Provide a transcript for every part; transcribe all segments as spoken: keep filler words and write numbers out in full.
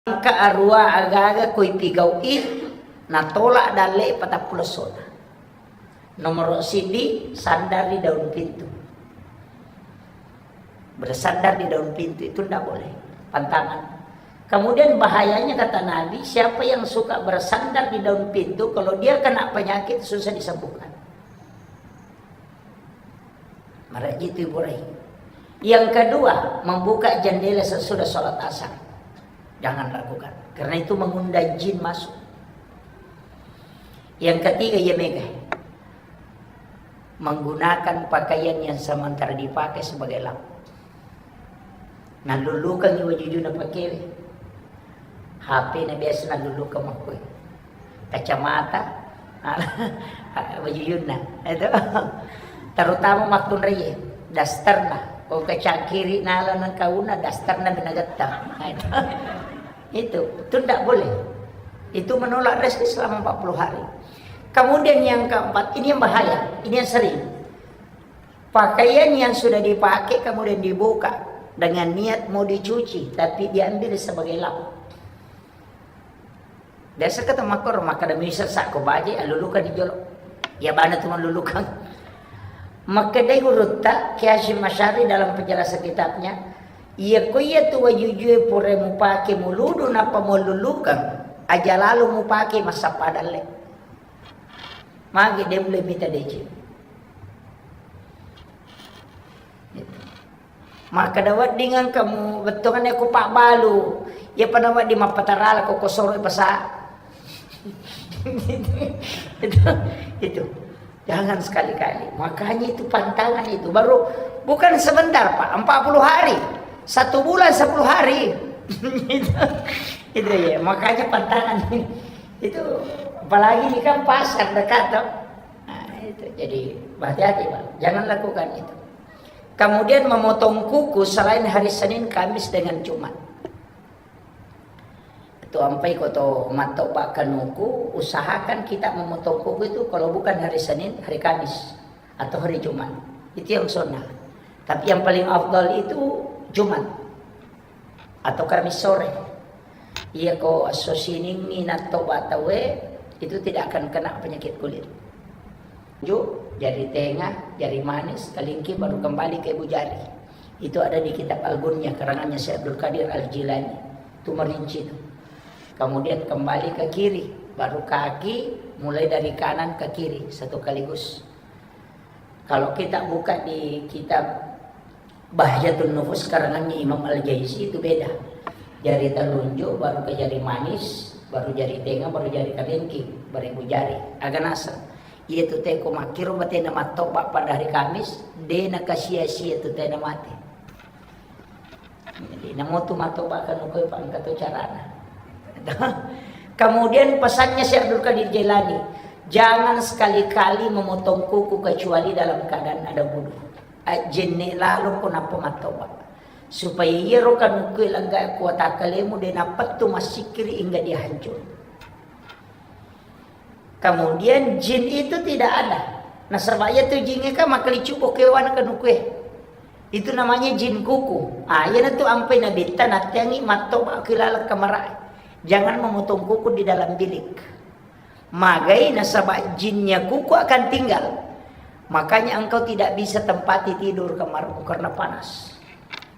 Engka arua agaga koi pigau'i, natolak dalle patappulo sona. Nomor sidi, sandar di daun pintu. Bersandar di daun pintu itu ndak boleh, pantangan. Kemudian bahayanya, kata Nabi, siapa yang suka bersandar di daun pintu, kalau dia kena penyakit, susah disembuhkan. Maraji itu Ibu Rai. Yang kedua, membuka jendela sesudah sholat asar. Jangan lakukan. Karena itu mengundang jin masuk. Yang ketiga, ya mega. Menggunakan pakaian yang sementara dipakai sebagai lap. Nallulukangngi wajujuna pakewe. H P na biasa nallulukang makkue. Kacamata, wajujunna. Itu. Terutama makkunraie, dasterna. Ko kacangkiri nala nengkauna, dasterna binagetta. Itu. Itu, itu ndak boleh. Itu menolak rezeki selama empat puluh hari. Kemudian yang keempat, ini yang bahaya, ini yang sering. Pakaian yang sudah dipakai kemudian dibuka dengan niat mau dicuci, tapi diambil sebagai lap. Biasa kata makor, maka demi sesak ko baje, aluluka di jolo. Ya bana tu maluluka. Makkedai gurutta, Ki Hasyim Asy'ari dalam penjelasan kitabnya, iya ko iya tu wajujue pura mupake muludu nappa muallulukang, aja lalo mupake massappa dalle. Magi de mulle mita deceng. Makkeda wedding engka mu bettuanna ko pabbalu, iya pada wedding mappatarala ko kosoro pasa. Itu, itu. Jangan sekali-kali. Makanya itu pantangan itu. Baru bukan sebentar, Pak, empat puluh hari. Satu bulan sepuluh hari. Itu, itu ya, makanya pantangan. Itu apalagi ini kan pasar dekat, toh. Nah, itu. Jadi hati-hati, Pak. Jangan lakukan itu. Kemudian memotong kuku selain hari Senin, Kamis, dengan Jumat. Itu ampai ko to mattoba kanuku, usahakan kita memotong kuku itu kalau bukan hari Senin, hari Kamis, atau hari Jumat. Itu yang sunnah. Tapi yang paling afdal itu Jumat atau Kamis sore. Iya ko esso siningngi nattoba tauwe, itu tidak akan kena penyakit kulit. Ju, jari tenga, jari manis, kalingki baru kembali ke ibu jari. Itu ada di kitab Al-Gunyah, karangannya Syekh Abdul Qadir Al-Jilani. Itu merinci itu. Kemudian kembali ke kiri, baru kaki, mulai dari kanan ke kiri, satu kaligus. Kalau kita buka di kitab Bahjatun Nufus karangannya Imam Al-Jaizi itu beda. Jari telunjuk, baru ke jari manis, baru jari tenga, baru jari kalingki, baru ibu jari. Aga naseng. Iya tu teko makkiro batena mattoba pada hari Kamis, de nakasia-sia tu tena mate. Jadi, namo tu mattoba kanuku, Pak, engka tu carana. Kemudian pesannya Syekh Abdul Qadir Jailani, jangan sekali-kali memotong kuku kecuali dalam keadaan ada wudu. Ajjenne lalo ko nappa mattoba. Supaya iyaro kanuku lagga kuatakkalemu de nappettu massikkiri hingga dia hancur. Kemudian jin itu tidak ada. Nasaba iya tu jingnge kan makkalicubbo kewana kanukue. Itu namanya jin kuku. Ah, iyana tu ampai nabitta natteangi mattoba ki laleng kamarae. Jangan memotong kuku di dalam bilik. Magai nasaba jinnya kuku akan tinggal. Makanya engkau tidak bisa tempati tidur kamarmu karena panas.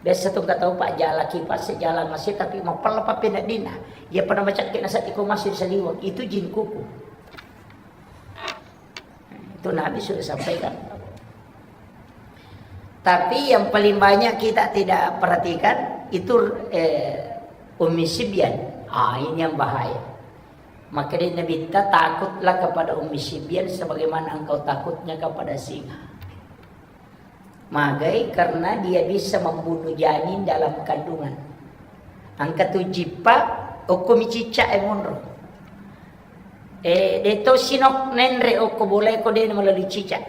Biasa tu engka tau, Pak, jala kipas, jala masi, tapi mapella pappeneddinna. Iya pada macakke nasakti ko masuk saliweng, itu jin kuku. Itu Nabi sudah sampaikan. Tapi yang paling banyak kita tidak perhatikan itu, eh, Ummi Sibyan. Ah, ini yang bahaya. Maka dia Nabi, takutlah kepada Ummi Sibyan sebagaimana engkau takutnya kepada singa. Magai karena dia bisa membunuh janin dalam kandungan. Engka tu jippa, okko mi cicak e monro. Eh, de to sinok nenre okko bola ko de melalui cicak.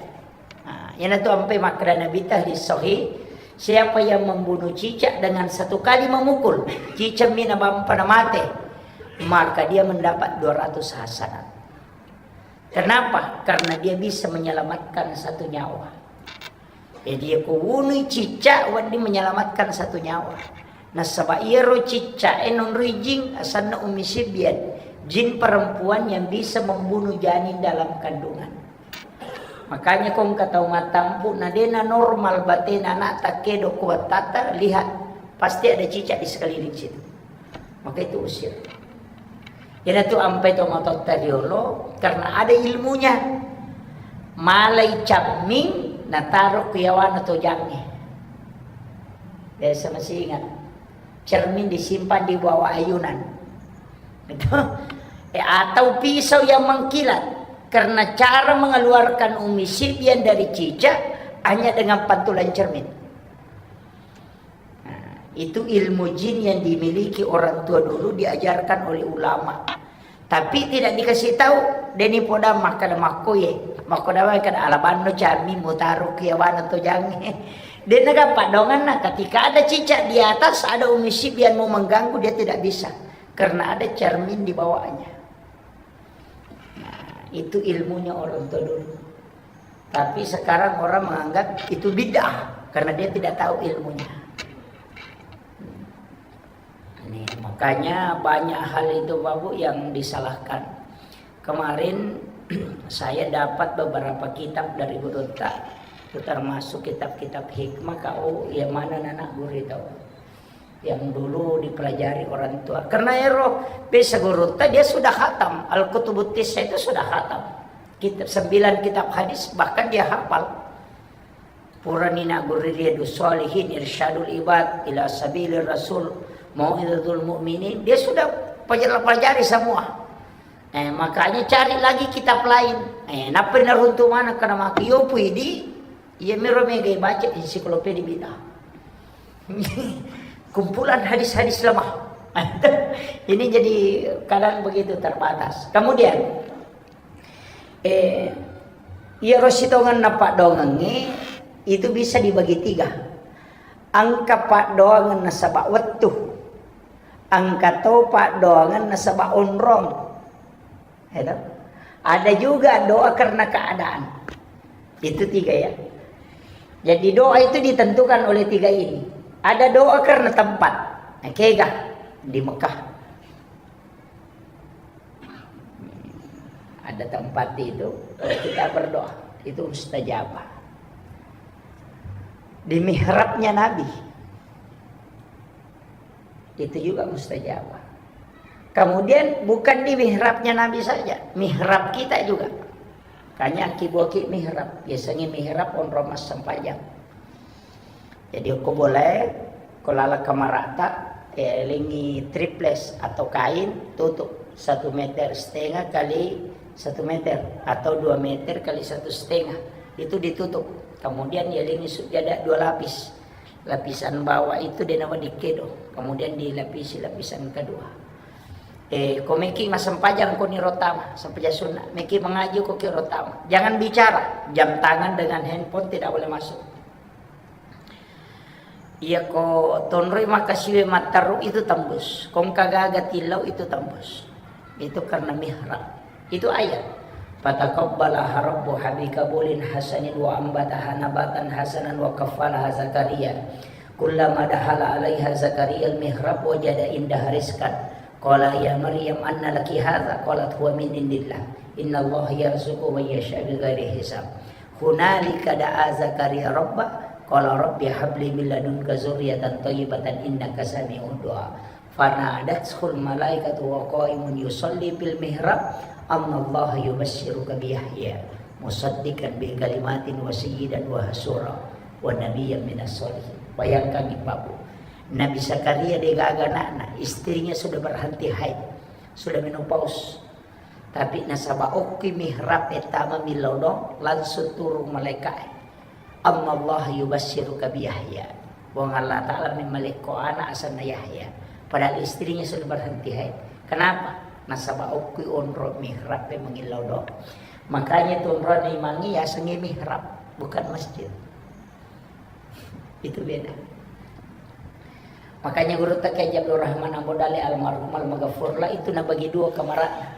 Nah, yana tu ampai makkeda Nabi ta hadis sahih, siapa yang membunuh cicak dengan satu kali memukul, cicak mina bampa na mate, maka dia mendapat dua ratus hasanat. Kenapa? Karena dia bisa menyelamatkan satu nyawa. Jadi, iya ko wunui cicak, wedding menyelamatkan satu nyawa. Nasaba iyaro ciccae nonroi jin, asanna Ummi Sibyan, jin perempuan yang bisa membunuh janin dalam kandungan. Makanya ko engka tau matampu na dena normal batena anakta kedo ko wattata, lihat, pasti ada cicak di sekeliling situ. Maka itu usir. Iyanatu ampai to matotta riolo karena ada ilmunya. Malai camming nataro ku yawana tojangnge. Biasa masih ingat. Cermin disimpan di bawah ayunan. Gitu. Eh, atau pisau yang mengkilat. Karena cara mengeluarkan Ummi Sibyan dari cicak hanya dengan pantulan cermin. Nah, itu ilmu jin yang dimiliki orang tua dulu, diajarkan oleh ulama. Tapi tidak dikasih tahu, deni poda makkada makkoye, makkoda makkada alabanno cami mutaro kiawana tojangnge. Dena gappa donganna, ketika ada cicak di atas, ada Ummi Sibyan mau mengganggu, dia tidak bisa. Karena ada cermin di bawahnya. Nah, itu ilmunya orang tua dulu. Tapi sekarang orang menganggap itu bid'ah karena dia tidak tahu ilmunya. Ini, makanya banyak hal itu, Bapak Bu, yang disalahkan. Kemarin saya dapat beberapa kitab dari gurutta, itu termasuk kitab-kitab hikmah, kau yang mana anak guru itu. Yang dulu dipelajari orang tua. Karena ero, biasa gurutta dia sudah khatam. Al-Kutubut Tisa itu sudah khatam. Kitab, sembilan kitab hadis, bahkan dia hafal. Purani na guru Riyadus Shalihin, Irsyadul Ibad, Ila Sabilir Rasul, Mau'izatul Mu'minin, dia sudah pelajari, pelajari semua. Eh, makanya cari lagi kitab lain. Eh, nappa naruntu mana kana maki yo pui di, iya miro mega baca ensiklopedia bid'ah. Kumpulan hadis-hadis lemah. Ini jadi kadang begitu terbatas. Kemudian, eh, iyaro sitongenna paddoangengnge itu bisa dibagi tiga. Engka paddoangeng nasaba wettu, engka to paddoangeng nasaba onrong. Ya toh? Ada juga doa karena keadaan. Itu tiga ya. Jadi doa itu ditentukan oleh tiga ini. Ada doa karena tempat. Nah, kega di Mekah. Ada tempat itu, kalau kita berdoa, itu mustajabah. Di mihrabnya Nabi, itu juga mustajabah. Kemudian bukan di mihrabnya Nabi saja, mihrab kita juga. Kanya akiboki mihrab, biasanya mihrab onrong massempajang. Jadi ko boleh, ko lala kamarata, eh, lengi triples atau kain, tutup satu meter setengah kali satu meter atau dua meter kali satu setengah. Itu ditutup. Kemudian ya lengi sujada dua lapis. Lapisan bawah itu dia nama dikedo. Kemudian dilapisi lapisan kedua. Eh, ko meki massempajang ko ni rotama, sempajang sunna. Meki mengaji ko ki rotama. Jangan bicara. Jam tangan dengan handphone tidak boleh masuk. Iya ko tonroi makasiwe matteru itu tembus. Kongka gaga tillau itu tembus. Itu karena mihrab. Itu ayat. Fataqabbalaha rabbuha biqabulin hasanin wa ambataha nabatan hasanan wa kaffalaha Zakaria. Kullama dakhala alaiha Zakaria al-mihrab wajada indaha rizqan. Qala ya Maryam anna laki hadza? Qalat huwa min indillah. Innallaha yarzuqu man yasha bighairi hisab. Hunalika da'a Zakaria rabbah, qala rabbi habli min ladunka dzurriyyatan thayyibatan innaka sami'ud du'a. Fanadathul malaikatu wa qaimun yusalli fil mihrab, annallaha yubasysyiruka bi Yahya musaddiqan bi kalimatin wa sayyidan wa hasura wa nabiyyan minas sholihin. Bayangkan, Bapak Bu, Nabi Zakaria degaga anakna, istrinya sudah berhenti haid, sudah menopause. Tapi nasaba okki mihrab e tama millau dong, langsung turun malaika'e. Annallaha yubasysyiruka bi Yahya. Puang Allah Ta'ala memmalekko anak asanna Yahya. Padahal istrinya sudah berhenti haid. Kenapa? Nasaba okki onro mihrab e mangillau dong. Makanya tu onro imangi yasengi mihrab, bukan masjid. Itu beda. Makanya gurutta Kiai Abdul Rahman Ambo Dale almarhum almaghfurlah itu nabagi dua kamarana.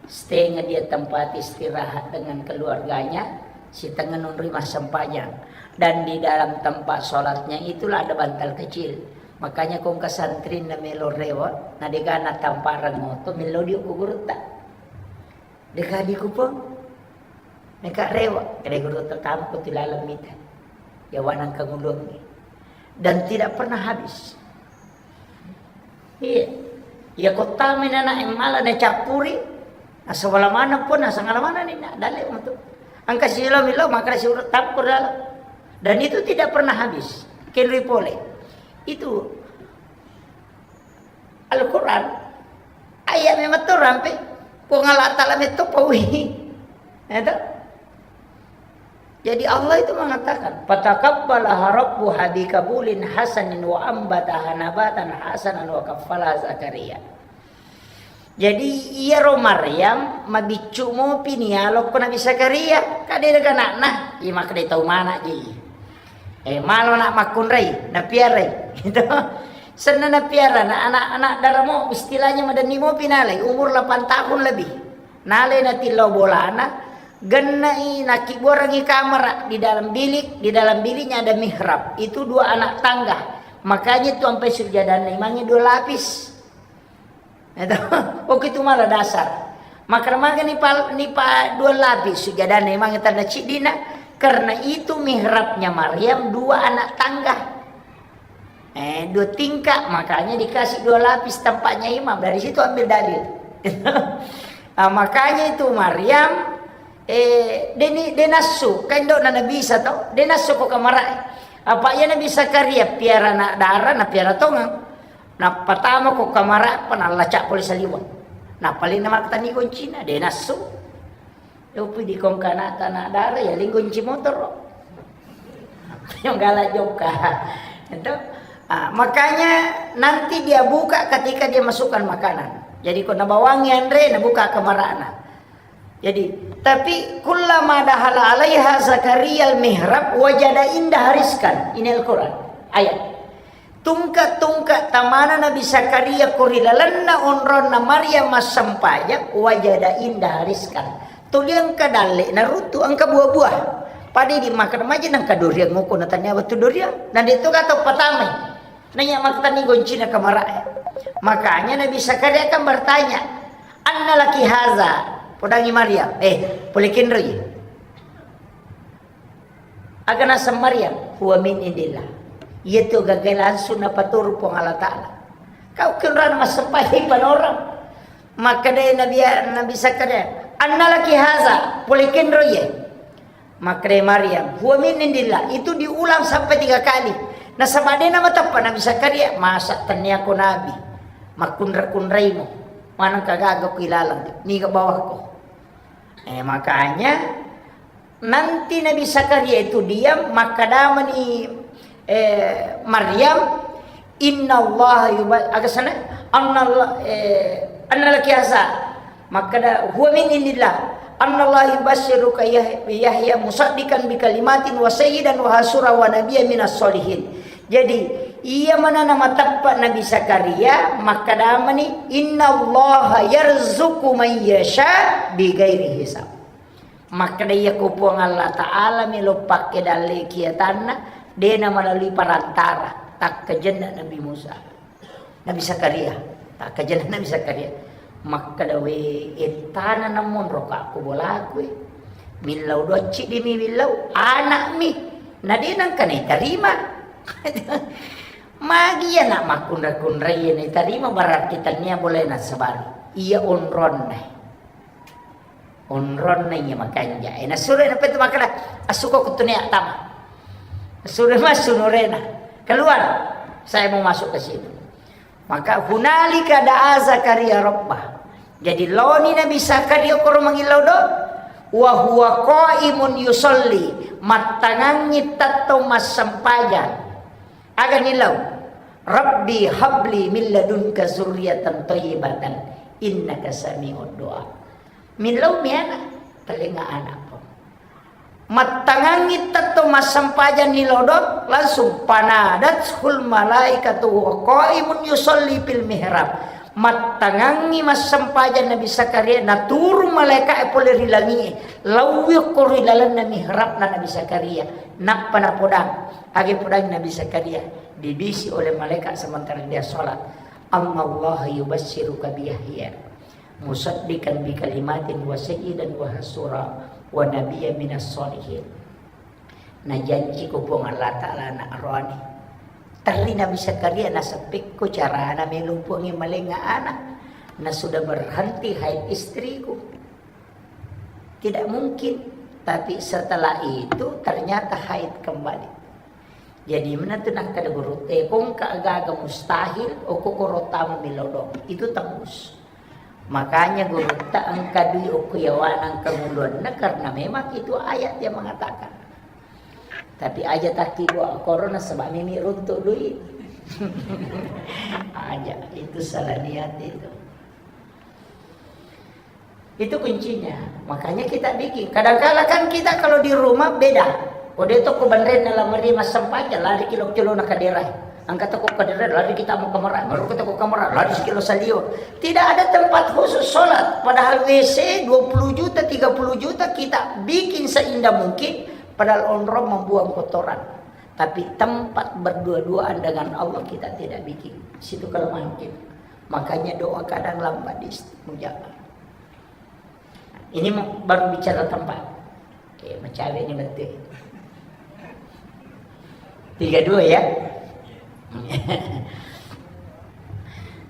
Setengah dia tempat istirahat dengan keluarganya, setengah nonroi massempajang. Dan di dalam tempat sholatnya itulah ada bantal kecil. Makanya kong kasantrinna melo rewa, na dega na tamparang moto, melo diuk ku gurutta. Dega diku pong. Meka rewa, kede gurutta tampo tu laleng mita. Yawanang kangulungi. Dan tidak pernah habis. Iya. Iya, kotta menana yang malah na cappuri. Asawala mana pun, asangala mana ni, na, dalle untuk. Angka silo milo, maka si urut tampur dalam. Dan itu tidak pernah habis. Kenri pole. Itu Al-Quran, ayat memang tu rampe, Puang Allah Ta'ala metto paui. Ya toh? Jadi Allah itu mengatakan, "Fataqabbalaha rabbuha biqabulin hasanin wa ambataha nabatan hasanan wa kaffalaha Zakaria." Jadi iyaro Maryam mabiccu mopi ni alokko Nabi Zakaria, kade daga anakna, iya makkeda tau mana ji. Eh, malo nak makkunrai, napiarai. Gitu. Senna napiara, na anak-anak daramo, istilahnya madenni mopi nalai, umur delapan tahun lebih. Nalai natillau bolana, gennai nakkibuarangi kamar di dalam bilik, di dalam biliknya ada mihrab. Itu dua anak tangga. Makanya itu sampai sujadanna imangnge dua lapis. Itu, oke, itu malah dasar. Maka maga ni pal-, ni pa dua lapis sujadanna imangnge tanna ciddina, karena itu mihrabnya Maryam dua anak tangga. Eh, dua tingkat, makanya dikasih dua lapis tempatnya imam. Dari situ ambil dalil. Ah, makanya itu Maryam, eh, deni, denassu, kan dok na Nabi Isa tau, denassu ko kamara. Apa iya Nabi Zakaria piara anak dara, na piara tongang. Nappa tama ko kamara, pa nallaca pole saliweng. Nappa lena makkatani goncina, denassu. Yopi di kongkana tanah darah ya, linggo kunci motor. Yang galak jokka. Itu. Ah, makanya nanti dia buka ketika dia masukkan makanan. Jadi ko nabawangi anre, nabuka kamarana. Jadi, tapi kullama dahala alaiha Zakaria al-mihrab wajada indaha rizqan. Ini Al-Quran. Ayat. Tungka-tungka tamana Nabi Zakaria ko ri lalenna onronna Maryam massempajang, wajada indaha rizqan. Tuli engka dalle naruttu, engka buah-buah. Pada di makan maja nengka durian ngoko na tania wettu durian. Na de to kata patamai. Nanya maktani goncina kamara. Makanya Nabi Zakaria kan bertanya, "Anna laki haza?" Podangi Maryam, "Eh, pole kenroi?" Aga naseng Maryam, "Huwa min indillah." Iya tu gaga langsung napaturu Puang Allah Ta'ala. Kau kenrana massempajang panorang. Makkeda Nabi, Nabi Zakaria, "Anna laki haza?" Pole kenro iye. Makkeda Maryam, "Huwa min indillah." Itu diulang sampai tiga kali. Nasaba de namateppa Nabi Zakaria, "Masa tennia ko nabi? Makkunra-kunraimo. Maneng kagaga ku ilalang, niga bawakko." Eh, makanya nanti Nabi Zakaria itu diam, makkedamani, eh, Maryam, "Innallaha yuba-," aga sana? "Annallah-, eh, anna laki haza." Makkeda, "Huwa min indillah. Annallaha yubasysyuruka Yah-, Yahya musaddiqan bi kalimatin wa sayyidan wa hasura wa nabiyya minas solihin." Jadi, iya manana mateppa Nabi Zakaria, makkedamani, "Innallaha yarzuqu man yasha bi ghairi hisab." Makkeda iya ko Puang Allah Ta'ala melo pakke dalle kiatanna, de na melalui perantara, takkajenna Nabi Musa. Nabi Zakaria, takkajenna Nabi Zakaria. Makkeda, "We, ettana namonro ka ko bolaku e. Millau docci di mi millau, anak mi. Na de nangka na tarima." Magi anak makkunra-kunrai na tarima, berarti tania boleh nasabari. Iya onronna. Onronna iya makanja. Eh, nasuro na petu makkeda, "Assuko kutunia tama." Nasuro massu nurena. "Keluar. Saya mau masuk ke situ." Maka hunalika da'a Zakaria rabbah. Jadi loni Nabi Zakaria koro mangillau do, wa huwa qaimun yusalli, mattangangi tetto massempajang. Aga nilau, "Rabbi habli min ladunka zurriyatan thayyibatan innaka sami'ud du'a." Millau mi ana, talenga ana po. Mattangangi tetto massempajang ni lodo, langsung panadathul malaikatu wa qaimun yusalli fil mihrab. Mattangangngi massempajang Nabi Zakaria, naturung malaeka'e pole ri langi'e, lauwi okko ri lalenna mihrabna Nabi Zakaria, nappa napodang, age podang Nabi Zakaria, dibisi oleh malaikat sementara dia sholat, "Annallaha yubassiruka bi Yahya, musaddiqan bi kalimatin wa sayyidan wa hasura, wa nabiyya minas sholihin." Najanciko Puang Allah Ta'ala anak roani. Terri Nabi Zakaria, naseppekko carana melo Puangnge malenga anak. Na sudah berhenti haid istriku. Tidak mungkin. Tapi setelah itu ternyata haid kembali. Jadi mana tu nakkeda guru, eh, kongka agaga mustahil, okko koro tama melo dong. Itu tembus. Makanya gurutta engka dui okko yawana engka nguluanna, karena memang itu ayat yang mengatakan. Tapi aja takki dua korona sebab mimi runtuk dui. Aja, itu salah niat itu. Itu kuncinya. Makanya kita bikin. Kadangkala kan kita kalau di rumah beda. Kode toko banrenna lamari massempajang, lari kilo-kilo na kadera. Angkat toko kadera, lari kita mau kamar, baru kita ke kamar, lari sekilo salio. Tidak ada tempat khusus sholat. Padahal W C dua puluh juta, tiga puluh juta kita bikin seindah mungkin. Padahal onrong membuang kotoran. Tapi tempat berdua-duaan dengan Allah kita tidak bikin. Situ kelemahan kita. Makanya doa kadang lambat diistijaabah. Ini mau, baru bicara tempat. Oke, macawe ini betul. Tiga dua ya.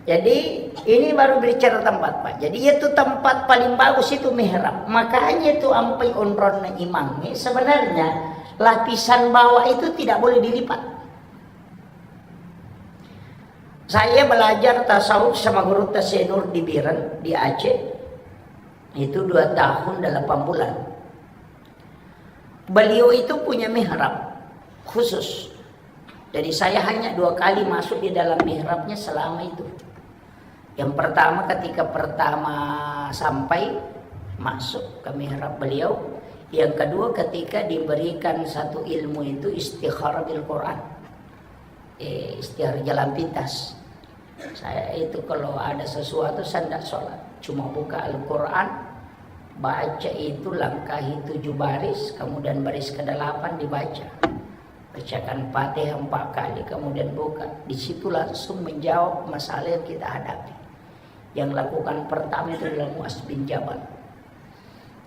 Jadi ini baru bicara tempat, Pak. Jadi itu tempat paling bagus itu mihrab. Makanya itu ampai onronna imang. Sebenarnya lapisan bawah itu tidak boleh dilipat. Saya belajar tasawuf sama guru Tasenur di Biren, di Aceh. Itu dua tahun delapan bulan. Beliau itu punya mihrab khusus. Jadi saya hanya dua kali masuk di dalam mihrabnya selama itu. Yang pertama ketika pertama sampai masuk ke mihrab beliau, yang kedua ketika diberikan satu ilmu itu istikharah bil Quran. Eh, istiar jalan pintas. Saya itu kalau ada sesuatu saya tidak sholat, cuma buka Al-Quran, baca itu langkahi tujuh baris, kemudian baris kedelapan dibaca. Bacakan Fatihah empat kali, kemudian buka. Di situ langsung menjawab masalah yang kita hadapi. Yang lakukan pertama itu adalah Muaz bin Jabal.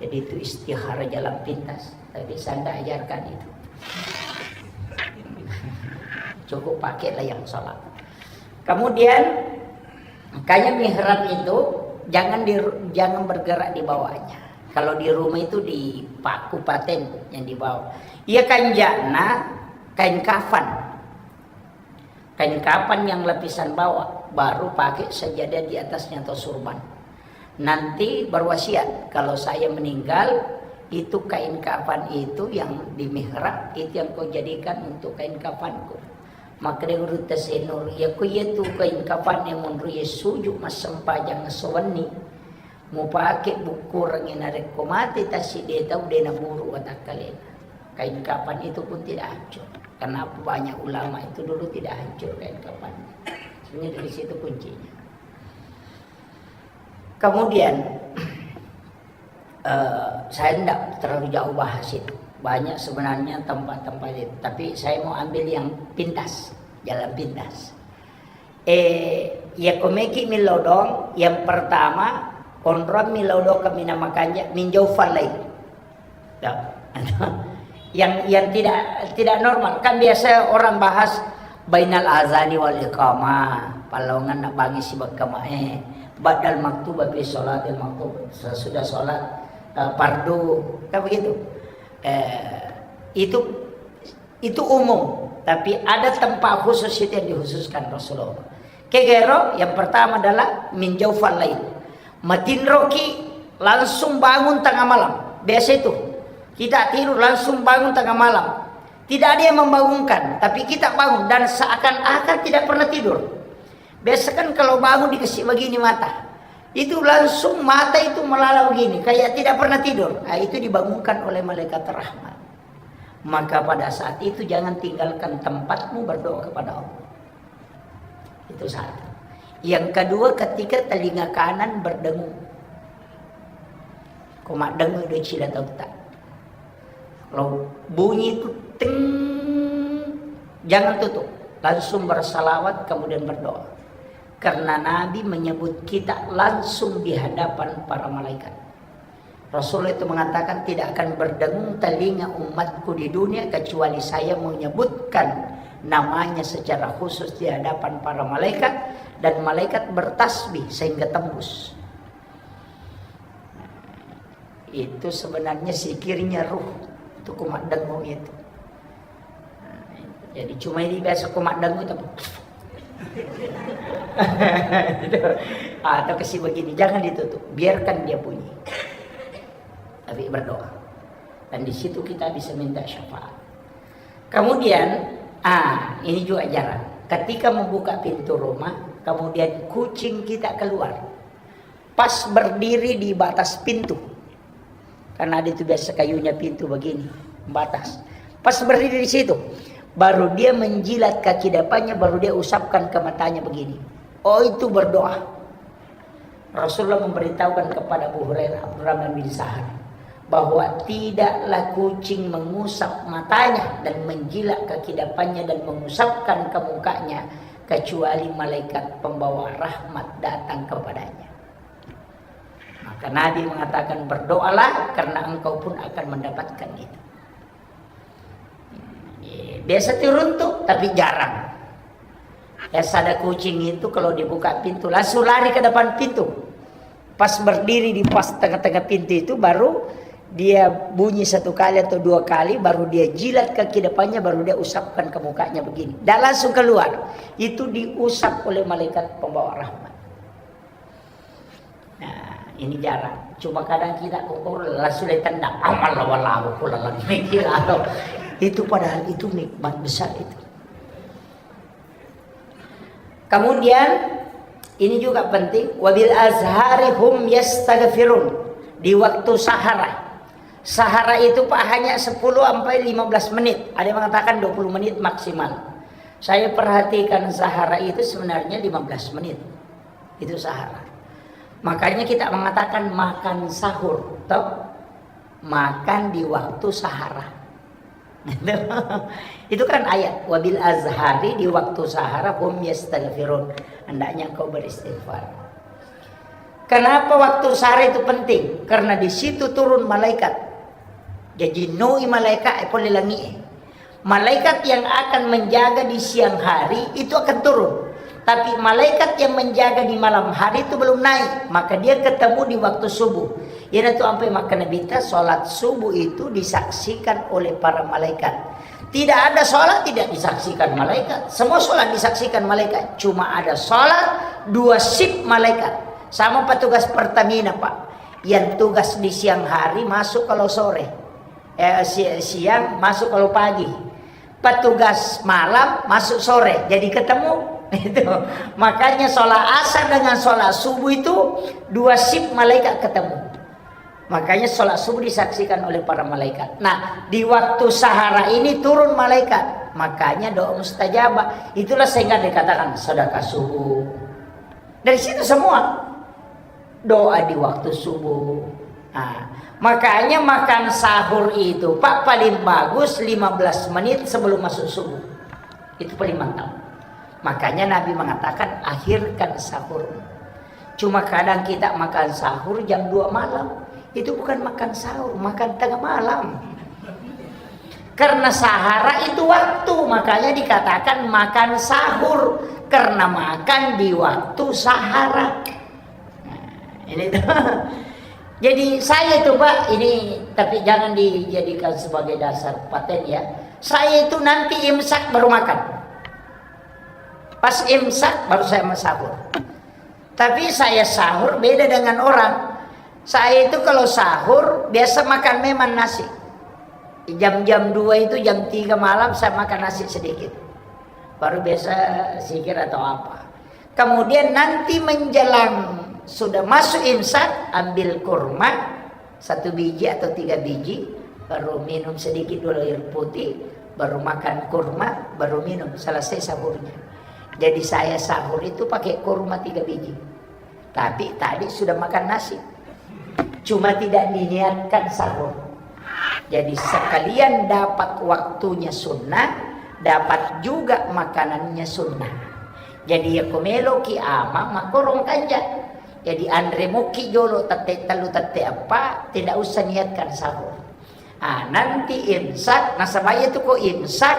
Jadi itu istihara jalan pintas, tapi saya ndak ajarkan itu. Cukup pakailah yang sholat. Kemudian, makanya mihrab itu jangan di, jangan bergerak di bawahnya. Kalau di rumah itu di paku paten yang dibawa. Iya kanjana kain kafan. Kain kafan yang lapisan bawah, baru pakai sajadah di atasnya atau surban. Nanti berwasiat, kalau saya meninggal, itu kain kafan itu yang di mihrab, itu yang kau jadikan untuk kain kafanku. Maka dia urut Tasenur, ya ku iya tu kain kafan yang menurut ya sujuk mas sempajang sewenni. Mupake bukkurengngi narekko mate tassiddi tau de naburu watakkalena. Kain kafan itu pun tidak hancur. Kenapa banyak ulama itu dulu tidak hancur kain kafan? Sebenarnya dari situ kuncinya. Kemudian, eh, saya tidak terlalu jauh bahas itu. Banyak sebenarnya tempat-tempat itu. Tapi saya mau ambil yang pintas, jalan pintas. Eh, iya ko meki millau doang, yang pertama, onrong millau doang kaminang makanja, min jaufal lail. Ya. Yang, yang tidak, tidak normal. Kan biasa orang bahas bainal azani wal iqamah, pallawangenna bangngi sibawa iqamah, eh, ba'dal maktuba fi sholatil maktub, sesudah sholat, eh, fardu, kan begitu. Eh, itu Itu umum, tapi ada tempat khusus itu yang dikhususkan Rasulullah. Kegero yang pertama adalah min jaufal lail. Matinroki langsung bangun tengah malam. Biasa itu. Kita tidur langsung bangun tengah malam. Tidak ada yang membangunkan, tapi kita bangun dan seakan-akan tidak pernah tidur. Biasa kan kalau bangun dikasih begini mata. Itu langsung mata itu melala begini, kayak tidak pernah tidur. Ah, itu dibangunkan oleh malaikat rahmat. Maka pada saat itu jangan tinggalkan tempatmu berdoa kepada Allah. Itu satu. Yang kedua, ketika telinga kanan berdengung. Ko maddengung doi cila tautta. Kalau bunyi itu ting, jangan tutup. Langsung bersalawat, kemudian berdoa. Karena Nabi menyebut kita langsung di hadapan para malaikat. Rasulullah itu mengatakan, "Tidak akan berdengung telinga umatku di dunia kecuali saya menyebutkan namanya secara khusus di hadapan para malaikat, dan malaikat bertasbih sehingga tembus." Itu sebenarnya zikirnya ruh. Itu ko maddengung itu. Jadi cuma ini biasa ko maddengung itu. Gitu. Atau kasih begini, jangan ditutup, biarkan dia bunyi. Tapi berdoa. Dan di situ kita bisa minta syafaat. Kemudian, ah, ini juga jarang. Ketika membuka pintu rumah, kemudian kucing kita keluar. Pas berdiri di batas pintu. Karena ada itu biasa kayunya pintu begini, batas. Pas berdiri di situ, baru dia menjilat kaki depannya, baru dia usapkan ke matanya begini. Oh, itu berdoa. Rasulullah memberitahukan kepada Abu Hurairah, Abdurrahman bin Sahar, bahwa tidaklah kucing mengusap matanya dan menjilat kaki depannya dan mengusapkan ke mukanya, kecuali malaikat pembawa rahmat datang kepadanya. Maka Nabi mengatakan, "Berdoalah, karena engkau pun akan mendapatkan itu." Biasa turun tuh, tapi jarang. Biasa ada kucing itu kalau dibuka pintu, langsung lari ke depan pintu. Pas berdiri di pas tengah-tengah pintu itu, baru dia bunyi satu kali atau dua kali, baru dia jilat kaki depannya, baru dia usapkan ke mukanya begini. Dan langsung keluar. Itu diusap oleh malaikat pembawa rahmat. Nah, ini jarang. Cuma kadang kita kokoro langsung ditendang. Amal lawan lawan kula lagi. Itu padahal itu nikmat besar itu. Kemudian, ini juga penting, "Wabil azhari hum yastaghfirun." Di waktu sahara. Sahara itu, Pak, hanya sepuluh sampai lima belas menit. Ada yang mengatakan dua puluh menit maksimal. Saya perhatikan sahara itu sebenarnya lima belas menit. Itu sahara. Makanya kita mengatakan makan sahur, toh? Makan di waktu sahara. Itu kan ayat, "Wabil azhari", di waktu sahara, "hum yastaghfirun", hendaknya engkau beristighfar. Kenapa waktu sahara itu penting? Karena di situ turun malaikat. Jadi noi malaikat e pole langi e. Malaikat yang akan menjaga di siang hari itu akan turun. Tapi malaikat yang menjaga di malam hari itu belum naik, maka dia ketemu di waktu subuh. Iyanatu ampai makkeda Nabitta, salat subuh itu disaksikan oleh para malaikat. Tidak ada salat tidak disaksikan malaikat. Semua salat disaksikan malaikat. Cuma ada salat dua sip malaikat. Sama petugas Pertamina, Pak. Yang tugas di siang hari masuk kalau sore. Eh, si-, siang masuk kalau pagi. Petugas malam masuk sore, jadi ketemu. Itu. Makanya sholat asar dengan sholat subuh itu dua sip malaikat ketemu. Makanya sholat subuh disaksikan oleh para malaikat. Nah, di waktu sahara ini turun malaikat. Makanya doa mustajabah. Itulah sehingga dikatakan sedekah subuh. Dari situ semua. Doa di waktu subuh. Nah, makanya makan sahur itu, Pak, paling bagus lima belas menit sebelum masuk subuh. Itu paling mantap. Makanya Nabi mengatakan, "Akhirkan sahur." Cuma kadang kita makan sahur jam dua malam. Itu bukan makan sahur, makan tengah malam. Karena sahara itu waktu, makanya dikatakan makan sahur. Karena makan di waktu sahara. Nah, ini tuh. Jadi saya itu, Pak, ini tapi jangan dijadikan sebagai dasar paten ya. Saya itu nanti imsak baru makan. Pas imsak baru saya mau sahur. Tapi saya sahur beda dengan orang. Saya itu kalau sahur biasa makan memang nasi. Jam-jam dua itu, jam tiga malam saya makan nasi sedikit. Baru biasa zikir atau apa. Kemudian nanti menjelang sudah masuk imsak, ambil kurma, satu biji atau tiga biji, baru minum sedikit dulu air putih, baru makan kurma, baru minum, selesai sahurnya. Jadi saya sahur itu pakai kurma tiga biji. Tapi tadi sudah makan nasi. Cuma tidak diniatkan sahur. Jadi sekalian dapat waktunya sunnah, dapat juga makanannya sunnah. Jadi ya ko meloki amang makkorong kanja. Jadi anre moki jolo tette tellu tette eppa, tidak usah niatkan sahur. Ah, nanti imsak, nasaba iya tu ko imsak,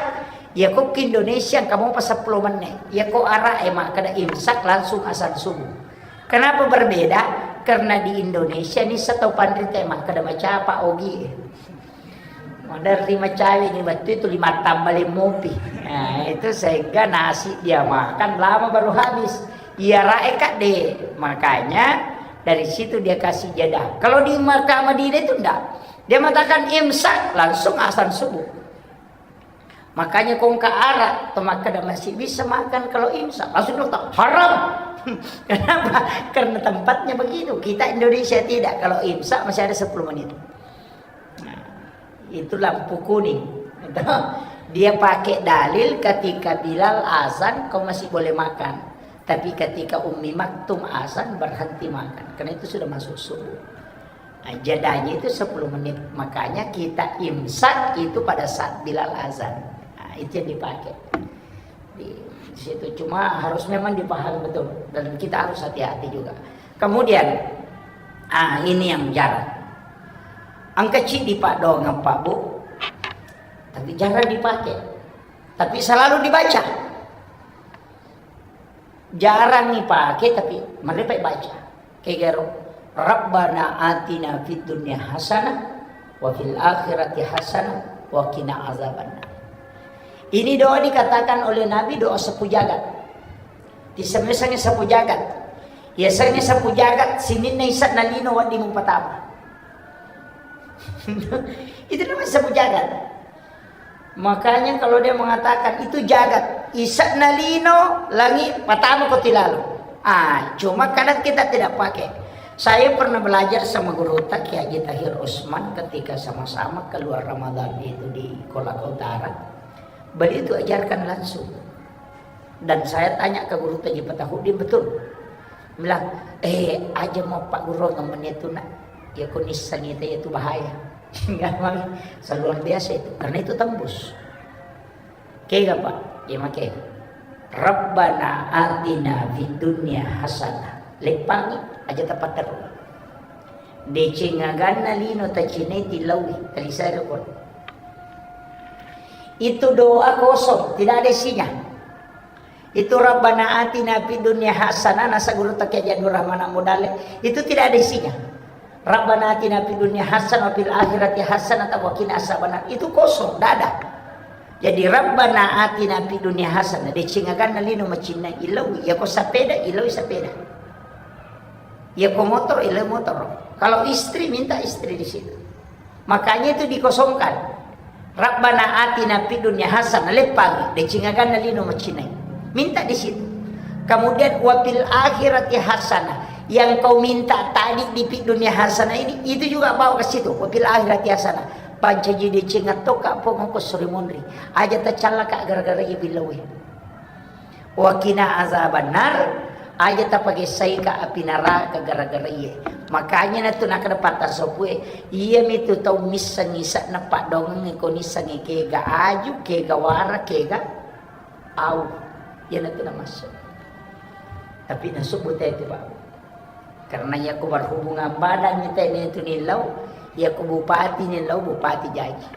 iya ko ke Indonesia engka mopa seppulo menit. Iya ko Arab e makkeda imsak langsung azan subuh. Kenapa berbeda? Karena di Indonesia ni setau panrita e makkeda macapa ogi e. Maderri macawe ni wettu itu lima tambah lima mopi. Nah, itu sehingga nasi dia makan lama baru habis. Iya rae kadde. Makanya dari situ dia kasih jeda. Kalau di Makkah Madinah itu ndak. Dia mengatakan imsak, langsung azan subuh. Makanya ko engka Arab, to makkeda masih bisa makan kalau imsak. Langsung dokter, haram. Kenapa? Karena tempatnya begitu. Kita Indonesia tidak. Kalau imsak masih ada sepuluh menit. Nah, itu lampu kuning. Dia pakai dalil ketika Bilal azan, kau masih boleh makan. Tapi ketika Ummi Maktum azan, berhenti makan. Karena itu sudah masuk subuh. Nah, jedanya itu sepuluh menit. Makanya kita imsak itu pada saat Bilal azan. Nah, itu yang dipakai. Di situ. Cuma harus memang dipahami betul. Dan kita harus hati-hati juga. Kemudian, ah, ini yang jarang. Engka ciddi paddoangeng, Pak, Bu. Tapi jarang dipakai. Tapi selalu dibaca. Jarang dipakai, tapi mereka baca. Kegaro, "Rabbana atina fid dunya hasanah wa fil akhirati hasanah wa qina azabannar." Ini doa dikatakan oleh Nabi doa sapu jagat. Disemesangi sapu jagat. Yasengnge sapu jagat, sininna isa na lino wedding mupatama. Itu namanya sapu jagat. Makanya kalau dia mengatakan itu jagat, isa na lino, langi, patama ko tilalo. Ah, cuma kadang kita tidak pakai. Saya pernah belajar sama guru Kiai Haji Tahir Usman ketika sama-sama keluar Ramadan itu di Kolaka Utara. Beliau itu ajarkan langsung. Dan saya tanya ke guru Haji Fatahudin, betul. Bilang, "Eh, aja mau Pak Guru ngomongnya itu, Nak. Ya, kau nisang itu, ya, itu bahaya." Enggak, Bang. Luar biasa itu. Karena itu tembus. Oke, gak, Pak? Ya, make. "Rabbana atina fid dunya hasanah." Leppangi aja tepat terus. Deceng aganna lino tacinai tilaui, talisai rekor. Itu doa kosong, tidak ada isinya. Itu Rabbana atina fid dunya hasanah, nasa guru Kiai Haji Abdul Rahman Amudale, itu tidak ada isinya. Rabbana atina fid dunya hasanah wa fil akhirati hasanah wa qina azabannar. Itu kosong, tidak ada. Jadi Rabbana atina fid dunya hasanah, deceng aganna lino macinnai, ilau, ya ko sepeda, ilau sepeda. Ya ko motor, ilau motor. Kalau istri, minta istri di situ. Makanya itu dikosongkan. Rabbana atina fid dunya hasanah, leppang, deceng aganna lino macinai. Minta di situ. Kemudian wa fil akhirati hasanah. Yang kau minta tadi di fid dunya hasanah ini, itu juga bawa ke situ. Wa fil akhirati hasanah. Pancaji deceng attoka pongoko suri monri. Aja tacallaka gara-gara iya billawe. Wa qina azabannar, aja tapagessaika api naraka gara-gara iye. Makanya natu nakkeda patta sopue, iyamitu tau missengngi se'na paddoangeng ko nissengngi kega aju, kega wara, kega au. Iyanatu namassu. Tapi nasubbu te tu, Pak. Karena iya ko berhubungan badan ni tene tu nillau, iya ko bupati nillau, bupati jaji.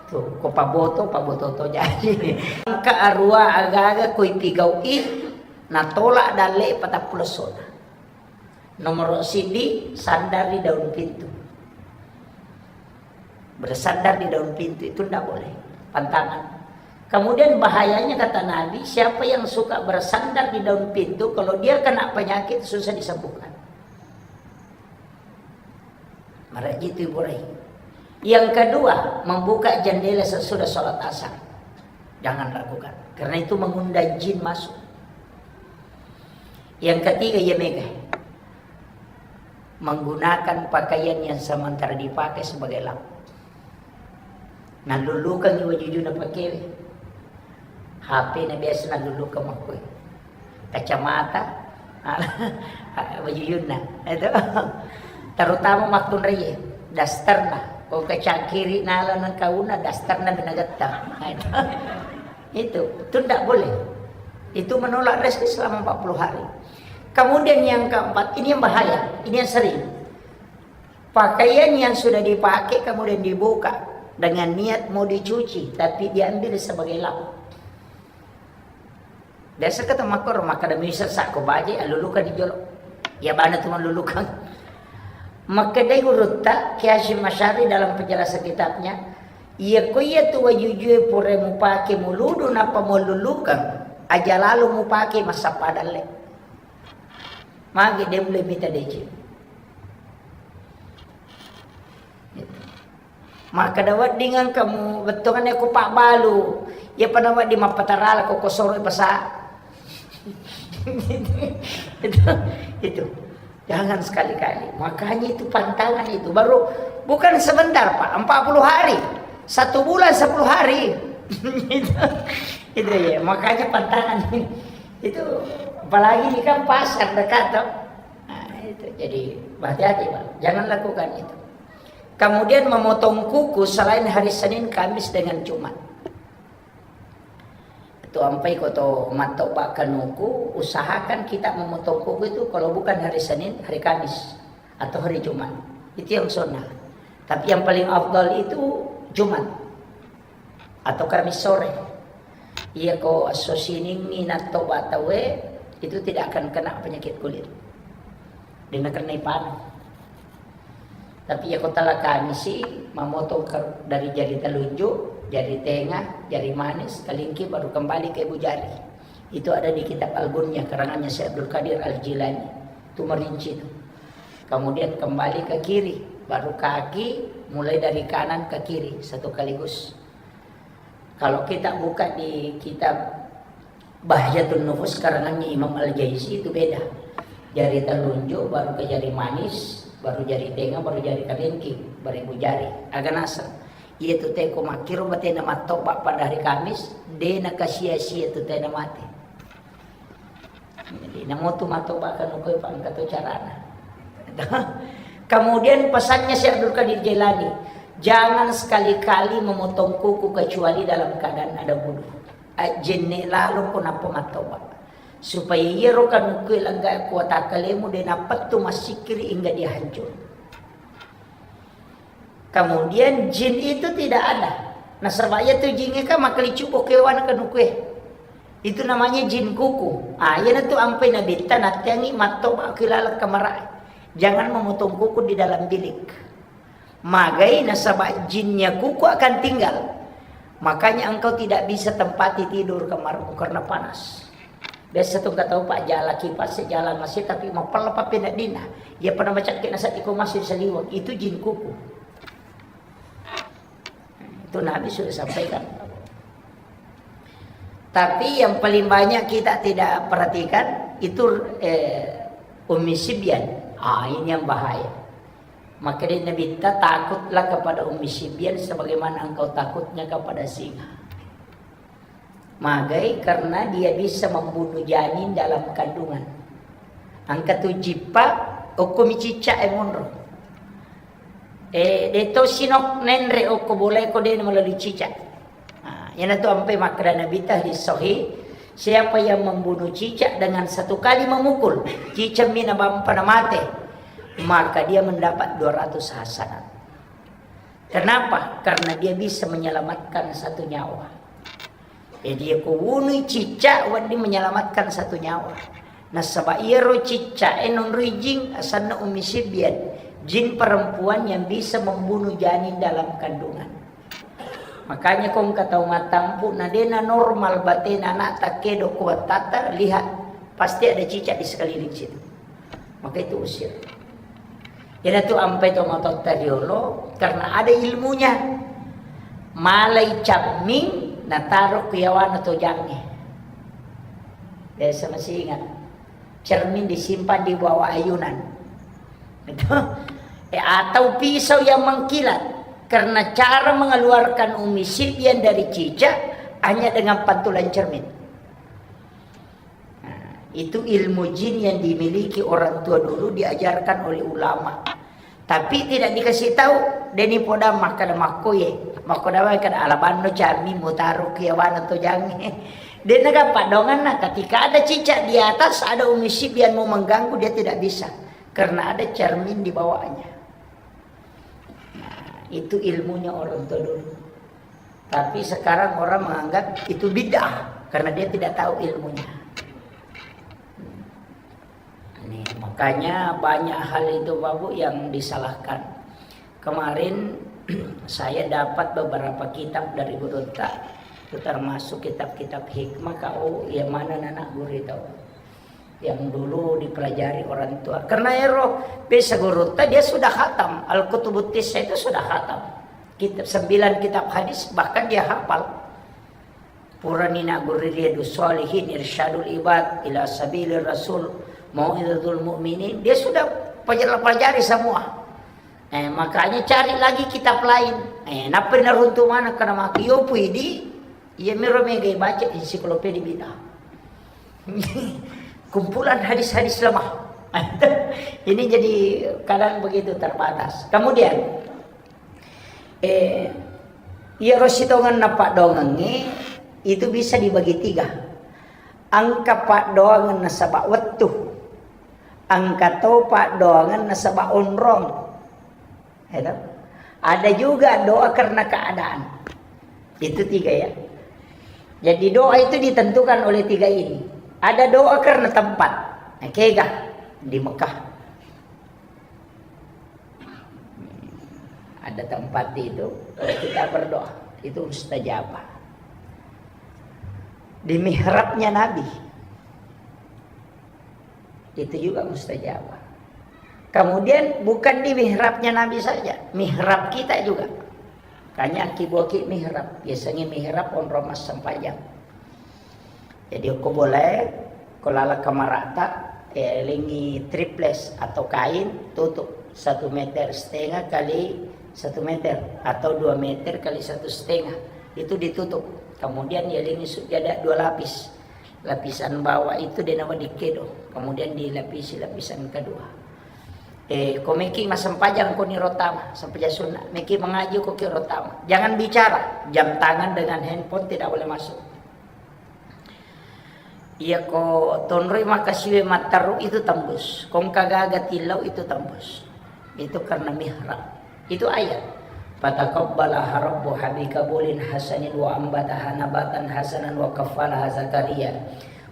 Tu, ko paboto, paboto to jaji. Engka arua aga-aga ko ipigau'i, natolak dalle patappulo sona. Nomor sidi, sandar di daun pintu. Bersandar di daun pintu itu ndak boleh. Pantangan. Kemudian bahayanya kata Nabi, siapa yang suka bersandar di daun pintu, kalau dia kena penyakit susah disembuhkan. Maraji itu Ibrahim. Yang kedua, membuka jendela sesudah sholat asar. Jangan lakukan. Karena itu mengundang jin masuk. Yang ketiga, ya mega. Menggunakan pakaian yang sementara dipakai sebagai lampu. Nallullukangngi wajujuna pakewe. Api na biasa naluluka makkoi. Kacamata, wajujunna. Itu. Terutama makkunraie, dasterna. Ko kacangkiri nala nengkauna, dasterna menagetta. Itu. Itu, itu ndak boleh. Itu menolak rezeki selama empat puluh hari. Kemudian yang keempat, ini yang bahaya, ini yang sering. Pakaian yang sudah dipakai kemudian dibuka dengan niat mau dicuci, tapi diambil sebagai lauk. Biasa kata makkoro, makkeda misal sakko baje, alulukan di jolo. Ya bana tu malulukan. Makkedai gurutta Ki Hasyim Asy'ari dalam penjelasan kitabnya, iya ko iya tu wajujue pura mupake muludu nappa mullulukang, aja lalo mupake massappa dalle. Magi de mulle mita deceng. Makkeda wedding engka mu bettuanna ko pabbalu. Iya pada wedding mappatarala ko kosoro pasa. Itu, itu. Jangan sekali-kali. Makanya itu pantangan itu. Baru bukan sebentar, Pak. Empat puluh hari. Satu bulan sepuluh hari. Itu, itu ya. Makanya pantangan ini. Itu apalagi ini kan pasar dekat toh. Nah, itu. Jadi hati-hati, Pak. Jangan lakukan itu. Kemudian memotong kuku selain hari Senin, Kamis, dengan Jumat. Itu ampai ko to mattoba kanuku, usahakan kita memotong kuku itu kalau bukan hari Senin, hari Kamis, atau hari Jumat. Itu yang sunnah. Tapi yang paling afdal itu Jumat atau Kamis sore. Iya ko esso Siningngi nattoba tauwe, itu tidak akan kena penyakit kulit. De nakenna ipanu. Tapi iya ko tala Kamisi, mamotong ke, dari jari telunjuk, jari tengah, jari manis, kalingki, baru kembali ke ibu jari. Itu ada di kitab Al-Gunyah, karangannya Syekh Abdul Qadir Al-Jilani. Itu merinci itu. Kemudian kembali ke kiri, baru kaki, mulai dari kanan ke kiri, satu kaligus. Kalau kita buka di kitab Bahjatun Nufus karangannya Imam Al-Jaizi itu beda. Jari telunjuk, baru ke jari manis, baru jari tengah, baru jari kalingki, baru ibu jari. Aga naseng. Iya tu teko makkiro batena mattoba pada hari Kamis, de nakasia-sia tu tena mate. Jadi, namotu mattoba kanukoi pangkato carana. Kemudian pesannya Syekh Abdul Qadir Jailani, jangan sekali-kali memotong kuku kecuali dalam keadaan ada wudu. Ajjenne lalo ko nappa mattoba. Supaya iyaro kanukue langga kuwa takkalemu de nappettu massikkiri hingga dia hancur. Kemudian jin itu tidak ada. Nasaba iya tu jingnge kan makkalicubbo kewana kanukue. Itu namanya jin kuku. Ah, iyanatu ampai nabitta natteangi mattoba ki laleng kamarae. Jangan memotong kuku di dalam bilik. Magai nasaba jinnya kuku akan tinggal. Makanya engkau tidak bisa tempati tidur kamarmu karena panas. Biasa tu engka tau, Pak, jala kipas, jala masi, tapi mapella pa peneddinna. Iya pada macakke naseddiko masi saliweng. Itu jin kuku. Itu Nabi sudah sampaikan. Tapi yang paling banyak kita tidak perhatikan itu, eh, Ummi Sibyan. Ah, ini yang bahaya. Maka dari Nabi ta, takutlah kepada Ummi Sibyan sebagaimana engkau takutnya kepada singa. Magai karena dia bisa membunuh janin dalam kandungan. Engka tu jippa, okko mi cicak e monro. Eh, de to sinok nenre okko bolae ko de melalui cicak. Nah, iyanatu ampai makkeda Nabi ta hadis sahih, siapa yang membunuh cicak dengan satu kali memukul, cicak mi nabampa na mate, maka dia mendapat dua ratus hasanat. Kenapa? Karena dia bisa menyelamatkan satu nyawa. Jadi, iya ko wunui cicak, wedding menyelamatkan satu nyawa. Nasaba iyaro cicak e nonroi jin, asenna Ummi Sibyan, jin perempuan yang bisa membunuh janin dalam kandungan. Makanya ko engka tau mattampu, na dena normal batena anakta kedo ko wattatta, lihat, pasti ada cicak di sekeliling situ. Maka itu usir. Iyanatu ampai tomatoatta riolo, karena ada ilmunya. Malai camming, nataro ku yawana tojangnge. Biasa masih ingat. Cermin disimpan di bawah ayunan. Gitu. Eh, atau pisau yang mengkilat. Karena cara mengeluarkan Ummi Sibyan dari cicak, Hanya dengan pantulan cermin. Nah, itu ilmu jin yang dimiliki orang tua dulu, diajarkan oleh ulama. Tapi tidak dikasih tahu, deni poda makkada makkoye. Makkoda wae kada alabanno cermin mutaro kiawana to jange. Dena gampang donganna, ketika ada cicak di atas, ada umi sibian mau mengganggu, dia tidak bisa. Karena ada cermin di bawahnya. Nah, itu ilmunya orang tua dulu. Tapi sekarang orang menganggap itu bid'ah karena dia tidak tahu ilmunya. Ini, makanya banyak hal itu, Bapak Bu, yang disalahkan. Kemarin saya dapat beberapa kitab dari gurutta, itu termasuk kitab-kitab hikmah, kau yang mana anak guru itu yang dulu dipelajari orang tua. Karena ero, bisa gurutta dia sudah khatam. Al-Kutubut Tissa itu sudah khatam. Kitab, sembilan kitab hadis, bahkan dia hafal. Purani nagurri Riyadus Shalihin, Irsyadul Ibad ila Sabilir Rasul, Mau'izatul Mu'minin, dia sudah pelajari, pelajari semua. Eh, makanya cari lagi kitab lain. Eh, nappa naruntu mana kana maki yo pui di, iya miro mega baca ensiklopedia bid'ah. Kumpulan hadis-hadis lemah. Ini jadi kadang begitu terbatas. Kemudian, eh, iyaro sitongenna paddoangengnge itu bisa dibagi tiga. Engka paddoangeng nasaba wettu, engka to paddoangeng nasaba onrong. Ya toh? Ada juga doa karena keadaan. Itu tiga ya. Jadi doa itu ditentukan oleh tiga ini. Ada doa karena tempat. Nah, kega di Mekah. Ada tempat itu, kalau kita berdoa, itu mustajabah. Di mihrabnya Nabi, itu juga mustajabah. Kemudian bukan di mihrabnya Nabi saja, mihrab kita juga. Kanya aki buaki mihrab, biasanya mihrab onrong massempajang. Jadi ko boleh, ko lala kamarata, eh, lingi triples atau kain, tutup satu meter setengah kali satu meter atau dua meter kali satu setengah, itu ditutup. Kemudian ya lingi sujada dua lapis. Lapisan bawah itu de nawa dikedo, kemudian dilapisi lapisan kedua. Eh, ko meki massempajang ko niro tama, sempajang sunna, meki mengaji ko kiro tama. Jangan bicara, jam tangan dengan handphone tidak boleh masuk. Iya ko tonroi makasiwe matteru itu tembus. Kongka gaga tillau itu tembus. Itu karena mihrab. Itu ayat. Fataqabbalaha rabbuha biqabulin hasanin wa ambataha nabatan hasanan wa kaffalaha Zakaria.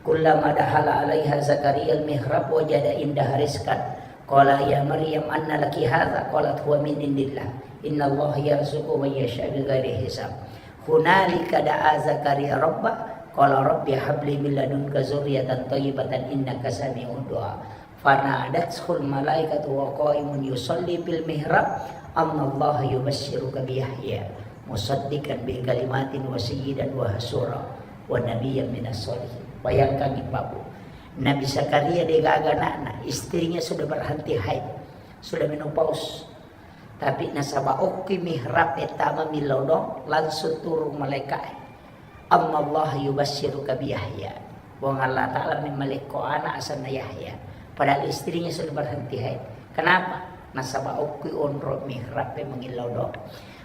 Kullama dakhala alaiha Zakaria al-mihrab wajada indaha rizqan. Qala ya Maryam anna laki hadza? Qalat huwa min indillah. Innallaha yarzuqu man yasha bighairi hisab. Hunalika da'a Zakaria rabbah, qala rabbi habli min ladunka dzurriyyatan thayyibatan innaka sami'ud du'a. Fanadathul malaikatu wa qaimun yusalli fil mihrab, annallaha yubasysyiruka bi Yahya musaddiqan bi kalimatin wa sayyidan wa hasura wa nabiyyan minas sholihin. Bayangkan, Bapak Bu, Nabi Zakaria degaga anakna, istrinya sudah berhenti haid, sudah menopause. Tapi nasaba okki mihrab e tama millau doang, langsung turun malaika'e. Annallaha yubasysyiruka bi Yahya. Puang Allah Ta'ala memmalekko anak asenna Yahya. Padahal istrinya sudah berhenti haid. Kenapa? Nasaba okki onro mihrab e mangillau doang.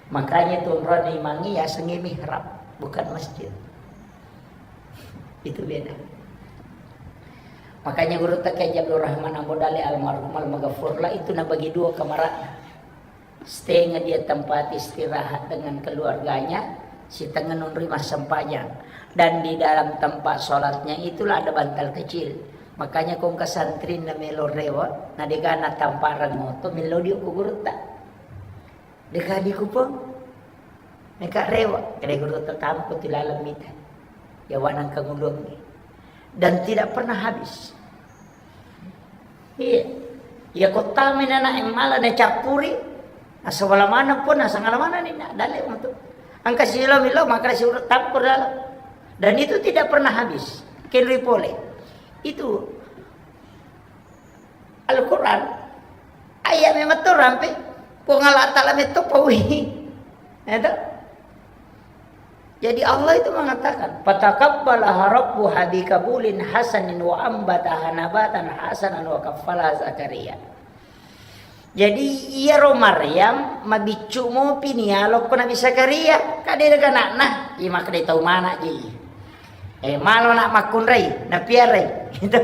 Makanya tu onrona imangnge yasengnge mihrab, bukan masjid. Itu beda. Makanya gurutta Kiai Abdul Rahman Ambo Dalle almarhum almaghfurlah itu nabagi dua kamara'na. Setengah dia tempat istirahat dengan keluarganya, setengah nonroi massempajang. Dan di dalam tempat sholatnya itulah ada bantal kecil. Makanya kongka santri na melo rewa, na dega na tamparang moto, melo dio ku gurutta. Dega di kupang. Meka rewa, kede gurutta tampo tu laleng mita. Ya wanang kangulungi. Dan tidak pernah habis. Iya. Iya, kottami nana emmala na cappuri. Asa wala maneng pun, asa ngala maneng ni, na, dalle untuk. Angka silo milo, maka si urut tampur dalam. Dan itu tidak pernah habis. Kenri pole. Itu Al-Quran. Ayat memang tu rampe. Puang Allah Ta'ala metto paui. Itu. Jadi Allah itu mengatakan, "Fataqabbalaha rabbuha biqabulin hasanin wa ambataha nabatan hasanan wa kaffalaha Zakaria." Jadi iyaro Maryam mabiccu mopi nialokko Nabi Zakaria, ka de' gaga ana'na, iya makkeda tau mana' ji. Eh, malo na' makkunrai, napiarai. Gitu.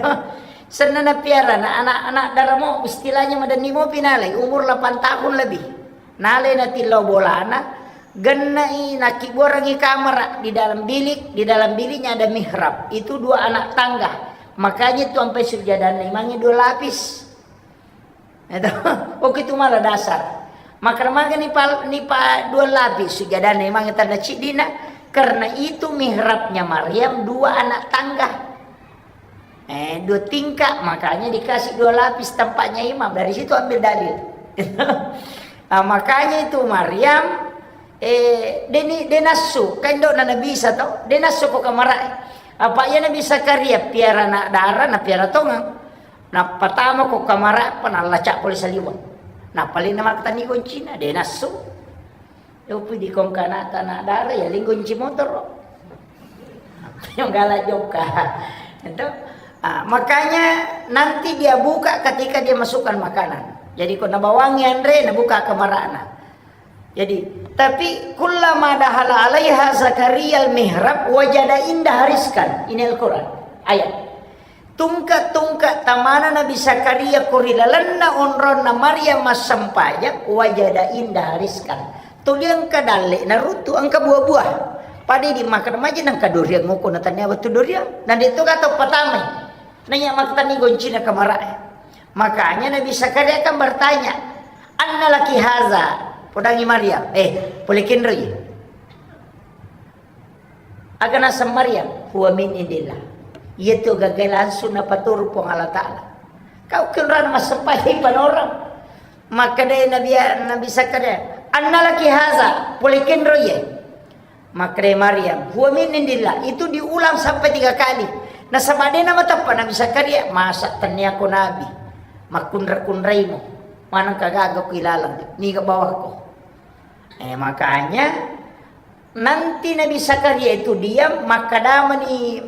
Senna napiara, na anak-anak daramo, istilahnya madenni mopi nalai, umur delapan tahun lebih. Nalai natillau bolana, gennai nakibuarangi kamara di dalam bilik, di dalam biliknya ada mihrab. Itu dua anak tangga. Makanya itu sampai sujadanna imangnge dua lapis. Itu, oke, itu malah dasar. Maka maga ni pa, ni pa dua lapis sujadanna imangnge tanda ciddina, karena itu mihrabnya Maryam dua anak tangga. Eh, dua tingkat, makanya dikasih dua lapis tempatnya imam. Dari situ ambil dalil. Nah, makanya itu Maryam, eh, deni, denassu, kan dona Nabi Isa to, denassu ko kamara. Apa iya Nabi Zakaria piara anak dara, na piara tongang. Nappa tama ko kamara, apa nallacak pole saliweng. Nappa lena maktanni goncina, denassu. Yopi di kongkana tanah darah ya linggo nci motoro. Yang galak jokka. Itu. Ah, makanya nanti dia buka ketika dia masukkan makanan. Jadi ko nabawangi anre, nabuka kamarana. Jadi, tapi kullama dahala alaiha Zakaria al-mihrab wajada indaha rizqan. Ini Al-Quran. Ayat. Tungke-tungke tamana Nabi Zakaria ko ri lalenna onronna Maryam massempajang, wajada indaha rizqan. Tuli engka dalle naruttu, engka buah-buah. Pada di makan maja nengka durian ngoko na tania wettu durian. Na de' to gato patamai. Nanya maktani goncina kamara. Makanya Nabi Zakaria kan bertanya, "Anna laki haza?" Podangi Maryam, "Eh, pole kenroi?" Aga naseng Maryam, "Huwa min indillah." Iyatu gaga langsung napaturu Puang Allah Ta'ala. Kau kenrana massempajang panorang. Makkeda Nabi, Nabi Zakaria, "Anna laki haza?" Pole kenro iye. Makkeda Maryam, "Huwa min indillah." Itu diulang sampai tiga kali. Nasaba de' namateppa Nabi Zakaria, masa tennia ko nabi. Makkunra-kunraimo. Maneng kagaga ko ilalang. Niga bawakko. Eh, makanya nanti Nabi Zakaria itu diam, makkedamani,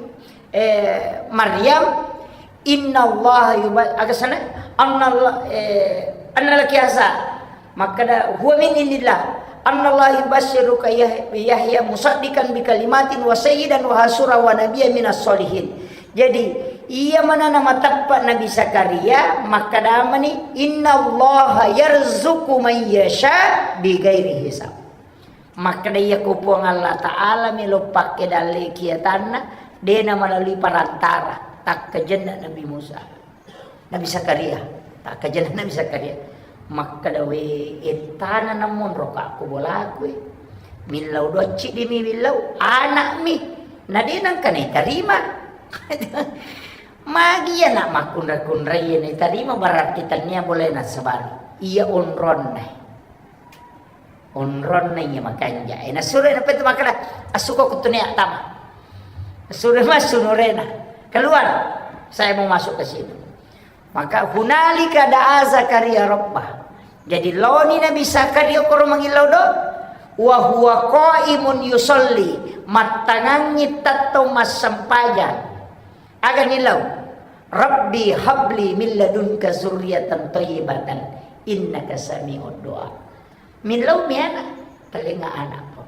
eh, Maryam, "Innallaha yuba-," aga sana? "Annallah-, eh, anna laki haza." Makkeda, "Huwa min indillah. Annallaha yubasyyiruka Yah-, Yahya musaddiqan bi kalimatin wa sayyidan wa hasura wa nabiyya minas solihin." Jadi, iya manana mateppa Nabi Zakaria, makkedamani, "Innallaha yarzuqu man yasha bi ghairi hisab." Makkeda iya ko Puang Allah Ta'ala melo pakke dalle kiatanna, dena melalui perantara, takkajenna Nabi Musa. Nabi Zakaria, takkajenna Nabi Zakaria. Makkeda we ettana namonro ka ko bolaku e. Millau docci dimi millau, anakmi. Na de nangka ne tarima. Magi iya nak makkunra-kunrai ne tarima berarti tania boleh nasabari. Iya onronna. Onronna iya makanja. Eh, nasuro na petu makkeda, "Asuko kutune tama." Suro massu nurena. "Keluar. Saya mau masuk ke situ." Maka hunalika da'a Zakaria rabbah. Jadi laoni Nabi Zakaria koro mangillau do. Wa huwa qaimun yusalli. Mattangangi tettong massempajang. Aga nilau? "Rabbi habli min ladunka zurriyatan thayyibatan innaka sami'ud du'a." Millau mi ana, talenga anakko.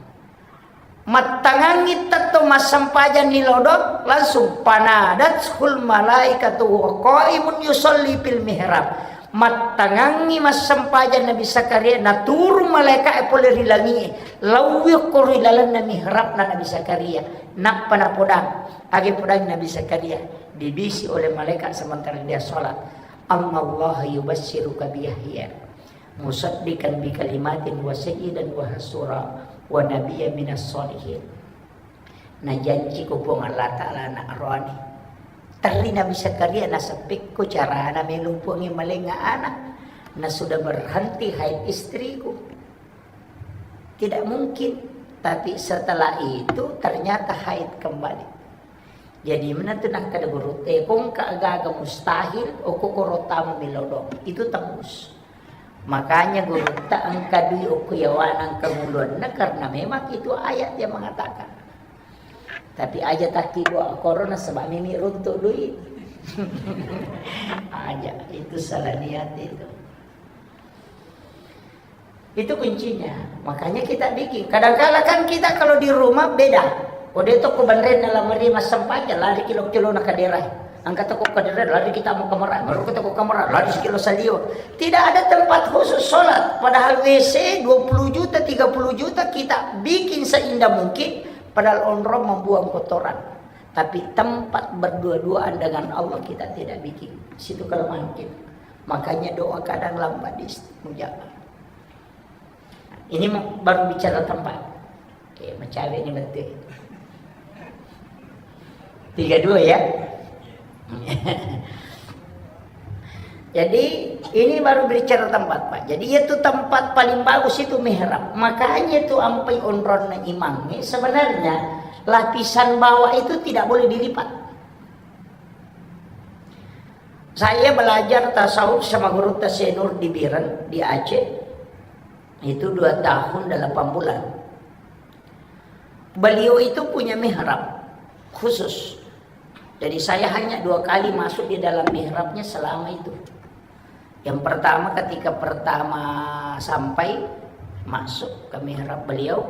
Mattangangi tetto massempajang ni lodong, langsung panadathul malaikatu wa qaimun yusalli fil mihrab. Mattangangi massempajang Nabi Zakaria, naturung malaika'e pole ri langi'e, laui ko ri lalenna mihrabna Nabi Zakaria. Nappa napodang, age podang Nabi Zakaria, dibisi oleh malaikat sementara dia sholat, "Annallaha yubasyyiruka bi Yahya." Musaddiqan bi kalimatin wa sayyidan wa hasura wa nabiyyan minas sholihin. Najanci ko Puang Allah Ta'ala anak roani. Terri Nabi Zakaria naseppekko carana melo Puangnge malenga anak. Na sudah berhenti haid istriku. Tidak mungkin. Tapi setelah itu ternyata haid kembali. Jadi menentu nakkeda guru, eh, kongka gaga mustahil, okko koro tama melodong. Itu tembus. Makanya gurutta engka dui okko yawana engka muluanna karena memang itu ayat yang mengatakan. Tapi aja takki dua korona sebab mimi runtuk duit. Aja, itu salah niat itu. Itu kuncinya. Makanya kita bikin. Kadangkala kan kita kalau di rumah beda. Kode toko banren dalam meri massempajang, lari kilo-kilo na kadera. Angkat toko kadera, lari kita mau kamera, baru kita ke kamera, lari sekilo salio. Tidak ada tempat khusus sholat. Padahal W C dua puluh juta, tiga puluh juta kita bikin seindah mungkin. Padahal onrong membuang kotoran. Tapi tempat berdua-duaan dengan Allah kita tidak bikin. Situ kelemahan kita. Makanya doa kadang lambat dimustajab. Ini mau- baru bicara tempat. Oke, mencari ini betul. Tiga dua ya. Jadi ini baru bicara tempat, Pak. Jadi itu tempat paling bagus itu mihrab. Makanya itu ampai onronna imamnya sebenarnya lapisan bawah itu tidak boleh dilipat. Saya belajar tasawuf sama guru Tasenur di Biren, di Aceh. Itu dua tahun dan delapan bulan. Beliau itu punya mihrab khusus. Jadi saya hanya dua kali masuk di dalam mihrabnya selama itu. Yang pertama ketika pertama sampai masuk ke mihrab beliau,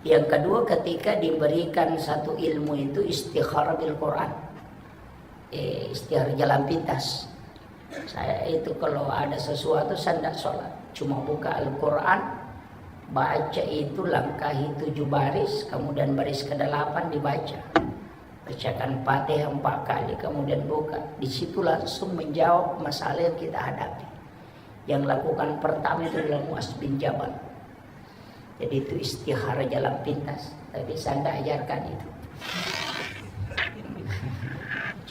yang kedua ketika diberikan satu ilmu itu istikharah bil Quran. Eh, istikharah jalan pintas. Saya itu kalau ada sesuatu saya tidak sholat, cuma buka Al-Quran, baca itu langkahi tujuh baris, kemudian baris kedelapan dibaca. Bacakan Fatihah empat kali, kemudian buka. Di situ langsung menjawab masalah yang kita hadapi. Yang lakukan pertama itu adalah Muaz bin Jabal. Jadi itu istikharah jalan pintas. Tapi saya tidak ajarkan itu.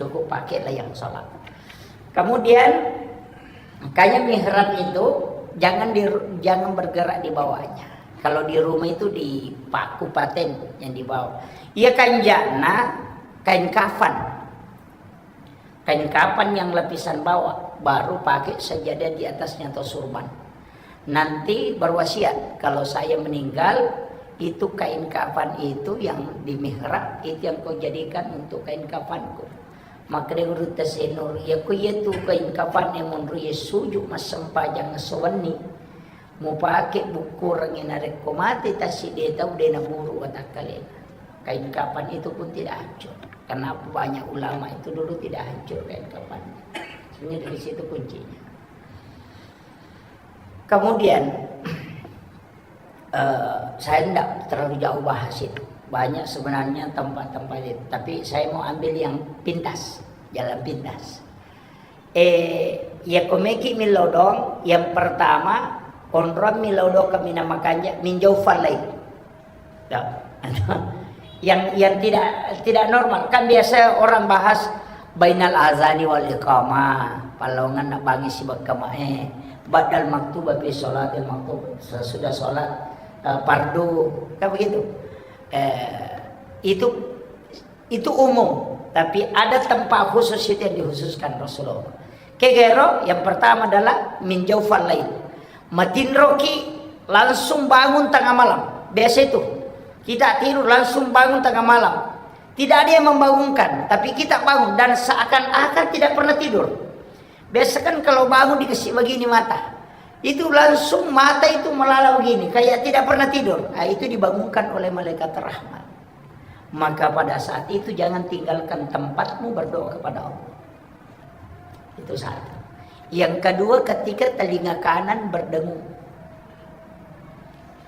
Cukup pakailah yang sholat. Kemudian, makanya mihrab itu jangan di, jangan bergerak di bawahnya. Kalau di rumah itu dipaku paten yang di bawah. Iya kanjana kain kafan. Kain kafan yang lapisan bawah, baru pakai sajadah di atasnya atau surban. Nanti berwasiat, kalau saya meninggal, itu kain kafan itu yang di mihrab, itu yang kau jadikan untuk kain kafanku. Makkeda guru Tasenur, iya ko iya tu kain kafan yang menurut iya suju massempajang sewenni. Mupake bukkurengngi narekko mate tassiddi tau de naburu watakkalena. Kain kafan itu pun tidak hancur. Kenapa banyak ulama itu dulu tidak hancur kain kafannya? Sebenarnya dari situ kuncinya. Kemudian, eh, saya tidak terlalu jauh bahas itu. Banyak sebenarnya tempat-tempat itu. Tapi saya mau ambil yang pintas, jalan pintas. Eh, iya komeki milodong, yang pertama, onrong milodong kami nama kanja, minjau falai. Ya. Yang, yang tidak, tidak normal. Kan biasa orang bahas bainal azani wal iqamah, palongan nak bangi sibak kama, eh, badal maktubah fi sholatil maktub, sesudah sholat, eh, fardu, kan begitu. Eh, itu Itu umum, tapi ada tempat khusus itu yang dikhususkan Rasulullah. Kegero, yang pertama adalah min jaufal lail. Matinroki langsung bangun tengah malam. Biasa itu. Kita tidur langsung bangun tengah malam. Tidak ada yang membangunkan, tapi kita bangun dan seakan-akan tidak pernah tidur. Biasa kan kalau bangun dikasih begini mata. Itu langsung mata itu melala begini, kayak tidak pernah tidur. Ah, itu dibangunkan oleh malaikat rahmat. Maka pada saat itu jangan tinggalkan tempatmu berdoa kepada Allah. Itu satu. Yang kedua, ketika telinga kanan berdengung.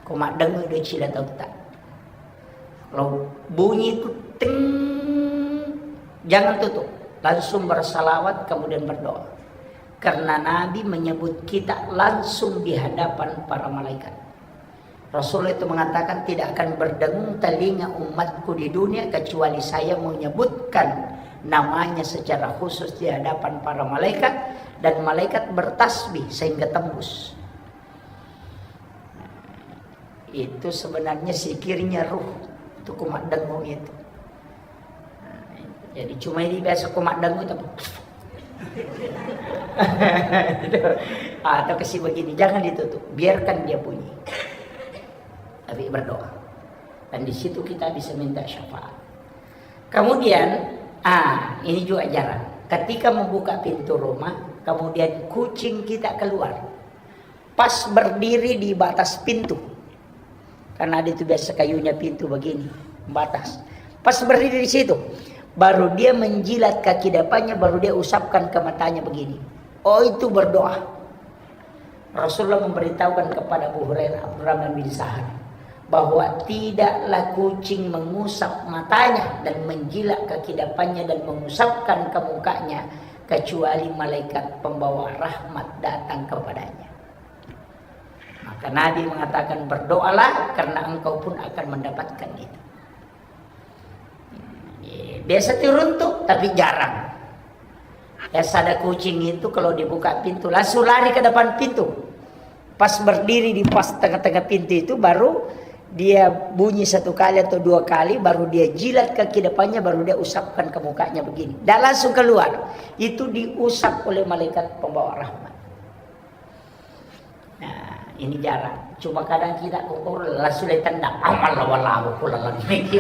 Ko maddengung do cila tauta. Kalau bunyi itu ting, jangan tutup. Langsung bersalawat, kemudian berdoa. Karena Nabi menyebut kita langsung di hadapan para malaikat. Rasul itu mengatakan, "Tidak akan berdengung telinga umatku di dunia kecuali saya menyebutkan namanya secara khusus di hadapan para malaikat, dan malaikat bertasbih sehingga tembus." Itu sebenarnya zikirnya ruh, itu kumaddengung itu. Nah, jadi cuma ini biasa kumaddengung itu. Atau kasih begini, jangan ditutup, biarkan dia bunyi. Tapi berdoa. Dan di situ kita bisa minta syafaat. Kemudian, ah, ini juga jarang. Ketika membuka pintu rumah, kemudian kucing kita keluar. Pas berdiri di batas pintu. Karena ada itu biasa kayunya pintu begini, batas. Pas berdiri di situ, baru dia menjilat kaki depannya, baru dia usapkan ke matanya begini. Oh, itu berdoa. Rasulullah memberitahukan kepada Abu Hurairah, Abdurrahman bin Sahar, bahwa tidaklah kucing mengusap matanya dan menjilat kaki depannya dan mengusapkan ke mukanya, kecuali malaikat pembawa rahmat datang kepadanya. Maka Nabi mengatakan, "Berdoalah, karena engkau pun akan mendapatkan itu." Biasa turun tuh, tapi jarang. Biasa ada kucing itu kalau dibuka pintu, langsung lari ke depan pintu. Pas berdiri di pas tengah-tengah pintu itu, baru dia bunyi satu kali atau dua kali, baru dia jilat kaki depannya, baru dia usapkan ke mukanya begini. Dan langsung keluar. Itu diusap oleh malaikat pembawa rahmat. Nah, ini jarang. Cuma kadang kita kokor langsung ditendang. Amal lawa-lawa pula lagi.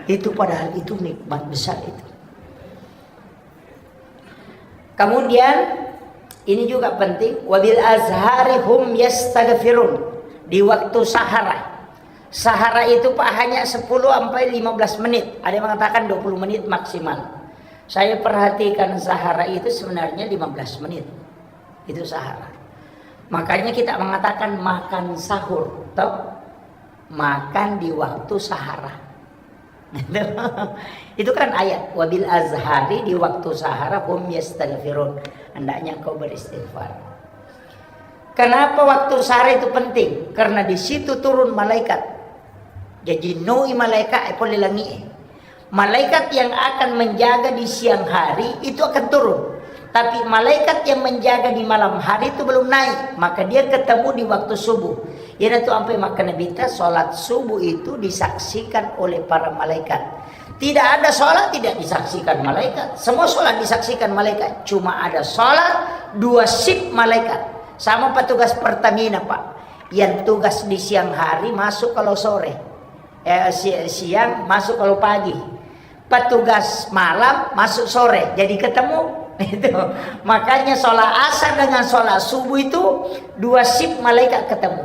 Itu padahal itu nikmat besar itu. Kemudian, ini juga penting, wabil azhari hum yastaghfirun. Di waktu sahara. Sahara itu, Pak, hanya sepuluh sampai lima belas menit. Ada yang mengatakan dua puluh menit maksimal. Saya perhatikan sahara itu sebenarnya lima belas menit. Itu sahara. Makanya kita mengatakan makan sahur, toh? Makan di waktu sahara. Itu kan ayat, "Wabil azhari", di waktu sahara, "hum yastaghfirun", hendaknya engkau beristighfar. Kenapa waktu sahara itu penting? Karena di situ turun malaikat. Jaji noi malaikat e pole langi e. Malaikat yang akan menjaga di siang hari itu akan turun. Tapi malaikat yang menjaga di malam hari itu belum naik, maka dia ketemu di waktu subuh. Iyanatu ampe makkeda Nabitta, salat subuh itu disaksikan oleh para malaikat. Tidak ada salat tidak disaksikan malaikat. Semua salat disaksikan malaikat. Cuma ada salat dua shift malaikat. Sama petugas Pertamina, Pak. Yang tugas di siang hari masuk kalau sore. Eh, si-, siang masuk kalau pagi. Petugas malam masuk sore. Jadi ketemu. Itu. Makanya sholat asar dengan sholat subuh itu dua shift malaikat ketemu.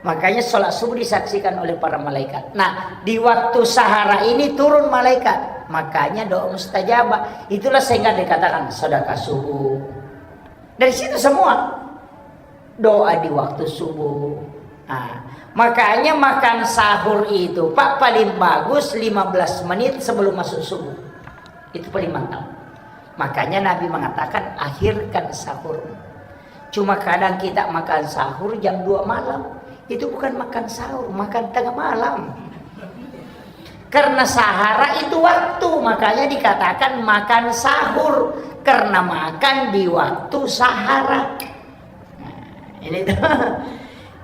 Makanya sholat subuh disaksikan oleh para malaikat. Nah, di waktu sahara ini turun malaikat. Makanya doa mustajabah. Itulah sehingga dikatakan sedekah subuh. Dari situ semua. Doa di waktu subuh. Nah, makanya makan sahur itu, Pak, paling bagus lima belas menit sebelum masuk subuh. Itu paling mantap. Makanya Nabi mengatakan, "Akhirkan sahur." Cuma kadang kita makan sahur jam dua malam. Itu bukan makan sahur, makan tengah malam. Karena sahara itu waktu, makanya dikatakan makan sahur. Karena makan di waktu sahara. Nah, ini tuh.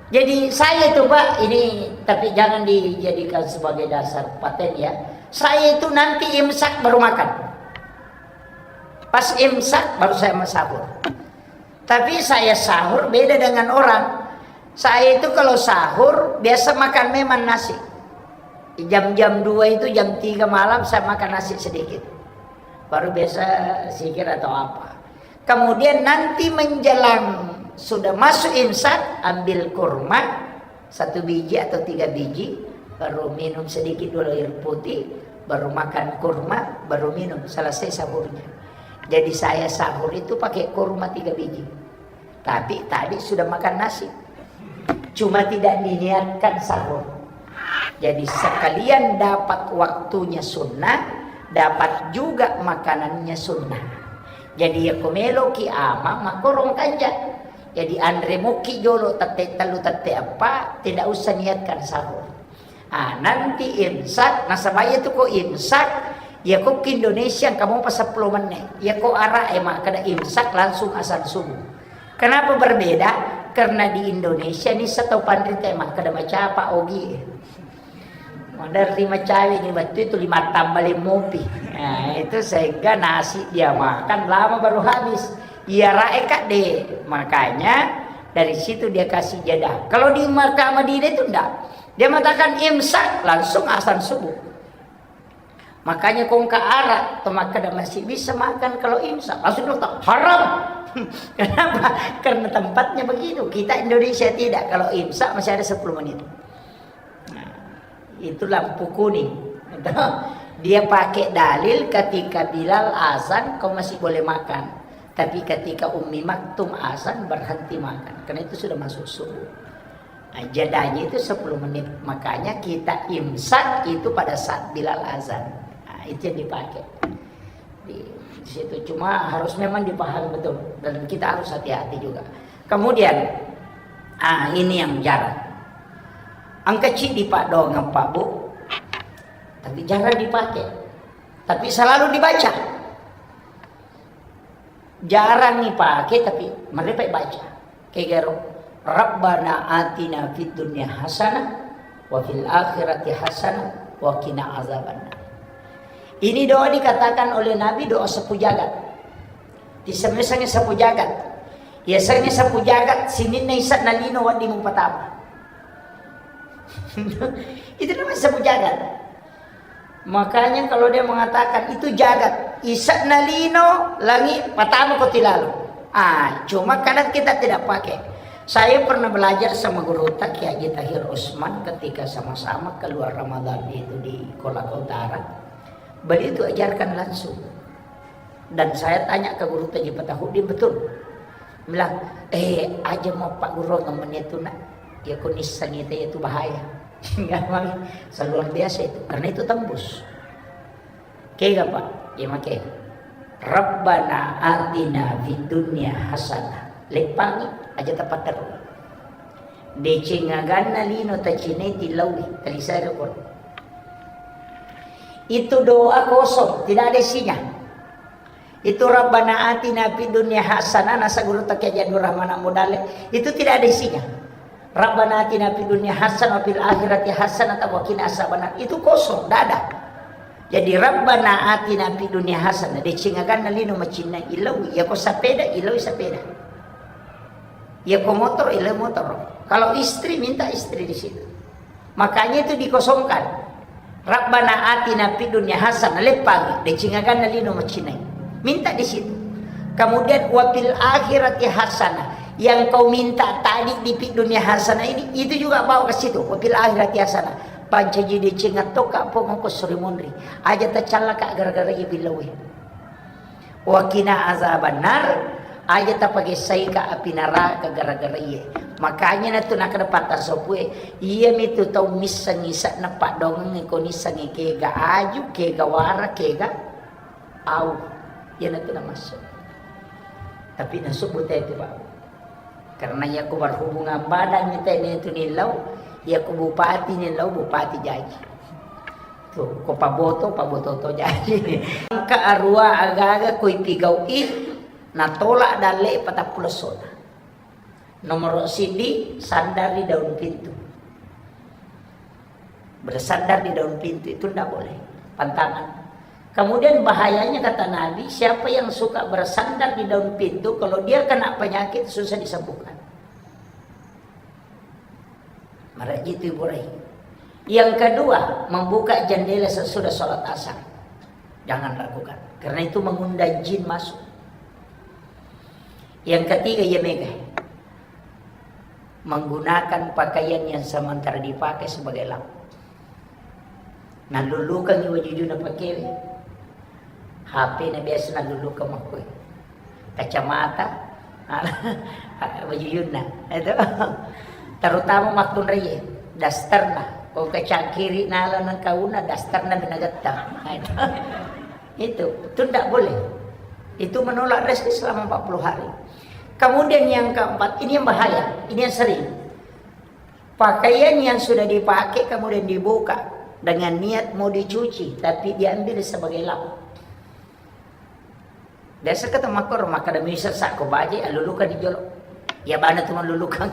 Jadi saya itu, Pak, ini tapi jangan dijadikan sebagai dasar paten ya. Saya itu nanti imsak baru makan. Pas imsak baru saya mau sahur. Tapi saya sahur beda dengan orang. Saya itu kalau sahur biasa makan memang nasi. Jam-jam dua itu, jam tiga malam saya makan nasi sedikit. Baru biasa zikir atau apa. Kemudian nanti menjelang sudah masuk imsak, ambil kurma satu biji atau tiga biji, baru minum sedikit dulu air putih, baru makan kurma, baru minum, selesai sahurnya. Jadi saya sahur itu pakai kurma tiga biji. Tapi tadi sudah makan nasi. Cuma tidak diniatkan sahur. Jadi sekalian dapat waktunya sunnah, dapat juga makanannya sunnah. Jadi ya ko meloki ama makkorong kanja. Jadi anre mukki jolo tette tellu tette eppa, tidak usah niatkan sahur. Ah, nanti imsak, nasaba iya tu ko imsak, iya ko ki Indonesia engka mopa seppulo menne. Iya ko Arab e makkeda imsak langsung azan subuh. Kenapa berbeda? Karena di Indonesia ni setau panrita makkeda macapa ogi. Modern lima cawe ni, waktu itu lima tambah lima mopi. Nah, itu sehingga nasi dia makan lama baru habis. Iya rae kak deh. Makanya dari situ dia kasih jeda. Kalau di Mekah Madinah itu enggak. Dia mengatakan imsak, langsung azan subuh. Makanya kongka arak, to makkeda masih bisa makan kalau imsak, langsung dokter, "Haram." Kenapa? Karena tempatnya begitu. Kita Indonesia tidak, kalau imsak masih ada sepuluh menit. Nah, itu lampu kuning. Dia pakai dalil ketika Bilal azan, kau masih boleh makan. Tapi ketika Ummi Maktum azan, berhenti makan. Karena itu sudah masuk subuh. Nah, jedanya itu sepuluh menit. Makanya kita imsak itu pada saat Bilal azan. Nah, itu yang dipakai. Di, di situ. Cuma harus memang dipahami betul. Dan kita harus hati-hati juga. Kemudian, ah, ini yang jarang. Engka ceddi paddoangeng, Pak, Bu. Tapi jarang dipakai. Tapi selalu dibaca. Jarang ipake, tapi mereka baca. Kegaro, "Rabbana atina fid dunya hasanah wa fil akhirati hasanah wa qina azabannar." Ini doa dikatakan oleh Nabi doa sapu jagat. Disemmesengngi sapu jagat. Iya sengngi sapu jagat, sininna isa nalino wedding mupatama. Itu namanya sapu jagat. Makanya kalau dia mengatakan itu jagat, isa nalino langi patama ko tilalo. Ah, cuma kadang kita tidak pakai. Saya pernah belajar sama guru Kiai Haji Tahir Usman ketika sama-sama keluar Ramadan itu di Kolaka Utara. Beliau itu ajarkan langsung. Dan saya tanya ke guru Haji Fatahudin, betul. Bilang, "Eh, aja mau Pak Guru ngomongnya itu, Nak. Ya, kau nisang itu, itu bahaya." Enggak, Bang. Luar biasa itu. Karena itu tembus. Kega, Pak? Ya, make. "Rabbana atina fid dunya hasanah." Leppangi aja tepat terus. Deceng aganna lino tacinai tilaui, talisai rokon. Itu doa kosong, tidak ada isinya. Itu Rabbana atina fid dunya hasanah, nasa guru Kiai Haji Abdul Rahman Amudale, itu tidak ada isinya. Rabbana atina fid dunya hasanah wa fil akhirati hasanah wa qina azabannar. Itu kosong, tidak ada. Jadi Rabbana atina fid dunya hasanah, deceng aganna lino macinnai, ilau, ya ko sepeda, ilau sepeda. Ya ko motor, ilau motor. Kalau istri, minta istri di situ. Makanya itu dikosongkan. Rabbana atina fid dunya hasanah, leppangi, deceng aganna lino macinai. Minta di situ. Kemudian wa fil akhirati hasanah. Yang kau minta tadi di fid dunya hasanah ini, itu juga bawa ke situ. Wa fil akhirati hasanah. Pancaji deceng attoka pong ko suri monri. Aja tacallaka gara-gara iya billawe. Wa qina azabannar, aja tapagessaika api naraka gara-gara iye. Makanya natu nakkeda patta sopue, iyamitu tau missengngi se'na paddoangeng ko nissengngi kega aju, kega wara, kega au. Iyanatu namassu. Tapi nasubbu te tu, Pak. Karena iya ko berhubungan badan ni tene tu nillau, iya ko bupati nillau, bupati jaji. Tu, ko paboto, paboto to jaji. Engka arua agaga ko ipigau'i, natolak dalle patappulo sona. Nomor siddi, sandar di daun pintu. Bersandar di daun pintu itu ndak boleh. Pantangan. Kemudian bahayanya kata Nabi, siapa yang suka bersandar di daun pintu, kalau dia kena penyakit susah disembuhkan. Maraji itu Ibu Rai. Yang kedua, membuka jendela sesudah sholat asar. Jangan lakukan. Karena itu mengundang jin masuk. Yang ketiga, iya mega. Menggunakan pakaian yang sementara dipakai sebagai lap. Nallulukangngi wajujuna pakewe. H P na biasa nallulukang makkue. Kacamata, wajujunna. Itu. Terutama makkunraie, dasterna. Ko kacangkiri nala nengkauna, dasterna minagetta. Itu, itu ndak boleh. Itu menolak rezeki selama empat puluh hari. Kemudian yang keempat, ini yang bahaya, ini yang sering. Pakaian yang sudah dipakai kemudian dibuka dengan niat mau dicuci, tapi diambil sebagai lap. Biasa kata makor, maka demi sesak ko baje, alulukan di jolo. Ya bana tu malulukan.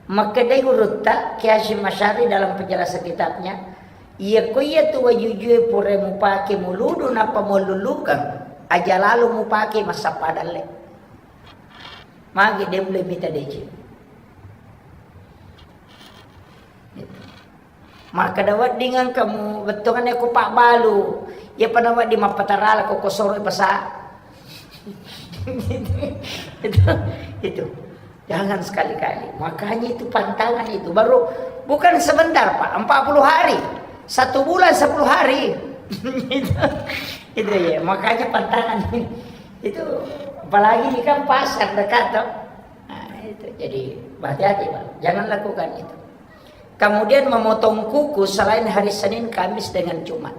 Makkedai gurutta, Kiai Hasyim Asy'ari dalam penjelasan kitabnya, iya ko iya tu wajujue pura mupake muludu nappa mullulukang, aja lalo mupake massappa dalle. Magi de mulle mita deceng. Makkeda wedding engka mu bettuanna ko pabbalu. Iya pada wedding mappatarala ko kosoro pasa. Itu, itu. Jangan sekali-kali. Makanya itu pantangan itu. Baru bukan sebentar, Pak. Empat puluh hari. Satu bulan sepuluh hari. Itu, itu ya. Makanya pantangan. Itu apalagi ini kan pasar dekat, toh. Nah, itu. Jadi hati-hati, Pak. Jangan lakukan itu. Kemudian memotong kuku selain hari Senin, Kamis, dengan Jumat.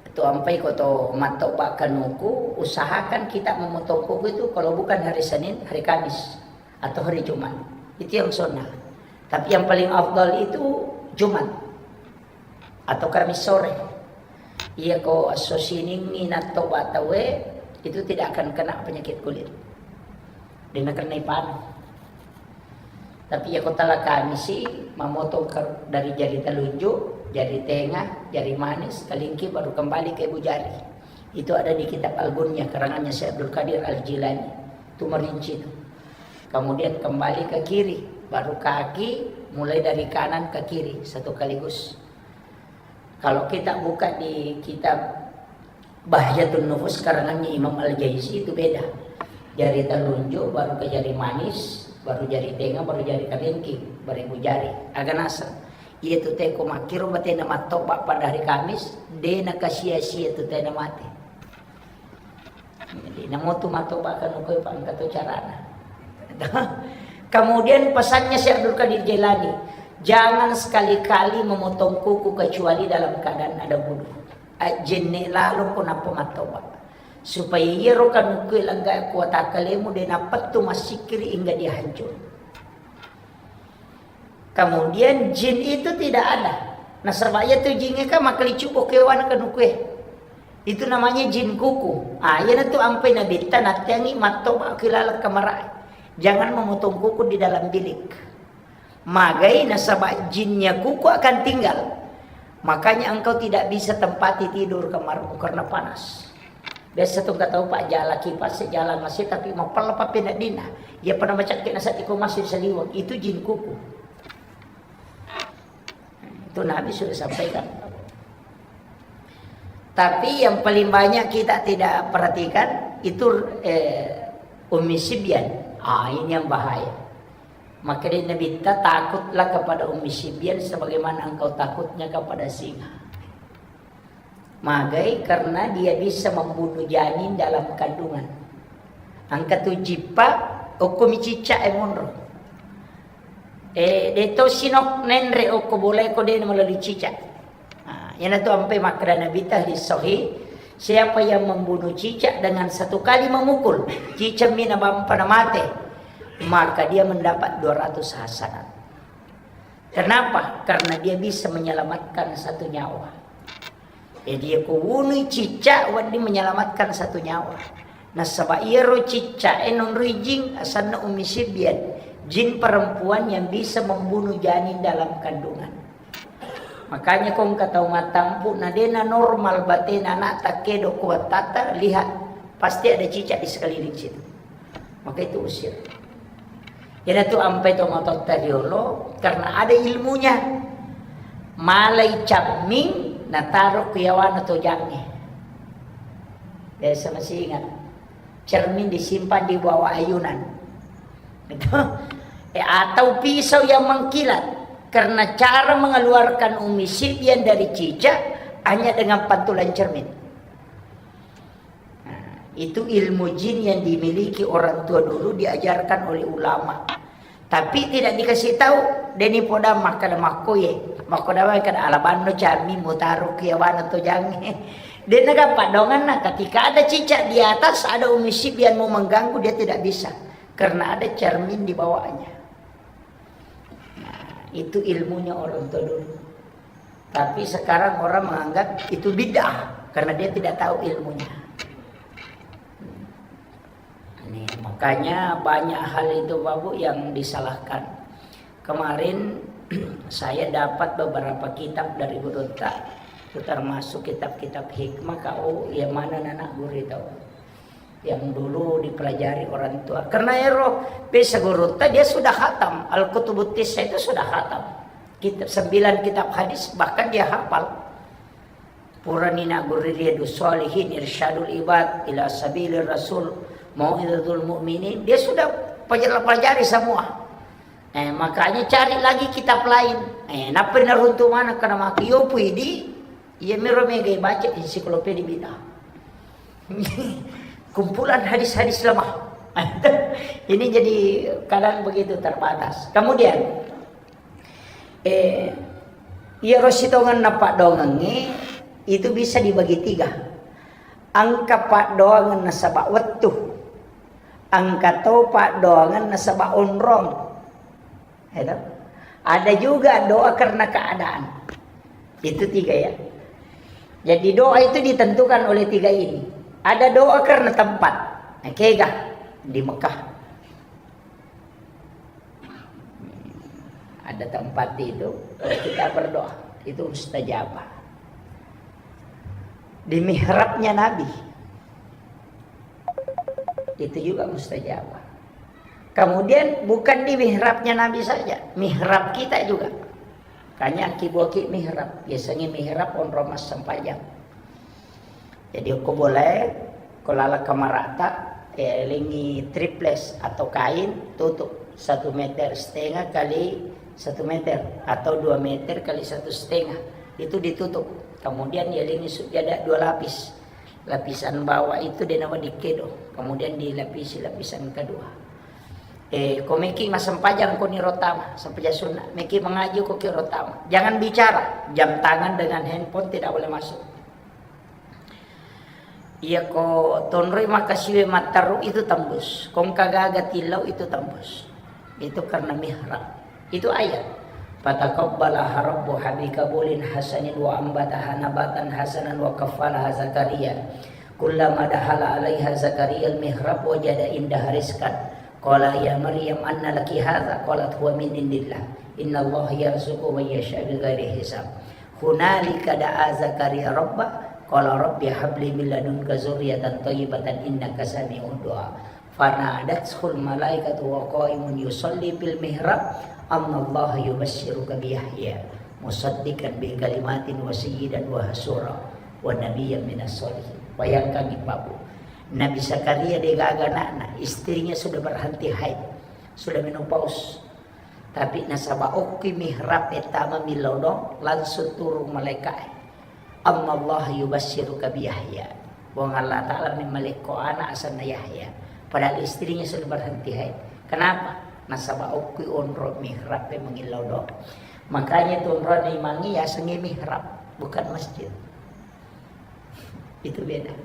Itu ampai ko to mattoba kanuku, usahakan kita memotong kuku itu kalau bukan hari Senin, hari Kamis, atau hari Jumat. Itu yang sunnah. Tapi yang paling afdal itu Jumat atau Kamis sore. Iya ko esso siningi nattoba tauwe, itu tidak akan kena penyakit kulit. Dia kena panu. Tapi iya ko tala Kamisi, mamotong ke, dari jari telunjuk, jari tengah, jari manis, kelingking, baru kembali ke ibu jari. Itu ada di kitab Al-Gunyah, karangannya Syekh Abdul Qadir Al-Jilani. Itu merinci itu. Kemudian kembali ke kiri, baru kaki, mulai dari kanan ke kiri, satu kaligus. Kalau kita buka di kitab Bahjatun Nufus karangannya Imam Al-Jaizi itu beda. Jari telunjuk, baru ke jari manis, baru jari tengah, baru jari kelingking, baru ibu jari. Agak naseng. Iya tu teko makkiro batena mattoba pada hari Kamis, dena kasia-sia tu tena mate. Jadi, namotu mattoba kan koe pangkato carana. Kemudian pesannya Syekh Abdul Qadir Jailani, jangan sekali-kali memotong kuku kecuali dalam keadaan ada wudhu. Ajjenne lalo ko nappa mattoba. Supaya iyaro kanukue langga kuatakkalemu de napettu massikkiri hingga dia hancur. Kemudian jin itu tidak ada. Nasaba iya tu jingnge kan makkalicubbo kewana kanukue. Itu namanya jin kuku. Ah, iyanatu ampai nabitta natteangi mattoba kilala kamarae. Jangan memotong kuku di dalam bilik. Magai nasaba jinnya kuku akan tinggal. Makanya engkau tidak bisa tempati tidur kamarmu karena panas. Biasa tu engka tau, Pak, jala kipas, jala masi, tapi mapella pappeneddinna. Iya pada macakke nasaba iko masuk saliweng. Itu jin kuku. Itu Nabi sudah sampaikan. Tapi yang paling banyak kita tidak perhatikan itu, eh, Ummi Sibyan. Ah, ini yang bahaya. Maka dia Nabi, takutlah kepada Ummi Sibyan sebagaimana engkau takutnya kepada singa. Magai karena dia bisa membunuh janin dalam kandungan. Engka tu jippa, okko mi cicak e monro. Eh, de to sinok nenre okko bola e ko de melalui cicak. Nah, iyanatu ampai makkeda Nabi ta hadis sahih, siapa yang membunuh cicak dengan satu kali memukul, cicak mi nabampa na mate, maka dia mendapat dua ratus hasanat. Kenapa? Karena dia bisa menyelamatkan satu nyawa. Jadi, ko wunui cicak, wedding menyelamatkan satu nyawa. Nasaba iyaro cicak e nonroi jin, asanna Ummi Sibyan. Jin perempuan yang bisa membunuh janin dalam kandungan. Makanya ko engka tau mattampu, na dena normal batena anak takkedo ko wattata, lihat, pasti ada cicak di sekeliling situ. Maka itu usir. Iyanatu ampai to matotta riolo, karena ada ilmunya. Malai camming, nataro ku yawana tojangnge. Biasa masih ingat. Cermin disimpan di bawah ayunan. Gitu. Eh, atau pisau yang mengkilat. Karena cara mengeluarkan Ummi Sibyan dari cicak hanya dengan pantulan cermin. Nah, itu ilmu jin yang dimiliki orang tua dulu, diajarkan oleh ulama. Tapi tidak dikasih tahu, deni poda makkeda makkoye. Makkoda makkeda alabanno cami mutaro kiawana tojangnge. Dena gappa donganna, ketika ada cicak di atas, ada Ummi Sibyan mau mengganggu, dia tidak bisa. Karena ada cermin di bawahnya. Nah, itu ilmunya orang tua dulu. Tapi sekarang orang menganggap itu bid'ah karena dia tidak tahu ilmunya. Ini makanya banyak hal itu, Bapak Bu, yang disalahkan. Kemarin saya dapat beberapa kitab dari gurutta, termasuk kitab-kitab hikmah, kau yang mana anak guru tahu. Yang dulu dipelajari orang tua. Karena ero, bisa gurutta dia sudah khatam. Al-Kutubut Tissa itu sudah khatam. Kitab, sembilan kitab hadis, bahkan dia hafal. Purani na guru Riyadus Shalihin, Irsyadul Ibad ila Sabilir Rasul, Mau'izatul Mukminin, dia sudah pelajari semua. Eh, makanya cari lagi kitab lain. Eh, nappa naruntu mana kana maki yo pui di, iya miro mega baca ensiklopedia bid'ah. Kumpulan hadis-hadis lemah. Ini jadi kadang begitu terbatas. Kemudian, eh, iyaro sitongenna paddoangengnge itu bisa dibagi tiga. Engka paddoangeng nasaba wettu, engka to paddoangeng nasaba onrong. Ya toh? Ada juga doa karena keadaan. Itu tiga ya. Jadi doa itu ditentukan oleh tiga ini. Ada doa karena tempat. Nah, kega di Mekah. Ada tempat itu, kita berdoa, itu mustajabah. Di mihrabnya Nabi, itu juga mustajabah. Kemudian bukan di mihrabnya Nabi saja, mihrab kita juga. Kanya ki boki mihrab, biasanya mihrab onrong massempajang. Jadi ko boleh, ko lala kamarata, eh, lingi triples atau kain, tutup satu meter setengah kali satu meter atau dua meter kali satu setengah. Itu ditutup. Kemudian ya lingi sujada dua lapis. Lapisan bawah itu dia nama dikedo. Kemudian dilapisi lapisan kedua. Eh, ko meki massempajang ko ni rotama, sempajang sunnah. Meki mengaji ko ki rotama. Jangan bicara. Jam tangan dengan handphone tidak boleh masuk. Iya ko tonroi makasiwe matteru itu tembus. Kong kagaga tillau itu tembus. Itu karena mihrab. Itu ayat. Fataqabbalaha rabbuha biqabulin hasanin wa ambataha nabatan hasanan wa kaffalaha Zakaria. Kullama dakhala alaiha Zakaria al-mihrab wajada indaha rizqan. Qala ya Maryam anna laki hadza? Qalat huwa min indillah. Innallaha yarzuqu man yasha bighairi hisab. Hunalika da'a Zakaria rabba, qala rabbi habli min ladunka dzurriyyatan thayyibatan innaka sami'ud du'a. Fanadathul malaikatu wa qaimun yusalli fil mihrab, annallaha yubasysyiruka bi Yahya musaddiqan bi kalimatin wa sayyidan wa hasura wa nabiyyan minas sholihin. Bayangkan, Ibu. Nabi Zakaria degaga anakna, istrinya sudah berhenti haid, sudah menopause. Tapi nasaba okki mihrab e tama millau dong, langsung turun malaikat e. Annallaha yubasysyiruka bi Yahya. Puang Allah Ta'ala memmalekko anak asanna Yahya. Padahal istrinya sudah berhenti haid. Kenapa? Nasaba okki onro mihrab e mangillau dong. Makanya tu onro imangi yasengi mihrab, bukan masjid. Itu beda.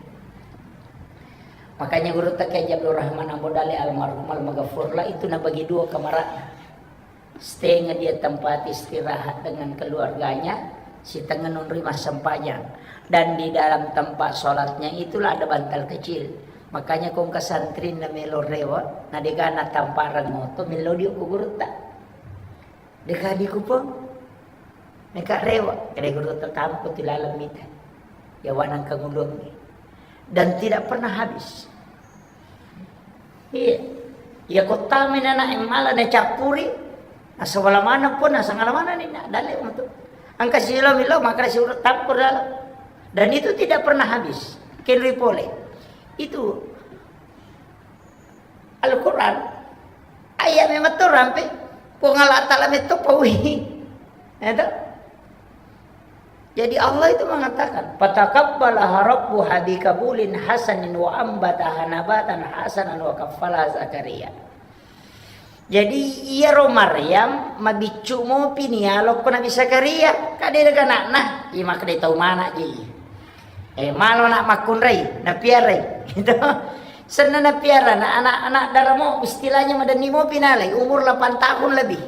Makanya gurutta Kiai Abdul Rahman Ambo Dale almarhum almaghfurlah itu nabagi dua kamarana. Setengah dia tempat istirahat dengan keluarganya, setengah nonroi massempajang. Dan di dalam tempat sholatnya itulah ada bantal kecil. Makanya kong kesantri na melo rewa, na degana tamparang moto, melo dio ku gurutta. Deka di kupang. Meka rewa, kede gurutta tampo ti laleng mita. Ya wanang kangulungi. Dan tidak pernah habis. Iya. Iya, kota menana yang malah na campuri. Asa wala mana pun, asa ngala mana ni, na, dalle untuk. Angka silo milo, maka si urut tampur dalam. Dan itu tidak pernah habis. Kenri pole. Itu Al-Quran. Ayat memang tu rampe. Puang Allah Ta'ala metto paui. Ya toh? Jadi Allah itu mengatakan, "Fataqabbalaha rabbuha biqabulin hasanin wa ambataha nabatan hasanan wa kaffalaha Zakaria." Jadi iyaro Maryam mabiccu mopi ni alokko Nabi Zakaria, kade daga anakna, iya makkeda tau mana ji. Eh, malo nak makkunrai, napiarai. Gitu. Senna napiara, na anak-anak daramo, istilahnya madenni mopi nalai, umur delapan tahun lebih.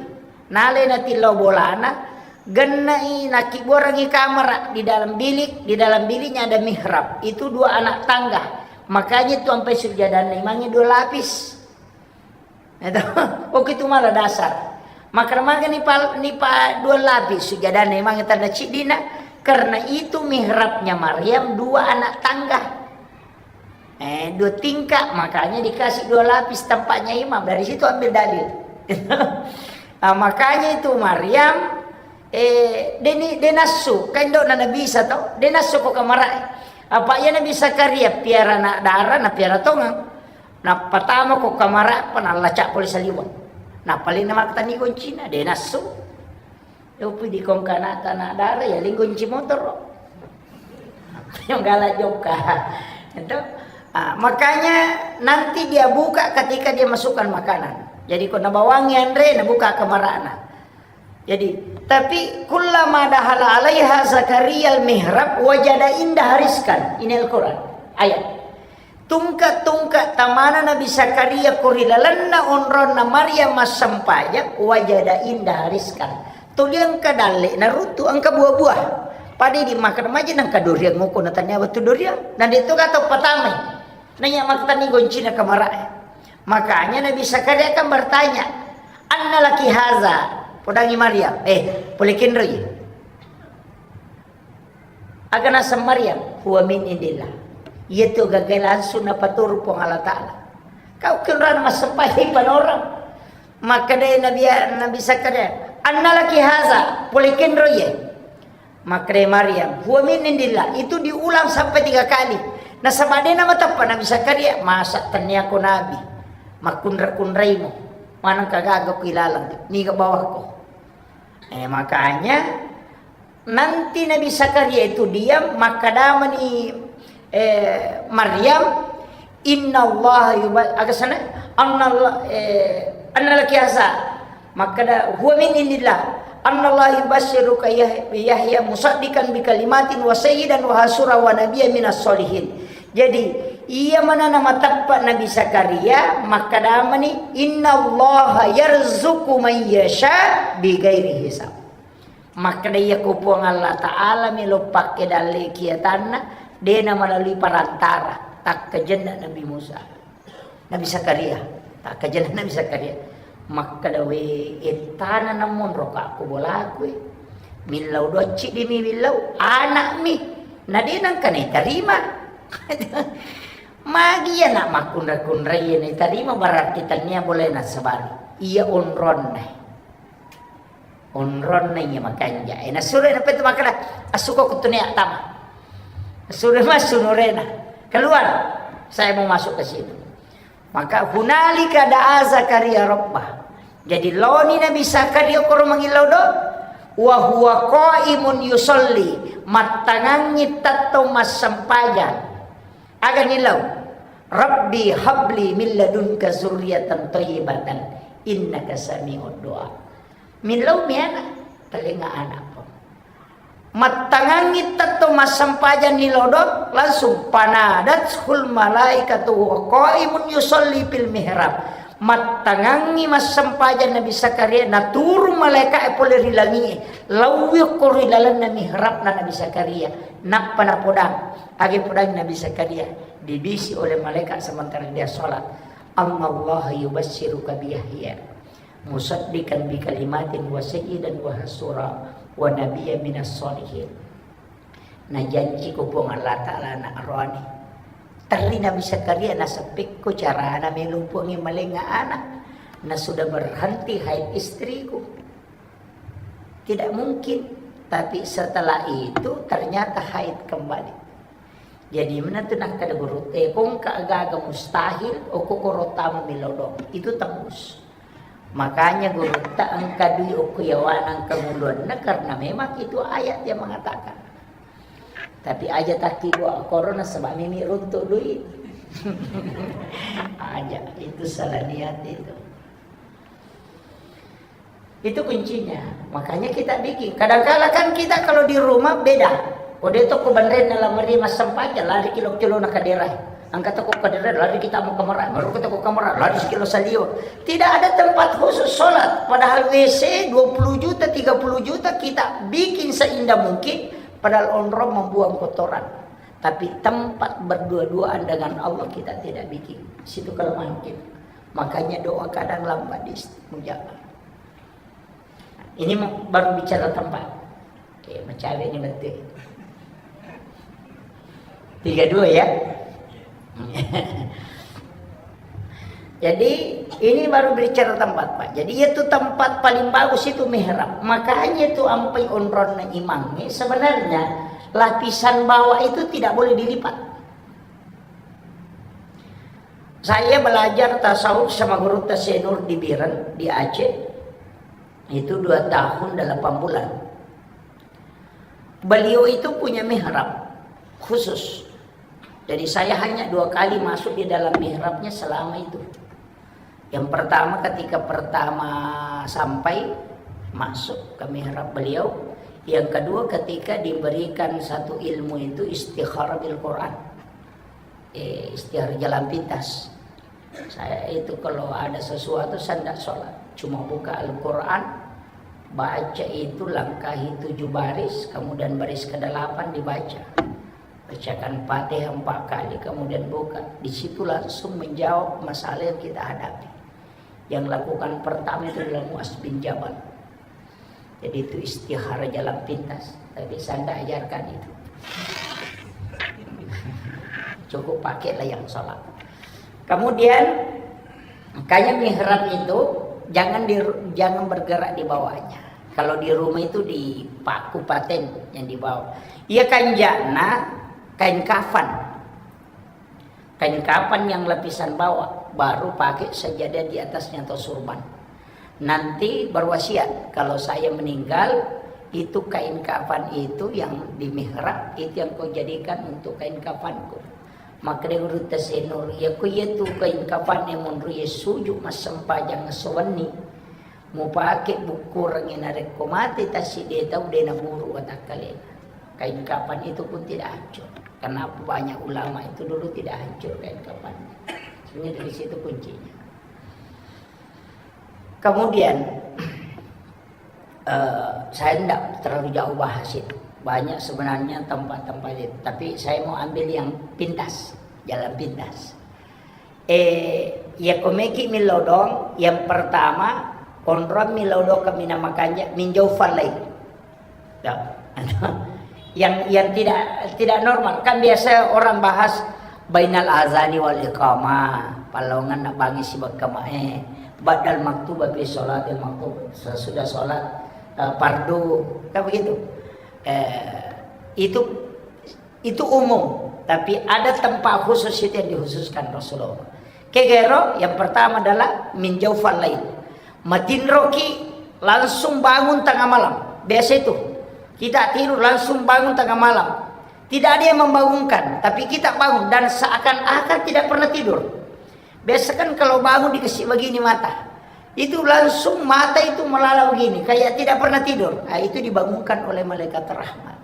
Nalai natillau bolana, gennai nakkibuarangi kamara di dalam bilik, di dalam biliknya ada mihrab. Itu dua anak tangga. Makanya itu sampai sujadanna imangnge dua lapis. Itu, oke itu malah dasar. Makar maga nipa, nipa dua lapis sujadanna imangnge tanna ciddina, karena itu mihrabnya Maryam dua anak tangga. Eh, dua tingkat, makanya dikasih dua lapis tempatnya imam. Dari situ ambil dalil. Nah, makanya itu Maryam Eh, deni, denassu, kan do na Nabi Isa to, denassu ko kamarae. Apa iya Nabi Zakaria piara anak dara, na piara tongang. Napatama ko kamara, panallacak pole saliweng. Napalena makkatani goncina, denassu. Yopi di kongkana tanah dara, ya linggonci motoro. Yang galak jokka. Itu. Ah, makanya nanti dia buka ketika dia masukkan makanan. Jadi ko nabawangi anre, nabuka kamarana. Jadi, tapi kullama dahala alaiha Zakaria al-mihrab wajada indaha rizqan. Ini Al-Quran. Ayat. Tungka-tungka tamana Nabi Zakaria ko ri lalenna onronna Maryam massempajang, wajada indaha rizqan. Tuli engka dalle naruttu, engka buah-buah. Pada di makan maja nangka durian ngoko na tania wettu durian. Na de to gato patamai. Nanya maktani goncina kamarae. Makanya Nabi Zakaria kan bertanya, "Anna laki haza?" Podangi Maryam, "Eh, pole kenroi?" Aga naseng Maryam, "Huwa min indillah." Iya tu gagai langsung napaturu Puang Allah Ta'ala. Kau kenrana massempajang panorang. Makkeda Nabi, Nabi Zakaria, "Anna laki haza?" Pole kenroi ye. Makkeda Maryam, "Huwa min indillah." Itu diulang sampai tiga kali. Nasaba de namateppa Nabi Zakaria, "Masa tennia ko nabi? Makkunra-kunraimo. Maneng kagaga ku ilalang, niga bawako." Eh, makanya nanti Nabi Zakaria itu diam, makkedamani, eh, Maryam, "Innallaha yuba-," aga sana? "Annallah-, eh, annalaki haza." Makkeda, "Huwa min indillah. Annallaha yubasysyruka Yah-, Yahya musaddiqan bi kalimatin wa sayyidan wa hasura wa nabiyya minas solihin." Jadi, iya manana mateppa Nabi Zakaria, makkedamani, "Innallaha yarzuqu man yasha bi ghairi hisab." Makkeda, "Iya ko Puang Allah Ta'ala melo pakke dalle kiatanna, de na melalui perantara, takkajenna Nabi Musa." Nabi Zakaria, takkajenna Nabi Zakaria. Makkeda, "We, ettana namonro ka ko bolaku, eh. Millau docci dimi millau, anakmi. Na de nangka naitarima." Magi iya nak makkunra-kunrai iya naitarima, berarti tania boleh nasabari. Iya onronna. Onronna iya makanja. Eh, nasuro na petu makkeda, "Assuko kutunia tama." Nasuro massu nurena. "Keluar. Saya mau masuk ke situ." Maka hunalika da'a Zakaria rabbah. Jadi loni Nabi Zakaria koro mangillau do. Wa huwa qaimun yusalli. Mattangangi tettong massempajang. Aga nillau? "Rabbi habli min ladunka zurriyatan thayyibatan innaka sami'ud du'a." Millau mi ana, talenga anakku. Mattangangi tetto massempajang ni lodo, langsung panadathul malaikatu wa qaimun yusalli fil mihrab. Mattangangi massempajang Nabi Zakaria, naturung malaika'e pole ri langi'e, lawi okko ri lalenna mihrabna Nabi Zakaria. Nappa napodang, age podang Nabi Zakaria, dibisi oleh malaikat sementara dia sholat, "Annallaha yubasysyruka bi Yahya musaddiqan bi kalimatin wa sayyidan wa hasura wa nabiyya minas sholihin." Najanci ko Puang Allah Ta'ala anak roani. Terri Nabi Zakaria naseppekko carana melo Puangnge malenga anak. Na sudah berhenti haid istriku. Tidak mungkin. Tapi setelah itu ternyata haid kembali. Jadi menentu nakkeda guru, eh, kongka gaga mustahil, okko koro tama milodong. Itu tembus. Makanya gurutta engka dui okko yawana engka nguluanna karena memang itu ayat yang mengatakan. Tapi aja takki dua korona sebab mimi runtuk dui. Aja, itu salah niat itu. Itu kuncinya. Makanya kita bikin. Kadangkala kan kita kalau di rumah beda. Kode toko banrenna lamari massempajang lari kilo-kilo na kadera. Angkat toko kadera lari kita mau kamera, baru kita ke kamera lari sekilo salio. Tidak ada tempat khusus sholat. Padahal W C dua puluh juta, tiga puluh juta kita bikin seindah mungkin. Padahal onrong membuang kotoran. Tapi tempat berdua-duaan dengan Allah kita tidak bikin. Situ kelemahan kita. Makanya doa kadang lambat diistijaabah. Ini mau, baru bicara tempat. Oke, mencari ini betul. Tiga dua ya. Jadi ini baru bicara tempat, Pak. Jadi itu tempat paling bagus itu mihrab. Makanya itu ampai onronna imamnya, sebenarnya lapisan bawah itu tidak boleh dilipat. Saya belajar tasawuf sama guru Tasenur di Biren, di Aceh. Itu dua tahun delapan bulan. Beliau itu punya mihrab khusus. Jadi saya hanya dua kali masuk di dalam mihrabnya selama itu. Yang pertama, ketika pertama sampai masuk ke mihrab beliau, yang kedua ketika diberikan satu ilmu itu istikharah bil Quran. Eh, istiar jalan pintas. Saya itu kalau ada sesuatu, saya tidak sholat. Cuma buka Al-Quran, baca itu, langkahi tujuh baris, kemudian baris kedelapan dibaca. Bacakan Fatihah empat kali, kemudian buka. Di situ langsung menjawab masalah yang kita hadapi. Yang lakukan pertama itu adalah Muaz bin Jabal. Jadi itu istihara jalan pintas. Tapi saya tidak ajarkan itu. Cukup pakailah yang sholat. Kemudian, makanya mihrab itu jangan di, jangan bergerak di bawahnya. Kalau di rumah itu dipaku paten yang di bawah. Iya, kanjana kain kafan. Kain kafan yang lapisan bawah baru pakai sajadah di atasnya atau surban. Nanti berwasiat, kalau saya meninggal, itu kain kafan itu yang di mihrab, itu yang kau jadikan untuk kain kafanku. Maka dia urut Tasenur, ya ku iya tu kain kafan yang menurut ya suju massempajang sewenni. Mupake bukkurengngi narekko mate tassiddi tau de naburu watakkalena. Kain kafan itu pun tidak hancur. Kenapa banyak ulama itu dulu tidak hancur kain kafannya? Sebenarnya dari situ kuncinya. Kemudian, eh, saya tidak terlalu jauh bahas itu. Banyak sebenarnya tempat-tempat itu. Tapi saya mau ambil yang pintas, jalan pintas. Eh, iya komeki milodong, yang pertama, onrong milodong kemina makanja, minjau falai. Ya. Yang, yang tidak, tidak normal. Kan biasa orang bahas bainal azani wal iqamah, palongan nak bangi sibak kama, eh, badal maktuba fi sholatil maktub, sesudah sholat, eh, fardu, kan begitu. Eh, itu itu umum, tapi ada tempat khusus itu yang dikhususkan Rasulullah. Kegero, yang pertama adalah min jaufal lail. Matinroki, langsung bangun tengah malam. Biasa itu. Kita tidur langsung bangun tengah malam. Tidak ada yang membangunkan, tapi kita bangun dan seakan-akan tidak pernah tidur. Biasa kan kalau bangun dikasih begini mata. Itu langsung mata itu melala begini, kayak tidak pernah tidur. Ah, itu dibangunkan oleh malaikat rahmat.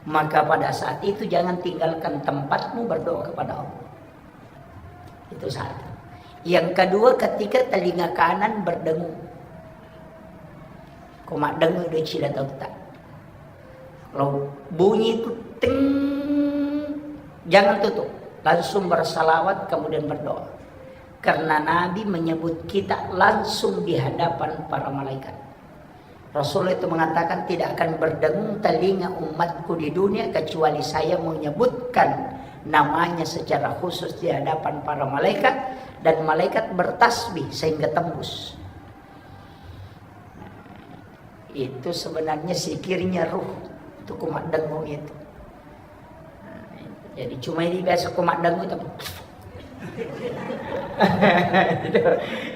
Maka pada saat itu jangan tinggalkan tempatmu berdoa kepada Allah. Itu satu. Yang kedua, ketika telinga kanan berdengung. Ko maddengung do cila tau tak. Kalau bunyi itu ting, jangan tutup. Langsung bersalawat, kemudian berdoa. Karena Nabi menyebut kita langsung di hadapan para malaikat. Rasulullah itu mengatakan, "Tidak akan berdengung telinga umatku di dunia kecuali saya menyebutkan namanya secara khusus di hadapan para malaikat, dan malaikat bertasbih sehingga tembus." Itu sebenarnya zikirnya ruh. Itu kumat dengung itu. Nah, jadi cuma ini biasa kumat dengung itu.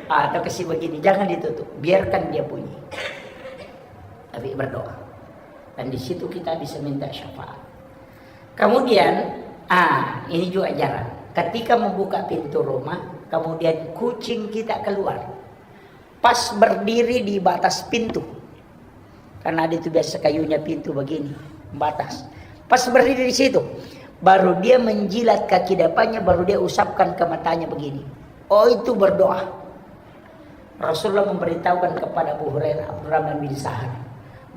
Atau kasih begini, jangan ditutup, biarkan dia bunyi. Tapi berdoa. Dan di situ kita bisa minta syafaat. Kemudian, ah, ini juga jarang. Ketika membuka pintu rumah, kemudian kucing kita keluar. Pas berdiri di batas pintu. Karena ada itu biasa kayunya pintu begini, batas. Pas berdiri di situ, baru dia menjilat kaki depannya, baru dia usapkan ke matanya begini. Oh, itu berdoa. Rasulullah memberitahukan kepada Abu Hurairah, Abdurrahman bin Sahar,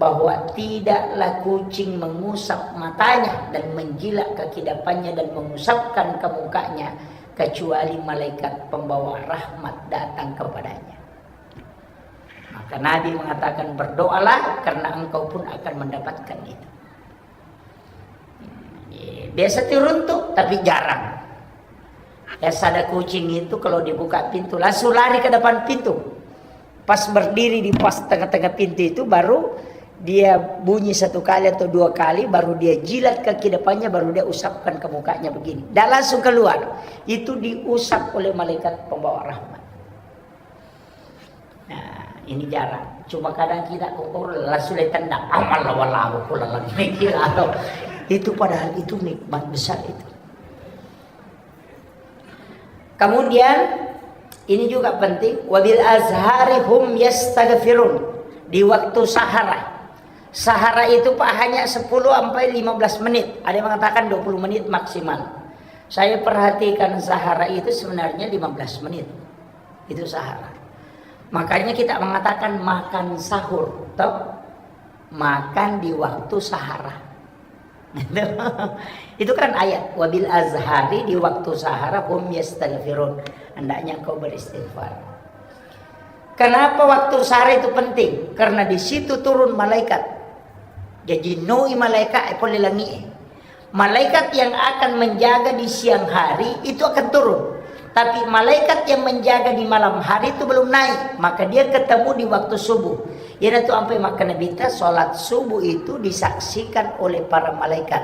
bahwa tidaklah kucing mengusap matanya dan menjilat kaki depannya dan mengusapkan ke mukanya, kecuali malaikat pembawa rahmat datang kepadanya. Maka Nabi mengatakan, "Berdoalah, karena engkau pun akan mendapatkan itu." Biasa turun tuh, tapi jarang. Biasa ada kucing itu kalau dibuka pintu, langsung lari ke depan pintu. Pas berdiri di pas tengah-tengah pintu itu, baru dia bunyi satu kali atau dua kali, baru dia jilat kaki depannya, baru dia usapkan ke mukanya begini. Dan langsung keluar. Itu diusap oleh malaikat pembawa rahmat. Nah, ini jarang. Cuma kadang kita kokoro langsung ditendang. Amal wala kula lagi kira atau itu padahal itu nikmat besar itu. Kemudian ini juga penting, wabil azhari hum yastaghfirun, di waktu sahara. Sahara itu, Pak, hanya sepuluh sampai lima belas menit. Ada yang mengatakan dua puluh menit maksimal. Saya perhatikan sahara itu sebenarnya lima belas menit. Itu sahara. Makanya kita mengatakan makan sahur, toh? Makan di waktu sahara. Itu kan ayat, wabil azhari, di waktu sahara, hum yastaghfirun. Hendaknya engkau beristighfar. Kenapa waktu sahara itu penting? Karena di situ turun malaikat. Jaji noi malaikat e pole langi e. Malaikat yang akan menjaga di siang hari itu akan turun. Tapi malaikat yang menjaga di malam hari itu belum naik. Maka dia ketemu di waktu subuh. Iyanatu ampai makkeda Nabitta, salat subuh itu disaksikan oleh para malaikat.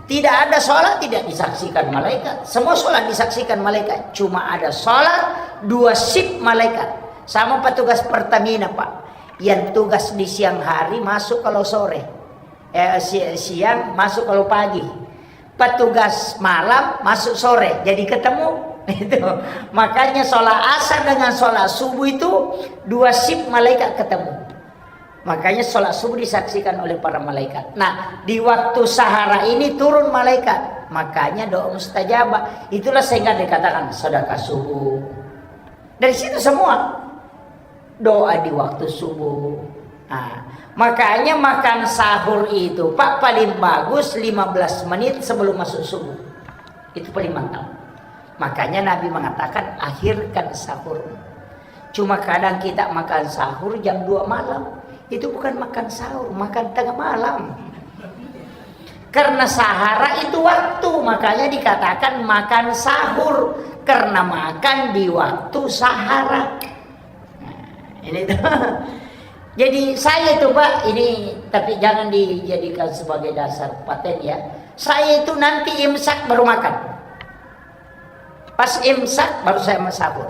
Tidak ada salat tidak disaksikan malaikat. Semua salat disaksikan malaikat. Cuma ada salat dua shift malaikat. Sama petugas Pertamina, Pak. Yang tugas di siang hari masuk kalau sore. Eh, si-, siang masuk kalau pagi. Petugas malam masuk sore. Jadi ketemu. Itu. Makanya sholat asar dengan sholat subuh itu dua shift malaikat ketemu. Makanya sholat subuh disaksikan oleh para malaikat. Nah, di waktu sahara ini turun malaikat. Makanya doa mustajabah. Itulah sehingga dikatakan sedekah subuh. Dari situ semua. Doa di waktu subuh. Nah, makanya makan sahur itu, Pak, paling bagus lima belas menit sebelum masuk subuh. Itu paling mantap. Makanya Nabi mengatakan, "Akhirkan sahur." Cuma kadang kita makan sahur jam dua malam. Itu bukan makan sahur, makan tengah malam. Karena sahara itu waktu, makanya dikatakan makan sahur. Karena makan di waktu sahara. Nah, ini tuh. Jadi saya itu, Pak, ini, tapi jangan dijadikan sebagai dasar paten ya. Saya itu nanti imsak baru makan. Pas imsak baru saya mau sahur.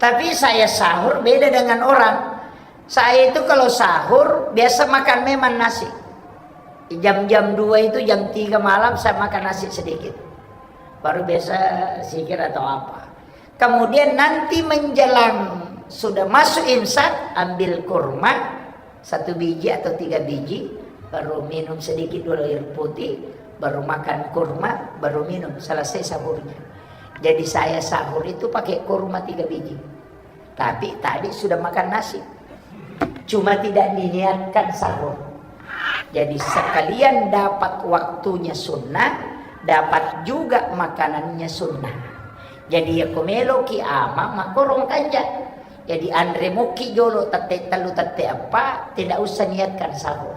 Tapi saya sahur beda dengan orang. Saya itu kalau sahur biasa makan memang nasi. Jam-jam dua itu, jam tiga malam saya makan nasi sedikit. Baru biasa zikir atau apa. Kemudian nanti menjelang sudah masuk imsak, ambil kurma satu biji atau tiga biji, baru minum sedikit dulu air putih, baru makan kurma, baru minum, selesai sahurnya. Jadi saya sahur itu pakai kurma tiga biji. Tapi tadi sudah makan nasi. Cuma tidak diniatkan sahur. Jadi sekalian dapat waktunya sunnah, dapat juga makanannya sunnah. Jadi ya ko meloki ama, makorong kanja. Jadi anre moki jolo tette tellu tette eppa, tidak usah niatkan sahur.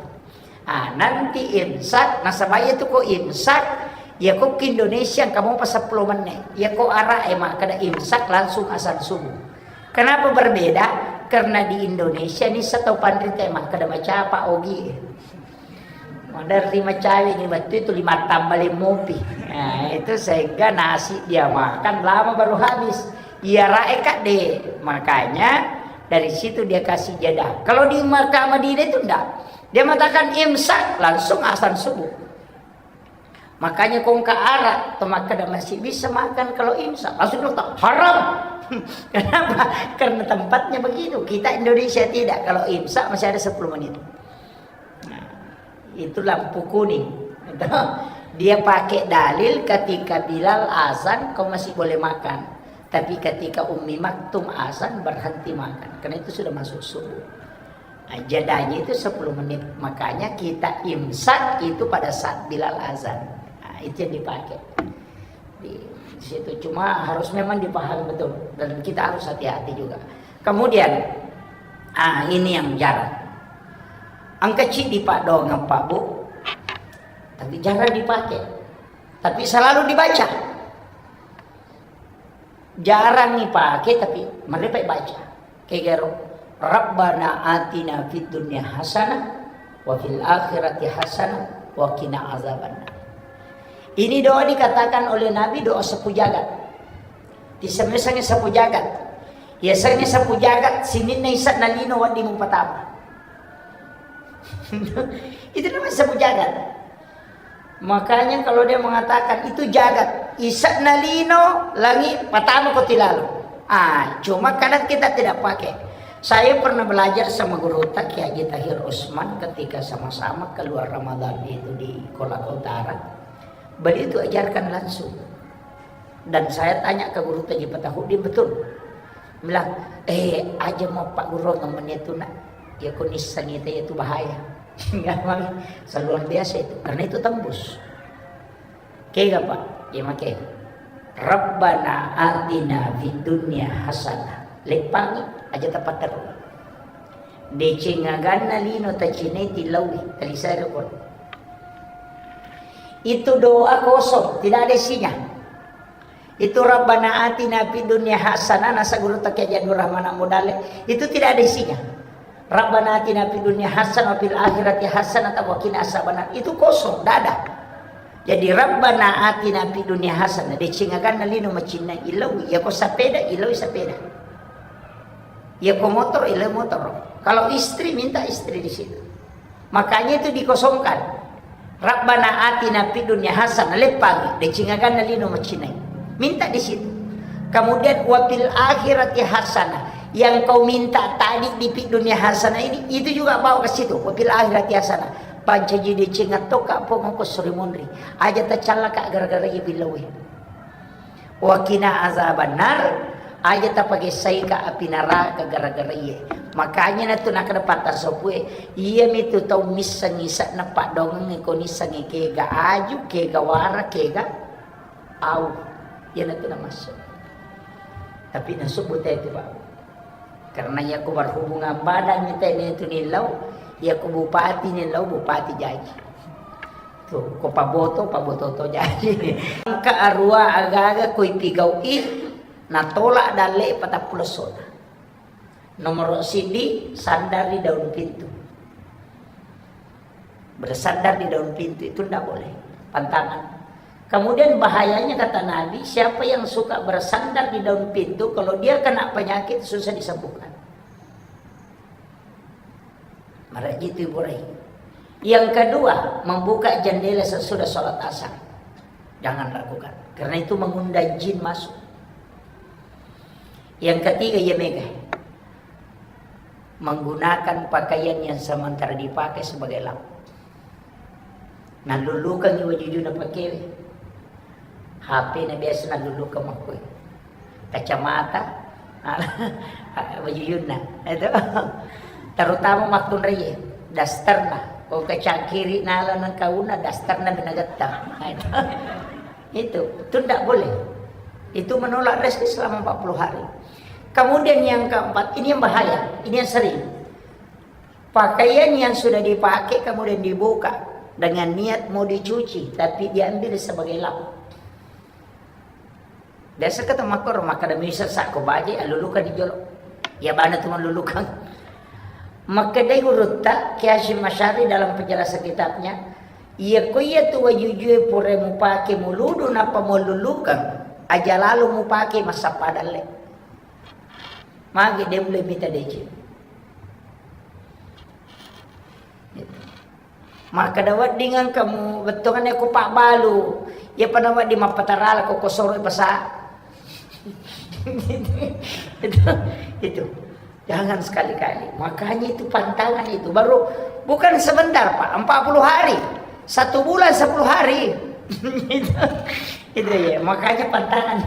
Ah, nanti imsak, nasaba iya tu ko imsak, iya ko ki Indonesia engka mopa seppulo menne. Iya ko Arab e makkeda imsak langsung azan subuh. Kenapa berbeda? Karena di Indonesia ni setau panrita e makkeda macapa ogi e. Maderri macawe ni wettu itu lima tambah lima mopi. Nah, itu sehingga nasi dia makan lama baru habis. Iya rae kadde. Makanya dari situ dia kasih jeda. Kalau di Makkah Madinah itu enggak. Dia mengatakan imsak, langsung azan subuh. Makanya kongka Arab, to makkeda masih bisa makan kalau imsak. Langsung dokter, haram. Kenapa? Karena tempatnya begitu. Kita Indonesia tidak. Kalau imsak masih ada sepuluh menit. Nah, itu lampu kuning. Dia pakai dalil ketika Bilal azan, kau masih boleh makan. Tapi ketika Ummi Maktum azan, berhenti makan. Karena itu sudah masuk subuh. Nah, jedanya itu sepuluh menit. Makanya kita imsak itu pada saat Bilal azan. Nah, itu yang dipakai. Di situ. Cuma harus memang dipahami betul. Dan kita harus hati-hati juga. Kemudian, ah, ini yang jarang. Engka ceddi, Pak, doang, Pak, Bu. Tapi jarang dipakai. Tapi selalu dibaca. Jarang ipake, tapi mereka baca. Kegaro, "Rabbana atina fid dunya hasanah wa fil akhirati hasanah wa qina azabannar." Ini doa dikatakan oleh Nabi doa sapu jagat. Disemmesangi sapu jagat. Yasengnge sapu jagat, sininna isa' na lino wedding mupatama. Itu namanya sapu jagat. Makanya kalau dia mengatakan itu jagat, isa' na lino, langi, patama ko tilalo. Ah, cuma kadang kita tidak pakai. Saya pernah belajar sama guru ta, Kiai Haji Tahir Usman, ketika sama-sama keluar Ramadan itu di Kolaka Utara. Beliau itu ajarkan langsung. Dan saya tanya ke guru ta Haji Patahuddin, betul. Bilang, "Eh, aja mau Pak Guru ngomongnya itu, Nak. Ya, kondisi sanita itu bahaya." Memang luar biasa itu, karena itu tembus. Kega, Pak? Ya, make. "Rabbana atina fid dunya hasanah." Leppangi, aja tapatterru. Deceng aganna lino tacinai tilaui, talisai ko. Itu doa kosong, tidak ada isinya. Itu Rabbana atina fid dunya hasanah, nasa guru ta Kiai Haji Nur Rahman Ambo Dalle, itu tidak ada isinya. Rabbana atina fid dunya hasanah wa fil akhirati hasanah wa qina azabannar. Itu kosong, tidak ada. Jadi Rabbana atina fid dunya hasanah, deceng aganna lino macinnai ilaui, ya ko sepeda, ilaui sepeda. Ya ko motor, ilaui motor. Kalau istri, minta istri di situ. Makanya itu dikosongkan. Rabbana atina fid dunya hasanah, leppang, deceng aganna lino macinai. Minta di situ. Kemudian wa fil akhirati hasanah. Yang kau minta tadi di fid dunya hasanah ini, itu juga bawa ke situ. Wa fil akhirati hasanah. Pancaji deceng attoka pong ko suri monri. Aja tacallaka gara-gara iya billawe. Wa qina azabannar, aja tapagessaika api naraka gara-gara iye. Makanya natu nakkeda patta sopue, iyamitu tau misseng ise'na paddoangeng ko nissengngi kega aju, kega wara, kega au. Iyanatu namassu. Tapi nasubbu te tu, Pak. Karena iya ko berhubungan badan ni tene tu nillau, iya ko bupati nillau, bupati jaji. Tuh, ko paboto, paboto to jaji. Engka arua aga-aga ko ipigau'i, natolak dalle patappulo sona. Nomor siddi, sandar di daun pintu. Bersandar di daun pintu itu ndak boleh, pantangan. Kemudian bahayanya kata Nabi, siapa yang suka bersandar di daun pintu, kalau dia kena penyakit susah disembuhkan. Maraji itu Ibu Rai. Yang kedua, membuka jendela sesudah sholat asar. Jangan lakukan. Karena itu mengundang jin masuk. Yang ketiga, ya mega. Menggunakan pakaian yang sementara dipakai sebagai lap. Nallullukangngi wajujuna pakewe. H P na biasa nallulukang makkue. Kacamata, wajujunna. Itu. Terutama makkunraie, dasterna. Ko kacangkiri nala nengkauna, dasterna minagetta. Nah, itu. Itu, itu ndak boleh. Itu menolak rezeki selama empat puluh hari. Kemudian yang keempat, ini yang bahaya, ini yang sering. Pakaian yang sudah dipakai kemudian dibuka dengan niat mau dicuci, tapi diambil sebagai lap. Biasa kata makkoro, makkeda misa sakko baje, alulukan di jolo. Ya bana tu malulukan. Makkedai gurutta, Kiai Hasyim Asy'ari dalam penjelasan kitabnya, iya ko iya tu wajujue pura mupake muludu nappa mululukan, aja lalo mupake massappa dalle. Magi de mulle mita deceng. Makkeda wedding engka mu bettuanna ko pabbalu, iya pada wedding mappatarala ko kosoro pasa. Itu, itu. Jangan sekali-kali. Makanya itu pantangan itu. Baru bukan sebentar, Pak, empat puluh hari. Satu bulan sepuluh hari. Itu, itu ya, makanya pantangan.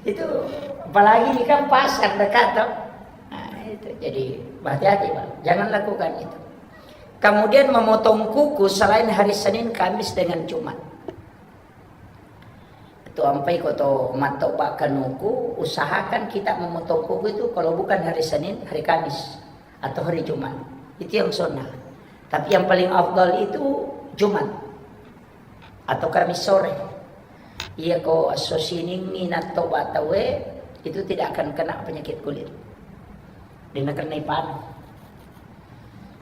Itu apalagi ini kan pasar dekat, toh. Nah, itu. Jadi hati-hati, Pak. Jangan lakukan itu. Kemudian memotong kuku selain hari Senin, Kamis, dengan Jumat. Itu ampai ko to mattoba kanuku, usahakan kita memotong kuku itu kalau bukan hari Senin, hari Kamis, atau hari Jumat. Itu yang sunnah. Tapi yang paling afdal itu Jumat atau Kamis sore. Iya ko esso Siningngi nattoba tauwe, Itu tidak akan kena penyakit kulit. Dia kena ipanu.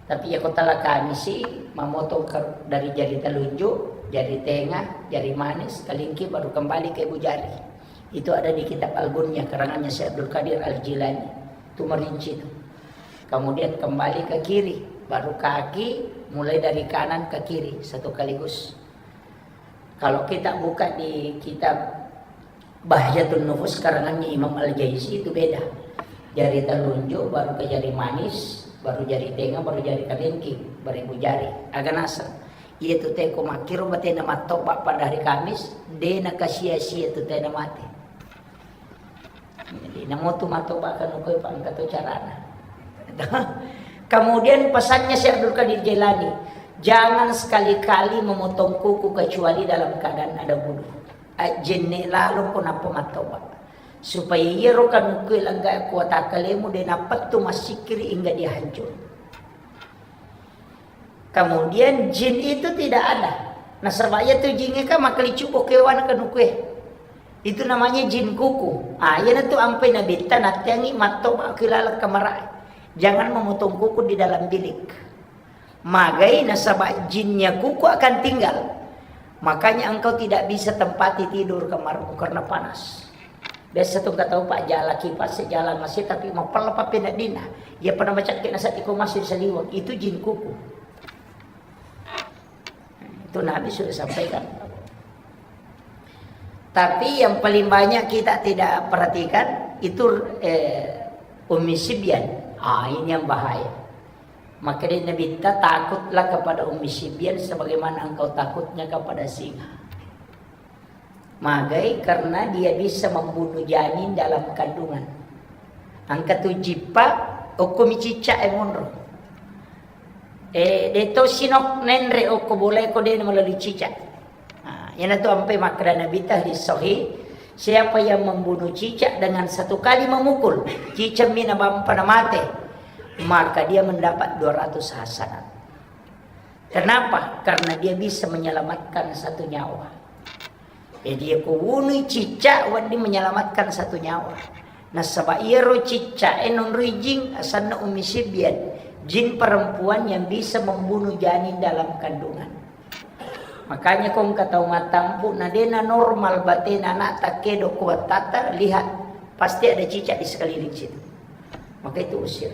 Tapi ya kota la Kamisi, memotong ke, dari jari telunjuk, jari tengah, jari manis, kelingking, baru kembali ke ibu jari. Itu ada di kitab Al-Gunyah, karangannya Syekh Abdul Qadir Al-Jilani. Itu merinci itu. Kemudian kembali ke kiri, baru kaki, mulai dari kanan ke kiri, satu kaligus. Kalau kita buka di kitab Bahjatun Nufus karangannya Imam Al-Jaizi itu beda. Jari telunjuk, baru ke jari manis, baru jari tengah, baru jari kelingking, baru ibu jari. Aga naseng. Iya tu teko makkiro batena mattoba pada hari Kamis, de nakasia-sia tu tena mate. Jadi, namo tu mattoba kanu koe, Pak, engka to carana. Kemudian pesannya Syekh Abdul Qadir Jailani, "Jangan sekali-kali memotong kuku kecuali dalam keadaan ada wudu." Ajjenne lalo ko nappa mattoba. Supaya iyaro kanukue langga kuatakkalemu de napettu massikkiri hingga dia hancur. Kemudian jin itu tidak ada. Nasaba iya tu jingnge kan makkelicubbo kewana kanukue. Itu namanya jin kuku. Ah, iyanatu ampai nabitta natteangi mattoba ki laleng kamarae. Jangan memotong kuku di dalam bilik. Magai nasaba jinnya kuku akan tinggal. Makanya engkau tidak bisa tempati tidur kamarmu karena panas. Biasa tu engka tau, Pak, jala kipas, jala masi, tapi mapella pappeneddinna. Iya pada macakke nasaddi ko masih saliweng. Itu jin kuku. Itu Nabi sudah sampaikan. Tapi yang paling banyak kita tidak perhatikan itu, eh, Ummi Sibyan. Ah, ini yang bahaya. Maka dia Nabi, "Takutlah kepada Ummi Sibyan sebagaimana engkau takutnya kepada singa." Magai karena dia bisa membunuh janin dalam kandungan. Engka tu jippa, okko mi cicak e monro. Eh, de to sinok nenre okko bolae ko de melalui cicak. Nah, iyanatu ampai makkeda Nabi ta hadis sahih, siapa yang membunuh cicak dengan satu kali memukul, cicak mi nabampa na mate, maka dia mendapat dua ratus hasanat. Kenapa? Karena dia bisa menyelamatkan satu nyawa. Jadi, ko wunui cicak, wedding menyelamatkan satu nyawa. Nasaba iyaro cicak e nonroi jin, asanna Ummi Sibyan, jin perempuan yang bisa membunuh janin dalam kandungan. Makanya ko engka tau mattampu, na dena normal batena anak takkedo ko wattata, lihat, pasti ada cicak di sekeliling situ. Maka itu usir.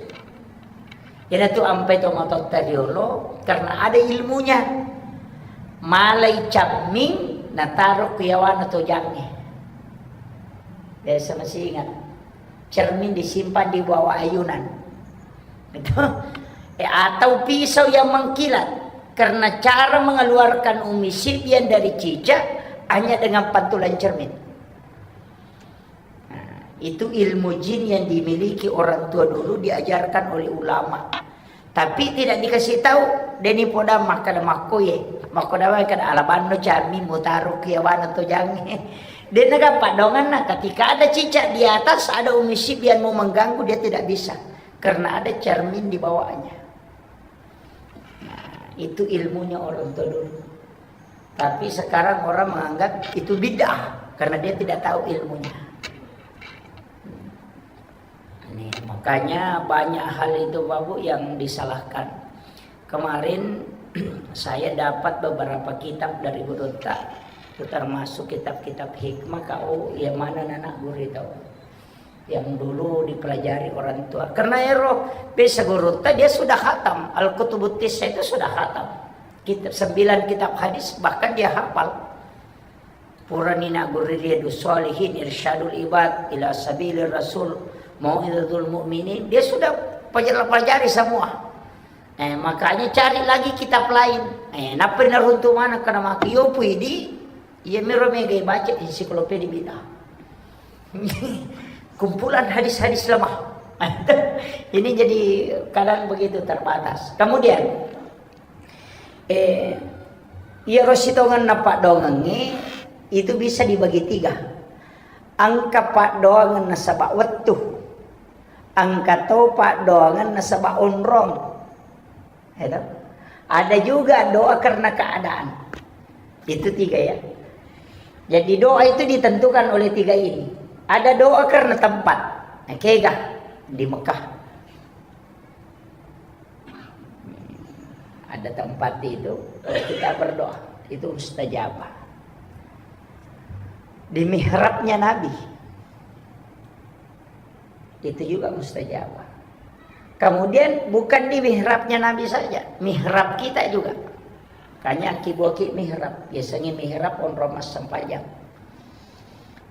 Iyanatu ampai tomatoatta riolo, karena ada ilmunya. Malai camming, nataro ku yawana tojangnge. Biasa masih ingat, cermin disimpan di bawah ayunan. Gitu. Eh, atau pisau yang mengkilat. Karena cara mengeluarkan Ummi Sibyan dari cicak hanya dengan pantulan cermin. Nah, itu ilmu jin yang dimiliki orang tua dulu, diajarkan oleh ulama. Tapi tidak dikasih tahu, deni poda makkeda makkoye. Makkoda wae kada alabanno cami mutaro kiawana tojangnge. Dena gappa donganna, ketika ada cicak di atas, ada Ummi Sibyan mau mengganggu, dia tidak bisa. Karena ada cermin di bawahnya. Nah, itu ilmunya orang tua dulu. Tapi sekarang orang menganggap itu bid'ah karena dia tidak tahu ilmunya. Ini, makanya banyak hal itu, Bapak Bu, yang disalahkan. Kemarin saya dapat beberapa kitab dari gurutta, termasuk kitab-kitab hikmah, kau yang mana anak guru tahu. Yang dulu dipelajari orang tua. Karena ero, biasa gurutta dia sudah khatam. Al-Kutubut Tissa itu sudah khatam. Kitab, sembilan kitab hadis, bahkan dia hafal. Purani na guru Riyadus Shalihin, Irsyadul Ibad, Ila Sabilir Rasul, Mau'izatul Mu'minin. Dia sudah pelajari, pelajari semua. Eh, makanya cari lagi kitab lain. Eh, nappa naruntu mana kana maki yo pui di Iya miro mega baca ensiklopedia bid'ah. Kumpulan hadis-hadis lemah. Ini jadi kadang begitu terbatas. Kemudian, eh, iyaro sitongenna paddoangengnge itu bisa dibagi tiga. Engka paddoangeng nasaba wettu. Engka to paddoangeng nasaba onrong. Itu. Ada juga doa karena keadaan. Itu tiga ya. Jadi doa itu ditentukan oleh tiga ini. Ada doa karena tempat. Nah, kega di Mekah. Ada tempat itu, kita berdoa, itu mustajabah. Di mihrabnya Nabi, itu juga mustajabah. Kemudian bukan di mihrabnya Nabi saja, mihrab kita juga. Kanya ki buaki mihrab, biasanya mihrab onrong massempajang.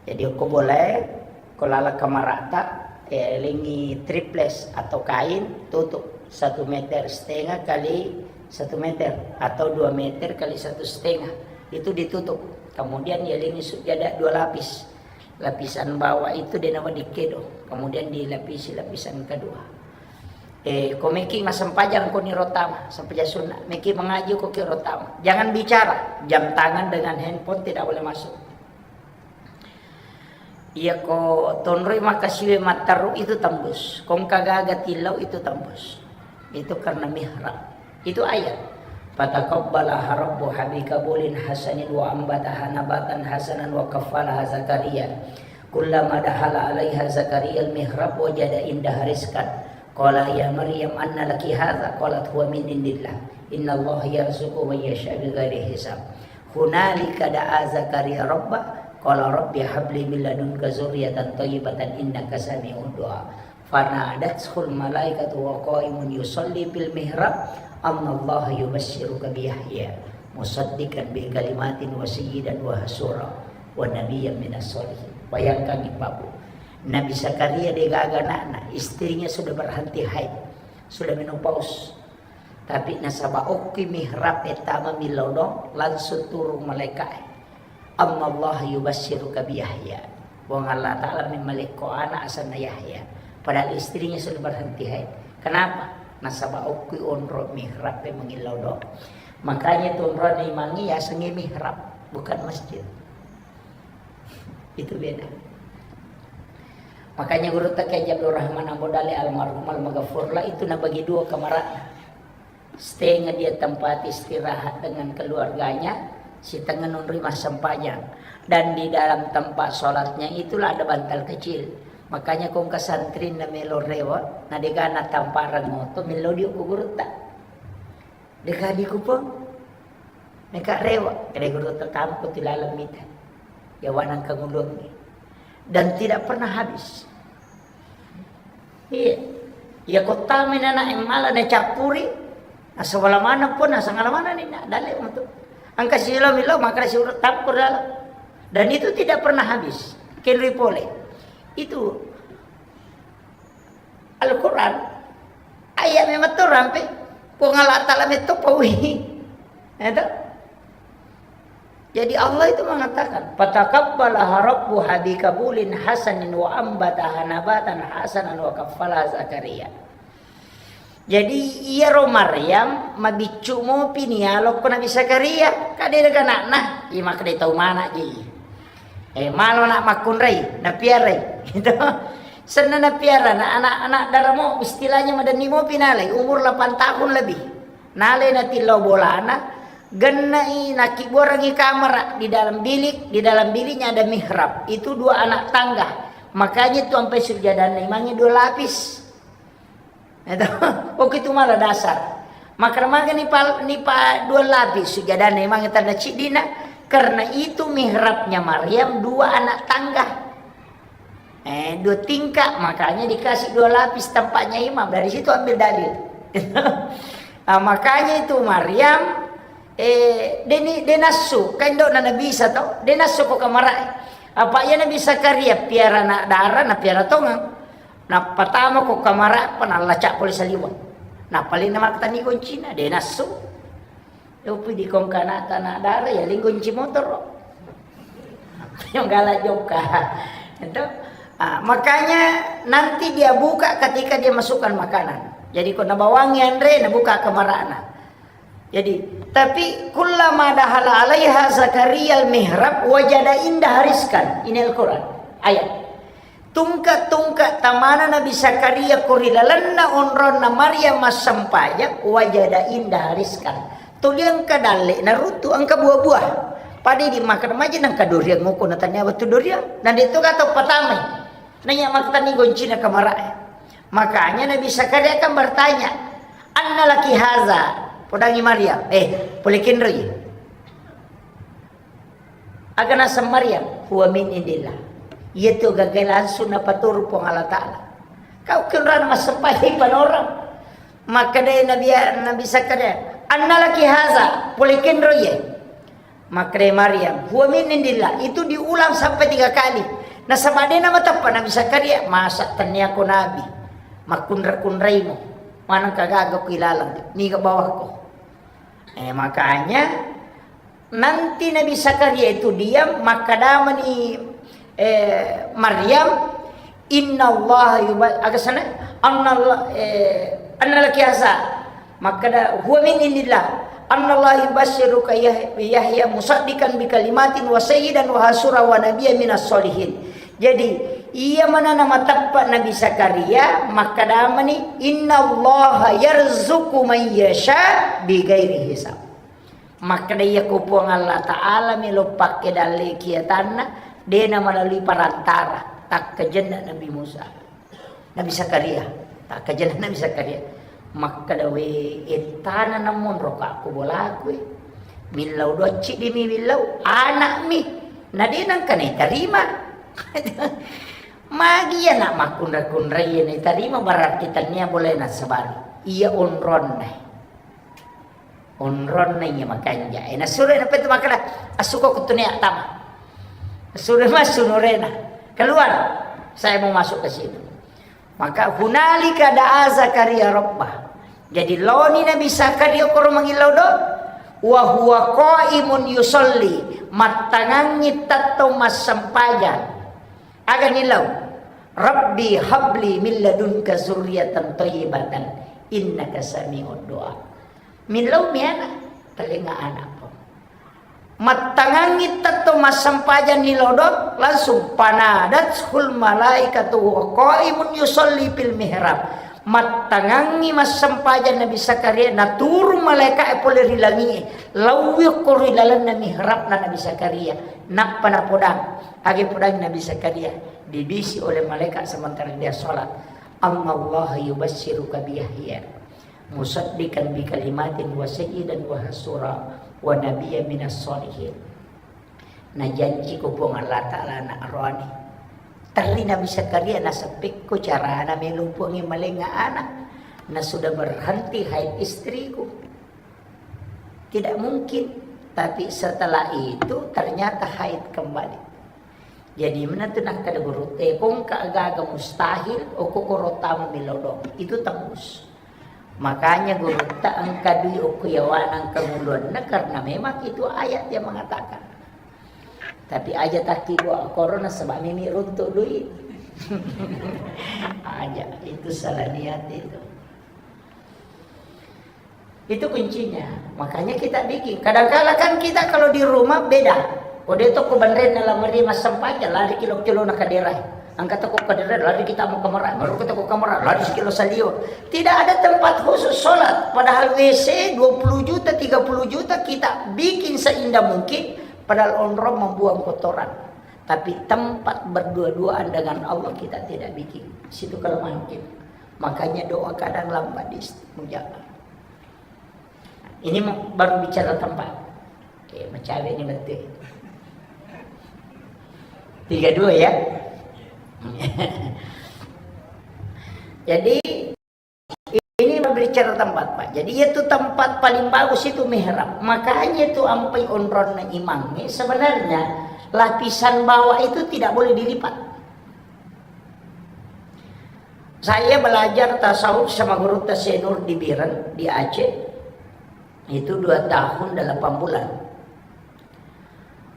Jadi, ko boleh, ko lala kamarata, eh, lingi triples atau kain, tutup satu meter setengah kali satu meter atau dua meter kali satu setengah. Itu ditutup. Kemudian ya lingi sujada dua lapis. Lapisan bawah itu dia nama dikedo. Kemudian dilapisi lapisan kedua. Eh, ko meki massempajang ko ni rotama, sempajang sunnah. Meki mengaji ko ki rotama. Jangan bicara. Jam tangan dengan handphone tidak boleh masuk. Iya ko tonroi makasiwe matteru itu tembus. Kong kagaga tilau itu tembus. Itu karena mihrab. Itu ayat. Fataqabbalaha rabbuha biqabulin hasanin wa ambataha nabatan hasanan wa kaffalaha Zakaria. Kullama dakhala alaiha Zakaria al-mihrab wajada indaha rizqan. Qala ya Maryam anna laki hadza? Qalat huwa min indillah. Innallaha yarzuqu man yasha bighairi hisab. Hunalika da'a Zakaria rabbah, qala rabbi habli min ladunka dzurriyyatan thayyibatan innaka sami'ud du'a. Fanadathul malaikatu wa qaimun yusalli fil mihrab, annallaha yubasysyiruka bi Yahya musaddiqan bi kalimatin wa sayyidan wa hasura wa nabiyyan minas sholihin. Bayangkan, Ibu. Nabi Zakaria degaga anakna, istrinya sudah berhenti haid, sudah menopause. Tapi nasaba okki mihrab e tama millau do, langsung turun malaikae. Annallaha yubasysyiruka bi Yahya. Puang Allah Ta'ala memmalekko anak asanna Yahya. Padahal istrinya sudah berhenti haid. Kenapa? Nasaba okki onro mihrab e mangillau do. Makanya tu onro imangi yasengi mihrab, bukan masjid. Itu beda. Makanya guru Kiai Abdul Rahman Ambo Dale almarhum almaghfurlah itu nabagi dua kamarana. Setengah dia tempat istirahat dengan keluarganya, setengah nonroi massempajang. Dan di dalam tempat sholatnya itulah ada bantal kecil. Makanya kong kesantri na melo rewa, na degana tamparang moto, melo diuk gurutta. Deka dikupang. Meka rewa, kede guru tetama ko tilaleng mita. Yawa nang kangulungi. Dan tidak pernah habis. Iya. Ya kota menana yang malah na cappuri. Asal mana pun, asal mana ni nak dalek untuk. Angka silo milo, maka si urut tampur dalam. Dan itu tidak pernah habis. Kenri pole. Itu Al-Quran, ayat memang tu rampe, Puang Allah Ta'ala metto paui. Ya toh? Jadi Allah itu mengatakan, "Fataqabbalaha rabbuha biqabulin hasanin wa ambataha nabatan hasanan wa kaffalaha Zakaria." Jadi iyaro Maryam mabiccu mopi ni alokko Nabi Zakaria, kade daga anakna, iya makkeda tau mana ji. Eh, malo nak makkunrai, napiarai. Gitu. Senna napiara, na anak-anak daramo, istilahnya madenni mopi nalai, umur delapan tahun lebih. Nalai natillau bolana, gennai, nakibuarangi kamara di dalam bilik, di dalam biliknya ada mihrab. Itu dua anak tangga. Makanya itu sampai sujadanna imangi dua lapis. Itu. Oke, itu malah dasar. Makanya nipa, nipa dua lapis sujadanna imangi tanda ciddina. Karena itu mihrabnya Maryam dua anak tangga. Eh, dua tingkat, makanya dikasih dua lapis tempatnya imam. Dari situ ambil dalil. Ah, makanya itu Maryam, eh, deni, denasu, kan do na Nabi Isa tau, denasu ko kamara. Apa iya Nabi Zakaria piara anak dara, na piara tongang. Na patama ko kamara, apa na laca pole saliweng. Na paling na maktani kuncina, denasu. Yopi di kongkana tanah darah ya linggo kunci motor. Yang galak joka. Itu. Ah, makanya nanti dia buka ketika dia masukkan makanan. Jadi ko nabawangi anre, nabuka kamarana. Jadi, tapi kullama dahala alaiha Zakaria al-mihrab wajada indaha rizqan. Ini Al-Quran. Ayat. Tungke-tungke tamana Nabi Zakaria ko ri lalenna onronna Maryam massempajang, wajada indaha rizqan. Tuli engka dalle naruttu, engka buah-buah. Pada idi makkeda maji nengka doriang ngoko na tania wettu doriang. Na de to gato patamai. Nanya maktanni goncina kamarae. Makanya Nabi Zakaria kan bertanya, "Anna laki haza?" Podangi Maryam, eh, pole kenroi. Aga naseng Maryam, "Huwa min indillah." Iya tu gaga langsung napaturu Puang Allah Ta'ala. Kau kenrana massempajang panorang. Makkeda Nabi, Nabi Zakaria, "Anna laki haza?" Pole kenroi. Makkeda Maryam, "Huwa min indillah." Itu diulang sampai tiga kali. Nasaba de namateppa Nabi Zakaria, "Masa tenniako nabi makkunra-kunraimo, maneng kagaga ku ilaleng, niga bawakko." Eh, makanya nanti Nabi Zakaria itu diam, makkedamani, eh, Maryam, "Innallaha yuba-," aga sana? "Annallah-, eh, anna laki haza." Makkeda, "Huwa min indillah. Annallaha yubasyiruka Yah-, Yahya musaddiqan bi kalimatin wa sayyidan wa hasura wa nabiyya minas solihin." Jadi, iya manana mateppa Nabi Zakaria, makkedamani, "Innallaha yarzuqu man yasha bi ghairi hisab." Makkeda, "Iya ko Puang Allah Ta'ala melo pakke dalle kiatanna, dena melalui perantara, takkajenna Nabi Musa." Nabi Zakaria, takkajenna Nabi Zakaria. Makkeda, "We, ettana namonro ka ko bolaku, eh. Millau docci dimi millau, anakmi. Na de nengka naiterima." Magi iya nak makkunra-kunrai iya naiterima, berarti tania boleh nasabari. Iya onronna. Onronna iya makanja. Eh, nasuro na petu makkeda, "Assuko kutunia tama." Nasuro massu nurena. "Keluar. Saya mau masuk ke sini." Maka hunalika da'a Zakaria rabbah. Jadi loni Nabi Zakaria koro mangillau do. Wa huwa qaimun yusolli. Mattangangi tettong massempajang. Aga nilau? "Rabbi habli min ladunka zurriyatan thayyibatan innaka sami'ud du'a." Millau mi anak, talenga anak po. Mattangangi tetto massempajang ni lodong, langsung panadathul malaikatu wa qaimun yusalli fil mihrab. Mattangangi massempajang Nabi Zakaria, naturung malaika'e pole ri langi'e, lauwi okko ri lalenna mihrabna Nabi Zakaria. Nappa napodang, age podang Nabi Zakaria, dibisi oleh malaikat sementara dia sholat, "Annallaha yubassiruka bi Yahya." Musaddiqan bi kalimatin wa sayyidan wa hasura wa nabiyyan minas sholihin. Najanci ko Puang Allah Ta'ala anak roani. Terri Nabi Zakaria naseppekko carana melo Puangnge malenga anak. Na sudah berhenti haid istriku. Tidak mungkin. Tapi setelah itu ternyata haid kembali. Jadi, menentu nakkeda gurutta, "Eh, kongka gaga mustahil, okko koro tama milodong." Itu tembus. Makanya gurutta engka dui okko yawana engka buluanna, karena memang itu ayat yang mengatakan. Tapi aja takki gua korona sebab mimi runtuk dui. Aja, itu salah niat itu. Itu kuncinya. Makanya kita bikin. Kadangkala kan kita kalau di rumah beda. Kode toko banren dalam meri massempajang, lari kilo-kilo na kadera. Angkat toko kadera, lari kita mau kamera. Baru kita ke kamera, lari sekilo salio. Tidak ada tempat khusus sholat. Padahal W C dua puluh juta, tiga puluh juta kita bikin seindah mungkin. Padahal onrong membuang kotoran. Tapi tempat berdua-duaan dengan Allah kita tidak bikin. Situ kelemahan kita. Makanya doa kadang lambat dimustajab. Ini mau, baru bicara tempat. Oke, macawe ini betul. Tiga dua ya. Jadi, ini berbicara tempat, Pak. Jadi, itu tempat paling bagus itu mihrab. Makanya itu ampai onronna imamnya, sebenarnya lapisan bawah itu tidak boleh dilipat. Saya belajar tasawuf sama guru Tassenur di Biren, di Aceh. Itu dua tahun delapan bulan.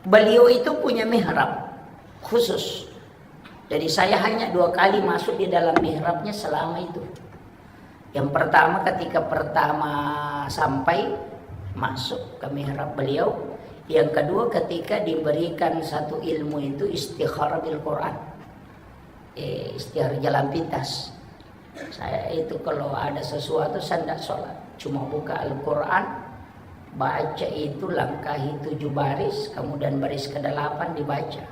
Beliau itu punya mihrab khusus. Jadi saya hanya dua kali masuk di dalam mihrabnya selama itu. Yang pertama ketika pertama sampai masuk ke mihrab beliau. Yang kedua ketika diberikan satu ilmu itu istikharah bil Quran. Eh, istikharah jalan pintas. Saya itu kalau ada sesuatu, saya ndak sholat. Cuma buka Al-Quran, Baca itu, langkahi tujuh baris, kemudian baris kedelapan dibaca.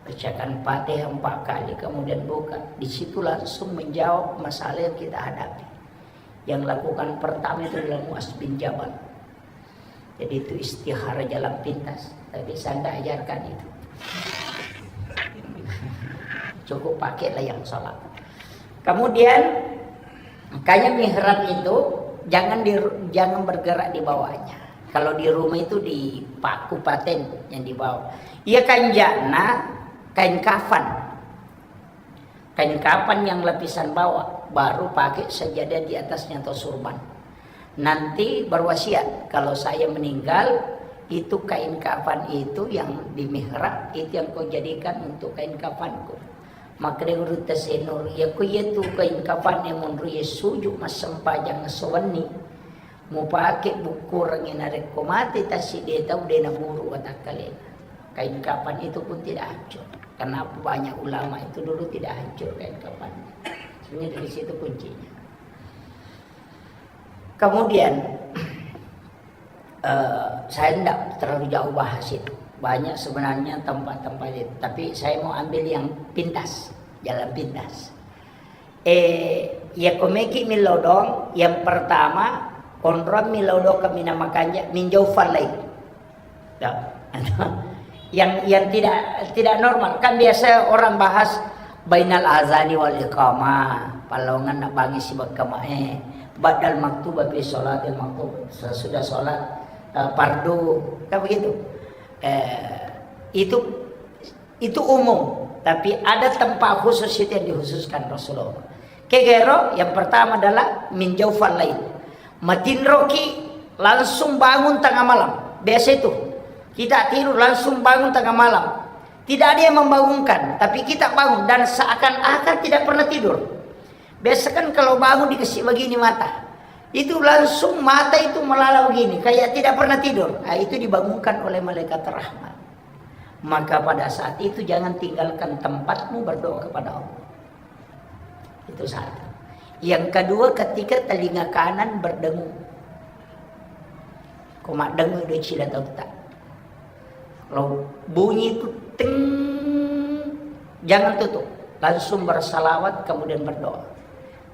Bacakan Fatihah empat kali, kemudian buka. Di situ langsung menjawab masalah yang kita hadapi. Yang lakukan pertama itu adalah Muaz bin Jabal. Jadi itu istikharah jalan pintas. Tapi saya tidak ajarkan itu. Cukup pakailah yang sholat. Kemudian, makanya mihrab itu jangan di, jangan bergerak di bawahnya. Kalau di rumah itu di paku paten yang di bawah. Iya, kanjana kain kafan. Kain kafan yang lapisan bawah, baru pakai sajadah di atasnya atau surban. Nanti berwasiat, kalau saya meninggal, itu kain kafan itu yang di mihrab, itu yang kau jadikan untuk kain kafanku. Makkeda Gurutta Senur, iya ko iya tu kain kafan yang menurut iya suju massempajang sewenni. Mupake bukkurengngi narekko mate tassiddi tau de naburu watakkalena. Kain kafan itu pun tidak hancur. Karena banyak ulama itu dulu tidak hancur kain kafannya. Sebenarnya dari situ kuncinya. Kemudian, eh, saya tidak terlalu jauh bahas itu. Banyak sebenarnya tempat-tempat itu. Tapi saya mau ambil yang pintas, jalan pintas. Eh, iya komeki milodong, yang pertama, konroang milodong kemina makanja, minjau falai. Ya. Yang, yang tidak, tidak normal. Kan biasa orang bahas bainal azani wal iqamah, palongan nak bangi sibak kamae, badal maktuba fi sholatil maktub, sesudah sholat, eh, fardu, kan begitu. Eh, itu, itu umum, tapi ada tempat khusus itu yang dikhususkan Rasulullah. Kegero yang pertama adalah minjau falai. Matinroki langsung bangun tengah malam. Biasa itu. Kita tidur langsung bangun tengah malam. Tidak ada yang membangunkan, tapi kita bangun dan seakan-akan tidak pernah tidur. Biasa kan kalau bangun dikasih begini mata. Itu langsung mata itu melala begini, kayak tidak pernah tidur. Ah, itu dibangunkan oleh malaikat rahmat. Maka pada saat itu jangan tinggalkan tempatmu berdoa kepada Allah. Itu satu. Yang kedua, ketika telinga kanan berdengung. Ko maddengung do cila tau tak. Kalau bunyi itu ting, jangan tutup. Langsung bersalawat, kemudian berdoa.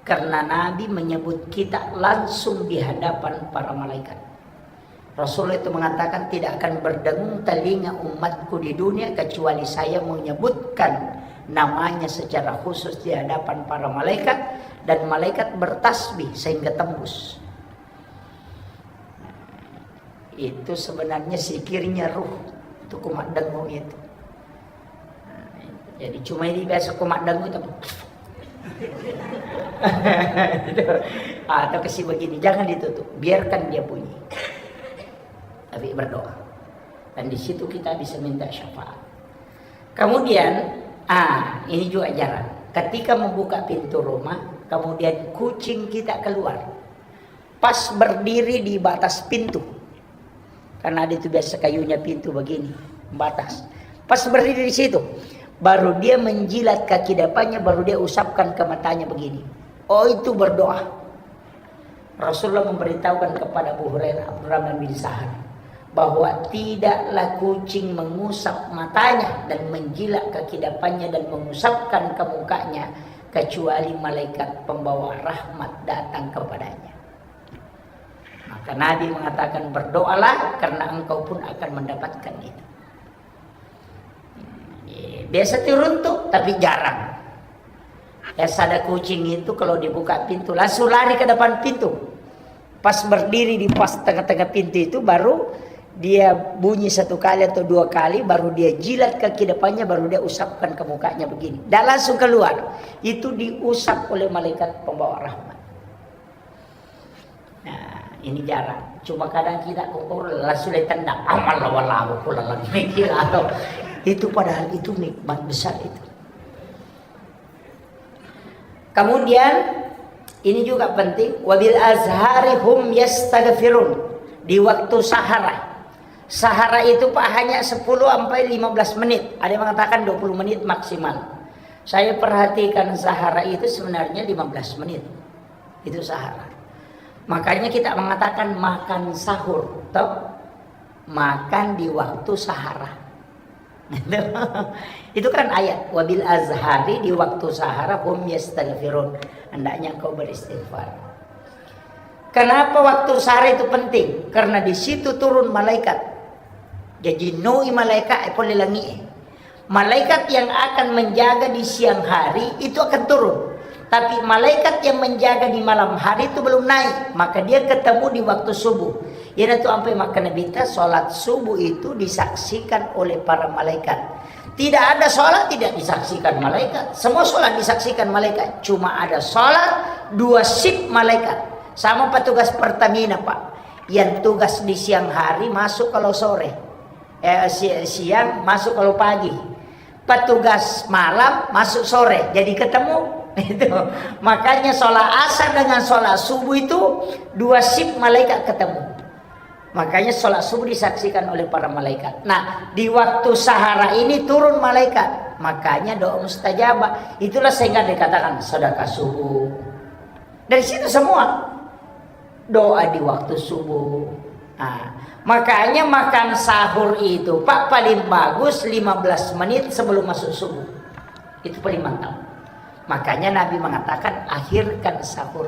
Karena Nabi menyebut kita langsung di hadapan para malaikat. Rasulullah itu mengatakan, "Tidak akan berdengung telinga umatku di dunia kecuali saya menyebutkan namanya secara khusus di hadapan para malaikat, dan malaikat bertasbih sehingga tembus." Itu sebenarnya zikirnya ruh. Itu kumaddengung itu. Nah, jadi cuma ini biasa kumaddengung itu. Gitu. Atau kasih begini, jangan ditutup, biarkan dia bunyi. Tapi berdoa. Dan di situ kita bisa minta syafaat. Kemudian, ah, ini juga jarang. Ketika membuka pintu rumah, kemudian kucing kita keluar. Pas berdiri di batas pintu. Karena ada itu biasa kayunya pintu begini, batas. Pas berdiri di situ, baru dia menjilat kaki depannya, baru dia usapkan ke matanya begini. Oh, itu berdoa. Rasulullah memberitahukan kepada Abu Hurairah, Abdurrahman bin Sahar, bahwa tidaklah kucing mengusap matanya dan menjilat kaki depannya dan mengusapkan ke mukanya, kecuali malaikat pembawa rahmat datang kepadanya. Maka Nabi mengatakan, "Berdoalah, karena engkau pun akan mendapatkan itu." Biasa turun tuh, tapi jarang. Biasa ada kucing itu kalau dibuka pintu, langsung lari ke depan pintu. Pas berdiri di pas tengah-tengah pintu itu, baru dia bunyi satu kali atau dua kali, baru dia jilat kaki depannya, baru dia usapkan ke mukanya begini. Dan langsung keluar. Itu diusap oleh malaikat pembawa rahmat. Nah, ini jarang. Cuma kadang kita kokoro langsung ditendang. Amal lawa-lawa pula lagi. Itu padahal itu nikmat besar itu. Kemudian, ini juga penting, "Wabil azhari hum yastaghfirun." Di waktu sahara. Sahara itu, Pak, hanya sepuluh sampai lima belas menit. Ada yang mengatakan dua puluh menit maksimal. Saya perhatikan sahara itu sebenarnya lima belas menit. Itu sahara. Makanya kita mengatakan makan sahur, toh? Makan di waktu sahara. Itu kan ayat, "Wabil azhari," di waktu sahara, "hum yastaghfirun." Hendaknya engkau beristighfar. Kenapa waktu sahara itu penting? Karena di situ turun malaikat. Jadi, nui malaikat, eh, pole langi, eh. Malaikat yang akan menjaga di siang hari itu akan turun. Tapi malaikat yang menjaga di malam hari itu belum naik. Maka dia ketemu di waktu subuh. Iyanatu ampai makkeda Nabitta, salat subuh itu disaksikan oleh para malaikat. Tidak ada salat tidak disaksikan malaikat. Semua salat disaksikan malaikat. Cuma ada salat dua shift malaikat. Sama petugas Pertamina, Pak. Yang tugas di siang hari masuk kalau sore. Eh, si-, siang masuk kalau pagi. Petugas malam masuk sore. Jadi ketemu. Itu. Makanya sholat asar dengan sholat subuh itu dua shift malaikat ketemu. Makanya sholat subuh disaksikan oleh para malaikat. Nah, di waktu sahara ini turun malaikat. Makanya doa mustajabah. Itulah sehingga dikatakan sedekah subuh. Dari situ semua. Doa di waktu subuh. Nah, makanya makan sahur itu, Pak, paling bagus lima belas menit sebelum masuk subuh. Itu paling mantap. Makanya Nabi mengatakan, "Akhirkan sahur."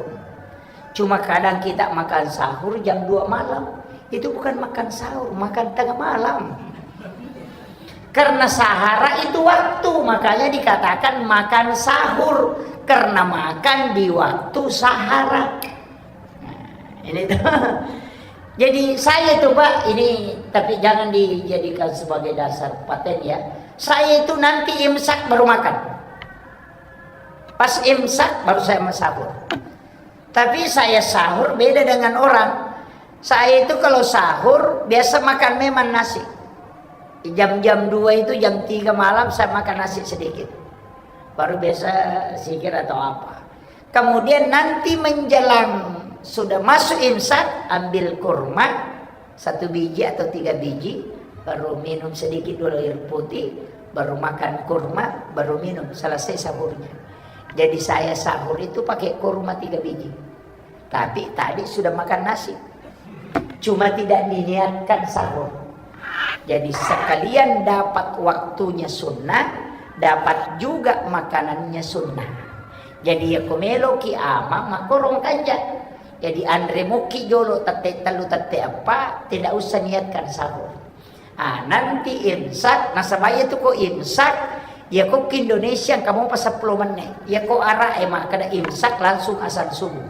Cuma kadang kita makan sahur jam dua malam. Itu bukan makan sahur, makan tengah malam. Karena sahara itu waktu, makanya dikatakan makan sahur. Karena makan di waktu sahara. Nah, ini tuh. Jadi saya tuh, Pak, ini tapi jangan dijadikan sebagai dasar paten ya. Saya itu nanti imsak baru makan. Pas imsak baru saya mau sahur. Tapi saya sahur beda dengan orang. Saya itu kalau sahur biasa makan memang nasi. Jam-jam dua itu, jam tiga malam saya makan nasi sedikit. Baru biasa zikir atau apa. Kemudian nanti menjelang sudah masuk imsak, ambil kurma satu biji atau tiga biji, baru minum sedikit dulu air putih, baru makan kurma, baru minum, selesai sahurnya. Jadi saya sahur itu pakai kurma tiga biji. Tapi tadi sudah makan nasi. Cuma tidak diniatkan sahur. Jadi sekalian dapat waktunya sunnah, dapat juga makanannya sunnah. Jadi ya ko meloki ama, makkorong kanja. Jadi anre muki jolo tette tellu tette eppa, tidak usah niatkan sahur. Ah, nanti imsak, nasaba iya tu ko imsak, iya ko ki Indonesia engka mopa seppulo menit. Iya ko Arab e makkeda imsak langsung azan subuh.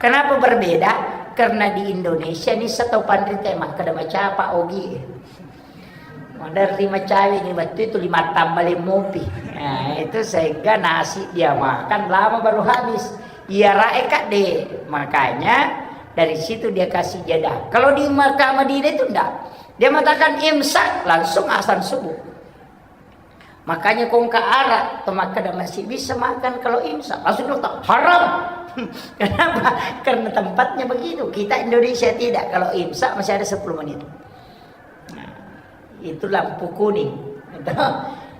Kenapa berbeda? Karena di Indonesia ni setau panrita e makkeda macapa ogi. Maderri macawe ni wettu itu lima tambah lima mopi. Nah, itu sehingga nasi dia makan lama baru habis. Iya rae kadde. Makanya dari situ dia kasih jeda. Kalau di Makkah Madinah itu ndak. Dia mengatakan imsak, langsung azan subuh. Makanya kongka Arab, to makkeda masih bisa makan kalau imsak. Langsung dia kata, "Haram." Kenapa? Karena tempatnya begitu. Kita Indonesia tidak. Kalau imsak masih ada sepuluh menit. Nah, itu lampu kuning.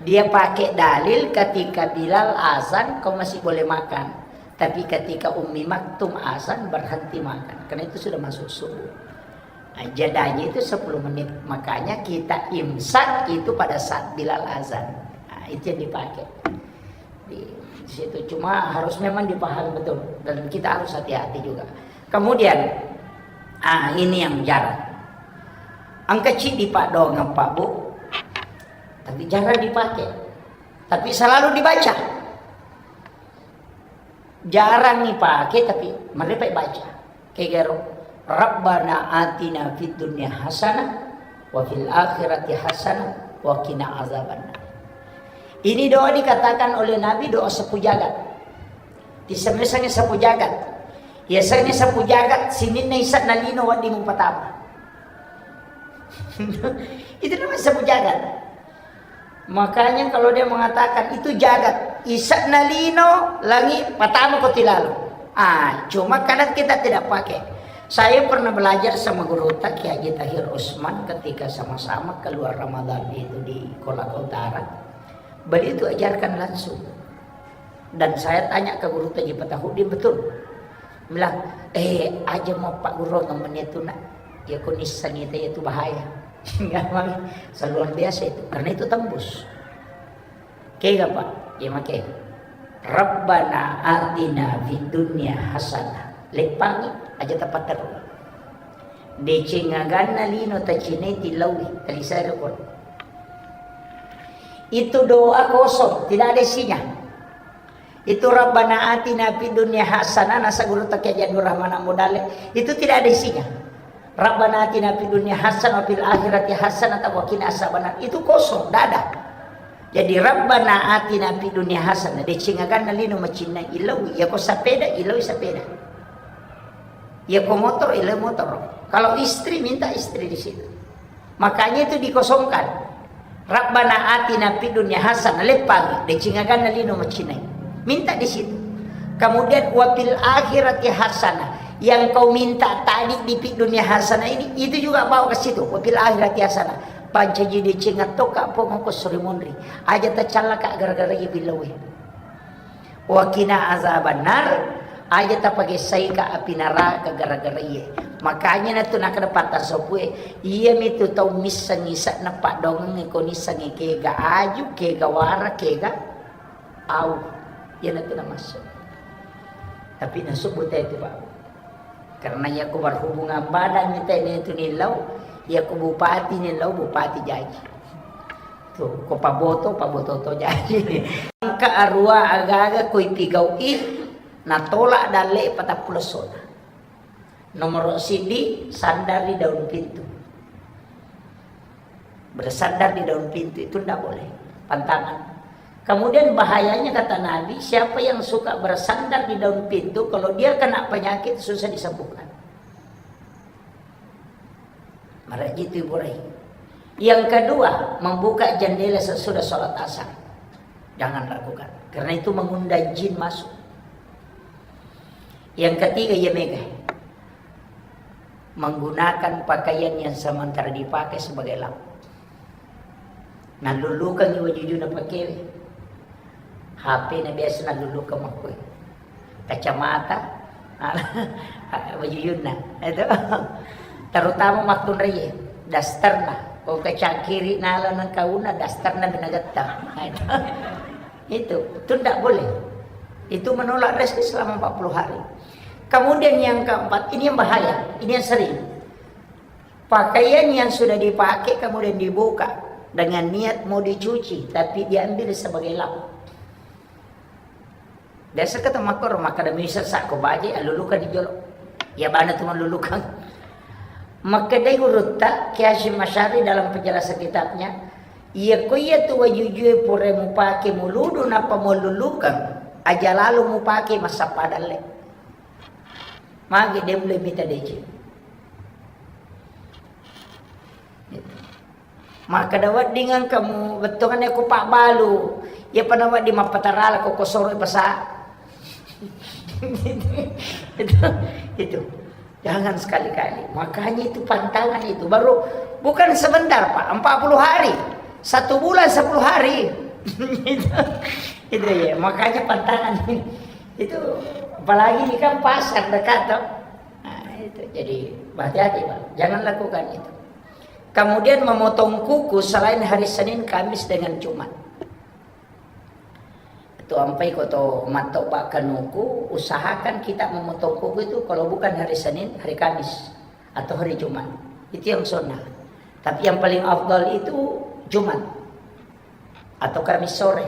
Dia pakai dalil ketika Bilal azan, kau masih boleh makan. Tapi ketika Ummi Maktum azan, berhenti makan. Karena itu sudah masuk subuh. Nah, jedanya itu sepuluh menit. Makanya kita imsak itu pada saat Bilal azan. Nah, itu yang dipakai. Di situ cuma harus memang dipahami betul. Dan kita harus hati-hati juga. Kemudian, ah, ini yang jarang. Engka ciddi, Pak, doang, Pak, Bu. Tapi jarang dipakai. Tapi selalu dibaca. Jarang dipakai, tapi mereka baca. Kegaro, "Rabbana atina fid dunya hasanah, wa fil akhirati hasanah, wa qina azabannar." Ini doa dikatakan oleh Nabi doa sapu jagat. Disemeseng sapu jagat. Ya, seni sapu jagat, sininna isa nalino wedding mupatama. Itu namanya sapu jagat. Makanya kalau dia mengatakan itu jagat, isa nalino, langi, patama ko tilalo. Ah, cuma kadang kita tidak pakai. Saya pernah belajar sama guru Kiai Haji Tahir Usman ketika sama-sama keluar Ramadan itu di Kolaka Utara. Beliau itu ajarkan langsung. Dan saya tanya ke guru Haji Fatahudin, betul. Bilang, "Eh, aja mau Pak Guru ngomongnya itu, Nak. Ya, kau nisang itu, ya, itu bahaya." Nggak mau. Luar biasa itu. Karena itu tembus. Kega, Pak? Ya, make. "Rabbana atina fid dunya hasanah." Leppangi, aja tapatteru. Deceng aganna lino tacinai tilaui, talisai rekor. Itu doa kosong, tidak ada isinya. Itu Rabbana atina fid dunya hasanah, nasa guru takia Jadul Rahman Amudale, itu tidak ada isinya. Rabbana atina fid dunya hasanah wa fil akhirati hasanah wa qina azabannar. Itu kosong, tidak ada. Jadi Rabbana atina fid dunya hasanah, deceng aganna lino macinnai, ilau, ya ko sepeda, ilau sepeda. Ya ko motor, ilau motor. Kalau istri, minta istri di situ. Makanya itu dikosongkan. Rabbana atina fid dunya hasanah, leppangi, deceng aganna lino macinai. Minta di situ. Kemudian wa fil akhirati hasanah. Yang kau minta tadi di fid dunya hasanah ini, itu juga bawa ke situ. Wa fil akhirati hasanah. Pancaji deceng attoka pong ko suri monri. Aja tacallaka gara-gara iya billawe. Wa qina azabannar, aja tapagessaika api naraka gara-gara iye. Makanya natu nakkeda patta sopue, iyamitu tau missengngi se'na paddoangengnge ko nissengngi kega aju, kega wara, kega au. Iyanatu namassu. Tapi nasubbu tau itu, Pak. Karena iya ko berhubungan badan ni tene tu nillau, iya ko bupati nillau, bupati jaji. Tu, ko paboto, paboto to jaji. Engka arua aga-aga ko ipigau'i, natolak dalle patappulo sona. Nomor sidi, sandar di daun pintu. Bersandar di daun pintu itu ndak boleh, pantangan. Kemudian bahayanya kata Nabi, siapa yang suka bersandar di daun pintu, kalau dia kena penyakit susah disembuhkan. Maraji itu Ibu Rai. Yang kedua, membuka jendela sesudah sholat asar. Jangan lakukan. Karena itu mengundang jin masuk. Yang ketiga, iya mega. Menggunakan pakaian yang sementara dipakai sebagai lauk. Nallullukangngi wajujuna pakewe. H P na biasa nallulukang makkue. Kacamata, wajujunna. Itu. Terutama makkunraie, dasterna. Ko kacangkiri nala nengkauna, dasterna minagetta. Itu. Itu, itu ndak boleh. Itu menolak rezeki selama empat puluh hari. Kemudian yang keempat, ini yang bahaya, ini yang sering. Pakaian yang sudah dipakai kemudian dibuka dengan niat mau dicuci, tapi diambil sebagai lauk. Biasa kata makoro, makkeda misal sakko baje, allulukan di jolo. Ya bana tu mallulukang. Makkedai gurutta, Kiai Hasyim Asy'ari dalam penjelasan kitabnya, iya ko iya tu wajujue pura mupake muludu nappa mallulukang, aja lalo mupake massappa dalle. Magi de mulle mita deceng. Makkeda wedding engka mu bettuanna ko pabbalu, iya pa nawedding mappatarala ko, ko soroi pasa. Itu, itu. Jangan sekali-kali. Makanya itu pantangan itu. Baru bukan sebentar, Pak, empat puluh hari. Satu bulan sepuluh hari. Itu, itu ya. Makanya pantangan ini. Itu apalagi ini kan pasar dekat toh. Nah, itu. Jadi hati-hati, Pak. Jangan lakukan itu. Kemudian memotong kuku selain hari Senin, Kamis, dengan Jumat. Itu ampai ko to mattoba kanuku, usahakan kita memotong kuku itu kalau bukan hari Senin, hari Kamis, atau hari Jumat. Itu yang sunnah. Tapi yang paling afdal itu Jumat atau Kamis sore.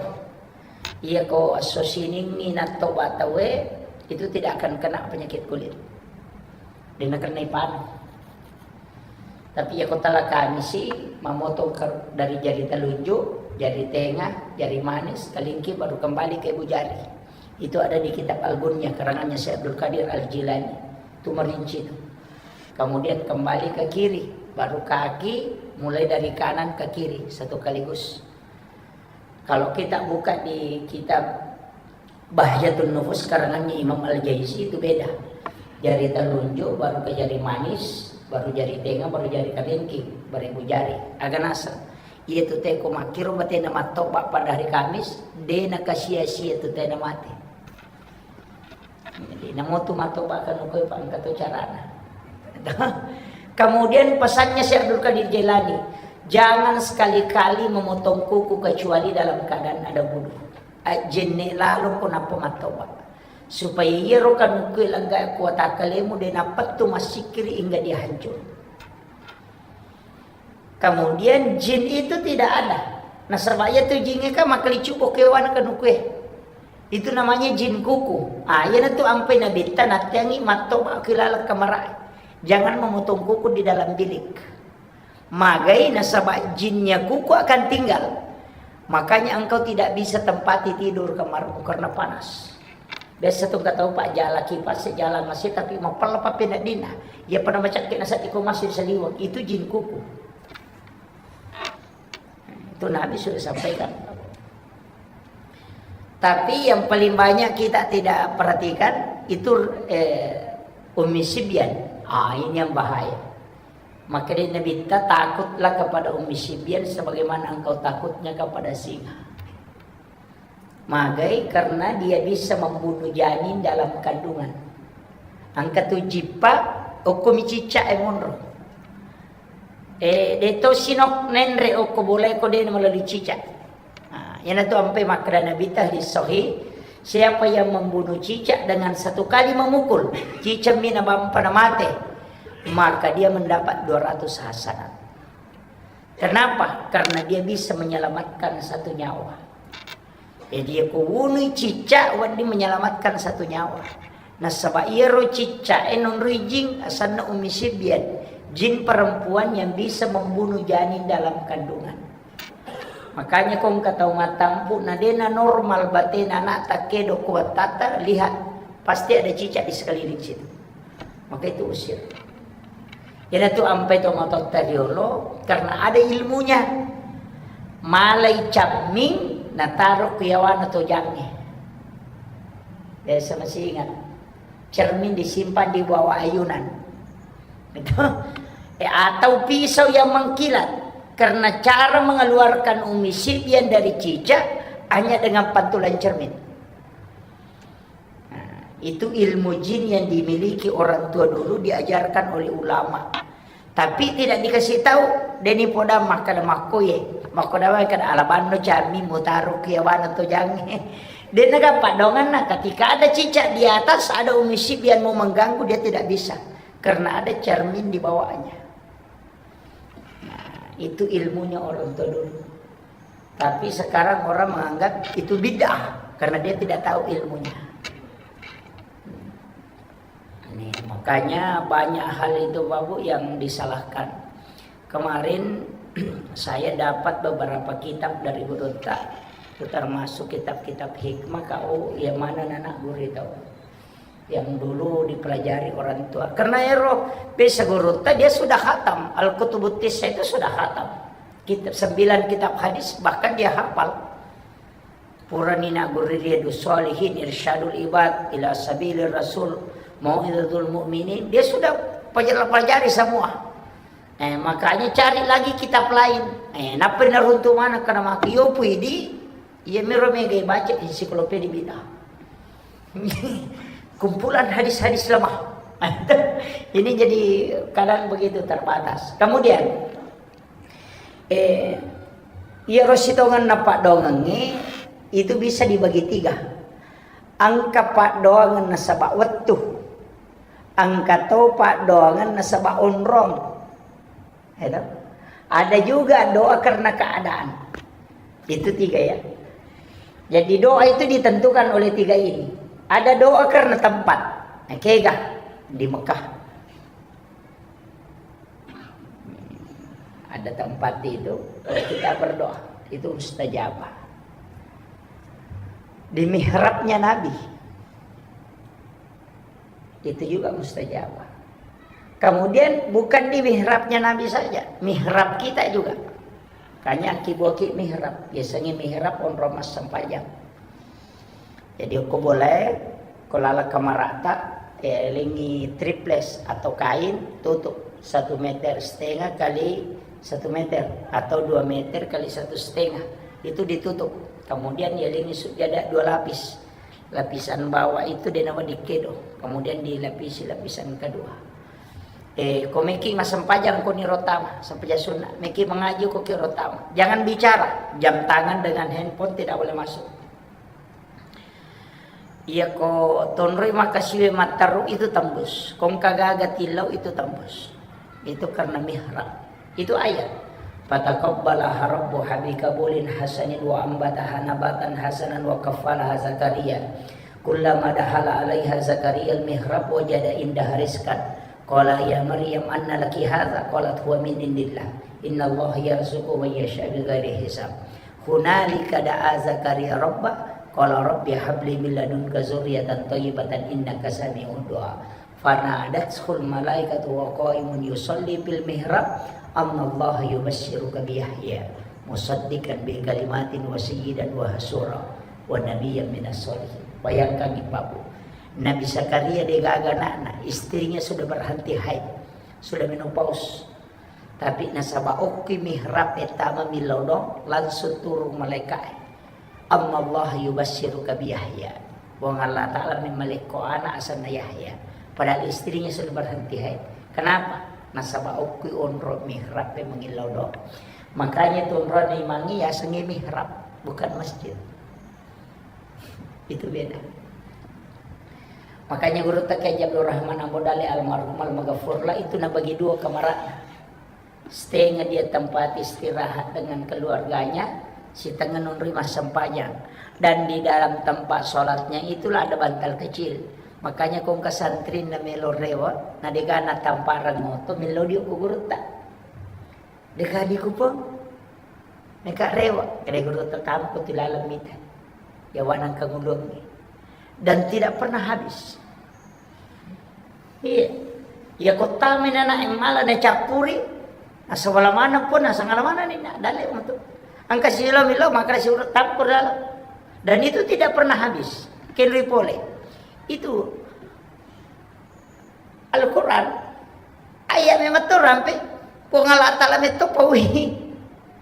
Iya ko esso Seninni nattoba tauwe, itu tidak akan kena penyakit kulit. De nakennai panu. Tapi iya ko tala Kamisi, mamotong ke, dari jari telunjuk, jari tengah, jari manis, kelingking, baru kembali ke ibu jari. Itu ada di kitab Al-Gunyah, karangannya Syekh Abdul Qadir Al-Jilani. Itu merinci itu. Kemudian kembali ke kiri, baru kaki, mulai dari kanan ke kiri, satu kaligus. Kalau kita buka di kitab Bahjatun Nufus karangannya Imam Al-Jaisi itu beda. Jari telunjuk, baru ke jari manis, baru jari tengah, baru jari kelingking, baru ibu jari. Aga naseng. Iya tu teko makkiro batena mattoba pada hari Kamis, de nakasia-sia tu tena mate. Jadi, namotu matoba' kanukue, Pak, engka to carana. Kemudian pesannya Syekh Abdul Qadir Jailani, "Jangan sekali-kali memotong kuku kecuali dalam keadaan ada wudu." Ajjenne' lalo ko nappa mattoba'. Supaya iyaro kanukue langga kuwatakalemu de' nappettu massikkiri hingga dia hancur. Kemudian jin itu tidak ada. Nasaba' iyatu jingnge kan makkalicubbo' kewana kanukue. Itu namanya jin kuku. Ah, iyanatu ampai Nabitta natteangngi mattoba' ki laleng kamarae. Jangan memotong kuku di dalam bilik. Magai nasaba' jinnya kuku akan tinggal. Makanya engkau tidak bisa tempati tidur kamarmu karena panas. Biasa tu engka tau, Pak, jala kipas, jala masi, tapi mapella pappeneddinna. Iya pada macakke' nasedding ko masih saliweng. Itu jin kuku. Itu Nabi sudah sampaikan. Tapi yang paling banyak kita tidak perhatikan itu, eh, Ummi Sibyan. Ah, ini yang bahaya. Maka dia Nabitta, "Takutlah kepada Ummi Sibyan sebagaimana engkau takutnya kepada singa." Magai karena dia bisa membunuh janin dalam kandungan. Engka tu jippa, okko mi cicca' e monro. Eh, de' to sinok nenre' okko bolae ko de' melalui cicca'. Nah, iyanatu ampai makkeda Nabitta hadis sahih, siapa yang membunuh cicak dengan satu kali memukul, cicak mi nabampa na mate, maka dia mendapat dua ratus hasanat. Kenapa? Karena dia bisa menyelamatkan satu nyawa. Jadi, iya ko wunui cicak, wedding menyelamatkan satu nyawa. Nasaba' iyaro cicak e nonroi jing, asenna Ummi Sibyan, jin perempuan yang bisa membunuh janin dalam kandungan. Makanya ko engka tau mattampu, na de'na normal batena ana'ta kedo ko wattatta, lihat, pasti ada cicak di sekeliling situ. Maka itu usir. Iyanatu ampai tomatoatta riolo, karena ada ilmunya. Malai camming, nataro ku yawana tojangnge. Biasa masih ingat. Cermin disimpan di bawah ayunan. Itu. Eh, atau pisau yang mengkilat. Karena cara mengeluarkan Ummi Sibyan dari cicak hanya dengan pantulan cermin. Nah, itu ilmu jin yang dimiliki orang tua dulu, diajarkan oleh ulama. Tapi tidak dikasih tahu, deni poda makkada makkoye. Makkoda wae kada alabanno cami mutaro kiawana tojangnge. Dena gampang donganna, ketika ada cicak di atas, ada Ummi Sibyan mau mengganggu, dia tidak bisa. Karena ada cermin di bawahnya. Nah, itu ilmunya orang tua dulu. Tapi sekarang orang menganggap itu bid'ah karena dia tidak tahu ilmunya. Ini, makanya banyak hal itu, Bapak Bu, yang disalahkan. Kemarin saya dapat beberapa kitab dari gurutta, termasuk kitab-kitab hikmah, kau yang mana anak guru tahu. Yang dulu dipelajari orang tua. Karena ero, biasa gurutta dia sudah khatam. Al-Kutubut Tissa itu sudah khatam. Kitab, sembilan kitab hadis, bahkan dia hafal. Purani nagurri Riyadus Shalihin, Irsyadul Ibad ila Sabilir Rasul, Mau'izatul Mu'minin. Dia sudah pelajari semua. Eh, makanya cari lagi kitab lain. Eh, nappa naruntu mana kana maki yo pui di, iya miro mega baca ensiklopedia bid'ah. Kumpulan hadis-hadis lemah. Ini jadi kadang begitu terbatas. Kemudian, eh, iyaro sitongenna paddoangengnge itu bisa dibagi tiga. Engka paddoangeng nasaba wettu. Engka to paddoangeng nasaba onrong. Ya toh? Ada juga doa karena keadaan. Itu tiga ya. Jadi doa itu ditentukan oleh tiga ini. Ada doa karena tempat. Nah, kega di Mekah. Ada tempat itu, kalau kita berdoa, itu mustajabah. Di mihrabnya Nabi. Itu juga mustajabah. Kemudian bukan di mihrabnya Nabi saja, mihrab kita juga. Kanya ki boki mihrab, biasanya mihrab onrong massempajang. Jadi ko boleh, ko lala kamarata, eh, lengi triples atau kain, tutup satu meter setengah kali satu meter atau dua meter kali satu setengah. Itu ditutup. Kemudian ya lengi sujada dua lapis. Lapisan bawah itu de' nawedding kedo, kemudian dilapisi lapisan kedua. Eh, ko meki massempajang ko ni ro tama, sempajang sunna, meki mengaji ko ki ro tama. Jangan bicara, jam tangan dengan handphone tidak boleh masuk. Iya ko tonroi makasiwe matteru itu tembus. Ko engka gaga tillau itu tembus. Itu karena mihrab. Itu ayat. Fataqabbalaha rabbuha biqabulin hasanin wa ambataha nabatan hasanan wa kaffalaha Zakaria. Kullama dakhala alaiha Zakaria al-mihrab wajada indaha rizqan. Qala ya Maryam anna laki hadza? Qalat huwa min indillah. Innallaha yarzuqu man yasha bighairi hisab. Hunalika da'a Zakaria rabbah, qala rabbi habli min ladunka dzurriyyatan thayyibatan innaka sami'ud du'a. Fanadathul malaikatu wa qaimun yusalli fil mihrab, annallaha yubasyiruka bi Yahya musaddiqan bi kalimatin wa sayyidan wa hasura wa nabiyyan minas sholihin. Bayangkan, Ibu, Nabi Zakaria degaga anakna, istrinya sudah berhenti haid, sudah menopause. Tapi nasaba okki mihrab e tama millau doang, langsung turun malaika e. Annallaha yubasyiruka bi Yahya. Puang Allah Ta'ala memmalekko anak asenna Yahya. Padahal istrinya sudah berhenti haid. Kenapa? Nasaba okki onro mihrab e mangillau doang. Makanya tu onrona imangnge yasengnge mihrab, bukan masjid. Itu beda. Makanya gurutta Kiai Haji Abdul Rahman Ambo Dalle almarhum almaghfurlah itu nabagi dua kamarana. Setengah dia tempat istirahat dengan keluarganya, setengah nonroi massempajang. Dan di dalam tempat sholatnya itulah ada bantal kecil. Makanya ko engka santrinna melo rewe, na degaga tampareng moto, melo dio ko gurutta. Degaga dikupang. Meka rewe, kede gurutta, tampo tu laleng mita. Yawa nangka ngulungi. Dan tidak pernah habis. Iya. Iya, kotta mena anak yang malah nacappuri. Asal wala mana pun, asal ngala mana ni, nak, dalle untuk. Angka silo milo, maka si urut tampur dalam. Dan itu tidak pernah habis. Kenri pole. Itu Al-Quran, ayat memang tu rampe, Puang Allah Ta'ala metto paui.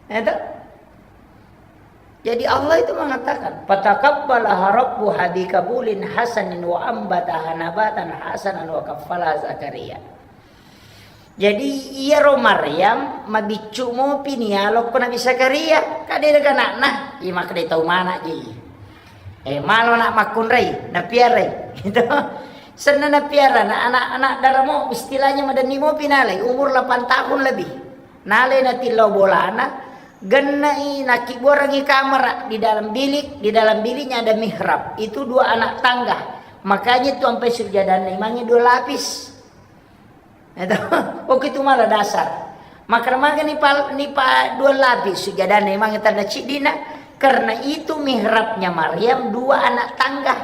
Ya toh? Jadi Allah itu mengatakan, "Fataqabbalaha rabbuha biqabulin hasanin wa ambataha nabatan hasanan wa kaffalaha Zakaria." Jadi iyaro Maryam mabiccu mopi ni alokko Nabi Zakaria, kade daga anakna, iya makkeda tau mana je. Eh, malo nak makkunrai, napiarai. Gitu. Senna napiara, na anak-anak daramo istilahnya madenni mopi nalai, umur delapan tahun lebih. Nalai natillau bolana, gennai nakibbuarangi kamara di dalam bilik, di dalam biliknya ada mihrab. Itu dua anak tangga. Makanya itu sampai sujadanna imangnge dua lapis. Itu, oke, itu malah dasar. Maka maga ni pa, ni pa dua lapis sujadanna imangnge tanda ciddina, karena itu mihrabnya Maryam dua anak tangga.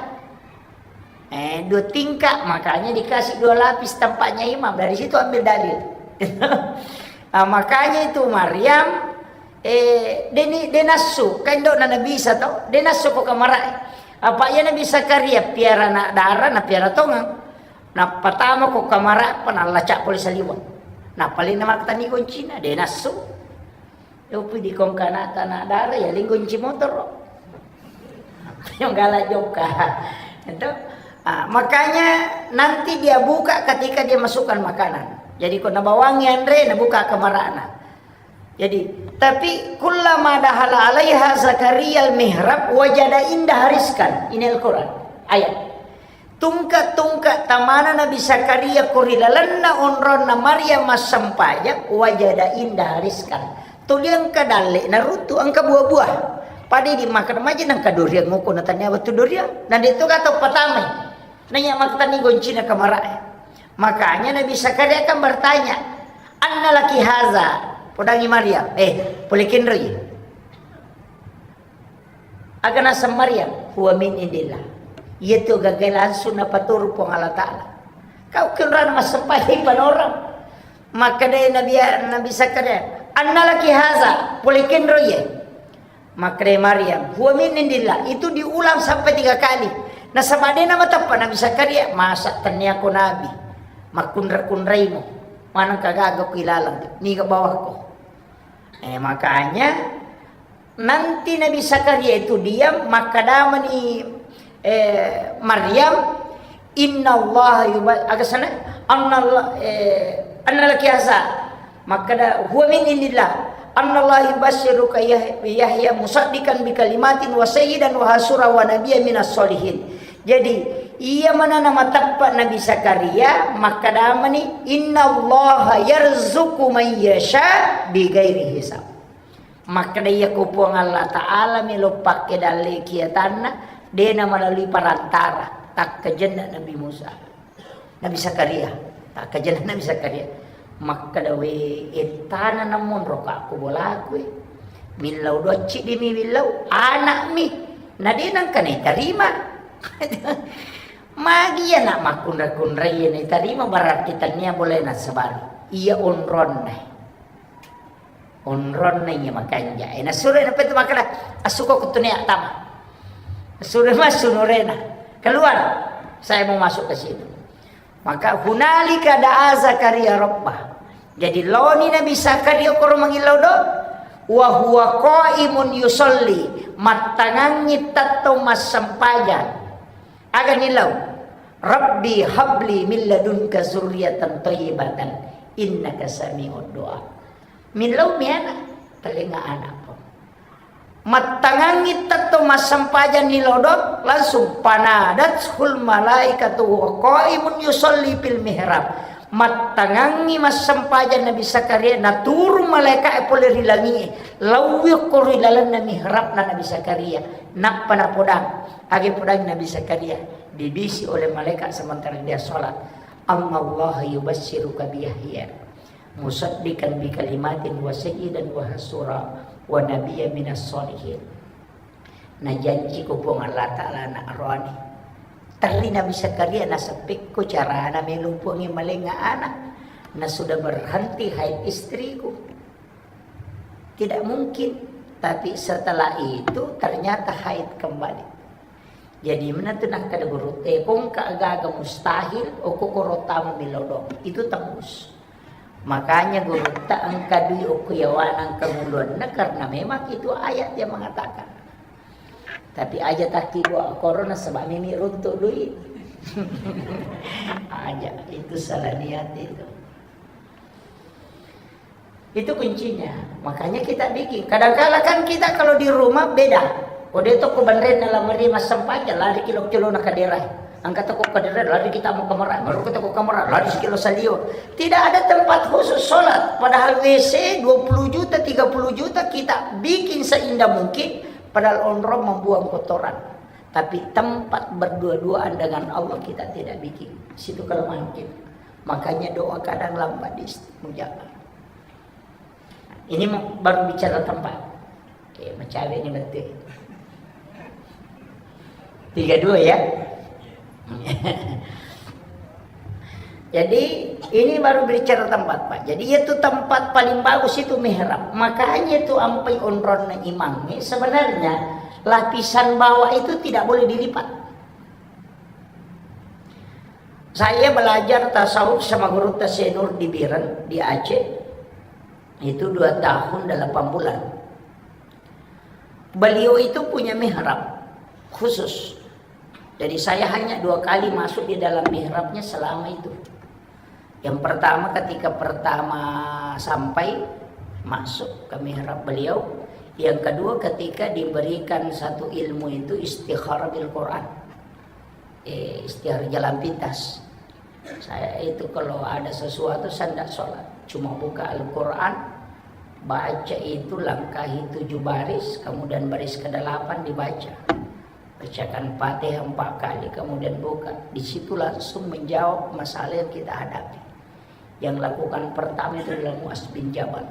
Eh, dua tingkat, makanya dikasih dua lapis tempatnya imam. Dari situ ambil dalil. Ah, makanya itu Maryam, eh, deni, denassu, kan dok na Nabi Isa tau, denassu ko kamara. Apa iya Nabi Zakaria piara anak dara, na piara tongang. Nappa tama ko kamara, pa nallaca pole saliweng. Nappa lena makkatani goncina, de nassu. Yopi di kongkana tanah dara, ya linggonci motoro. Yang galak jokka. Itu. Ah, makanya nanti dia buka ketika dia masukkan makanan. Jadi ko nabawangi anre, nabuka kamarana. Jadi, tapi kullama dakhala alaiha Zakaria al-mihrab wajada indaha rizqan. Ini Al-Quran. Ayat. Tungke-tungke tamana Nabi Zakaria ko ri lalenna onronna Maryam massempajang, wajada indaha rizqan. Tuli engka dalle naruttu, engka buah-buah. Pada di makan maja nangka durian ngoko na tania wettu durian. Na de to gato patamai. Nanya makkatani goncina kamara. Makanya Nabi Zakaria kan bertanya, "Anna laki haza?" Podangi Maryam, "Eh, pole kenroi?" Aga naseng Maryam, "Huwa min indillah." Iya tu gaga langsung napaturu Puang Allah Ta'ala. Kau kenrana massempajang panorang. Makkeda Nabi, Nabi Zakaria, "Anna laki haza?" Pole kenroi ye. Makkeda Maryam, "Huwa min indillah." Itu diulang sampai tiga kali. Nasaba de namateppa Nabi Zakaria, "Masa tennia ko nabi? Makkunra-kunraimu. Maneng ka gaga ku ilalang, niga bawakko." Eh, makanya nanti Nabi Zakaria itu diam, makkadamani eh, Maryam, "Innallaha yuba-," aga sana? "Annallah-, eh, annalaki asa." Makkeda, "Huwa min indillah." "Annallaha yubasyiruka Yah-, Yahya musaddiqan bi kalimatin wa sayyidan wa hasura wa nabiyya minas solihin." Jadi, iya manana mateppa Nabi Zakaria, makkadamani, "Innallaha yarzuqu man yasha bi ghairi hisab." Makkeda, "Iyako Puang Allah Ta'ala melo pakke dalle kiatanna, dena melalui perantara." Takkajenna Nabi Musa, Nabi Zakaria, takkajenna Nabi Zakaria. Makkeda, "We, ettana namonro ka ko bolaku, e. Millau docci dimi millau, anakmi. Na de nangka naitarima." Magi anak makkunra-kunrai naitarima, berarti tania boleh nasabari. Iya onronna. Onronna iya makanja. Eh, nasuro, nappa itu makkeda, "Assuko kutune attama." Nasuro massu nurena. "Keluar. Saya mau masuk ke situ." Maka hunalika da'a Zakaria rabbah. Jadi laoni Nabi Zakaria koro mangillau do. Wa huwa qaimun yusalli. Mattangangi tettong massempajang. Aga nillau? "Rabbi habli min ladunka zurriyatan thayyibatan innaka sami'ud du'a." Millau mi ana, talenga anakku. Mattangangi tetto massempajang ni lodong, langsung, "Fanadathul malaikatu wa qaimun yusalli fil mihrab." Mattangangi massempajang Nabi Zakaria, naturung malaika'e pole ri langi'e, laui ko ri lalenna mihrabna Nabi Zakaria. Nappa napodang, age podang Nabi Zakaria, dibisi oleh malaikat sementara dia sholat, "Annallaha yubasyiruka bi Yahya musaddiqan bi kalimatin wa sayyidan wa hasura wa nabiyya minas sholihin." Najanci ko Puang Allah Ta'ala anak roani. Terri Nabi Zakaria, "Naseppekko carana melo Puangnge malenga anak? Na sudah berhenti haid istriku. Tidak mungkin." Tapi setelah itu ternyata haid kembali. Jadi, menentu nakkeda guru, eh, kongka gaga mustahil, okko koro tama milodong. Itu tembus. Makanya gurutta engka dui okko yawana engka buluanna, karena memang itu ayat yang mengatakan. Tapi aja takki dua korona sebab mimi runtuk dui. Aja, itu salah niat itu. Itu kuncinya. Makanya kita bikin. Kadangkala kan kita kalau di rumah beda. Kode toko banren dalam meri massempajang, lari kilo-kilo na kadera. Angkat toko kadera, lari kita mau kamera, baru kita ke kamera, lari sekilo salio. Tidak ada tempat khusus sholat. Padahal W C dua puluh juta, tiga puluh juta kita bikin seindah mungkin. Padahal onrong membuang kotoran. Tapi tempat berdua-duaan dengan Allah kita tidak bikin. Situ kelemahan kita. Makanya doa kadang lambat dimustajab. Ini mau, baru bicara tempat. Oke, mencawe ini betul. Tiga dua ya. Jadi ini baru bicara tempat, Pak. Jadi itu tempat paling bagus itu mihrab. Makanya itu ampai onronna imang ini sebenarnya lapisan bawah itu tidak boleh dilipat. Saya belajar tasawuf sama guru Tasenur di Biren, di Aceh. Itu dua tahun delapan bulan. Beliau itu punya mihrab khusus. Jadi saya hanya dua kali masuk di dalam mihrabnya selama itu. Yang pertama ketika pertama sampai masuk ke mihrab beliau. Yang kedua ketika diberikan satu ilmu itu istikharah bil Quran. Eh, istikharah jalan pintas. Saya itu kalau ada sesuatu, saya ndak sholat. Cuma buka Al-Quran, baca itu, langkahi tujuh baris, kemudian baris kedelapan dibaca. Bacakan Fatihah empat kali, kemudian buka. Di situ langsung menjawab masalah yang kita hadapi. Yang lakukan pertama itu adalah Muaz bin Jabal.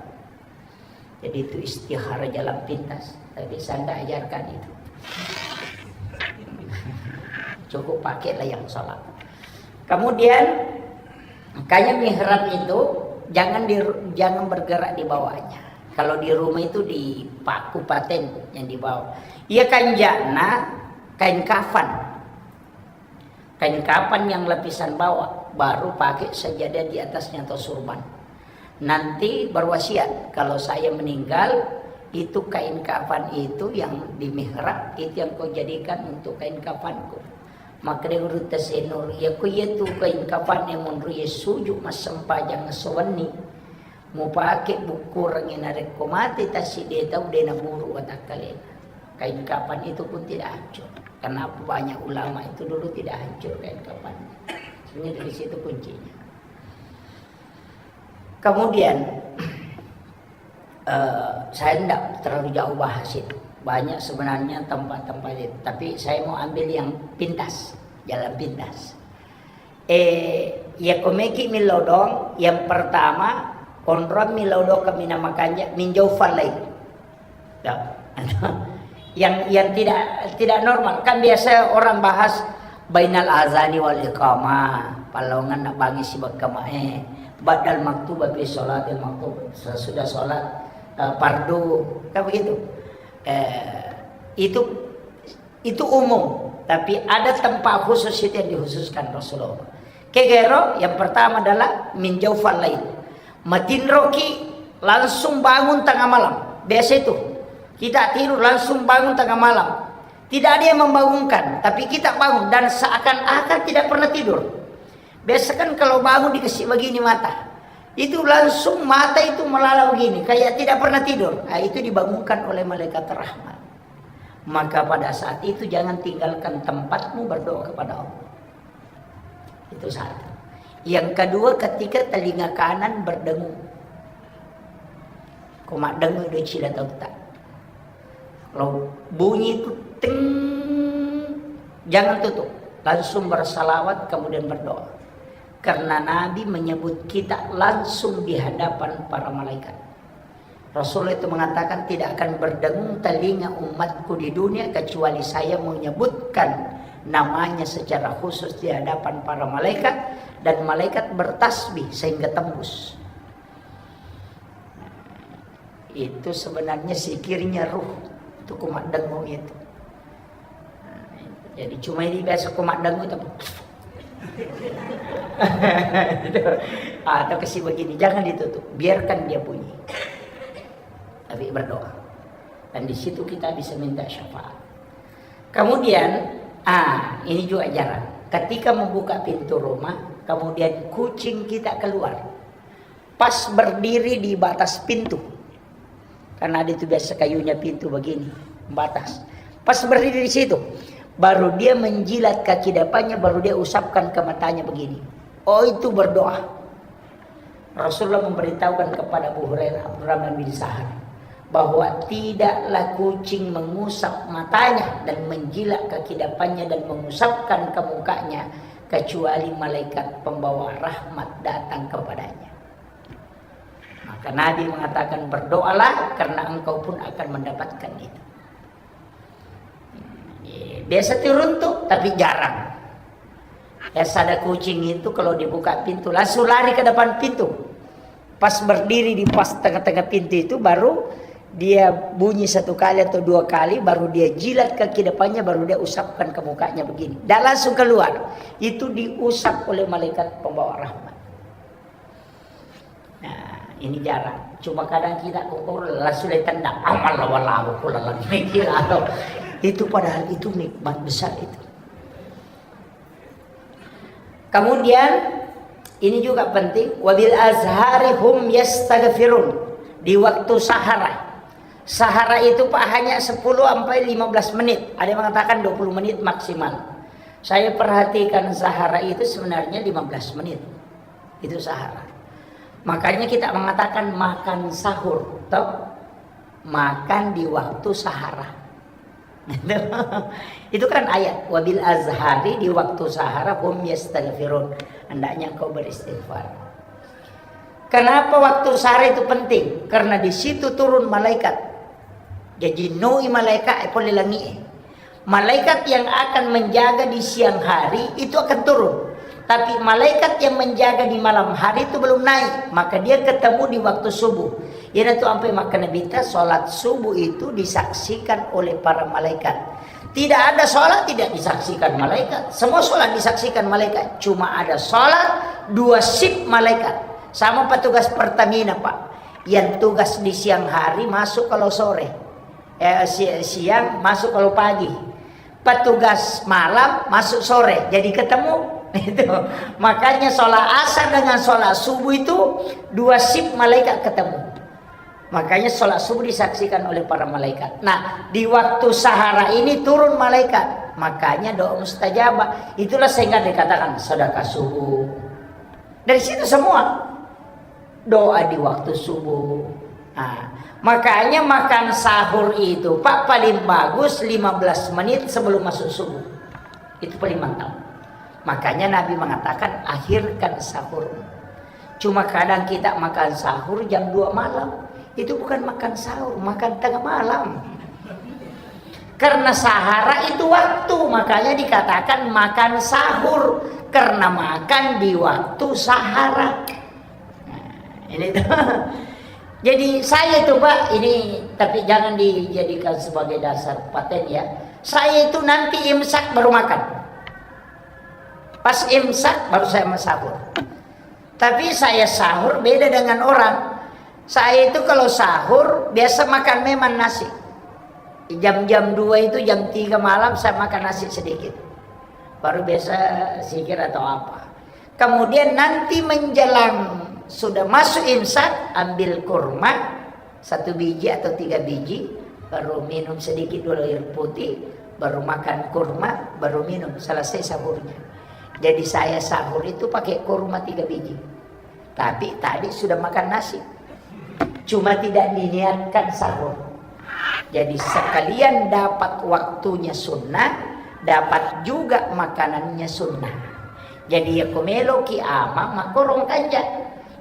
Jadi itu istikharah jalan pintas. Tapi saya ndak ajarkan itu. Cukup pakailah yang sholat. Kemudian, makanya mihrab itu jangan di, jangan bergerak di bawahnya. Kalau di rumah itu dipaku paten yang di bawah. Iya kanjana kain kafan. Kain kafan yang lapisan bawah, baru pakai sajadah di atasnya atau surban. Nanti berwasiat, "Kalau saya meninggal, itu kain kafan itu yang di mihrab, itu yang kau jadikan untuk kain kafanku." Makkeda Gurutta Senur, iyako iyatu kain kapanna monro iya suju massempajang esso wenni, mupake bukkurengngi narekko mate tassiddi tau de naburu watakkalena. Kain kapan itu pun tidak hancur. Kenapa banyak ulama itu dulu tidak hancur kain kapannya? Sebenarnya dari situ kuncinya. Kemudian, eh, saya tidak terlalu jauh bahas itu. Banyak sebenarnya tempat-tempat itu. Tapi saya mau ambil yang pintas, jalan pintas. Eh, ya komeki milodong, yang pertama, konron milodong kemina makanja, minjau falai. Ya. Yang, yang tidak, tidak normal. Kan biasa orang bahas bainal azani wal iqamah, pallongan nak bangi sibak kama, eh, ba'dal maktubah fi sholatil maktub, sesudah sholat, eh, fardu, kan begitu. Eh, itu, itu umum, tapi ada tempat khusus itu yang dikhususkan Rasulullah. Kegero, yang pertama adalah minjau falai. Matinroki, langsung bangun tengah malam. Biasa itu. Kita tidur langsung bangun tengah malam. Tidak ada yang membangunkan, tapi kita bangun dan seakan-akan tidak pernah tidur. Biasa kan kalau bangun dikasih begini mata. Itu langsung mata itu melala begini, kayak tidak pernah tidur. Nah, itu dibangunkan oleh malaikat rahmat. Maka pada saat itu jangan tinggalkan tempatmu berdoa kepada Allah. Itu satu. Yang kedua, ketika telinga kanan berdengung. Ko maddengung do cila tauta. Kalau bunyi itu ting, jangan tutup. Langsung bersalawat, kemudian berdoa. Karena Nabi menyebut kita langsung di hadapan para malaikat. Rasulullah itu mengatakan, "Tidak akan berdengung telinga umatku di dunia kecuali saya menyebutkan namanya secara khusus di hadapan para malaikat, dan malaikat bertasbih sehingga tembus." Itu sebenarnya zikirnya ruh. Itu kumaddengung itu. Jadi cuma ini biasa kumaddengung itu. Atau kasih begini, jangan ditutup, biarkan dia bunyi. Tapi berdoa. Dan di situ kita bisa minta syafaat. Kemudian, ah, ini juga ajaran. Ketika membuka pintu rumah, kemudian kucing kita keluar. Pas berdiri di batas pintu. Karena ada itu biasa kayunya pintu begini, batas. Pas berdiri di situ, baru dia menjilat kaki depannya, baru dia usapkan ke matanya begini. Oh, itu berdoa. Rasulullah memberitahukan kepada Abu Hurairah, Abdurrahman bin Sahar, bahwa tidaklah kucing mengusap matanya dan menjilat kaki depannya dan mengusapkan ke mukanya, kecuali malaikat pembawa rahmat datang kepadanya. Maka Nabi mengatakan, "Berdoalah, karena engkau pun akan mendapatkan itu." Biasa turun tuh, tapi jarang. Biasa ada kucing itu kalau dibuka pintu, langsung lari ke depan pintu. Pas berdiri di pas tengah-tengah pintu itu, baru dia bunyi satu kali atau dua kali, baru dia jilat kaki depannya, baru dia usapkan ke mukanya begini. Dan langsung keluar. Itu diusap oleh malaikat pembawa rahmat. Nah, ini jarang. Cuma kadang kita kokoro langsung ditendang. Amal lawan lawan kula lagi. Itu padahal itu nikmat besar itu. Kemudian ini juga penting, wabil azhari hum yastaghfirun, di waktu sahara. Sahara itu, Pak, hanya sepuluh sampai lima belas menit. Ada yang mengatakan dua puluh menit maksimal. Saya perhatikan sahara itu sebenarnya lima belas menit. Itu sahara. Makanya kita mengatakan makan sahur, toh? Makan di waktu sahara. Itu kan ayat, "Wabil azhari", di waktu sahara, "hum yastaghfirun", hendaknya engkau beristighfar. Kenapa waktu sahara itu penting? Karena di situ turun malaikat. Jaji nui malaikat e pole langi e. Malaikat yang akan menjaga di siang hari itu akan turun. Tapi malaikat yang menjaga di malam hari itu belum naik, maka dia ketemu di waktu subuh. Iyanatu ampai makkeda Nabitta, salat subuh itu disaksikan oleh para malaikat. Tidak ada salat tidak disaksikan malaikat. Semua salat disaksikan malaikat. Cuma ada salat dua shift malaikat. Sama petugas Pertamina, Pak. Yang tugas di siang hari masuk kalau sore. Eh, si-, siang masuk kalau pagi. petugas malam masuk sore, jadi ketemu. Itu. Makanya sholat asar dengan sholat subuh itu dua shift malaikat ketemu. Makanya sholat subuh disaksikan oleh para malaikat. Nah, di waktu sahara ini turun malaikat. Makanya doa mustajabah. Itulah sehingga dikatakan sedekah subuh. Dari situ semua. Doa di waktu subuh. Nah, makanya makan sahur itu, Pak, paling bagus lima belas menit sebelum masuk subuh. Itu paling mantap. Makanya Nabi mengatakan, "Akhirkan sahur." Cuma kadang kita makan sahur jam dua malam. Itu bukan makan sahur, makan tengah malam. Karena sahara itu waktu, makanya dikatakan makan sahur. Karena makan di waktu sahara. Nah, ini tuh. Jadi saya itu, Pak, ini, tapi jangan dijadikan sebagai dasar paten, ya. Saya itu nanti imsak baru makan. Pas imsak baru saya mau sahur. Tapi saya sahur beda dengan orang. Saya itu kalau sahur biasa makan memang nasi. Jam-jam dua itu, jam tiga malam saya makan nasi sedikit. Baru biasa zikir atau apa. Kemudian nanti menjelang sudah masuk imsak, ambil kurma satu biji atau tiga biji, baru minum sedikit dulu air putih, baru makan kurma, baru minum, selesai sahurnya. Jadi saya sahur itu pakai kurma tiga biji. Tapi tadi sudah makan nasi. Cuma tidak diniatkan sahur. Jadi sekalian dapat waktunya sunnah, dapat juga makanannya sunnah. Jadi ya ko meloki ama, makkorong kanja.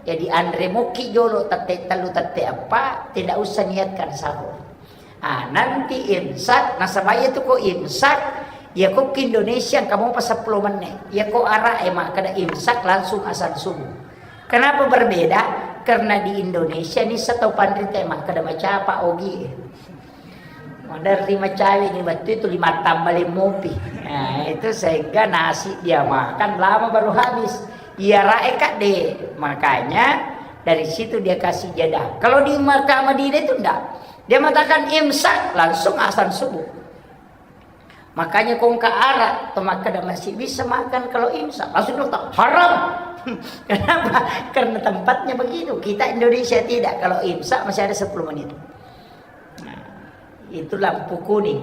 Jadi anre moki jolo tette tellu tette eppa, tidak usah niatkan sahur. Ah, nanti imsak, nasaba iya tu ko imsak, iya ko ki Indonesia engka mopa seppulo menit. Iya ko Arab e makkeda imsak langsung azan subuh. Kenapa berbeda? Karena di Indonesia ni setau panrita e makkeda macapa ogi. Maderri macawe ni wettu itu lima tambah lima mopi. Nah, itu sehingga nasi dia makan lama baru habis. Iya rae kadde. Makanya dari situ dia kasih jeda. Kalau di Makkah Madinah itu ndak. Dia mengatakan imsak, langsung azan subuh. Makanya ko engka Arab, to makkeda masih bisa makan kalau imsak, langsung dong, "Haram." Kenapa? Karena tempatnya begitu. Kita Indonesia tidak. Kalau imsak masih ada sepuluh menit. Nah, itu lampu kuning.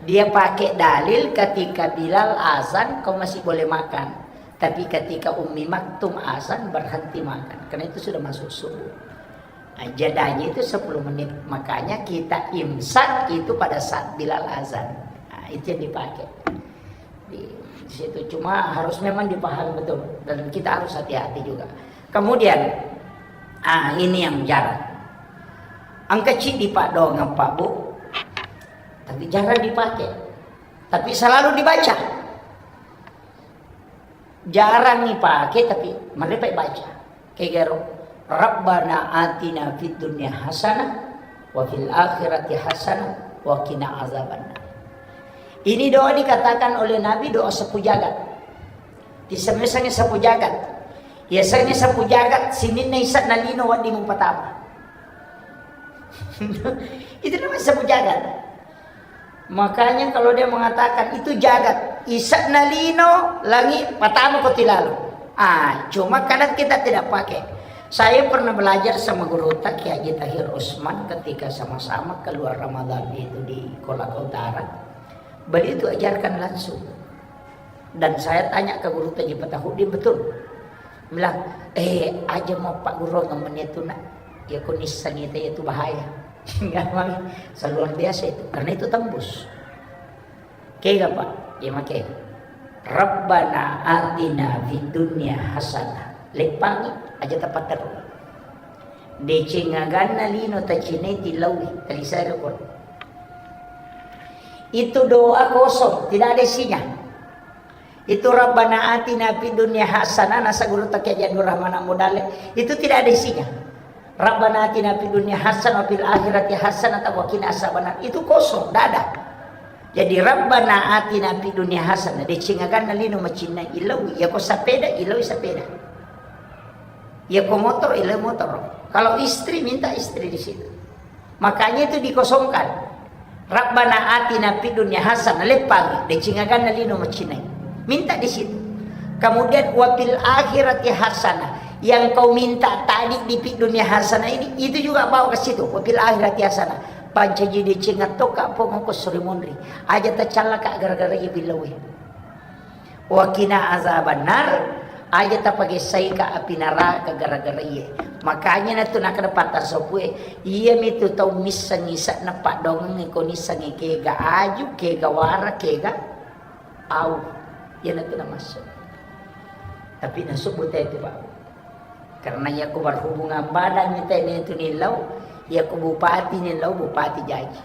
Dia pakai dalil ketika Bilal azan, kau masih boleh makan. Tapi ketika Ummi Maktum azan, berhenti makan. Karena itu sudah masuk subuh. Nah, jedanya itu sepuluh menit. Makanya kita imsak itu pada saat Bilal azan. Nah, itu yang dipakai. Di situ cuma harus memang dipahami betul. Dan kita harus hati-hati juga. Kemudian, ah, ini yang jarang. Engka ciddi, Pak, doang, Pak, Bu. Tapi jarang dipakai. Tapi selalu dibaca. Jarang ipake, tapi marepe baca. Kegaro, "Rabbana atina fid dunya hasanah wa fil akhirati hasanah wa qina azabannar." Ini doa dikatakan oleh Nabi doa sapu jagat. Disemmesengngi sapu jagat. Yasengnge sapu jagat, sininna ise'na lino wedding mupatama. Itu namanya sapu jagat. Makanya kalau dia mengatakan itu jagat, ise'na lino, langi, patama ko tilalo. Ah, cuma kadang kita tidak pakai. Saya pernah belajar sama guru Kiai Haji Tahir Usman ketika sama-sama keluar Ramadan itu di Kolaka Utara. Beliau itu ajarkan langsung. Dan saya tanya ke guru Haji Patahuddin, betul. Bilang, "Eh, aja mau Pak Guru ngemeni itu nak. Ya ko nissengngi itu bahaya." Memang luar biasa itu, karena itu tembus. Kega, Pak? Ya make. "Rabbana atina fid dunya hasanah." Leppangi aja tepat terus. Deceng aganna lino tacinai tilaui, talisai rukun. Itu doa kosong, tidak ada isinya. Itu Rabbana atina fid dunya hasanah, nasa guru Kiai Haji Abdul Rahman Amudale. Itu tidak ada isinya. Rabbana atina fid dunya hasanah wa fil akhirati hasanah wa qina azabannar. Itu kosong, tidak ada. Jadi Rabbana atina fid dunya hasanah, deceng aganna lino macinnai, ilaui, ya ko sepeda, ilaui sepeda. Ya ko motor, ilaui motor. Kalau istri, minta istri di situ. Makanya itu dikosongkan. Rabbana atina fid dunya hasanah, leppang, deceng aganna lino macinai. Minta di situ. Kemudian wa fil akhirati hasanah, yang kau minta tadi di fid dunya hasanah ini, itu juga bawa ke situ. Wa fil akhirati hasanah. Pancaji deceng tokka pongoko suri monri. Aja tacallaka gara-gara iya billawe. Wa qina azabannar, aja tapagessaika api naraka gara-gara iye. Makanya natu nakkeda patta sopue, iyamitu tau missengngi se'na paddoangeng ko nissengngi kega aju, kega wara, kega au. Iyanatu namassu. Tapi nasubbu tetu, Pak. Karena iya ko berhubungan badan ni tene tu nillau, iya ko bupati nillau, bupati jaji.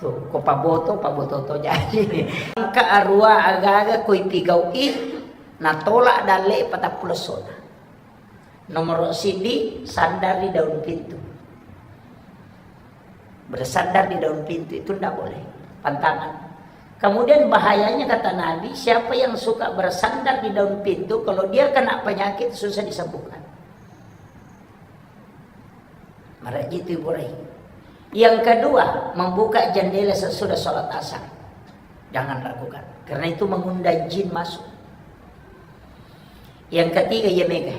Tuh, ko paboto, paboto to jaji. Engka arua aga-aga ko ipigau'i, natolak dalle patappulo sona. Nomor siddi, sandar di daun pintu. Bersandar di daun pintu itu ndak boleh. Pantangan. Kemudian bahayanya kata Nabi, siapa yang suka bersandar di daun pintu, kalau dia kena penyakit susah disembuhkan. Maraji itu Ibu Rai. Yang kedua, membuka jendela sesudah sholat asar. Jangan lakukan. Karena itu mengundang jin masuk. Yang ketiga, ya mega.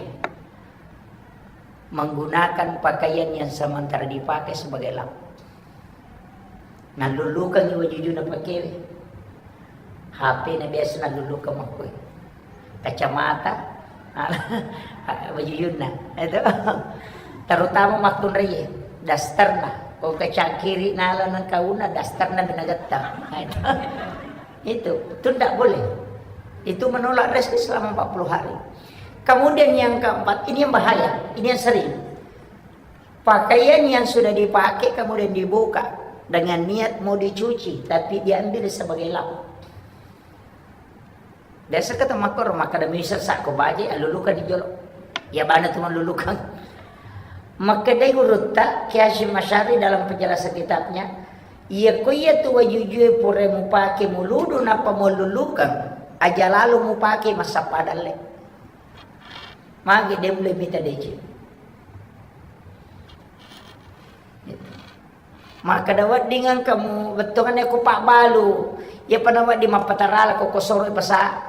Menggunakan pakaian yang sementara dipakai sebagai lap. Nallullukangngi wajujuna pakewe. H P na biasa nallullukan makkue. Kacamata, wajujunna. Itu. Terutama makkunraie, dasterna. Ko kacangkiri nala nengkauna, dasterna minagetta. Itu. Itu, itu ndak boleh. Itu menolak rezeki selama empat puluh hari. Kemudian yang keempat, ini yang bahaya, ini yang sering. Pakaian yang sudah dipakai kemudian dibuka dengan niat mau dicuci, tapi diambil sebagai lap. Biasa kata makor, maka demi sesak ko baje, alulukan di jolo. Ya bana tu malulukan. Makkedai gurutta, Kiai Hasyim Asy'ari dalam penjelasan kitabnya, iya ko iya tu wajujue pura mupake muludu nappa malulukan, aja lalu mupake massappa dalle. Magi de mulle mita deceng. Makkeda wedding engka mu bettuanna ko pabbalu, iya pada wedding mappatarala ko kosoro pasa.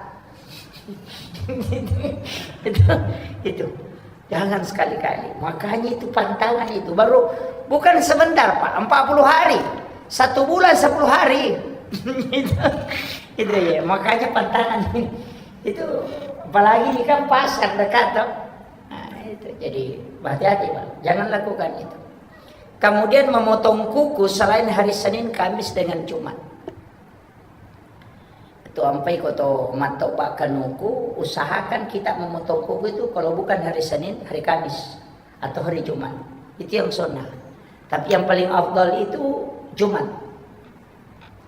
Itu, itu. Jangan sekali-kali. Makanya itu pantangan itu. Baru bukan sebentar, Pak, empat puluh hari. Satu bulan sepuluh hari. Itu, itu ya, makanya pantangan. Itu apalagi ini kan pasar dekat toh. Nah, itu. Jadi hati-hati, Pak. Jangan lakukan itu. Kemudian memotong kuku selain hari Senin, Kamis dengan Jumat. Itu ampai ko to mattoba kanuku, usahakan kita memotong kuku itu kalau bukan hari Senin, hari Kamis atau hari Jumat. Itu yang sunnah. Tapi yang paling afdal itu Jumat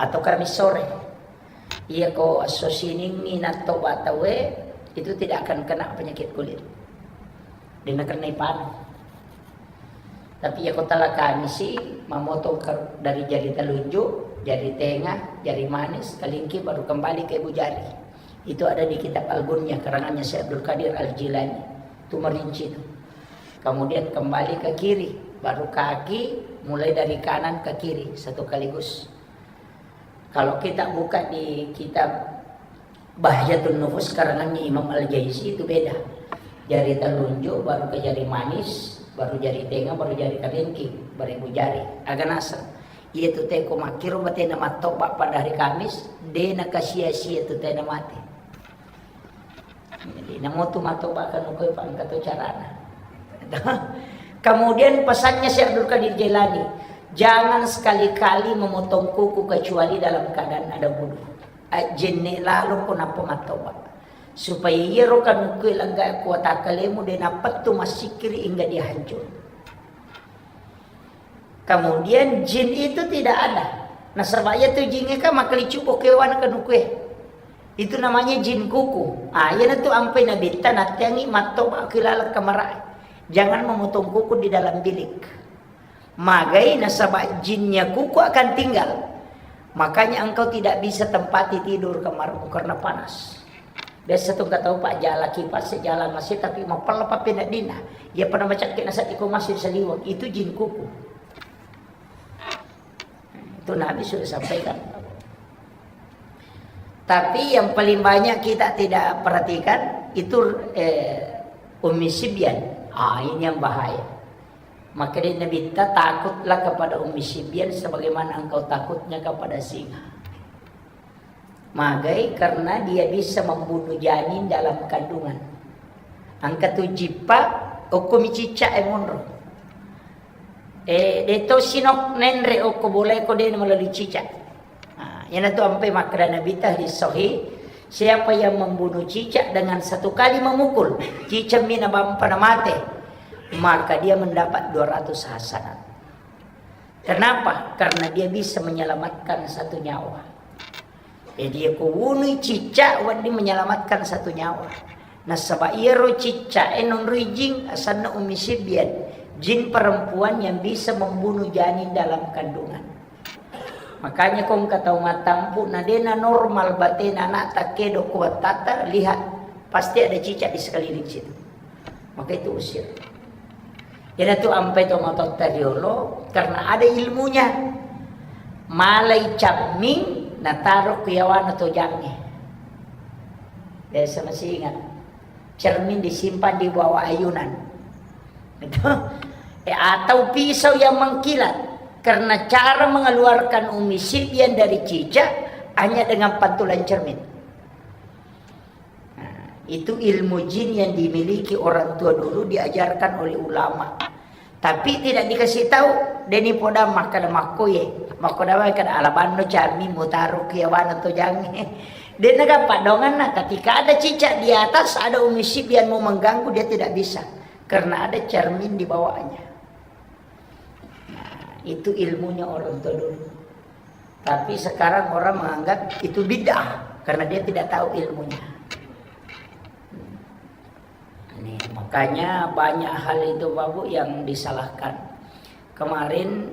atau Kamis sore. Iya ko esso siningngi nattoba tauwe, itu tidak akan kena penyakit kulit. De nakennai panu. Tapi iya ko tala Kamisi, mamotong ke, dari jari telunjuk, jari tengah, jari manis, kelingking, baru kembali ke ibu jari. Itu ada di kitab Al-Gunyah, karangannya Syekh Abdul Qadir Al-Jilani. Itu merinci itu. Kemudian kembali ke kiri, baru kaki, mulai dari kanan ke kiri, satu kaligus. Kalau kita buka di kitab Bahjatun Nufus karangannya Imam Al-Jaizi itu beda. Jari telunjuk, baru ke jari manis, baru jari tengah, baru jari kelingking, baru ibu jari. Aga naseng. Iya tu teko makkiro batena mattoba pada hari Kamis, de nakasia-sia tu tena mate. Jadi, namo tu mattoba kanuku, Pak, engka tu carana. Kemudian pesannya Syekh Abdul Qadir Jailani, jangan sekali-kali memotong kuku kecuali dalam keadaan ada wudu. Ajjenne lalo ko nappa mattoba. Supaya iyaro kanuku lengga kuatakkalemu de napettu massikkiri hingga dia hancur. Kemudian jin itu tidak ada. Nasaba iya tu jin e kan makkelicubbo kewana kanukue. Itu namanya jin kuku. Ah, iyanatu ampai nabitta natteangi mattoba ki laleng kamarae. Jangan memotong kuku di dalam bilik. Magai nasaba jinnya kuku akan tinggal. Makanya engkau tidak bisa tempati tidur kamarmu karena panas. Biasa tu engka tau, Pak, jala kipas, jala masi, tapi mapella pappeneddinna. Iya pada macakke naseddiko masih saliweng, itu jin kuku. Nabi sudah sampaikan. Tapi yang paling banyak kita tidak perhatikan itu, eh, Ummi Sibyan. Ah, ini yang bahaya. Maka dia Nabi, "Takutlah kepada Ummi Sibyan sebagaimana engkau takutnya kepada singa." Magai? Karena dia bisa membunuh janin dalam kandungan. Engka tu jippa, okko mi cicak e monro. Eh, de to sinok nenre okko boleh ko de melalui cicak. Nah, yana tu ampe makkeda Nabi ta hadis sahih, siapa yang membunuh cicak dengan satu kali memukul, cicak mina bampa na mate, maka dia mendapat dua ratus hasanat. Kenapa? Karena dia bisa menyelamatkan satu nyawa. Jadi, ko wunui cicak, wedding menyelamatkan satu nyawa. Nasaba iyaro cicak e nonroi jin, asanna Ummi Sibyan. Jin perempuan yang bisa membunuh janin dalam kandungan. Makanya ko engka tau mattampu, na dena normal batena anak takkedo ko wattata, lihat, pasti ada cicak di sekeliling situ. Maka itu usir. Iyanatu ampai to matotta riolo, karena ada ilmunya. Malai cermin, nataro ku yawana tojangnge. Biasa masih ingat. Cermin disimpan di bawah ayunan. Gitu. Eh, atau pisau yang mengkilat. Karena cara mengeluarkan Ummi Sibyan dari cicak hanya dengan pantulan cermin. Nah, itu ilmu jin yang dimiliki orang tua dulu, diajarkan oleh ulama. Tapi tidak dikasih tahu, deni poda makkada makkoye, makkoda makkada alabanno cermin mutaro kiawana tojangnge. Dena gampang donganna, ketika ada cicak di atas, ada Ummi Sibyan mau mengganggu, dia tidak bisa. Karena ada cermin di bawahnya. Nah, itu ilmunya orang tua dulu. Tapi sekarang orang menganggap itu bid'ah karena dia tidak tahu ilmunya. Ini, makanya banyak hal itu, Bapak, yang disalahkan. Kemarin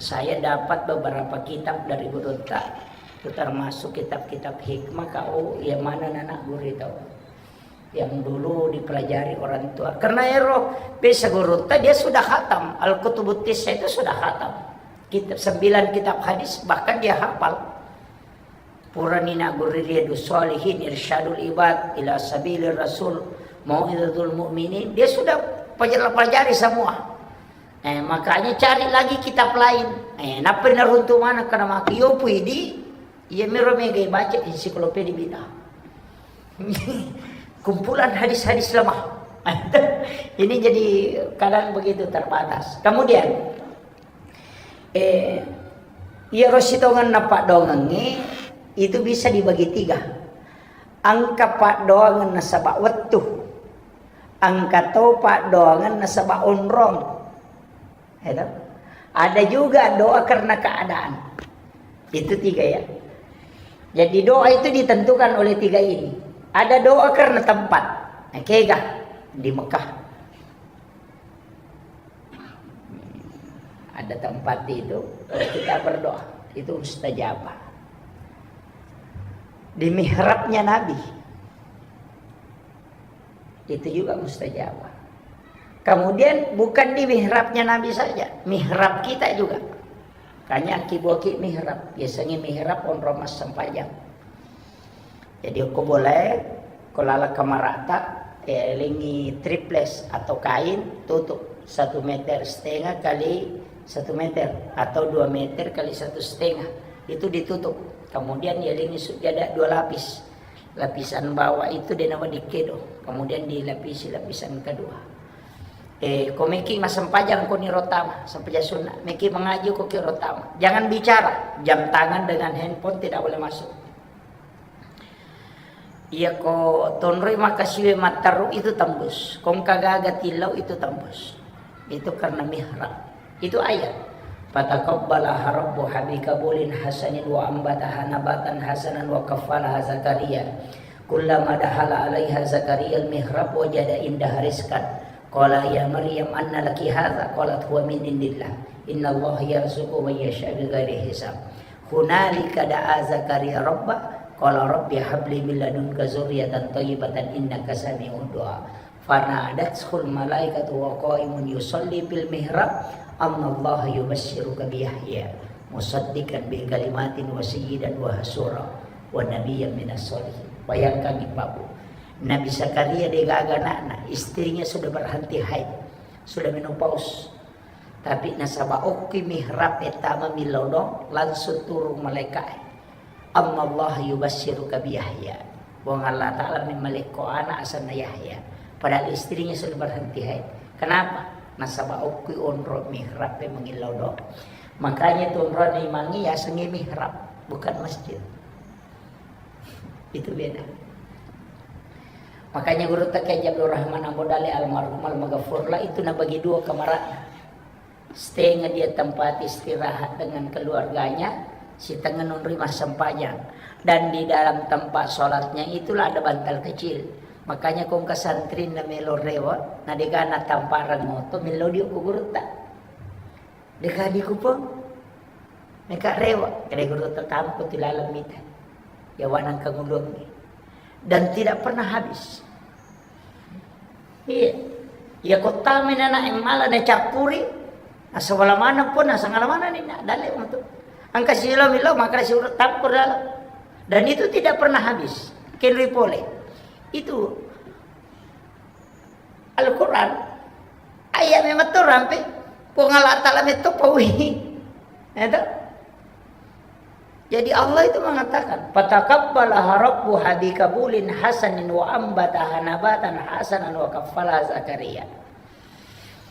saya dapat beberapa kitab dari gurutta, itu termasuk kitab-kitab hikmah, kau yang mana anak guru itu. Yang dulu dipelajari orang tua. Karena ero, bisa gurutta dia sudah khatam. Al-Kutubut Tissa itu sudah khatam. Kitab, sembilan kitab hadis, bahkan dia hafal. Purani nagurri Riyadus Shalihin, Irsyadul Ibad, Ila Sabilir Rasul, Mau'izatul Mu'minin. Dia sudah pelajari, pelajari semua. Eh, makanya cari lagi kitab lain. Eh, nappa naruntu mana karena maki yo pui di Iya, miro mega baca ensiklopedia bid'ah. Kumpulan hadis-hadis lemah. Ini jadi kadang begitu terbatas. Kemudian, eh, iya, ro sitongenna paddoangengnge itu bisa dibagi tiga. Engka paddoangenna nasaba wettu. Engka to paddoangenna nasaba onrong. Ya toh? Ada juga doa karena keadaan. Itu tiga ya. Jadi doa itu ditentukan oleh tiga ini. Ada doa karena tempat. Nah, kega di Mekah. Ada tempat itu, kalau kita berdoa, itu mustajabah. Di mihrabnya Nabi. Itu juga mustajabah. Kemudian bukan di mihrabnya Nabi saja, mihrab kita juga. Kanya ki boki mihrab, biasanya mihrab onrong massempajang. Jadi ko boleh, ko lala kamarata, eh, lengi triples atau kain, tutup satu meter setengah kali satu meter atau dua meter kali satu setengah. Itu ditutup. Kemudian ya lengi sujada dua lapis. Lapisan bawah itu de nawa dikkedo, kemudian dilapisi lapisan kedua. Eh, ko meki massempajang ko ni rotama, sempajang sunna, meki mengaji ko ki rotama. Jangan bicara, jam tangan dengan handphone tidak boleh masuk. Iya ko tonroi makasiwe matteru itu tembus, kongka gaga tillau itu tembus. Itu karena mihrab. Itu ayat. Fataqabbalaha rabbuha biqabulin hasanin wa ambataha nabatan hasanan wa kaffalaha Zakaria. Kullama dakhala alaiha Zakaria al-mihrab wajada indaha rizqan. Qala ya Maryam anna laki hadza? Qalat huwa min indillah. Innallaha yarzuqu man yasha bighairi hisab. Hunalika da'a Zakaria rabbah, qala rabbi habli min ladunka dzurriyyatan thayyibatan innaka sami'ud du'a. Fanadathul malaikatu wa qaimun yusalli fil mihrab, annallaha yubasysyiruka bi Yahya. Musaddiqan bi kalimatin wa sayyidan wa hasura wa nabiyyan minas sholihin. Bayangkan, Pak Bu. Nabi Zakaria degaga anakna, istrinya sudah berhenti haid, sudah menopause. Tapi nasaba okki mihrab e tama millau do, langsung turun malaikat. Annallaha yubasysyruka bi Yahya. Puang Allah Ta'ala memmalekko anak asenna Yahya. Padahal istrinya sudah berhenti haid. Kenapa? Nasaba okki onro mihrab e mangillau do. Makanya tu onro imangi yasengnge mihrab, bukan masjid. Itu beda. Makanya gurutta Kiai Abdul Rahman Ambo Dale almarhum almaghfurlah itu nabagi dua kamarana. Setengah dia tempat istirahat dengan keluarganya, setengah nonroi massempajang. Dan di dalam tempat sholatnya itulah ada bantal kecil. Makanya kong kesantrin na melo rewa, na degana tamparang moto, melo diuk ku gurutta. Deka dikupang. Meka rewa, kede gurutta tampo tu laleng mita. Ya wanang kangulungi. Dan tidak pernah habis. Iya. Iya, kotta menana emmala na cappuri. Asawala mana pun, asangala mana ni na dalle untuk. Angka silo milo, maka si urut tampur dalam. Dan itu tidak pernah habis. Kenri pole. Itu Al-Quran. Ayat memang tu rampe. Puang Allah Ta'ala metto paui. Itu. Jadi Allah itu mengatakan, "Fataqabbalaha rabbuha biqabulin hasanin wa ambataha nabatan hasanan wa kaffalaha Zakaria."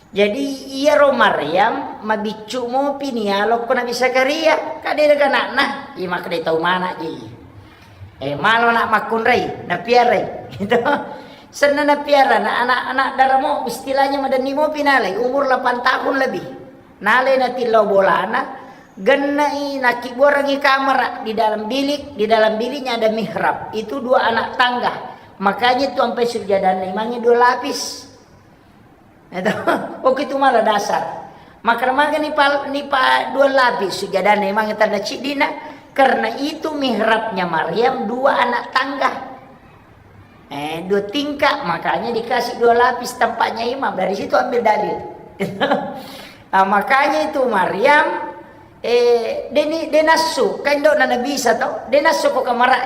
Jadi iyaro Maryam mabiccu mopi nialokko Nabi Zakaria, kade daga anakna, iya makkeda tau mana ji. Eh, malo nak makkunrai, napiarai. Gitu. Senna napiara, na anak-anak daramo, istilahnya madenni mopi nalai, umur delapan tahun lebih. Nalai natillau bolana, gennai, nakkibuarangi kamara di dalam bilik, di dalam biliknya ada mihrab. Itu dua anak tangga. Makanya itu sampai sujadanna imangnge dua lapis. Itu, oke itu malah dasar. Maka maga nipa, nipa dua lapis sujadanna imangnge tanna ciddina, karena itu mihrabnya Maryam dua anak tangga. Eh, dua tingkat, makanya dikasih dua lapis tempatnya imam. Dari situ ambil dalil. Nah, makanya itu Maryam, eh, deni, denasu, kan dok na Nabi Isa tau, denasu ko kamara.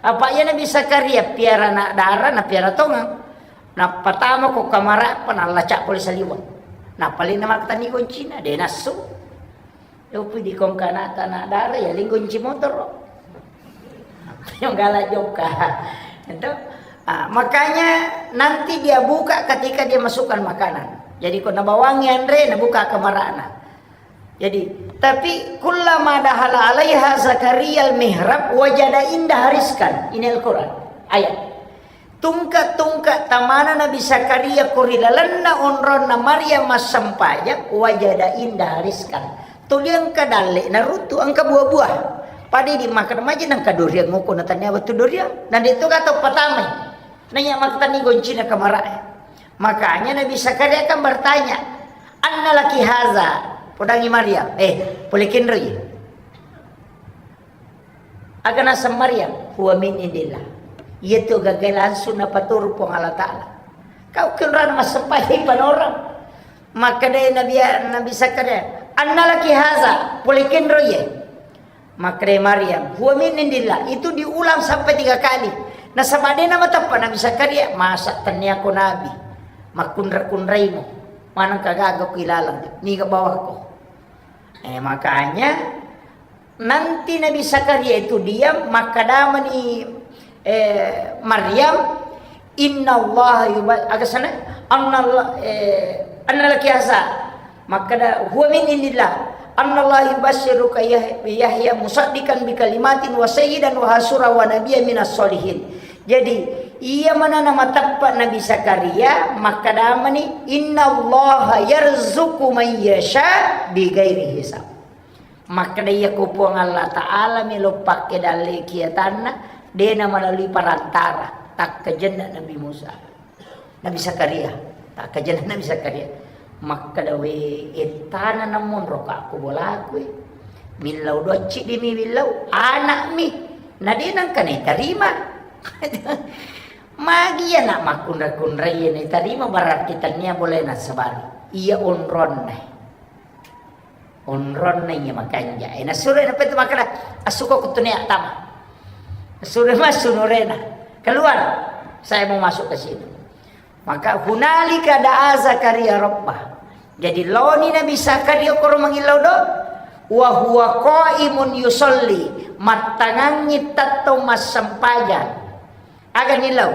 Apa iya Nabi Zakaria piara anak dara, na piara tongang. Nappa tama ko kamara, apa nallacak pole saliweng. Nappa lena makkatani goncina, denasu. Yopi di kongkana tanah darah ya linggo kunci motor. Yang galak juga. Itu. Ah, makanya nanti dia buka ketika dia masukkan makanan. Jadi ko nabawangi anre, nabuka kamarana. Jadi, tapi kullama dahala alaiha Zakaria al-mihrab wajada indaha rizqan. Ini Al-Quran. Ayat. Tungka-tungka tamana Nabi Zakaria ko ri lalenna onronna Maryam massempajang, wajada indaha rizqan. Tuli engka dalle naruttu, engka buah-buah. Pada di makan maja nangka durian ngoko na tania wettu durian. Dan itu kata patamai. Nanya maktani goncina kamarae. Makanya Nabi Zakaria kan bertanya, "Anna laki haza?" Podangi Maryam, "Eh, pole kenroi?" Aga naseng Maryam, "Huwa min indillah." Iyatu gaga langsung napaturu Puang Allah Ta'ala. Kau kenrana massempajang panorang. Makkeda Nabi, Nabi Zakaria, "Anna laki haza?" Pole kenro iye. Makkeda Maryam, "Huwa min indillah." Itu diulang sampai tiga kali. Nasaba de namateppa Nabi Zakaria, "Masa tenniako nabi. Makkunra-kunraimo. Maneng kagaga ku ilalang. Niga bawako." Eh, makanya nanti Nabi Zakaria itu diam, makkedamani, eh, Maryam, "Innallaha yuba-," aga sana? "Annallah-, eh, anna laki haza." Makkeda, "Huwa min indillah. Annallaha yubasysyruka Yah-, Yahya musaddiqan bi kalimatin wa sayyidan wa hasura wa nabiyyan minas sholihin." Jadi, iya manana mateppa Nabi Zakaria, makkedamani, "Innallaha yarzuqu man yasha bi ghairi hisab." Makkeda, "Iya ko Puang Allah Ta'ala melo pakke dalle kiatanna, de na melalui perantara, takkajenna Nabi Musa." Nabi Zakaria, takkajenna Nabi Zakaria. Makkeda, "We, ettana namonro ka ko bolaku e. Millau docci dimi millau, anakmi. Na de nangka naitarima." Magi iya nak makkunra-kunrai iya naitarima, berarti tania boleh nasabari. Iya onronna. Onronna iya makanja. Eh, nasuro na petu makkeda, "Assuko kutunia tama." Suro massu nurena. "Keluar. Saya mau masuk ke situ." Maka hunalika da'a Zakaria rabbah. Jadi laoni Nabi Zakaria koro mangillau do, wa huwa qaimun yusalli, mattangangngi tettong massempajang. Aga nillau?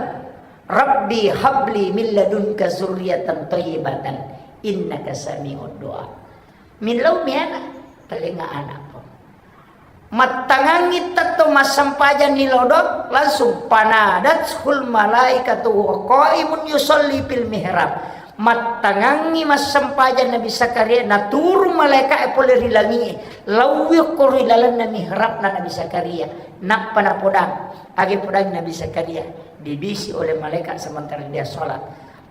"Rabbi habli min ladunka zurriyatan thayyibatan innaka sami'ud du'a." Millau mi ana, talenga anakku. Mattangangngi tettong massempajang ni lodong, langsung panadathul malaikatu wa qaimun yusalli fil mihrab. Mattangangngi massempajang Nabi Zakaria, naturung malaika'e pole ri langi'e, lauwi okko ri lalenna mihrabna Nabi Zakaria. Nappa napodang, age podang Nabi Zakaria, dibisi oleh malaikat sementara dia sholat,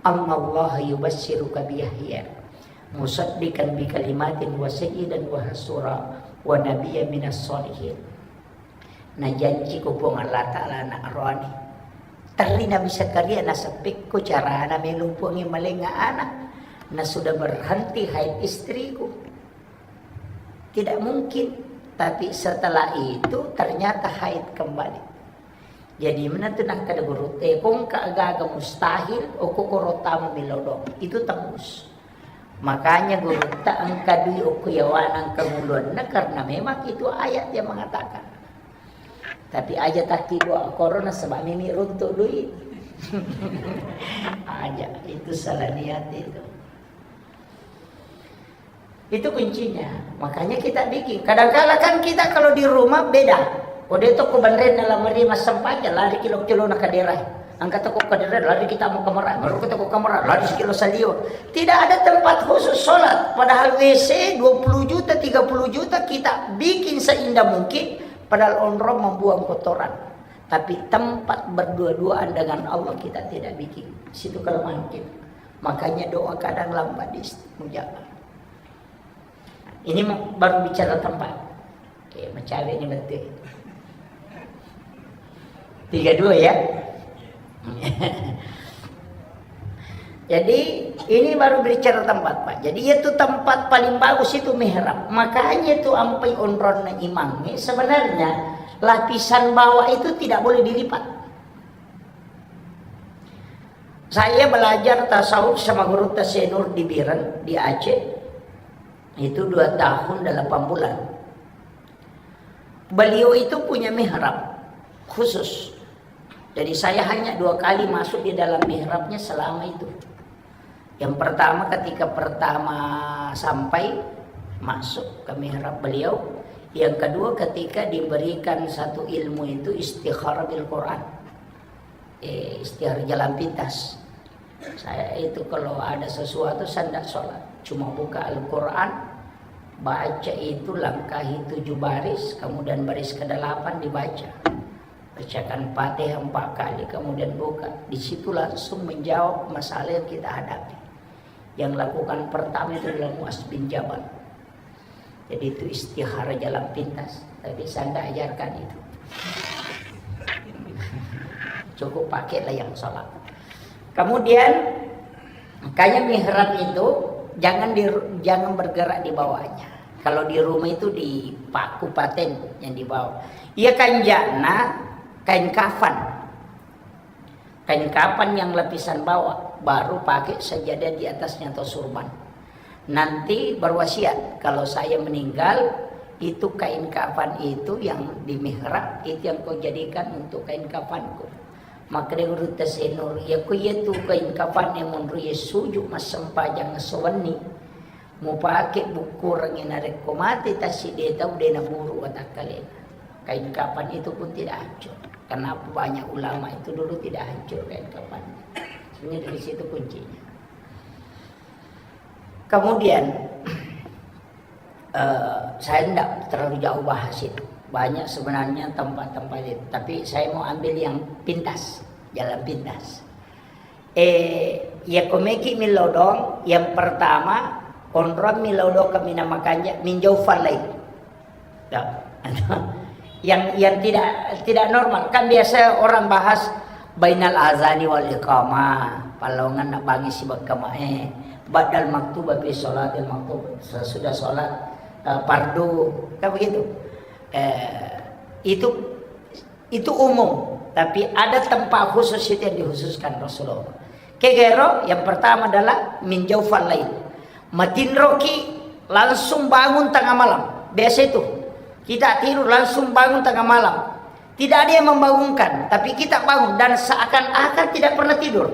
"Annallaha yubassiruka bi Yahya musaddiqan bi kalimatin wa sayyidan wa hasura wa nabiyyan minas sholihin." Najanciko Puang Allah Ta'ala anak roani. Terri Nabi Zakaria naseppekko carana melo Puangnge malenga anak. Na sudah berhenti haid istriku. Tidak mungkin. Tapi setelah itu ternyata haid kembali. Jadi, mena tu nakkeda gurutta, "Eh, ko engka aga-aga mustahil, okko koro tama milodong." Itu tembus. Makanya gurutta engka dui okko yawana engka nguluanna, karena memang itu ayat yang mengatakan. Tapi aja takki doa korona sebab mimi runtuk dui. Aja, itu salah niat itu. Itu kuncinya. Makanya kita bikin. Kadangkala kan kita kalau di rumah beda. Ko de toko banrenna lamari massempajang, lari kilo-kilo na kadera. Angkat toko kadera, lari kita mau kamar, baru kita ke kamar, lari kilo salio. Tidak ada tempat khusus sholat. Padahal W C dua puluh juta, tiga puluh juta kita bikin seindah mungkin. Padahal onrong membuang kotoran. Tapi tempat berdua-duaan dengan Allah kita tidak bikin. Situ kelemahan kita. Makanya doa kadang lambat dimustajab. Ini mau, baru bicara tempat. Oke, mencari ini betul. Tiga dua ya. Jadi ini baru bicara tempat, Pak. Jadi itu tempat paling bagus itu mihrab. Makanya itu ampai onronna imang. Sebenarnya lapisan bawah itu tidak boleh dilipat. Saya belajar tasawuf sama guru Tasenur di Biren, di Aceh. Itu dua tahun delapan bulan. Beliau itu punya mihrab khusus. Jadi saya hanya dua kali masuk di dalam mihrabnya selama itu. Yang pertama ketika pertama sampai masuk ke mihrab beliau, yang kedua ketika diberikan satu ilmu itu istikharah bil Quran. Eh, istiar jalan pintas. Saya itu kalau ada sesuatu, saya tidak sholat. Cuma buka Al-Quran, baca itu, langkahi tujuh baris, kemudian baris kedelapan dibaca. Bacakan Fatihah empat kali, kemudian buka. Di situ langsung menjawab masalah yang kita hadapi. Yang lakukan pertama itu adalah Muaz bin Jabal. Jadi itu istihara jalan pintas. Tapi saya nggak ajarkan itu. Cukup pakailah yang sholat. Kemudian, makanya mihrab itu jangan di, jangan bergerak di bawahnya. Kalau di rumah itu di paku paten yang di bawah. Iya, kanjana kain kafan. Kain kafan yang lapisan bawah, baru pakai sajadah di atasnya atau surban. Nanti berwasiat, "Kalau saya meninggal, itu kain kafan itu yang di mihrab, itu yang kau jadikan untuk kain kafanku." Maka dia guru Tasenur, "Ya ku iya tu kain kafan yang menurut ya sujuk massempajang sewenni." Mupake bukkurengngi narekko mate tassiddi tau de naburu watakkalena. Kain kafan itu pun tidak hancur. Kenapa banyak ulama itu dulu tidak hancur kain kafan? Sebenarnya dari situ kuncinya. Kemudian, eh, saya tidak terlalu jauh bahas itu. Banyak sebenarnya tempat-tempat itu. Tapi saya mau ambil yang pintas, jalan pintas. Eh, iya, komeki milodong, yang pertama, onrong milodong kami nama kanja, minjau falai. Ya. Yang, yang tidak, tidak normal. Kan biasa orang bahas bainal azani wal iqamah, palongan nak bangi si bekama, eh, badal maktuba fi sholatil maktub, sesudah sholat eh, fardu, kan begitu. Eh, itu, itu umum, tapi ada tempat khusus itu yang dikhususkan Rasulullah. Kegero, yang pertama adalah min jaufal lail. Matinroki, langsung bangun tengah malam. Biasa itu. Kita tidur langsung bangun tengah malam. Tidak ada yang membangunkan, tapi kita bangun dan seakan-akan tidak pernah tidur.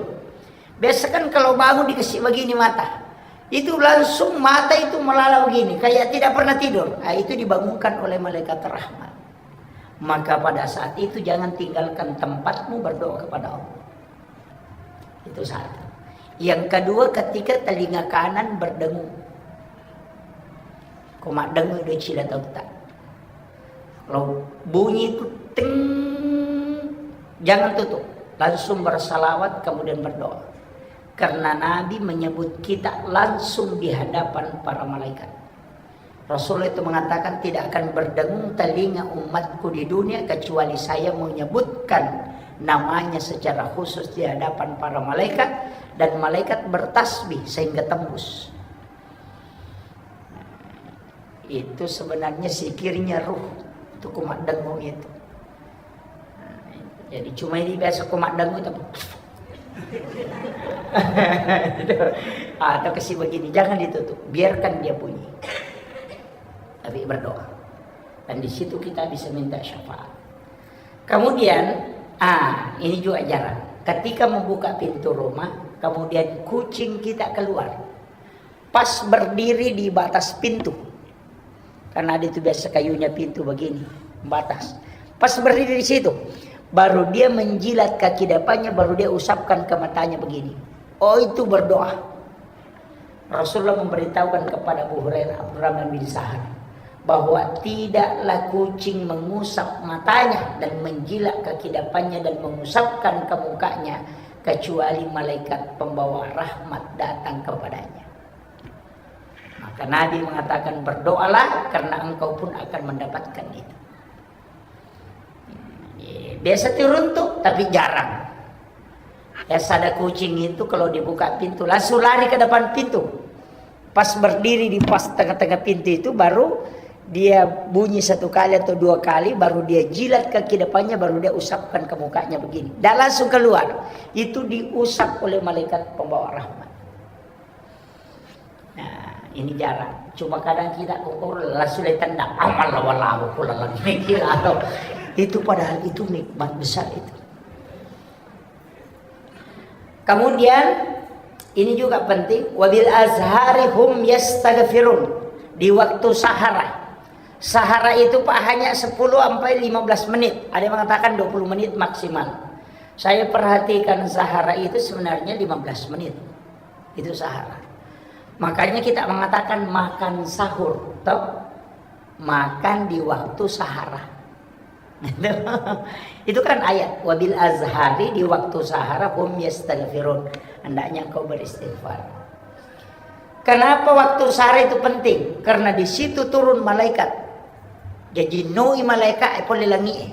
Biasa kan kalau bangun dikasih begini mata. Itu langsung mata itu melala begini, kayak tidak pernah tidur. Ah, itu dibangunkan oleh malaikat rahmat. Maka pada saat itu jangan tinggalkan tempatmu berdoa kepada Allah. Itu satu. Yang kedua, ketika telinga kanan berdengung. Ko maddengung do cila tauta. Kalau bunyi itu ting, jangan tutup. Langsung bersalawat, kemudian berdoa. Karena Nabi menyebut kita langsung di hadapan para malaikat. Rasulullah itu mengatakan, "Tidak akan berdengung telinga umatku di dunia kecuali saya menyebutkan namanya secara khusus di hadapan para malaikat, dan malaikat bertasbih sehingga tembus." Itu sebenarnya zikirnya ruh. Itu kumaddengung itu. Jadi cuma ini biasa kumaddengung itu. Atau kasih begini, jangan ditutup, biarkan dia bunyi. Tapi berdoa. Dan di situ kita bisa minta syafaat. Kemudian, ah, ini juga jarang. Ketika membuka pintu rumah, kemudian kucing kita keluar. Pas berdiri di batas pintu. Karena ada itu biasa kayunya pintu begini, batas. Pas berdiri di situ, baru dia menjilat kaki depannya, baru dia usapkan ke matanya begini. Oh, itu berdoa. Rasulullah memberitahukan kepada Abu Hurairah, Abdurrahman bin Sahar, bahwa tidaklah kucing mengusap matanya dan menjilat kaki depannya dan mengusapkan ke mukanya, kecuali malaikat pembawa rahmat datang kepadanya. Maka Nabi mengatakan, "Berdoalah, karena engkau pun akan mendapatkan itu." Biasa turun tuh, tapi jarang. Biasa ada kucing itu kalau dibuka pintu, langsung lari ke depan pintu. Pas berdiri di pas tengah-tengah pintu itu, baru dia bunyi satu kali atau dua kali, baru dia jilat kaki depannya, baru dia usapkan ke mukanya begini. Dan langsung keluar. Itu diusap oleh malaikat pembawa rahmat. Nah, ini jarang. Cuma kadang kita kokoro langsung ditendang. Amal walawu kula lagi kira atau itu, padahal itu nikmat besar itu. Kemudian ini juga penting, wabil azhari hum yastaghfirun, di waktu sahara. Sahara itu, Pak, hanya sepuluh sampai lima belas menit. Ada yang mengatakan dua puluh menit maksimal. Saya perhatikan sahara itu sebenarnya lima belas menit. Itu sahara. Makanya kita mengatakan makan sahur, toh? Makan di waktu sahara. Itu kan ayat, "Wabil azhari", di waktu sahara, "hum yastaghfirun", hendaknya engkau beristighfar. Kenapa waktu sahara itu penting? Karena di situ turun malaikat. Jadi noi malaikat e pole langi e.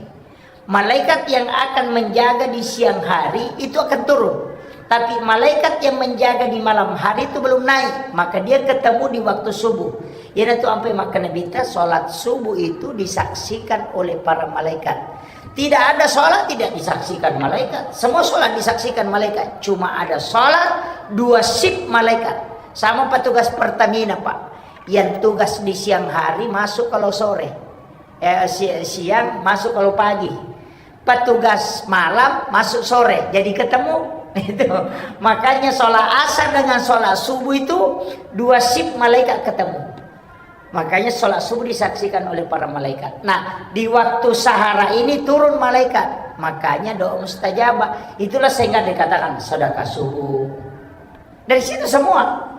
Malaikat yang akan menjaga di siang hari itu akan turun. Tapi malaikat yang menjaga di malam hari itu belum naik, maka dia ketemu di waktu subuh. Iyanatu ampai makkeda Nabitta, salat subuh itu disaksikan oleh para malaikat. Tidak ada salat tidak disaksikan malaikat. Semua salat disaksikan malaikat. Cuma ada salat dua shift malaikat. Sama petugas Pertamina, Pak. Yang tugas di siang hari masuk kalau sore. Eh, si-, siang masuk kalau pagi. Petugas malam masuk sore, jadi ketemu. Itu. Makanya sholat asar dengan sholat subuh itu dua shift malaikat ketemu. Makanya sholat subuh disaksikan oleh para malaikat. Nah, di waktu sahara ini turun malaikat. Makanya doa mustajabah. Itulah sehingga dikatakan sedekah subuh. Dari situ semua.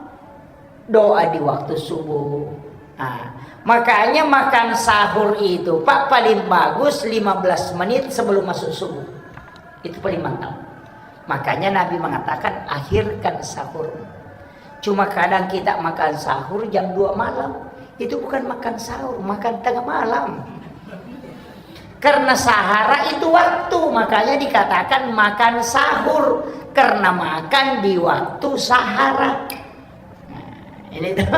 Doa di waktu subuh. Nah, makanya makan sahur itu, Pak, paling bagus lima belas menit sebelum masuk subuh. Itu paling mantap. Makanya Nabi mengatakan, "Akhirkan sahur." Cuma kadang kita makan sahur jam dua malam. Itu bukan makan sahur, makan tengah malam. Karena sahara itu waktu, makanya dikatakan makan sahur. Karena makan di waktu sahara. Nah, ini tuh.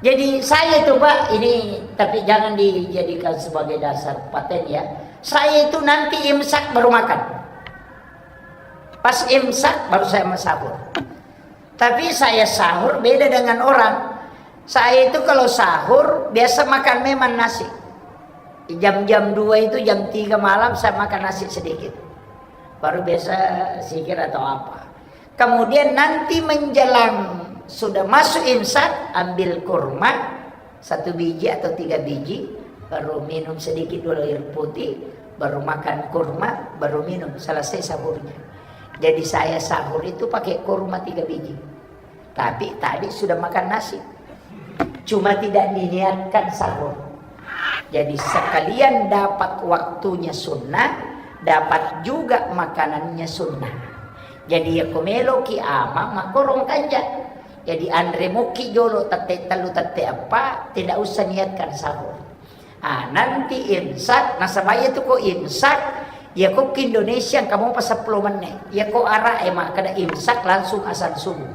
Jadi saya itu, Pak, ini tapi jangan dijadikan sebagai dasar paten ya. Saya itu nanti imsak baru makan. Pas imsak baru saya mau sahur. Tapi saya sahur beda dengan orang. Saya itu kalau sahur biasa makan memang nasi. Jam-jam dua itu, jam tiga malam saya makan nasi sedikit. Baru biasa zikir atau apa. Kemudian nanti menjelang sudah masuk imsak, ambil kurma satu biji atau tiga biji, baru minum sedikit dulu air putih, baru makan kurma, baru minum, selesai sahurnya. Jadi saya sahur itu pakai kurma tiga biji. Tapi tadi sudah makan nasi. Cuma tidak diniatkan sahur. Jadi sekalian dapat waktunya sunnah, dapat juga makanannya sunnah. Jadi ya ko meloki ama makorong kanja. Jadi anre moki jolo tette tellu tette eppa, tidak usah niatkan sahur. Ah, nanti imsak, nasaba iya tu ko imsak, iya ko ki Indonesia engka mopa seppulo menit. Iya ko ara e makkeda imsak langsung azan subuh.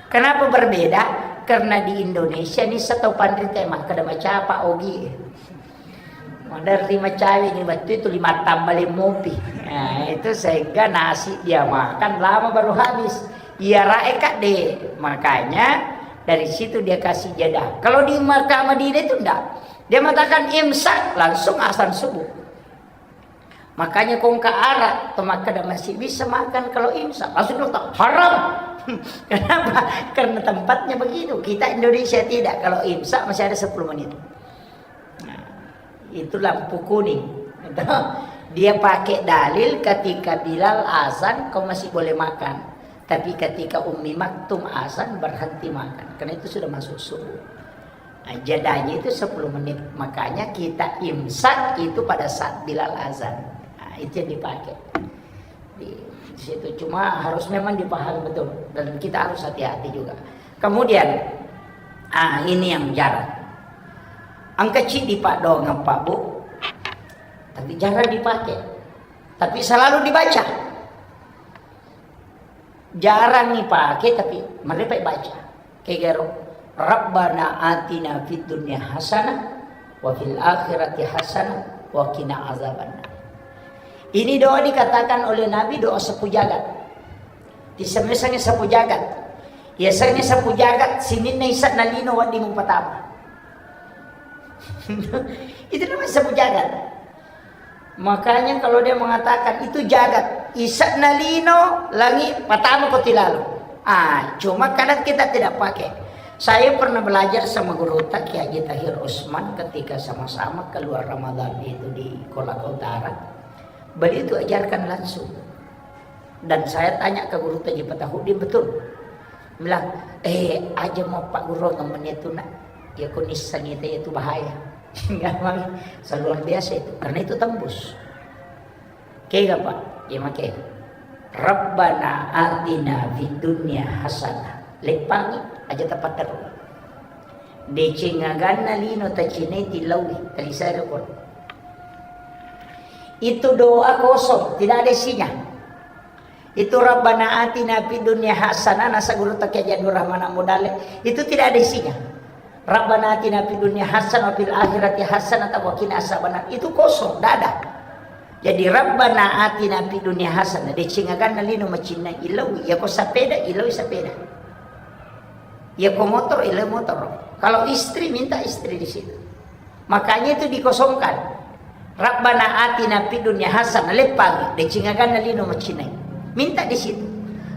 Kenapa berbeda? Karena di Indonesia ni satau panrita e makkeda macapa ogi. Maderri macawe ni wettu itu lima tambah lima mopi. Nah, itu sehingga nasi dia makan lama baru habis. Iya rae kadde. Makanya dari situ dia kasih jeda. Kalau di Makkah Madinah itu enggak. Dia mengatakan imsak, langsung azan subuh. Makanya kongka ara to makkeda masih bisa makan kalau imsak, langsung dokter haram. Kenapa? Karena tempatnya begitu. Kita Indonesia tidak. Kalau imsak masih ada sepuluh menit. Nah, itu lampu kuning. Dia pakai dalil ketika Bilal azan kau masih boleh makan. Tapi ketika Ummi Maktum azan berhenti makan. Karena itu sudah masuk subuh. Nah, jedanya itu sepuluh menit. Makanya kita imsak itu pada saat Bilal azan. Nah, itu yang dipakai. Di situ cuma harus memang dipahami betul dan kita harus hati-hati juga. Kemudian, ah, ini yang jarang. Engka ciddi Pak dongeng Pak Bu, tapi jarang dipakai. Tapi selalu dibaca. Jarang dipakai tapi merepe baca. Kegaro, "Rabbana atina fid dunya hasanah wa fil akhirati hasanah wa qina azabannar." Ini doa dikatakan oleh Nabi doa sapu jagat. Disemeseng sapu jagat. Iya sengnge sapu jagat, sininna isa na lino wedding mupatama. Itu namanya sapu jagat. Makanya kalau dia mengatakan itu jagat, isa na lino, langi, patama ko tilalo. Ah, cuma kadang kita tidak pakai. Saya pernah belajar sama guru Kiai Haji Tahir Usman ketika sama-sama keluar Ramadan itu di Kolaka Utara. Beliau itu ajarkan langsung. Dan saya tanya ke guru Haji Patahudin, betul. Bilang, "Eh, aja mau Pak Guru ngomongnya itu nak. Ya kondisi sanita itu bahaya." Memang luar biasa itu, karena itu tembus. Kega Pak? Ya make. "Rabbana atina fid dunya hasanah." Leppangi aja tepat terus. Deceng aganna lino tacinai tilaui, talisai rekor. Itu doa kosong, tidak ada isinya. Itu Rabbana atina fid dunya hasanah, nasa guru Kiai Haji Abdul Rahman Amudale, itu tidak ada isinya. Rabbana atina fid dunya hasanah wa fil akhirati hasanah wa qina azabannar. Itu kosong, tidak ada. Jadi Rabbana atina fid dunya hasanah, deceng aganna lino macinnai, ilau, ya ko sepeda, ilau sepeda. Ya ko motor, ilau motor. Kalau istri, minta istri di situ. Makanya itu dikosongkan. Rabbana atina fid dunya hasanah, leppang, deceng aganna lino macinai. Minta di situ.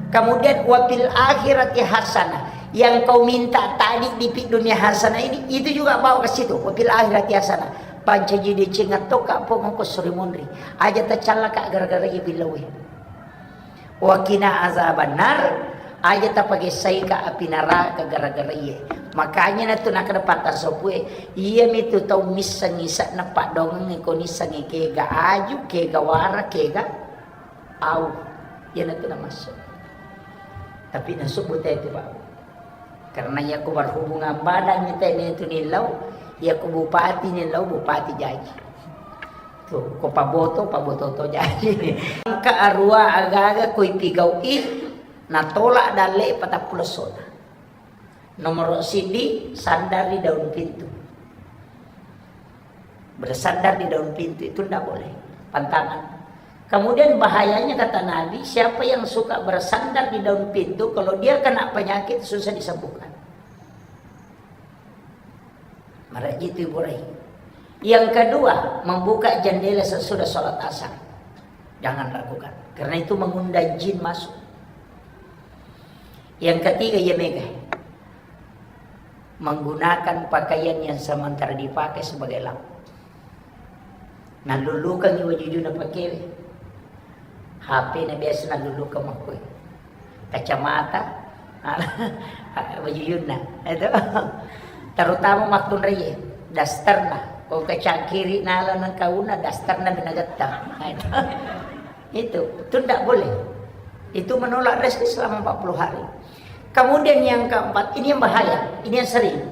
Kemudian wa fil akhirati hasanah. Yang kau minta tadi di fid dunya hasanah ini, itu juga bawa ke situ. Wa fil akhirati hasanah. Pancaji deceng attoka pong ko suri monri. Aja tacallaka gara-gara iya billawe. Wa qina azabannar, aja tapagessaika api naraka gara-gara iye. Makanya natu nakkeda patta sopue, iyamitu tau missengngi se'na paddongeng ko nissengngi kega aju, kega wara, kega au. Iyanatu namassu. Tapi nasubbu te tu, Pak. Karena iya ko berhubungan badan ni tene tu nillau, iya ko bupati nillau, bupati jaji. Tu, ko paboto, paboto to jaji. Engka arua aga-aga ko ipigau'i, natolak dalle patappulo sona. Nomor sidi, sandar di daun pintu. Bersandar di daun pintu itu ndak boleh. Pantangan. Kemudian bahayanya, kata Nabi, siapa yang suka bersandar di daun pintu, kalau dia kena penyakit susah disembuhkan. Maraji itu Ibu Rai. Yang kedua, membuka jendela sesudah sholat asar. Jangan lakukan. Karena itu mengundang jin masuk. Yang ketiga, ya mega. Menggunakan pakaian yang sementara dipakai sebagai lap. Nallullukangngi wajujuna pakewe. H P na biasa nallullukang makkue. Kacamata, wajujunna. Itu. Terutama makkunraie, dasterna. Ko kacangkiri nala nengkauna, dasterna minagetta. Nah, itu. Itu, itu ndak boleh. Itu menolak rezeki selama empat puluh hari. Kemudian yang keempat, ini yang bahaya, ini yang sering.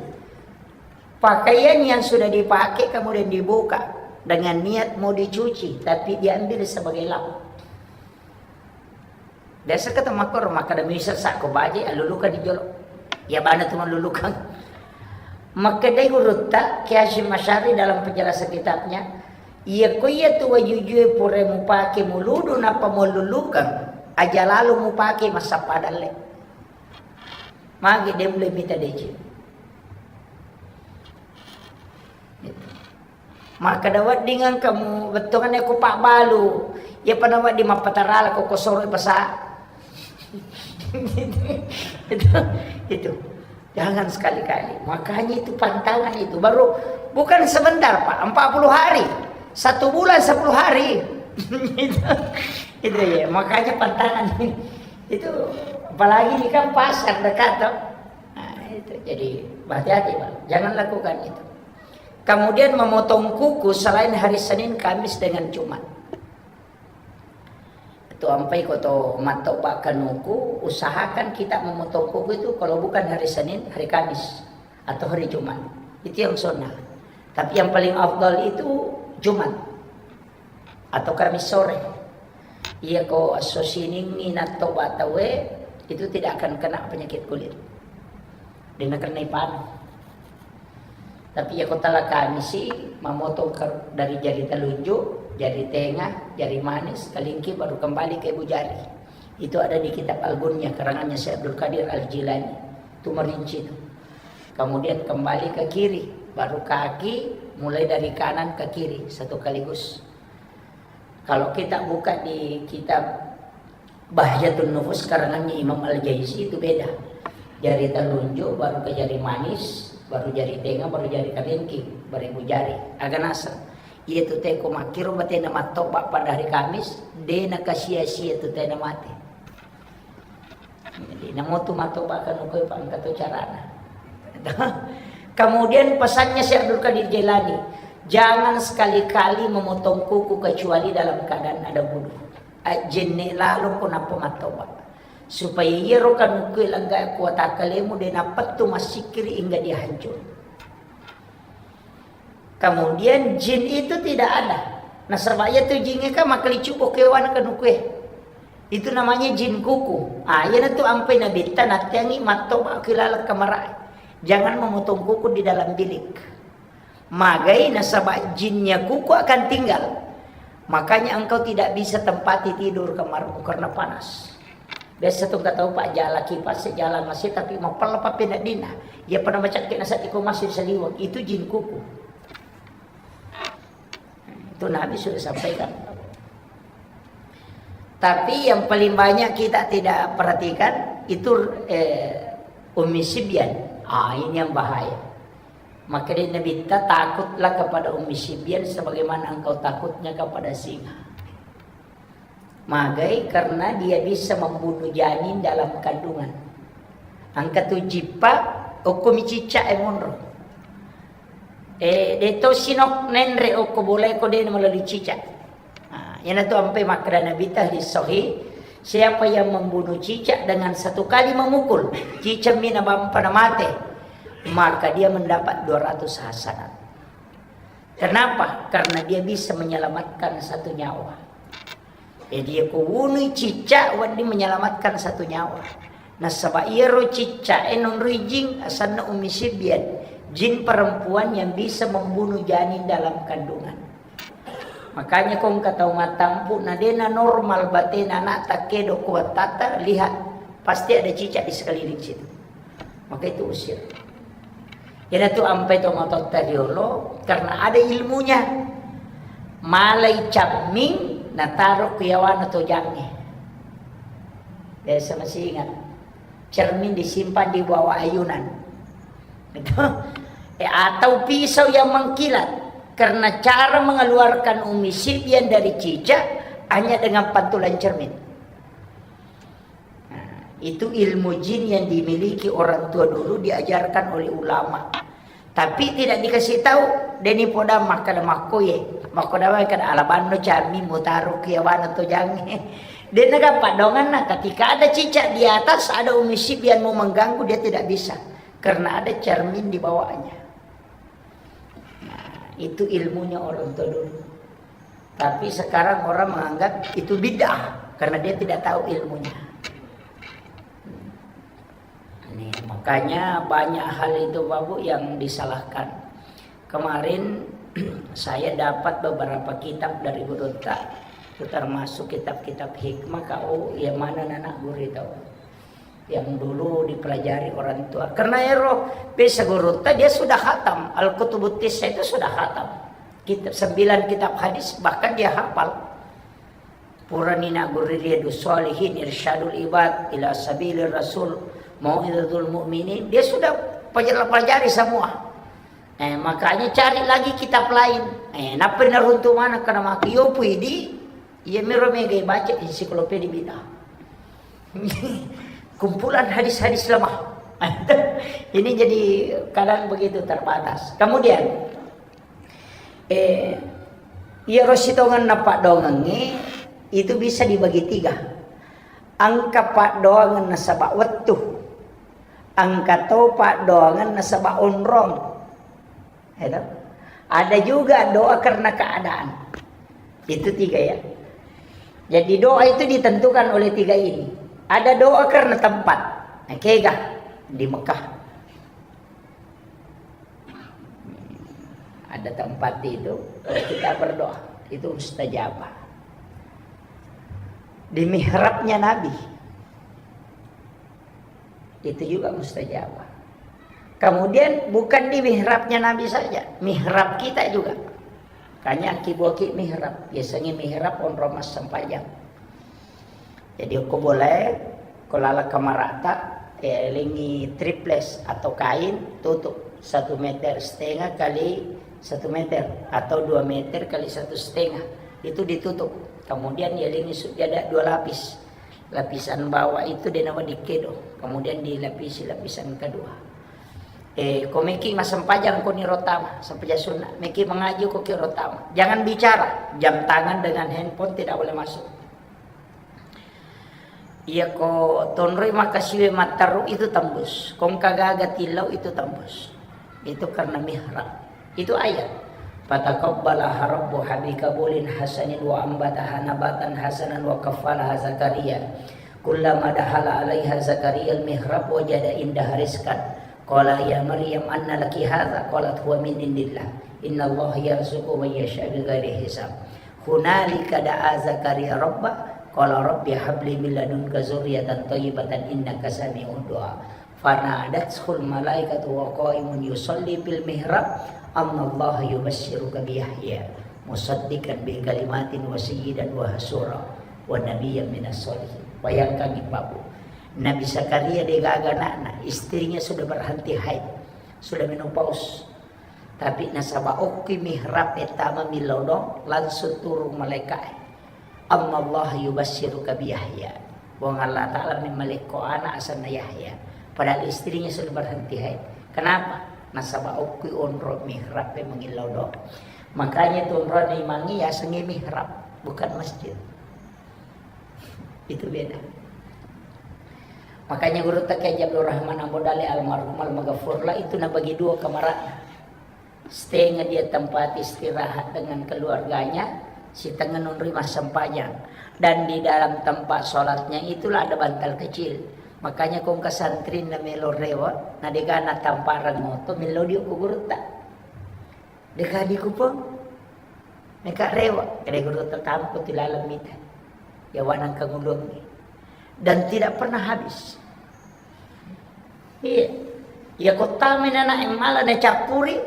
Pakaian yang sudah dipakai kemudian dibuka dengan niat mau dicuci, tapi diambil sebagai lap. Biasa kata makor, maka demi sesak ko baje, alulukan di jolo. Ya bana tu malulukan. Makkedai gurutta, Ki Hasyim Asy'ari dalam penjelasan kitabnya, iya ko iya tu wajujue pura mupake muludu nappa mullulukang, aja lalo mupake massappa dalle. Magi de mulai mita deceng. Makkeda wedding engka mu bettuanna ko pabbalu, iya pada wedding mappatarala ko kosoro pasa. Itu, itu. Jangan sekali-kali. Makanya itu pantangan itu. Baru bukan sebentar, Pak. Empat puluh hari. Satu bulan sepuluh hari. Itu, itu ya. Makanya pantangan itu. Apalagi ini kan pasar dekat, toh. Nah, itu. Jadi, hati-hati, Pak. Jangan lakukan itu. Kemudian memotong kuku selain hari Senin, Kamis, dengan Jumat. Itu ampai ko to mattoba kanuku, usahakan kita memotong kuku itu kalau bukan hari Senin, hari Kamis, atau hari Jumat. Itu yang sunnah. Tapi yang paling afdal itu Jumat atau Kamis sore. Iya ko esso Siningngi nattoba tauwe, itu tidak akan kena penyakit kulit. Dena kena ipanu. Tapi iya ko tala Kamisi, mamotong ke, dari jari telunjuk, jari tengah, jari manis, kalingki baru kembali ke ibu jari. Itu ada di kitab Al-Gunyah, karangannya Syekh Abdul Qadir Al-Jilani. Itu merinci itu. Kemudian kembali ke kiri, baru kaki, mulai dari kanan ke kiri, satu kaligus. Kalau kita buka di kitab Bahjatun Nufus karangannya Imam Al-Jaisi itu beda. Jari telunjuk, baru ke jari manis, baatu jari tenga, baru jari kalingki, baru ibu jari. Aga naseng. Iya tu teko makkiro batena mattoba pada hari Kamis, dena kasia-sia tu tena mate. Jadi, namotu mattoba kanuku, Pak, engka to carana. Kemudian pesannya Syekh Abdul Qadir Jailani, jangan sekali-kali memotong kuku kecuali dalam keadaan ada wudu. Ajjenne lalo ko nappa mattoba. Supaya iyaro kanuku langga kuatakkalemu de napettu massikkiri hingga dia hancur. Kemudian jin itu tidak ada. Nasaba iya tu jingnge kan makkelicubbo kewana kanukue. Itu namanya jin kuku. Ah, iyanatu ampai nabitta natteangi mattoba ki laleng kamarae. Jangan memotong kuku di dalam bilik. Magai nasaba jinnya kuku akan tinggal. Makanya engkau tidak bisa tempati tidur kamarmu karena panas. Biasa tu engka tau, Pak, jala kipas, jala masi, tapi mapella pappeneddinna. Iya pada macakke nasaddi ko masi saliweng. Itu jin kuku. Itu Nabi sudah sampaikan. Tapi yang paling banyak kita tidak perhatikan itu, eh, Ummi Sibyan. Ah, ini yang bahaya. Maka dia Nabi, takutlah kepada Ummi Sibyan sebagaimana engkau takutnya kepada singa. Magai karena dia bisa membunuh janin dalam kandungan. Engka tu jippa, okko mi cicak e monro. Eh, de to sinok nenre okko bolae ko de melalui cicak. Nah, iyanatu ampai makkeda Nabi ta hadis sahih, siapa yang membunuh cicak dengan satu kali memukul, cicak mina bampa na mate, maka dia mendapat dua ratus hasanat. Kenapa? Karena dia bisa menyelamatkan satu nyawa. Jadi, iya ko wunui cicak, wedding menyelamatkan satu nyawa. Nasaba iyaro ciccae nonroi jin, asenna Ummi Sibyan, jin perempuan yang bisa membunuh janin dalam kandungan. Makanya ko engka tau matampu, na dena normal batena anakta kedo kuattata, lihat, pasti ada cicak di sekeliling situ. Maka itu usir. Iyanatu ampai tomatoatta riolo, karena ada ilmunya. Malai camming, nataro ku yawana tojangnge. Biasa masih ingat, cermin disimpan di bawah ayunan. Itu. Eh, atau pisau yang mengkilat. Karena cara mengeluarkan Ummi Sibyan dari cicak hanya dengan pantulan cermin. Nah, itu ilmu jin yang dimiliki orang tua dulu, diajarkan oleh ulama. Tapi tidak dikasih tahu, deni poda makkada makkoye. Makkoda makkada alabanno cami mutaro kiawana tojangnge. Dena gappa donganna, ketika ada cicak di atas, ada Ummi Sibyan mau mengganggu, dia tidak bisa. Karena ada cermin di bawahnya. Nah, itu ilmunya orang tua dulu. Tapi sekarang orang menganggap itu bid'ah karena dia tidak tahu ilmunya. Ini, makanya banyak hal itu, Bapak Bu, yang disalahkan. Kemarin saya dapat beberapa kitab dari gurutta, itu termasuk kitab-kitab hikmah, kau yang mana anak guru itu yang dulu dipelajari orang tua. Karena ero biasa gurutta dia sudah khatam, Al-Kutubut Tissa itu sudah khatam. Kitab, sembilan kitab hadis bahkan dia hafal. Purani nagurri Riyadus Shalihin, Irsyadul Ibad ila Sabilir Rasul, Mau'izatul Mu'minin, dia sudah pelajari semua. Eh, makanya cari lagi kitab lain. Eh, nappa naruntu mana kana maki yo pui di, iya miro mega baca ensiklopedia bid'ah. Kumpulan hadis-hadis lemah. Ini jadi kadang begitu terbatas. Kemudian, eh, iyaro sitongenna paddoangengnge itu bisa dibagi tiga. Engka paddoangeng nasaba wettu, engka to paddoangeng nasaba onrong. Itu. Ada juga doa karena keadaan. Itu tiga ya. Jadi doa itu ditentukan oleh tiga ini. Ada doa karena tempat. Nah, kega di Mekah. Ada tempat itu, kalau kita berdoa, itu mustajabah. Di mihrabnya Nabi, itu juga mustajabah. Kemudian bukan di mihrabnya Nabi saja, mihrab kita juga. Kanya ki boki mihrab, biasanya mihrab onrong massempajang. Jadi ko boleh, ko lala kamarata, eh, lingi triples atau kain, tutup satu meter setengah kali satu meter atau dua meter kali satu setengah. Itu ditutup. Kemudian ya lingi sujada dua lapis. Lapisan bawah itu denawa dikedo. Kemudian dilapisi lapisan kedua. Eh, ko meki massempajang ko ni rotama, sempajang sunna. Meki mengaji ko ki rotama. Jangan bicara. Jam tangan dengan handphone tidak boleh masuk. Iya ko tonroi makasiwe matteru itu tembus. Kongka gaga tillau itu tembus. Itu karena mihrab. Itu ayat. Fataqabbalaha rabbuha biqabulin hasanin wa ambataha nabatan hasanan wa kaffalaha Zakaria. Kullama dakhala alaiha Zakaria al-mihrab wajada indaha rizqan. Qala ya Maryam anna laki hadza? Qalat huwa min indillah. Innallaha yarzuqu man yasha bighairi hisab. Hunalika da'a Zakaria rabba, qala rabbi habli min ladunka dzurriyyatan thayyibatan innaka sami'ud du'a. Fanadathul malaikatu wa qaimun yusalli fil mihrab, annallaha yubasysyiruka bi Yahya musaddiqan bi kalimatin wa sayyidan wa hasura wa nabiyyan minas sholihin. Bayangkan, Bapak Bu, Nabi Zakaria degaga anakna, istrinya sudah berhenti haid, sudah menopause. Tapi nasaba okki mihrab e tama millau dong, langsung turun malaikae. Annallaha yubasysyiruka bi Yahya. Puang Allah Ta'ala memmalekko anak asenna Yahya. Padahal istrinya sudah berhenti haid. Kenapa? Nasaba okki onro mihrab e mangillau dong. Makanya tu onrona imangnge yasengnge mihrab, bukan masjid. Itu beda. Makanya gurutta Kiai Haji Abdul Rahman Ambo Dalle almarhum almaghfurlah itu nabagi dua kamarana. Setengah dia tempat istirahat dengan keluarganya, setengah nonroi massempajang. Dan di dalam tempat sholatnya itulah ada bantal kecil. Makanya ko engka santrinna melo rewe', na dega natampareng moto, melo dio ko gurutta. Dega di kupang. Meka rewe', kede gurutta tampo ti laleng mita. Yawa nangka ngulungi. Dan tidak pernah habis. Iya. Iya, kotta mena na mala na cappuri.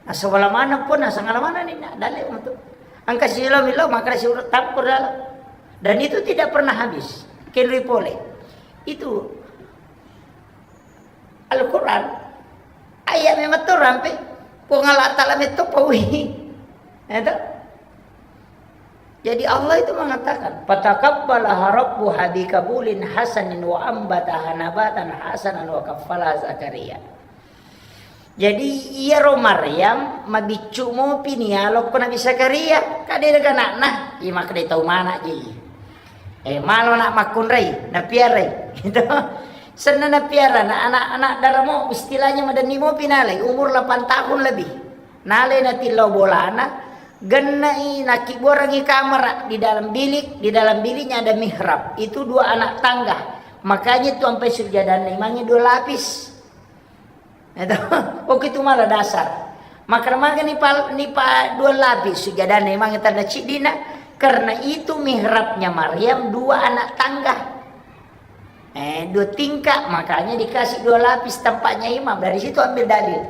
Asawala maneng pun, asangala maneng ni na dalle moto. Engka silo milo, maka si urut tampo dalam. Dan itu tidak pernah habis. Kenri pole. Itu Al-Quran. Ayat memang tu rampe. Puang Allah Ta'ala metto paui. Ya toh? Jadi Allah itu mengatakan, "Fataqabbalaha rabbuha biqabulin hasanin wa ambataha nabatan hasanan wa kaffalaha Zakaria." Jadi iyaro Maryam mabiccu mopi ni alokko Nabi Zakaria, kade daga anakna, iya makkeda tau mana ji. Eh, malo nak makkunrai, napiarai. Gitu. Senna napiara, na anak-anak daramo, istilahnya madenni mopi nalai, umur delapan tahun lebih. Nalai natillau bolana, gennai, nakibuarangi kamara di dalam bilik, di dalam biliknya ada mihrab. Itu dua anak tangga. Makanya itu sampai sujadanna imangnge dua lapis. Itu, oke, itu malah dasar. Maka maga ni pal-, ni pa dua lapis sujadanna imangnge tanda ciddina, karena itu mihrabnya Maryam dua anak tangga. Eh, dua tingkat, makanya dikasih dua lapis tempatnya imam. Dari situ ambil dalil.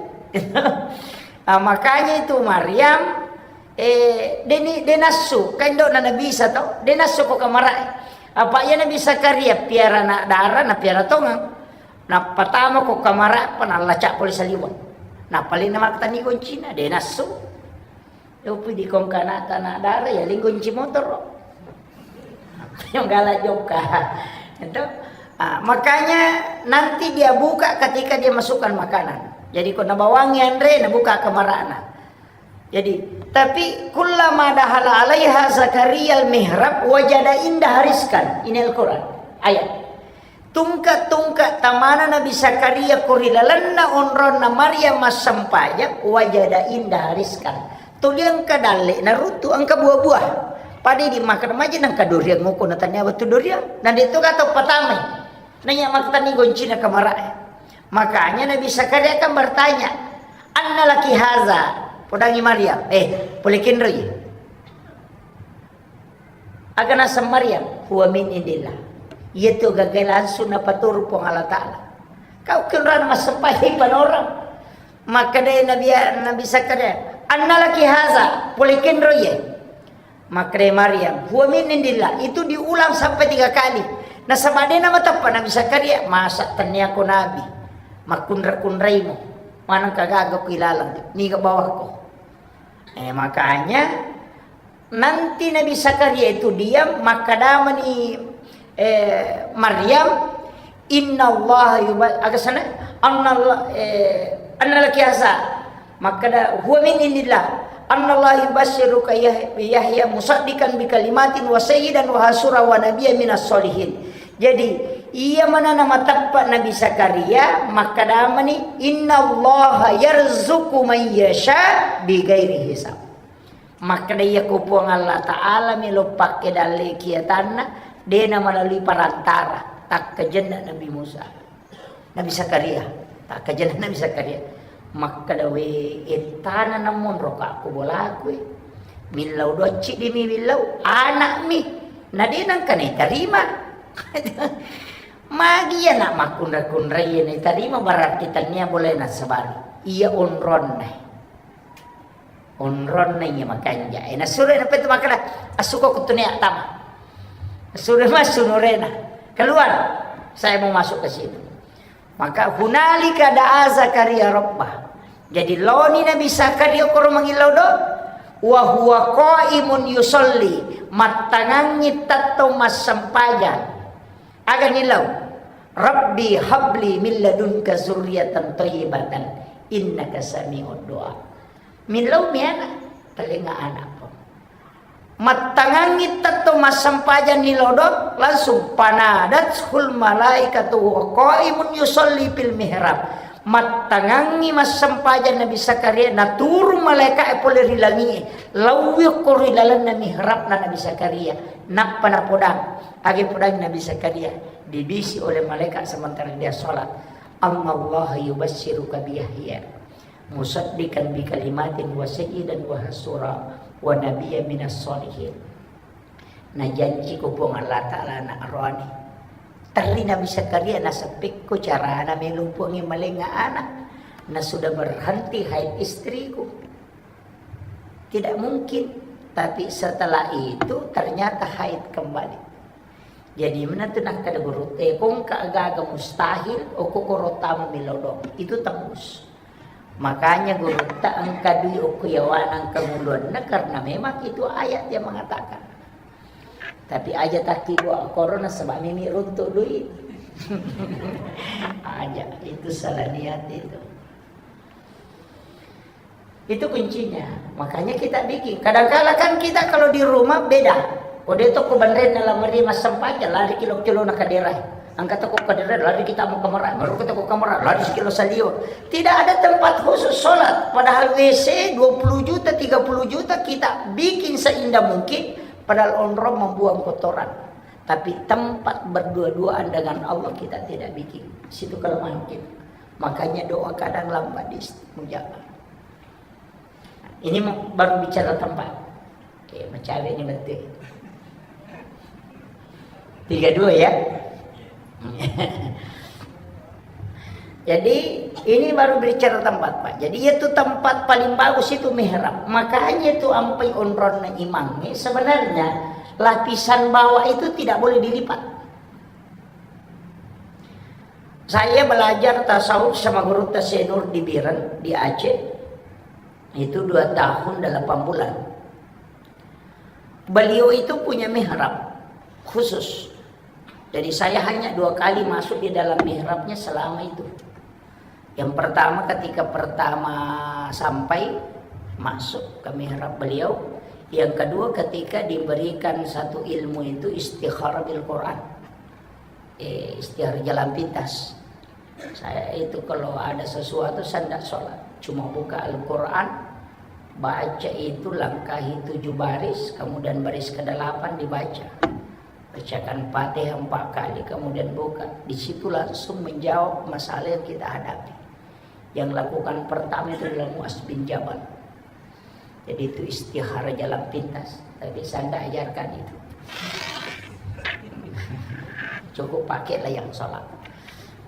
Ah, makanya itu Maryam, eh, deni, denassu, kan dok na Nabi Isa tau, denassu ko kamara. Apa iya Nabi Zakaria piara anak dara, na piara tongang. Nappa tama ko kamara, apa nallacak pole saliweng. Nappa lena makkatani goncina, denassu. Yopi di kongkana tanah darah ya linggo kunci motor. Yang galak jokka. Itu. Ah, makanya nanti dia buka ketika dia masukkan makanan. Jadi ko nabawangi anre, nabuka kamarana. Jadi, tapi kullama dahala alaiha Zakaria al-mihrab wajada indaha rizqan. Ini Al-Quran. Ayat. Tungke-tungke tamana Nabi Zakaria ko ri lalenna onronna Maryam massempajang, wajada indaha rizqan. Tuli engka dalle naruntu, engka buah-buah. Pada di makan maja nangka durian nguko na tania wettu durian. Na de to gato patamai. Nanya maktani goncina kamara. Makanya Nabi Zakaria kan bertanya, "Anna laki haza?" Podangi Maryam, "Eh, pole kenroi?" Aga naseng Maryam, "Huwa min indillah." Iyatu gaga langsung napaturu Puang Allah Ta'ala. Kau kenrana massempajang panorang. Makkeda Nabi, Nabi Zakaria, "Anna laki haza?" Pole kenro iye. Makkeda Maryam, "Huwa min indillah." Itu diulang sampai tiga kali. Nasaba de namateppa Nabi Zakaria, masa tennia ko nabi. Makkunra-kunraimu. Maneng kagaga ku ilalang. Niga bawakko. Eh, makanya Nanti Nabi Zakaria itu diam, makkedamani, eh, Maryam, "Innallaha yuba-," aga sana? "Annalla-, eh, anna laki haza." Makkeda, "Huwa min indillah. Annallaha yubasyyiruka Yah-, Yahya musaddiqan bi kalimatin wa sayyidan wa hasura wa nabiyya minas solihin." Jadi, iya manana mateppa Nabi Zakaria, makkedamani, "Innallaha yarzuqu man yasha bi ghairi hisab." Makkeda, "Iya ko Puang Allah Ta'ala melo pakke dalle kiatanna, de na melalui perantara, takkajenna Nabi Musa, Nabi Zakaria, takkajenna Nabi Zakaria." Makkeda, "We, ettana namonro ka ko bolaku, eh. Millau docci di mi millau, anak mi, na de nangka ne tarima." Magi iya nak makkunra-kunrai ne tarima, berarti tania boleh nasabari. Iya onronna. Onronna iya makanja. Eh, nasuro na petu makkeda, "Asuko kutune tama." Nasuro massu nurena. "Keluar. Saya mau masuk ke situ." Maka hunalika da'a Zakaria rabbah. Jadi loni Nabi Zakaria koro mangillau do, wa huwa qaimun yusalli, mattangangi tettong massempajang. Aga nillau? "Rabbi habli min ladunka zurriyatan thayyibatan innaka sami'ud du'a." Millau mi ana, talenga ana po. Mattangangi tetto massempajang ni lodong, langsung panadathul malaikatu wa qaimun yusalli fil mihrab. Mattangangngi massempajang Nabi Zakaria, naturung malaeka'e pole ri langi'e, laowi okko ri lalenna mihrabna Nabi Zakaria, nappa napodang. Age podang Nabi Zakaria, dibisi oleh malaikat sementara dia sholat, "Annallaha yubasysyruka bi Yahya musaddiqan bi kalimatin wa sayyidan wa hasura wa nabiyyan minas sholihin." Najanciko Puang Allah Ta'ala anak roani. Terri Nabi Zakaria naseppekko carana melo Puangnge malenga anak. Na sudah berhenti haid istriku. Tidak mungkin. Tapi setelah itu ternyata haid kembali. Jadi menentu nakkeda guru, eh, kongka agaga mustahil, okko koro tama melodong. Itu tembus. Makanya gurutta engka dui okko yawana engka muluanna karena memang itu ayat yang mengatakan. Tapi aja takki dua korona sebab mimi runtuk dui. Aja, itu salah niat itu. Itu kuncinya. Makanya kita bikin. Kadangkala kan kita kalau di rumah beda. Kode toko banren dalam meri massempajang lari kilo-kilo na kadera. Angkat toko kadera lari kita mau kamera, baru kita ke kamera lari sekilo salio. Tidak ada tempat khusus sholat. Padahal W C dua puluh juta, tiga puluh juta kita bikin seindah mungkin. Padahal onrong membuang kotoran. Tapi tempat berdua-duaan dengan Allah kita tidak bikin. Situ kelemahan kita. Makanya doa kadang lambat dimustajab. Ini mau- baru bicara tempat. Oke, mencari ini betul. Tiga dua ya. Jadi ini baru bicara tempat, Pak. Jadi itu tempat paling bagus itu mihrab. Makanya itu ampai onronna imang. Sebenarnya lapisan bawah itu tidak boleh dilipat. Saya belajar tasawuf sama guru Tasenur di Biren, di Aceh. Itu dua tahun delapan bulan. Beliau itu punya mihrab khusus. Jadi saya hanya dua kali masuk di dalam mihrabnya selama itu. Yang pertama ketika pertama sampai masuk ke mihrab beliau. Yang kedua ketika diberikan satu ilmu itu istikharah bil Quran. Eh, istiar jalan pintas. Saya itu kalau ada sesuatu saya tidak sholat, cuma buka Al-Quran, baca itu langkahi tujuh baris, kemudian baris kedelapan dibaca. Bacakan Fatihah empat kali, kemudian buka. Di situ langsung menjawab masalah yang kita hadapi. Yang lakukan pertama itu adalah Muaz bin Jabal. Jadi itu istihara jalan pintas. Tapi saya tidak ajarkan itu. Cukup pakailah yang sholat.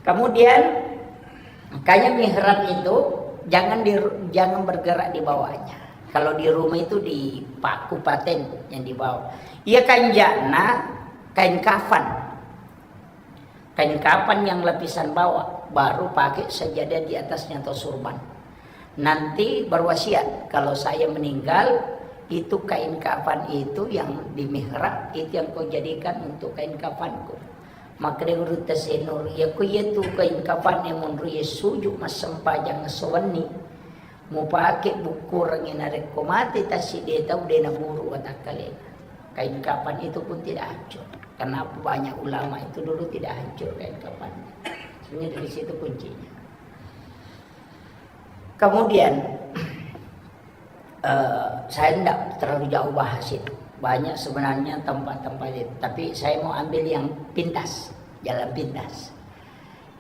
Kemudian makanya mihrab itu jangan di, jangan bergerak di bawahnya. Kalau di rumah itu dipaku paten yang di bawah. Iya kanjana kain kafan. Kain kafan yang lapisan bawah, baru pakai sajadah di atasnya atau surban. Nanti berwasiat, kalau saya meninggal, itu kain kafan itu yang di mihrab, itu yang kau jadikan untuk kain kafanku. Makkeda guru Tasenur, ya ku iya tu kain kafan yang menurut ya suju massempajang sewenni. Mupake bukkurengngi narekko mate tassiddi tau de naburu watakkalena. Kain kafan itu pun tidak hancur. Kenapa banyak ulama itu dulu tidak hancur kain kafannya? Sebenarnya dari situ kuncinya. Kemudian, eh, saya tidak terlalu jauh bahas itu. Banyak sebenarnya tempat-tempat itu. Tapi saya mau ambil yang pintas, jalan pintas.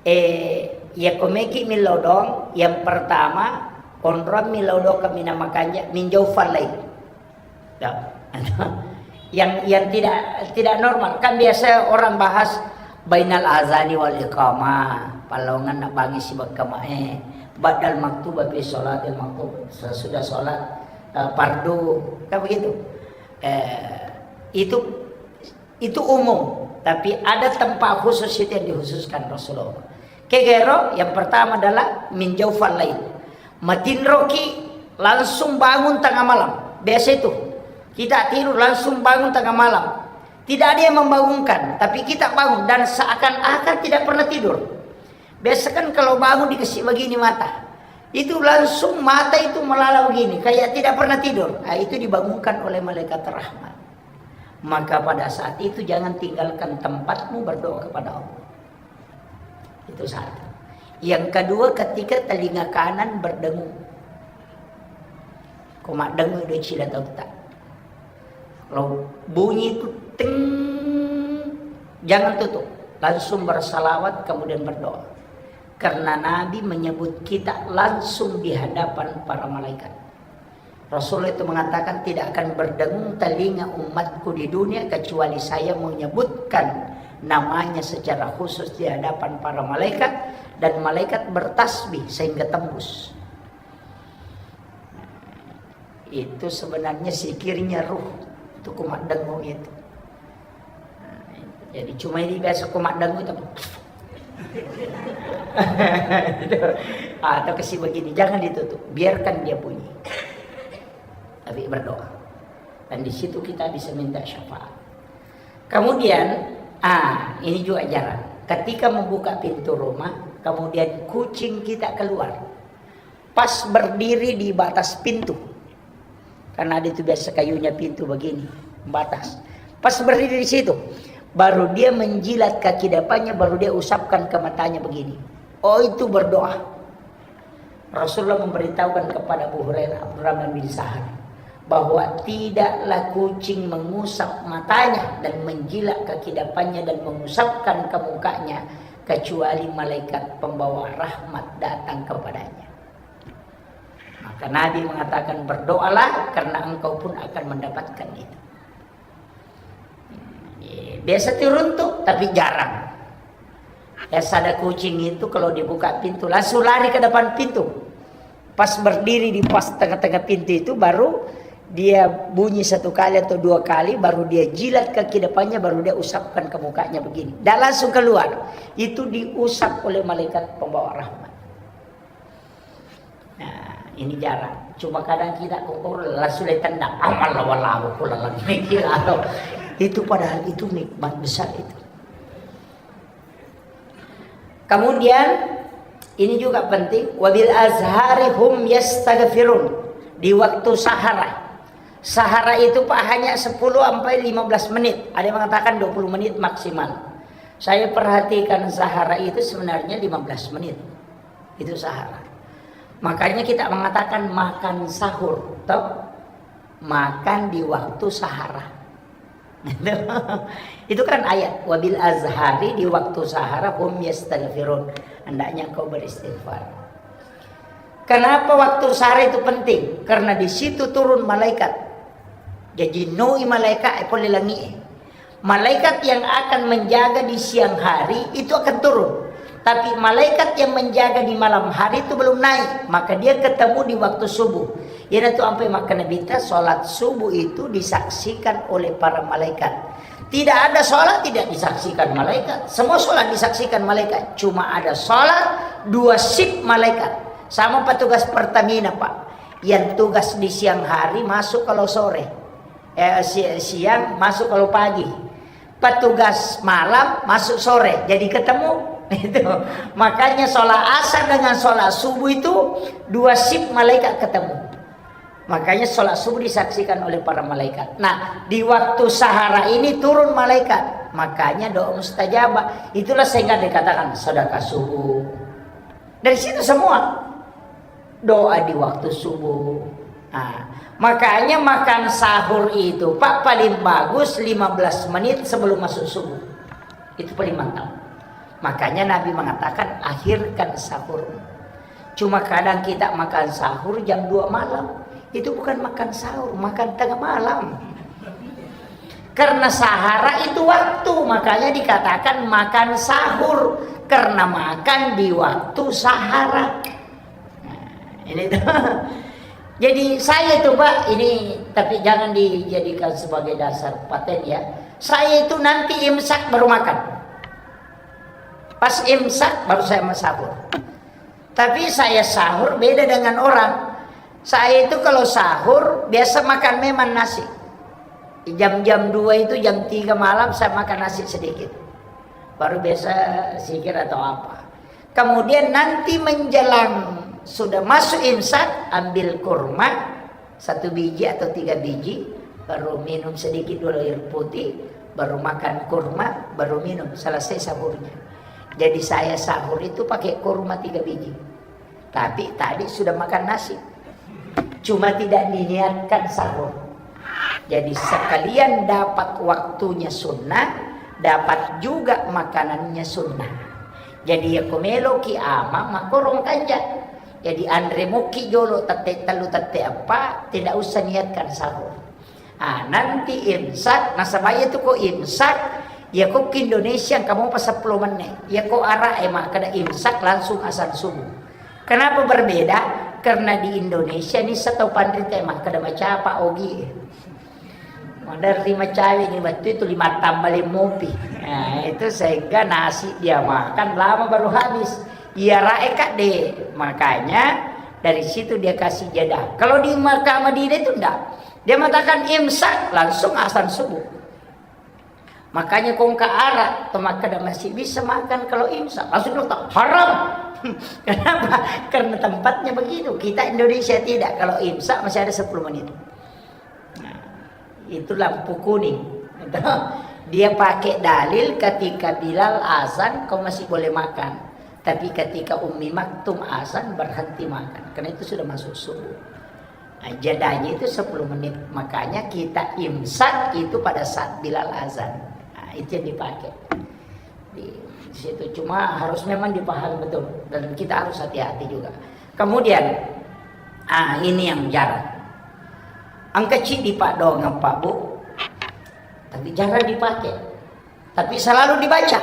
Eh, iya komeki milodong, yang pertama, onrong milodong ke mina makanja, minjau falai. Ya. Yang, yang tidak, tidak normal. Kan biasa orang bahas bainal azani wal iqamah, palongan nak bangi si bekama, eh, badal maktubah fi sholatil maktub, sesudah sholat, eh, fardu, kan begitu. Eh, itu Itu umum, tapi ada tempat khusus itu yang dikhususkan Rasulullah. Kegero yang pertama adalah min jaufal lail. Matinroki langsung bangun tengah malam. Biasa itu. Kita tidur langsung bangun tengah malam. Tidak ada yang membangunkan, tapi kita bangun dan seakan-akan tidak pernah tidur. Biasa kan kalau bangun dikasih begini mata. Itu langsung mata itu melala begini, kayak tidak pernah tidur. Ah, itu dibangunkan oleh malaikat rahmat. Maka pada saat itu jangan tinggalkan tempatmu berdoa kepada Allah. Itu satu. Yang kedua, ketika telinga kanan berdengung. Ko maddengung do cila tautta. Kalau bunyi itu ting, jangan tutup. Langsung bersalawat, kemudian berdoa. Karena Nabi menyebut kita langsung di hadapan para malaikat. Rasulullah itu mengatakan, "Tidak akan berdengung telinga umatku di dunia kecuali saya menyebutkan namanya secara khusus di hadapan para malaikat, dan malaikat bertasbih sehingga tembus." Itu sebenarnya zikirnya ruh. Itu kumaddengung itu. Jadi cuma ini biasa kumaddengung itu. Atau kasih begini, jangan ditutup, biarkan dia bunyi. Tapi berdoa. Dan di situ kita bisa minta syafaat. Kemudian, ah, ini juga jarang. Ketika membuka pintu rumah, kemudian kucing kita keluar. Pas berdiri di batas pintu. Karena ada itu biasa kayunya pintu begini, batas. Pas berdiri di situ, baru dia menjilat kaki depannya, baru dia usapkan ke matanya begini. Oh, itu berdoa. Rasulullah memberitahukan kepada Abu Hurairah, Abdurrahman bin Sahar, bahwa tidaklah kucing mengusap matanya dan menjilat kaki depannya dan mengusapkan ke mukanya, kecuali malaikat pembawa rahmat datang kepadanya. Maka Nabi mengatakan, "Berdoalah, karena engkau pun akan mendapatkan itu." Biasa turun tuh, tapi jarang. Biasa ada kucing itu, kalau dibuka pintu, langsung lari ke depan pintu. Pas berdiri di pas tengah-tengah pintu itu, baru dia bunyi satu kali atau dua kali, baru dia jilat kaki depannya, baru dia usapkan ke mukanya begini. Dan langsung keluar. Itu diusap oleh malaikat pembawa rahmat. Nah, ini jarang. Cuma kadang kita kokoro langsung ditendang. Amal lawan lawan pula lagi. Itu padahal itu nikmat besar itu. Kemudian, ini juga penting, "Wabil azhari hum yastaghfirun." Di waktu sahara. Sahara itu, Pak, hanya sepuluh sampai lima belas menit. Ada yang mengatakan dua puluh menit maksimal. Saya perhatikan sahara itu sebenarnya lima belas menit. Itu sahara. Makanya kita mengatakan makan sahur, toh? Makan di waktu sahara. Itu kan ayat, "Wabil azhari", di waktu sahara, "hum yastaghfirun", hendaknya engkau beristighfar. Kenapa waktu sahara itu penting? Karena di situ turun malaikat. Jaji noi malaikat e pole langi e. Malaikat yang akan menjaga di siang hari itu akan turun. Tapi malaikat yang menjaga di malam hari itu belum naik, maka dia ketemu di waktu subuh. Iyanatu ampai makkeda Nabitta, salat subuh itu disaksikan oleh para malaikat. Tidak ada salat tidak disaksikan malaikat. Semua salat disaksikan malaikat. Cuma ada salat dua sip malaikat. Sama petugas Pertamina, Pak. Yang tugas di siang hari masuk kalau sore. Eh, si-, siang masuk kalau pagi. Petugas malam masuk sore, jadi ketemu. Itu. Makanya sholat asar dengan sholat subuh itu dua sip malaikat ketemu. Makanya sholat subuh disaksikan oleh para malaikat. Nah, di waktu sahara ini turun malaikat. Makanya doa mustajabah. Itulah sehingga dikatakan sedekah subuh. Dari situ semua. Doa di waktu subuh. Nah, makanya makan sahur itu, Pak, paling bagus lima belas menit sebelum masuk subuh. Itu paling mantap. Makanya Nabi mengatakan, "Akhirkan sahur." Cuma kadang kita makan sahur jam dua malam. Itu bukan makan sahur, makan tengah malam. Karena sahara itu waktu, makanya dikatakan makan sahur. Karena makan di waktu sahara. Nah, ini tuh. Jadi saya itu, Pak, ini, tapi jangan dijadikan sebagai dasar paten ya. Saya itu nanti imsak baru makan. Pas imsak baru saya mau sahur. Tapi saya sahur beda dengan orang. Saya itu kalau sahur biasa makan memang nasi. Jam-jam dua itu, jam tiga malam saya makan nasi sedikit. Baru biasa zikir atau apa. Kemudian nanti menjelang sudah masuk imsak, ambil kurma satu biji atau tiga biji, baru minum sedikit dulu air putih, baru makan kurma, baru minum, selesai sahurnya. Jadi saya sahur itu pakai kurma tiga biji. Tapi tadi sudah makan nasi. Cuma tidak diniatkan sahur. Jadi sekalian dapat waktunya sunnah, dapat juga makanannya sunnah. Jadi ya ko meloki ama makkorong kanja. Jadi anre mokki jolo tette tellu tette eppa, tidak usah niatkan sahur. Ah, nanti imsak, nasaba iya tu ko imsak, iya ko ki Indonesia engka mopa seppulo menit. Iya ko Arab e makkeda imsak langsung azan subuh. Kenapa berbeda? Karena di Indonesia ni setau panrita e makkeda macapa ogi. Maderri macawe ni wettu itu lima tambale mopi. Nah, itu sehingga nasi dia makan lama baru habis. Iya Arab e kak de. Makanya dari situ dia kasih jeda. Kalau di Makkah Madinah itu enggak. Dia mengatakan imsak, langsung azan subuh. Makanya kongka Arab, to makkeda masih bisa makan kalau imsak, langsung bilang, "Haram." Kenapa? Karena tempatnya begitu. Kita Indonesia tidak. Kalau imsak masih ada sepuluh menit. Nah, itu lampu kuning. Dia pakai dalil ketika Bilal azan, kau masih boleh makan. Tapi ketika Ummi Maktum azan, berhenti makan. Karena itu sudah masuk subuh. Nah, jedanya itu sepuluh menit. Makanya kita imsak itu pada saat Bilal azan. Nah, itu yang dipakai. Di situ. Cuma harus memang dipahami betul. Dan kita harus hati-hati juga. Kemudian, ah, ini yang jarang. Engka ciddi Pak doang, Pak Bu. Tapi jarang dipakai. Tapi selalu dibaca.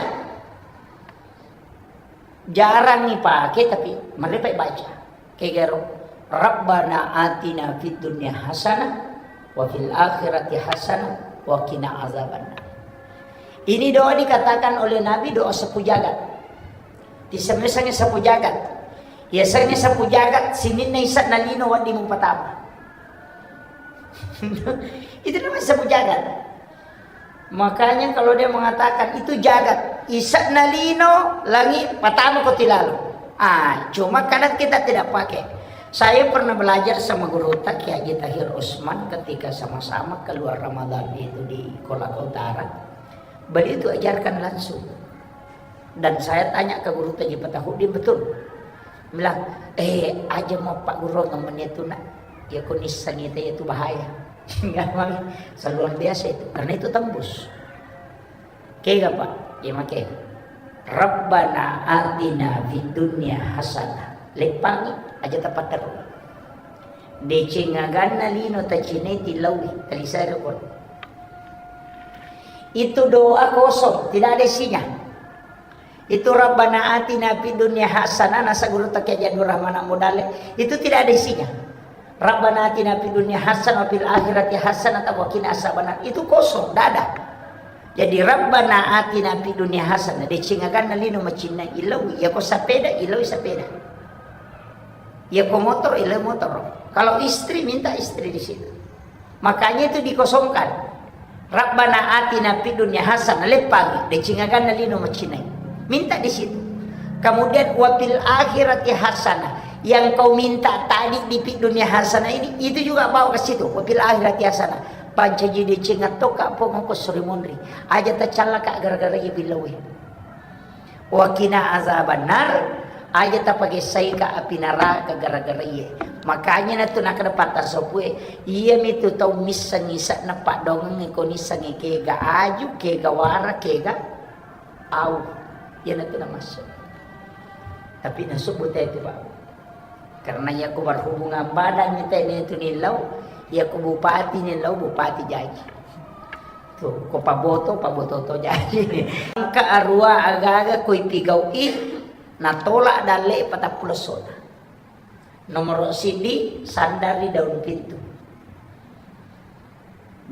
Jarang ipake, tapi marepa baca. Kegaro, "Rabbana atina fid dunya hasanah wa fil akhirati hasanah wa qina azabannar." Ini doa dikatakan oleh Nabi doa sapu jagat. Disemmesangi sapu jagat. Yasengnge sapu jagat, sininna ise'na lino wedding mupatama. Itu namanya sapu jagat. Makanya kalau dia mengatakan itu jagat, ise'na lino, langi, patama ko tilalo. Ah, cuma kadang kita tidak pakai. Saya pernah belajar sama guru Kiai Haji Tahir Usman ketika sama-sama keluar Ramadan itu di Kolaka Utara. Beliau itu ajarkan langsung. Dan saya tanya ke guru Haji Fatahudin, betul. Bilang, "Eh, aja mau Pak Guru ngomongnya itu nak. Ya kau nisang itu, itu bahaya." Enggak, Bang. Luar biasa itu. Karena itu tembus. Kega, Pak? Ya, make. "Rabbana atina fid dunya hasanah." Leppangi aja tepat terus. Deceng aganna lino tacinai tilaui, talisai rukun. Itu doa kosong, tidak ada isinya. Itu Rabbana atina fid dunya hasanah, nasa guru Kiai Haji Abdul Rahman Amudale. Itu tidak ada isinya. Rabbana atina fid dunya hasanah wa fil akhirati hasanah wa qina azabannar. Itu kosong, tidak ada. Jadi Rabbana atina fid dunya hasanah, deceng aganna lino macinnai, ilau, ya ko sepeda, ilau sepeda. Ya ko motor, ilau motor. Kalau istri, minta istri di situ. Makanya itu dikosongkan. Rabbana atina fid dunya hasanah, leppangi, deceng aganna lino macinai. Minta di situ. Kemudian wa fil akhirati hasanah. Yang kau minta tadi di fid dunya hasanah ini, itu juga bawa ke situ. Wa fil akhirati hasanah. Pancaji decengan tokka pong ko suri monri. Aja tacallaka gara-gara iya billawe. Wa qina azabannar, aja tapagessaika api naraka gara-gara iye. Makanya natu nakkeda patta sopue, iyamitu tau misseng ise'na paddoangeng ko nissengnge kega aju, kega wara, kega au. Iyanatu namassu. Tapi nasubbu te tu, Pak. Karena iya ko berhubungan badan ni tene tu nillau, iya ko bupati nillau, bupati jaji. Tu, ko paboto, paboto to jaji. Engka arua aga-aga ko ipigau'i, natolak dalle patappulo sona. Nomor sidi, sandar di daun pintu.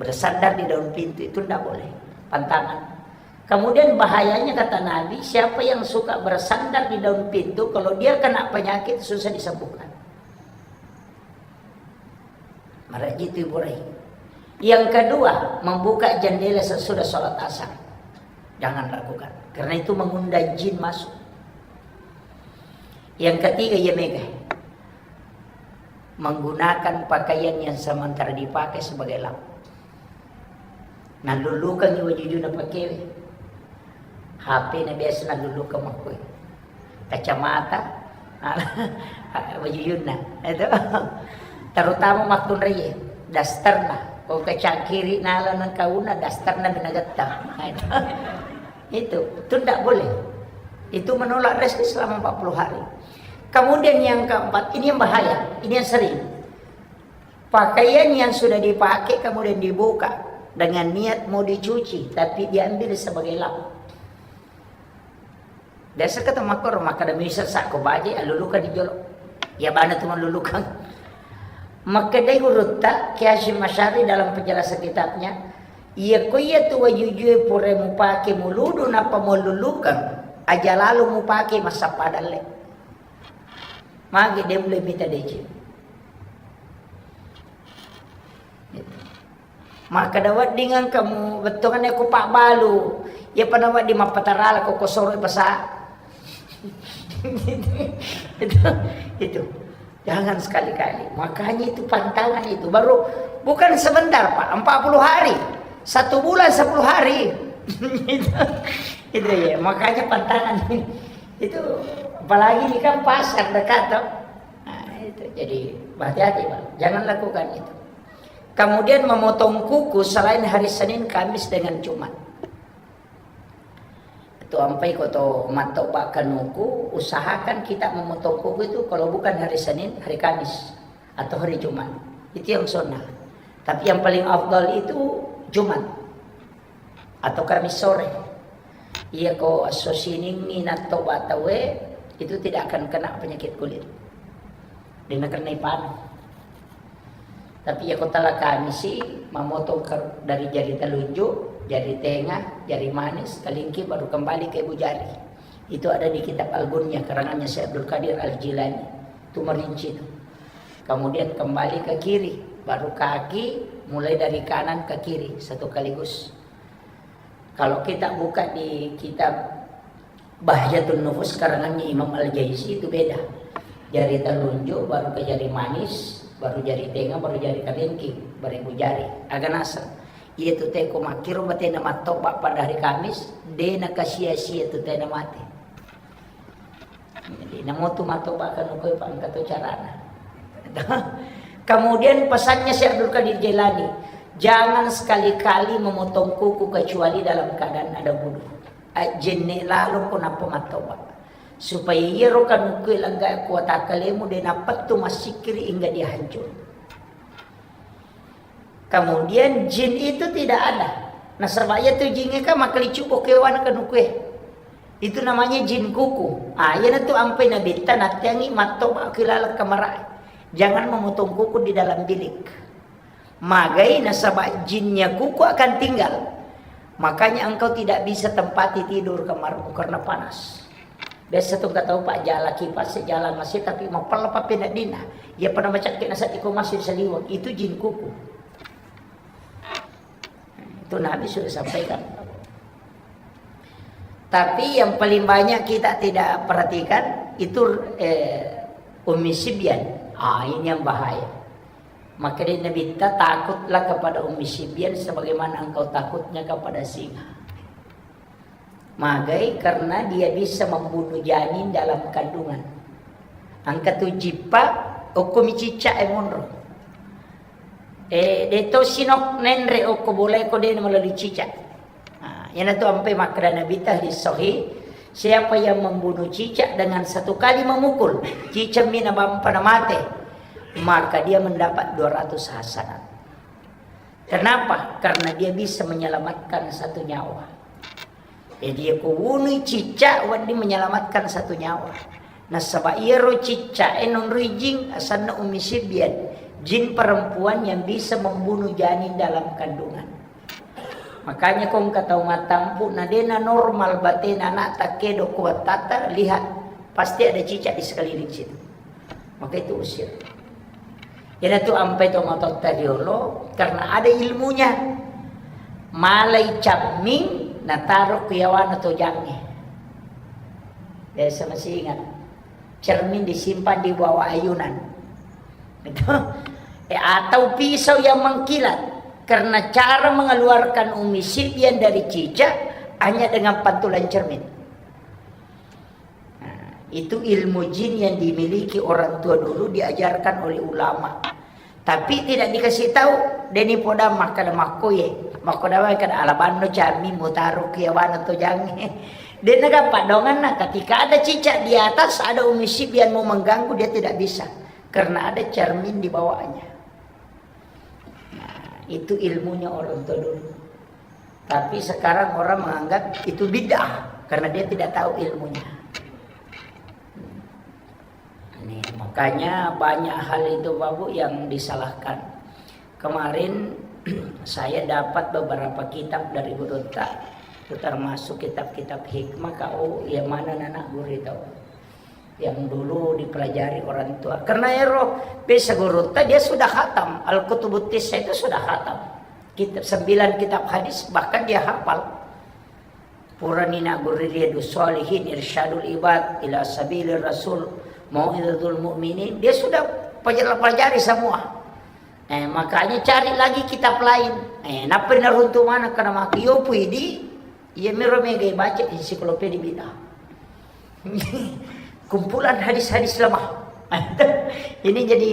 Bersandar di daun pintu itu ndak boleh. Pantangan. Kemudian bahayanya kata Nabi, siapa yang suka bersandar di daun pintu, kalau dia kena penyakit susah disembuhkan. Maraji itu Ibu Rai. Yang kedua, membuka jendela sesudah sholat asar. Jangan lakukan. Karena itu mengundang jin masuk. Yang ketiga, iya mega. Menggunakan pakaian yang sementara dipakai sebagai lampu. Nallullukangngi wajujuna pakewe. H P na biasa nalulukeng makkoi. Kacamata, wajujunna, itu. Terutama makkunraie, dasterna. Ko kacangkiri nala nengkauna, dasterna binagetta. Nah, itu. Itu, itu ndak boleh. Itu menolak rezeki selama empat puluh hari. Kemudian yang keempat, ini yang bahaya, ini yang sering. Pakaian yang sudah dipakai kemudian dibuka dengan niat mau dicuci, tapi diambil sebagai lap. Biasa kata makor, maka demi sesak ko baje, alulukan di jolo. Ya bana tu malulukan. Makkedai gurutta, Kiai Hasyim Asy'ari dalam penjelasan kitabnya, iya ko iya tu wajujue pura mupake muludu napa malulukan, aja lalu mupake massappa dalle. Magi de mulai mita deceng. Makkeda wedding engka mu bettuanna ko pabbalu. Iya pada wedding mappatarala ko kosoro pasa. Itu, itu. Jangan sekali-kali. Makanya itu pantangan itu. Baru bukan sebentar, Pak. Empat puluh hari. Satu bulan sepuluh hari. Itu, itu ya. Makanya pantangan. Itu apalagi ini kan pasar dekat toh. Nah, itu. Jadi hati-hati, Pak. Jangan lakukan itu. Kemudian memotong kuku selain hari Senin, Kamis dengan Jumat. Itu ampai ko to mattoba kanuku, usahakan kita memotong kuku itu kalau bukan hari Senin, hari Kamis atau hari Jumat. Itu yang sunnah. Tapi yang paling afdal itu Jumat atau Kamis sore. Iya ko esso siningngi nattoba tauwe, itu tidak akan kena penyakit kulit. De nakenna ipanu. Tapi iya ko tala Kamisi, mamotong ke, dari jari telunjuk, jari tenga, jari manis, kalingki baru kembali ke ibu jari. Itu ada di kitab Al-Gunyah karangannya Syekh Abdul Qadir Al-Jilani. Itu merinci itu. Kemudian kembali ke kiri, baru kaki, mulai dari kanan ke kiri, satu kaligus. Kalau kita buka di kitab Bahjatun Nufus karangannya Imam Al-Jaizi itu beda. Jari telunjuk, baru ke jari manis, baru jari tenga, baru jari kalingki, baru ibu jari. Aga naseng. Iya tu teko makkiro batena mattoba pada hari Kamis, de nakasia-sia tu tena mate. Jadi, namo tu mattoba kan koe pa engka tu carana. Kemudian pesannya Syekh Abdul Qadir Jailani, jangan sekali-kali memotong kuku kecuali dalam keadaan ada wudu. Ajjenne lalo ko nappa mattoba. Supaya iyaro kanukue lagga kuwata kalemu de napettu massikkiri hingga dia hancur. Kemudian jin itu tidak ada. Nasaba iya tu jingnge kan makkalicubbo kewana kanukue. Itu namanya jin kuku. Ah, iyana tu ampai nabitta natteangi mattoba ki laleng kamarae. Jangan memotong kuku di dalam bilik. Magai nasaba jinnya kuku akan tinggal. Makanya engkau tidak bisa tempati tidur kamarmu karena panas. Biasa tu engka tau, Pak, jala kipas, jala masi, tapi mapella papeneddinna. Iya pada macakke naseddiko massu saliweng, itu jin kuku. Itu Nabi sudah sampaikan. Tapi yang paling banyak kita tidak perhatikan itu, eh, Ummi Sibyan. Ah, ini yang bahaya. Maka dia Nabi, takutlah kepada Ummi Sibyan sebagaimana engkau takutnya kepada singa. Magai karena dia bisa membunuh janin dalam kandungan. Engka tu jippa, okko mi cicak e monro. Eh, de to sinok nenre okko bola ko de melalui cicak. Nah, yana tu ampe makkeda Nabi ta hadis sahih, siapa yang membunuh cicak dengan satu kali memukul, cicak mina bampa na mate, maka dia mendapat dua ratus hasanat. Kenapa? Karena dia bisa menyelamatkan satu nyawa. Jadi, iya ko wunui cicak, wedding menyelamatkan satu nyawa. Nasaba iyaro cicak e nonroi jin, asanna Ummi Sibyan, jin perempuan yang bisa membunuh janin dalam kandungan. Makanya ko engka tau mattampu, na dena normal batena anak takkedo ko wattata, lihat, pasti ada cicak di sekeliling situ. Maka itu usir. Iyanatu ampai tomatoatta riolo, karena ada ilmunya. Malai camming, nataro ku yawana tojangnge. Biasa masih ingat. Cermin disimpan di bawah ayunan. Gitu. Eh, atau pisau yang mengkilat. Karena cara mengeluarkan Ummi Sibyan dari cicak, Hanya dengan pantulan cermin. Nah, itu ilmu jin yang dimiliki orang tua dulu, diajarkan oleh ulama. Tapi tidak dikasih tahu, deni poda makkada makkoye, makkoda kada alabanno cami mutaro kiawana to jange. Dena gappa donganna, ketika ada cicak di atas, ada umi sibian mau mengganggu, dia tidak bisa. Karena ada cermin di bawahnya. Nah, itu ilmunya orang tua dulu. Tapi sekarang orang menganggap itu bid'ah karena dia tidak tahu ilmunya. Ini, makanya banyak hal itu, Bapak Bu, yang disalahkan. Kemarin saya dapat beberapa kitab dari gurutta, itu termasuk kitab-kitab hikmah, kau yang mana anak guru itu. Yang dulu dipelajari orang tua. Karena ero, bisa gurutta dia sudah khatam. Al-Kutubut Tisa itu sudah khatam. Kitab, sembilan kitab hadis, bahkan dia hafal. Purani nagurri Riyadus Shalihin, Irsyadul Ibad ila Sabilir Rasul, Mau'izatul Mu'minin, dia sudah pelajari semua. Eh, makanya cari lagi kitab lain. Eh, nappa naruntu mana kana maki yo pui di, iya miro mega baca ensiklopedi bid'ah. Kumpulan hadis-hadis lemah. Ini jadi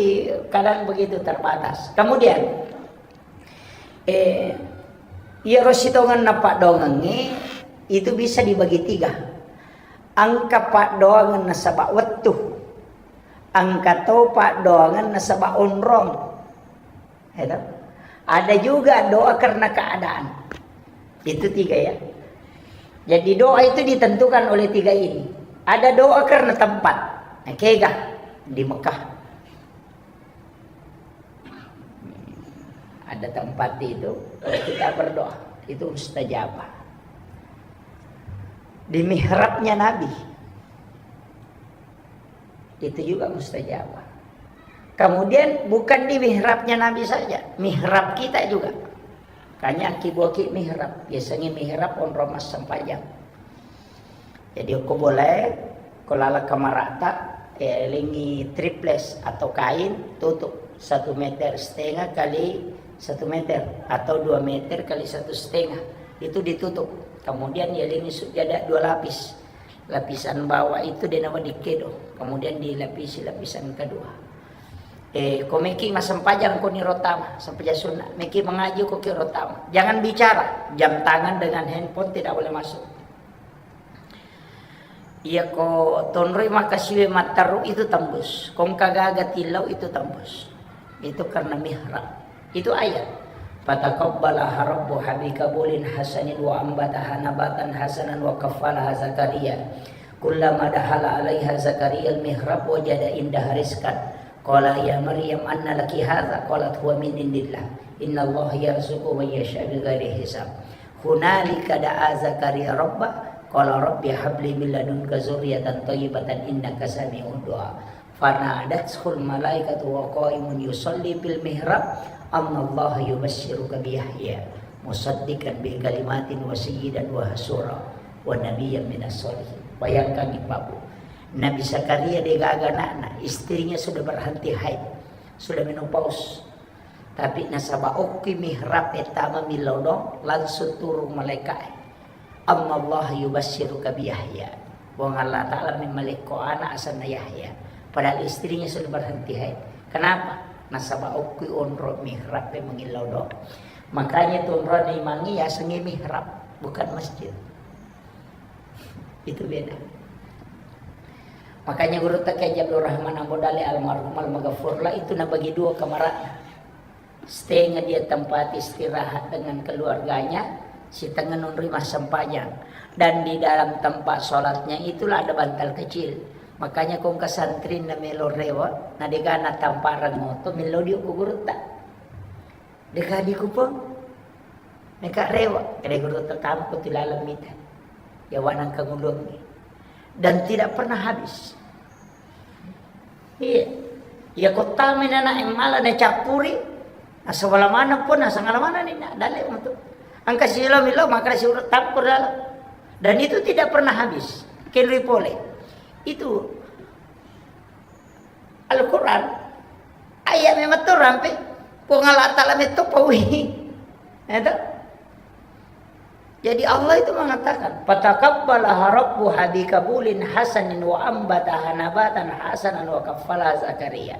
kadang begitu terbatas. Kemudian, Eh, iyaro sitongenna paddoangengnge itu bisa dibagi tiga. Engka paddoangeng nasaba wettu, engka to paddoangeng nasaba onrong. Ya toh? Ada juga doa karena keadaan. Itu tiga ya. Jadi doa itu ditentukan oleh tiga ini. Ada doa karena tempat. Nah, kega di Mekah. Ada tempat itu, kalau kita berdoa, itu mustajabah. Di mihrabnya Nabi, itu juga mustajabah. Kemudian bukan di mihrabnya Nabi saja, mihrab kita juga. Kanya aki buaki mihrab, biasanya mihrab onrong massempajang. Jadi, ko boleh, ko laleng kamara'ta, eh, lengi triples atau kain, tutup satu meter setengah kali satu meter atau dua meter kali satu setengah. Itu ditutup. Kemudian ya lengi sujada dua lapis. Lapisan bawah itu de nawa dikedo. Kemudian dilapisi lapisan kedua. Eh, ko meki massempajang ko niro tama, sempajang sunna. Meki mengaji ko kiro tama. Jangan bicara. Jam tangan dengan handphone tidak boleh masuk. Iya ko tonroi makasiwe matteru itu tembus. Kongka gaga tillau itu tembus. Itu karena mihrab. Itu ayat. Fataqabbalaha rabbuha biqabulin hasanin wa ambataha nabatan hasanan wa kaffalaha Zakaria. Kullama dakhala alaiha Zakaria al-mihrab wajada indaha rizqan. Qala ya Maryam anna laki hadza? Qalat huwa min indillah. Innallaha yarzuqu man yasha bighairi hisab. Hunalika da'a Zakaria rabbah, qala rabbi habli min ladunka dzurriyyatan thayyibatan innaka sami'ud du'a. Fanadathul malaikatu wa qaimun yusalli fil mihrab, annallaha yubasysyiruka bi Yahya musaddiqan bi kalimatin wa sayyidan wa hasura wa nabiyyan minas sholihin. Bayangkan, Bapak Bu, Nabi Zakaria degaga anakna, istrinya sudah berhenti haid, sudah menopause. Tapi nasaba okki mihrab e tama millau do, langsung turung malaika'e. Annallaha yubasysyiruka bi Yahya. Puang Allah Ta'ala memmalekko anak asenna Yahya. Padahal istrinya sudah berhenti haid. Kenapa? Nasaba okki onro mihrab e mangillau do. Makanya tu onro imangi yasengnge mihrab, bukan masjid. Itu beda. Makanya gurutta Kiai Abdul Rahman Ambo Dale almarhum almaghfurlah itu nabagi dua kamara'na. Setengah dia tempat istirahat dengan keluarganya, setengah nonroi massempajang. Dan di dalam tempat sholatnya itulah ada bantal kecil. Makanya kongka santri na melo rewa, na degana tamparang moto, melo dio ku gurutta. Deka dikupang. Meka rewa, kede gurutta tampo tu laleng mita. Ya wanang kangulungi. Dan tidak pernah habis. Iya. Iya, kottami nana emmala na cappuri. Asa wala mana pun, asa ngala mana ni na dalle untuk. Angka silo milo, maka si urut tampur dalam. Dan itu tidak pernah habis. Kenri pole. Itu Al-Quran, ayat memang tu rampe, Puang Allah Ta'ala metto paui. Itu. Jadi Allah itu mengatakan, "Fataqabbalaha rabbuha biqabulin hasanin wa ambataha nabatan hasanan wa kaffalaha Zakaria."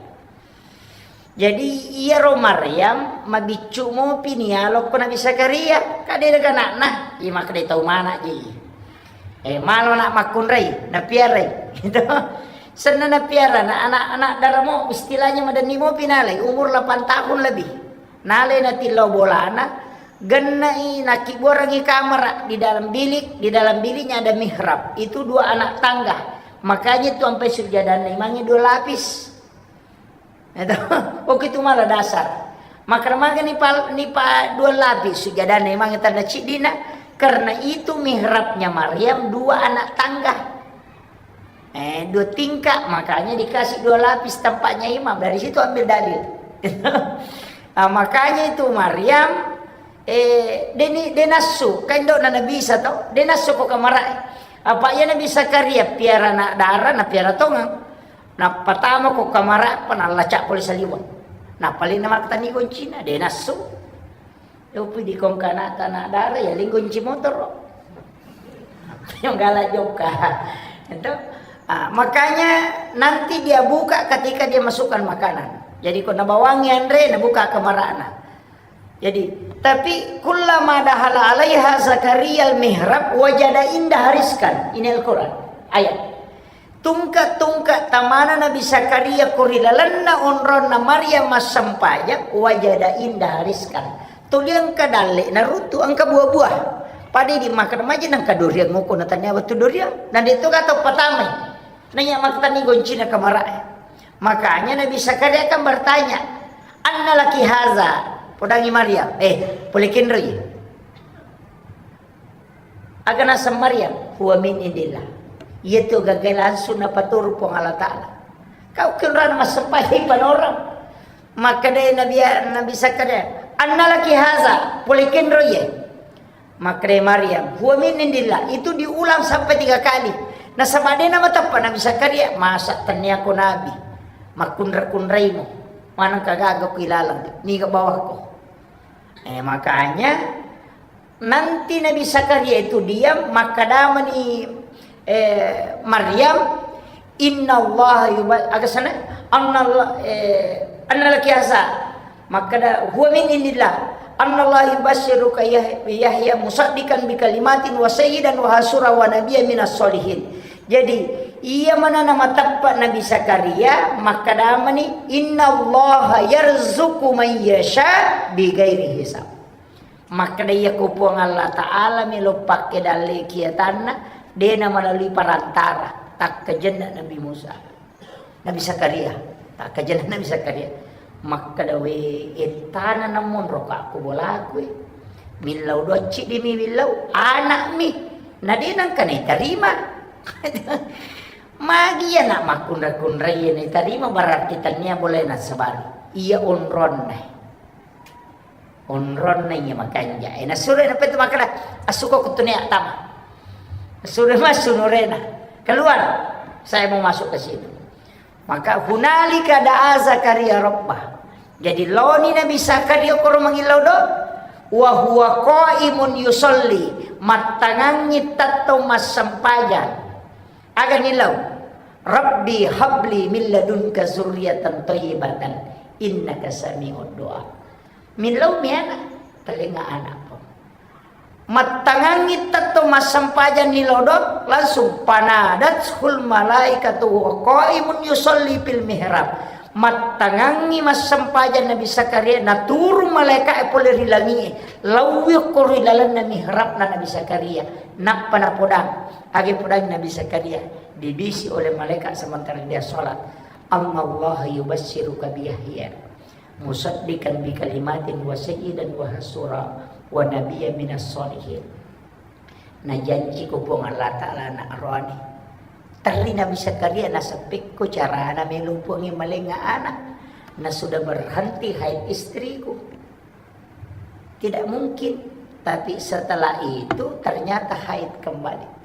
Jadi iyaro Maryam mabiccu mopi nialokko Nabi Zakaria, ka de' gaga ana'na, iya makkeda tau mana ji. Eh, malo na' makkunrai, napiarai. Gitu. Senna napiara, na anak-anak daramo, istilahnya madenni mopi nalai, umur delapan tahun lebih. Nalai natillau bolana, gennai nakibuarangi kamara di dalam bilik, di dalam biliknya ada mihrab. Itu dua anak tangga. Makanya itu sampai sujadanna imangnge dua lapis. Itu, oke, itu malah dasar. Maka maga nipa, nipa dua lapis sujadanna imangnge tanna ciddina, karena itu mihrabnya Maryam dua anak tangga. Eh, dua tingkat, makanya dikasih dua lapis tempatnya imam. Dari situ ambil dalil. Nah, makanya itu Maryam, eh, deni, denassu, kan dok na Nabi Isa to, denassu ko kamara. Apa iya Nabi Zakaria piara anak dara, na piara tongang. Nappa tama ko kamara, apa nallacak pole saliweng. Nappa lena makkatani goncina, denassu. Yopi di kongkana tanah darah ya linggo kunci motor. Yang galak jokka. Itu. Ah, makanya nanti dia buka ketika dia masukkan makanan. Jadi ko nabawangi anre, nabuka kamarana. Jadi, tapi kullama dahala alaiha Zakaria al-mihrab wajada inda hariskan. Ini Al-Quran. Ayat. Tungka-tungka tamana Nabi Zakaria ko ri lalenna onronna Maryam massempajang, wajada inda hariskan. Tuli engka dalle naruttu engka buah-buah. Pada di makan maja nangka durian ngoko na tania wettu durian. Na de to kata patamai. Nanya maktani goncina kamarae. Makanya Nabi Zakaria kan bertanya, "Anna laki haza?" Podangi Maryam, "Eh, pole kenroi?" Aga naseng Maryam, "Huwa min indillah." Iya tu gaga langsung napaturu Puang Allah Ta'ala. Kau kenrana massempajang panorang. Makkeda Nabi, Nabi Zakaria, "Anna laki haza?" Pole kenroi ye. Makkeda Maryam, "Huwa min indillah." Itu diulang sampai tiga kali. Nasaba de namateppa Nabi Zakaria, masa tennia ko nabi. Makkunra-kunraimo. Maneng kagaga ku ilalang. Niga bawako. Eh, makanya nanti Nabi Zakaria itu diam, makkedamani, eh, Maryam, "Innallaha yuba-," aga sana? "Annallah-, eh, anna laki haza." Makkeda, "Huwa min indillah. Annallaha yubasysyuruka Yah-, Yahya musaddiqan bi kalimatin wa sayyidan wa hasura wa nabiyya minas solihin." Jadi, iya manana mateppa Nabi Zakaria, makkedamani, "Innallaha yarzuqu man yasha bi ghairi hisab." Makkeda, "Iya ko Puang Allah Ta'ala melo pakke dalle kiatanna, de na melalui perantara, takkajenna Nabi Musa." Nabi Zakaria, takkajenna Nabi Zakaria. Makkeda, "We, ettana namonro ka ko bolaku e. Millau docci dimi millau, anakmi. Na de nangka naitarima." Magi anak makkunra-kunrai naitarima, berarti tania boleh nasabari. Iya onronna. Onronna iya makanja. Eh, nasuro na petu makkeda, "Assuko kutunia tama." Nasuro massu nurena. "Keluar. Saya mau masuk ke situ." Maka hunalika da'a Zakaria rabbah. Jadi laoni Nabi Zakaria koro mangillau do. Wa huwa qaimun yusalli. Mattangangi tettong massempajang. Aga nilau? "Rabbi habli min ladunka zurriyatan thayyibatan innaka sami'ud du'a." Millau mi ana, talenga ana po. Mattangangi tetto massempajang ni lodo, langsung panadathul malaikatu wa qaimun yusalli fil mihrab. Mattangangi massempajang Nabi Zakaria, naturung malaika'e pole ri langi'e, lauwi okko ri lalenna mihrabna Nabi Zakaria. Nappa napodang, age podang Nabi Zakaria, dibisi oleh malaikat sementara dia sholat, "Annallaha yubasysyuruka bi Yahya musaddiqan bi kalimatin wa sayyidan wa hasura wa nabiyya minas sholihin." Najanji ko Puang Allah Ta'ala anak roani. Terri Nabi Zakaria, "Naseppekko carana melo Puangnge malenga anak? Na sudah berhenti haid istriku. Tidak mungkin." Tapi setelah itu ternyata haid kembali.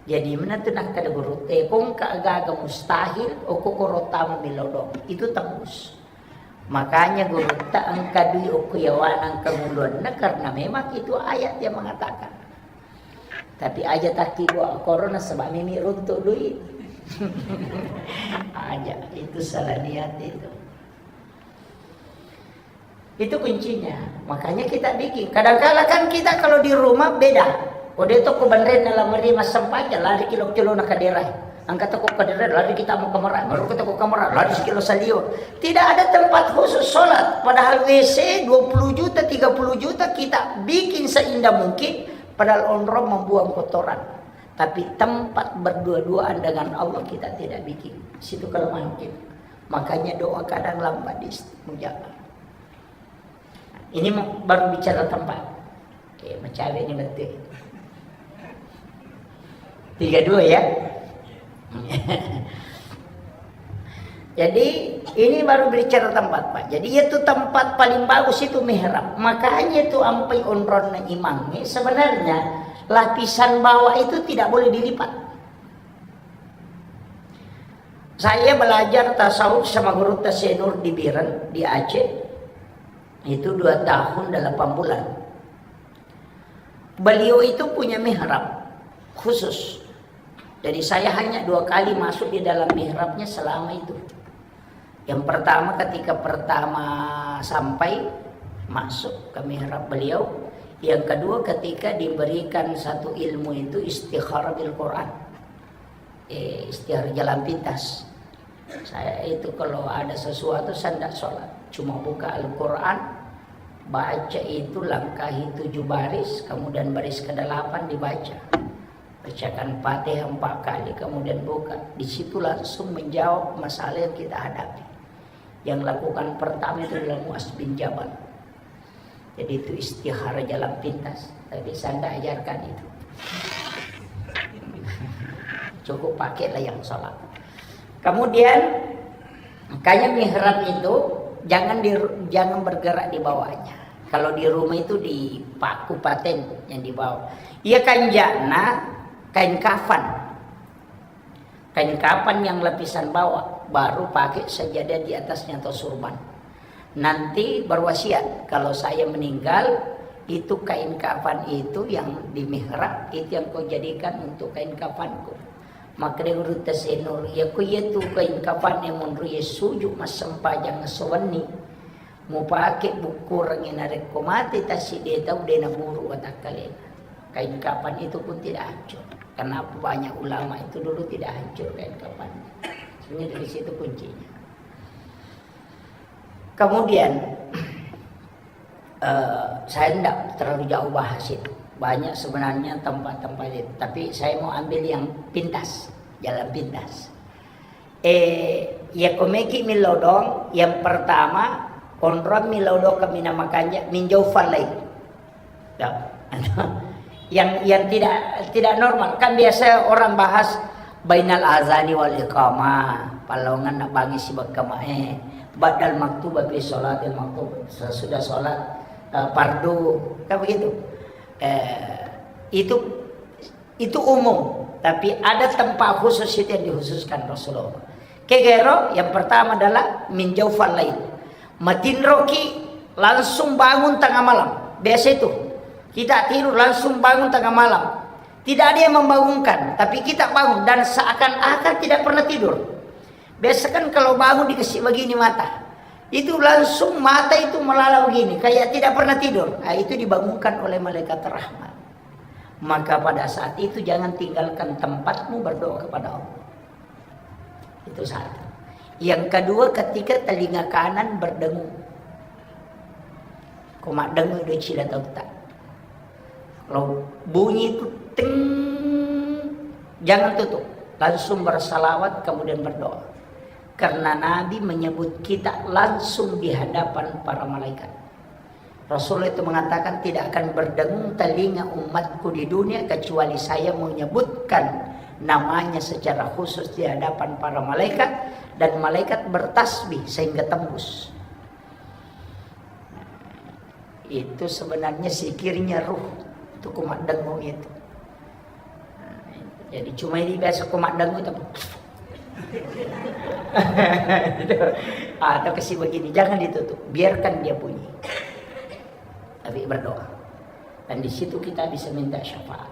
Jadi menentu nakkeda guru, "Eh, kongka aga-aga mustahil, okko koro tama milodong." Itu tembus. Makanya gurutta engka dui okko yawana engka nguluanna, karena memang itu ayat yang mengatakan, Tapi aja takki dua korona sebab mimi runtuk duit. Aja, itu salah niat itu. Itu kuncinya. Makanya kita bikin. Kadangkala kan kita kalau di rumah beda. Kode toko banren dalam meri massempajang, lari kilo-kilo na kadera. Angkat toko kadera, lari kita mau kamera, baru kita ke kamera, lari sekilo salio. Tidak ada tempat khusus sholat. Padahal W C dua puluh juta, tiga puluh juta kita bikin seindah mungkin. Padahal onrong membuang kotoran. Tapi tempat berdua-duaan dengan Allah kita tidak bikin. Situ kelemahan kita. Makanya doa kadang lambat dimustajab. Ini mau, baru bicara tempat. Oke, mencari ini betul. Tiga dua ya. Jadi ini baru bicara tempat, Pak. Jadi itu tempat paling bagus itu mihrab. Makanya itu ampai onronna imang ini sebenarnya lapisan bawah itu tidak boleh dilipat. Saya belajar tasawuf sama guru Tasenur di Biren, di Aceh. Itu dua tahun delapan bulan. Beliau itu punya mihrab khusus. Jadi saya hanya dua kali masuk di dalam mihrabnya selama itu. Yang pertama ketika pertama sampai masuk ke mihrab beliau, yang kedua ketika diberikan satu ilmu itu istikharah bil Quran. Eh, istiar jalan pintas. Saya itu kalau ada sesuatu saya tidak sholat, cuma buka Al-Quran, baca itu langkahi tujuh baris, kemudian baris kedelapan dibaca. Bacakan Fatihah empat kali, kemudian buka. Di situ langsung menjawab masalah yang kita hadapi. Yang lakukan pertama itu adalah Muaz bin Jabal. Jadi itu istikharah jalan pintas. Tapi saya tidak ajarkan itu. Cukup pakailah yang sholat. Kemudian, makanya mihrab itu jangan di, jangan bergerak di bawahnya. Kalau di rumah itu dipaku paten yang di bawah. Iya kanjana kain kafan. Kain kafan yang lapisan bawah, baru pakai sajadah di atasnya atau surban. Nanti berwasiat, kalau saya meninggal, itu kain kafan itu yang di mihrab, itu yang kau jadikan untuk kain kafanku. Maka dia urut Tasenur, ya ku iya tu kain kafan yang menurut ya sujuk massempajang sewenni. Mupake bukkurengngi narekko mate tassiddi tau de naburu watakkalena. Kain kafan itu pun tidak hancur. Kenapa banyak ulama itu dulu tidak hancur kain kafannya? Sebenarnya dari situ kuncinya. Kemudian, eh, saya tidak terlalu jauh bahas itu. Banyak sebenarnya tempat-tempat itu. Tapi saya mau ambil yang pintas, jalan pintas. Eh, iya komeki milodong, yang pertama, onrong milodong kami nama kanja, minjau falai. Ya. Yang, yang tidak, tidak normal. Kan biasa orang bahas bainal azani wal iqamah, palongan nak bangi si bekama, eh, badal maktubah fi sholatil maktub, sesudah sholat, eh, fardu, kan begitu. Eh, itu Itu umum, tapi ada tempat khusus itu yang dikhususkan Rasulullah. Kegero, yang pertama adalah min jaufal lail. Matinroki langsung bangun tengah malam. Biasa itu. Kita tidur langsung bangun tengah malam. Tidak ada yang membangunkan, tapi kita bangun dan seakan-akan tidak pernah tidur. Biasa kan kalau bangun dikasih begini mata. Itu langsung mata itu melala begini, kayak tidak pernah tidur. Ah, itu dibangunkan oleh malaikat rahmat. Maka pada saat itu jangan tinggalkan tempatmu berdoa kepada Allah. Itu satu. Yang kedua, ketika telinga kanan berdengung. Ko maddengung do cila tauta. Kalau bunyi itu ting, jangan tutup. Langsung bersalawat, kemudian berdoa. Karena Nabi menyebut kita langsung di hadapan para malaikat. Rasulullah itu mengatakan, "Tidak akan berdengung telinga umatku di dunia kecuali saya menyebutkan namanya secara khusus di hadapan para malaikat, dan malaikat bertasbih sehingga tembus." Itu sebenarnya zikirnya ruh. Itu kumaddengung itu. Jadi cuma ini biasa kumaddengung itu. Atau kasih begini, jangan ditutup, biarkan dia bunyi. Tapi berdoa. Dan di situ kita bisa minta syafaat.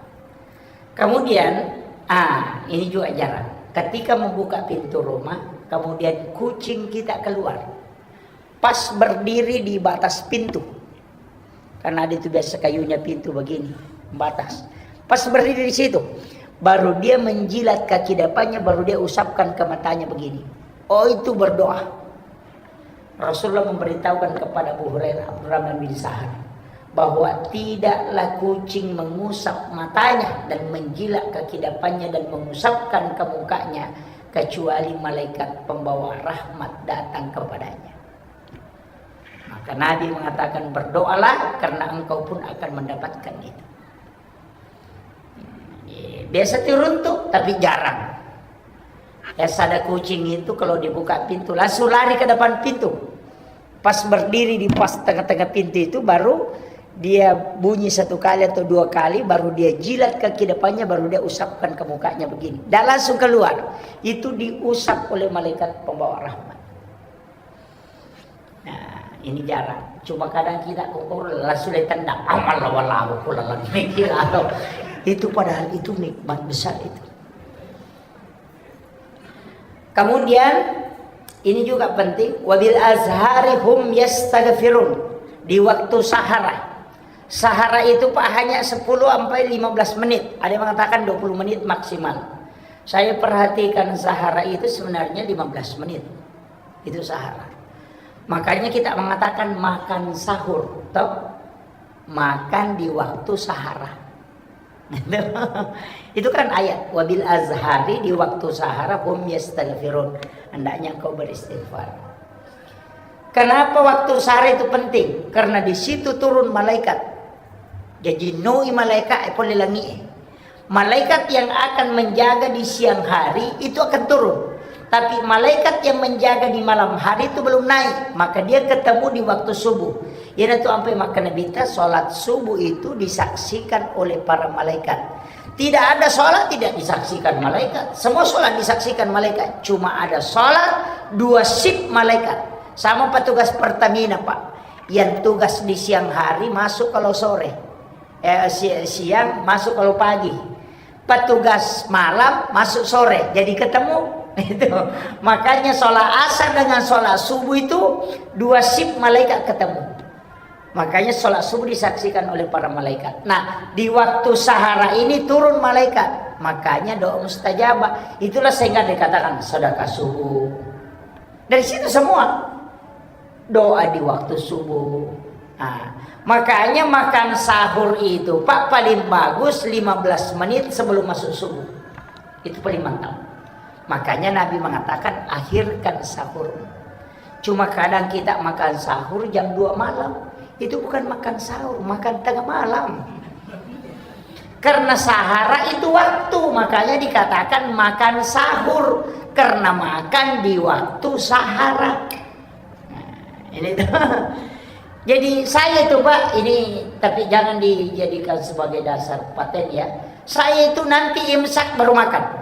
Kemudian, ah, ini juga jarang. Ketika membuka pintu rumah, kemudian kucing kita keluar. Pas berdiri di batas pintu. Karena ada itu biasa kayunya pintu begini, batas. Pas berdiri di situ, baru dia menjilat kaki depannya, baru dia usapkan ke matanya begini. Oh, itu berdoa. Rasulullah memberitahukan kepada Abu Hurairah, Abdurrahman bin Sahar, bahwa tidaklah kucing mengusap matanya dan menjilat kaki depannya dan mengusapkan ke mukanya, kecuali malaikat pembawa rahmat datang kepadanya. Maka Nabi mengatakan, "Berdoalah, karena engkau pun akan mendapatkan itu." Biasa turun tuh, tapi jarang. Biasa ada kucing itu kalau dibuka pintu, langsung lari ke depan pintu. Pas berdiri di pas tengah-tengah pintu itu, baru dia bunyi satu kali atau dua kali, baru dia jilat kaki depannya, baru dia usapkan ke mukanya begini. Dan langsung keluar. Itu diusap oleh malaikat pembawa rahmat. Nah, ini jarang. Cuma kadang kita kokor langsung ditendang. Amal lawan lawan kula lagi. Itu padahal itu nikmat besar itu. Kemudian, ini juga penting, "Wabil azhari hum yastaghfirun." Di waktu sahara. Sahara itu, Pak, hanya sepuluh sampai lima belas menit. Ada yang mengatakan dua puluh menit maksimal. Saya perhatikan sahara itu sebenarnya lima belas menit. Itu sahara. Makanya kita mengatakan makan sahur, toh? Makan di waktu sahara. Itu kan ayat, "Wabil azhari", di waktu sahara, "hum yastaghfirun", hendaknya engkau beristighfar. Kenapa waktu sahara itu penting? Karena di situ turun malaikat. Jadi, noi malaikat, eh, pole langi, eh. Malaikat yang akan menjaga di siang hari itu akan turun. Tapi malaikat yang menjaga di malam hari itu belum naik. Maka dia ketemu di waktu subuh. Iyanatu ampe makkeda Nabitta, sholat subuh itu disaksikan oleh para malaikat. Tidak ada sholat tidak disaksikan malaikat. Semua sholat disaksikan malaikat. Cuma ada sholat dua shift malaikat. Sama petugas Pertamina, Pak. Yang tugas di siang hari masuk kalau sore. Eh, si-, siang masuk kalau pagi. Petugas malam masuk sore. Jadi ketemu. Itu. Makanya sholat asar dengan sholat subuh itu dua shift malaikat ketemu. Makanya sholat subuh disaksikan oleh para malaikat. Nah, di waktu sahara ini turun malaikat. Makanya doa mustajabah. Itulah sehingga dikatakan sedekah subuh. Dari situ semua. Doa di waktu subuh. Nah, makanya makan sahur itu, Pak, paling bagus lima belas menit sebelum masuk subuh. Itu paling mantap. Makanya Nabi mengatakan, "Akhirkan sahur." Cuma kadang kita makan sahur jam dua malam. Itu bukan makan sahur, makan tengah malam. Karena sahara itu waktu, makanya dikatakan makan sahur. Karena makan di waktu sahara. Nah, ini tuh. Jadi saya itu, Pak, ini, tapi jangan dijadikan sebagai dasar paten, ya. Saya itu nanti imsak baru makan.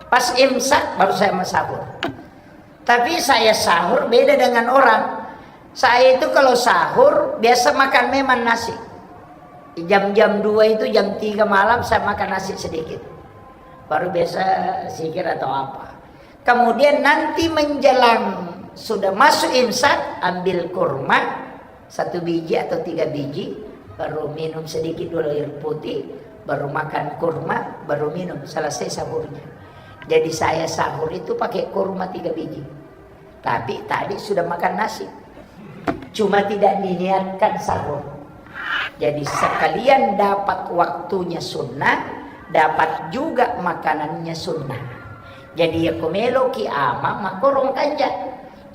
Pas imsak baru saya mau sahur. Tapi saya sahur beda dengan orang. Saya itu kalau sahur biasa makan memang nasi. Jam-jam dua itu, jam tiga malam saya makan nasi sedikit. Baru biasa zikir atau apa. Kemudian nanti menjelang sudah masuk imsak, ambil kurma satu biji atau tiga biji, baru minum sedikit dulu air putih, baru makan kurma, baru minum, selesai sahurnya. Jadi saya sahur itu pakai kurma tiga biji. Tapi tadi sudah makan nasi. Cuma tidak diniatkan sahur. Jadi sekalian dapat waktunya sunnah, dapat juga makanannya sunnah. Jadi ya ko meloki ama makkorong kanja.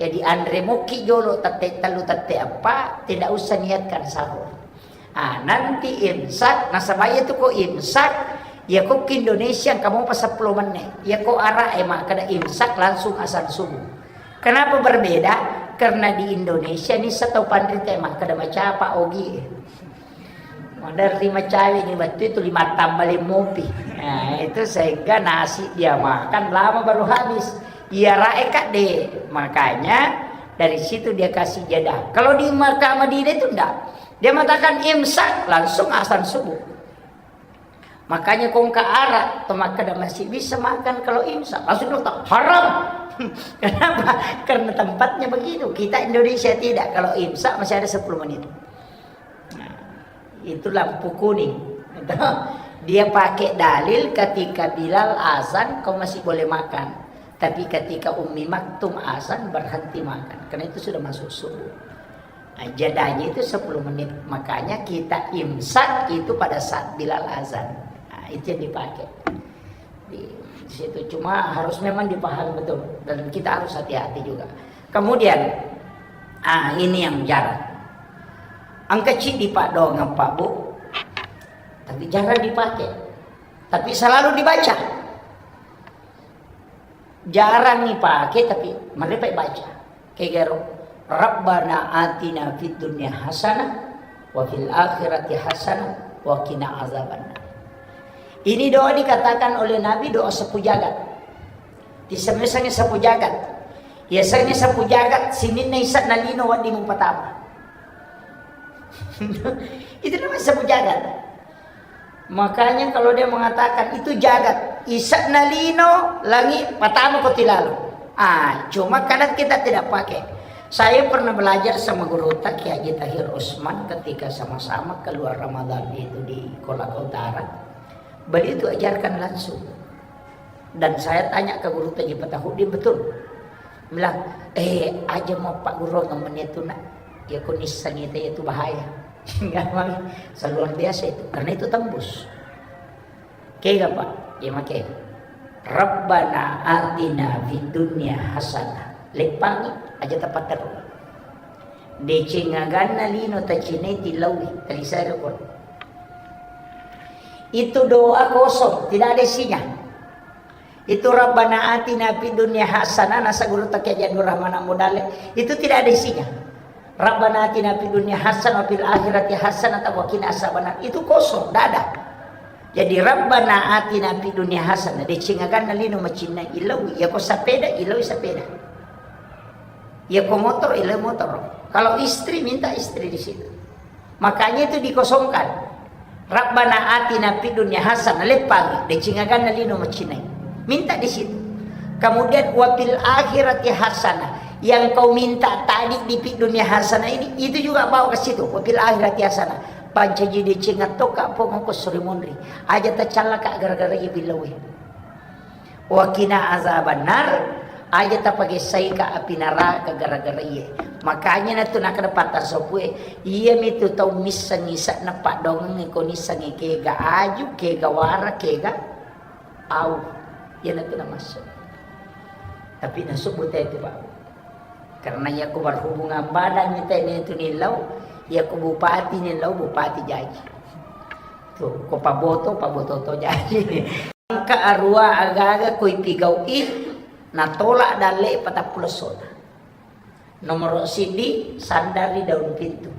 Jadi anre moki jolo tette tellu tette eppa, tidak usah niatkan sahur. Ah, nanti imsak, nasaba iya tu ko imsak, iya ko ki Indonesia engka mopa seppulo menit. Iya ko Arab e makkeda imsak langsung azan subuh. Kenapa berbeda? Karena di Indonesia ni setau panrita e makkeda macapa ogi e. Maderri macawe ni wettu itu lima tambah lima mopi. Nah, itu sehingga nasi dia makan lama baru habis. Iya rae kadde. Makanya dari situ dia kasih jeda. Kalau di Makkah Madinah itu enggak. Dia mengatakan imsak, langsung azan subuh. Makanya kongka arak, to makkeda masih bisa makan kalau imsak. Langsung dokter, "Haram." Kenapa? Karena tempatnya begitu. Kita Indonesia tidak. Kalau imsak masih ada sepuluh menit. Nah, itu lampu kuning. Dia pakai dalil ketika Bilal azan, kau masih boleh makan. Tapi ketika Ummi Maktum azan, berhenti makan. Karena itu sudah masuk subuh. Nah, jedanya itu sepuluh menit. Makanya kita imsak itu pada saat Bilal azan. Nah, itu yang dipakai. Di, di situ. Cuma harus memang dipahami betul. Dan kita harus hati-hati juga. Kemudian, ah, ini yang jarang. Engka ciddi, Pak, doang, Pak, Bu. Tapi jarang dipakai. Tapi selalu dibaca. Jarang dipake, tapi mereka baca. Kegaro, "Rabbana atina fid dunya hasanah wa fil akhirati hasanah wa qina azabannar." Ini doa dikatakan oleh Nabi doa sapu jagat. Disemeseng sapu jagat. Ya, seng sapu jagat, sininna isa nalino wedding mupatama. Itu namanya sapu jagat. Makanya kalau dia mengatakan itu jagat, isa'na lino, langi, patama ko tilalo. Ah, cuma kadang kita tidak pakai. Saya pernah belajar sama guru Kiai Haji Tahir Usman ketika sama-sama keluar Ramadan itu di Kolaka Utara. Beliau itu ajarkan langsung. Dan saya tanya ke guru Haji Fatahudin, betul. Bilang, "Eh, aja mau Pak Guru ngomongnya itu, Nak. Ya, ku nisang itu, itu bahaya." Enggak, Bang. Luar biasa itu. Karena itu tembus. Oke, enggak, Pak? Ya, make. "Rabbana atina fid dunya hasanah." Leppangi, aja tepat terus. Deceng aganna lino tacinai tilaui, talisai rekor. Itu doa kosong, tidak ada isinya. Itu Rabbana atina fid dunya hasanah, nasa guru Kiai Haji Abdul Rahman Amudale. Itu tidak ada isinya. Rabbana atina fid dunya hasanah wa fil akhirati hasanah wa qina azabannar. Itu kosong, tidak ada. Jadi Rabbana atina fid dunya hasanah, deceng aganna lino macinnai, ilau, ya ko sepeda, ilau sepeda. Ya ko motor, ilau motor. Kalau istri, minta istri di situ. Makanya itu dikosongkan. Rabbana atina fid dunya hasanah, leppang, deceng aganna lino macinai. Minta di situ. Kemudian wa fil akhirati hasanah. Yang kau minta tadi di fid dunya hasanah ini, itu juga bawa ke situ. Wa fil akhirati hasanah. Pancaji deceng attoka pong ko suri monri. Aja tacallaka gara-gara iya billawe. Wa qina azabannar, aja tapagessaika api naraka gara-gara iye. Makanya natu nakkeda patta sopue, iyamitu tau misseng isa'na paddoangeng ko nissengngi kega aju, kega wara, kega au. Iyanatu namassu. Tapi nasubbu te tu, Pak. Karena iya ko berhubungan badan ni tene tu nillau, iya ko bupati nillau, bupati jaji. Tuh, ko paboto, paboto to jaji. Engka arua agaga ko ipigau'i, natolak dalle patappulo sona. Nomor siddi, sandar di daun pintu.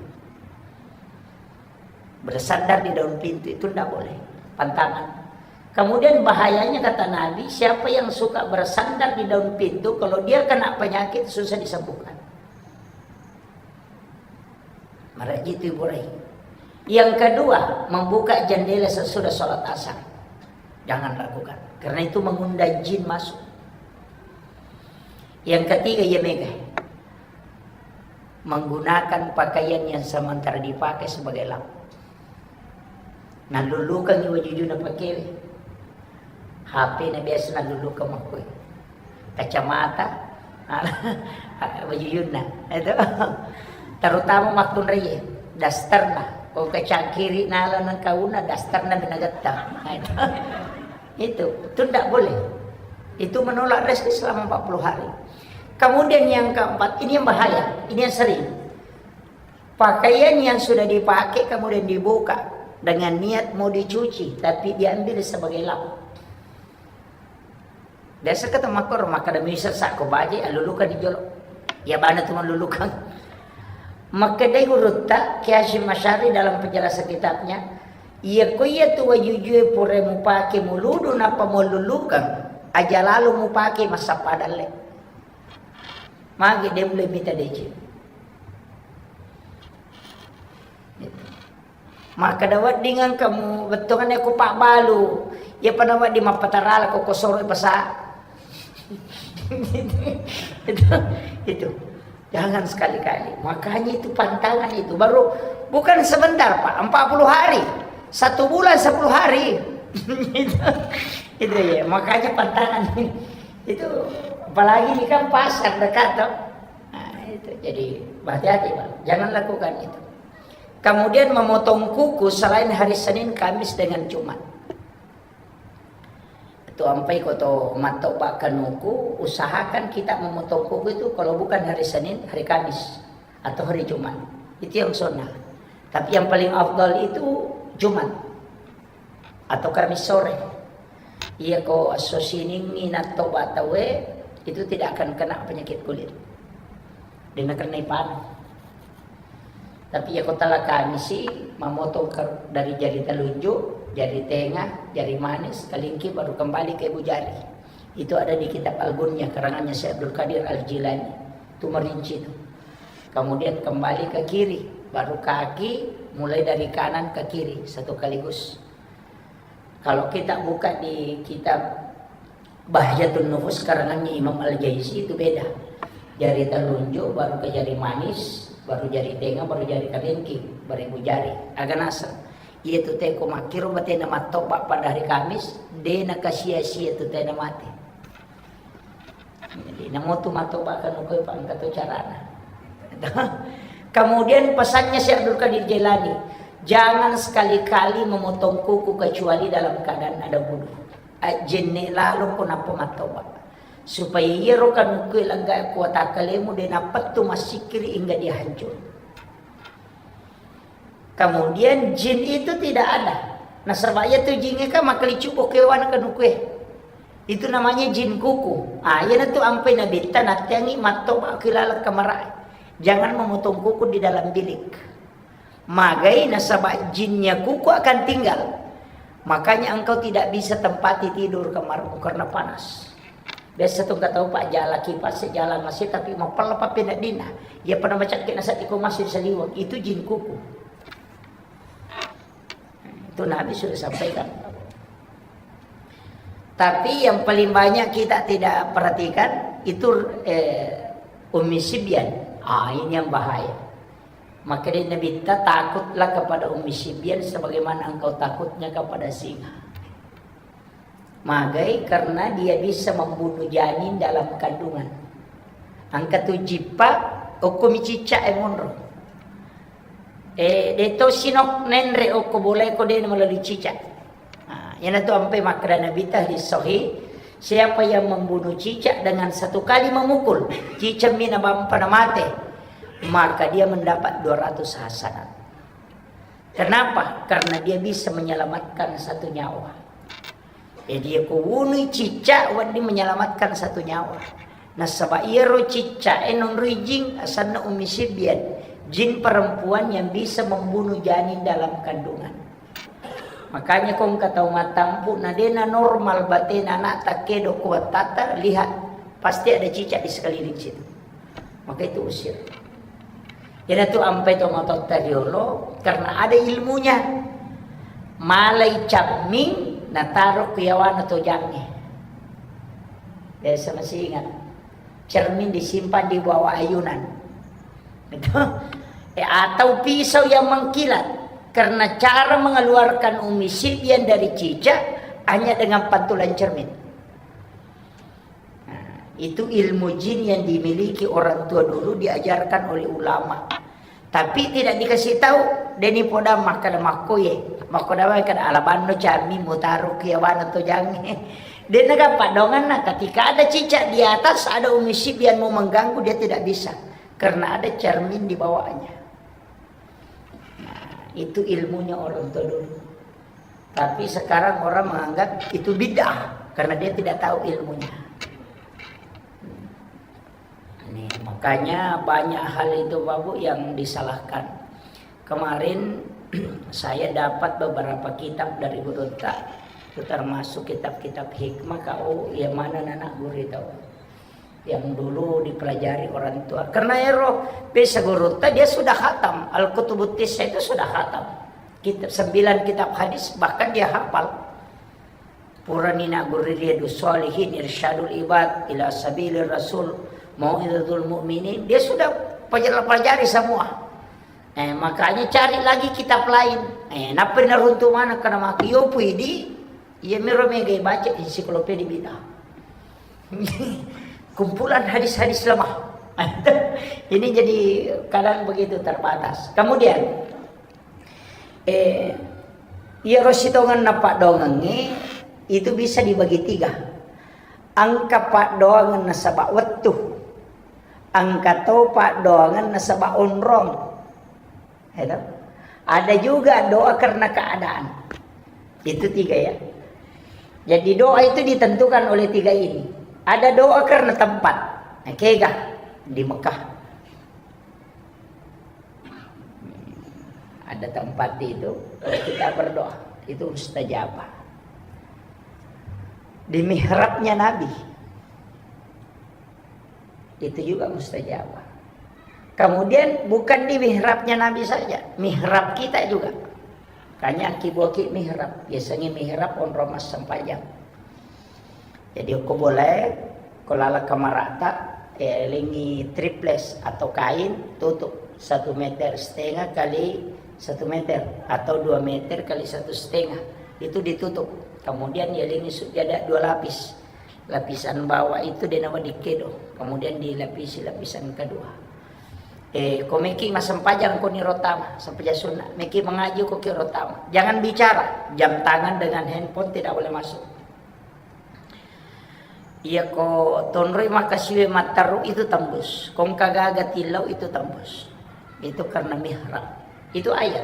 Bersandar di daun pintu itu ndak boleh. Pantangan. Kemudian bahayanya kata Nabi, siapa yang suka bersandar di daun pintu, kalau dia kena penyakit susah disembuhkan. Maraji itu Ibu Rai. Yang kedua, membuka jendela sesudah sholat asar. Jangan lakukan. Karena itu mengundang jin masuk. Yang ketiga, iya mega. Menggunakan pakaian yang sementara dipakai sebagai lap. Nallulukangngi wajujuna pakewe. H P na biasa nallulukang makkue. Kacamata, wajujunna. Itu. Terutama makkunraie, dasterna. Ko kacangkiri nala nengkauna, dasterna binagetta. Itu, itu ndak boleh. Itu menolak rezeki selama empat puluh hari. Kemudian yang keempat, ini yang bahaya, ini yang sering. Pakaian yang sudah dipakai kemudian dibuka dengan niat mau dicuci, tapi diambil sebagai lap. Biasa kata makor, maka demi sesak ko baje, alulukan di jolo. Ya bana tu malulukan. Makkedai gurutta, Kiai Hasyim Asy'ari dalam penjelasan kitabnya, iya ko iya tu wajujue pura mupake muludu nappa mullulukang, aja lalo mupake massappa dalle. Magi de mulle mita deceng. Makkeda wedding engka mu bettuanna ko pabbalu. Iya pada wedding mappatarala ko kosoro pasa. Itu, itu. Jangan sekali-kali. Makanya itu pantangan itu. Baru bukan sebentar, Pak. Empat puluh hari. Satu bulan sepuluh hari. Itu, itu ya. Makanya pantangan. Itu apalagi ini kan pasar dekat, toh. Nah, itu. Jadi hati-hati, Pak. Jangan lakukan itu. Kemudian memotong kuku selain hari Senin, Kamis, dengan Jumat. Itu ampai ko to mattoba kanuku, usahakan kita memotong kuku itu kalau bukan hari Senin, hari Kamis, atau hari Jumat. Itu yang sunnah. Tapi yang paling afdal itu Jumat atau Kamis sore. Iya ko esso siningi nattoba tauwe, itu tidak akan kena penyakit kulit. Dia kena panu. Tapi iya ko tala Kamisi, mamotong ke, dari jari telunjuk, jari tengah, jari manis, kelingking, baru kembali ke ibu jari. Itu ada di kitab Al-Gunyah, karangannya Syekh Abdul Qadir Al-Jilani. Itu merinci itu. Kemudian kembali ke kiri, baru kaki, mulai dari kanan ke kiri, satu kaligus. Kalau kita buka di kitab Bahjatun Nufus karangannya Imam Al-Jaizi itu beda. Jari telunjuk, baru ke jari manis, baru jari tengah, baru jari kelingking, baru ibu jari. Agak naseng. Iya tu teko makkiro batena mattoba pada hari Kamis, dena kasia-sia tu tena mate. Jadi, namotu mattoba kan koe pangkato carana. Kemudian pesannya Syekh Abdul Qadir Jailani, jangan sekali-kali memotong kuku kecuali dalam keadaan ada wudhu. Ajjenne lalo ko nappa mattoba. Supaya iyaro kanukue langga kuatakkalemu de napettu massikkiri hingga dia hancur. Kemudian jin itu tidak ada. Nasaba iya tu jingnge kan makkalicubbo kewana kanukue. Itu namanya jin kuku. Ah, iyanatu ampai nabitta natteangi mattoba kilala kamarae. Jangan memotong kuku di dalam bilik. Magai nasaba jinnya kuku akan tinggal. Makanya engkau tidak bisa tempati tidur kamarmu karena panas. Biasa tu engka tau, Pak, jala kipas, jala masi, tapi mapella pappeneddinna. Iya pada macakke nasakti ko masih saliweng. Itu jin kuku. Itu Nabi sudah sampaikan. Tapi yang paling banyak kita tidak perhatikan itu, eh, Ummi Sibyan. Ah, ini yang bahaya. Maka dia Nabi, takutlah kepada Ummi Sibyan sebagaimana engkau takutnya kepada singa. Magai karena dia bisa membunuh janin dalam kandungan. Engka tu jippa, okko mi cicak e monro. Eh, de to sinok nenre okko bola e ko de melalui cicak. Nah, iyanatu ampai makkeda Nabi ta hadis sahih, siapa yang membunuh cicak dengan satu kali memukul, cicak mi nabampa na mate, maka dia mendapat dua ratus hasanat. Kenapa? Karena dia bisa menyelamatkan satu nyawa. Jadi, iya ko wunui cicak, wedding menyelamatkan satu nyawa. Nasaba iyaro cicak e nonroi jin, asanna Ummi Sibyan. Jin perempuan yang bisa membunuh janin dalam kandungan. Makanya ko engka tau mattampu, na dena normal batena anak takkedo ko wattata, lihat, pasti ada cicak di sekeliling situ. Maka itu usir. Iyanatu ampai to matotta riolo, karena ada ilmunya. Malai camming, nataro ku yawana tojangnge. Biasa masih ingat. Cermin disimpan di bawah ayunan. Gitu. Eh, atau pisau yang mengkilat. Karena cara mengeluarkan Ummi Sibyan dari cicak hanya dengan pantulan cermin. Nah, itu ilmu jin yang dimiliki orang tua dulu, diajarkan oleh ulama. Tapi tidak dikasih tahu, deni poda makkeda makkoye, makkoda makkeda alabanno cami mutaro kiawana tojangnge. Dena gappa donganna, ketika ada cicak di atas, ada Ummi Sibyan mau mengganggu, dia tidak bisa. Karena ada cermin di bawahnya. Nah, itu ilmunya orang tua dulu. Tapi sekarang orang menganggap itu bid'ah karena dia tidak tahu ilmunya. Nih, makanya banyak hal itu, Bapak Bu, yang disalahkan. Kemarin saya dapat beberapa kitab dari Gurutta, itu termasuk kitab-kitab hikmah, kau yang mana anak guru itu. Yang dulu dipelajari orang tua. Karena ero, bisa Gurutta dia sudah khatam. Al-Kutubut Tissa itu sudah khatam. Kitab, sembilan kitab hadis, bahkan dia hafal. Purani na guru Riyadus Shalihin, Irsyadul Ibad ila Sabilir Rasul, Mau'izatul Mu'minin, dia sudah pelajari semua. Eh, makanya cari lagi kitab lain. Eh, nappa naruntu mana kana maki yo pui di, iya miro mega baca ensiklopedia bid'ah. Kumpulan hadis-hadis lemah. Ini jadi kadang begitu terbatas. Kemudian, eh, iyaro sitongenna paddoangengnge itu bisa dibagi tiga. Engka paddoangeng nasaba wettu, engka to paddoangeng nasaba onrong. Ya toh? Ada juga doa karena keadaan. Itu tiga ya. Jadi doa itu ditentukan oleh tiga ini. Ada doa karena tempat. Nah, kega di Mekah. Ada tempat itu, kita berdoa, itu mustajabah. Di mihrabnya Nabi, itu juga mustajabah. Kemudian bukan di mihrabnya Nabi saja, mihrab kita juga. Kanya akiboki mihrab, biasanya mihrab onrong massempajang. Jadi ko boleh, ko lala kamarata, eh, lingi triples atau kain, tutup satu meter setengah kali satu meter atau dua meter kali satu setengah, itu ditutup. Kemudian ya lingi sujada dua lapis. Lapisan bawah itu dia nama dikedo, kemudian dilapisi lapisan kedua. Eh, ko meki massempajang ko ni rotama, sempajang sunnah, meki mengaji ko ki rotama. Jangan bicara, jam tangan dengan handphone tidak boleh masuk. Iya ko tonroi makasiwe matteru itu tembus. Kong kagaga tillau itu tembus. Itu karena mihrab. Itu ayat.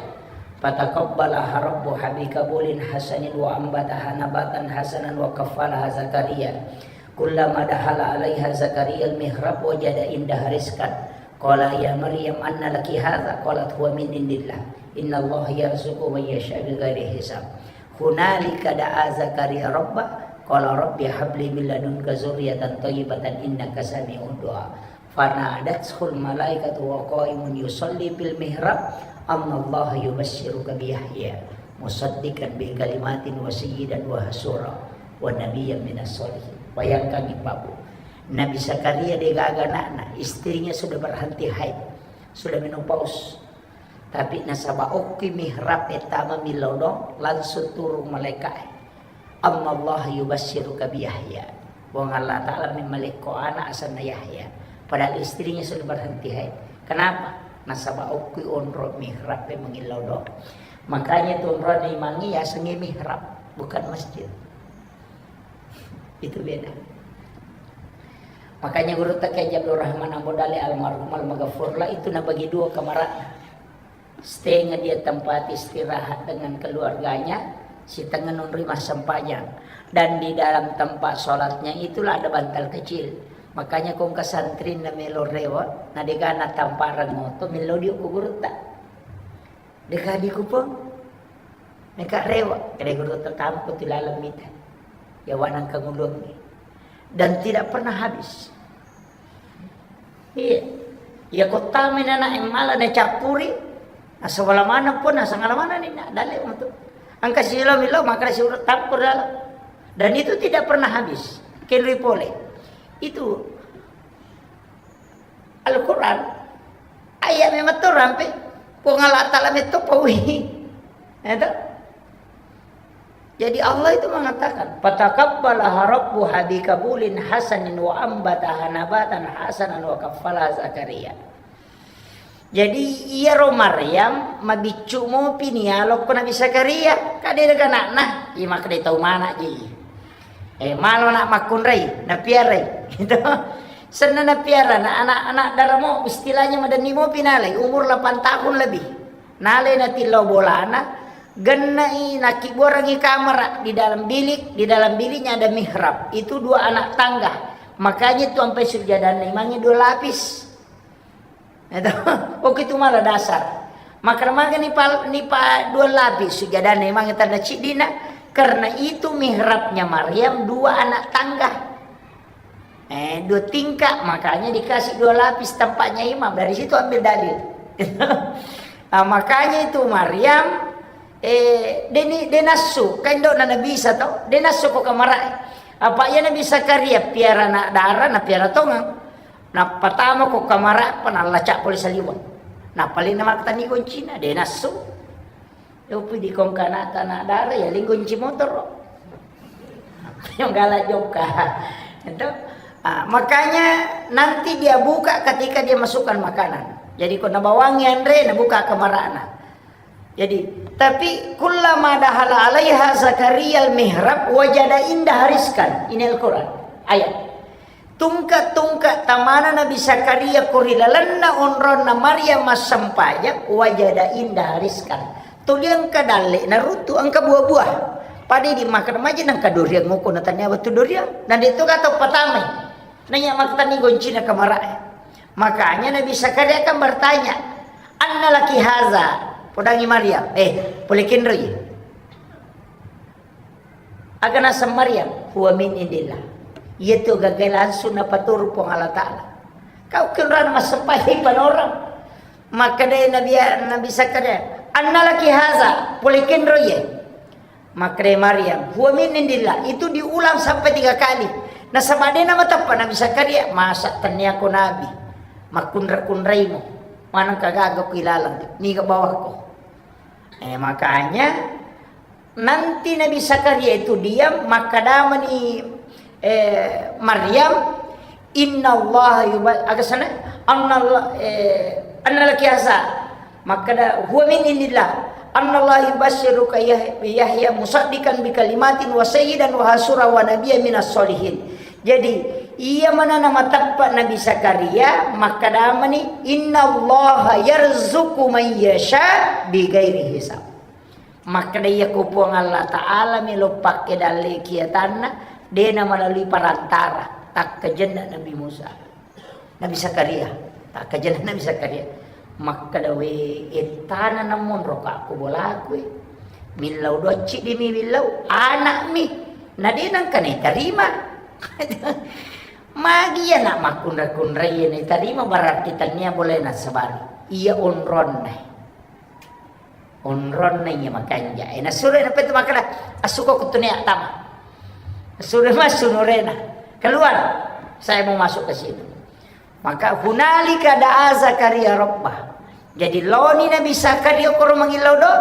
Fataqabbalaha rabbuha biqabulin hasanin wa ambataha nabatan hasanan wa kaffalaha Zakaria. Kullama dakhala alaiha Zakaria al-mihrab wajada indaha rizqan. Qala ya Maryam anna laki hadza? Qalat huwa min indillah. Innallaha yarzuqu man yasha bighairi hisab. Hunalika da'a Zakaria rabba, qala rabbi habli min ladunka dzurriyyatan thayyibatan innaka sami'ud du'a. Fanadathul malaikatu wa qaimun yusalli fil mihrab, annallaha yubasysyiruka bi Yahya musaddiqan bi kalimatin wa sayyidan wa hasura wa nabiyyan minas sholihin. Bayangkan, Ibu. Nabi Zakaria degaga anakna, istrinya sudah berhenti haid, sudah menopause. Tapi nasaba okki mihrab e tama millau do, langsung turung malaika e. Annallaha yubasysyiruka bi Yahya. Puang Allah Ta'ala memmalekko anak asenna Yahya. Padahal istrinya sudah berhenti haid. Kenapa? Nasaba okki onro mihrab e mangillau do. Makanya tu onro imangi yasengnge mihrab, bukan masjid. Itu beda. Makanya gurutta Kiai Abdul Rahman Ambo Dale almarhum almaghfurlah itu nabagi dua kamarana. Setengah dia tempat istirahat dengan keluarganya, setengah nonroi massempajang. Dan di dalam tempat sholatnya itulah ada bantal kecil. Makanya kongka santri na melo rewa, na degana tamparang moto, melo dio ku gurutta. Deka di kupang. Meka rewa, kede gurutta tampu tu laleng mita. Ya wanang kangulungi. Dan tidak pernah habis. Iya. Iya, kota menana yang malah na campuri. Asal mana pun, asal mana ni nak dalam tu. Angka silo milo, maka si urut tampur dalam. Dan itu tidak pernah habis. Kenri pole. Itu Al-Quran. Ayat memang tu rampe. Puang Allah Ta'ala metto paui. Ya toh? Jadi Allah itu mengatakan, "Fataqabbalaha rabbuha biqabulin hasanin wa ambataha nabatan hasanan wa kaffalaha Zakaria." Jadi iyaro Maryam mabiccu mopi ni alokko Nabi Zakaria, kade daga anakna, iya makkeda tau mana ji. Eh, malo nak makkunrai, napiarai. Gitu. Senna napiara, na anak-anak daramo, istilahnya madenni mopi nalai, umur delapan tahun lebih. Nalai natillau bolana, gennai nakkibuarangi kamara di dalam bilik, di dalam biliknya ada mihrab. Itu dua anak tangga. Makanya itu sampai sujadanna imangnge dua lapis. Itu, oke itu malah dasar. Maka maga nipa, nipa dua lapis sujadanna imangnge tanna ciddina, karena itu mihrabnya Maryam dua anak tangga. Eh, dua tingkat, makanya dikasih dua lapis tempatnya imam. Dari situ ambil dalil. Nah, makanya itu Maryam Eh, deni, denassu, kan dona Nabi Isa to, denassu ko kamarae. Apa iya Nabi Zakaria piara anak dara, na piara tongang. Napatama ko kamarae, apa nalaca pole saliweng. Napalena makkatani goncina, denassu. Yopi di kongkana tanah dara, ya linggo kunci motor. Yang galak jokka. Itu. Ah, makanya nanti dia buka ketika dia masukkan makanan. Jadi, ko nabawangi anre, nabuka kamarana. Jadi, tapi kullama dahala alaiha Zakaria al-mihrab wajada indaha rizqan. Ini Al-Quran. Ayat. Tungke-tungke tamana Nabi Zakaria ko ri lalenna onronna Maryam massempajang, wajada indaha rizqan. Tuli engka dalle naruttu, engka buah-buah. Pada di makan maja nangka durian ngoko na tania wettu durian. Na de to gato patamai. Nanya maktani goncina kamarae. Makanya Nabi Zakaria kan bertanya, "Anna laki haza?" Podangi Maryam, "Eh, pole kenroi." Aga naseng Maryam, "Huwa min indillah." Iya tu gaga langsung napaturu Puang Allah Ta'ala. Kau kenrana massempajang panorang. Makkeda Nabi, Nabi Zakaria, "Anna laki haza?" Pole kenroi ye. Makkeda Maryam, "Huwa min indillah." Itu diulang sampai tiga kali. Nasaba de namateppa Nabi Zakaria, "Masa tennia ko nabi? Makkunra-kunraimo. Maneng kagaga ku ilalang. Niga bawako." Eh, makanya nanti Nabi Zakaria itu diam, makkedamani, eh, Maryam, "Innallaha yuba-," aga sana? "Annallah-, eh, annalaki haza." Makkeda, "Huwa min indillah. Annallaha yubasysyuruka Yah-, Yahya musaddiqan bi kalimatin wa sayyidan wa hasura wa nabiyya minas solihin." Jadi, iya manana mateppa Nabi Zakaria, makkedamani, "Innallaha yarzuqu man yasha bi ghairi hisab." Makkeda, "Iya ko Puang Allah Ta'ala melo pakke dalle kiatanna, de na melalui perantara, takkajenna Nabi Musa, Nabi Zakaria, takkajenna Nabi Zakaria." Makkeda, "We, ettana namonro ka ko bolaku, eh. Millau docci di mi millau, anak mi. Na de nangka naitarima." Magi iya nak makkunra-kunrai iya naitarima, berarti tania boleh nasabari. Iya onronna. Onronna iya makanja. Eh, nasuro na petu makkeda, "Assuko kutunia tama." Nasuro massu nurena. "Keluar. Saya mau masuk ke situ." Maka hunalika da'a Zakaria rabbah. Jadi loni Nabi Zakaria koro mangillau do.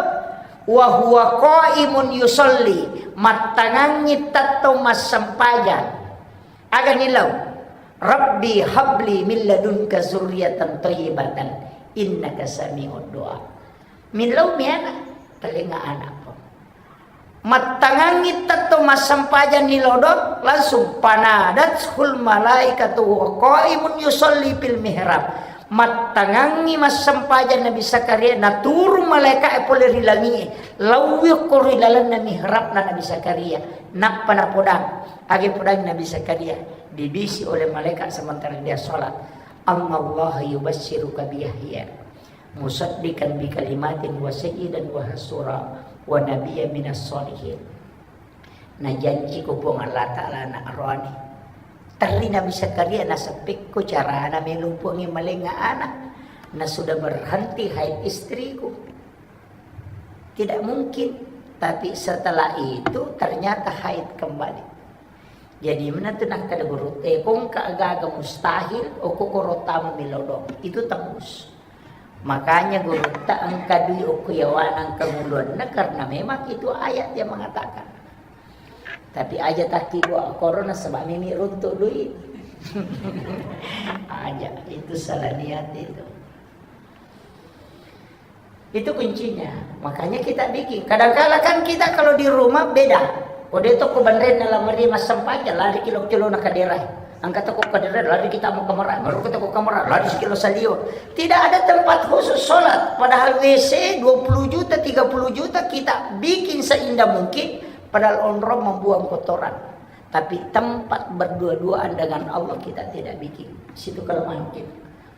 Wa huwa qaimun yusalli. Mattangangi tettong massempajang. Aga nillau? "Rabbi habli min ladunka zurriyatan thayyibatan innaka sami'ud du'a." Millau mi ana, talenga anakku. Mattangangi tetto massempajang ni lodo, langsung panadathul malaikatu wa qaimun yusalli fil mihrab. Mattangangi massempajang Nabi Zakaria, naturung malaika'e pole ri langi'e, lauwi okko ri lalenna mihrabna Nabi Zakaria. Nappa napodang, age podang Nabi Zakaria, dibisi oleh malaikat sementara dia sholat, "Annallaha yubasysyuruka bi Yahya musaddiqan bi kalimatin wa sayyidan wa hasura wa nabiyya minas sholihin." Najanci ko Puang Allah Ta'ala anak roani. Terri Nabi Zakaria naseppekko carana melo Puangnge malenga anak. Na sudah berhenti haid istriku. Tidak mungkin. Tapi setelah itu ternyata haid kembali. Jadi menentu nakkeda guru, eh, kongka agaga mustahil, okko koro tama milodong. Itu tembus. Makanya gurutta engka dui okko yawana engka nguluanna karena memang itu ayat yang mengatakan. Tapi aja takki dua korona sebab mimi runtuk dui. Aja, itu salah niat itu. Itu kuncinya. Makanya kita bikin. Kadangkala kan kita kalau di rumah beda. Kode toko banrenna lamari massempajang lari kilo-kilo na kadera. Angkat toko kadera lari kita mau kamera, baru kita ke kamera lari sekilo salio. Tidak ada tempat khusus sholat. Padahal W C dua puluh juta, tiga puluh juta kita bikin seindah mungkin. Padahal onrong membuang kotoran. Tapi tempat berdua-duaan dengan Allah kita tidak bikin. Situ kelemahan kita.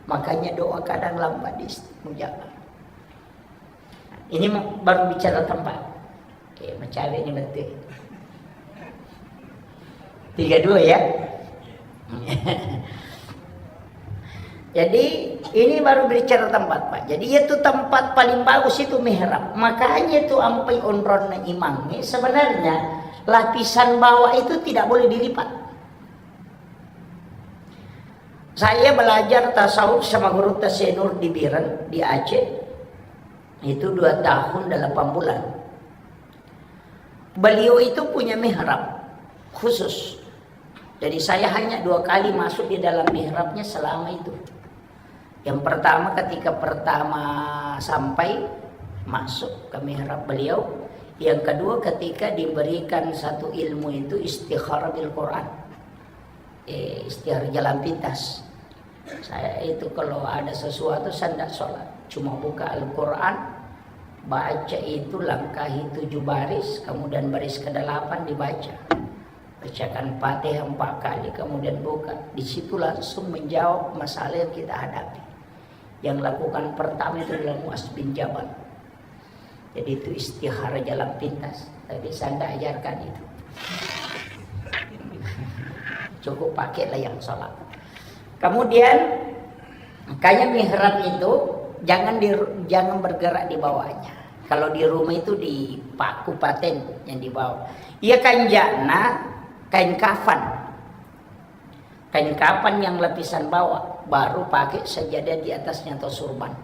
Makanya doa kadang lambat diistijaabah. Ini mau, baru bicara tempat. Oke, mencari ini betul. Tiga dua ya. Jadi Ini baru bicara tempat, Pak. Jadi, itu tempat paling bagus itu mihrab. Makanya itu ampai onronna imamnya, sebenarnya lapisan bawah itu tidak boleh dilipat. Saya belajar tasawuf sama guru Tasenur di Biren, di Aceh. Itu dua tahun delapan bulan. Beliau itu punya mihrab khusus. Jadi, saya hanya dua kali masuk di dalam mihrabnya selama itu. Yang pertama, ketika pertama sampai masuk ke mihrab beliau. Yang kedua, ketika diberikan satu ilmu itu istikharah bil Quran. Eh, istikharah jalan pintas. Saya itu kalau ada sesuatu, saya ndak sholat. Cuma buka Al-Quran, baca itu, langkahi tujuh baris, kemudian baris kedelapan dibaca. Bacakan Fatihah empat kali, kemudian buka. Di situ langsung menjawab masalah yang kita hadapi. Yang lakukan pertama itu adalah Muaz bin Jabal. Jadi itu istikharah jalan pintas. Tapi saya ndak ajarkan itu. Cukup pakailah yang sholat. Kemudian, makanya mihrab itu jangan di, jangan bergerak di bawahnya. Kalau di rumah itu dipaku paten yang di bawah. Iya, kanjana kain kafan. Kain kafan yang lapisan bawah, baru pakai sajadah di atasnya atau surban.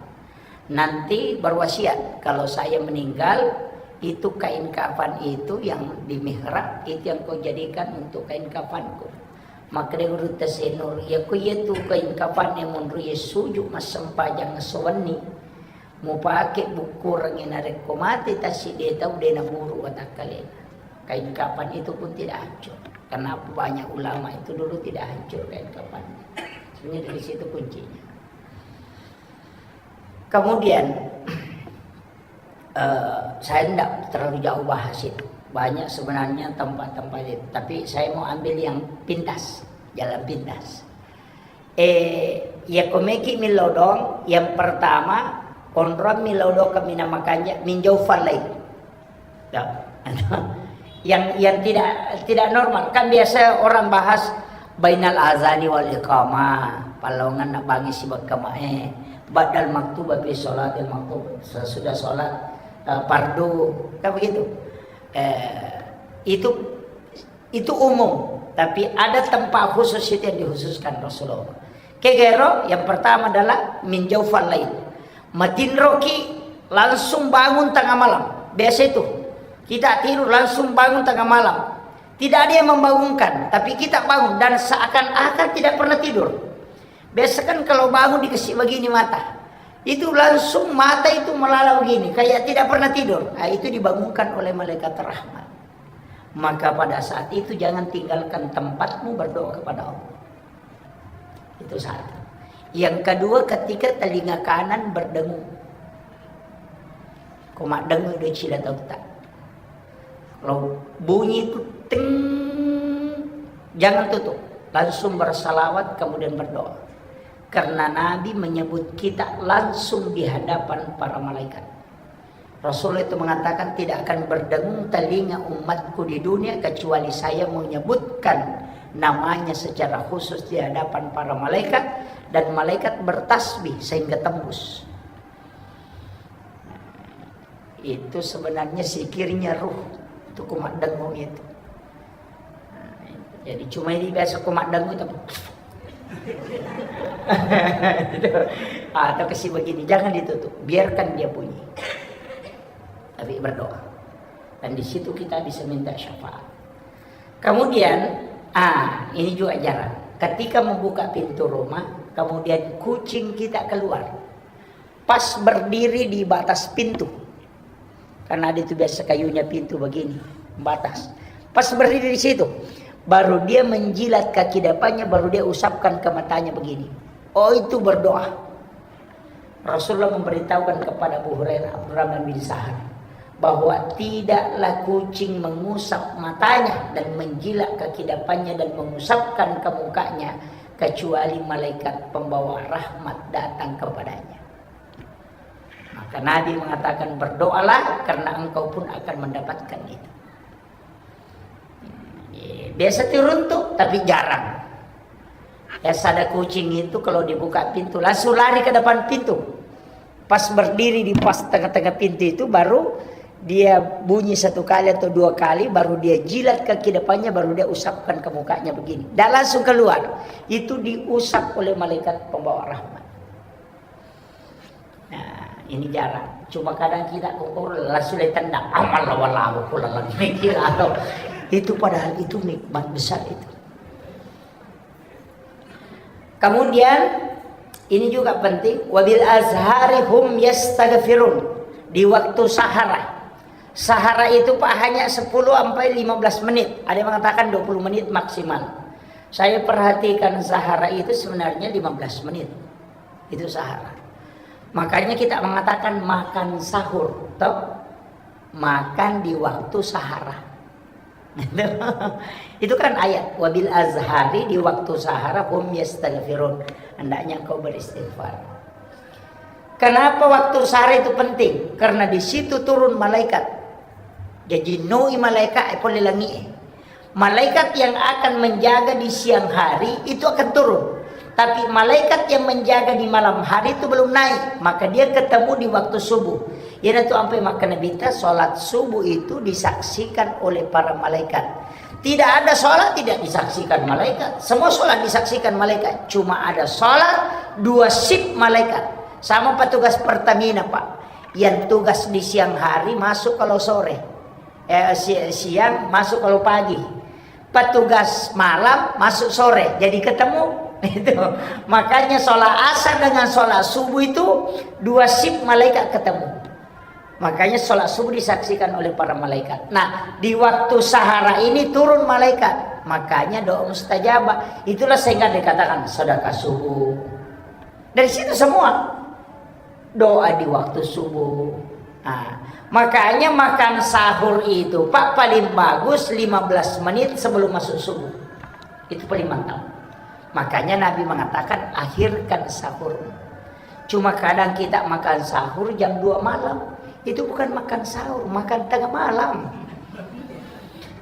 Nanti berwasiat, "Kalau saya meninggal, itu kain kafan itu yang di mihrab, itu yang kau jadikan untuk kain kafanku." Makkeda Guru Tasenur, "Iya, ku iya tu kain kafan yang menurut iya suju massempajang sewenni." Mupake bukkurengngi narekko mate tassiddi tau, de naburu watakkalena. Kain kafan itu pun tidak hancur. Kenapa banyak ulama itu dulu tidak hancur kain kafannya? Sebenarnya dari situ kuncinya. Kemudian, eh, saya tidak terlalu jauh bahas itu. Banyak sebenarnya tempat-tempat itu. Tapi saya mau ambil yang pintas, jalan pintas. Eh, iya, komeki millau doang, yang pertama, onrong millau doang kaminang makanja, minjau fallai. Ya. Yang, yang tidak, tidak normal. Kan biasa orang bahas bainal azani wal iqamah, pallawangenna bangngi sibawa iqamah, eh, ba'dal maktuba fi sholatil maktub, sesudah sholat, eh, fardu, kan begitu. Eh, itu Itu umum, tapi ada tempat khusus itu yang dikhususkan Rasulullah. Kegero, yang pertama adalah minjau fallai. Matinroki, langsung bangun tengah malam. Biasa itu. Kita tidur langsung bangun tengah malam. Tidak ada yang membangunkan, tapi kita bangun dan seakan-akan tidak pernah tidur. Biasa kan kalau bangun dikasih begini mata. Itu langsung mata itu melala begini, kayak tidak pernah tidur. Ah, itu dibangunkan oleh malaikat rahmat. Maka pada saat itu jangan tinggalkan tempatmu berdoa kepada Allah. Itu satu. Yang kedua, ketika telinga kanan berdengung. Ko maddengung de cila tauta. Kalau bunyi itu ting, jangan tutup. Langsung bersalawat, kemudian berdoa. Karena Nabi menyebut kita langsung di hadapan para malaikat. Rasulullah itu mengatakan, "Tidak akan berdengung telinga umatku di dunia kecuali saya menyebutkan namanya secara khusus di hadapan para malaikat, dan malaikat bertasbih sehingga tembus." Itu sebenarnya zikirnya ruh. Itu kumaddengung itu. Nah, jadi cuma ini biasa kumaddengung itu. Atau kasih begini, jangan ditutup, biarkan dia bunyi. Tapi berdoa. Dan di situ kita bisa minta syafaat. Kemudian, ah, ini juga jarang. Ketika membuka pintu rumah, kemudian kucing kita keluar. Pas berdiri di batas pintu. Karena ada itu biasa kayunya pintu begini, batas. Pas berdiri di situ, baru dia menjilat kaki depannya, baru dia usapkan ke matanya begini. Oh, itu berdoa. Rasulullah memberitahukan kepada Abu Hurairah, Abdurrahman bin Sahar, bahwa tidaklah kucing mengusap matanya dan menjilat kaki depannya dan mengusapkan ke mukanya, kecuali malaikat pembawa rahmat datang kepadanya. Maka Nabi mengatakan, "Berdoalah karena engkau pun akan mendapatkan itu." Biasa turun tuh, tapi jarang. Ya, sada kucing itu kalau dibuka pintu, langsung lari ke depan pintu. Pas berdiri di pas tengah-tengah pintu itu, baru dia bunyi satu kali atau dua kali, baru dia jilat kaki depannya, baru dia usapkan ke mukanya begini. Dan langsung keluar. Itu diusap oleh malaikat pembawa rahmat. Nah, ini jarang. Cuma kadang kita kokoro langsung ditendang. Amal lawan lawan kula lagi. Itu padahal itu nikmat besar itu. Kemudian, ini juga penting, wabil azhari hum yastaghfirun, di waktu sahara. Sahara itu, Pak, hanya sepuluh sampai lima belas menit. Ada yang mengatakan dua puluh menit maksimal. Saya perhatikan sahara itu sebenarnya lima belas menit. Itu sahara. Makanya kita mengatakan makan sahur, toh? Makan di waktu sahara. Itu kan ayat, "Wabil azhari", di waktu sahara, "hum yastaghfirun", hendaknya engkau beristighfar. Kenapa waktu sahara itu penting? Karena di situ turun malaikat. Jadi, noi malaikat, eh, pole langi, eh. Malaikat yang akan menjaga di siang hari itu akan turun. Tapi malaikat yang menjaga di malam hari itu belum naik, maka dia ketemu di waktu subuh. Iyanatu ampai makkeda Nabitta, salat subuh itu disaksikan oleh para malaikat. Tidak ada salat tidak disaksikan malaikat. Semua salat disaksikan malaikat. Cuma ada salat dua shift malaikat. Sama petugas Pertamina, Pak. Yang tugas di siang hari masuk kalau sore. Eh, si-, siang masuk kalau pagi. Petugas malam masuk sore, jadi ketemu. Itu. Makanya sholat asar dengan sholat subuh itu dua shift malaikat ketemu. Makanya sholat subuh disaksikan oleh para malaikat. Nah, di waktu sahara ini turun malaikat. Makanya doa mustajabah. Itulah sehingga dikatakan sedekah subuh. Dari situ semua. Doa di waktu subuh. Nah, makanya makan sahur itu, Pak, paling bagus lima belas menit sebelum masuk subuh. Itu paling mantap. Makanya Nabi mengatakan, "Akhirkan sahur." Cuma kadang kita makan sahur jam dua malam. Itu bukan makan sahur, makan tengah malam.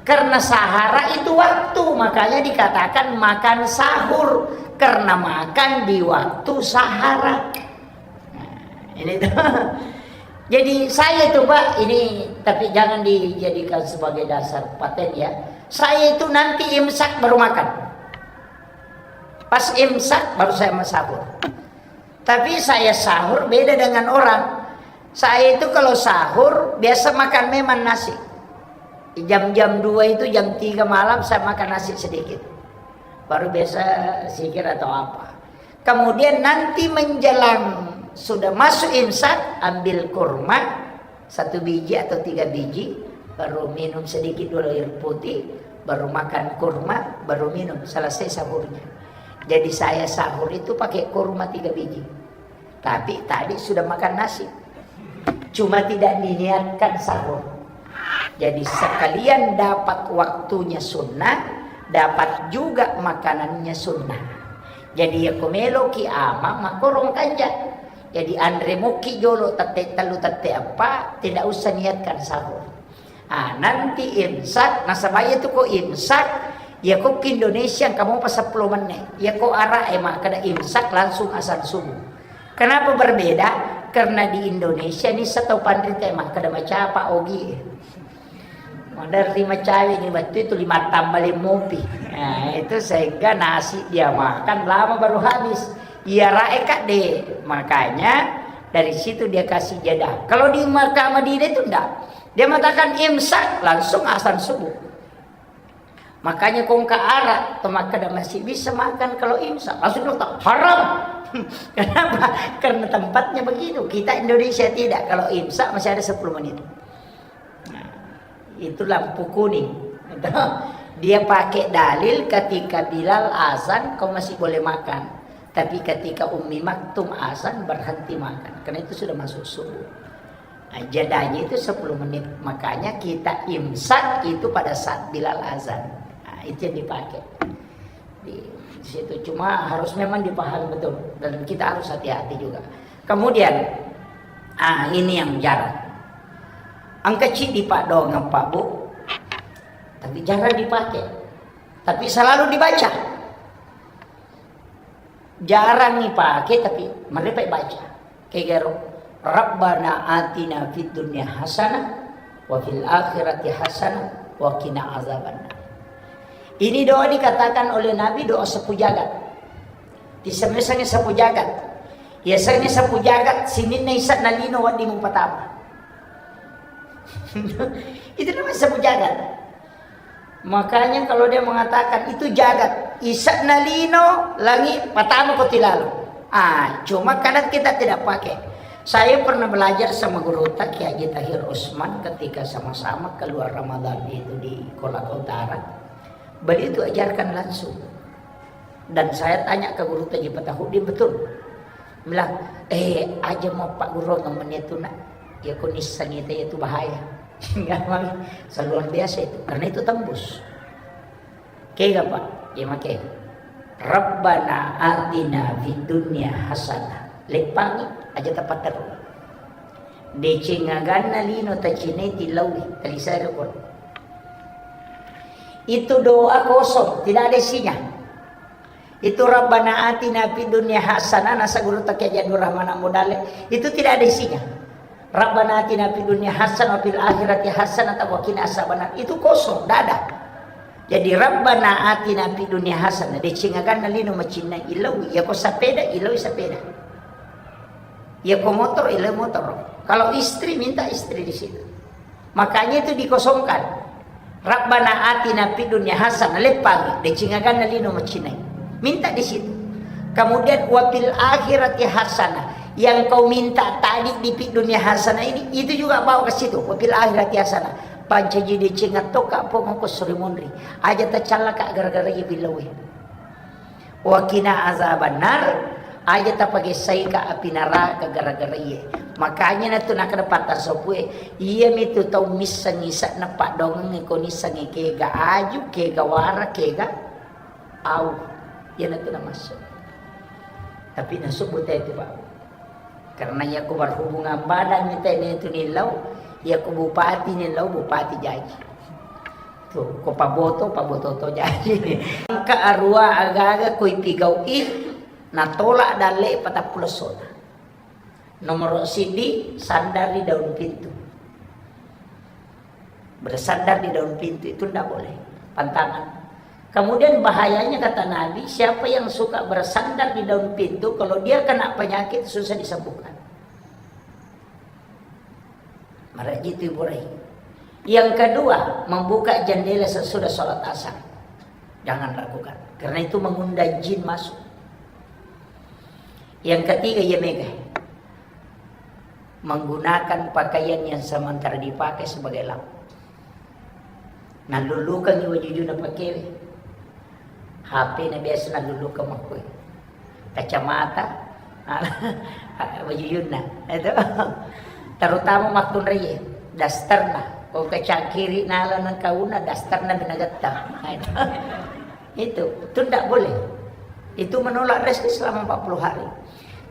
Karena sahara itu waktu, makanya dikatakan makan sahur. Karena makan di waktu sahara. Nah, ini tuh. Jadi saya itu, Pak, ini, tapi jangan dijadikan sebagai dasar paten, ya. Saya itu nanti imsak baru makan. Pas imsak baru saya mau sahur. Tapi saya sahur beda dengan orang. Saya itu kalau sahur biasa makan memang nasi. Jam-jam dua itu, jam tiga malam saya makan nasi sedikit. Baru biasa zikir atau apa. Kemudian nanti menjelang sudah masuk imsak, ambil kurma satu biji atau tiga biji, baru minum sedikit dulu air putih, baru makan kurma, baru minum, selesai sahurnya. Jadi saya sahur itu pakai kurma tiga biji. Tapi tadi sudah makan nasi. Cuma tidak diniatkan sahur. Jadi sekalian dapat waktunya sunnah, dapat juga makanannya sunnah. Jadi, ya, ko meloki ama, makkorong kanja. Jadi, anre moki jolo tette tellu, tette eppa, tidak usah niatkan sahur. Ah, nanti imsak, nasaba iya tu ko imsak, iya ko ki Indonesia engka mopa seppulo menne. Iya ko Arab e makkeda imsak langsung azan subuh. Kenapa berbeda? Karena di Indonesia ni setau panrita e makkeda macapa ogi e. Maderri macawe ni wettu itu lima tambah lima mopi. Nah, itu sehingga nasi dia makan lama baru habis. Iya rae kadde. Makanya dari situ dia kasih jeda. Kalau di Makkah Madinah itu enggak. Dia mengatakan imsak, langsung azan subuh. Makanya kongka Arab, to makkeda masih bisa makan kalau imsak. Langsung dokter, "Haram." Kenapa? Karena tempatnya begitu. Kita Indonesia tidak. Kalau imsak masih ada sepuluh menit. Nah, itu lampu kuning. Dia pakai dalil ketika Bilal azan, kau masih boleh makan. Tapi ketika Ummi Maktum azan, berhenti makan. Karena itu sudah masuk subuh. Nah, jedanya itu sepuluh menit. Makanya kita imsak itu pada saat Bilal azan. Nah, itu yang dipakai. Di, di situ. Cuma harus memang dipahami betul. Dan kita harus hati-hati juga. Kemudian, ah, ini yang jarang. Engka ceddi, Pak, doang, Pak, Bu. Tapi jarang dipakai. Tapi selalu dibaca. Jarang ipake, tapi mereka baca. Kegaro, "Rabbana atina fid dunya hasanah wa fil akhirati hasanah wa qina azabannar." Ini doa dikatakan oleh Nabi doa sapu jagat. Disemeseng sapu jagat. Ya, seng sapu jagat, sininna isa' na lino wedding mupatama. Itu namanya sapu jagat. Makanya kalau dia mengatakan itu jagat, isa' na lino, langi, patama ko tilalo. Ah, cuma kadang kita tidak pakai. Saya pernah belajar sama guru ta, Kiai Haji Tahir Usman, ketika sama-sama keluar Ramadan itu di Kolaka Utara. Beliau itu ajarkan langsung. Dan saya tanya ke guru ta Haji Patahuddin, betul. Bilang, "Eh, aja mau Pak Guru ngomongnya itu, Nak. Ya, kondisi sanita itu bahaya." Memang luar biasa itu, karena itu tembus. Kega, Pak? Ya, make. "Rabbana atina fid dunya hasanah." Leppangi, aja tapatterru. Deceng aganna lino tacinai tilaui, talisai ko. Itu doa kosong, tidak ada isinya. Itu Rabbana atina fid dunya hasanah, nasa guru ta Kiai Haji Abdul Rahman Ambo Dalle, itu tidak ada isinya. Rabbana atina fid dunya hasanah wa fil akhirati hasanah wa qina azabannar. Itu kosong, tidak ada. Jadi Rabbana atina fid dunya hasanah, deceng aganna lino macinnai ilaui, ya ko sepeda, ilaui sepeda. Ya ko motor, ilaui motor. Kalau istri, minta istri di situ. Makanya itu dikosongkan. Rabbana atina fid dunya hasanah, leppang, deceng aganna lino macinai. Minta di situ. Kemudian wa fil akhirati hasanah. Yang kau minta tadi di fid dunya hasanah ini, itu juga bawa ke situ. Wa fil akhirati hasanah. Pancaji deceng attoka pong ko suri monri. Aja tacallaka gara-gara iya billawe. Wa qina azabannar, aja tapagessaika api naraka gara-gara iye. Makanya natu nakkeda patta sopue, iyamitu tau misseng ise'na paddoangeng ko nissengngi kega aju, kega wara, kega au. Iyanatu namassu. Tapi nasubbu te tu, Pak. Karena iya ko berhubungan badan ni tene tu nillau, iya ko bupati nillau, bupati jaji. Tuh, ko paboto, paboto to jaji. Engka arua aga-aga ko ipigau'i, natolak dalle patappulo sona. Nomor siddi, sandar di daun pintu. Bersandar di daun pintu itu ndak boleh, pantangan. Kemudian bahayanya kata Nabi, siapa yang suka bersandar di daun pintu, kalau dia kena penyakit susah disembuhkan. Maraji itu Ibu Rai. Yang kedua, membuka jendela sesudah sholat asar. Jangan lakukan. Karena itu mengundang jin masuk. Yang ketiga, ya mega. Menggunakan pakaian yang sementara dipakai sebagai lap. Nallullukangngi wajujuna pakewe. H P na biasa nallulukang makkue. Kacamata, wajujunna. Itu. Terutama makkunraie, dasterna. Ko kacangkiri nala nengkauna, dasterna minagetta. Nah, itu. Itu, itu ndak boleh. Itu menolak rezeki selama empat puluh hari.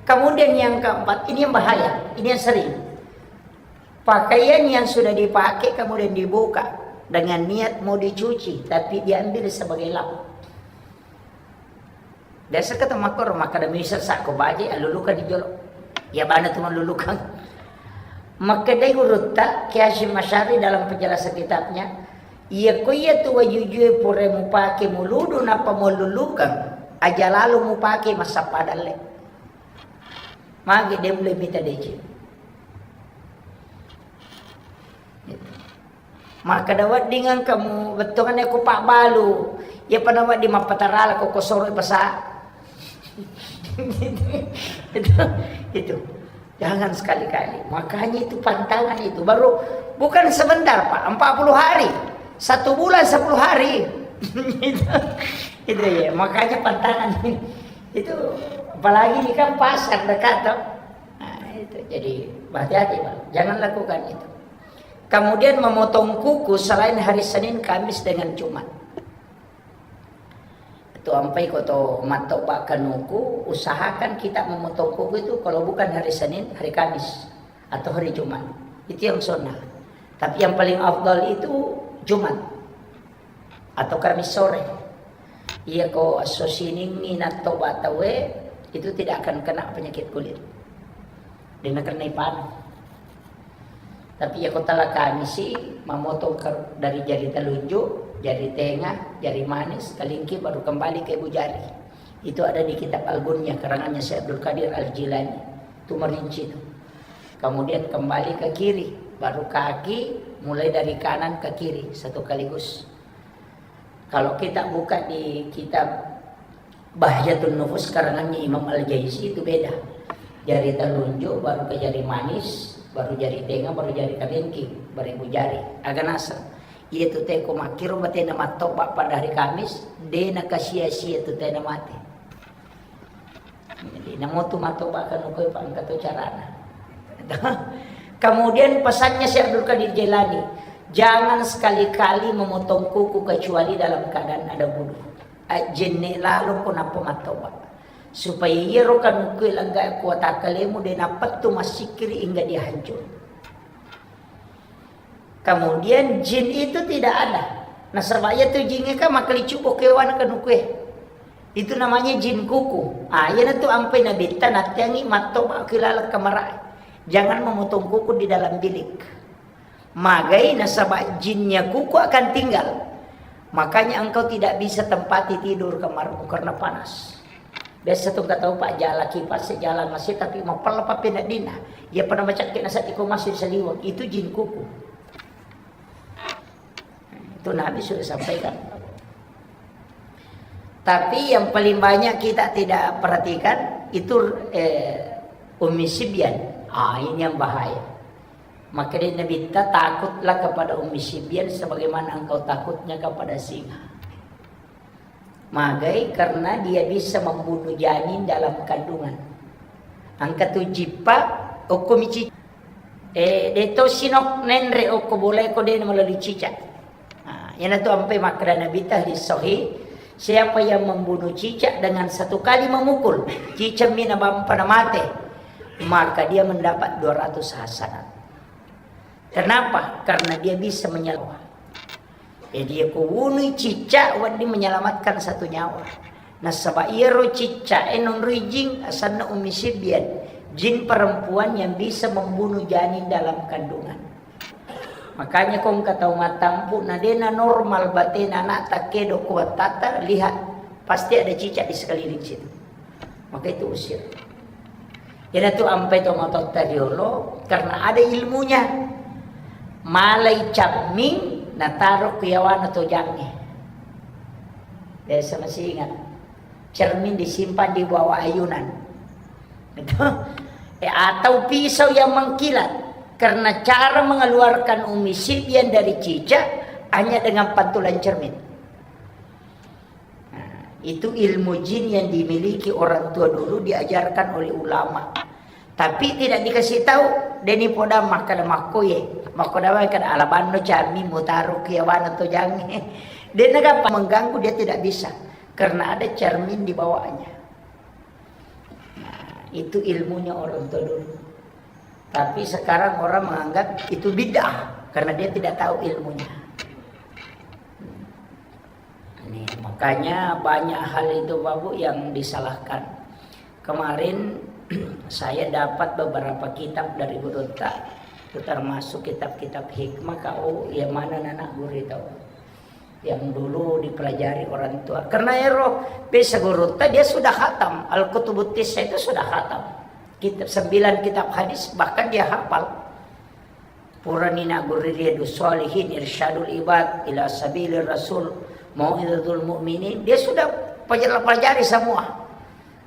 Kemudian yang keempat, ini yang bahaya, ini yang sering. Pakaian yang sudah dipakai kemudian dibuka dengan niat mau dicuci, tapi diambil sebagai lap. Biasa kata makkoro, makkeda misa sa ko baje, alulukan di jolo. Ya bana tu malulukan. Makkedai gurutta, Kiai Hasyim Asy'ari dalam penjelasan kitabnya, iya ko iya tu wajujue pura mupake muludu nappa mululukan, aja lalo mupake massappa dalle. Magi de mulle mita deceng. Makkeda wedding engka mu bettuanna ko pabbalu, iya pada wedding mappatarala ko kosoro pasa. Itu, itu. Jangan sekali-kali. Makanya itu pantangan itu. Baru bukan sebentar, Pak, empat puluh hari. Satu bulan sepuluh hari. Itu, itu ya, makanya pantangan. Itu apalagi ini kan pasar dekat, toh. Nah, itu. Jadi hati-hati, Pak. Jangan lakukan itu. Kemudian memotong kuku selain hari Senin, Kamis, dengan Jumat. Itu ampai ko to mattoba kanuku, usahakan kita memotong kuku itu kalau bukan hari Senin, hari Kamis, atau hari Jumat. Itu yang sunnah. Tapi yang paling afdal itu Jumat atau Kamis sore. Iya ko esso Siningngi nattoba tauwe, Itu tidak akan kena penyakit kulit. Dia kena ipanu. Tapi ya kota la Kamisi, memotong ke, dari jari telunjuk, jari tengah, jari manis, kelingking, baru kembali ke ibu jari. Itu ada di kitab Al-Gunyah, karangannya Syekh Abdul Qadir Al-Jilani. Itu merinci itu. Kemudian kembali ke kiri, baru kaki, mulai dari kanan ke kiri, satu kaligus. Kalau kita buka di kitab Bahjatun Nufus karangannya Imam Al-Jaizi itu beda. Jari telunjuk, baru ke jari manis, baru jari tengah, baru jari kelingking, baru ibu jari. Aga naseng. Iya tu teko makkiro batena mattoba pada hari Kamis, de nakasia-sia tu tena mate. Jadi, namo tu mattoba kanu koe, Pak, engka to carana. Kemudian pesannya Syekh Abdul Qadir Jailani, "Jangan sekali-kali memotong kuku kecuali dalam keadaan ada wudu." Ajjenne lalo ko nappa mattoba. Supaya iyaro kanukue langga kuatakkalemu de napettu massikkiri hingga dia hancur. Kemudian jin itu tidak ada. Nasaba iya tu jingnge kan makkelicubbo kewana kanukue. Itu namanya jin kuku. Ah, iyanatu ampai nabitta natteangi mattoba ki laleng kamarae. Jangan memotong kuku di dalam bilik. Magai nasaba jinnya kuku akan tinggal. Makanya engkau tidak bisa tempati tidur kamarmu karena panas. Biasa tu engka tau, Pak, jala kipas, jala masi, tapi mapella pappeneddinna. Iya pada macakke nasaddi ko masih saliweng. Itu jin kuku. Itu Nabi sudah sampaikan. Tapi yang paling banyak kita tidak perhatikan itu, eh, Ummi Sibyan. Ah, ini yang bahaya. Maka dia Nabitta, "Takutlah kepada Ummi Sibyan sebagaimana engkau takutnya kepada singa." Magai karena dia bisa membunuh janin dalam kandungan. Engka tu jippa, okko mici-, eh, de to sinok nenre okko bolae ko de melalui cicak. Nah, iyanatu ampai makkeda Nabitta hadis sahih, siapa yang membunuh cicak dengan satu kali memukul, cicak mi nabampa na mate, maka dia mendapat dua ratus hasanat. Kenapa? Karena dia bisa menyelamatkan. Jadi, iya ko wunui cicak, wedding menyelamatkan satu nyawa. Nasaba iyaro cicak e nonroi jin, asanna Ummi Sibyan, jin perempuan yang bisa membunuh janin dalam kandungan. Makanya ko engka tau mattampu, na dena normal batena anak takkedo ko wattata, lihat, pasti ada cicak di sekeliling situ. Maka itu usir. Iyanatu ampai tomatoatta riolo, karena ada ilmunya. Malai camming, nataro ku yawana tojangnge. Biasa masih ingat. Cermin disimpan di bawah ayunan. Gitu. Eh, atau pisau yang mengkilat. Karena cara mengeluarkan Ummi Sibyan dari cicak hanya dengan pantulan cermin. Nah, itu ilmu jin yang dimiliki orang tua dulu, diajarkan oleh ulama. Tapi tidak dikasih tahu, deni poda makkada makkoye. Makkoda wae kada alabanno camming mutaro ki yawana tojangnge. Dia negapa mengganggu, dia tidak bisa. Karena ada cermin di bawahnya. Nah, itu ilmunya orang tua dulu. Tapi sekarang orang menganggap itu bid'ah karena dia tidak tahu ilmunya. Ini, makanya banyak hal itu, Bapak Bu, yang disalahkan. Kemarin saya dapat beberapa kitab dari gurutta, itu termasuk kitab-kitab hikmah, kau yang mana anak guru itu yang dulu dipelajari orang tua. Karena ero pesa gurutta dia sudah khatam Al-Kutubut Tissa, itu sudah khatam. Kitab, sembilan kitab hadis bahkan dia hafal. Purani naggurui Riyadus Shalihin, Irsyadul Ibad ila Sabilir Rasul, Mau'izatul Mu'minin, dia sudah pelajari semua.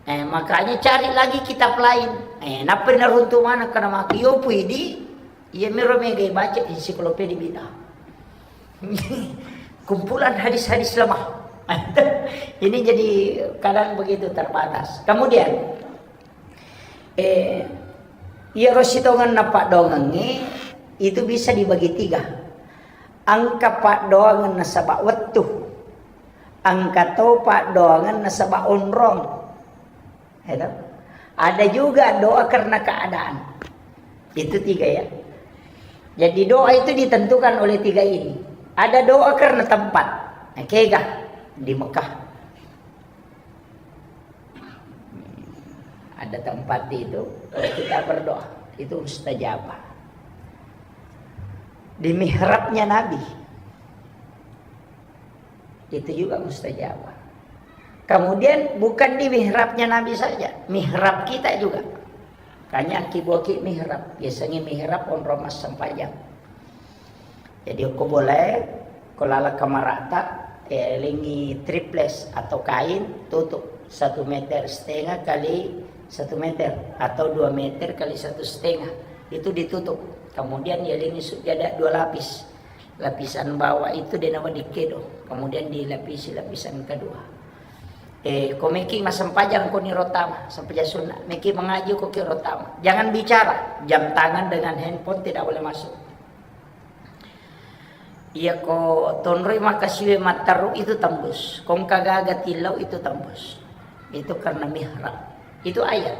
Eh, makanya cari lagi kitab lain. Eh, nappa naruntu mana kena maki yopu idi, iya miro mega baca ensiklopedia bid'ah. Kumpulan hadis-hadis lemah. Ini jadi kadang begitu terbatas. Kemudian, Eh, iyaro sitongenna paddoangengnge itu bisa dibagi tiga. Engka paddoangeng nasaba wettu, engka to paddoangeng nasaba onrong. Ya toh? Ada juga doa karena keadaan. Itu tiga ya. Jadi doa itu ditentukan oleh tiga ini. Ada doa karena tempat. Nah, kega di Mekah. Ada tempat itu, kalau kita berdoa, itu mustajabah. Di mihrabnya Nabi, itu juga mustajabah. Kemudian bukan di mihrabnya Nabi saja, mihrab kita juga. Kanya akibuaki mihrab, biasanya mihrab onrong massempajang. Jadi, ko boleh, ko lala kamarata, eh, lingi triples atau kain, tutup satu meter setengah kali satu meter atau dua meter kali satu setengah. Itu ditutup. Kemudian ya lingi sujada dua lapis. Lapisan bawah itu de nawa dikedo. Kemudian dilapisi lapisan kedua. Eh, ko meki massempajang ko ni rotama, sempajang sunnah. Meki mengaji ko ki rotama. Jangan bicara. Jam tangan dengan handphone tidak boleh masuk. Iya ko tonroi makasiwe matteru itu tembus. Kong kagaga tilau itu tembus. Itu karena mihrab. Itu ayat.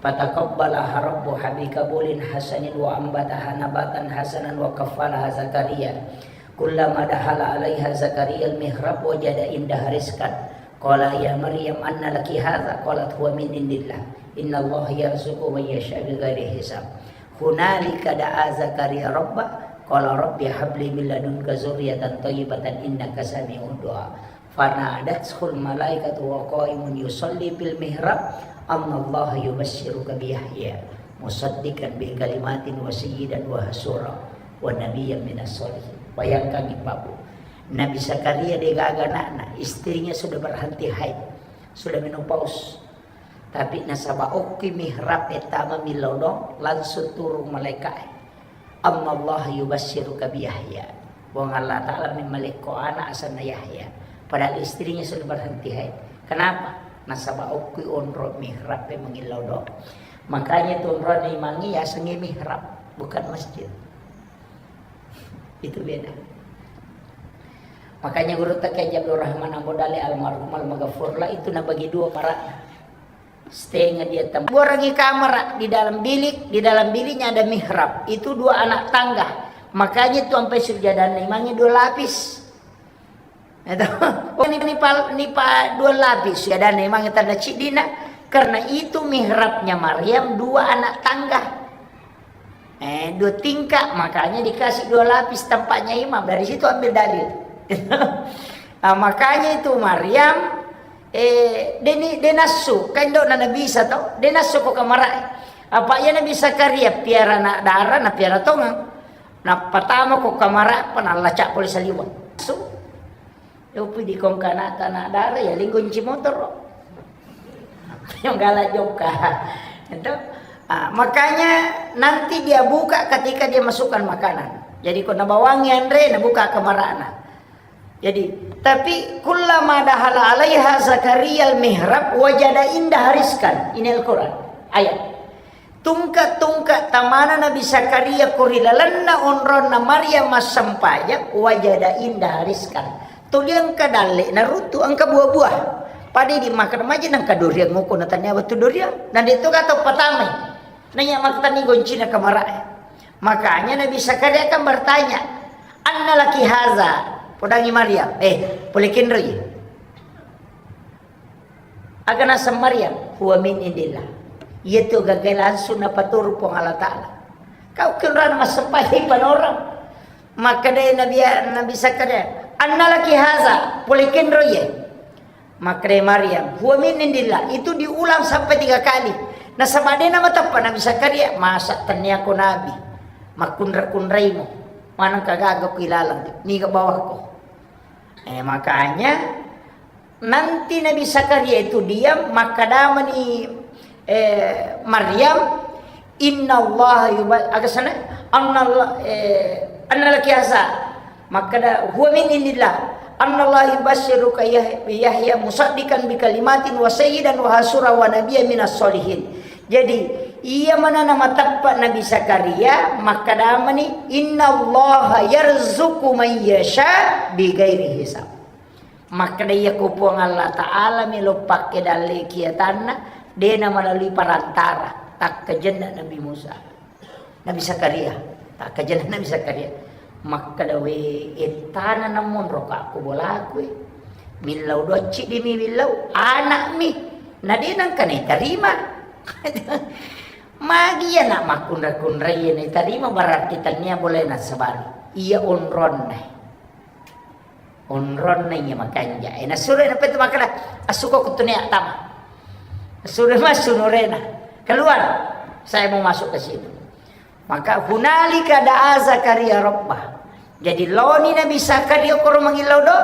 Fataqabbalaha rabbuha biqabulin hasanin wa ambataha nabatan hasanan wa kaffalaha Zakaria. Kullama dakhala alaiha Zakaria al-mihrab wajada indaha rizqan. Qala ya Maryam anna laki hadza? Qalat huwa min indillah. Innallaha yarzuqu man yasha bighairi hisab. Hunalika da'a Zakaria rabbah, qala rabbi habli min ladunka dzurriyyatan thayyibatan innaka sami'ud du'a. Fanadathul malaikatu wa qaimun yusalli fil mihrab, annallaha yubasyyiruka bi Yahya musaddiqan bi kalimatin wa sayyidan wa hasura wa nabiyyan minas sholihin. Bayangkan, Ibu. Nabi Zakaria degaga anakna, istrinya sudah berhenti haid, sudah menopause. Tapi nasaba okki mihrab e tama millau do, langsung turun malaika e. Annallaha yubasyyiruka bi Yahya. Puang Allah Ta'ala memmalekko anak asanna Yahya. Padahal istrinya sudah berhenti haid. Kenapa? Nasaba okki onro mihrab e mangillau do. Makanya tu onro imangi yasengi mihrab, bukan masjid. Itu beda. Makanya guru tak Abdul Rahman Abu Dale almarhum almaghfurlah itu nabagi dua para setengah dia tem-, buarangi kamar di dalam bilik, di dalam biliknya ada mihrab. Itu dua anak tangga. Makanya tu sampai sujadan imangi dua lapis. Itu. Oh, ini, ini pal-, ini pa dua lapis ya, dan memang tanda cidina. Karena itu mihrabnya Maryam dua anak tangga. Eh, dua tingkat, makanya dikasih dua lapis tempatnya imam. Dari situ ambil dalil. Nah, makanya itu Maryam, eh, deni, denasu, kan dok na Nabi Isa tau, denasu ko kamar e. Apa ya Nabi Zakaria piara anak dara, na piara tongang. Nappatama ko kamar e, apa nallacak pole saliweng. Su. Yopi di kongkana tanah dara ya linggonci motor. Yang galak jokka. Itu. Ah, makanya nanti dia buka ketika dia masukkan makanan. Jadi ko nabawangi anre, nabuka kamarana. Jadi, tapi kullama dakhala alaiha Zakaria al-mihrab wajada indaha rizqan. Ini Al-Quran. Ayat. Tungka-tungka tamana Nabi Zakaria ko ri lalenna onronna Maryam massempajang, wajada indaha rizqan. Tuli engka dalle naruttu, engka buah-buah. Pada dimakan maja nengka durian ngoko na tania wettu durian. Na de to gato patamai. Nanya maktani goncina kamar e. Makanya Nabi Zakaria kan bertanya, "Anna laki haza?" Podangi Maryam, "Eh, pole kenroi?" Aga naseng Maryam, "Huwa min indillah." Iya tu gagai langsung napaturu Puang Allah Ta'ala. Kau kenrana massempajang panorang. Makkeda Nabi, Nabi Zakaria, "Anna laki haza?" Pole kenroi ye. Makkeda Maryam, "Huwa min indillah." Itu diulang sampai tiga kali. Nasaba de namateppa Nabi Zakaria, "Masa tennia ko nabi? Makkunra-kunraimo. Maneng kagaga ku ilalang, niga bawakko." Eh, makanya nanti Nabi Zakaria itu diam, makkedamani, eh, Maryam, "Innallaha yuba-," aga sana? "Annalla-, eh, anna laki haza?" Makkeda, "Huwa min indillah. Annallaha yubasyyiruka Yah-, Yahya musaddiqan bi kalimatin wa sayyidan wa hasura wa nabiyya minas sholihin." Jadi, iya manana mateppa Nabi Zakaria, makkedamani, "Innallaha yarzuqu man yasha bi ghairi hisab." Makkeda, "Iya ko Puang Allah Ta'ala melo pakke dalle kiatanna, de na melalui perantara, takkajenna Nabi Musa." Nabi Zakaria, takkajenna Nabi Zakaria. Makkeda, "We, ettana namonro ka ko bolaku e. Millau docci dimi millau, anakmi. Na de nangka naiterima." Magi iya nak makkunrai-kunrai iya naitarima, berarti tania boleh nasabari. Iya onronna. Onronna iya makanja. Eh, nasuro na petu makala, "Asuko kutunia tama." Suruh masuk nurena. "Keluar. Saya mau masuk ke situ." Maka hunalika da'a Zakaria rabbah. Jadi laoni Nabi Zakaria koro mangillau do.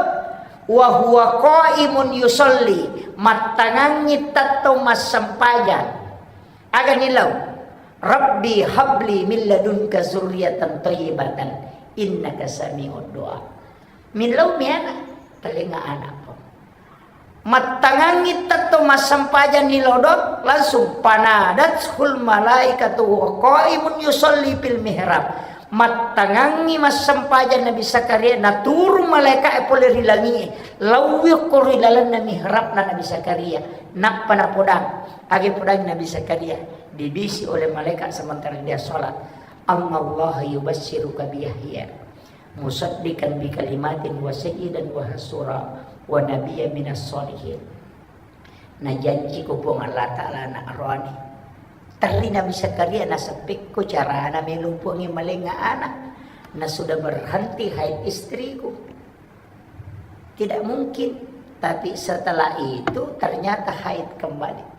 Wa huwa qaimun yusalli. Mattangangi tettong massempajang. Aga nillau? "Rabbi habli min ladunka zurriyatan thayyibatan innaka sami'ud du'a." Millau mi ana, talenga anakku. Mattangangi tettong massempajang ni lodo, langsung panadathul malaikatu wa qaimun yusalli fil mihrab. Mattangangi massempajang Nabi Zakaria, naturung malaika e pole ri langi e, lawi ko ri lalenna mihrabna Nabi Zakaria. Nappa napodang, age podang Nabi Zakaria, dibisi oleh malaikat sementara dia sholat, "Annallaha yubassiruka bi Yahya musaddiqan bi kalimatin wa sayyidan wa hasura wa nabiyya minas sholihin." Najanji ko Puang Allah Ta'ala anak roani. Terri Nabi Zakaria naseppekko carana melo Puangnge malenga anak. Na sudah berhenti haid istriku. Tidak mungkin. Tapi setelah itu ternyata haid kembali.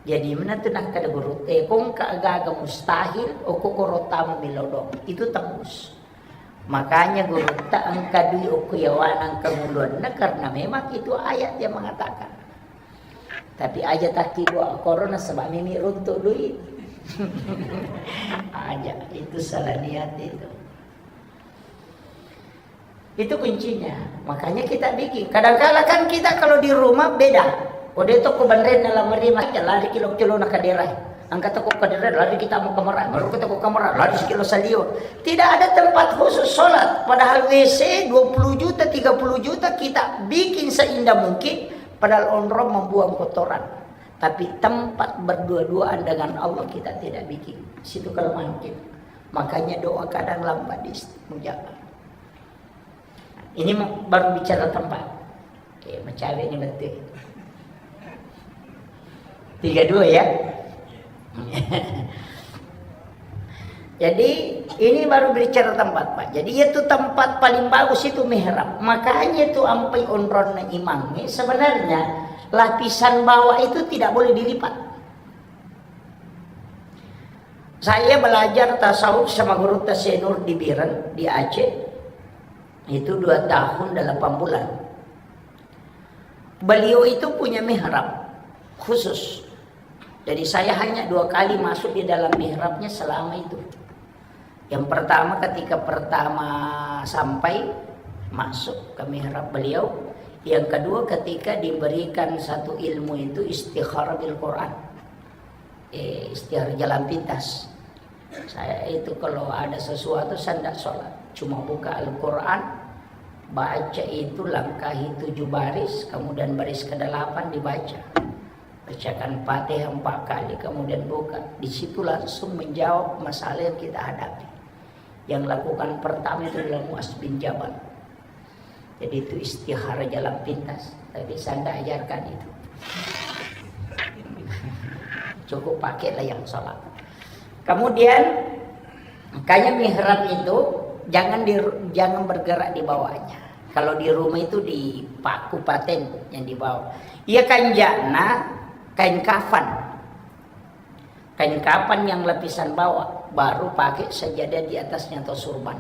Jadi mana tu nakkeda guru, eh, kongka agaga mustahil, oko koro tama milodong. Itu tembus. Makanya gurutta engka dui okko yawana engka nguluanna karena memang itu ayat yang mengatakan. Tapi aja takki dua korona sebab mimi runtuk dui. Aja, itu salah niat itu. Itu kuncinya. Makanya kita bikin. Kadangkala kan kita kalau di rumah beda. Kode toko banrenna lamari macam lari kilo kilo na kadera. Angkat toko kadera lari kita mau kamar, baru kita ke kamar, lari sekilo salio. Tidak ada tempat khusus sholat. Padahal W C dua puluh juta, tiga puluh juta kita bikin seindah mungkin. Padahal onrong membuang kotoran. Tapi tempat berdua-duaan dengan Allah kita tidak bikin. Situ kelemahan kita. Makanya doa kadang lambat dimustajab. Ini mau, baru bicara tempat. Oke, mencari ini betul. Tiga dua ya. Jadi ini baru bicara tempat, Pak. Jadi itu tempat paling bagus itu mihrab. Makanya itu ampai onronna imamnya sebenarnya lapisan bawah itu tidak boleh dilipat. Saya belajar tasawuf sama guru Tasenur di Biren, di Aceh. Itu dua tahun delapan bulan. Beliau itu punya mihrab khusus. Jadi saya hanya dua kali masuk di dalam mihrabnya selama itu. Yang pertama ketika pertama sampai masuk ke mihrab beliau, yang kedua ketika diberikan satu ilmu itu istikharah bil Quran. Eh, istiar jalan pintas. Saya itu kalau ada sesuatu saya tidak sholat, cuma buka Al-Quran, baca itu langkahi tujuh baris, kemudian baris kedelapan dibaca. Bacakan Fatihah empat kali, kemudian buka. Di situ langsung menjawab masalah yang kita hadapi. Yang lakukan pertama itu adalah Muaz bin Jabal. Jadi itu istihara jalan pintas. Tapi saya tidak ajarkan itu. Cukup pakailah yang sholat. Kemudian, makanya mihrab itu jangan di, jangan bergerak di bawahnya. Kalau di rumah itu dipaku paten yang di bawah. Iya kanjana kain kafan. Kain kafan yang lapisan bawah, baru pakai sajadah di atasnya atau surban.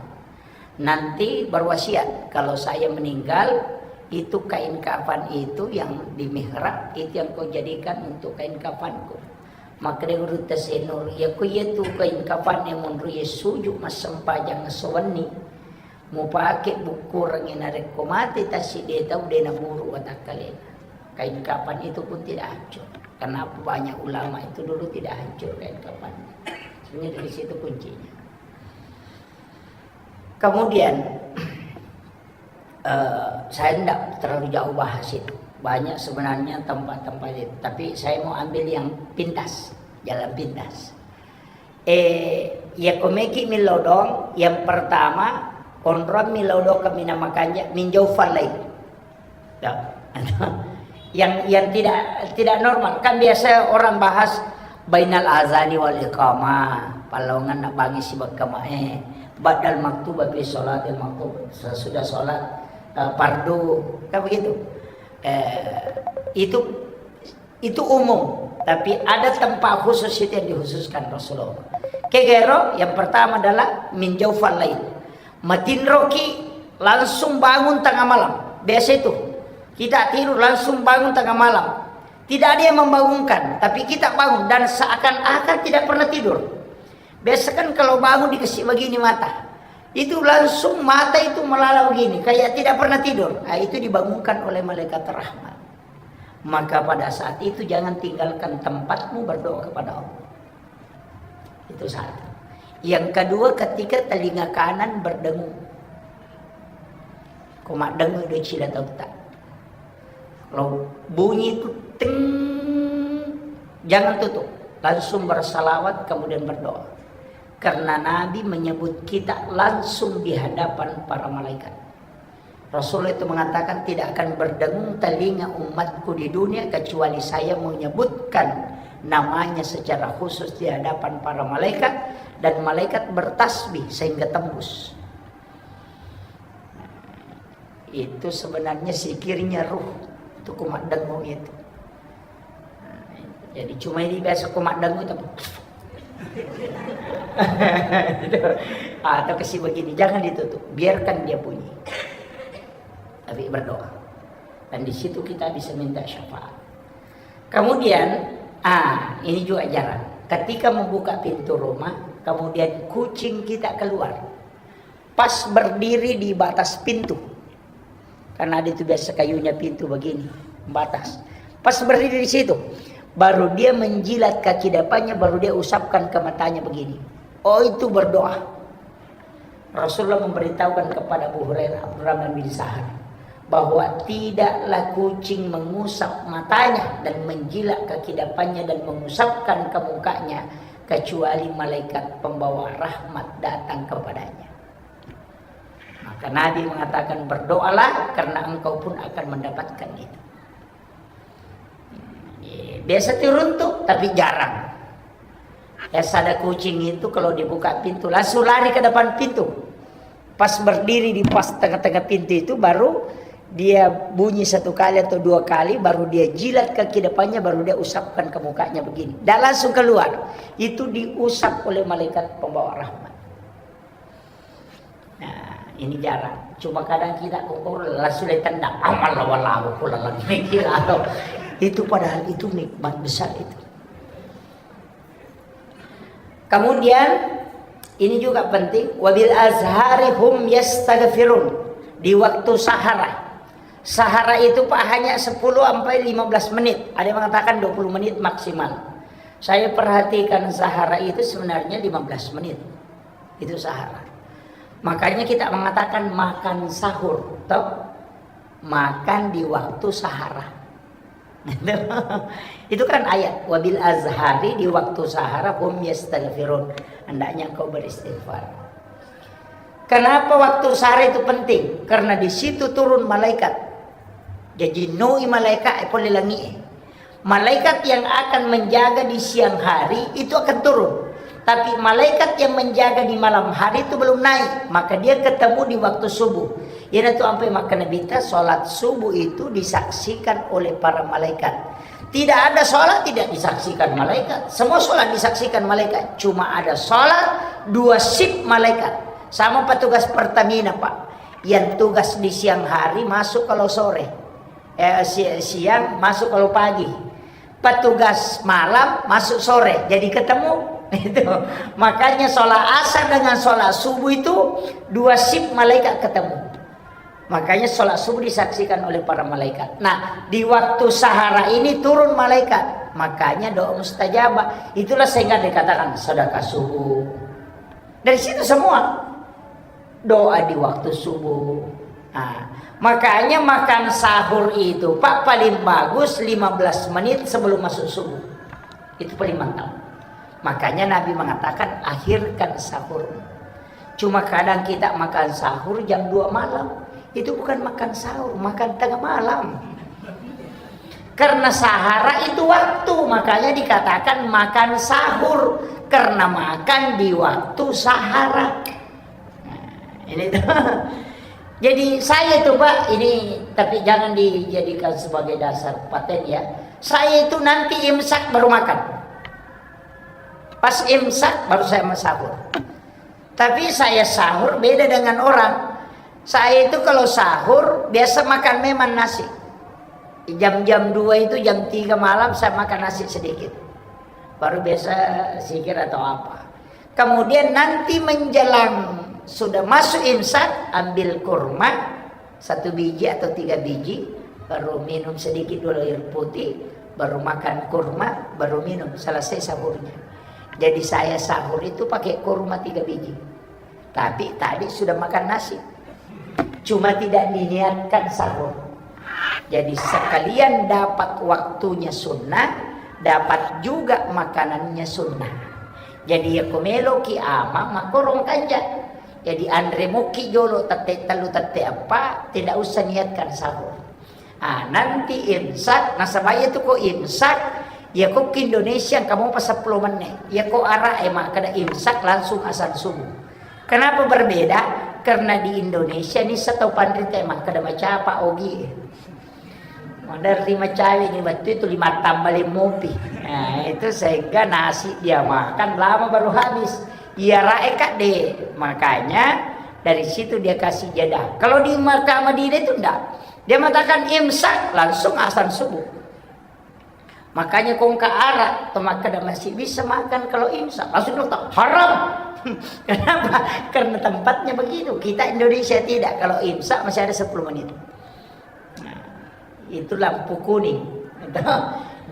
Nanti berwasiat, kalau saya meninggal, itu kain kafan itu yang di mihrab, itu yang kau jadikan untuk kain kafanku. Makkeda guru Tasenur, ya ku iya tu kain kafan yang menurut ya sujuk massempajang sewenni. Mupake bukkurengngi narekko mate tassiddi tau de naburu watakkalena. Kain kafan itu pun tidak hancur. Kenapa banyak ulama itu dulu tidak hancur kain kafannya? Sebenarnya dari situ kuncinya. Kemudian, eh, saya tidak terlalu jauh bahas itu. Banyak sebenarnya tempat-tempat itu. Tapi saya mau ambil yang pintas, jalan pintas. Eh, iya komeki milodong, yang pertama, onrong milodong kemina makanja, minjau falai. Ya. Yang, yang tidak, tidak normal. Kan biasa orang bahas, Bainal azani wal iqamah, pallawangenna bangngi sibawa iqamah, eh, ba'dal maktuba fi sholatil maktub, sesudah sholat, eh, fardu, kan begitu. Eh, itu, itu umum, tapi ada tempat khusus itu yang dikhususkan Rasulullah. Kegero, yang pertama adalah min jaufal lail. Matinroki, langsung bangun tengah malam. Biasa itu. Kita tidur langsung bangun tengah malam. Tidak ada yang membangunkan, tapi kita bangun dan seakan-akan tidak pernah tidur. Biasa kan kalau bangun dikasih begini mata. Itu langsung mata itu melala begini, kayak tidak pernah tidur. Ah, itu dibangunkan oleh malaikat rahmat. Maka pada saat itu jangan tinggalkan tempatmu berdoa kepada Allah. Itu satu. Yang kedua, ketika telinga kanan berdengung. Ko maddengung do cila tautta. Kalau bunyi itu ting, jangan tutup. Langsung bersalawat, kemudian berdoa. Karena Nabi menyebut kita langsung di hadapan para malaikat. Rasul itu mengatakan, "Tidak akan berdengung telinga umatku di dunia kecuali saya menyebutkan namanya secara khusus di hadapan para malaikat, dan malaikat bertasbih sehingga tembus." Itu sebenarnya zikirnya ruh. Itu kumaddengung itu. Jadi cuma ini biasa kumaddengung itu. Atau kasih begini, jangan ditutup, biarkan dia bunyi. Tapi berdoa. Dan di situ kita bisa minta syafaat. Kemudian, ah, ini juga jarang. Ketika membuka pintu rumah, kemudian kucing kita keluar. Pas berdiri di batas pintu. Karena ada itu biasa kayunya pintu begini, batas. Pas berdiri di situ, baru dia menjilat kaki depannya, baru dia usapkan ke matanya begini. Oh, itu berdoa. Rasulullah memberitahukan kepada Abu Hurairah, Abdurrahman bin Sahar, bahwa tidaklah kucing mengusap matanya dan menjilat kaki depannya dan mengusapkan ke mukanya, kecuali malaikat pembawa rahmat datang kepadanya. Maka Nabi mengatakan, "Berdoalah, karena engkau pun akan mendapatkan itu." Biasa turun tuh, tapi jarang. Biasa ada kucing itu, kalau dibuka pintu, langsung lari ke depan pintu. Pas berdiri di pas tengah-tengah pintu itu, baru dia bunyi satu kali atau dua kali, baru dia jilat kaki depannya, baru dia usapkan ke mukanya begini. Dan langsung keluar. Itu diusap oleh malaikat pembawa rahmat. Nah, ini jarang. Cuma kadang kita kokoro langsung ditendang. Amal lawa-lawa pula lagi. Itu padahal itu nikmat besar itu. Kemudian, ini juga penting, "Wabil azhari hum yastaghfirun." Di waktu sahara. Sahara itu, Pak, hanya sepuluh sampai lima belas menit. Ada yang mengatakan dua puluh menit maksimal. Saya perhatikan sahara itu sebenarnya lima belas menit. Itu sahara. Makanya kita mengatakan makan sahur, toh? Makan di waktu sahara. Itu kan ayat, "Wabil azhari," di waktu sahara, "hum yastaghfirun." Hendaknya engkau beristighfar. Kenapa waktu sahara itu penting? Karena di situ turun malaikat. Jadi nui malaikat e pole langi e. Malaikat yang akan menjaga di siang hari itu akan turun. Tapi malaikat yang menjaga di malam hari itu belum naik. Maka dia ketemu di waktu subuh. Iyanatu ampe makkeda Nabitta, sholat subuh itu disaksikan oleh para malaikat. Tidak ada sholat tidak disaksikan malaikat. Semua sholat disaksikan malaikat. Cuma ada sholat dua shift malaikat. Sama petugas Pertamina, Pak. Yang tugas di siang hari masuk kalau sore. Eh, si-, siang masuk kalau pagi. Petugas malam masuk sore. Jadi ketemu. Itu. Makanya sholat asar dengan sholat subuh itu dua shift malaikat ketemu. Makanya sholat subuh disaksikan oleh para malaikat. Nah, di waktu sahara ini turun malaikat. Makanya doa mustajabah. Itulah sehingga dikatakan sedekah subuh. Dari situ semua. Doa di waktu subuh. Nah, makanya makan sahur itu, Pak, paling bagus lima belas menit sebelum masuk subuh. Itu paling mantap. Makanya Nabi mengatakan, "Akhirkan sahur." Cuma kadang kita makan sahur jam dua malam. Itu bukan makan sahur, makan tengah malam. Karena sahara itu waktu, makanya dikatakan makan sahur, karena makan di waktu sahara. Nah, ini tuh. Jadi saya itu, Pak, ini tapi jangan dijadikan sebagai dasar paten ya. Saya itu nanti imsak baru makan. Pas imsak baru saya mau sahur. Tapi saya sahur beda dengan orang. Saya itu kalau sahur biasa makan memang nasi. Jam-jam dua itu, jam tiga malam saya makan nasi sedikit. Baru biasa zikir atau apa. Kemudian nanti menjelang sudah masuk imsak, ambil kurma satu biji atau tiga biji, baru minum sedikit dulu air putih, baru makan kurma, baru minum, selesai sahurnya. Jadi saya sahur itu pakai kurma tiga biji. Tapi tadi sudah makan nasi. Cuma tidak diniatkan sahur. Jadi sekalian dapat waktunya sunnah, dapat juga makanannya sunnah. Jadi ya ko meloki ama makorong kanja. Jadi anre muki jolo tette tellu tette eppa, tidak usah niatkan sahur. Ah, nanti imsak, nasaba iya tu ko imsak, iya ko ke Indonesia engka mopa seppulo menit. Iya ko Arab e makkeda imsak langsung azan subuh. Kenapa berbeda? Karena di Indonesia ni setau panrita e makkeda macapa ogi. Maderri macawe ni wettu itu lima tambah mopi. Nah, itu sehingga nasi dia makan lama baru habis. Iya rae kak deh. Makanya dari situ dia kasih jeda. Kalau di Makkah Madinah itu enggak. Dia mengatakan imsak, langsung azan subuh. Makanya kongka Arab, to makkeda masih bisa makan kalau imsak. Langsung dong, haram. Kenapa? Karena tempatnya begitu. Kita Indonesia tidak. Kalau imsak masih ada sepuluh menit. Nah, itu lampu kuning.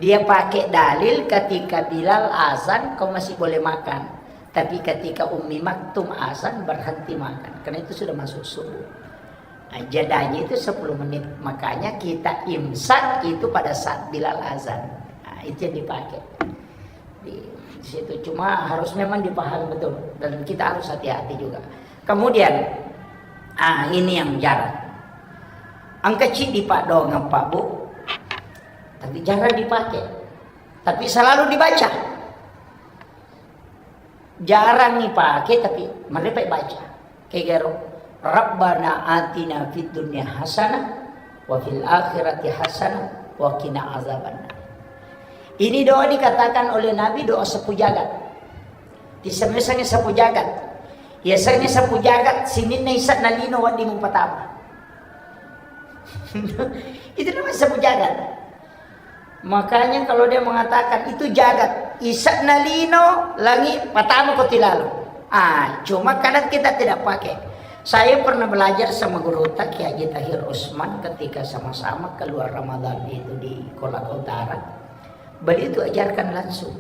Dia pakai dalil ketika Bilal azan, kau masih boleh makan. Tapi ketika Ummi Maktum azan, berhenti makan. Karena itu sudah masuk subuh. Nah, jedanya itu sepuluh menit. Makanya kita imsak itu pada saat Bilal azan. Nah, itu yang dipakai. Di situ cuma harus memang dipahami betul. Dan kita harus hati-hati juga. Kemudian, ah, ini yang jarang. Engka ciddi Pak doang, Pak Bu. Tapi jarang dipakai. Tapi selalu dibaca. Jarang ipake, tapi marepe baca. Kegaro, "Rabbana atina fid dunya hasanah wa fil akhirati hasanah wa qina azabannar." Ini doa dikatakan oleh Nabi doa sapu jagat. Disemeseng sapu jagat. Ya, seng sapu jagat, sininna isa nalino wedding mupatama. Itu namanya sapu jagat. Makanya kalau dia mengatakan itu jagat, isa nalino langi patama ko tilalo. Ah, cuma kadang kita tidak pakai. Saya pernah belajar sama guru Kiai Haji Tahir Usman ketika sama-sama keluar Ramadan itu di Kolaka Utara. Beliau itu ajarkan langsung.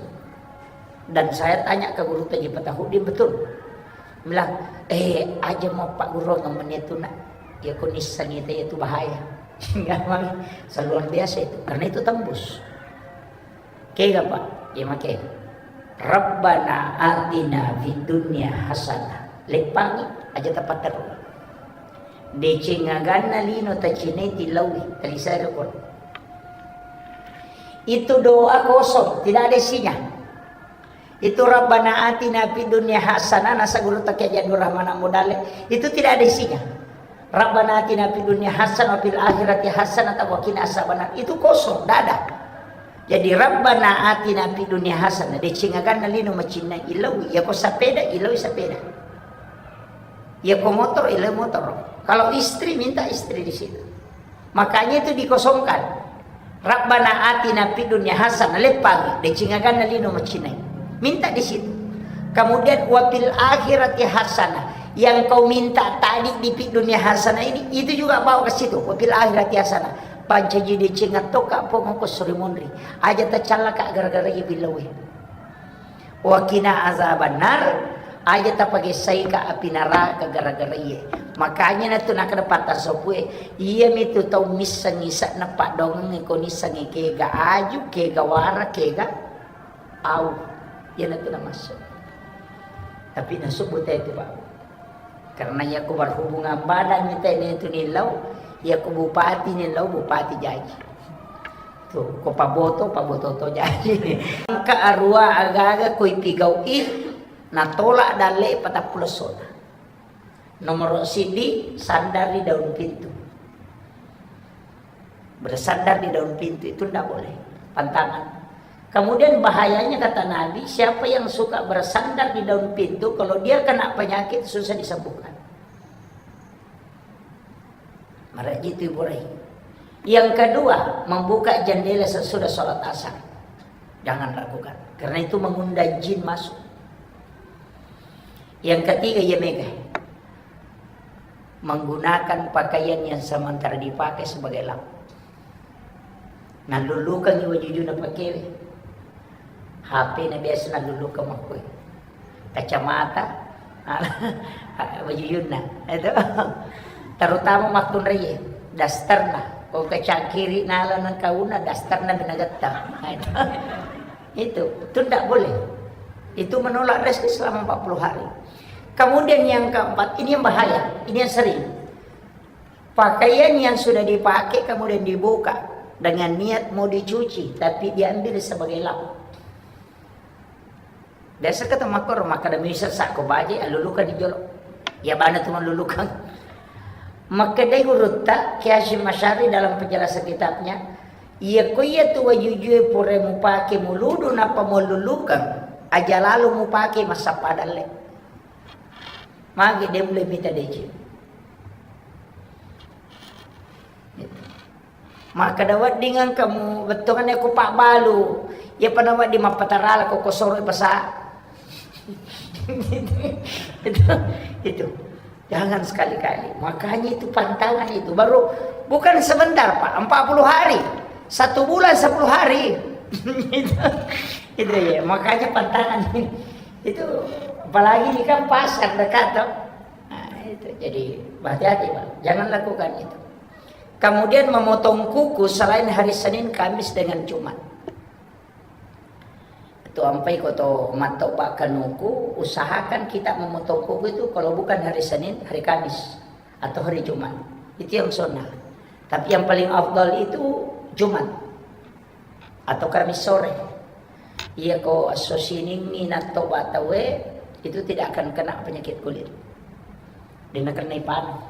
Dan saya tanya ke guru Haji Patahudin, betul. Bilang, "Eh, aja mau Pak Guru ngomongnya itu nak. Ya, kau nisang itu, itu bahaya." Enggak, Bang. Luar biasa itu. Karena itu tembus. Kega, Pak? Ya, make. "Rabbana atina fid dunya hasanah." Leppangi aja tepat terus. Deceng aganna lino tacinai tilaui, talisai rukun. Itu doa kosong, tidak ada isinya. Itu Rabbana atina fid dunya hasanah, nasa guru Kiai Haji Abdul Rahman Amudale, itu tidak ada isinya. Rabbana atina fid dunya hasanah wa fil akhirati hasanah wa qina azabannar. Itu kosong, tidak ada. Jadi Rabbana atina fid dunya hasanah, deceng aganna lino macinnai, ilau, ya ko sepeda, ilau sepeda. Ya ko motor, ilau motor. Kalau istri, minta istri di situ. Makanya itu dikosongkan. Rabbana atina fid dunya hasanah, leppangi, deceng aganna lino macinai. Minta di situ. Kemudian wa fil akhirati hasanah. Yang kau minta tadi di fid dunya hasanah ini, itu juga bawa ke situ. Wa fil akhirati hasanah. Pancaji deceng attoka pong ko suri monri. Aja tacallaka gara-gara iya billawe. Wa qina azabannar, aja tapagessaika api naraka gara-gara iye. Makanya natu nakkeda patta sopue, iyamitu tau missengngi se'na paddoangeng ko nissengngi kega aju, kega wara, kega au. Iyanatu namassu. Tapi nasubbu te tu, Pak. Karena iya ko berhubungan badan ni tene tu nillau, iya ko bupati nillau, bupati jaji. Tu Ko paboto, paboto to jadi. Angka arua aga-aga ko ipigau'i, natolak dalle patappulo sona. Nomoro sidi, sandar di daun pintu. Bersandar di daun pintu itu ndak boleh. Pantangan. Kemudian bahayanya kata Nabi, siapa yang suka bersandar di daun pintu, kalau dia kena penyakit susah disembuhkan. Maraji itu Ibu Rai. Yang kedua, membuka jendela sesudah sholat asar. Jangan lakukan. Karena itu mengundang jin masuk. Yang ketiga, iya mega. Menggunakan pakaian yang sementara dipakai sebagai lap. Nallullukengngi wajujuna pakewe. H P na biasa nallulukeng makkue. Kacamata, wajujunna. Itu. Terutama makkunraie, dasterna. Ko kacangkiri nala nengkauna, dasterna binagetta. Nah, itu. Itu, itu ndak boleh. Itu menolak rezeki selama empat puluh hari. Kemudian yang keempat, ini yang bahaya, ini yang sering. Pakaian yang sudah dipakai kemudian dibuka dengan niat mau dicuci, tapi diambil sebagai lap. Biasa kata makor, maka demi sesak ko baje, alulukan di jolo. Ya bana tu malulukan. Makkedai gurutta, Kiai Hasyim Asy'ari dalam penjelasan kitabnya, iya ko iya tu wajujue pura mupake muludu nappa muallulukan, aja lalo mupake massappa dalle. Magi de mulle mita deceng. Makkeda wedding engka mu bettuanna ko pabbalu, iya pada wedding mappatarala ko kosoro pasa. Itu, itu. Jangan sekali-kali. Makanya itu pantangan itu. Baru bukan sebentar, Pak. Empat puluh hari. Satu bulan sepuluh hari. Itu, itu ya. Makanya pantangan. Itu apalagi ini kan pasar dekat, toh. Nah, itu. Jadi hati-hati, Pak. Jangan lakukan itu. Kemudian memotong kuku selain hari Senin, Kamis, dengan Jumat. Tu ampai ko to mattoba kanuku, usahakan kita memotong kuku itu kalau bukan hari Senin, hari Kamis, atau hari Jumat. Itu yang sunnah. Tapi yang paling afdal itu Jumat atau Kamis sore. Iya ko esso Siningngi nattoba tauwe, itu tidak akan kena penyakit kulit. De nakenna ipanu.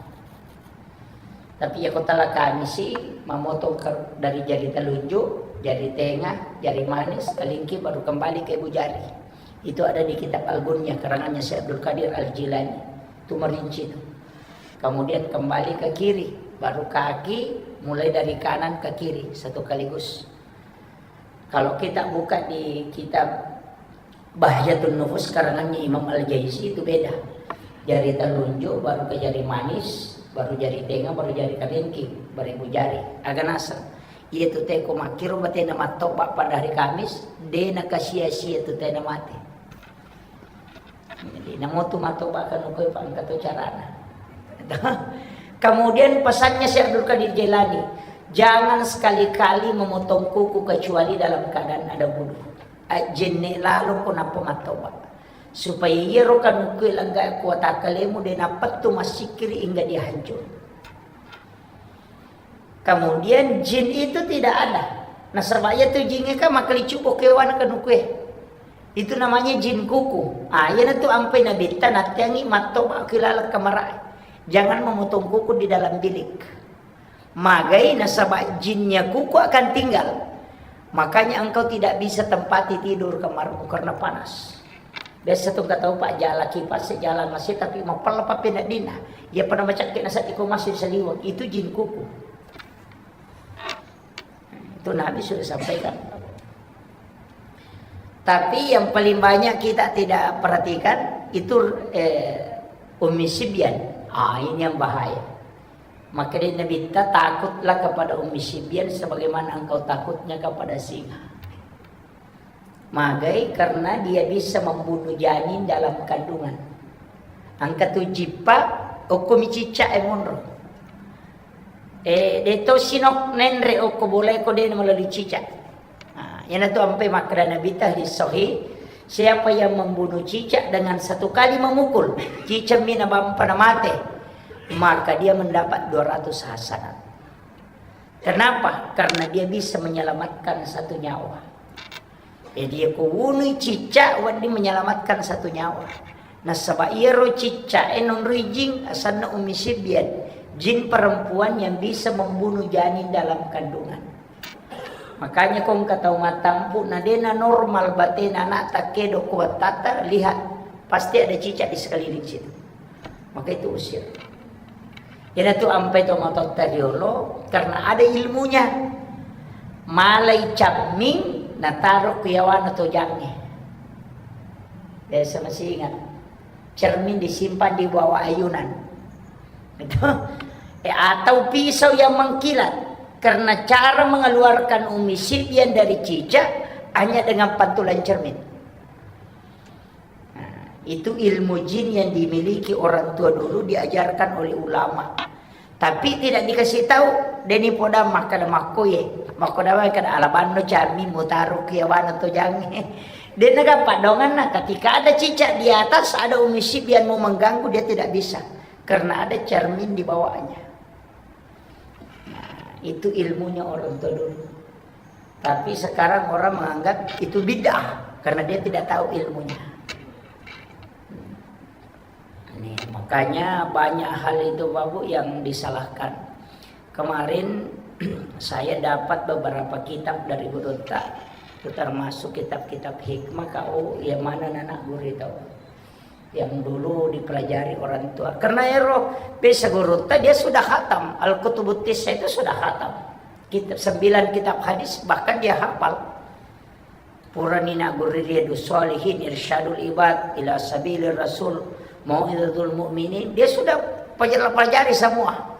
Tapi iya ko tala Kamisi, mamotong ke, dari jari telunjuk, jari tenga, jari manis, telingki, baru kembali ke ibu jari. Itu ada di kitab Al-Gunyah, karangannya Syekh Abdul Qadir Al-Jilani. Itu merinci itu. Kemudian kembali ke kiri, baru kaki, mulai dari kanan ke kiri, satu kaligus. Kalau kita buka di kitab Bahjatun Nufus karangannya Imam Al-Jaizi itu beda. Jari telunjuk, baru ke jari manis, baru jari tenga, baru jari kalengking, baru ibu jari. Aga naseng. Iya tu teko makkiro batena mattoba pada hari Kamis, de nakasia-sia tu tena mate. Jadi, namo tu mattoba kan koe pangkato carana. Kemudian pesannya Syekh Abdul Qadir Jailani, jangan sekali-kali memotong kuku kecuali dalam keadaan ada wudu. Ajjenne lalo ko nappa mattoba. Supaya iyaro kanukue langga kuatakkalemu de napettu massikkiri hingga dia hancur. Kemudian jin itu tidak ada. Nasaba iya tu jingnge kan makkaliccu bokkewana kanukue. Itu namanya jin kuku. Ah, iyana tu ampai nabitta natteangi mattoba ki laleng kamarae. Jangan memotong kuku di dalam bilik. Magai nasaba jinnya kuku akan tinggal. Makanya engkau tidak bisa tempati tidur kamarmu karena panas. Biasa tu engka tau, Pak, jala kipas, jala masi, tapi mapella papeneddinna. Iya pada macakke nasaddi ko masuk saliweng, itu jin kuku. Itu Nabi sudah sampaikan. Tapi yang paling banyak kita tidak perhatikan itu, eh, Ummi Sibyan. Ah, ini yang bahaya. Maka dia Nabi, takutlah kepada Ummi Sibyan sebagaimana engkau takutnya kepada singa. Magai karena dia bisa membunuh janin dalam kandungan. Engka tu jippa, okko mi cicak e monro. Eh, de to sinok nenre okko bola ko de melalui cicak. Nah, iyana tu ampe makkeda Nabi ta hadis sahih, siapa yang membunuh cicak dengan satu kali memukul, cicak mina bampa na mate, maka dia mendapat dua ratus hasanat. Kenapa? Karena dia bisa menyelamatkan satu nyawa. Jadi, ko wunui cicak, wedding menyelamatkan satu nyawa. Nasaba iyaro cicak e nonroi jin, asanna Ummi Sibyan, jin perempuan yang bisa membunuh janin dalam kandungan. Makanya ko engka tau mattampu, na dena normal batena anak, takkedo ko wattata, lihat, pasti ada cicak di sekeliling situ. Maka itu usir. Iyanatu ampai to matotta riolo, karena ada ilmunya. Malai camming, nataro ku yawana tojangnge. Biasa masih ingat. Cermin disimpan di bawah ayunan. Itu. Eh, atau pisau yang mengkilat. Karena cara mengeluarkan Ummi Sibyan dari cicak hanya dengan pantulan cermin. Nah, itu ilmu jin yang dimiliki orang tua dulu, diajarkan oleh ulama. Tapi tidak dikasih tahu, deni poda makkada makkoye, makkoda makkada alabanno cami mutaro kiawana tojangnge. Dena gampang donganna, ketika ada cicak di atas, ada Ummi Sibyan mau mengganggu, dia tidak bisa. Karena ada cermin di bawahnya. Nah, itu ilmunya orang tua dulu. Tapi sekarang orang menganggap itu bid'ah karena dia tidak tahu ilmunya. Ini, makanya banyak hal itu, Bapak Bu, yang disalahkan. Kemarin saya dapat beberapa kitab dari gurutta, itu termasuk kitab-kitab hikmah, kau yang mana anak guru itu. Yang dulu dipelajari orang tua. Karena ero, bisa gurutta dia sudah khatam. Al-Kutubut Tissa itu sudah khatam. Kitab, sembilan kitab hadis, bahkan dia hafal. Purani naguri Riyadus Shalihin, Irsyadul Ibad, Ila Sabilir Rasul, Mau'izatul Mu'minin. Dia sudah pelajari, pelajari semua.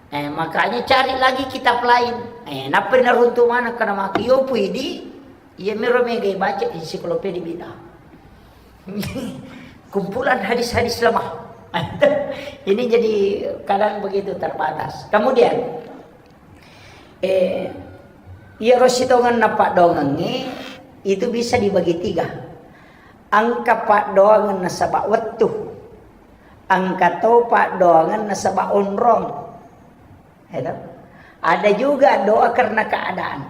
Eh, makanya cari lagi kitab lain. Eh, nappa naruntu mana kana maki yo pui di Iya miro mega baca ensiklopedia bid'ah. Kumpulan hadis-hadis lemah. Ini jadi kadang begitu terbatas. Kemudian, eh, iya ro sitongenna paddoangengnge itu bisa dibagi tiga. Engka paddoangeng nasaba wettu. Engka to paddoangeng nasaba onrong. Ya toh? Ada juga doa karena keadaan.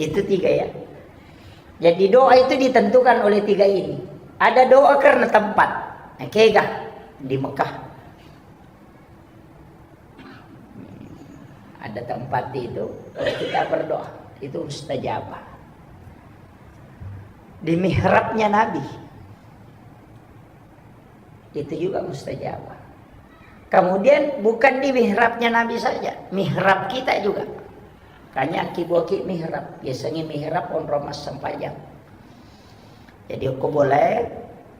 Itu tiga ya. Jadi doa itu ditentukan oleh tiga ini. Ada doa karena tempat. Nah, kega di Mekah. Ada tempat itu, kalau kita berdoa, itu mustajabah. Di mihrabnya Nabi, itu juga mustajabah. Kemudian bukan di mihrabnya Nabi saja, mihrab kita juga. Kanya aki buaki mihrab, biasanya mihrab onrong massempajang. Jadi ko boleh,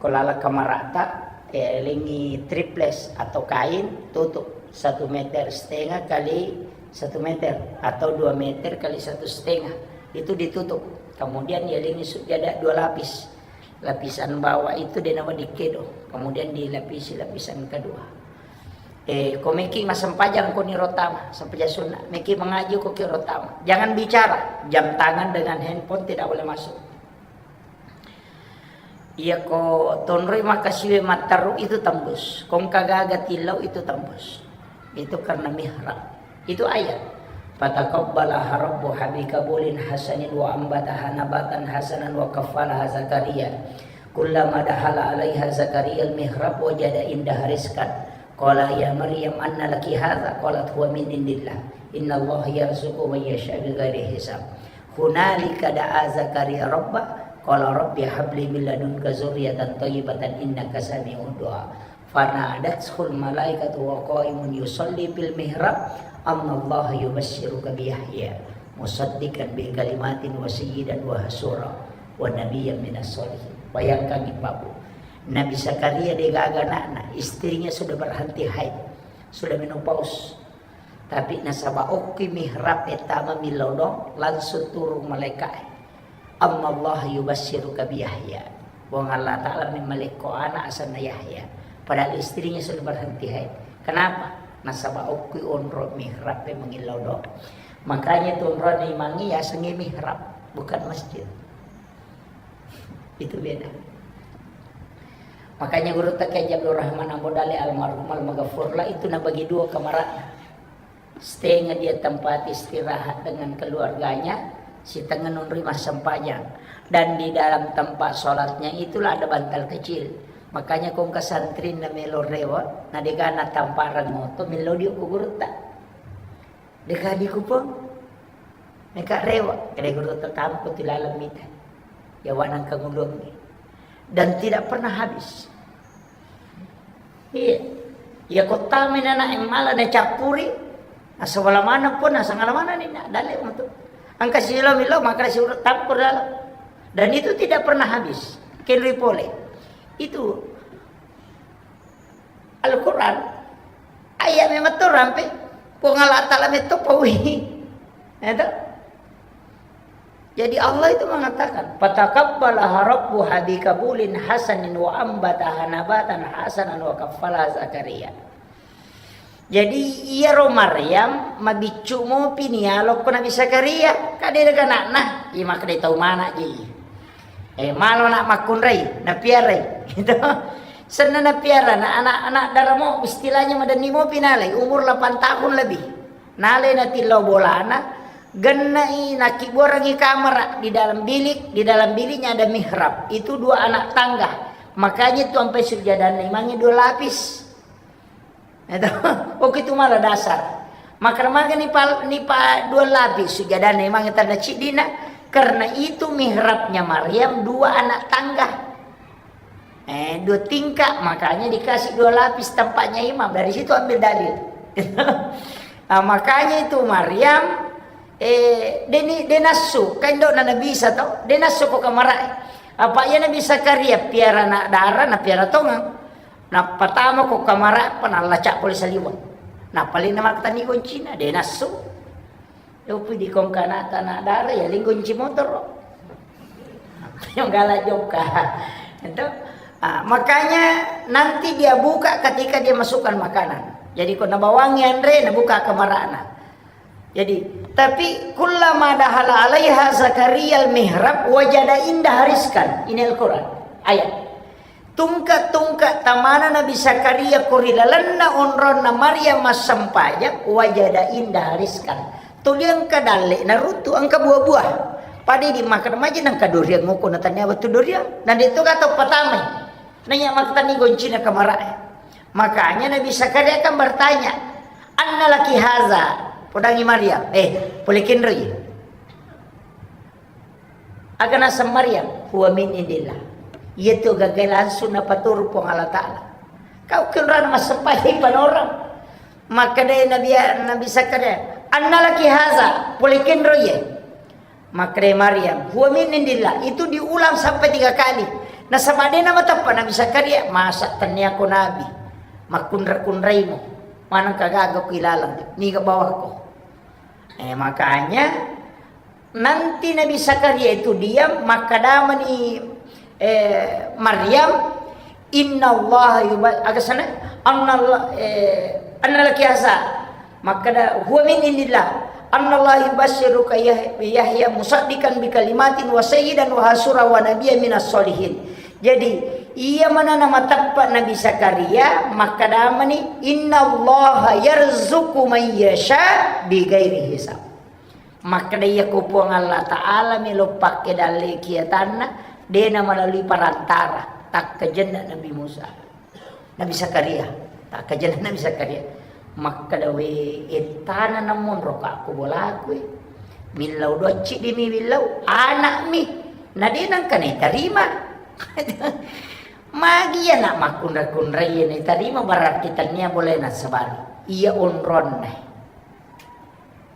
ko lala kamarata, eh, lingi triples atau kain, tutup satu meter setengah kali satu meter atau dua meter kali satu setengah, itu ditutup. Kemudian ya lingi sujada dua lapis. Lapisan bawah itu de nawa dikedo, kemudian dilapisi lapisan kedua. Eh, ko meki massempajang ko ni rotama, sempajang sunna, meki mengaji ko ki rotama. Jangan bicara, jam tangan dengan handphone tidak boleh masuk. Iya ko tonroi maka siwe matteru itu tembus. Kongka gaga tillau itu tembus. Itu karena mihrab. Itu ayat. Fataqabbalaha rabbuha biqabulin hasanin wa ambataha nabatan hasanan wa kaffalaha Zakaria. Kullama dakhala alaiha Zakaria al-mihrab wajada indaha rizqan. Qala ya Maryam anna laki hadza? Qalat huwa min indillah. Innallaha yarzuqu man yasha bighairi hisab. Hunalika da'a Zakaria rabbah, qala rabbi habli min ladunka dzurriyyatan thayyibatan innaka sami'ud du'a. Fanadathul malaikatu wa qaimun yusalli fil mihrab, annallaha yubasysyuruka bi Yahya musaddiqan bi kalimatin wa sayyidan wa hasura wa nabiyyan minas sholihin. Bayangkan, Ibu. Nabi Zakaria degaga anakna, istrinya sudah berhenti haid, sudah menopause. Tapi nasaba okki mihrab e tama millau dong, langsung turun malaika e. Annallaha yubasysyuruka bi Yahya. Puang Allah Ta'ala memmalekko anak asanna Yahya. Padahal istrinya sudah berhenti haid. Kenapa? Nasaba okki onro mihrab e mangillau dong. Makanya tu onro imangi yasengi mihrab, bukan masjid. Itu beda. Makanya guru tak Kiai Abdul Rahman Ambo Dale almarhum almaghfurlah itu nabagi dua kamarana. Setengah dia tempat istirahat dengan keluarganya, sitengnga nonroi massempajang. Dan di dalam tempat sholatnya itulah ada bantal kecil. Makanya kong kesantrin na melo rewa, na dega na tamparang moto, melo diuk ku gurutta. Dega di kupon. Meka rewa, kede gurutta tampo tu laleng mita. Ya wanang kangulungi. Dan tidak pernah habis. Iya. Iya, kottami nana yang malah na cappuri. Asal mana pun, asal mana ni nak dalil untuk. Angka silo milo, maka si urut tampur dalam. Dan itu tidak pernah habis. Kenri pole. Itu Al-Quran. Ayat memang tu rampe. Puang Allah Ta'ala metu pawi. Itu. Jadi Allah itu mengatakan, "Fataqabbalaha rabbuha biqabulin hasanin wa ambataha nabatan hasanan wa kaffalaha Zakaria." Jadi iyaro Maryam mabiccu mopi ni alokko Nabi Zakaria, kade daga anakna, iya makkeda tau mana ji. Eh, malo nak makkunrai, napiarai. Gitu. Senna napiara, na anak-anak daramo, istilahnya madenni mopi nalai, umur delapan tahun lebih. Nalai natillau bolana, gennai nakkibuarangi kamara di dalam bilik, di dalam biliknya ada mihrab. Itu dua anak tangga. Makanya itu sampai sujadanna imangnge dua lapis. Itu, oke itu malah dasar. Maka maga ni pa, ni pa dua lapis sujadanna imangnge tanna ciddina, karena itu mihrabnya Maryam dua anak tangga. Eh, dua tingkat, makanya dikasih dua lapis tempatnya imam. Dari situ ambil dalil. Nah, makanya itu Maryam, eh, deni, denassu, kan dok na Nabi Isa to, denassu ko kamara. Apa iya Nabi Zakaria piara anak dara, na piara tongang. Na patama ko kamara, apa na laca pole saliweng. Na paling na makatani goncina, denassu. Yopi di kongkana tanah darah ya linggo kunci motor. Yang galak jokka. Itu. Ah, makanya nanti dia buka ketika dia masukkan makanan. Jadi ko nabawangi anre, nabuka kamarana. Jadi, tapi kullama dahala alaiha Zakaria al-mihrab wajada indaha rizqan. Ini Al-Quran. Ayat. Tungke-tungke tamana Nabi Zakaria ko ri lalenna onronna Maryam massempajang, wajada indaha rizqan. Tuli engka dalle naruttu, engka buah-buah. Pada di makan maja nengka durian ngoko na tania wettu durian. Na de to gato patamai. Nanya maktani goncina kamarae. Makanya Nabi Zakaria kan bertanya, "Anna laki haza?" Podangi Maryam, "Eh, pole kenroi?" Aga naseng Maryam, "Huwa min indillah." Iya tu gagai langsung napaturu Puang Allah Ta'ala. Kau kenrana massempajang panorang. Makkedai Nabi, Nabi Zakaria, "Anna laki haza?" Pole kenroi ye. Makkedai Maryam, "Huwa min indillah." Itu diulang sampai tiga kali. Nasaba de namateppa Nabi Zakaria, masa tennia ko nabi. Makkunra-kunraimo. Maneng kagaga ku ilalang. Niga bawako. Eh, makanya nanti Nabi Zakaria itu diam, makkadamani, eh, Maryam, "Innallaha yuba-," aga sana? "Annallah-, eh, anna laki haza." Makkada, "Huwa min indillah. Annallaha yubasysyruka Yah-, Yahya musaddiqan bi kalimatin wa sayyidan wa hasura wa nabiyya minas solihin." Jadi, iya manana mateppa Nabi Zakaria, makkadamani, "Innallaha yarzuqu man yasha bi ghairi hisab." Makkeda, "Iya ko Puang Allah Ta'ala melo pakke dalle kiatanna, de na melalui perantara, takkajenna Nabi Musa, Nabi Zakaria, takkajenna Nabi Zakaria." Makkeda, "We, ettana namonro ka ko bolaku, eh. Millau docci di mi millau, anakmi, na de nangka na tarima." Magi ya nak makkunra-kunrai na tarima, berarti tania boleh nasabari. Iya onronna.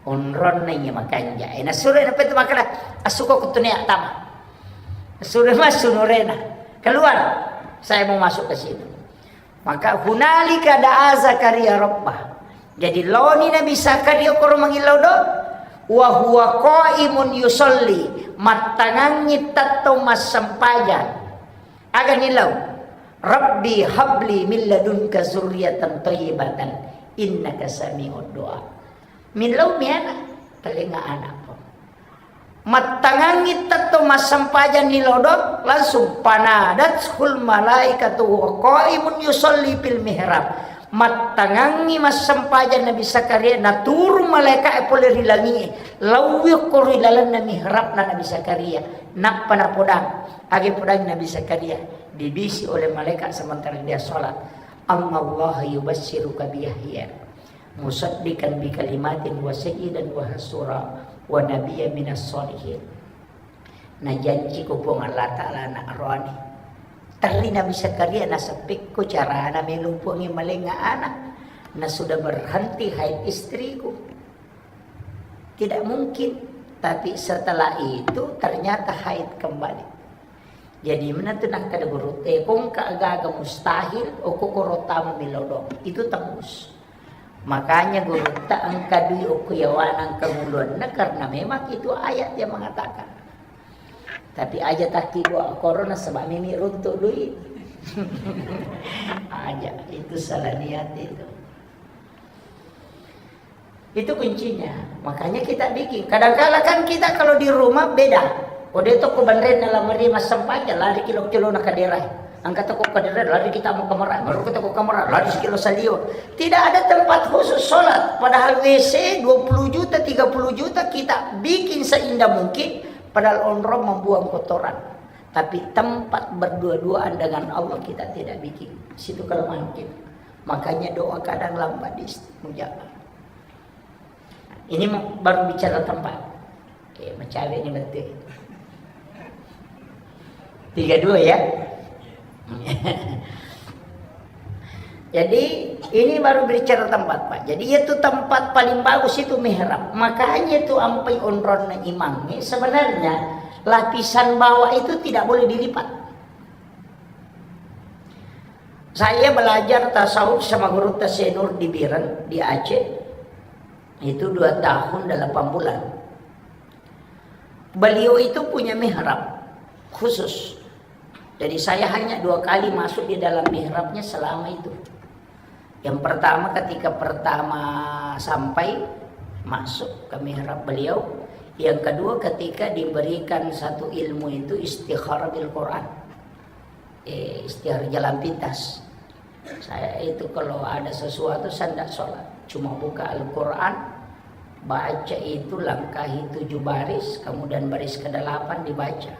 Onronna iya makanja. Eh, nasuro na petu makkeda, "Assuko kutunia tama." Asuro massu nurena. "Keluar. Saya mau masuk ke situ." Maka hunalika da'a Zakaria rabbah. Jadi loni Nabi Zakaria koro mangillau do, wa huwa qaimun yusalli, mattangangngi tettong massempajang. Aga nilau? "Rabbi habli min ladunka zurriyatan thayyibatan innaka sami'ud du'a." Millau mi ana, talenga anakku. Mattangangngi tettong massempajang ni lodo, langsung panadathul malaikatu wa qaimun yusalli fil mihrab. Mattangangngi massempajang Nabi Zakaria, naturung malaeka'e pole ri langi'e, laowi okko ri lalenna mihrabna Nabi Zakaria, nappa napodang, aga podang Nabi Zakaria, dibisi oleh malaikat sementara dia sholat, "Annallaha yubassiruka bi Yahya, musaddiqan bi kalimatin wa sayyidan wa hasura, wa nabiyya minas sholihin." Najanciko Puang Allah Ta'ala anak roani. Terri Nabi Zakaria, naseppekko carana melo Puangnge malenga anak. Na sudah berhenti haid istriku. Tidak mungkin. Tapi setelah itu ternyata haid kembali. Jadi menentu nakkeda guru, eh, kongka agaga mustahil, okko koro tama melo dong. Itu tembus. Makanya gurutta engka dui okko yawana engka nguluanna, karena memang itu ayat yang mengatakan. Tapi aja takki dua korona sebab mimi runtuk dui. Aja, itu salah niat itu. Itu kuncinya. Makanya kita bikin. Kadangkala kan kita kalau di rumah beda. Kode toko banrenna lamari massempajang, lari kilo-kilo na kadera. Angkat toko kadera, lari kita mau kamar, baru kita ke kamar, lari sekilo salio. Tidak ada tempat khusus sholat. Padahal W C dua puluh juta, tiga puluh juta kita bikin seindah mungkin. Padahal onrong membuang kotoran. Tapi tempat berdua-duaan dengan Allah kita tidak bikin. Situ kelemahan kita. Makanya doa kadang lambat diistijaabah. Ini mau, baru bicara tempat. Oke, mencari ini betul. Tiga dua ya. Jadi ini baru bicara tempat, Pak. Jadi itu tempat paling bagus itu mihrab. Makanya itu ampai onronna imang. Sebenarnya lapisan bawah itu tidak boleh dilipat. Saya belajar tasawuf sama guru Tasenur di Biren, di Aceh. Itu dua tahun delapan bulan. Beliau itu punya mihrab khusus. Jadi saya hanya dua kali masuk di dalam mihrabnya selama itu. Yang pertama ketika pertama sampai masuk ke mihrab beliau, yang kedua ketika diberikan satu ilmu itu istikharah bil Quran. Eh, istiar jalan pintas. Saya itu kalau ada sesuatu saya tidak sholat, cuma buka Al-Quran, baca itu langkahi tujuh baris, kemudian baris kedelapan dibaca.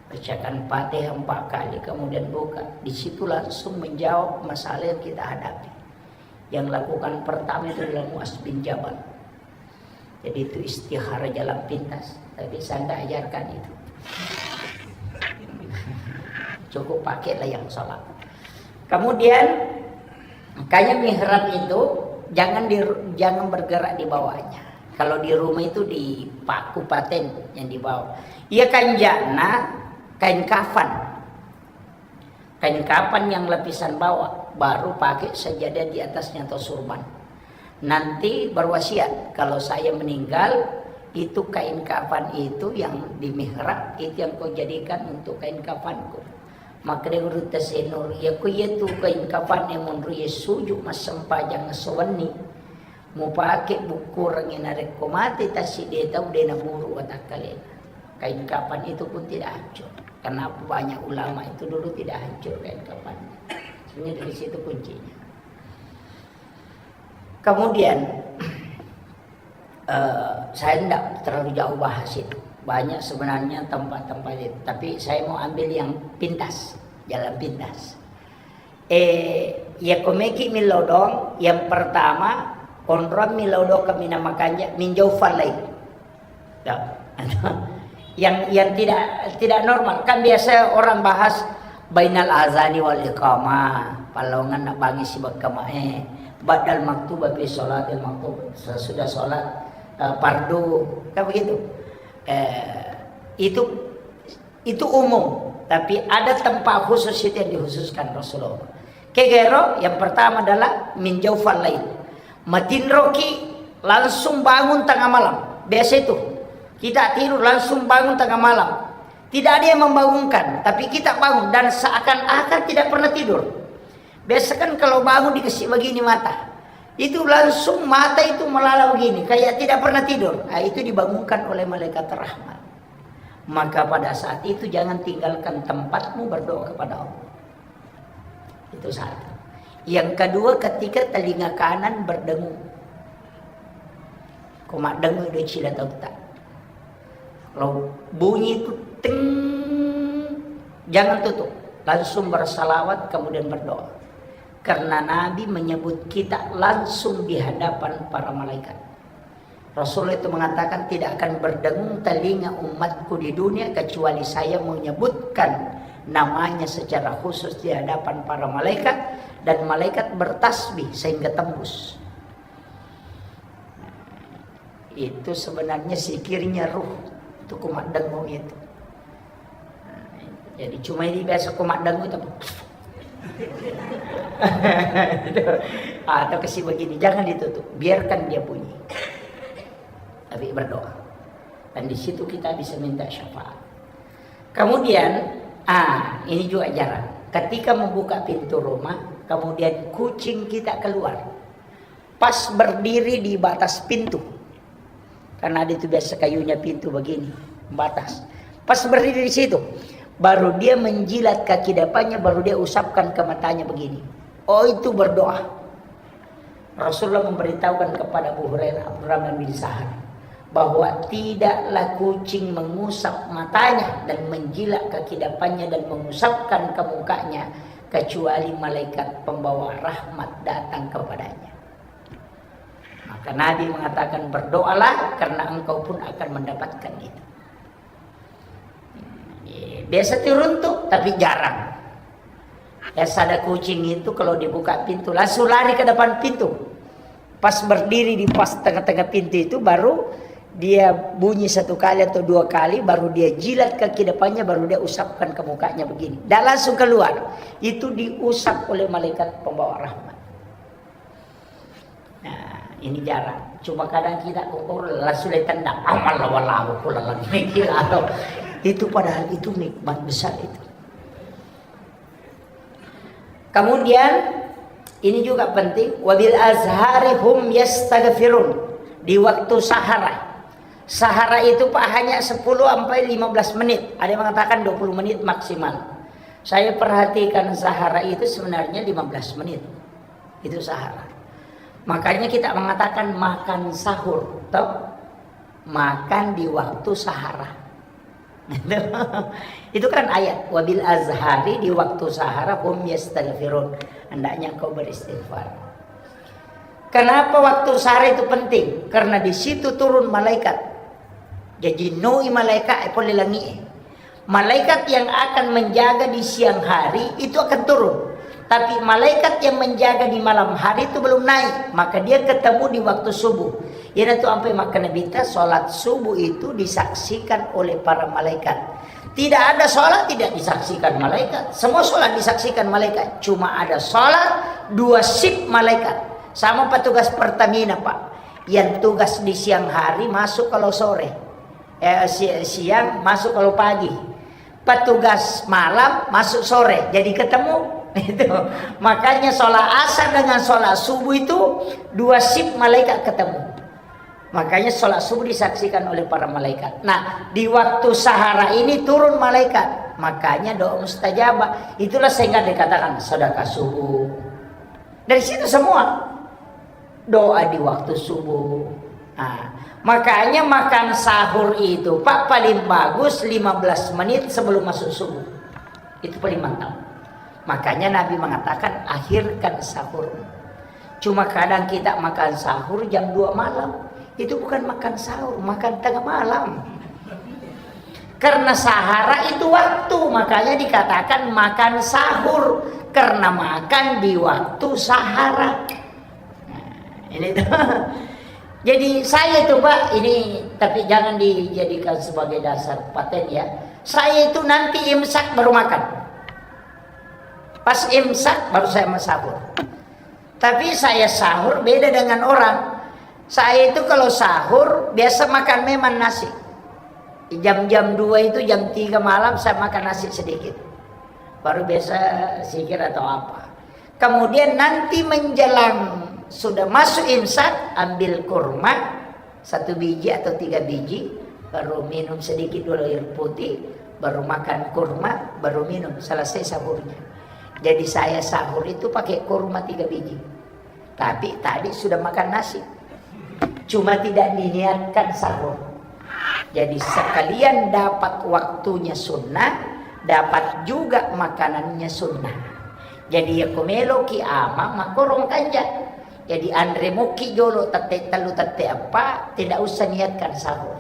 Bacakan Fatihah empat kali, kemudian buka. Di situ langsung menjawab masalah yang kita hadapi. Yang lakukan pertama itu adalah Muaz bin Jabal. Jadi itu istihara jalan pintas. Tapi saya nggak ajarkan itu. Cukup pakailah yang sholat. Kemudian makanya mihrab itu jangan di, jangan bergerak di bawahnya. Kalau di rumah itu di paku paten yang di bawah. Iya kanjana kain kafan. Kain kafan yang lapisan bawah, baru pakai sajadah di atasnya atau surban. Nanti berwasiat, kalau saya meninggal, itu kain kafan itu yang di mihrab, itu yang kau jadikan untuk kain kafanku. Maka dia guru Tasenur, ya ku iya tu kain kafan yang menurut ya suju masempajang sewenni. Mupake bukkurengngi narekko mate tassiddi tau de naburu watakkalena. Kain kafan itu pun tidak hancur. Kenapa banyak ulama itu dulu tidak hancur kain kafan? Sebenarnya dari situ kuncinya. Kemudian, eh, saya tidak terlalu jauh bahas itu. Banyak sebenarnya tempat-tempat itu. Tapi saya mau ambil yang pintas, jalan pintas. Eh, iya komeki milodong, yang pertama, onrong milodong kemina makanja, minjau falai. Ya. Yang, yang tidak, tidak normal. Kan biasa orang bahas bainal azani wal iqamah, palongan nak bangi si bekama, eh, badal maktuba fi sholatil maktub, sesudah sholat, eh, fardu, kan begitu. Eh, itu Itu umum, tapi ada tempat khusus itu yang dikhususkan Rasulullah. Kegero yang pertama adalah min jaufal lail. Matinroki langsung bangun tengah malam. Biasa itu. Kita tidur langsung bangun tengah malam. Tidak ada yang membangunkan, tapi kita bangun dan seakan-akan tidak pernah tidur. Biasa kan kalau bangun dikasih begini mata. Itu langsung mata itu melala begini, kayak tidak pernah tidur. Ah, itu dibangunkan oleh malaikat rahmat. Maka pada saat itu jangan tinggalkan tempatmu berdoa kepada Allah. Itu satu. Yang kedua, ketika telinga kanan berdengung. Ko maddengung do cila tautta. Kalau bunyi itu ting, jangan tutup. Langsung bersalawat, kemudian berdoa. Karena Nabi menyebut kita langsung di hadapan para malaikat. Rasulullah itu mengatakan, "Tidak akan berdengung telinga umatku di dunia kecuali saya menyebutkan namanya secara khusus di hadapan para malaikat, dan malaikat bertasbih sehingga tembus." Itu sebenarnya zikirnya ruh. Itu kumaddengung itu. Jadi cuma ini biasa kumaddengung, tapi atau kasih begini, jangan ditutup, biarkan dia bunyi. Tapi berdoa. Dan di situ kita bisa minta syafaat. Kemudian, ah, ini juga jarang. Ketika membuka pintu rumah, kemudian kucing kita keluar. Pas berdiri di batas pintu. Karena ada itu biasa kayunya pintu begini, batas. Pas berdiri di situ, baru dia menjilat kaki depannya, baru dia usapkan ke matanya begini. Oh, itu berdoa. Rasulullah memberitahukan kepada Abu Hurairah, Abdurrahman bin Sahar, bahwa tidaklah kucing mengusap matanya dan menjilat kaki depannya dan mengusapkan ke mukanya, kecuali malaikat pembawa rahmat datang kepadanya. Maka Nabi mengatakan, "Berdoalah, karena engkau pun akan mendapatkan itu." Biasa turun tuh, tapi jarang. Biasa ada kucing itu, kalau dibuka pintu, langsung lari ke depan pintu. Pas berdiri di pas tengah-tengah pintu itu, baru dia bunyi satu kali atau dua kali, baru dia jilat kaki depannya, baru dia usapkan ke mukanya begini. Dan langsung keluar. Itu diusap oleh malaikat pembawa rahmat. Nah, ini jarang. Cuma kadang kita kokor langsung ditendang. Amal lawan lawan kula lagi. Itu padahal itu nikmat besar itu. Kemudian, ini juga penting, "Wabil azhari hum yastaghfirun." Di waktu sahara. Sahara itu, Pak, hanya sepuluh sampai lima belas menit. Ada yang mengatakan dua puluh menit maksimal. Saya perhatikan sahara itu sebenarnya lima belas menit. Itu sahara. Makanya kita mengatakan makan sahur, toh? Makan di waktu sahara. Itu kan ayat, "Wabil azhari", di waktu sahara, "hum yastaghfirun", hendaknya engkau beristighfar. Kenapa waktu sahara itu penting? Karena di situ turun malaikat. Jadi noi malaikat e pole langi e. Malaikat yang akan menjaga di siang hari itu akan turun. Tapi malaikat yang menjaga di malam hari itu belum naik, maka dia ketemu di waktu subuh. Iyanatu ampai makkeda Nabitta, salat subuh itu disaksikan oleh para malaikat. Tidak ada salat tidak disaksikan malaikat. Semua salat disaksikan malaikat. Cuma ada salat dua sip malaikat. Sama petugas Pertamina, Pak. Yang tugas di siang hari masuk kalau sore. Eh, si-, siang masuk kalau pagi. Petugas malam masuk sore, jadi ketemu. Itu. Makanya sholat asar dengan sholat subuh itu dua sip malaikat ketemu. Makanya sholat subuh disaksikan oleh para malaikat. Nah, di waktu sahara ini turun malaikat. Makanya doa mustajabah. Itulah sehingga dikatakan sedekah subuh. Dari situ semua. Doa di waktu subuh. Nah, makanya makan sahur itu, Pak, paling bagus lima belas menit sebelum masuk subuh. Itu paling mantap. Makanya Nabi mengatakan, "Akhirkan sahur." Cuma kadang kita makan sahur jam dua malam. Itu bukan makan sahur, makan tengah malam. Karena sahara itu waktu, makanya dikatakan makan sahur. Karena makan di waktu sahara. Nah, ini tuh. Jadi saya itu, Pak, ini, tapi jangan dijadikan sebagai dasar paten ya. Saya itu nanti imsak baru makan. Pas imsak baru saya mau sahur. Tapi saya sahur beda dengan orang. Saya itu kalau sahur biasa makan memang nasi. Jam-jam dua itu, jam tiga malam saya makan nasi sedikit. Baru biasa zikir atau apa. Kemudian nanti menjelang sudah masuk imsak, ambil kurma, satu biji atau tiga biji, baru minum sedikit dulu air putih, baru makan kurma, baru minum, selesai sahurnya. Jadi saya sahur itu pakai kurma tiga biji. Tapi tadi sudah makan nasi. Cuma tidak diniatkan sahur. Jadi sekalian dapat waktunya sunnah, dapat juga makanannya sunnah. Jadi ya ko meloki ama, makkorong kanja. Jadi anre moki jolo tette tellu tette eppa, tidak usah niatkan sahur.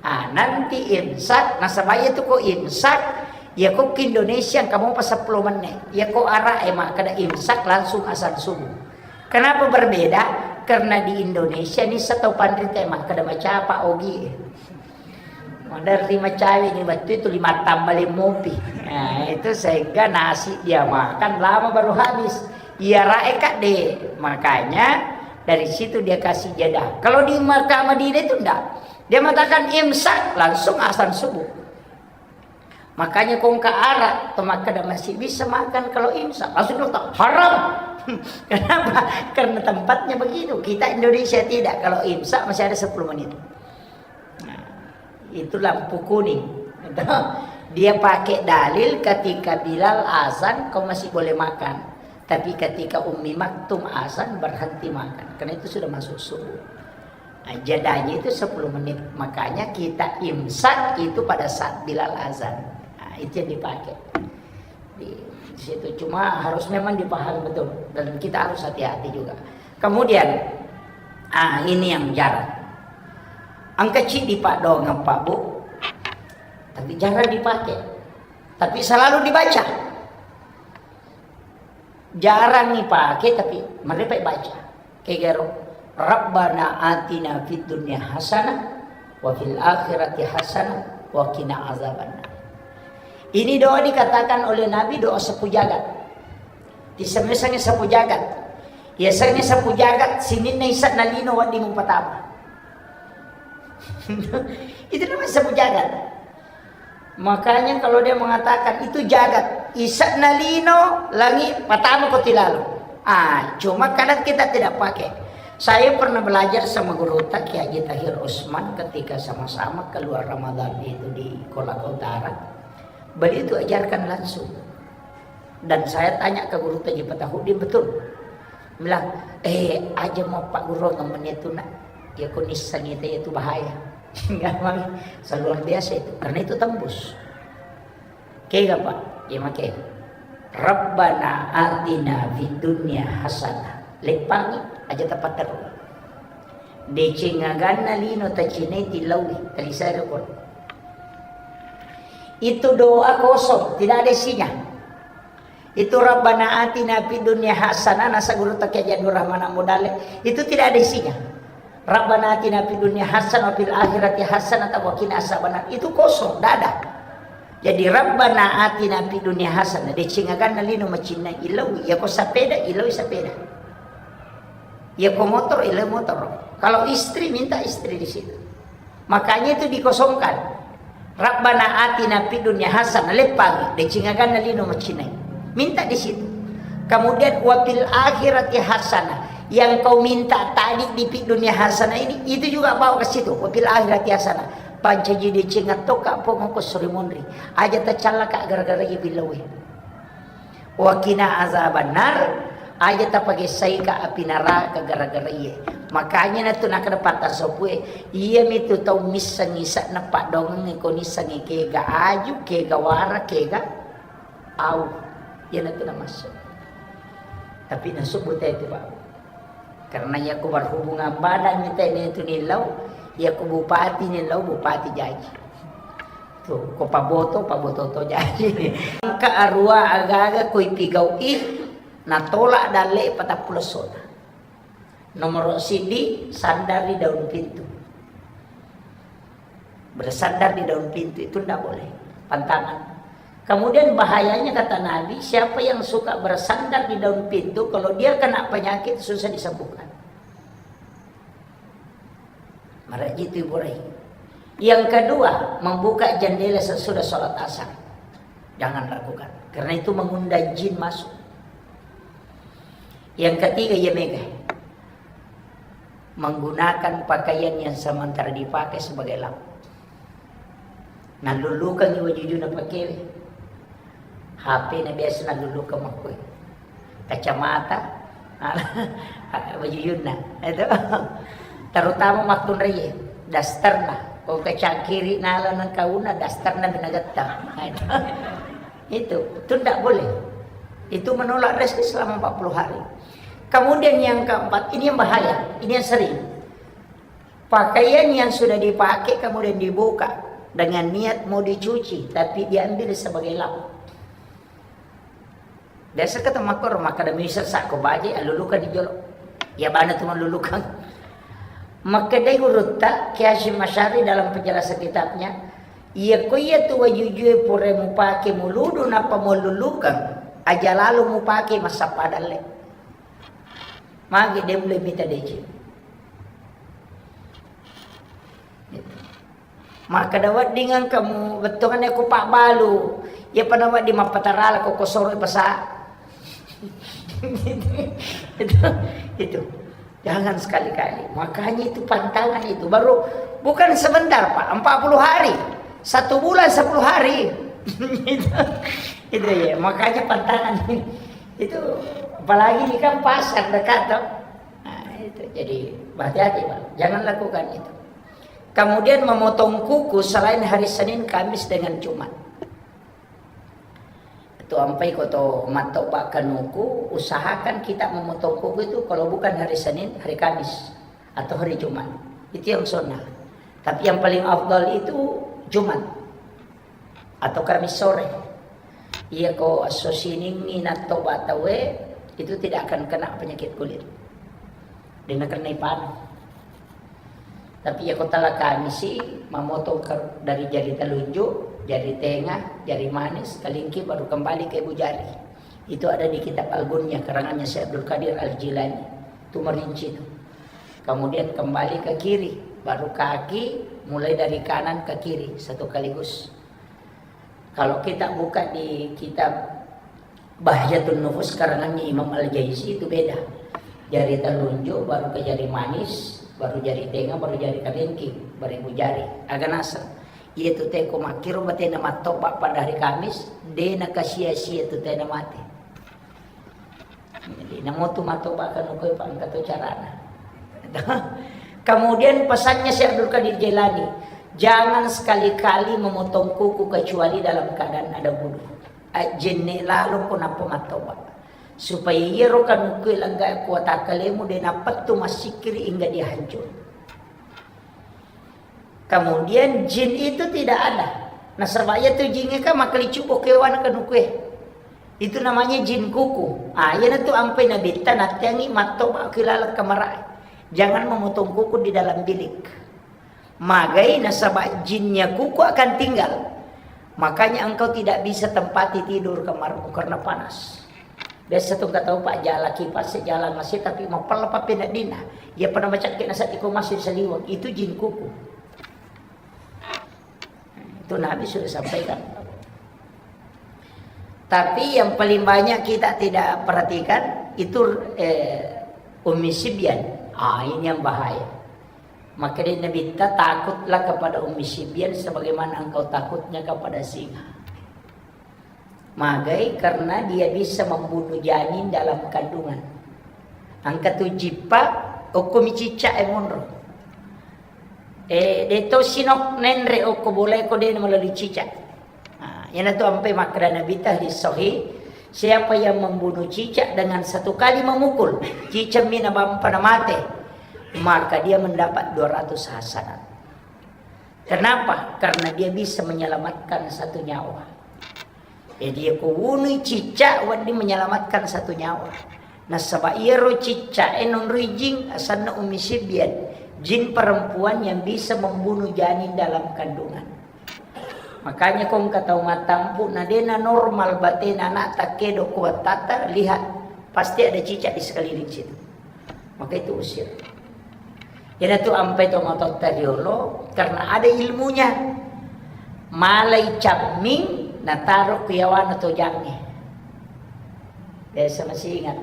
Ah, nanti imsak, nasaba iya tu ko imsak, iya ko ke Indonesia engka mopa seppulo menit. Iya ko ara e makkeda imsak langsung azan subuh. Kenapa berbeda? Karena di Indonesia ni setau panrita e makkeda macapa ogi e. Maderri macawe ni wettu itu lima tambah lima mopi. Nah, itu sehingga nasi dia makan lama baru habis. Iya rae kadde. Makanya dari situ dia kasih jeda. Kalau di Makkah Madinah itu ndak. Dia mengatakan imsak, langsung azan subuh. Makanya ko engka ara to makkeda masih bisa makan kalau imsak, langsung dokter haram. Kenapa? Karena tempatnya begitu. Kita Indonesia tidak. Kalau imsak masih ada sepuluh menit. Nah, itu lampu kuning. Dia pakai dalil ketika Bilal azan kau masih boleh makan. Tapi ketika Ummi Maktum azan berhenti makan. Karena itu sudah masuk subuh. Nah, jedanya itu sepuluh menit. Makanya kita imsak itu pada saat Bilal azan. Nah, itu yang dipakai. Di, di situ cuma harus memang dipahami betul dan kita harus hati-hati juga. Kemudian, ah, ini yang jarang. Engka ciddi Pak dongeng Pak Bu, tapi jarang dipakai. Tapi selalu dibaca. Jarang ipake tapi marepa baca. Kegaro, "Rabbana atina fid dunya hasanah wa fil akhirati hasanah wa qina azabannar." Ini doa dikatakan oleh Nabi doa sapu jagat. Disemesangi sapu jagat. Yasengnge sapu jagat sininna isa nalino wedding mupatama. Itu namanya sapu jagat. Makanya kalau dia mengatakan itu jagat, isa nalino langi patama ko tilalo. Ah, cuma kadang kita tidak pakai. Saya pernah belajar sama guru Kiai Haji Tahir Usman ketika sama-sama keluar Ramadan itu di Kolaka Utara. Beliau itu ajarkan langsung. Dan saya tanya ke guru Haji Fatahudin, betul. Bilang, "Eh, aja mau Pak Guru ngomongnya itu nak. Ya ko nissengi itu bahaya." Memang luar biasa itu. Karena itu tembus. Kega Pak? Ya make. "Rabbana atina fid dunya hasanah." Leppangi aja tepat terus. Deceng aganna lino tacinai tilaui, talisai rukun. Itu doa kosong, tidak ada isinya. Itu Rabbana atina fid dunya hasanah, nasa guru Kiai Haji Abdul Rahman Amudale, itu tidak ada isinya. Rabbana atina fid dunya hasanah wa fil akhirati hasanah wa qina azabannar. Itu kosong, tidak ada. Jadi Rabbana atina fid dunya hasanah, deceng aganna lino macinnai, ilau, ya ko sepeda, ilau sepeda. Ya ko motor, ilau motor. Kalau istri, minta istri di situ. Makanya itu dikosongkan. Rabbana atina fid dunya hasanah, leppang, deceng aganna lino macinai. Minta di situ. Kemudian wa fil akhirati hasanah. Yang kau minta tadi di fid dunya hasanah ini, itu juga bawa ke situ. Wa fil akhirati hasanah. Pancaji deceng attoka pongoko suri monri. Aja tacallaka gara-gara iya billawe. Wa qina azabannar, aja tapagessaika api naraka gara-gara iye. Makanya natu nakkeda patta sopue, iyamitu tau missengi se'na paddongeng ko nissengi kega aju, kega wara, kega au. Iyanatu namassu. Tapi nasubbu te tu, Pak. Karena iya ko berhubungan badan ni tene tu nillau, iya ko bupati nillau, bupati jaji. Tu, ko paboto, paboto to jaji. Engka arua aga-aga ko ipigau'i, natolak dalle patappulo sona. Nomoro siddi, sandar di daun pintu. Bersandar di daun pintu itu ndak boleh. Pantangan. Kemudian bahayanya kata Nabi, siapa yang suka bersandar di daun pintu, kalau dia kena penyakit susah disembuhkan. Maraji itu Ibu Rai. Yang kedua, membuka jendela sesudah sholat asar. Jangan lakukan. Karena itu mengundang jin masuk. Yang ketiga, ya mega. Menggunakan pakaian yang sementara dipakai sebagai lampu. Nallullukangngi wajujuna pakewe. Apa na biasa nalulukeng makkoi? Kacamata, wajujunna, itu. Terutama makkunraie, dasterna. Ko kacangkiri nala nengkauna, dasterna minagetta. Nah, itu. Itu, itu ndak boleh. Itu menolak rezeki selama empat puluh hari. Kemudian yang keempat, ini yang bahaya, ini yang sering. Pakaian yang sudah dipakai kemudian dibuka dengan niat mau dicuci, tapi diambil sebagai lap. Biasa kata makkoro, makkeda misal sakko baje, alulukan di jolo. Ya bana tu malulukan. Makkedai gurutta Kiai Hasyim Asy'ari dalam penjelasan kitabnya, iya ko iya tu wajujue pura mupake muludu nappa mululukan, aja lalo mupake massappa dalle. Magi de mulle mita deceng. Makkeda wedding engka mu bettuanna ko pabbalu. Iya pada wedding mappatarala ko kosoro pasa. Itu, itu. Jangan sekali-kali. Makanya itu pantangan itu. Baru bukan sebentar, Pak. Empat puluh hari. Satu bulan sepuluh hari. Itu, itu ya. Makanya pantangan itu. Apalagi ini kan pasar dekat toh. Nah, itu. Jadi hati-hati, Pak. Jangan lakukan itu. Kemudian memotong kuku selain hari Senin, Kamis, dengan Jumat. Itu ampai ko to mattoba kanuku, usahakan kita memotong kuku itu kalau bukan hari Senin, hari Kamis, atau hari Jumat. Itu yang sunnah. Tapi yang paling afdal itu Jumat atau Kamis sore. Iya ko esso Siningngi nattoba tauwe, itu tidak akan kena penyakit kulit. De nakenna ipanu. Tapi iya ko tala Kamisi, mamotong ke, dari jari telunjuk, jari tengah, jari manis, kalingki baru kembali ke ibu jari. Itu ada di kitab Al-Gunyah, karangannya Syekh Abdul Qadir Al-Jilani. Itu merinci itu. Kemudian kembali ke kiri, baru kaki, mulai dari kanan ke kiri, satu kaligus. Kalau kita buka di kitab Bahjatun Nufus karangannya Imam Al-Jaizi itu beda. Jari telunjuk, baru ke jari manis, baru jari tengah, baru jari kalingki, baru ibu jari. Aga naseng. Iya tu teko makkiro batena mattoba pada hari Kamis, de nakasia-sia tu tena mate. Jadi, namo tu mattoba kanuku, Pak, engka tu carana. Kemudian pesannya Syekh Abdul Qadir Jailani, jangan sekali-kali memotong kuku kecuali dalam keadaan ada wudu. Ajjenne lalo ko nappa mattoba. Supaya iyaro kanuku langga kuwata kalemu de napettu massikkiri hingga dia hancur. Kemudian jin itu tidak ada. Nasaba iya tu jingnge kan makkelicubbo kewana kanukue. Itu namanya jin kuku. Ah, iyanatu ampai nabitta natteangi mattoba ki laleng kamarae. Jangan memotong kuku di dalam bilik. Magai nasaba jinnya kuku akan tinggal. Makanya engkau tidak bisa tempati tidur kamarmu karena panas. Biasa tu engka tau, Pak, jala kipas, jala masi, tapi mapella pa peneddinna. Iya pada macakke naseddiko masi saliweng, itu jin kuku. Itu Nabi sudah sampaikan. Tapi yang paling banyak kita tidak perhatikan itu, eh, Ummi Sibyan. Ah, ini yang bahaya. Maka dari Nabi kita, takutlah kepada Ummi Sibyan sebagaimana engkau takutnya kepada singa. Magai karena dia bisa membunuh janin dalam kandungan. Angka tu jippa, okko mi cicak e monro. Eh, de to sinok nenre okko boleh ko de melalui cicak. Nah, iyanatu ampai makkeda Nabi ta hadis sahih, siapa yang membunuh cicak dengan satu kali memukul, cicak mi nabampa na mate, maka dia mendapat dua ratus hasanat. Kenapa? Karena dia bisa menyelamatkan satu nyawa. Jadi, iya ko wunui cicak, wedding menyelamatkan satu nyawa. Nasaba iyaro cicak e nonroi jin, asenna Ummi Sibyan, jin perempuan yang bisa membunuh janin dalam kandungan. Makanya ko engka tau mattampu, na dena normal batena anakta kedo ko wattata, lihat, pasti ada cicak di sekeliling situ. Maka itu usir. Iyanatu ampai tomatoatta riolo, karena ada ilmunya. Malai camming, nataro ku yawana tojangnge. Biasa masih ingat.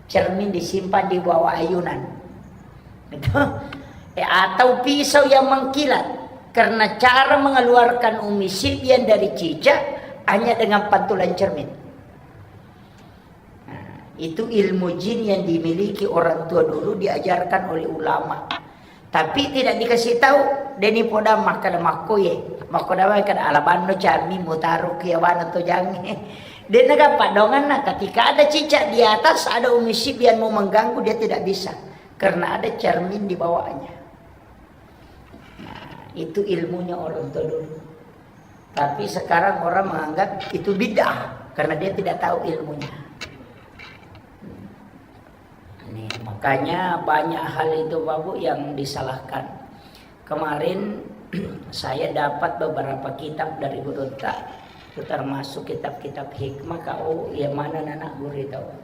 Cermin disimpan di bawah ayunan. Gitu. Eh, atau pisau yang mengkilat. Karena cara mengeluarkan Ummi Sibyan dari cicak, Hanya dengan pantulan cermin. Nah, itu ilmu jin yang dimiliki orang tua dulu, diajarkan oleh ulama. Tapi tidak dikasih tahu, deni poda makkada makkoye. Makkoda makkada alabanno cami mutaro kiawana to jange. Dena gappa donganna, ketika ada cicak di atas, ada umi sibian mau mengganggu, dia tidak bisa. Karena ada cermin di bawahnya. Nah, itu ilmunya orang tua dulu. Tapi sekarang orang menganggap itu bid'ah karena dia tidak tahu ilmunya. Ini makanya banyak hal itu, Bapak Bu, yang disalahkan. Kemarin saya dapat beberapa kitab dari gurutta, termasuk kitab-kitab hikmah, kau yang mana anak guru tahu.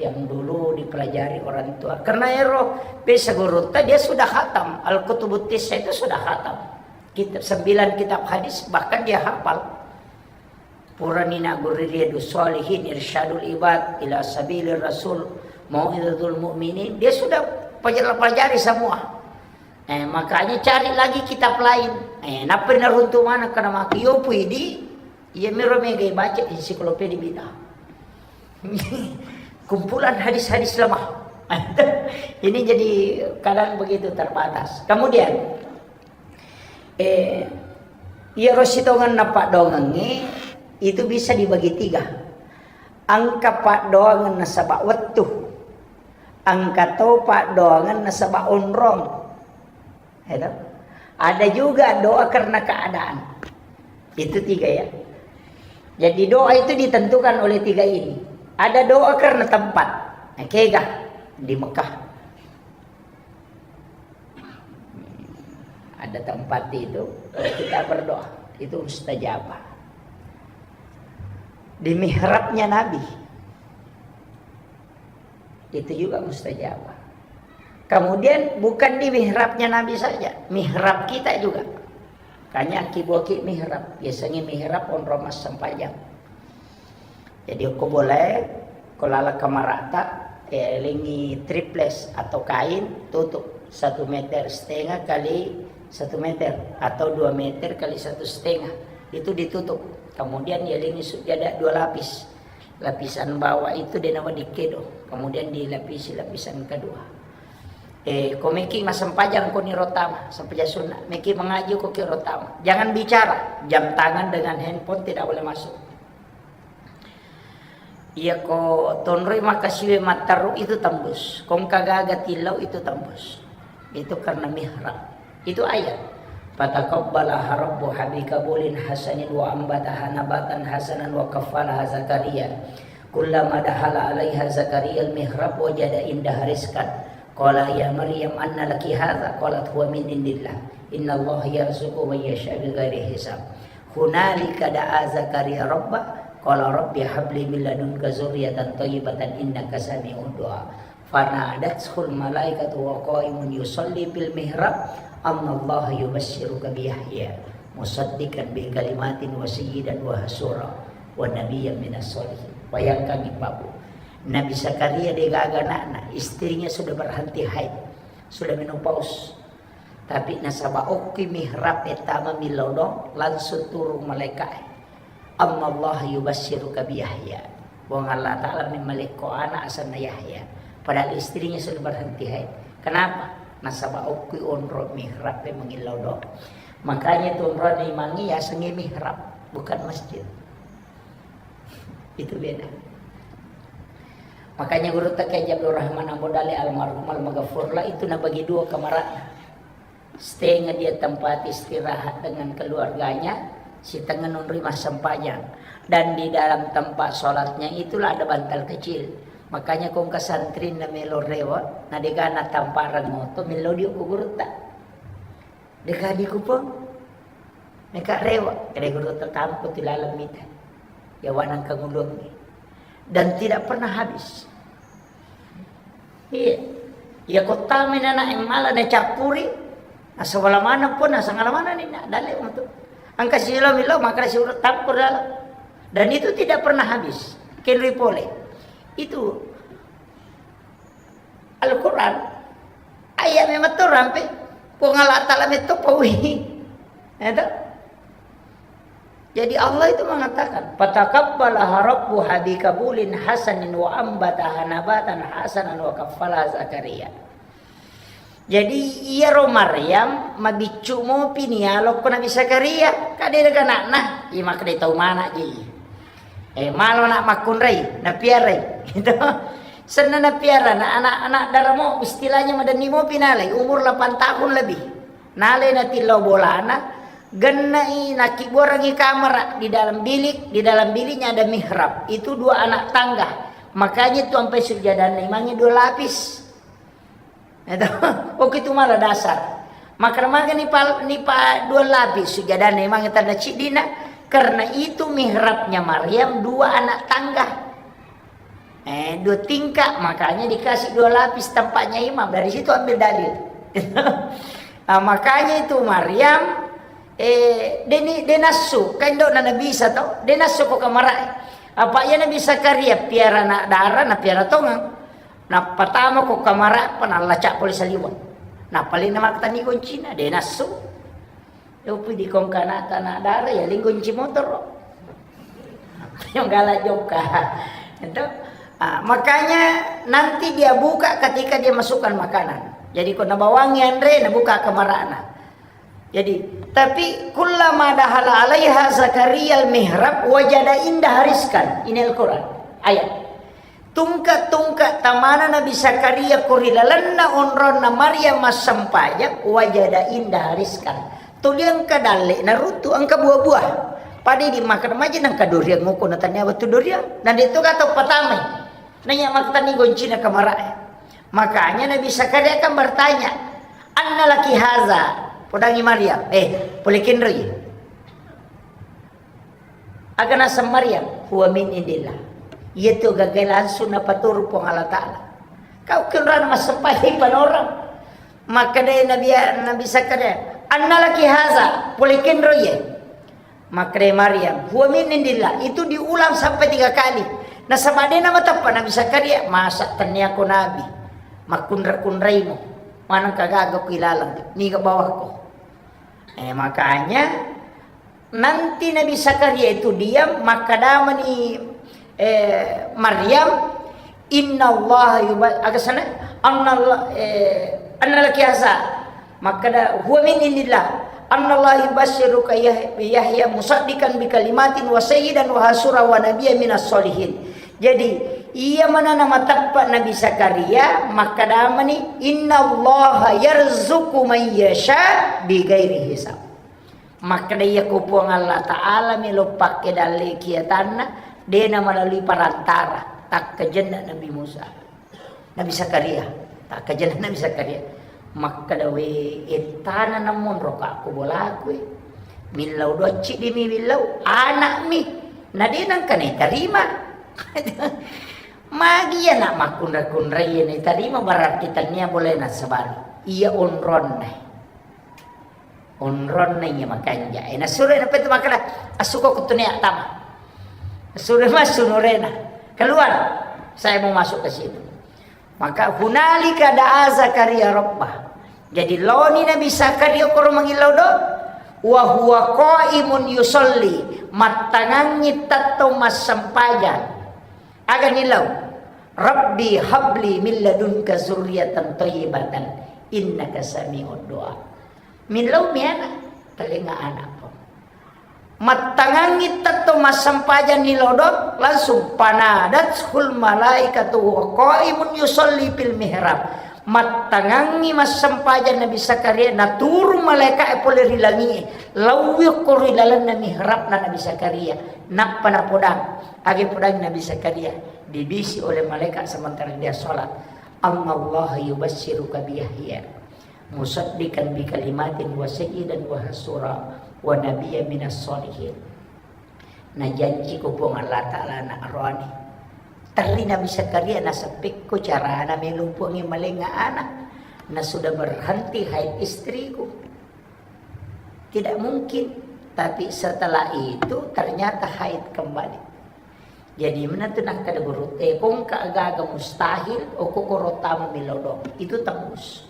Yang dulu dipelajari orang tua. Karena ero, bisa gurutta dia sudah khatam. Al-Kutubut Tissa itu sudah khatam. Kitab, sembilan kitab hadis, bahkan dia hafal. Purani naguri Riyadus Shalihin, Irsyadul Ibad, Ila Sabilir Rasul, Mau'izatul Mu'minin. Dia sudah pelajari, pelajari semua. Eh, makanya cari lagi kitab lain. Eh, nappa naruntu mana kana maki yo pui di Iya miro mega baca ensiklopedia bid'ah. Kumpulan hadis-hadis lemah. Ini jadi kadang begitu terbatas. Kemudian, eh, iya ro sitongenna paddoangengnge itu bisa dibagi tiga. Engka paddoangeng nasaba wettu. Engka to paddoangeng nasaba onrong. Itu. Ada juga doa karena keadaan. Itu tiga ya. Jadi doa itu ditentukan oleh tiga ini. Ada doa karena tempat. Nah, kega di Mekah. Ada tempat itu, kalau kita berdoa, itu mustajabah. Di mihrabnya Nabi, itu juga mustajabah. Kemudian bukan di mihrabnya Nabi saja, mihrab kita juga. Kanya ki boki mihrab, biasanya mihrab onrong massempajang. Jadi ko boleh, ko lala kamarata, eh, lingi triples atau kain, tutup satu meter setengah kali satu meter atau dua meter kali satu setengah, itu ditutup. Kemudian ya lingi sujada dua lapis. Lapisan bawah itu de nawa dikedo, kemudian dilapisi lapisan kedua. Eh, ko meki massempajang ko niro tama, sempajang sunna, meki mengaji ko kiro tama. Jangan bicara, jam tangan dengan handphone tidak boleh masuk. Iya ko tonroi makasiwe matteru itu tembus. Kongka gaga tillau itu tembus. Itu karena mihrab. Itu ayat. Fataqabbalaha rabbuha biqabulin hasanin wa ambataha nabatan hasanan wa kaffalaha Zakaria. Kullama dakhala alaiha Zakaria al-mihrab wajada indaha rizqan. Qala ya Maryam anna laki hadza? Qalat huwa min indillah. Innallaha yarzuqu man yasha bighairi hisab. Hunalika da'a Zakaria rabbah, qala rabbi habli min ladunka dzurriyyatan thayyibatan innaka sami'ud du'a. Fanadathul malaikatu wa qaimun yusalli fil mihrab, annallaha yubasysyiruka bi Yahya musaddiqan bi kalimatin wa sayyidan wa hasura wa nabiyyan minas sholihin. Bayangkan, Ibu, Nabi Zakaria degaga anakna, istrinya sudah berhenti haid, sudah menopause. Tapi nasaba okki mihrab e tama millau doang, langsung turun malaika'e. Annallaha yubasysyiruka bi Yahya. Puang Allah Ta'ala memmalekko anak asenna Yahya. Padahal istrinya sudah berhenti haid. Kenapa? Nasaba okki onro mihrab e mangillau doang. Makanya tu onrona imangnge yasengnge mihrab, bukan masjid. Itu beda. Makanya gurutta Kiai Abdul Rahman Ambo Dalle almarhum almaghfurlah itu nabagi dua kamara'na. Setengah dia tempat istirahat dengan keluarganya, setengah nonroi massempajang. Dan di dalam tempat sholatnya itulah ada bantal kecil. Makanya kongka santri na melo rewa, na dega na tamparang moto, melo dio ku gurutta. Dega di kupang. Meka rewa, kede gurutta tampo tu laleng mita. Ya wanang kangulungi. Dan tidak pernah habis. Iya. Iya, kottami nana emmala na cappuri. Asa wala maneng pun, asa ngala maneng ni, na, dalle untuk. Angka silo milo, maka si urut tampur dalam. Dan itu tidak pernah habis. Kenri pole. Itu Al-Quran. Ayat memang tu rampe. Puang Allah Ta'ala metto paui. Itu. Jadi Allah itu mengatakan, "Fataqabbalaha rabbuha biqabulin hasanin wa ambataha nabatan hasanan wa kaffalaha Zakaria." Jadi iyaro Maryam mabiccu mopi nialokko Nabi Zakaria, ka de' gaga ana'na, iya makkeda tau mana' ji. Eh, malo na' makkunrai, napiarai. Gitu. Senna napiara, na anak-anak daramo, istilahnya madenni mopi nalai, umur delapan tahun lebih. Nalai natillau bolana, gennai nakibuarangi kamara di dalam bilik, di dalam biliknya ada mihrab. Itu dua anak tangga. Makanya itu sampai sujadanna imangnge dua lapis. Itu, oke, itu malah dasar. Maka maga ni pa, ni pa dua lapis sujadanna imangnge tanda ciddina, karena itu mihrabnya Maryam dua anak tangga. Eh, dua tingkat, makanya dikasih dua lapis tempatnya imam. Dari situ ambil dalil. Nah, makanya itu Maryam, eh, deni, denassu, kan dok na Nabi Isa to, denassu ko kamara. Apa iya Nabi Zakaria piara anak dara, na piara tongang. Nappa tama ko kamara, pa nallacak pole saliweng. Nappa lena maktanni goncina, denassu. Yopi di kongkana tanah darah ya linggo kunci motor. Yang galak jokka. Itu. Ah, makanya nanti dia buka ketika dia masukkan makanan. Jadi ko nabawangi anre, nabuka kamarana. Jadi, tapi kullama dahala alaiha Zakaria al-mihrab wajada indaha rizqan. Ini Al-Quran. Ayat. Tungke-tungke tamana Nabi Zakaria ko ri lalenna onronna Maryam massempajang, wajada indaha rizqan. Tuli engka dalle naruntu, engka buah-buah. Pada di makan maja nengka durian ngoko na tania wettu durian. Dan itu kata pertama. Nanya maktani goncina kamara. Makanya Nabi Zakaria kan bertanya, "Anna laki haza?" Podangi Maryam, "Eh, pole kenroi?" Aga naseng Maryam, "Huwa min indillah." Iyatu gaga langsung napaturu Puang Allah Ta'ala. Kau kenrana massempajang panorang. Makkeda Nabi, Nabi Zakaria, "Anna laki haza?" Pole kenroi ye. Makkeda Maryam, "Huwa min indillah." Itu diulang sampai tiga kali. Nasaba de namateppa Nabi Zakaria, masa tennia ko nabi. Makkunra-kunraimu. Maneng kagaga ku ilalang. Niga bawakko. Eh, makanya nanti Nabi Zakaria itu diam, makkedamani, eh, Maryam, "Innallaha yuba-," aga sana? "Annallah-, eh, anna laki haza." Makkeda, "Huwa min indillah. Annallaha yubasyyiruka Yah-, Yahya musaddiqan bi kalimatin wa sayyidan wa hasura wa nabiyya minas solihin." Jadi, iya manana mateppa Nabi Zakaria, makkedamani, "Innallaha yarzuqu man yasha bi ghairi hisab." Makkeda iya ko Puang Allah Ta'ala melo pakke dalle kiatanna, dena melalui perantara, takkajenna Nabi Musa. Nabi Zakaria, takkajenna Nabi Zakaria. Makkeda we ettana namonro ka ko bolaku e. Millau docci dimi millau, anakmi. Na dena engka ne tarima. Magi iya nak makkunra-kunrai ne tarima berarti tania boleh nasabari. Iya onronna. Onronna iya makanja. Eh, nasuro na petu makkeda, "Asuko kutunia tama." Suro massu nurena. "Keluar. Saya mau masuk ke situ." Maka hunalika da'a Zakaria rabbah. Jadi laoni Nabi Zakaria koro mangillau do. Wa huwa qaimun yusalli. Mattangangi tettong massempajang. Aga nilau? "Rabbi habli min ladunka zurriyatan thayyibatan innaka sami'ud du'a." Millau mi ana, talenga ana po. Mattangangi tetto massempajang ni lodong, langsung panadathul malaikatu wa qaimun yusalli fil mihrab. Mattangangi massempajang Nabi Zakaria, naturung malaika'e pole ri langi'e, lauwi ko ri lalenna mihrabna Nabi Zakaria. Nappa napodang, age podang Nabi Zakaria, dibisi oleh malaikat sementara dia sholat, "Annallaha yubasyyiruka bi Yahya." Musaddiqan bi kalimatin wa sayyidan wa hasura wa nabiyyan minas sholihin. Najanji ko Puang Allah Ta'ala anak roani. Terri Nabi Zakaria naseppekko carana melo Puangnge malenga anak. Na sudah berhenti haid istriku. Tidak mungkin. Tapi setelah itu ternyata haid kembali. Jadi, menentu nakkeda guru, eh, kongka gaga mustahil, okko koro tama milodong. Itu tembus.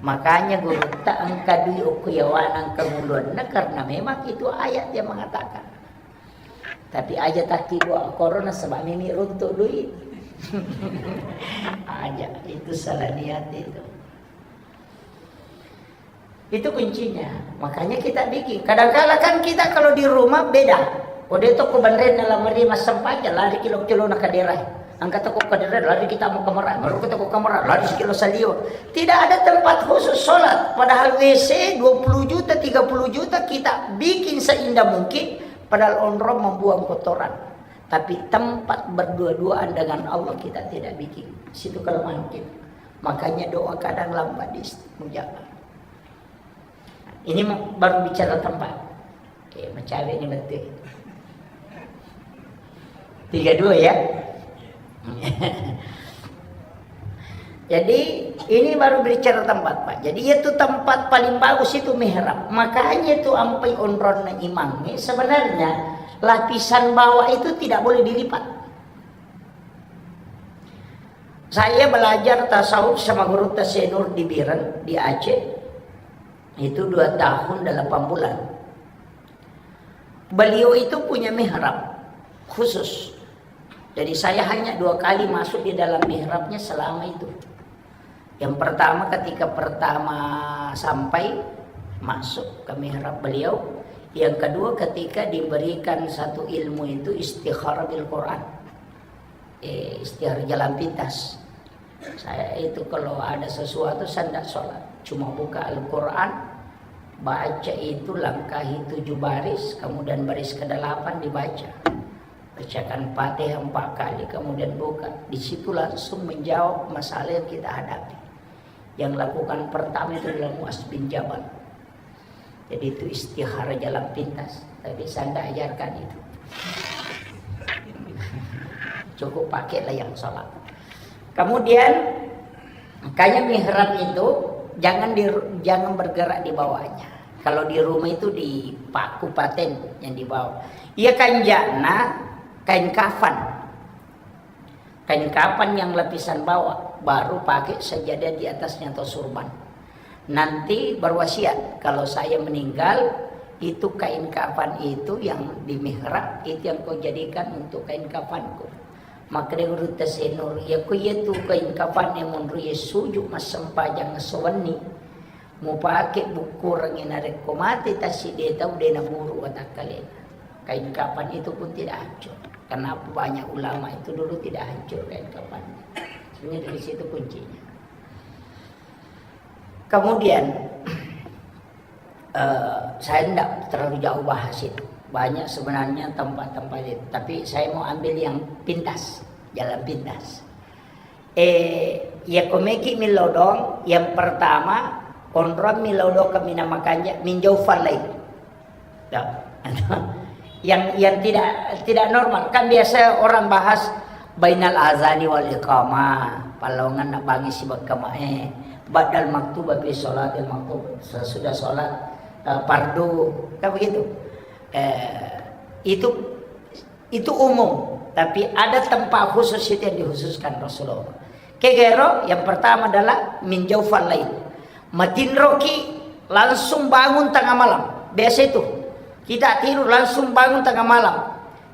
Makanya gurutta engka dui okko yawana engka muluanna, karena memang itu ayat yang mengatakan. Tapi aja takki dua korona sebab mimi runtuk duit. Aja, itu salah niat itu. Itu kuncinya. Makanya kita bikin. Kadangkala kan kita kalau di rumah beda. Kode toko banren dalam meri massempajang, lari kilo-kilo na kadera. Angkat toko kadera, lari kita mau kamera, baru kita ke kamera, lari sekilo salio. Tidak ada tempat khusus sholat. Padahal W C dua puluh juta, tiga puluh juta kita bikin seindah mungkin. Padahal onrong membuang kotoran. Tapi tempat berdua-duaan dengan Allah kita tidak bikin. Situ kelemahan kita. Makanya doa kadang lambat dimustajab. Ini mau, baru bicara tempat. Oke, mencari ini betul. Tiga dua ya. Jadi ini baru bicara tempat, Pak. Jadi itu tempat paling bagus itu mihrab. Makanya itu ampai onronna imamnya sebenarnya lapisan bawah itu tidak boleh dilipat. Saya belajar tasawuf sama guru Tasenur di Biren, di Aceh. Itu dua tahun delapan bulan. Beliau itu punya mihrab khusus. Jadi saya hanya dua kali masuk di dalam mihrabnya selama itu. Yang pertama ketika pertama sampai masuk ke mihrab beliau. Yang kedua ketika diberikan satu ilmu itu istikharah bil Quran. Eh, istihara jalan pintas. Saya itu kalau ada sesuatu, saya ndak sholat. Cuma buka Al-Quran, baca itu, langkahi tujuh baris, kemudian baris kedelapan dibaca. Bacakan Fatihah empat kali, kemudian buka. Di situ langsung menjawab masalah yang kita hadapi. Yang lakukan pertama itu adalah Muaz bin Jabal. Jadi itu istihara jalan pintas. Tapi saya ndak ajarkan itu. Cukup pakailah yang sholat. Kemudian, makanya mihrab itu jangan di, jangan bergerak di bawahnya. Kalau di rumah itu dipaku paten yang di bawah. Iya kanjana kain kafan. Kain kafan yang lapisan bawah, baru pakai sajadah di atasnya atau surban. Nanti berwasiat, kalau saya meninggal, itu kain kafan itu yang di mihrab, itu yang kau jadikan untuk kain kafanku. Makkeda guru Tasenur, iya ko iya tu kain kafan yang menurut iya suju massempajang sewenni. Mupake bukkurengngi narekko mate tassiddi tau de naburu watakkalena. Kain kafan itu pun tidak hancur. Kenapa banyak ulama itu dulu tidak hancur kain kafannya? Sebenarnya dari situ kuncinya. Kemudian, eh, saya tidak terlalu jauh bahas itu. Banyak sebenarnya tempat-tempat itu. Tapi saya mau ambil yang pintas, jalan pintas. Eh, iya komeki milodong, yang pertama, onrong milodong kemina makanja, minjau falai. Ya. Yang, yang tidak, tidak normal. Kan biasa orang bahas bainal azani wal iqamah, palongan nak bangi sibak kama, eh, badal maktubah fi sholatil maktub, sesudah sholat, eh, fardu, kan begitu. Eh, itu Itu umum, tapi ada tempat khusus itu yang dikhususkan Rasulullah. Kegero, yang pertama adalah min jaufal lail. Matinroki langsung bangun tengah malam. Biasa itu. Kita tidur langsung bangun tengah malam.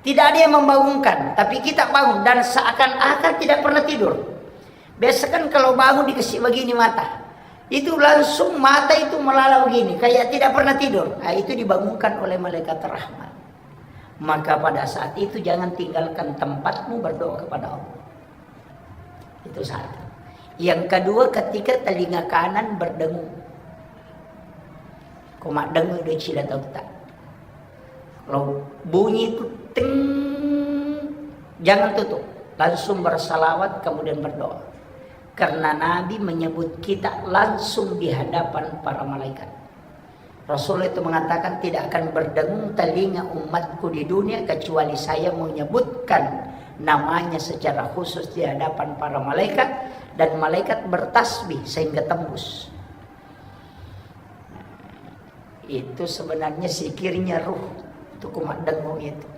Tidak ada yang membangunkan, tapi kita bangun dan seakan-akan tidak pernah tidur. Biasa kan kalau bangun dikasih begini mata. Itu langsung mata itu melala begini, kayak tidak pernah tidur. Nah, itu dibangunkan oleh malaikat rahmat. Maka pada saat itu jangan tinggalkan tempatmu berdoa kepada Allah. Itu satu. Yang kedua, ketika telinga kanan berdengung. Ko maddengung do cila tauta. Kalau bunyi itu ting, jangan tutup. Langsung bersalawat, kemudian berdoa. Karena Nabi menyebut kita langsung di hadapan para malaikat. Rasulullah itu mengatakan, "Tidak akan berdengung telinga umatku di dunia kecuali saya menyebutkan namanya secara khusus di hadapan para malaikat, dan malaikat bertasbih sehingga tembus." Itu sebenarnya zikirnya ruh, itu kumaddengung itu.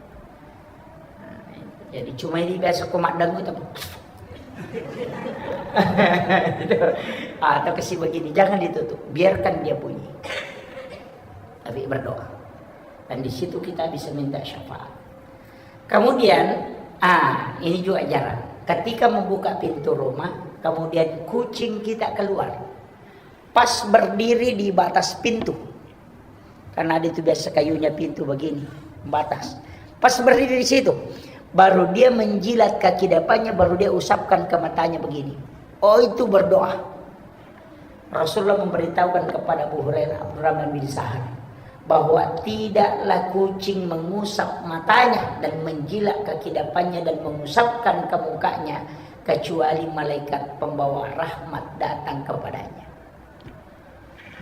Nah, jadi cuma ini biasa kumaddengung itu. Atau kasih begini, jangan ditutup, biarkan dia bunyi. Tapi berdoa. Dan di situ kita bisa minta syafaat. Kemudian, ah, ini juga jarang. Ketika membuka pintu rumah, kemudian kucing kita keluar. Pas berdiri di batas pintu. Karena ada itu biasa kayunya pintu begini, batas. Pas berdiri di situ, baru dia menjilat kaki depannya, baru dia usapkan ke matanya begini. Oh, itu berdoa. Rasulullah memberitahukan kepada Abu Hurairah, Abdurrahman bin Sahar, bahwa tidaklah kucing mengusap matanya dan menjilat kaki depannya dan mengusapkan ke mukanya, kecuali malaikat pembawa rahmat datang kepadanya.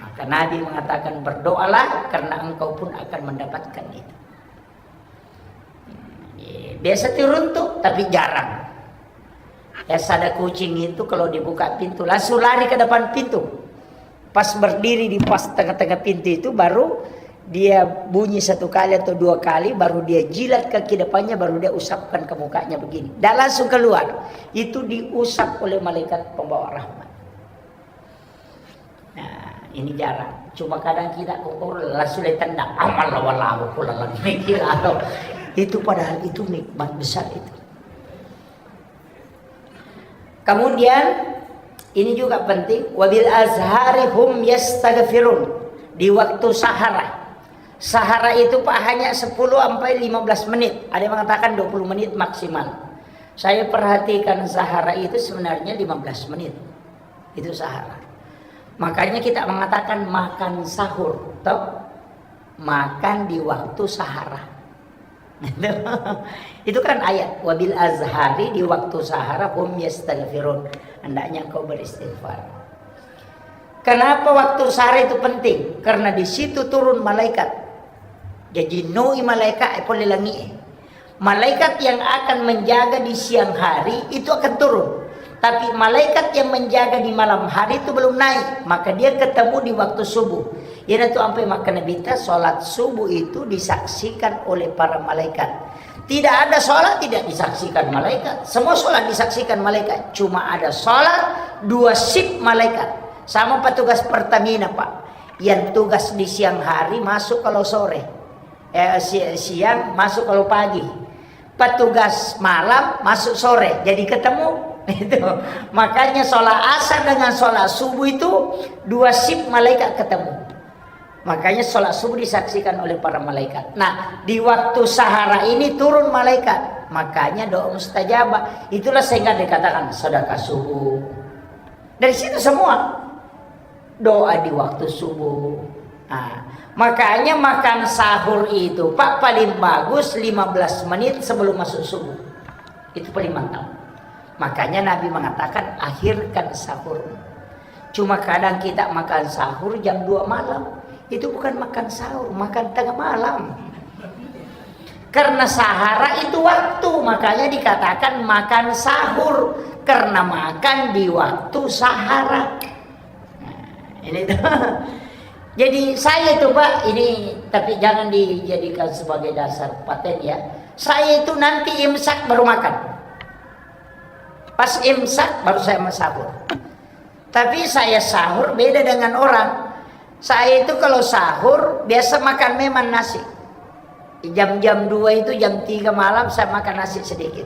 Maka Nabi mengatakan, "Berdoalah, karena engkau pun akan mendapatkan itu." Biasa turun tuh, tapi jarang. Biasa ada kucing itu kalau dibuka pintu, langsung lari ke depan pintu. Pas berdiri di pas tengah-tengah pintu itu, baru dia bunyi satu kali atau dua kali, baru dia jilat kaki depannya, baru dia usapkan ke mukanya begini. Dan langsung keluar. Itu diusap oleh malaikat pembawa rahmat. Nah, ini jarang. Cuma kadang kita kokoro langsung ditendang. Amal lawan lawan pula lagi. Itu padahal itu nikmat besar itu. Kemudian, ini juga penting, wabil azhari hum yastaghfirun. Di waktu sahara. Sahara itu, Pak, hanya sepuluh sampai lima belas menit. Ada yang mengatakan dua puluh menit maksimal. Saya perhatikan sahara itu sebenarnya lima belas menit. Itu sahara. Makanya kita mengatakan makan sahur, toh? Makan di waktu sahara. Itu kan ayat, "Wabil azhari", di waktu sahara, "hum yastaghfirun", hendaknya engkau beristighfar. Kenapa waktu sahara itu penting? Karena di situ turun malaikat. Jaji noi malaikat e pole langi e. Malaikat yang akan menjaga di siang hari itu akan turun. Tapi malaikat yang menjaga di malam hari itu belum naik, maka dia ketemu di waktu subuh. Iyanatu ampai makkeda Nabitta, salat subuh itu disaksikan oleh para malaikat. Tidak ada salat tidak disaksikan malaikat. Semua salat disaksikan malaikat. Cuma ada salat dua shift malaikat. Sama petugas Pertamina, Pak. Yang tugas di siang hari masuk kalau sore. Eh, si-, siang masuk kalau pagi. Petugas malam masuk sore. Jadi ketemu. Itu. Makanya sholat asar dengan sholat subuh itu dua shift malaikat ketemu. Makanya sholat subuh disaksikan oleh para malaikat. Nah, di waktu sahara ini turun malaikat. Makanya doa mustajabah. Itulah sehingga dikatakan sedekah subuh. Dari situ semua. Doa di waktu subuh. Nah, makanya makan sahur itu, Pak, paling bagus lima belas menit sebelum masuk subuh. Itu paling mantap. Makanya Nabi mengatakan, "Akhirkan sahur." Cuma kadang kita makan sahur jam dua malam. Itu bukan makan sahur, makan tengah malam. Karena sahara itu waktu, makanya dikatakan makan sahur. Karena makan di waktu sahara. Nah, ini tuh. Jadi saya itu, Pak, ini, tapi jangan dijadikan sebagai dasar paten ya. Saya itu nanti imsak baru makan. Pas imsak baru saya mau sahur. Tapi saya sahur beda dengan orang. Saya itu kalau sahur biasa makan memang nasi. Jam-jam dua itu, jam tiga malam saya makan nasi sedikit.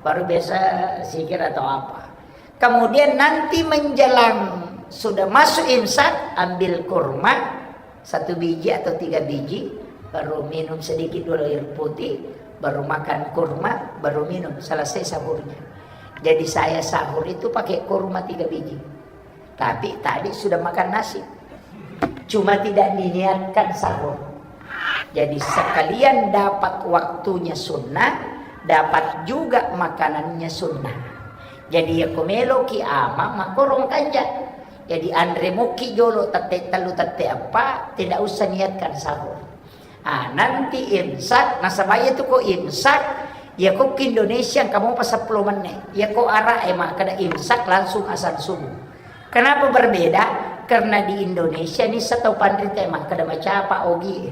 Baru biasa zikir atau apa. Kemudian nanti menjelang sudah masuk imsak, ambil kurma satu biji atau tiga biji, baru minum sedikit dulu air putih, baru makan kurma, baru minum, selesai sahurnya. Jadi saya sahur itu pakai kurma tiga biji. Tapi tadi sudah makan nasi. Cuma tidak diniatkan sahur. Jadi sekalian dapat waktunya sunnah, dapat juga makanannya sunnah. Jadi ya ko meloki ama makorong kanja. Jadi anre muki jolo tette tellu tette eppa, tidak usah niatkan sahur. Ah, nanti imsak, nasaba iya tu ko imsak, iya ko ki Indonesia engka mopa seppulo menne. Iya ko Arab e makkeda imsak langsung azan subuh. Kenapa berbeda? Karena di Indonesia ni setau panrita makkeda macapa ogi.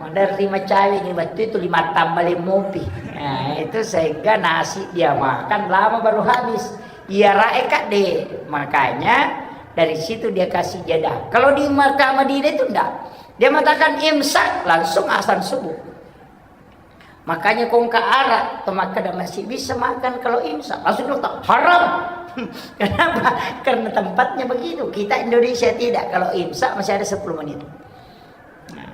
Maderri macawe ni wettu itu lima tambale mopi. Nah, itu sehingga nasi dia makan lama baru habis. Iya rae kadde. Makanya dari situ dia kasih jeda. Kalau di Makkah Madinah itu enggak. Dia mengatakan imsak, langsung azan subuh. Makanya kongka ara to makkeda masih bisa makan kalau imsak, langsung dokter, "Haram." Kenapa? Karena tempatnya begitu. Kita Indonesia tidak. Kalau imsak masih ada sepuluh menit. Nah,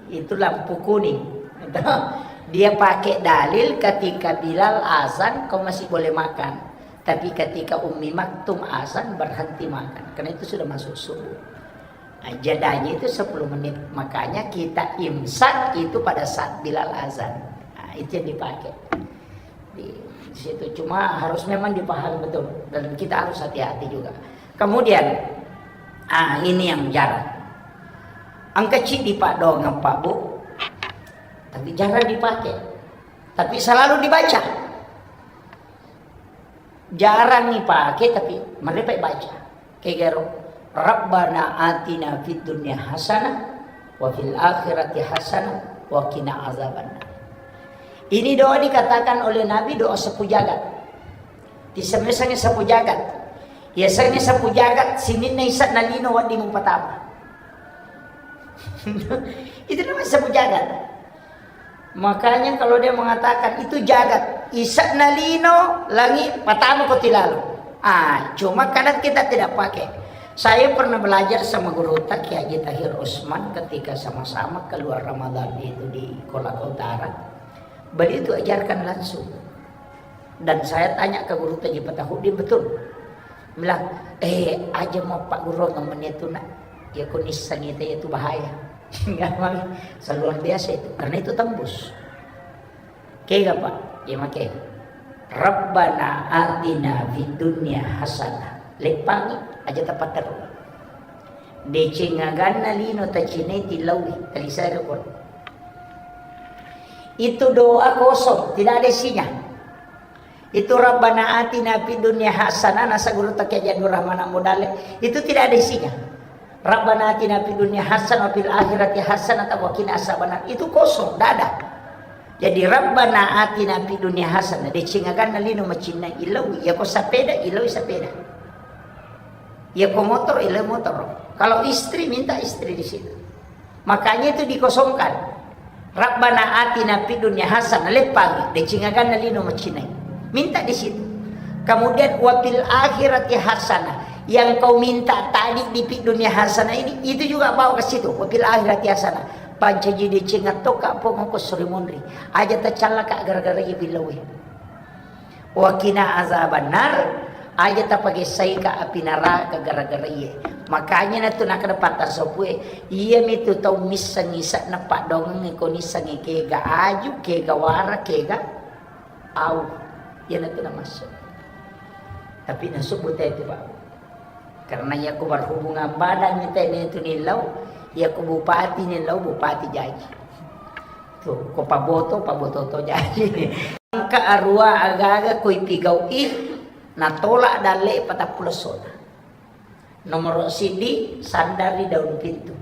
itu lampu kuning. Dia pakai dalil ketika Bilal azan, kau masih boleh makan. Tapi ketika Ummi Maktum azan, berhenti makan. Karena itu sudah masuk subuh. Nah, jedanya itu sepuluh menit. Makanya kita imsak itu pada saat Bilal azan. Nah, itu yang dipakai. Di situ cuma harus memang dipahami betul. Dan kita harus hati-hati juga. Kemudian, ah, ini yang jarang. Engka ciddi, Pak, doang, Pak, Bu. Tapi jarang dipakai. Tapi selalu dibaca. Jarang ipake, tapi mereka baca. Kegaro, "Rabbana atina fid dunya hasanah wa fil akhirati hasanah wa qina azabannar." Ini doa dikatakan oleh Nabi doa sapu jagat. Disemeseng sapu jagat. Ya, seng sapu jagat, sininna isa nalino waddi mupatama. Itu namanya sapu jagat. Makanya kalau dia mengatakan itu jagat, isa nalino langi patama ko tilalo. Ah, cuma kadang kita tidak pakai. Saya pernah belajar sama guru Kiai Haji Tahir Usman ketika sama-sama keluar Ramadan itu di Kolaka Utara. Beliau itu ajarkan langsung. Dan saya tanya ke guru Haji Fatahudin, betul. Bilang, "Eh, aja mau Pak Guru ngomongnya itu, nak. Ya, kondisi itu bahaya." Enggak, Bang. Luar biasa itu. Karena itu tembus. Kega, Pak? Ya, make. "Rabbana atina fid dunya hasanah." Leppangi, aja tapatteru. Deceng aganna lino tacinai tilaui, talisai ko. Itu doa kosong, tidak ada isinya. Itu Rabbana atina fid dunya hasanah, nasa guru Kiai Haji Abdul Rahman Ambo Dalle. Itu tidak ada isinya. Rabbana atina fid dunya hasanah wa fil akhirati hasanah wa qina azabannar. Itu kosong, tidak ada. Jadi Rabbana atina fid dunya hasanah, deceng aganna lino macinnai, ilau, ya ko sepeda, ilau sepeda. Ya ko motor, ilau motor. Kalau istri, minta istri di situ. Makanya itu dikosongkan. Rabbana atina fid dunya hasanah, leppangi, deceng aganna lino macinai. Minta di situ. Kemudian wa fil akhirati hasanah. Yang kau minta tadi di fid dunya hasanah ini, itu juga bawa ke situ. Wa fil akhirati hasanah. Pancaji deceng attoka pongo ko suri monri. Aja tacallaka gara-gara iya billawe. Wa qina azabannar, aja tapagessaika api naraka gara-gara iye. Makanya natu nakkeda patta sopue, iyamitu tau missengngi se'na paddoangeng ko nissengngi kega aju, kega wara, kega au. Iyanatu namasse. Tapi nasubbu te tu, Pak. Karena iya ko berhubungan badan ni tene tu nillau, iya ko bupati nillau, bupati jaji. Tu, ko paboto, paboto to jaji. Engka arua aga-aga ko ipigau'i, natolak dalle patappulo sona. Nomor siddi, sandar di daun pintu.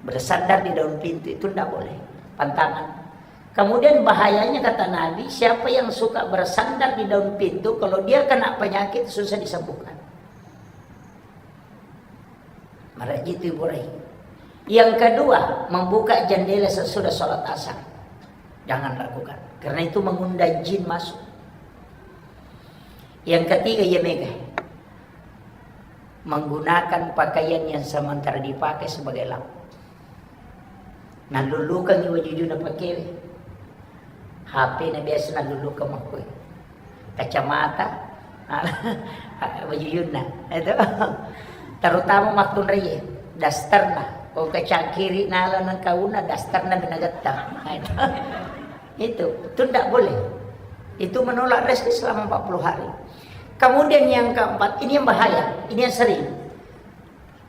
Bersandar di daun pintu itu ndak boleh. Pantangan. Kemudian bahayanya kata Nabi, siapa yang suka bersandar di daun pintu, kalau dia kena penyakit susah disembuhkan. Maraji itu Ibu Rai. Yang kedua, membuka jendela sesudah sholat asar. Jangan lakukan. Karena itu mengundang jin masuk. Yang ketiga, iya mega. Menggunakan pakaian yang sementara dipakai sebagai lampu. Nallullukangngi wajujuna pakewe. H P na biasa nallullukang makkue. Kacamata, wajujunna. Itu. Terutama makkunraie, dasterna. Ko kacangkiri nala nengkauna, dasterna binagetta. Nah, itu. Itu, itu ndak boleh. Itu menolak rezeki selama empat puluh hari. Kemudian yang keempat, ini yang bahaya, ini yang sering.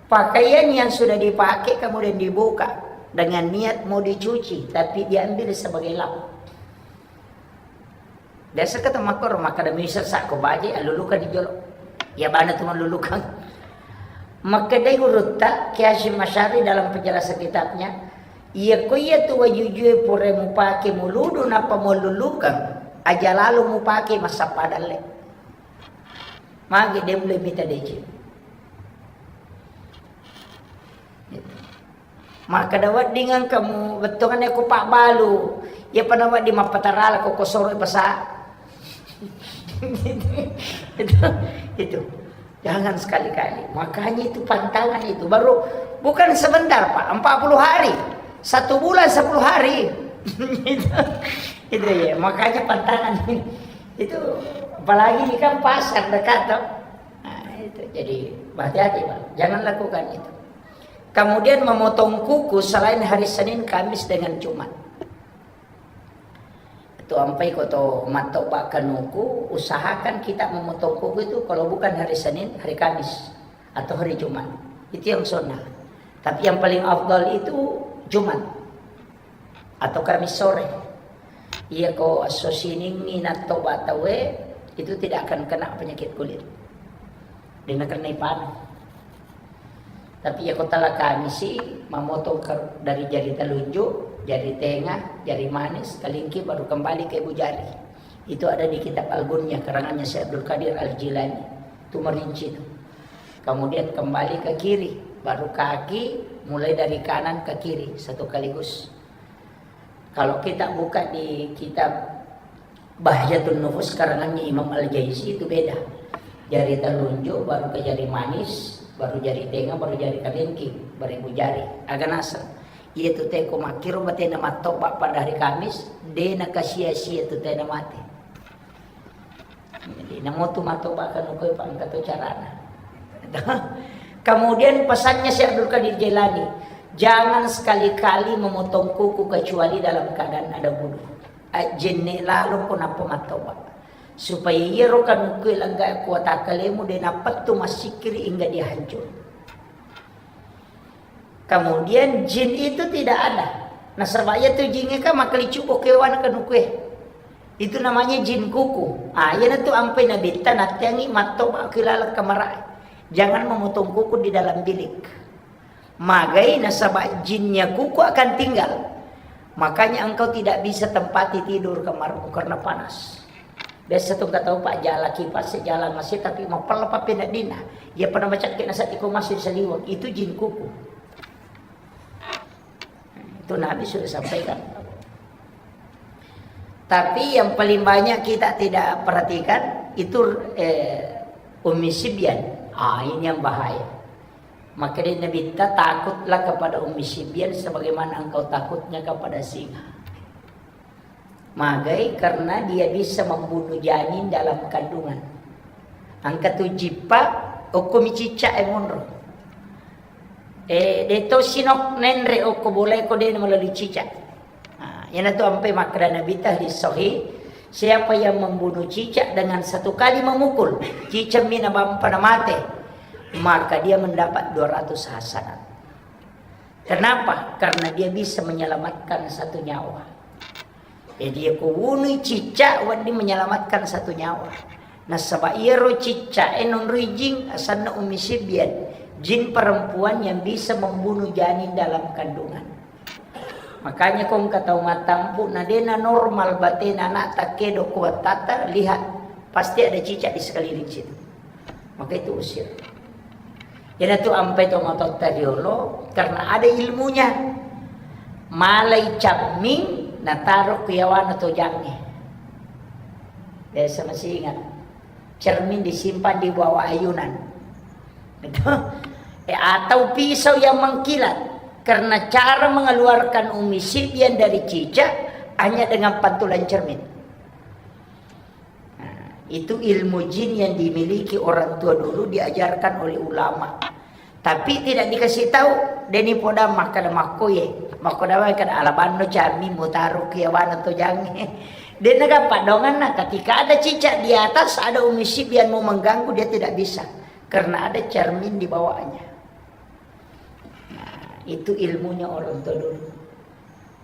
Pakaian yang sudah dipakai kemudian dibuka dengan niat mau dicuci, tapi diambil sebagai lap. Biasa kata makoro, makkeda misal sakko baje, alulukan di jolo. Ya bana tu malulukan. Makkedai gurutta, Kiai Hasyim Asy'ari dalam penjelasan kitabnya, iya ko iya tu wajujue pura mupake muludu nappa mululukan, aja lalo mupake massappa dalle. Magi de mulai mita deceng. Makkeda wedding engka mu bettuanna ko pabbalu. Iya pada wedding mappatarala ko kosoro pasa. Itu, itu. Jangan sekali-kali. Makanya itu pantangan itu. Baru bukan sebentar, Pak. Empat puluh hari. Satu bulan sepuluh hari. Itu, itu ya. Makanya pantangan ini. Itu apalagi ini kan pasar dekat, toh. Nah, itu. Jadi hati-hati, Pak. Jangan lakukan itu. Kemudian memotong kuku selain hari Senin, Kamis, dengan Jumat. Itu ampai ko to mattoba kanuku, usahakan kita memotong kuku itu kalau bukan hari Senin, hari Kamis, atau hari Jumat. Itu yang sunnah. Tapi yang paling afdal itu Jumat atau Kamis sore. Iya ko esso siningngi nattoba tauwe, itu tidak akan kena penyakit kulit. Dena kena ipanu. Tapi iya ko tala Kamisi, mamotong ke, dari jari telunjuk, jari tengah, jari manis, kelingking, baru kembali ke ibu jari. Itu ada di kitab Al-Gunyah, karangannya Syekh Abdul Qadir Al-Jilani. Itu merinci itu. Kemudian kembali ke kiri, baru kaki, mulai dari kanan ke kiri, satu kaligus. Kalau kita buka di kitab Bahjatun Nufus karangannya Imam Al-Jaisi itu beda. Jari telunjuk, baru ke jari manis, baru jari tengah, baru jari kelingking, baru ibu jari. Aga naseng. Iya tu teko makkiro batena mattoba pada hari Kamis, dena kasia-sia tu tena mate. Jadi, namotu mattoba kanuku, Pak, engka to carana. Kemudian pesannya Syekh Abdul Qadir Jailani, jangan sekali-kali memotong kuku kecuali dalam keadaan ada wudu. Ajjenne lalo ko nappa mattoba. Supaya iyaro kanuku langga kuatakkalemu de napettu massikkiri hingga dia hancur. Kemudian jin itu tidak ada. Nasaba iya tu jin e kan makkalicubbo kewana kanukue. Itu namanya jin kuku. Ah, iyanatu ampai nabitta natteangi mattoba ki laleng kamarae. Jangan memotong kuku di dalam bilik. Magai nasaba jinnya kuku akan tinggal. Makanya engkau tidak bisa tempati tidur kamarmu karena panas. Biasa tu engka tau, Pak, jala kipas, jala masi, tapi mapella pa peneddinna. Iya pada macakke nasaddi ko masi saliweng, itu jin kuku. Itu Nabi sudah sampaikan. Tapi yang paling banyak kita tidak perhatikan itu, eh, Ummi Sibyan. Ah, ini yang bahaya. Maka dia Nabi, takutlah kepada Ummi Sibyan sebagaimana engkau takutnya kepada singa. Magai karena dia bisa membunuh janin dalam kandungan. Engka tu jippa, okko mi cicak e monro. Eh, de to sinok nenre okko bolae ko de melalui cicak. Nah, iyanatu ampe makkeda Nabi ta hadis sahih, siapa yang membunuh cicak dengan satu kali memukul, cicak mi nabampa na mate, maka dia mendapat dua ratus hasanat. Kenapa? Karena dia bisa menyelamatkan satu nyawa. Jadi, iya ko wunui cicak, wedding menyelamatkan satu nyawa. Nasaba iyaro cicak e nonroi jin, asanna Ummi Sibyan, jin perempuan yang bisa membunuh janin dalam kandungan. Makanya ko engka tau mattampu, na dena normal batena anak takkedo ko wattata, lihat, pasti ada cicak di sekeliling situ. Maka itu usir. Iyanatu ampai to matotta riolo, karena ada ilmunya. Malai camming, nataro ku yawana tojangnge. Biasa masih ingat. Cermin disimpan di bawah ayunan. Gitu. Eh, atau pisau yang mengkilat. Karena cara mengeluarkan Ummi Sibyan dari cicak hanya dengan pantulan cermin. Nah, itu ilmu jin yang dimiliki orang tua dulu, diajarkan oleh ulama. Tapi tidak dikasih tahu, deni poda makkada makkoye. Makkoda wae kada alabanno cami mutaro kiawana tojangnge. Dena gampang donganna, ketika ada cicak di atas, ada Ummi Sibyan mau mengganggu, dia tidak bisa. Karena ada cermin di bawahnya. Nah, itu ilmunya orang tua dulu.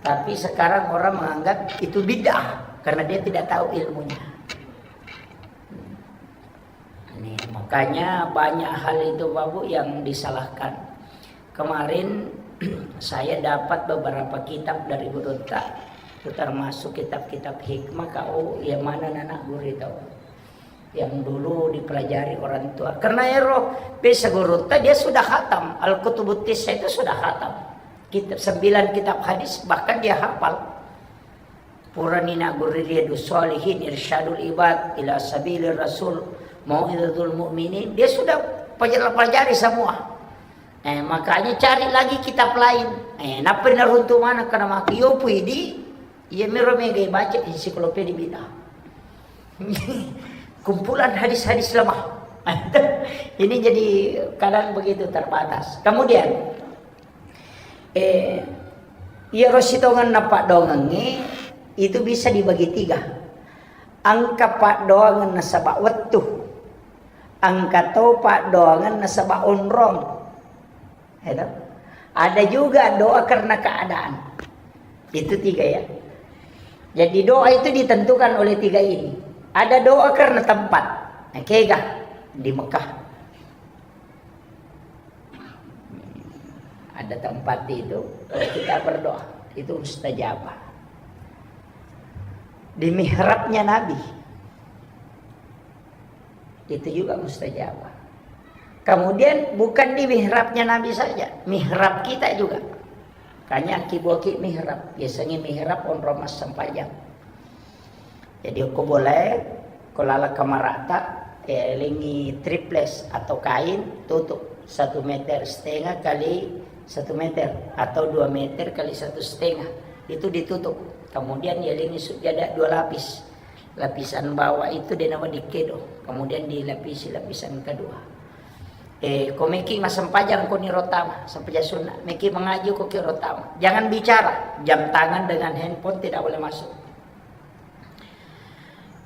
Tapi sekarang orang menganggap itu bid'ah karena dia tidak tahu ilmunya. Ini, makanya banyak hal itu, Bapak Bu, yang disalahkan. Kemarin saya dapat beberapa kitab dari gurutta, termasuk kitab-kitab hikmah, kau yang mana anak guru tahu. Yang dulu dipelajari orang tua. Karena ero, biasa gurutta dia sudah khatam. Al-Kutubut Tissa itu sudah khatam. Kitab, sembilan kitab hadis, bahkan dia hafal. Purani na guru Riyadus Shalihin, Irsyadul Ibad ila Sabilir Rasul, Mau'izatul Mukminin, dia sudah pelajari, pelajari semua. Eh, makanya cari lagi kitab lain. Eh, nappa naruntu mana kana maki yo pui di, iya miro mega baca ensiklopedia bid'ah. Kumpulan hadis-hadis lemah. Ini jadi kadang begitu terbatas. Kemudian, eh, iyaro sitongenna paddoangengnge itu bisa dibagi tiga. Engka paddoangeng nasaba wettu, engka to paddoangeng nasaba onrong. Ya toh? Ada juga doa karena keadaan. Itu tiga ya. Jadi doa itu ditentukan oleh tiga ini. Ada doa karena tempat. Nah, kega di Mekah. Ada tempat itu, kalau kita berdoa, itu mustajabah. Di mihrabnya Nabi, itu juga mustajabah. Kemudian bukan di mihrabnya Nabi saja, mihrab kita juga. Kanya ki buaki mihrab, biasanya mihrab onrong massempajang. Jadi ko boleh, ko lala kamarata, eh, lingi triples atau kain, tutup satu meter setengah kali satu meter atau dua meter kali satu setengah. Itu ditutup. Kemudian ya lingi sujada dua lapis. Lapisan bawah itu de nawa dikedo, kemudian dilapisi lapisan kedua. Eh, ko meki massempajang ko ni rotama, sempajang sunnah. Meki mengaji ko ki rotama. Jangan bicara, jam tangan dengan handphone tidak boleh masuk.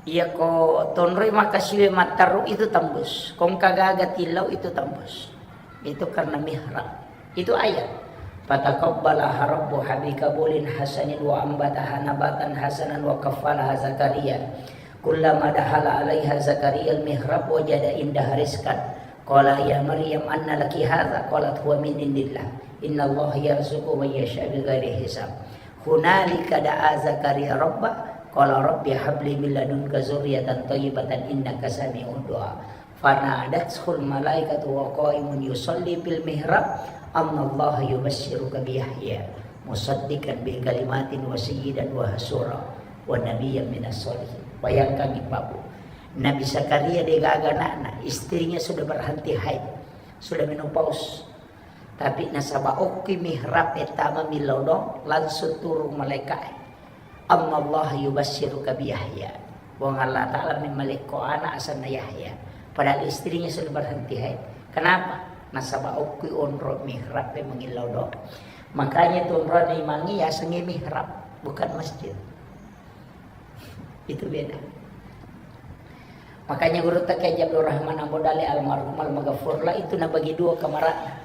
Iya ko tonroi makasiwe matteru itu tembus. Kongka gaga tillau itu tembus. Itu karena mihrab. Itu ayat. Fataqabbalaha rabbuha biqabulin hasanin wa ambataha nabatan hasanan wa kaffalaha Zakaria. Kullama dakhala alaiha Zakaria al-mihrab wajada indaha rizqan. Qala ya Maryam anna laki hadza? Qalat huwa min indillah. Innallaha yarzuqu man yasha bighairi hisab. Hunalika da'a Zakaria rabba, qala rabbi habli min ladunka dzurriyyatan thayyibatan innaka sami'ud du'a. Fanadathul malaikatu wa qaimun yusalli fil mihrab, annallaha yubasysyiruka bi Yahya musaddiqan bi kalimatin wa sayyidan wa hasura wa nabiyyan minas shalihin. Bayangkan, Ibu. Nabi Zakaria degaga anakna, istrinya sudah berhenti haid, sudah menopause. Tapi nasaba okki mihrab e tama millau doang, langsung turun malaikat. Annallaha yubasysyiruka bi Yahya. Puang Allah Ta'ala memmalekko anak asenna Yahya. Padahal istrinya sudah berhenti haid. Kenapa? Nasaba okki onro mihrab e mangillau doang. Makanya tu onrona imangnge yasengnge mihrab, bukan masjid. Itu beda. Makanya gurutta Kiai Haji Abdul Rahman Ambo Dalle almarhum almaghfurlah itu nabagi dua kamarana.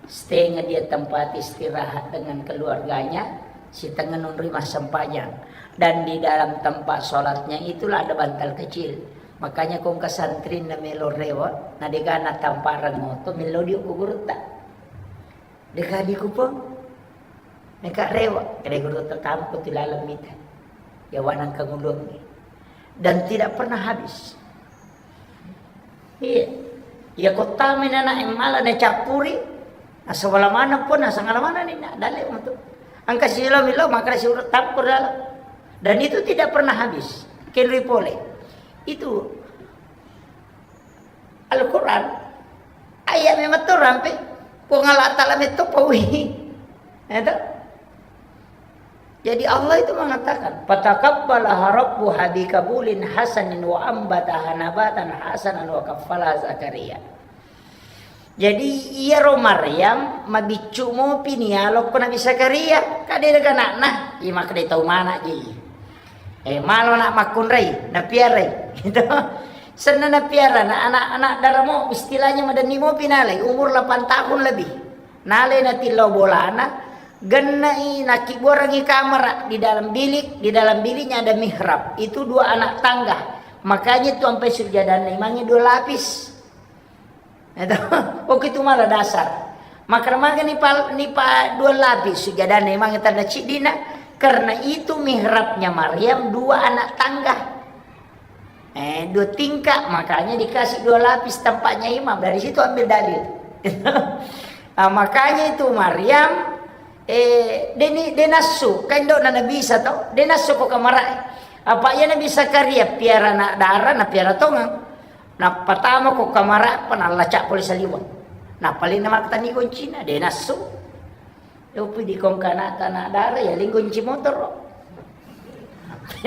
Setengah dia tempat istirahat dengan keluarganya, setengah nonroi massempajang. Dan di dalam tempat sholatnya itulah ada bantal kecil. Makanya kongka santri na melo rewa, na dega na tamparang moto, melo dio ku gurutta. Dega di kupang. Meka rewa, kede gurutta tampu ti laleng mita. Ya wanang kangulungi. Dan tidak pernah habis. Iya. Iya, kota menana emala na cappuri. Asawala mana pun, asangala mana ni na dalle untuk. Angka silo milo, maka si urut tampur dalam. Dan itu tidak pernah habis. Kenri pole. Itu Al-Quran. Ayat memang tu rampe. Puang Allah Ta'ala metto paui. Ya toh? Jadi Allah itu mengatakan, "Fataqabbalaha rabbuha biqabulin hasanin wa ambataha nabatan hasanan wa kaffalaha Zakaria." Jadi iyaro Maryam mabiccu mopi ni alokko Nabi Zakaria, kade daga anakna, iya makkeda tau mana ji. Eh, malo nak makkunrai, napiarai. Gitu. Senna napiara, na anak-anak daramo, istilahnya madenni mopi nalai, umur delapan tahun lebih. Nalai natillau bolana, gennai nakkibuarangi kamara di dalam bilik, di dalam biliknya ada mihrab. Itu dua anak tangga. Makanya itu sampai sujadanna imangnge dua lapis. Itu, oke, itu malah dasar. Maka maga nipa, nipa dua lapis sujadanna imangnge tanda ciddina, karena itu mihrabnya Maryam dua anak tangga. Eh, dua tingkat, makanya dikasih dua lapis tempatnya imam. Dari situ ambil dalil. Ah, makanya itu Maryam Eh, deni, denassu, kan do na Nabi Isa to, denassu ko kamarae. Apa iya Nabi Zakaria piara anak dara, na piara tongang. Napatama ko kamara, pa nallaca pole saliweng. Napalena maktani goncina, denassu. Yopi di kongkana tanah dara, ya linggonci motor.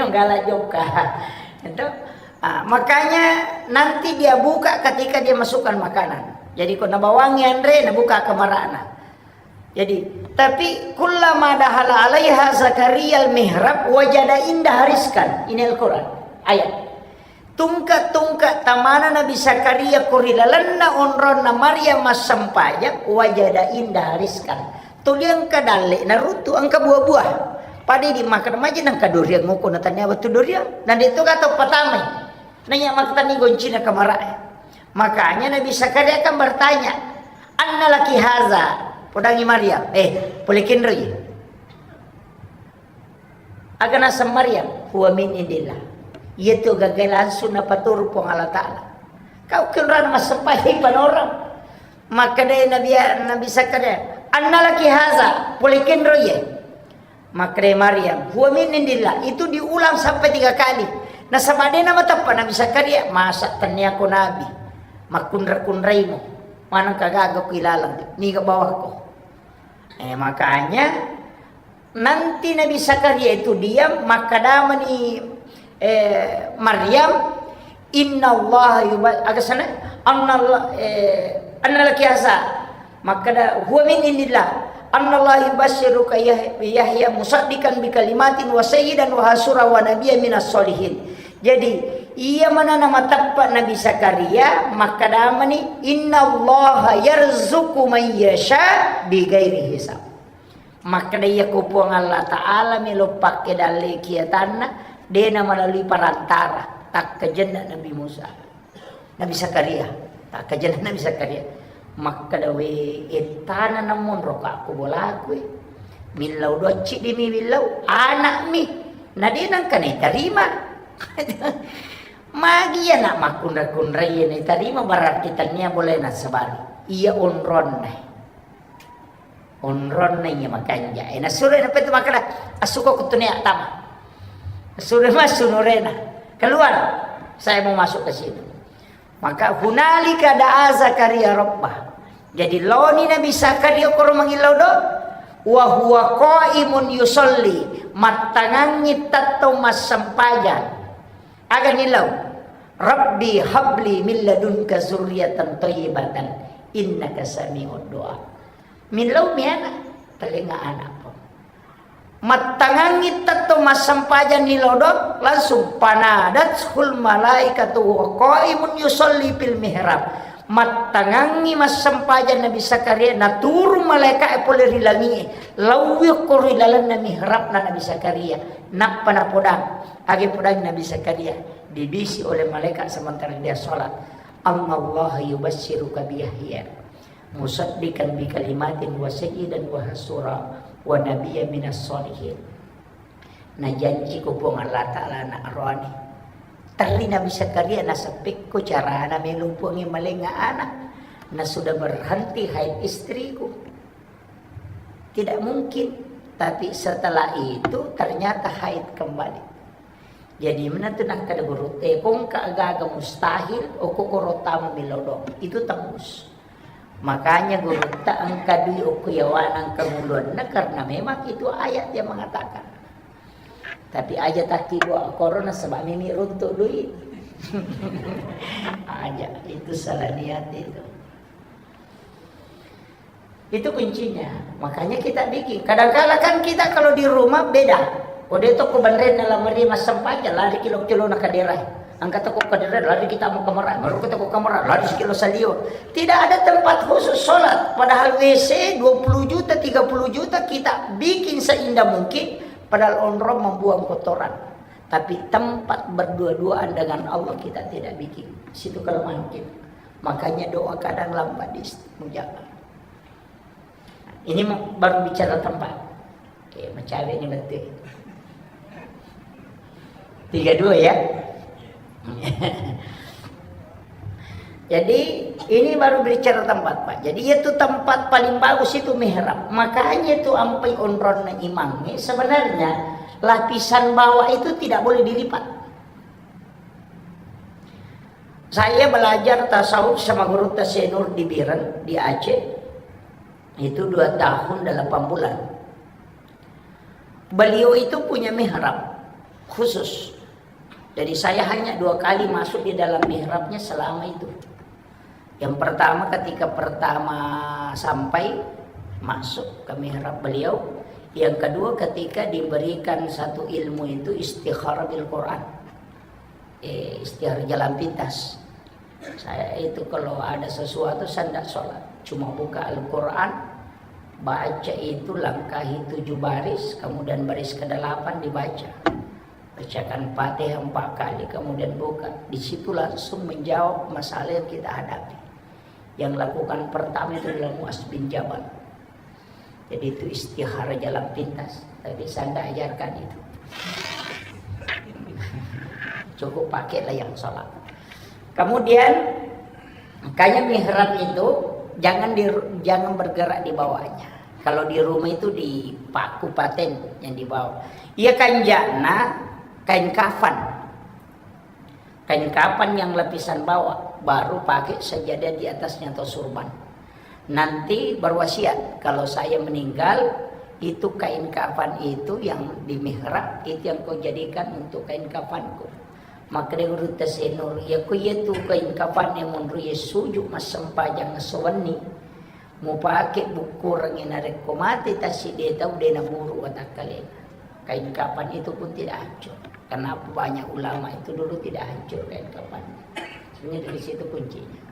Yang galak joka. Itu. Ah, makanya nanti dia buka ketika dia masukkan makanan. Jadi ko nabawangi anre, nabuka kamarana. Jadi, tapi kullama dahala alaiha Zakaria al-mihrab wajada indaha rizqan. Ini Al-Quran. Ayat. Tungke-tungke tamana Nabi Zakaria ko ri lalenna onronna Maryam massempajang, wajada indaha rizqan. Tuli engka dalle naruntu engka buah-buah. Pada di makan maja nangka durian ngoko na tania wettu durian. Na de to gato patamai. Nanya maktani goncina kamarae. Makanya Nabi Zakaria kan bertanya, "Anna laki haza?" Podangi Maryam, "Eh, pole kenroi." Aga naseng Maryam, "Huwa min indillah." Iya tu gagai langsung napaturu Puang Allah Ta'ala. Kau kenrana massempajang panorang. Makkeda Nabi, Nabi Zakaria, "Anna laki haza?" Pole kenroi. Makkeda Maryam, "Huwa min indillah." Itu diulang sampai tiga kali. Nasaba de namateppa Nabi Zakaria, "Masa tennia ko nabi? Makkunra-kunraimu. Maneng kagaga ku ilalang, niga bawakko." Eh, makanya nanti Nabi Zakaria itu diam, makkedamani, eh, Maryam, "Innallaha yuba-," aga sana? "Annallah-, eh, anna laki haza." Makkeda, "Huwa min indillah. Annallaha yubasyyiruka Yah-, Yahya musaddiqan bi kalimatin wa sayyidan wa hasura wa nabiyyan minas solihin." Jadi, iya manana mateppa Nabi Zakaria, makkedamani, "Innallaha yarzuqu man yasha bi ghairi hisab." Makkeda, "Iya ko Puang Allah Ta'ala melo pakke dalle kiatanna, dena melalui perantara, takkajenna Nabi Musa." Nabi Zakaria, takkajenna Nabi Zakaria. Makkeda, "We, ettana namonro ka ko bolaku, eh. Millau docci dimi millau, anakmi. Na de nangka naitarima." Magi iya nak makkunra-kunrai iya naitarima, berarti tennia boleh nasabari. Iya onronna. Onronna iya makanja. Eh, nasuro na petu makkeda, "Assuko kutune tama." Nasuro massu nurena. "Keluar. Saya mau masuk ke sini." Maka hunalika da'a Zakaria rabbah. Jadi loni Nabi Zakaria koro mangillau do. Wa huwa qaimun yusalli. Mattangangi tettong massempajang. Aga nillau? "Rabbi habli min ladunka zurriyatan thayyibatan innaka sami'ud du'a." Millau mi ana, talenga anakku. Mattangangi tetto massempajang ni lodong, langsung panadathul malaikatu wa qaimun yusalli fil mihrab. Mattangangi massempajang Nabi Zakaria, naturung malaika'e pole ri langi'e, laui okko ri lalenna mihrabna Nabi Zakaria, nappa napodang, age podang Nabi Zakaria, dibisi oleh malaikat sementara dia sholat, "Annallaha yubasyyiruka bi Yahya musaddiqan bi kalimatin wa sayyidan wa hasura wa nabiyya minas sholihin." Najanji ko Puang Allah Ta'ala anak rohani. Terri Nabi Zakaria naseppekko carana melo Puangnge malenga anak. Na sudah berhenti haid istriku. Tidak mungkin. Tapi setelah itu ternyata haid kembali. Jadi menentu nakkeda guru, eh, kongka gaga mustahil, okko koro tama milodong. Itu tembus. Makanya gurutta engka dui okko yawana engka nguluanna karena memang itu ayat yang mengatakan. Tapi aja takki gua korona sebab mimi runtuk dui. Aja, itu salah niat itu. Itu kuncinya. Makanya kita bikin. Kadangkala kan kita kalau di rumah beda. Kode toko banrenna lamari massempajang, lari kilo-kilo na kaderai. Angkat toko kaderai, lari kita mau kamar, baru kita ke kamar, lari sekilo salio. Tidak ada tempat khusus sholat. Padahal W C dua puluh juta, tiga puluh juta kita bikin seindah mungkin. Padahal onrong membuang kotoran. Tapi tempat berdua-duaan dengan Allah kita tidak bikin. Situ kelemahan kita. Makanya doa kadang lambat diistijaabah. Ini mau, baru bicara tempat. Oke, mencawe ini betul. Tiga dua ya. Jadi, ini baru bicara tempat, Pak. Jadi, itu tempat paling bagus itu mihrab. Makanya itu ampai onronna imamnya, sebenarnya lapisan bawah itu tidak boleh dilipat. Saya belajar tasawuf sama guru Tasenur di Biren, di Aceh. Itu dua tahun dan delapan bulan. Beliau itu punya mihrab khusus. Jadi saya hanya dua kali masuk di dalam mihrabnya selama itu. Yang pertama, ketika pertama sampai masuk ke mihrab beliau, yang kedua ketika diberikan satu ilmu itu istikharah bil Quran. Eh, istiar jalan pintas. Saya itu kalau ada sesuatu, saya ndak sholat. Cuma buka Al-Quran, baca itu, langkahi tujuh baris, kemudian baris kedelapan dibaca. Bacakan Fatihah empat kali, kemudian buka. Di situ langsung menjawab masalah yang kita hadapi. Yang lakukan pertama itu adalah Muaz bin Jabal. Jadi itu istikharah jalan pintas. Tapi saya ndak ajarkan itu. Cukup pakailah yang sholat. Kemudian, makanya mihrab itu jangan di, jangan bergerak di bawahnya. Kalau di rumah itu dipaku paten yang di bawah. Iya, kanjana kain kafan. Kain kafan yang lapisan bawah, baru pakai sajadah di atasnya atau surban. Nanti berwasiat, "Kalau saya meninggal, itu kain kafan itu yang di mihrab, itu yang kau jadikan untuk kain kafanku." Makkeda guru Tasenur, "Iya ko iya tu kain kafan yang menurut iya suju massempajang sewenni." Mupake bukkurengngi narekko mate tassiddi tau de naburu watakkalena. Kain kafan itu pun tidak hancur. Kenapa banyak ulama itu dulu tidak hancur kain kafannya? Sebenarnya dari situ kuncinya.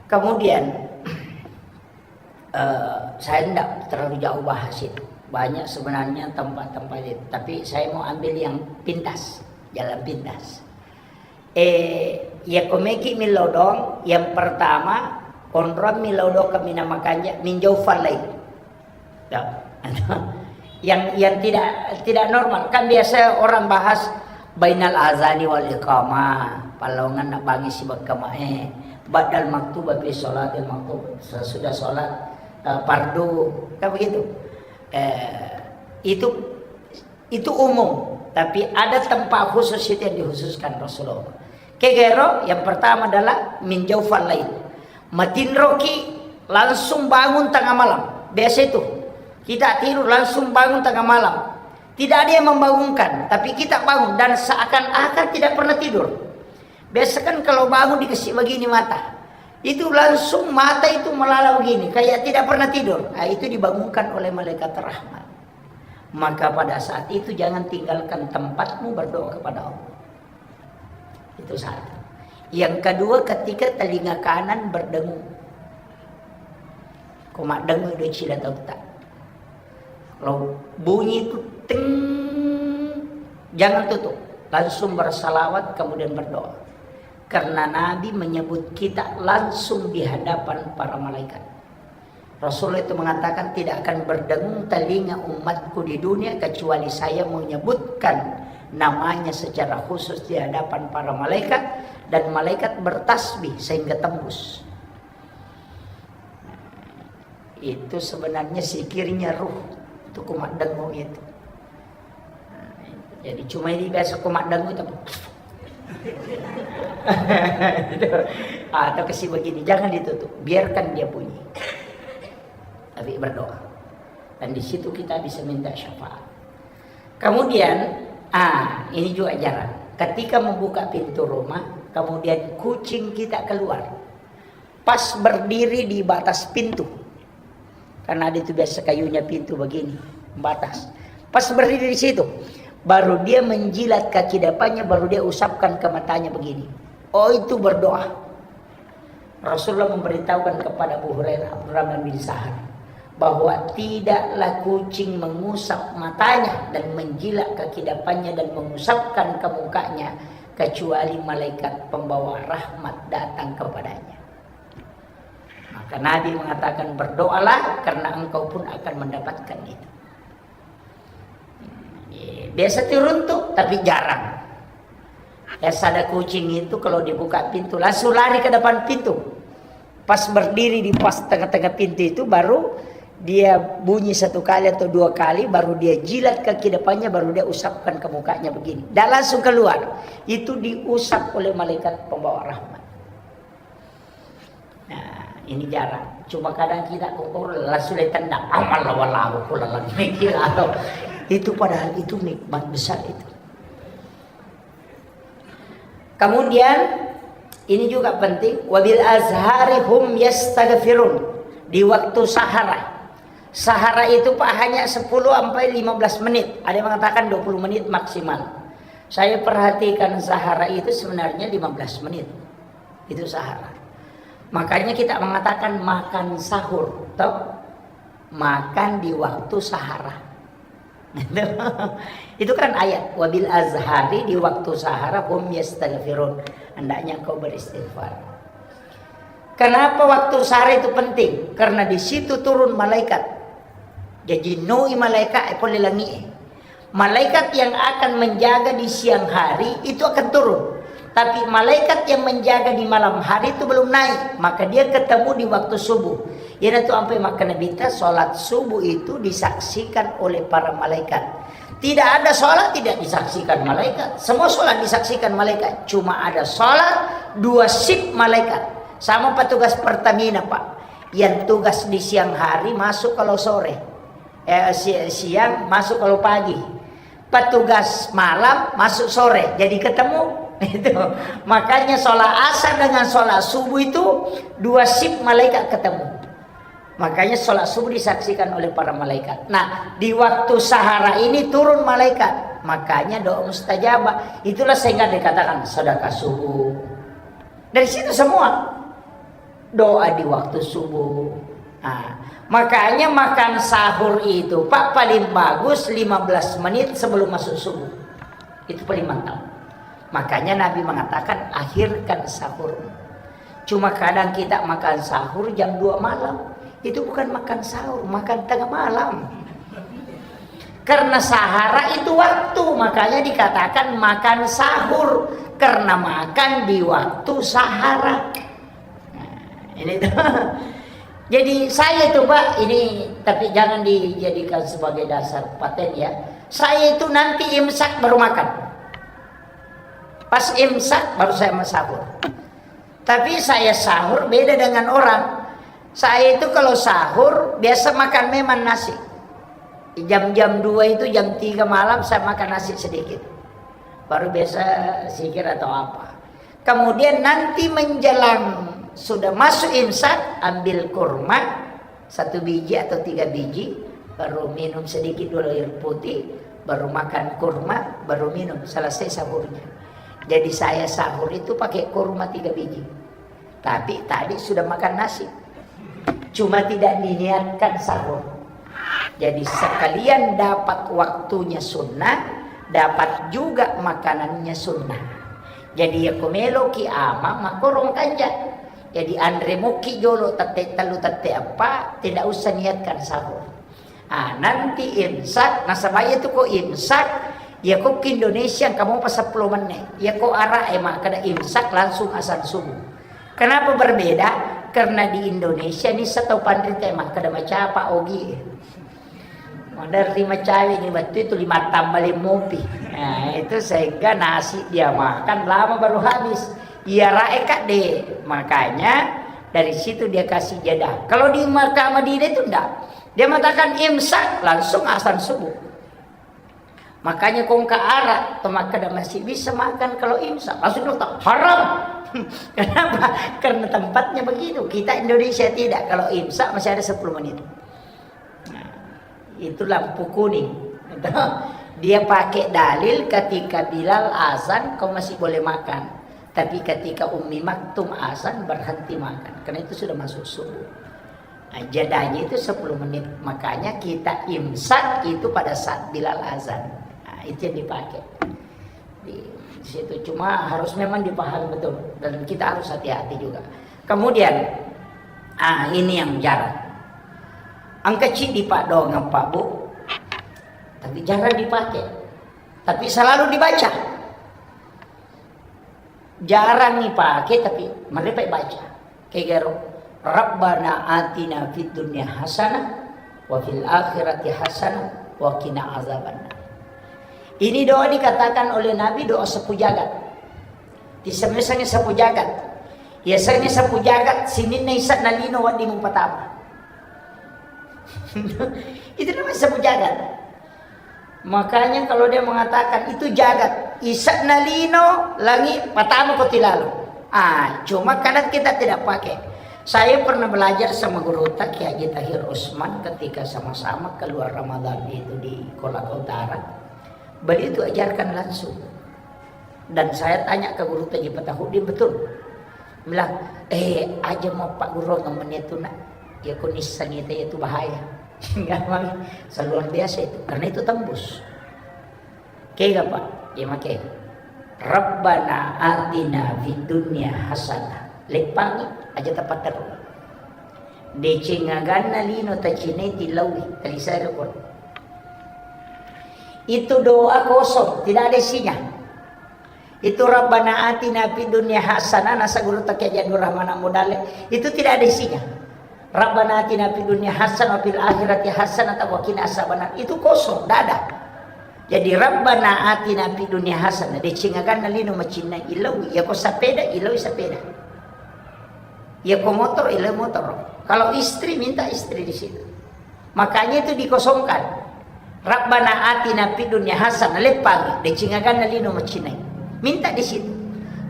Kemudian, eh, saya tidak terlalu jauh bahas itu. Banyak sebenarnya tempat-tempat itu. Tapi saya mau ambil yang pintas, jalan pintas. Eh, iya komeki milodong, yang pertama, onrong milodong kemina makanja, minjau falai. Ya. Yang, yang tidak, tidak normal. Kan biasa orang bahas bainal azani wal iqamah, pallongan nak bangi sibak kama, eh, ba'dal maktubah fi sholatil maktub, sesudah sholat, eh, fardu, kan begitu. Eh, itu Itu umum, tapi ada tempat khusus itu yang dikhususkan Rasulullah. Kegero, yang pertama adalah min jaufal lail. Matinroki, langsung bangun tengah malam. Biasa itu. Kita tidur langsung bangun tengah malam. Tidak ada yang membangunkan, tapi kita bangun dan seakan-akan tidak pernah tidur. Biasa kan kalau bangun dikasih begini mata. Itu langsung mata itu melala begini, kayak tidak pernah tidur. Nah, itu dibangunkan oleh malaikat rahmat. Maka pada saat itu jangan tinggalkan tempatmu berdoa kepada Allah. Itu satu. Yang kedua, ketika telinga kanan berdengung. Ko maddengung do cila tauta. Kalau bunyi itu ting, jangan tutup. Langsung bersalawat, kemudian berdoa. Karena Nabi menyebut kita langsung di hadapan para malaikat. Rasulullah itu mengatakan, "Tidak akan berdengung telinga umatku di dunia kecuali saya menyebutkan namanya secara khusus di hadapan para malaikat, dan malaikat bertasbih sehingga tembus." Itu sebenarnya zikirnya ruh. Itu kumaddengung itu. Jadi cuma ini biasa kumaddengung itu. Atau kasih begini, jangan ditutup, biarkan dia bunyi. Tapi berdoa. Dan di situ kita bisa minta syafaat. Kemudian, ah, ini juga ajaran. Ketika membuka pintu rumah, kemudian kucing kita keluar. Pas berdiri di batas pintu. Karena ada itu biasa kayunya pintu begini, batas. Pas berdiri di situ, baru dia menjilat kaki depannya, baru dia usapkan ke matanya begini. Oh, itu berdoa. Rasulullah memberitahukan kepada Abu Hurairah, Abdurrahman bin Sahar, bahwa tidaklah kucing mengusap matanya dan menjilat kaki depannya dan mengusapkan ke mukanya, kecuali malaikat pembawa rahmat datang kepadanya. Maka Nabi mengatakan, "Berdoalah, karena engkau pun akan mendapatkan itu." Biasa turun tuh, tapi jarang. Biasa ada kucing itu kalau dibuka pintu, langsung lari ke depan pintu. Pas berdiri di pas tengah-tengah pintu itu, baru dia bunyi satu kali atau dua kali, baru dia jilat kaki depannya, baru dia usapkan ke mukanya begini. Dan langsung keluar. Itu diusap oleh malaikat pembawa rahmat. Nah, ini jarang. Cuma kadang kita kokor langsung ditendang. Amal lawan lawan kula lagi mikir atau itu, padahal itu nikmat besar itu. Kemudian ini juga penting, wabil azhari hum yastaghfirun, di waktu sahara. Sahara itu, Pak, hanya sepuluh sampai lima belas menit. Ada yang mengatakan dua puluh menit maksimal. Saya perhatikan sahara itu sebenarnya lima belas menit. Itu sahara. Makanya kita mengatakan makan sahur, toh? Makan di waktu sahara. Itu kan ayat, wabil azhari, di waktu sahara, hum yastaghfirun. Hendaknya engkau beristighfar. Kenapa waktu sahara itu penting? Karena di situ turun malaikat. Jaji noi malaikat e pole langi e. Malaikat yang akan menjaga di siang hari itu akan turun. Tapi malaikat yang menjaga di malam hari itu belum naik, maka dia ketemu di waktu subuh. Iyanatu ampe makkeda Nabitta, salat subuh itu disaksikan oleh para malaikat. Tidak ada salat tidak disaksikan malaikat. Semua salat disaksikan malaikat. Cuma ada salat dua sip malaikat. Sama petugas Pertamina, Pak. Yang tugas di siang hari masuk kalau sore. Eh, si-, siang masuk kalau pagi. Petugas malam masuk sore. Jadi ketemu. Itu. Makanya sholat asar dengan sholat subuh itu dua sip malaikat ketemu. Makanya sholat subuh disaksikan oleh para malaikat. Nah, di waktu sahara ini turun malaikat. Makanya doa mustajabah. Itulah sehingga dikatakan sedekah subuh. Dari situ semua. Doa di waktu subuh. Nah, makanya makan sahur itu, Pak, paling bagus lima belas menit sebelum masuk subuh. Itu paling mantap. Makanya Nabi mengatakan, "Akhirkan sahur." Cuma kadang kita makan sahur jam dua malam. Itu bukan makan sahur, makan tengah malam. Karena sahara itu waktu, makanya dikatakan makan sahur. Karena makan di waktu sahara. Nah, ini tuh. Jadi saya itu, Pak, ini, tapi jangan dijadikan sebagai dasar paten ya. Saya itu nanti imsak baru makan. Pas imsak baru saya mau sahur. Tapi saya sahur beda dengan orang. Saya itu kalau sahur biasa makan memang nasi. Jam-jam dua itu, jam tiga malam saya makan nasi sedikit. Baru biasa zikir atau apa. Kemudian nanti menjelang sudah masuk imsak, ambil kurma satu biji atau tiga biji, baru minum sedikit dulu air putih, baru makan kurma, baru minum, selesai sahurnya. Jadi saya sahur itu pakai kurma tiga biji. Tapi tadi sudah makan nasi. Cuma tidak diniatkan sahur. Jadi sekalian dapat waktunya sunnah, dapat juga makanannya sunnah. Jadi ya ko meloki ama makkorong kanja. Jadi anre muki jolo tette tellu tette eppa, tidak usah niatkan sahur. Ah, nanti imsak, nasaba iya tu ko imsak, iya ko ki Indonesia engka mopa seppulo menne. Iya ko Arab e makkeda imsak langsung azan subuh. Kenapa berbeda? Karena di Indonesia ni setau panrita e makkeda macapa ogi. Maderri macawe ni wettu itu lima tambale mopi. Nah, itu sehingga nasi dia makan lama baru habis. Iya rae kadde. Makanya dari situ dia kasih jeda. Kalau di Makkah Madinah itu ndak. Dia mengatakan imsak, langsung azan subuh. Makanya kongka Arab, to makkeda masih bisa makan kalau imsak, langsung dong, "Haram." Kenapa? Karena tempatnya begitu. Kita Indonesia tidak. Kalau imsak masih ada sepuluh menit. Nah, itu lampu kuning. Dia pakai dalil ketika Bilal azan, kau masih boleh makan. Tapi ketika Ummi Maktum azan, berhenti makan. Karena itu sudah masuk subuh. Nah, jedanya itu sepuluh menit. Makanya kita imsak itu pada saat Bilal azan. Nah, itu yang dipakai. Di situ cuma harus memang dipahami betul. Dan kita harus hati-hati juga. Kemudian, ah, ini yang jarang. Engka ciddi, Pak, doang, Pak, Bu. Tapi jarang dipakai. Tapi selalu dibaca. Jarang ipake, tapi mereka baca. Kegaro, "Rabbana atina fid dunya hasanah wa fil akhirati hasanah wa qina azabannar." Ini doa dikatakan oleh Nabi doa sapu jagat. Disemesangi sapu jagat. Ya, sengi sapu jagat, sininna ise'na lino wedding mupatama. Itu namanya sapu jagat. Makanya kalau dia mengatakan itu jagat, ise'na lino, langi, patama ko tilalo. Ah, cuma kadang kita tidak pakai. Saya pernah belajar sama guru Kiai Haji Tahir Usman ketika sama-sama keluar Ramadan itu di Kolaka Utara. Beliau itu ajarkan langsung. Dan saya tanya ke guru Haji Patahuddin, betul. Bilang, "Eh, aja mau Pak Guru ngemennya itu, nak. Ya, kondisi sangi itu, itu bahaya." Nggak, Bang. Luar biasa itu. Karena itu tembus. Kega, Pak? Ya, make. "Rabbana atina fid dunya hasanah." Leppangi, aja tapatterru. Deceng aganna lino tacinai tilaui, talisai rokon. Itu doa kosong, tidak ada isinya. Itu Rabbana atina fid dunya hasanah, nasa guru Kiai Haji Abdul Rahman Amudale. Itu tidak ada isinya. Rabbana atina fid dunya hasanah wa fil akhirati hasanah wa qina azabannar. Itu kosong, tidak ada. Jadi Rabbana atina fid dunya hasanah, deceng aganna lino macinnai ilau, ya ko sepeda, ilau sepeda. Ya ko motor, ilau motor. Kalau istri, minta istri di situ. Makanya itu dikosongkan. Rabbana atina fid dunya hasanah, leppang, deceng aganna lino macinai. Minta di situ.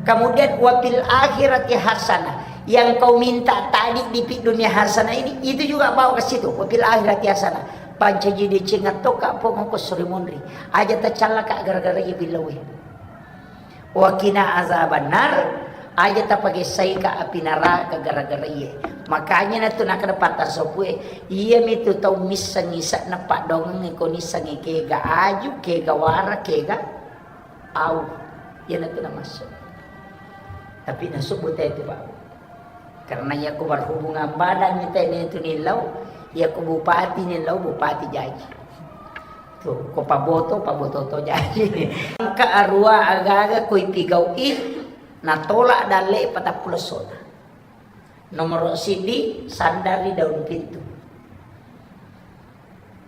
Kemudian wa fil akhirati hasanah. Yang kau minta tadi di fid dunya hasanah ini, itu juga bawa ke situ. Wa fil akhirati hasanah. Pancaji deceng attoka pongo ko suri monri. Aja tacallaka gara-gara iya billawe. Wa qina azabannar, aja tapagessaika api naraka gara-gara iye. Makanya natu nakkeda patta sopue, iyamitu tau misseng ise'na paddoangeng ko nissengngi kega aju, kega wara, kega au. Iyanatu namassu. Tapi nasubbu te tu, Pak. Karena iya ko berhubungan badan ni tene tu nillau, iya ko bupati nillau, bupati jaji. Tuh, ko paboto, paboto to jaji. Engka arua aga-aga ko ipigau'i, natolak dalle patappulo essona. Nomor siddi, sandar di daun pintu.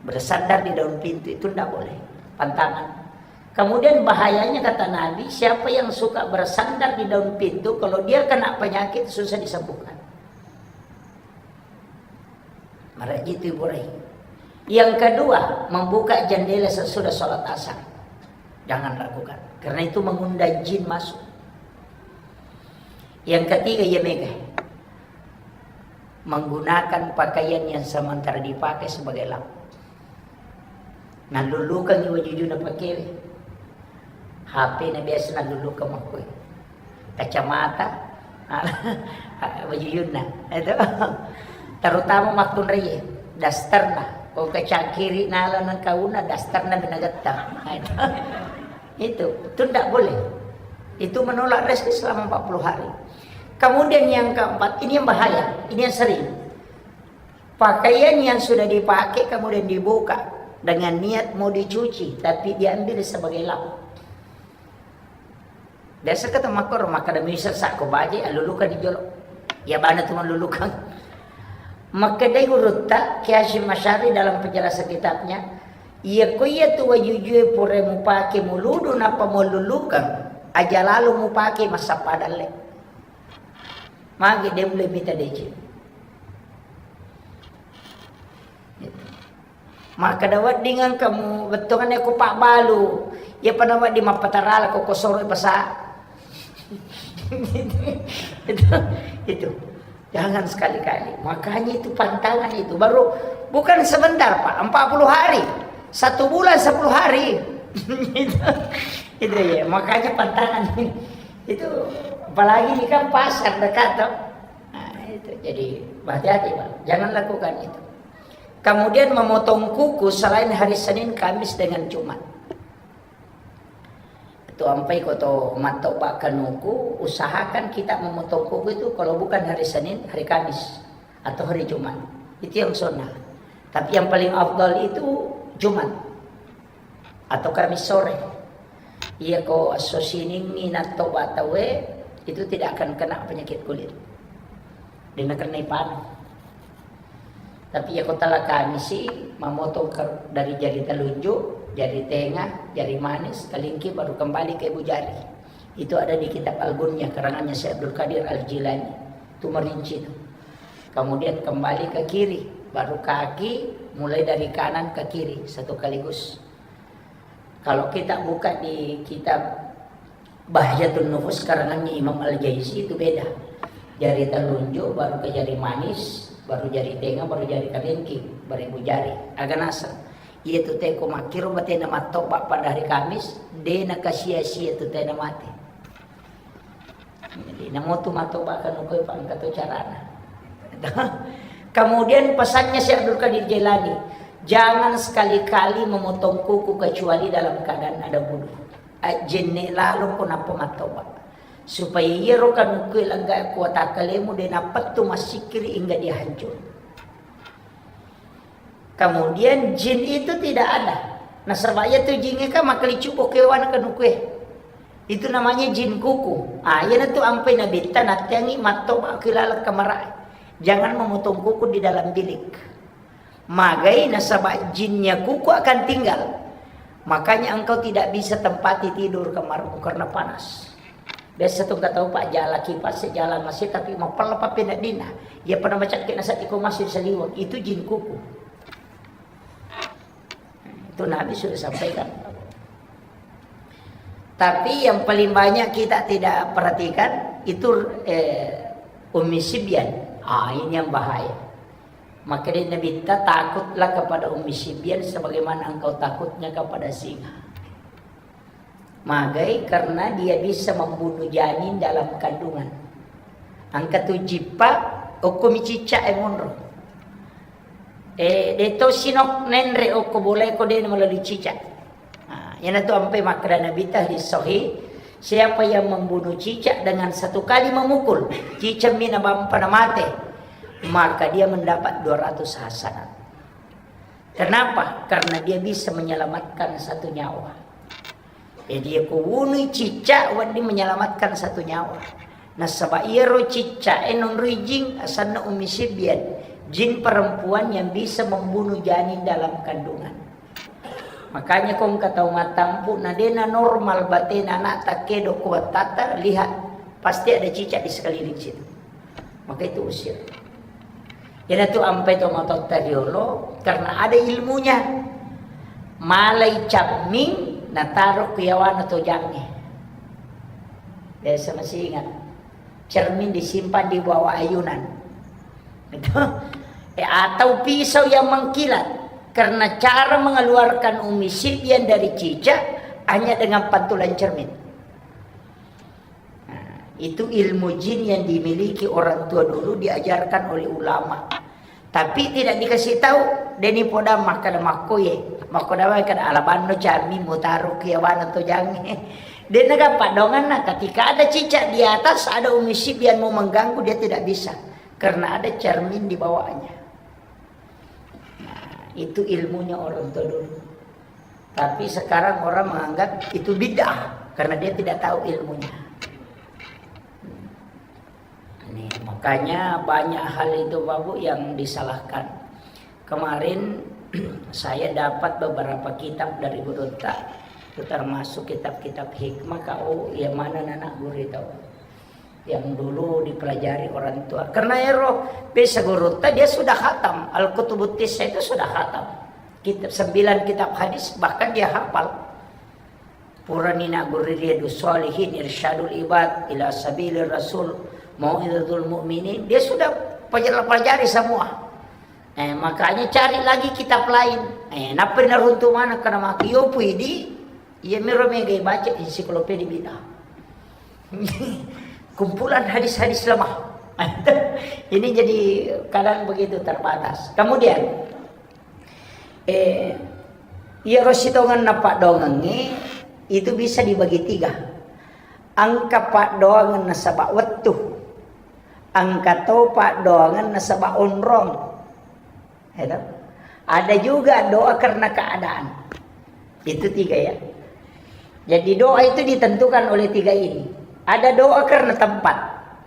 Bersandar di daun pintu itu ndak boleh. Pantangan. Kemudian bahayanya kata Nabi, siapa yang suka bersandar di daun pintu, kalau dia kena penyakit susah disembuhkan. Maraji itu Ibu Rai. Yang kedua, membuka jendela sesudah sholat asar. Jangan lakukan. Karena itu mengundang jin masuk. Yang ketiga, iya mega. Menggunakan pakaian yang sementara dipakai sebagai lap. Nallulukangngi wajujuna pakewe. H P na biasa nallulukang makkue. Kacamata, wajujunna. Itu. Terutama makkunraie, dasterna. Ko kacangkiri nala nengkauna, dasterna minagetta. Itu. Itu, itu ndak boleh. Itu menolak rezeki selama empat puluh hari. Kemudian yang keempat, ini yang bahaya, ini yang sering. Pakaian yang sudah dipakai kemudian dibuka dengan niat mau dicuci, tapi diambil sebagai lap. Biasa kata makor, maka demi sesak ko baje, alulukan di jolo. Ya bana tu malulukan. Maka dai gurutta, Kiai Hasyim Asy'ari dalam penjelasan kitabnya, iya ko iya tu wajujue pura mupake muludu napa malulukan, aja lalu mupake massappa dalle. Magi de mulle mita deceng. Makkeda wedding engka mu bettuanna ko pabbalu, iya pada wedding mappatarala ko kosoro pasa. Itu, itu. Jangan sekali-kali. Makanya itu pantangan itu. Baru bukan sebentar, Pak. Empat puluh hari. Satu bulan sepuluh hari. Itu, itu ya. Makanya pantangan. Itu apalagi ini kan pasar dekat, toh. Nah, itu. Jadi hati-hati, Pak. Jangan lakukan itu. Kemudian memotong kuku selain hari Senin, Kamis, dengan Jumat. Itu ampai ko to mattoba kanuku, usahakan kita memotong kuku itu kalau bukan hari Senin, hari Kamis, atau hari Jumat. Itu yang sunnah. Tapi yang paling afdal itu Jumat atau Kamis sore. Iya ko esso Siningngi nattoba tauwe, Itu tidak akan kena penyakit kulit. Dia kena ipana. Tapi ya kota la Kamisi, memotong ke, dari jari telunjuk, jari tengah, jari manis, kelingking, baru kembali ke ibu jari. Itu ada di kitab Al-Gunyah, karangannya Syekh Abdul Qadir Al-Jilani. Itu merinci itu. Kemudian kembali ke kiri, baru kaki, mulai dari kanan ke kiri, satu kaligus. Kalau kita buka di kitab Bahjatun Nufus karangannya Imam Al-Jaizi itu beda. Jari telunjuk, baru ke jari manis, baru jari tengah, baru jari kelingking, baru ibu jari. Aga naseng. Iya tu teko makkiro batena mattoba pada hari Kamis, de nakasia-sia tu tena mate. Jadi, namo tu mattoba kanukue, Pak, engka tu carana. Kemudian pesannya Syekh Abdul Qadir Jailani, "Jangan sekali-kali memotong kuku kecuali dalam keadaan ada wudu. Ajjenne lalo ko nappa mattoba. Supaya iyaro kanukue lengga kuatakkalemu de napettu massikkiri hingga dia hancur." Kemudian jin itu tidak ada. Nasaba iya tu jingnge kan makkelicubbo kewana kanukue. Itu namanya jin kuku. Ah, iyana tu ampai nabitta natteangi mattoba ki laleng kamarae. Jangan memotong kuku di dalam bilik. Magai nasaba jinnya kuku akan tinggal. Makanya engkau tidak bisa tempati tidur kamarmu karena panas. Biasa tu engka tau, Pak, jala kipas, jala masih, tapi mapella pappena dina. Iya pada macakke nasa iko masih saliweng. Itu jin kuku. Itu Nabi sudah sampaikan. Tapi yang paling banyak kita tidak perhatikan itu, eh, Ummi Sibyan. Ah, ini yang bahaya. Maka dia Nabi, "Takutlah kepada Ummi Sibyan sebagaimana engkau takutnya kepada singa." Magai karena dia bisa membunuh janin dalam kandungan. Engka tu jippa, okko mi cicak e monro. Eh, de to sinok nenre okko bola ko de melalui cicak. Nah, yana tu ampe makkeda Nabi ta hadis sahih, siapa yang membunuh cicak dengan satu kali memukul, cicak mina bampa na mate, maka dia mendapat dua ratus hasanat. Kenapa? Karena dia bisa menyelamatkan satu nyawa. Jadi, ko wunui cicak, wedding menyelamatkan satu nyawa. Nasaba iyaro cicak e nonroi jin, asanna Ummi Sibyan. Jin perempuan yang bisa membunuh janin dalam kandungan. Makanya ko engka tau mattampu, na dena normal batena anak takkedo ko wattata, lihat, pasti ada cicak di sekeliling situ. Maka itu usir. Iyanatu ampai to matotta riolo, karena ada ilmunya. Malai camming, nataro ku yawana tojangnge. Biasa masih ingat. Cermin disimpan di bawah ayunan. Gitu. Eh, atau pisau yang mengkilat. Karena cara mengeluarkan Ummi Sibyan dari cicak hanya dengan pantulan cermin. Nah, itu ilmu jin yang dimiliki orang tua dulu, diajarkan oleh ulama. Tapi tidak dikasih tahu, deni poda makkeda makkoye, makkoda makkeda alabanno cami mutaro kiawana tojangnge. Dena gampang donganna, ketika ada cicak di atas, ada Ummi Sibyan mau mengganggu, dia tidak bisa. Karena ada cermin di bawahnya. Nah, itu ilmunya orang tua dulu. Tapi sekarang orang menganggap itu bid'ah karena dia tidak tahu ilmunya. Ini, makanya banyak hal itu, Bapak, yang disalahkan. Kemarin saya dapat beberapa kitab dari gurutta, itu termasuk kitab-kitab hikmah, kau yang mana anak guru itu. Yang dulu dipelajari orang tua. Karena ero, bisa gurutta, dia sudah khatam. Al-Kutubut Tisa itu sudah khatam. Kitab, sembilan kitab hadis, bahkan dia hafal. Purani naggurri Riyadus Shalihin, Irsyadul Ibad, Ila Sabilir Rasul, Mau'izatul Mu'minin. Dia sudah pelajari semua. Eh, makanya cari lagi kitab lain. Eh, nappa naruntu mana karena maki yo pui di Iya, miro mega baca ensiklopedia bid'ah. Kumpulan hadis-hadis lemah. Ini jadi kadang begitu terbatas. Kemudian, eh, iya, ro sitongenna paddoangengnge itu bisa dibagi tiga. Engka paddoangenna nasaba wettu. Engka to paddoangenna nasaba onrong. Ya toh? Ada juga doa karena keadaan. Itu tiga ya. Jadi doa itu ditentukan oleh tiga ini. Ada doa karena tempat.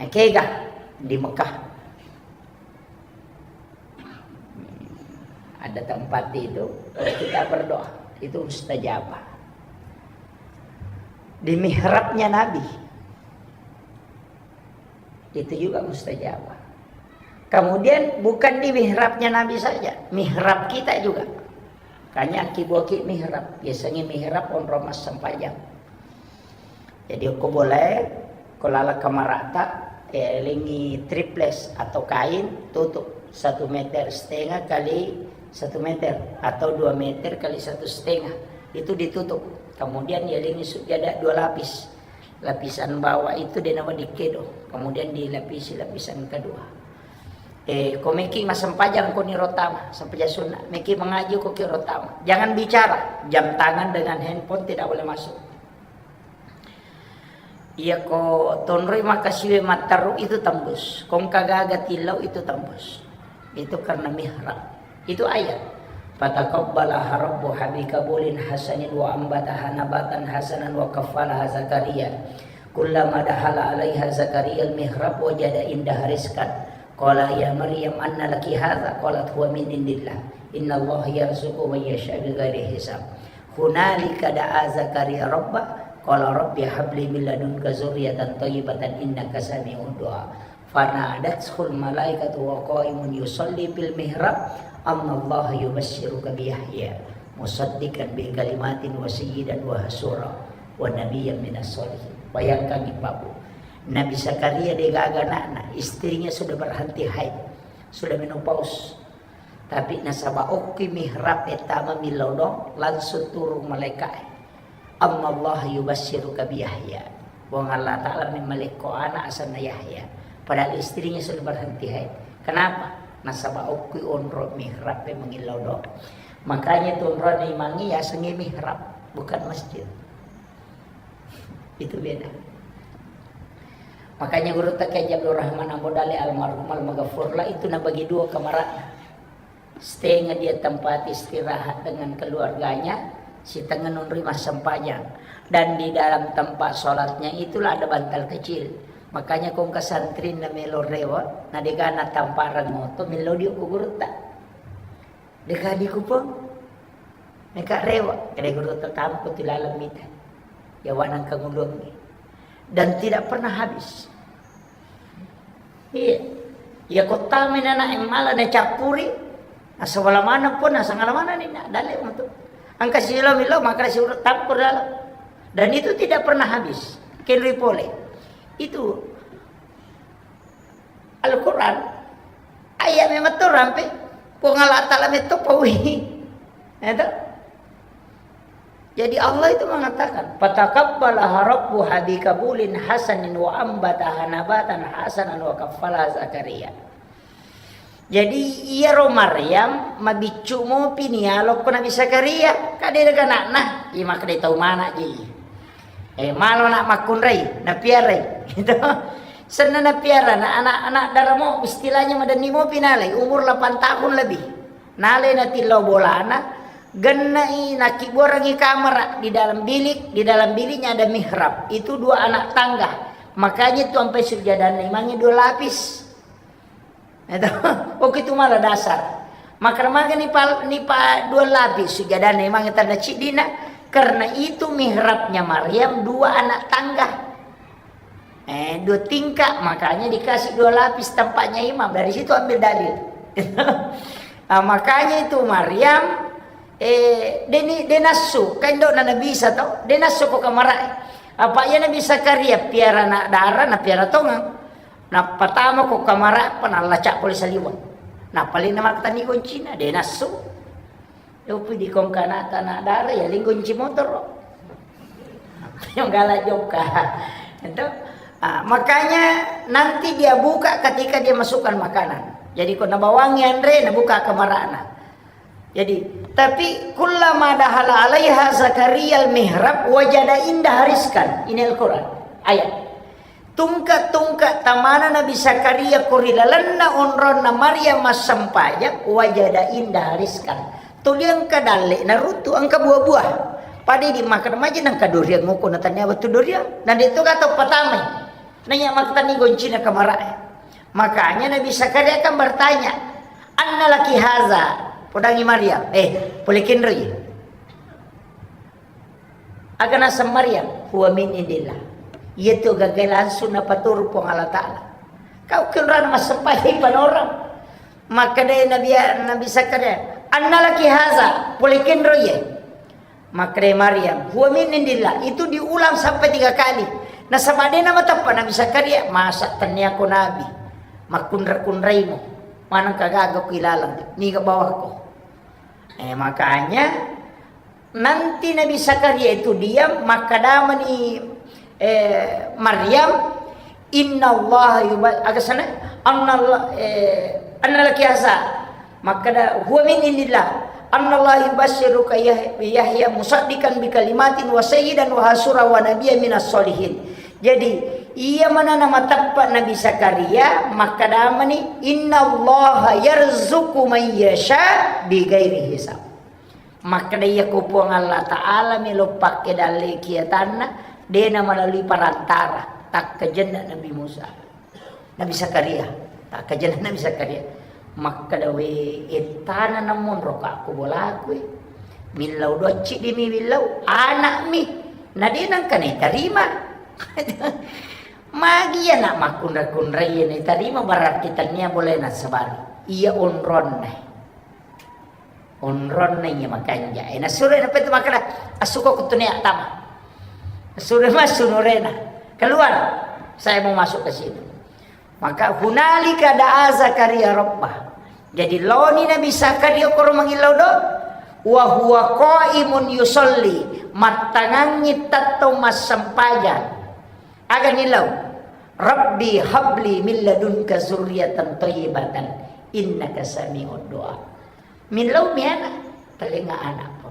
Nah, kega di Mekah. Ada tempat itu, kalau kita berdoa, itu mustajabah. Di mihrabnya Nabi, itu juga mustajabah. Kemudian bukan di mihrabnya Nabi saja, mihrab kita juga. Kanya ki boki mihrab, biasanya mihrab onrong massempajang. Jadi, ko boleh, ko lala kamarata, eh, lengi triples atau kain, tutup satu meter setengah kali satu meter atau dua meter kali satu setengah. Itu ditutup. Kemudian ya lengi sujada dua lapis. Lapisan bawah itu dia nama dikedo. Kemudian dilapisi lapisan kedua. Eh, ko meki massempajang ko ni rotama, sempajang sunnah. Meki mengaji ko ki rotama. Jangan bicara. Jam tangan dengan handphone tidak boleh masuk. Iya, ko tonroi makasiwe matteru itu tembus. Kong kagaga tilau itu tembus. Itu karena mihrab. Itu ayat. Fataqabbalaha rabbuha biqabulin hasanin wa ambataha nabatan hasanan wa kaffalaha Zakaria. Kullama dakhala alaiha Zakaria al-mihrab wajada indaha rizqan. Qala ya Maryam anna laki hadza? Qalat huwa min indillah. Innallaha yarzuqu man yasha bighairi hisab. Hunalika da'a Zakaria rabba, qala rabbi habli min ladunka dzurriyyatan thayyibatan innaka sami'ud du'a. Fanadathul malaikatu wa qaimun yusalli fil mihrab, annallaha yubasyiruka bi Yahya musaddiqan bi kalimatin wa sayyidan wa hasura wa nabiyyan minas sholihin. Bayangkan, Ibu. Nabi Zakaria degaga anakna, istrinya sudah berhenti haid, sudah menopause. Tapi nasaba okki mihrab e tama millau do, langsung turun malaika e. Annallaha yubasyiruka bi Yahya. Puang Allah Ta'ala memmalekko anak asanna Yahya. Padahal istrinya sudah berhenti haid. Kenapa? Nasaba okki onro mihrab e mangillau do. Makanya tu onro imangi yasengi mihrab, bukan masjid. Itu beda. Makanya guru Kiai Abdul Rahman Ambo Dale almarhum almaghfurlah itu nabagi dua kamarana. Setengah dia tempat istirahat dengan keluarganya, setengah nonroi massempajang. Dan di dalam tempat sholatnya itulah ada bantal kecil. Makanya kong kesantri na melo rewa, na degana tamparang moto, melo diuk ku gurutta. Deka dikupang. Meka rewa, kede guru tetampu ti laleng mita. Ya wanang kangulungi. Dan tidak pernah habis. Iya. Ya kota menana yang malah na campuri. Asal mana pun, asal mana ni nak dalek untuk. Angka silo milo, maka si urut tampur dalam. Dan itu tidak pernah habis. Kenri pole. Itu Al-Quran, ayat memang tu rampe, Puang Allah Ta'ala metto paui. Itu. Jadi Allah itu mengatakan, "Fataqabbalaha rabbuha biqabulin hasanin wa ambataha nabatan hasanan wa kaffalaha Zakaria." Jadi iyaro Maryam mabiccu mopi ni alokko Nabi Zakaria, kade daga anakna, iya makkeda tau mana ji. Eh, malo nak makkunrai, napiarai. Gitu. Senna napiara, na anak-anak daramo, istilahnya madenni mopi nalai, umur delapan tahun lebih. Nalai natillau bolana, gennai nakkibuarangi kamara di dalam bilik, di dalam biliknya ada mihrab. Itu dua anak tangga. Makanya itu sampai sujadanna imangi dua lapis. Itu, oke itu malah dasar. Maka maga nipa, nipa dua lapis sujadanna imangi tanna ciddina, karena itu mihrabnya Maryam dua anak tangga. Eh, dua tingkat, makanya dikasih dua lapis tempatnya imam. Dari situ ambil dalil. Nah, makanya itu Maryam, eh, deni, denasu, kan dok na Nabi Isa tau, denasu ko kamara. Apa iya Nabi Zakaria piara anak dara, na piara tongang. Nappa tama ko kamara, apa nallacak pole saliweng. Nappa lena makkatani goncina, denasu. Yopi di kongkana tanah darah ya linggo kunci motor. Yang galak jokka. Itu. Ah, makanya nanti dia buka ketika dia masukkan makanan. Jadi ko nabawangi anre, nabuka kamarana. Jadi, tapi kullama dahala alaiha Zakaria al-mihrab wajada indaha rizqan. Ini Al-Quran. Ayat. Tungka-tungka tamana Nabi Zakaria ko ri lalenna onronna Maryam massempajang, wajada indaha rizqan. Tuli engka dalle naruttu, engka buah-buah. Pada di makan maji nang kadoriang ngoko na tania wettu doriang. Dan itu kata pertama. Nanya makan tani goncina kamara. Makanya Nabi Zakaria kan bertanya, "Anna laki haza?" Podangi Maryam, eh, pole kenroi. Aga naseng Maryam, "Huwa min indillah." Iya tu gagai langsung napaturu Puang Allah Ta'ala. Kau kenrana massempajang panorang. Makkeda Nabi, Nabi Zakaria, "Anna laki haza?" Pole kenroi. Makkeda Maryam, "Huwa min indillah." Itu diulang sampai tiga kali. Nasaba de namateppa Nabi Zakaria, "Masa tenniako nabi? Makkunra-kunraimo. Maneng kagaga ku ilalang. Niga bawako." Eh, makanya nanti Nabi Zakaria itu diam, makkedamani, eh, Maryam, "Innallaha yuba-," aga sana? "Annallah-, eh, anna laki haza?" Makkeda, "Huwa min indillah. Annallaha yubasysyruka Yah-, Yahya musaddiqan bi kalimatin wa sayyidan wa hasura wa nabiyyan minas sholihin." Jadi, iya manana mateppa Nabi Zakaria, makkedamani, "Innallaha yarzuqu man yasha bi ghairi hisab." Makkeda, "Iya ko Puang Allah Ta'ala melo pakke dalle kiatanna, de na melalui perantara." Takkajenna Nabi Musa, Nabi Zakaria, takkajenna Nabi Zakaria. Makkeda, "We, ettana namonro ka ko bolaku, eh. Millau docci dimi millau, anakmi. Na de nangka naitarima." Magi iya nak makkunra-kunrai iya naitarima, berarti tania boleh nasabari. Iya onronna. Onronna iya makanja. Eh, nasuro na petu makkeda, "Assuko kutunia tama." Nasuro massu nurena. "Keluar, saya mau masuk ke situ." Maka hunalika da'a Zakaria rabbah. Jadi loni Nabi Zakaria koro mangillau do. Wa huwa qaimun yusalli. Mattangangi tettong massempajang. Aga nilau? "Rabbi habli min ladunka zurriyatan thayyibatan innaka sami'ud du'a." Millau mi ana, talenga anakku.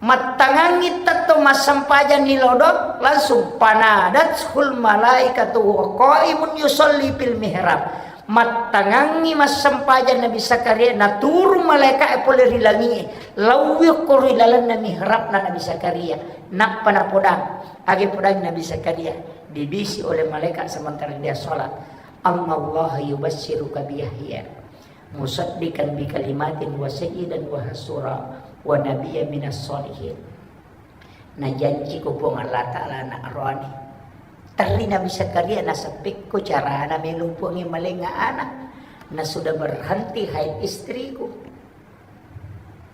Mattangangi tetto massempajang ni lodong, langsung panadathul malaikatu wa qaimun yusalli fil mihrab. Mattangangi massempajang Nabi Zakaria, naturung malaika'e pole ri langi'e, lauwi okko ri lalenna mihrabna Nabi Zakaria. Nappa napodang, age podang Nabi Zakaria, dibisi oleh malaikat sementara dia sholat, "Annallaha yubasysyruka bi Yahya musaddiqan bi kalimatin wa sayyidan wa hasura wa nabiyya minas sholihin." Najanci ko Puang Allah Ta'ala anak roani. Terri Nabi Zakaria naseppekko carana melo Puangnge malenga anak. Na sudah berhenti haid istriku.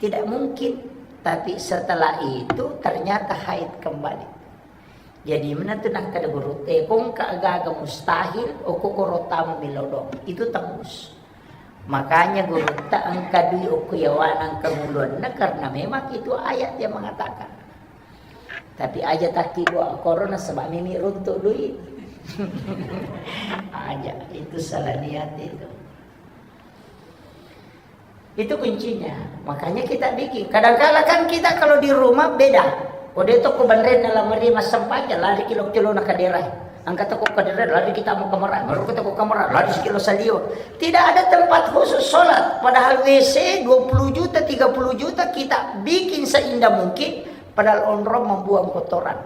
Tidak mungkin. Tapi setelah itu ternyata haid kembali. Jadi, menentu nakkeda guru, eh, kongka gaga mustahil, okko koro tama milodong. Itu tembus. Makanya gurutta engka dui okko yawana engka muluanna, karena memang itu ayat yang mengatakan. Tapi aja takki doa korona sebab mimi runtuk dui. Aja, itu salah niat itu. Itu kuncinya. Makanya kita bikin. Kadangkala kan kita kalau di rumah beda. Kode toko banren dalam meri massempajang, lari kilo-kilo na kadera. Angkat toko kadera, lari kita mau kamera. Baru kita ke kamera, lari sekilo salio. Tidak ada tempat khusus sholat. Padahal W C dua puluh juta, tiga puluh juta kita bikin seindah mungkin. Padahal onrong membuang kotoran.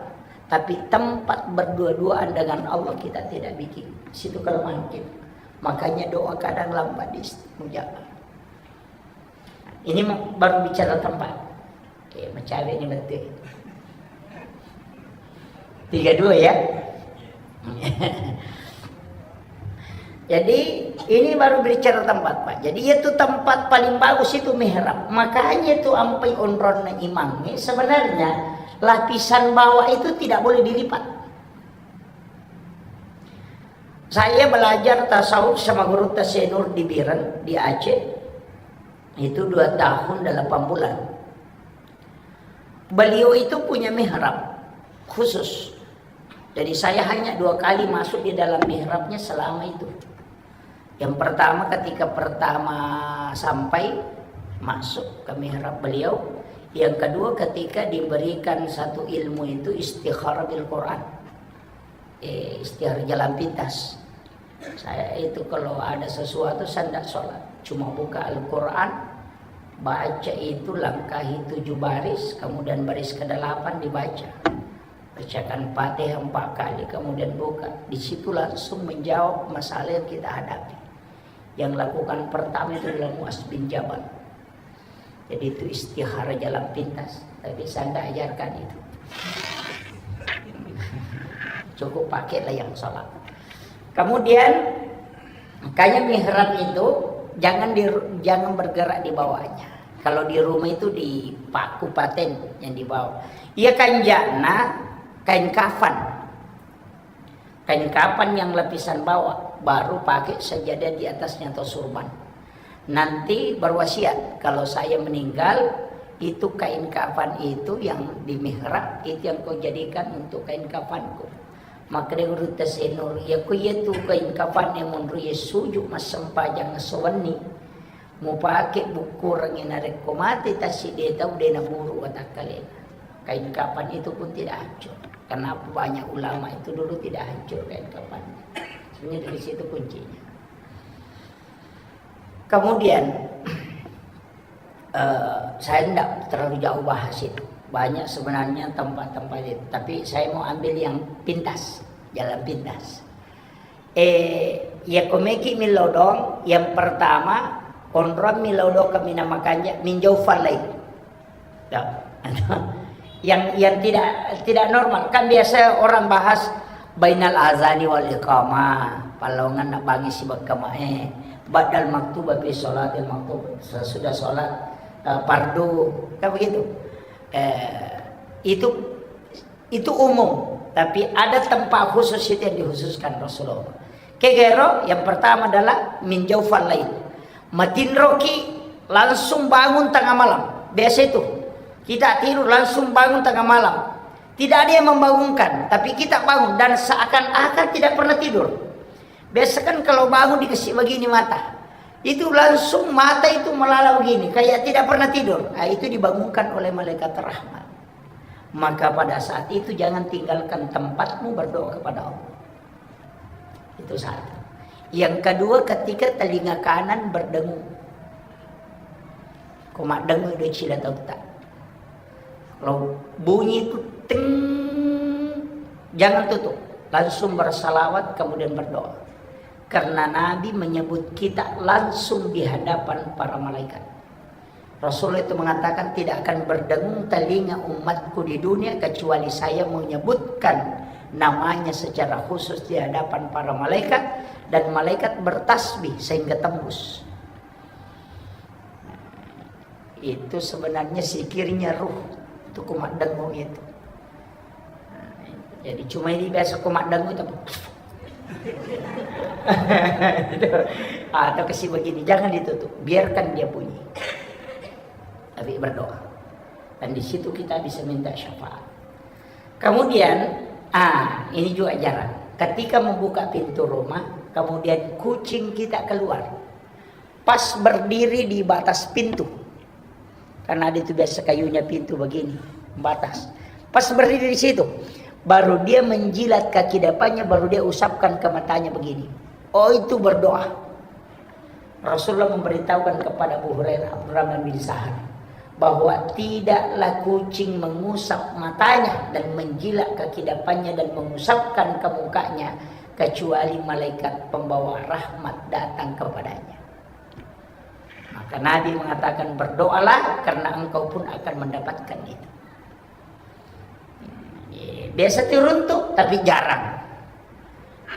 Tapi tempat berdua-duaan dengan Allah kita tidak bikin. Situ kelemahan kita. Makanya doa kadang lambat diistijaabah. Ini mau, baru bicara tempat. Oke, mencawe ini betul. Tiga dua ya. Jadi ini baru bicara tempat, Pak. Jadi itu tempat paling bagus itu mihrab. Makanya itu ampai onronna imang. Sebenarnya lapisan bawah itu tidak boleh dilipat. Saya belajar tasawuf sama guru Tasenur di Biren, di Aceh. Itu dua tahun delapan bulan. Beliau itu punya mihrab khusus. Jadi saya hanya dua kali masuk di dalam mihrabnya selama itu. Yang pertama ketika pertama sampai masuk ke mihrab beliau, yang kedua ketika diberikan satu ilmu itu istikharah bil Quran. Eh, istihara jalan pintas. Saya itu kalau ada sesuatu, saya tidak sholat. Cuma buka Al-Quran, Baca itu, langkahi tujuh baris, kemudian baris kedelapan dibaca. Bacakan Fatihah empat kali, kemudian buka. Di situ langsung menjawab masalah yang kita hadapi. Yang lakukan pertama itu adalah Muaz bin Jabal. Jadi itu istikharah jalan pintas. Tapi saya tidak ajarkan itu. Cukup pakailah yang sholat. Kemudian, makanya mihrab itu jangan di, jangan bergerak di bawahnya. Kalau di rumah itu dipaku paten yang di bawah. Iya, kanjana kain kafan. Kain kafan yang lapisan bawah, baru pakai sajadah di atasnya atau surban. Nanti berwasiat, kalau saya meninggal, itu kain kafan itu yang di mihrab, itu yang kau jadikan untuk kain kafanku. Makkeda Gurutta Senur, iya ko iya tu kain kafan yang menurut iya suju massempajang sewenni. Mupake bukkurengngi narekko mate tassiddi tau de naburu watakkalena. Kain kafan itu pun tidak hancur. Kenapa banyak ulama itu dulu tidak hancur kain kafannya? Sebenarnya dari situ kuncinya. Kemudian, eh, saya tidak terlalu jauh bahas itu. Banyak sebenarnya tempat-tempat itu. Tapi saya mau ambil yang pintas, jalan pintas. Eh, iya komeki milodong, yang pertama, konroang milodong kemina makanja, minjau falai. Ya. Yang, yang tidak, tidak normal. Kan biasa orang bahas bainal azani wal iqamah, palongan nak bangi sibak kamae, badal maktuba fi sholatil maktub, sesudah sholat, eh, fardu, kan begitu. Eh, itu, itu umum, tapi ada tempat khusus itu yang dikhususkan Rasulullah. Kegero yang pertama adalah minjau falai. Matinroki langsung bangun tengah malam. Biasa itu. Kita tidur langsung bangun tengah malam. Tidak ada yang membangunkan, tapi kita bangun dan seakan-akan tidak pernah tidur. Biasa kan kalau bangun dikasih begini mata. Itu langsung mata itu melala begini, kayak tidak pernah tidur. Nah, itu dibangunkan oleh malaikat rahmat. Maka pada saat itu jangan tinggalkan tempatmu berdoa kepada Allah. Itu satu. Yang kedua, ketika telinga kanan berdengung. Ko maddengung do cila tauta. Kalau bunyi itu ting, jangan tutup. Langsung bersalawat, kemudian berdoa. Karena Nabi menyebut kita langsung di hadapan para malaikat. Rasulullah itu mengatakan, "Tidak akan berdengung telinga umatku di dunia kecuali saya menyebutkan namanya secara khusus di hadapan para malaikat, dan malaikat bertasbih sehingga tembus." Itu sebenarnya zikirnya ruh. Itu ko maddengung itu. Nah, jadi cuma ini biasa ko maddengung itu. Atau kasih begini, jangan ditutup, biarkan dia bunyi. Tapi berdoa. Dan di situ kita bisa minta syafaat. Kemudian, ah, ini juga jarang. Ketika membuka pintu rumah, kemudian kucing kita keluar. Pas berdiri di batas pintu. Karena ada itu biasa kayunya pintu begini, batas. Pas berdiri di situ, baru dia menjilat kaki depannya, baru dia usapkan ke matanya begini. Oh, itu berdoa. Rasulullah memberitahukan kepada Abu Hurairah, Abdurrahman bin Sahar, bahwa tidaklah kucing mengusap matanya dan menjilat kaki depannya dan mengusapkan ke mukanya, kecuali malaikat pembawa rahmat datang kepadanya. Maka Nabi mengatakan, "Berdoalah, karena engkau pun akan mendapatkan itu." Biasa turun tuh, tapi jarang.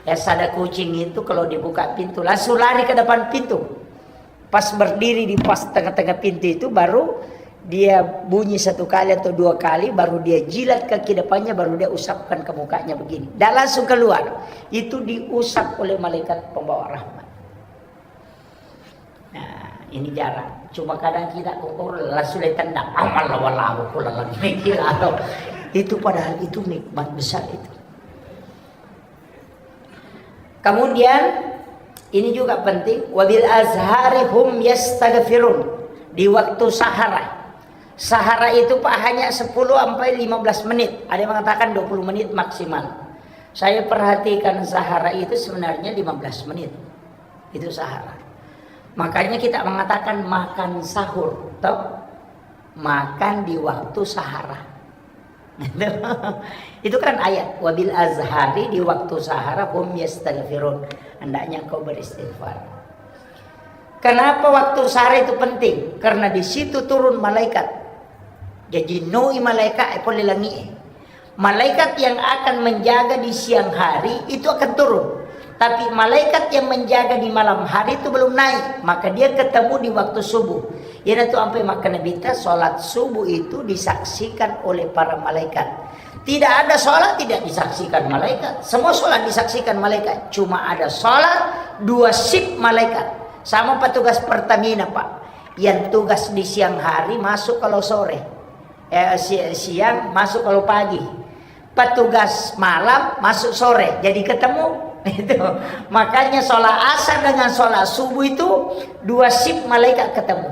Ya, ada kucing itu kalau dibuka pintu, langsung lari ke depan pintu. Pas berdiri di pas tengah-tengah pintu itu, baru dia bunyi satu kali atau dua kali, baru dia jilat kaki depannya, baru dia usapkan ke mukanya begini. Dan langsung keluar. Itu diusap oleh malaikat pembawa rahmat. Nah, ini jarang. Cuma kadang kita kokoro langsung ditendang. Amal walawu kula lagi kira atau itu, padahal itu nikmat besar itu. Kemudian ini juga penting, wabil azhari hum yastaghfirun, di waktu sahara. Sahara itu, Pak, hanya sepuluh sampai lima belas menit. Ada yang mengatakan dua puluh menit maksimal. Saya perhatikan sahara itu sebenarnya lima belas menit. Itu sahara. Makanya kita mengatakan makan sahur, toh? Makan di waktu sahara. Itu kan ayat, "Wabil azhari," di waktu sahara, "hum yastaghfirun." Hendaknya engkau beristighfar. Kenapa waktu sahara itu penting? Karena di situ turun malaikat. Jadi, noi malaikat, eh, pole langi, eh. Malaikat yang akan menjaga di siang hari itu akan turun. Tapi malaikat yang menjaga di malam hari itu belum naik. Maka dia ketemu di waktu subuh. Iyanatu ampe makkeda Nabitta, salat subuh itu disaksikan oleh para malaikat. Tidak ada salat tidak disaksikan malaikat. Semua salat disaksikan malaikat. Cuma ada salat dua shift malaikat. Sama petugas Pertamina, Pak. Yang tugas di siang hari masuk kalau sore. Eh, si-, siang masuk kalau pagi. Petugas malam masuk sore. Jadi ketemu. Itu. Makanya sholat asar dengan sholat subuh itu dua shift malaikat ketemu.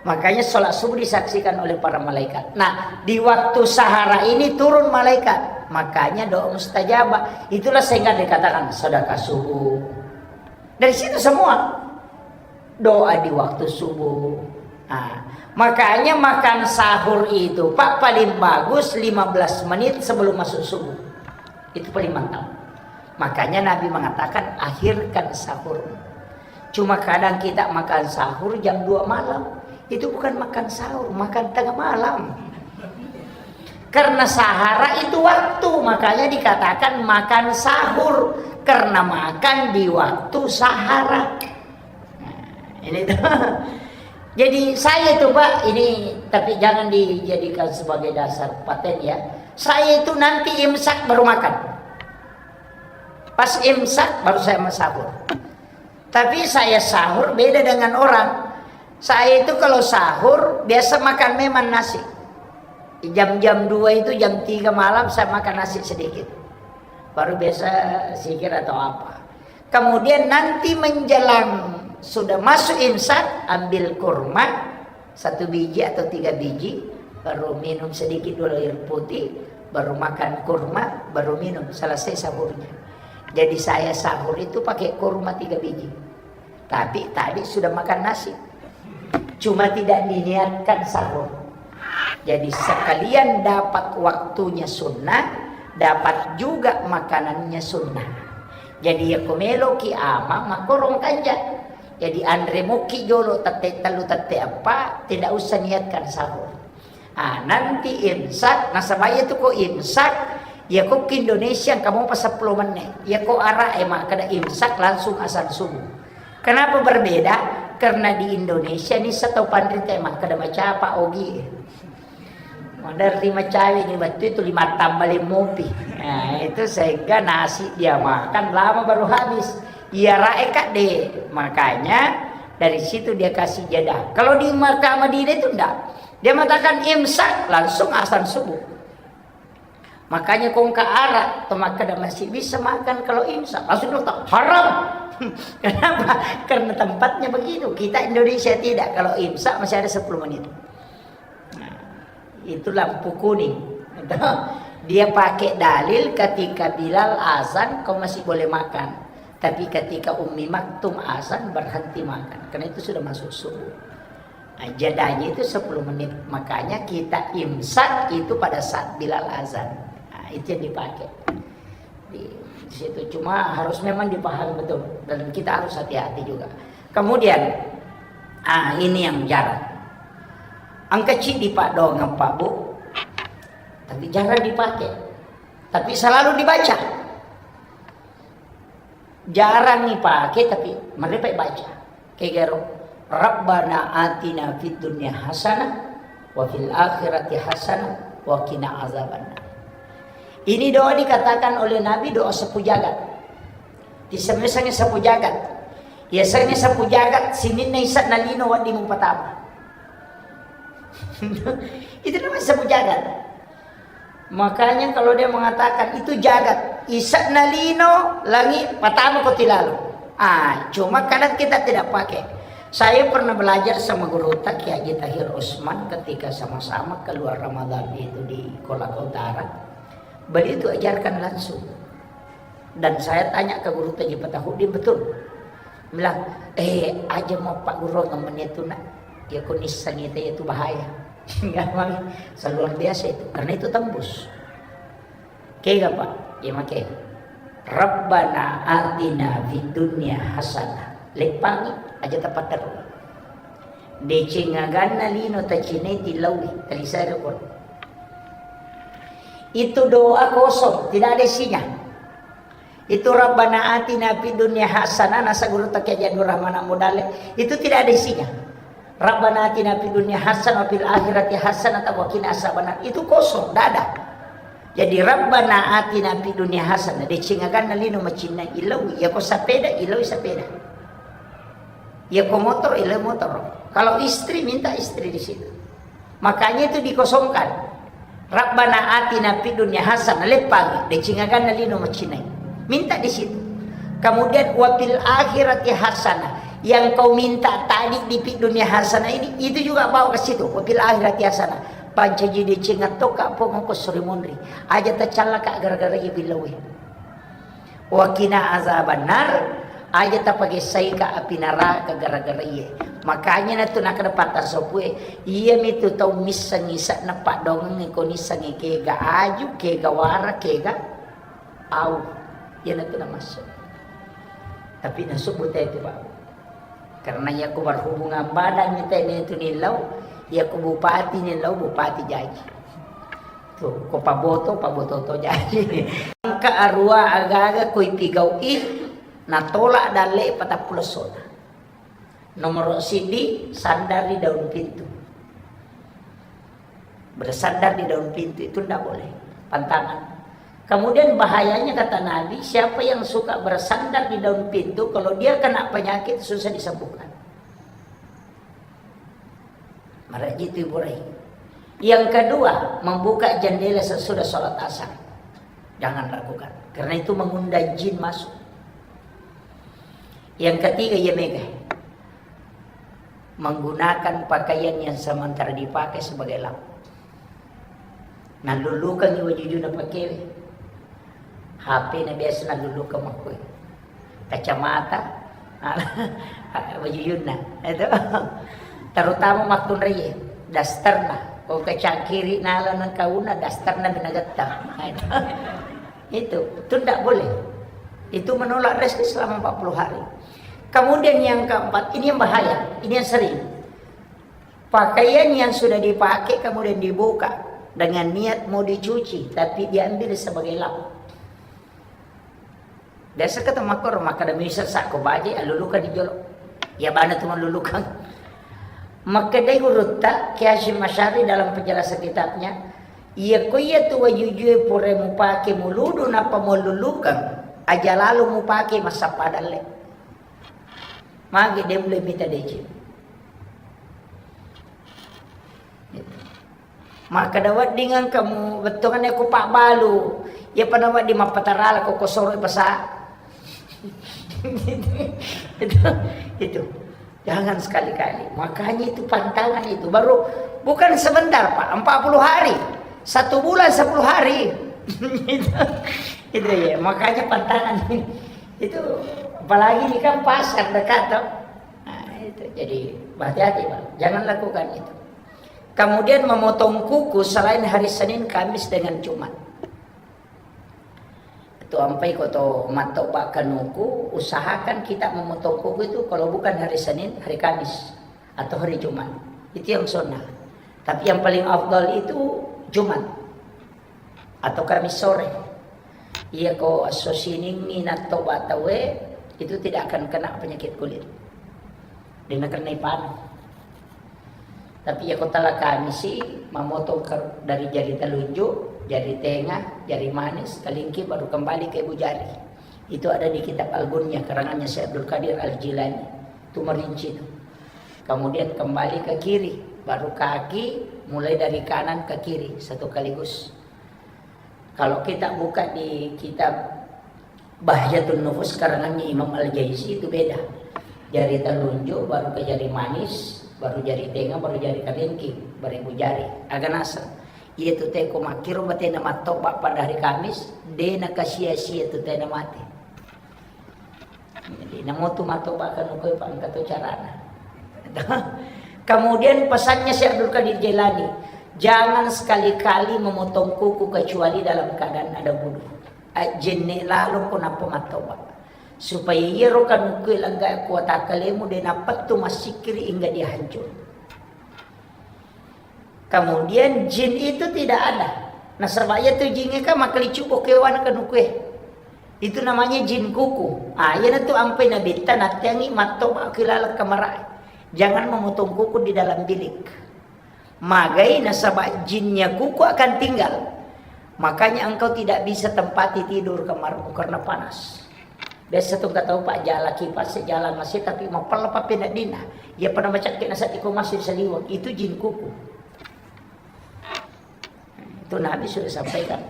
Makanya sholat subuh disaksikan oleh para malaikat. Nah, di waktu sahara ini turun malaikat. Makanya doa mustajabah. Itulah sehingga dikatakan sedekah subuh. Dari situ semua. Doa di waktu subuh. Nah, makanya makan sahur itu, Pak, paling bagus lima belas menit sebelum masuk subuh. Itu paling mantap. Makanya Nabi mengatakan, "Akhirkan sahur." Cuma kadang kita makan sahur jam dua malam. Itu bukan makan sahur, makan tengah malam. Karena sahara itu waktu, makanya dikatakan makan sahur. Karena makan di waktu sahara. Nah, ini tuh. Jadi saya tuh, Pak, ini tapi jangan dijadikan sebagai dasar paten ya. Saya itu nanti imsak baru makan. Pas imsak baru saya mau sahur. Tapi saya sahur beda dengan orang. Saya itu kalau sahur biasa makan memang nasi. Jam-jam dua itu, jam tiga malam saya makan nasi sedikit. Baru biasa zikir atau apa. Kemudian nanti menjelang sudah masuk imsak, ambil kurma satu biji atau tiga biji, baru minum sedikit dulu air putih, baru makan kurma, baru minum, selesai sahurnya. Jadi saya sahur itu pakai kurma tiga biji. Tapi tadi sudah makan nasi. Cuma tidak diniatkan sahur. Jadi sekalian dapat waktunya sunnah, dapat juga makanannya sunnah. Jadi ya ko meloki ama makorong kanja. Jadi anre moki jolo tette tellu tette eppa, tidak usah niatkan sahur. Ah, nanti imsak, nasaba iya tu ko imsak, iya ko ki Indonesia engka mopa seppulo menit. Iya ko Arab e makkeda imsak langsung azan subuh. Kenapa berbeda? Karena di Indonesia ni setau panrita e makkeda macapa ogi. Maderri macawe ni wettu itu lima tambah lima mopi. Nah, itu sehingga nasi dia makan lama baru habis. Iya rae kadde. Makanya dari situ dia kasih jeda. Kalau di Makkah Madinah itu enggak. Dia mengatakan imsak, langsung azan subuh. Makanya kongka Arab, to makkeda masih bisa makan kalau imsak. Langsung dia kata, "Haram." Kenapa? Karena tempatnya begitu. Kita Indonesia tidak. Kalau imsak masih ada sepuluh menit. Nah, itu lampu kuning. Dia pakai dalil ketika Bilal azan, kau masih boleh makan. Tapi ketika Ummi Maktum azan, berhenti makan. Karena itu sudah masuk subuh. Nah, jedanya itu sepuluh menit. Makanya kita imsak itu pada saat Bilal azan. Nah, itu yang dipakai. Di, di situ. Cuma harus memang dipahami betul. Dan kita harus hati-hati juga. Kemudian, ah, ini yang jarang. Engka ciddi, Pak, doang, Pak, Bu. Tapi jarang dipakai. Tapi selalu dibaca. Jarang dipakai, tapi mereka baca. Kegaro, "Rabbana atina fid dunya hasanah, wa fil akhirati hasanah, wa qina azabannar." Ini doa dikatakan oleh Nabi doa sapu jagat. Disemeseng sapu jagat. Ya, seng sapu jagat, sininna isa na lino wedding mupatama. Itu namanya sapu jagat. Makanya kalau dia mengatakan itu jagat, isa na lino, langi, patama ko tilalo. Ah, cuma kadang kita tidak pakai. Saya pernah belajar sama guru Kiai Haji Tahir Usman ketika sama-sama keluar Ramadan itu di Kolaka Utara. Beliau itu ajarkan langsung. Dan saya tanya ke guru Haji Fatahudin, betul. Bilang, "Eh, aja mau Pak Guru ngemen itu, Nak. Ya, kau nisang itu, itu bahaya." Enggak, Bang. Luar biasa itu. Karena itu tembus. Kega, Pak? Ya, make. "Rabbana atina fid dunya hasanah." Leppangi, aja tapatteru. Deceng aganna lino tacinai tilaui, talisai rukun. Itu doa kosong, tidak ada isinya. Itu Rabbana atina fid dunya hasanah, nasa guru takia Jadul Rahman Amudale, itu tidak ada isinya. Rabbana atina fid dunya hasanah wa fil akhirati hasanah wa qina azabannar. Itu kosong, tidak ada. Jadi Rabbana atina fid dunya hasanah, deceng aganna lino macinnai, ilau, ya ko sepeda, ilau sepeda. Ya ko motor, ilau motor. Kalau istri, minta istri di situ. Makanya itu dikosongkan. Rabbana atina fid dunya hasanah, leppangi, deceng aganna lino macinnai. Minta di situ. Kemudian wa fil akhirati hasanah. Yang kau minta tadi di fid dunya hasanah ini, itu juga bawa ke situ. Wa fil akhirati hasanah. Pancaji deceng attoka pong ko suri monri. Aja tacallaka gara-gara iya billawe. Wa qina azabannar, aja tapagessaika api naraka gara-gara iye. Makanya natu nakkeda patta sopue, iyamitu tau missengngi se'na paddoangengnge ko nissengngi kega aju, kega wara, kega au. Iyanatu namassu. Tapi nasubbu tau itu, Pak. Karena iya ko berhubungan badan ni tene tu nillau, iya ko bupati nillau, bupati jaji. Tu, ko paboto, paboto to jaji. Engka arua aga-aga ko ipigau'i, natolak dalle patappulo sona. Nomor sidi, sandar di daun pintu. Bersandar di daun pintu itu ndak boleh, pantangan. Kemudian bahayanya kata Nabi, siapa yang suka bersandar di daun pintu, kalau dia kena penyakit susah disembuhkan. Maraji itu Ibu Rai. Yang kedua, membuka jendela sesudah sholat asar. Jangan lakukan. Karena itu mengundang jin masuk. Yang ketiga, iya mega. Menggunakan pakaian yang sementara dipakai sebagai lap. Nallullukangngi wajujuna pakewe. H P na biasa nallulukang makkue. Kacamata, wajujunna. Itu. Terutama makkunraie, dasterna. Ko kacangkiri nala nengkauna, dasterna binagetta. Itu. Itu, itu ndak boleh. Itu menolak rezeki selama empat puluh hari. Kemudian yang keempat, ini yang bahaya, ini yang sering. Pakaian yang sudah dipakai kemudian dibuka dengan niat mau dicuci, tapi diambil sebagai lap. Biasa kata makor, makkeda misal sakko baje, aluluka di jolo. Ya bana tu maluluka. Makkedai gurutta, Kiai Hasyim Asy'ari dalam penjelasan kitabnya, iya ko iya tu wajujue pura mupake muludu nappa muallulukang, aja lalo mupake massappa dalle. Magi de mulle mita deceng. Makkeda wedding engka mu bettuanna ko pabbalu, iya pada wedding mappatarala ko kosoro pasa. Itu, itu. Jangan sekali-kali. Makanya itu pantangan itu. Baru bukan sebentar, Pak. Empat puluh hari. Satu bulan sepuluh hari. Itu, itu ya. Makanya pantangan ini. Itu apalagi ini kan pasar dekat, toh. Nah, itu. Jadi hati-hati, Pak. Jangan lakukan itu. Kemudian memotong kuku selain hari Senin, Kamis, dengan Jumat. Tu ampai ko to mattoba kanuku, usahakan kita memotong kuku itu kalau bukan hari Senin, hari Kamis, atau hari Jumat. Itu yang sunnah. Tapi yang paling afdal itu Jumat atau Kamis sore. Iya ko esso Seninni nattoba tauwe, itu tidak akan kena penyakit kulit. Dia kena ipanu. Tapi iya ko tala Kamisi, mamotong ke, dari jari telunjuk, jari tengah, jari manis, kelingking, baru kembali ke ibu jari. Itu ada di kitab Al-Gunyah, karangannya Syekh Abdul Qadir Al-Jilani. Itu merinci itu. Kemudian kembali ke kiri, baru kaki, mulai dari kanan ke kiri, satu kaligus. Kalau kita buka di kitab Bahjatun Nufus karangannya Imam Al-Jaizi itu beda. Jari telunjuk, baru ke jari manis, baru jari tengah, baru jari kelingking, baru ibu jari. Aga naseng. Iya tu teko makkiro batena mattoba pada hari Kamis, de nakasia-sia tu tena mate. Jadi, namotu matoba' kanuku e, Pak, engka to carana. Kemudian pesannya Syekh Abdul Qadir Jailani, "Jangan sekali-kali memotong kuku kecuali dalam keadaan ada wudu." Ajjenne' lalo ko nappa mattoba'. Supaya iyaro kanuku e langga' ko watakkalemu de' nappettu massikkiri' hingga dia hancur. Kemudian jin itu tidak ada. Nasaba' iyatu jin e kan makkaliccu' bokkewana kanuku e. Itu namanya jin kuku. Ah, iyanatu ampai Nabitta natteangngi mattoba' ki laleng kamara' e. Jangan memotong kuku di dalam bilik. Magai nasaba' jinnya kuku akan tinggal. Makanya engkau tidak bisa tempati tidur kamarmu karena panas. Biasa tu engka tau, Pak, jala kipas, jala masi, tapi mapella pappeneddinna. Iya pada macakke' nasaddi ko masi saliweng, itu jin kuku. Itu Nabi sudah sampaikan.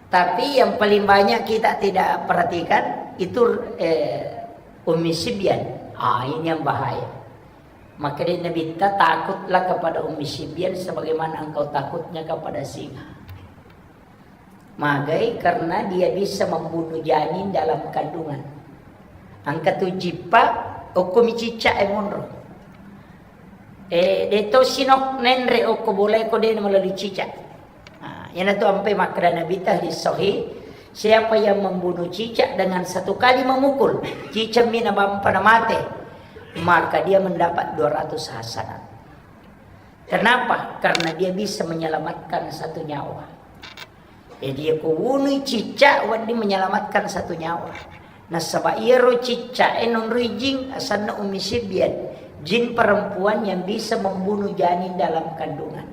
Tapi yang paling banyak kita tidak perhatikan itu, eh, Ummi Sibyan. Ah, ini yang bahaya. Maka dia Nabitta, "Takutlah kepada Ummi Sibyan sebagaimana engkau takutnya kepada singa." Magai karena dia bisa membunuh janin dalam kandungan. Engka tu jippa, okko mi cicca' e monro. Eh, de' to sinok nenre' okko bola e ko de' melalui cicca'. Nah, iyanatu ampai makkeda Nabitta hadis sahih, siapa yang membunuh cicak dengan satu kali memukul, cicak mi nabampa na mate, maka dia mendapat dua ratus hasanat. Kenapa? Karena dia bisa menyelamatkan satu nyawa. Jadi, iya ko wunui cicak, wedding menyelamatkan satu nyawa. Nasaba' iyaro cicak e nonroi jin, asenna Ummi Sibyan, jin perempuan yang bisa membunuh janin dalam kandungan.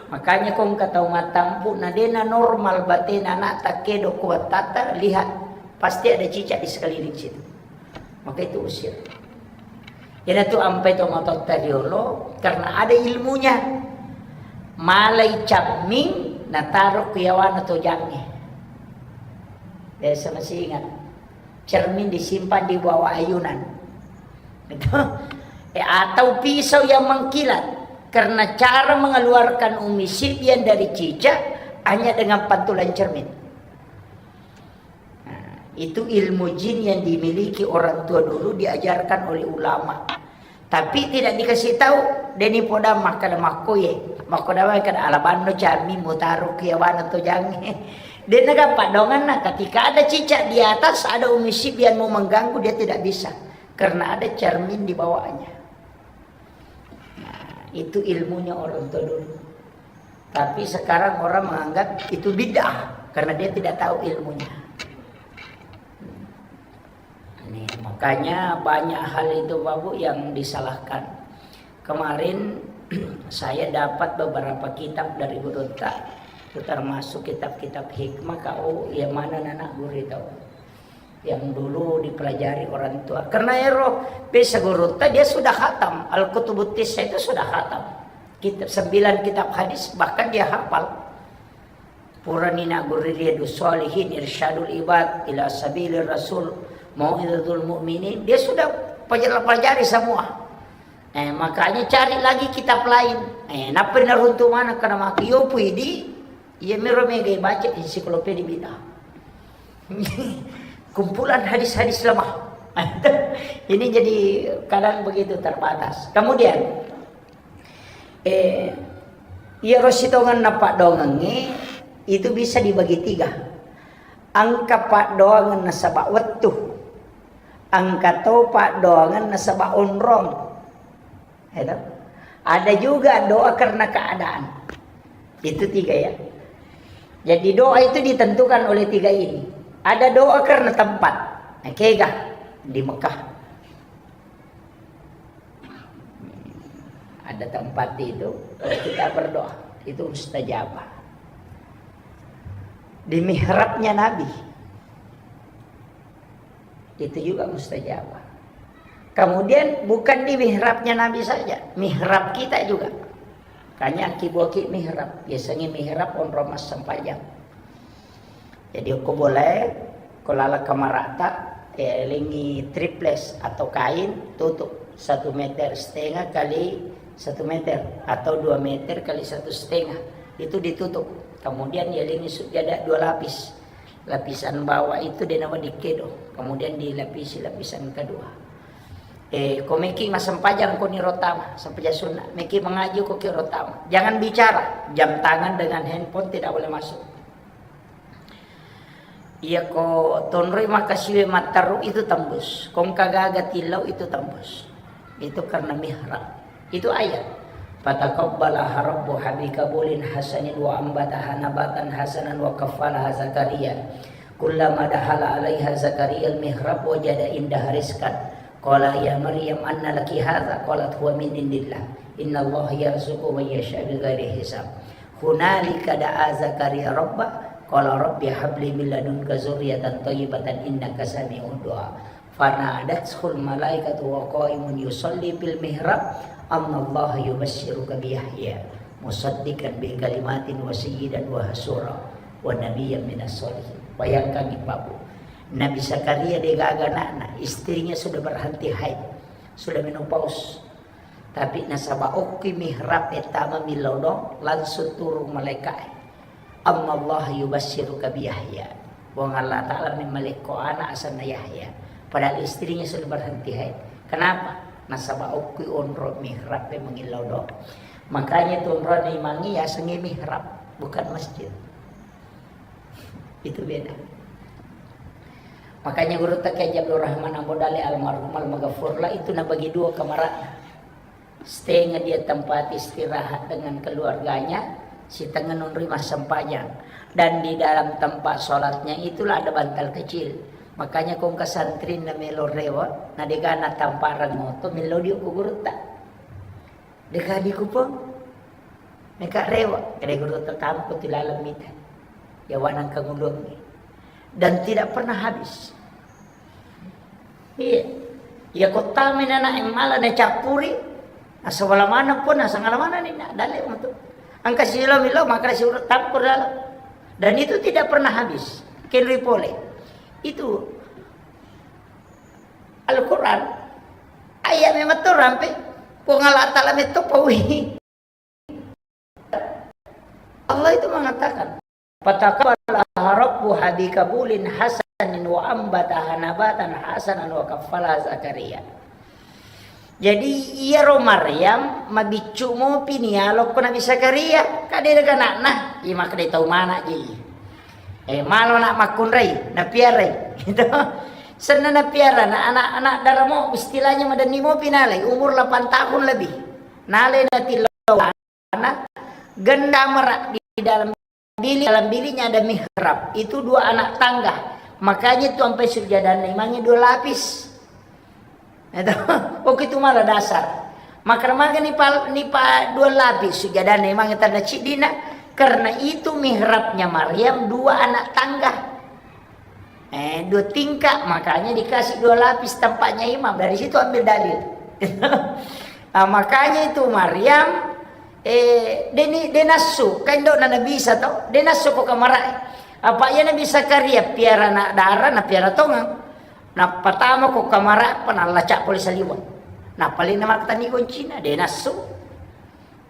Makanya ko engka tau mattampu' na de' na normal batena ana'ta kedo' ko wattatta, lihat, pasti ada cicak di sekeliling situ. Maka itu usir. Iyanatu ampai tomatoatta riolo, karena ada ilmunya. Malai camming, nataro ku yawana tojangnge. Biasa masih ingat. Cermin disimpan di bawah ayunan. Gitu. Eh, atau pisau yang mengkilat. Karena cara mengeluarkan Ummi Sibyan dari cicak hanya dengan pantulan cermin. Nah, itu ilmu jin yang dimiliki orang tua dulu, diajarkan oleh ulama. Tapi tidak dikasih tahu, deni poda makkada makkoye. Makkoda wae kada alabanno cami mutaro kiawana tojangnge. Dena gappa donganna, ketika ada cicak di atas, ada Ummi Sibyan mau mengganggu, dia tidak bisa. Karena ada cermin di bawahnya. Nah, itu ilmunya orang tua dulu. Tapi sekarang orang menganggap itu bid'ah karena dia tidak tahu ilmunya. Ini, makanya banyak hal itu, Bapak Bu, yang disalahkan. Kemarin saya dapat beberapa kitab dari gurutta, termasuk kitab-kitab hikmah, kau yang mana anak guru itu. Yang dulu dipelajari orang tua. Karena ero, biasa gurutta dia sudah khatam. Al-Kutubut Tisa itu sudah khatam. Kitab, sembilan kitab hadis, bahkan dia hafal. Purani na guru Riyadus Shalihin, Irsyadul Ibad ila Sabilir Rasul, Mau'izatul Mu'minin. Dia sudah pelajari semua. Eh, makanya cari lagi kitab lain. Eh, nappa naruntu mana kana maki yo pui di, iya miro mega baca ensiklopedia bid'ah. Kumpulan hadis-hadis lemah. Ini jadi kadang begitu terbatas. Kemudian, eh, iyaro sitongenna paddoangengnge itu bisa dibagi tiga. Engka paddoangeng nasaba wettu. Engka to paddoangeng nasaba onrong. Itu. Ada juga doa karena keadaan. Itu tiga ya. Jadi doa itu ditentukan oleh tiga ini. Ada doa karena tempat. Nah, kega di Mekah. Ada tempat itu, kalau kita berdoa, itu mustajabah. Di mihrabnya Nabi. Itu juga mustajabah. Kemudian bukan di mihrabnya Nabi saja, mihrab kita juga. Kanya ki buaki mihrab, biasanya mihrab onrong massempajang. Jadi ko boleh, ko lala kamarata, eh, lengi triples atau kain, tutup satu meter setengah kali satu meter atau dua meter kali satu setengah. Itu ditutup. Kemudian ya lengi sujada dua lapis. Lapisan bawah itu de' nawedding kedo, kemudian dilapisi lapisan kedua. Eh, ko meki massempajang ko ni rotama, sempajang sunnah, meki mengaji ko ki rotama. Jangan bicara, jam tangan dengan handphone tidak boleh masuk. Iya ko tonroi makasiwe matteru itu tembus, kongka gaga tillau itu tembus. Itu karena mihrab. Itu ayat. Fataqabbalaha rabbuha biqabulin hasanin wa ambataha nabatan hasanan wa kaffalaha Zakaria. Kullama dakhala alaiha Zakaria al-mihrab wajada indaha rizqan. Qala ya Maryam anna laki hadza? Qalat huwa min indillah. Innallaha yarzuqu man yasha bighairi hisab. Hunalika da'a Zakaria rabba, qala rabbi habli min ladunka dzurriyyatan thayyibatan innaka sami'ud du'a. Fanadathul malaikatu wa qaimun yusalli fil mihrab, annallaha yubasysyruka bi Yahya musaddiqan bi kalimatin wa sayyidan wa hasura wa nabiyyan minas sholihin. Bayangkan, Ibu. Nabi Zakaria degaga anakna, istrinya sudah berhenti haid, sudah menopause. Tapi nasaba okki mihrab e tama millau doang, langsung turun malaika e. Annallaha yubasysyruka bi Yahya. Puang Allah Ta'ala memmalekko anak asenna Yahya. Padahal istrinya sudah berhenti haid. Kenapa? Nasaba okki onro mihrab e mangillau doang. Makanya tu onrona imangnge yasengnge mihrab, bukan masjid. Itu beda. Makanya gurutta Kiai Haji Abdul Rahman Ambo Dalle almarhum almaghfurlah itu nabagi dua kamara'na. Setengah dia tempat istirahat dengan keluarganya, sitengah nonroi massempajang. Dan di dalam tempat sholatnya itulah ada bantal kecil. Makanya kongka santrinna melo rewe, na degaga natampareng moto, melo dio ku gurutta. Deka dikupang. Meka rewe, kede gurutta tampu tu laleng mita. Yawa nangka ngulungi. Dan tidak pernah habis. Iya. Iya, kotta mena na emmala na cappuri. Asawala mana pun, asangala mana ni na dalle mutu. Angka silo milo, maka si urut tampur dalam. Dan itu tidak pernah habis. Kenri pole. Itu Al-Quran. Ayat memang tu rampe. Puang Allah Ta'ala metto paui. Allah itu mengatakan, "Fataqabbalaha rabbuha biqabulin hasanin wa ambataha nabatan hasanan wa kaffalaha Zakaria." Jadi, iyaro Maryam mabiccu mopi nialokko Nabi Zakaria, kade daga anakna, iya makkeda tau mana ji. Eh, malo nak makkunrai, napiarai. Gitu. Senna napiara, na anak-anak daramo, istilahnya madenni mopi nalai, umur delapan tahun lebih. Nalai natillo Karena genda merak di dalam bilik, dalam biliknya ada mihrab. Itu dua anak tangga. Makanya itu sampai sujadanna imangnge dua lapis. Itu. Oke, itu malah dasar. Maka maga nipa, nipa dua lapis sujadanna imangnge tanda cidina. Karena itu mihrabnya Maryam dua anak tangga. Eh, dua tingkat, makanya dikasih dua lapis tempatnya imam. Dari situ ambil dalil. Nah, makanya itu Maryam, eh, deni, denassu, kan dok na Nabi Isa to, denassu ko kamara. Apa iya Nabi Zakaria piara anak dara, na piara tongang. Na patama ko kamara, apa na laca pole saliweng. Na paling na maktani goncina, denassu.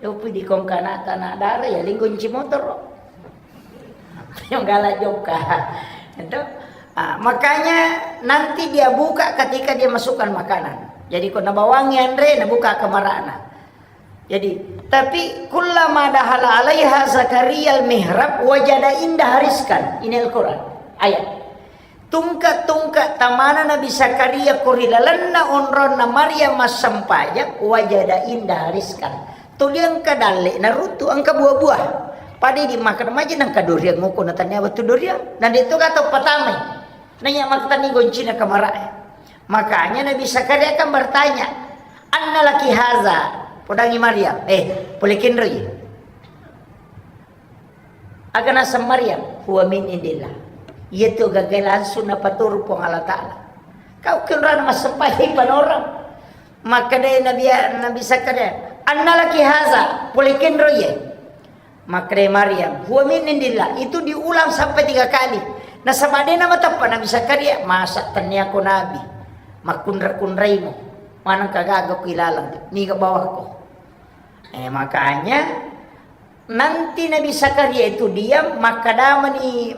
Yopi di kongkana tanah darah ya linggo nci motor. Yang galak jokka. Itu. Ah, makanya nanti dia buka ketika dia masukkan makanan. Jadi ko nabawangi anre, nabuka kamarana. Jadi, tapi kullama dahala alaiha Zakaria al-mihrab wajada indaha rizqan. Ini Al-Quran. Ayat. Tungke-tungke tamana Nabi Zakaria ko ri lalenna onronna Maryam massempajang, wajada indaha rizqan. Tuli engka dalle naruntu, engka buah-buah. Pada di makan maja nangka durian ngoko na tania wettu durian. Na de to gato patamai. Nanya maktani goncina kamarae. Makanya Nabi Zakaria kan bertanya, "Anna laki haza?" Podangi Maryam, "Eh, pole kenroi?" Aga naseng Maryam, "Huwa min indillah." Iyatu gaga langsung napaturu Puang Allah Ta'ala. Kau kenrana massempajang panorang. Makkedai Nabi, Nabi Zakaria, "Anna laki haza?" Pole kenro iye. Makkedai Maryam, "Huwa min indillah." Itu diulang sampai tiga kali. Nasaba de namateppa Nabi Zakaria, "Masa tenniako nabi makkunra-kunraimu? Maneng kagaga ku ilalang, niga bawakko?" Eh, makanya nanti Nabi Zakaria itu diam, makkedamani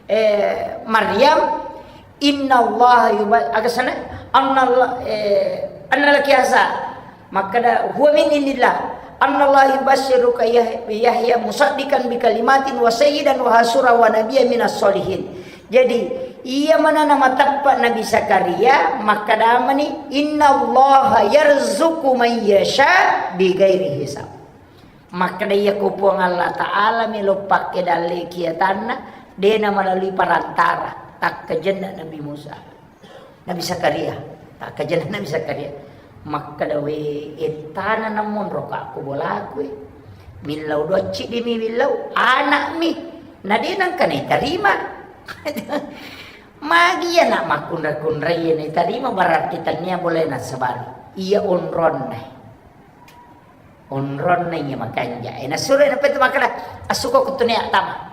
eh, Maryam, "Innallaha yuba-," aga sana, "Annalla-, eh, annalaki asa." Makkeda, "Huwa min indillah." "Annallaha yubasyiruka Yah-, Yahya musaddiqan bi kalimatin wa sayyidan wa hasura wa nabiyya minas solihin." Jadi, iya manana mateppa Nabi Zakaria, makkadamani, "Innallaha yarzuqu man yasha bi ghairi hisab." Makkeda, "Iyako Puang Allah Ta'ala melo pakke dalle kiatanna, dena malalui parantara." Takkajenna Nabi Musa, Nabi Zakaria, takkajenna Nabi Zakaria. Makkeda, "We, ettana namonro ka ko bolaku, e. Millau docci dimi millau, anakmi. Na de nangka naitarima." Magi anak makkunra-kunrai naitarima, berarti tania boleh nasabari. Iya onronna. Onronna iya makanja. Eh, nasuro na petu makkeda, "Asuko kutune tama."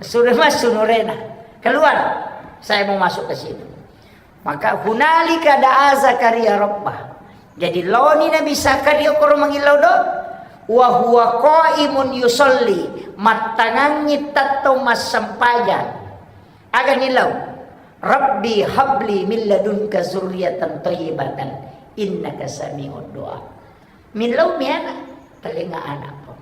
Suro massu nurena. "Keluar. Saya mau masuk ke sini." Maka hunalika da'a Zakaria rabbah. Jadi laoni Nabi Zakaria koro mangillau do, wa huwa qaimun yusalli, mattangangngi tettong massempajang. Aga nillau? "Rabbi habli min ladunka zurriyatan thayyibatan innaka sami'ud du'a." Millau mi ana, talenga anakku.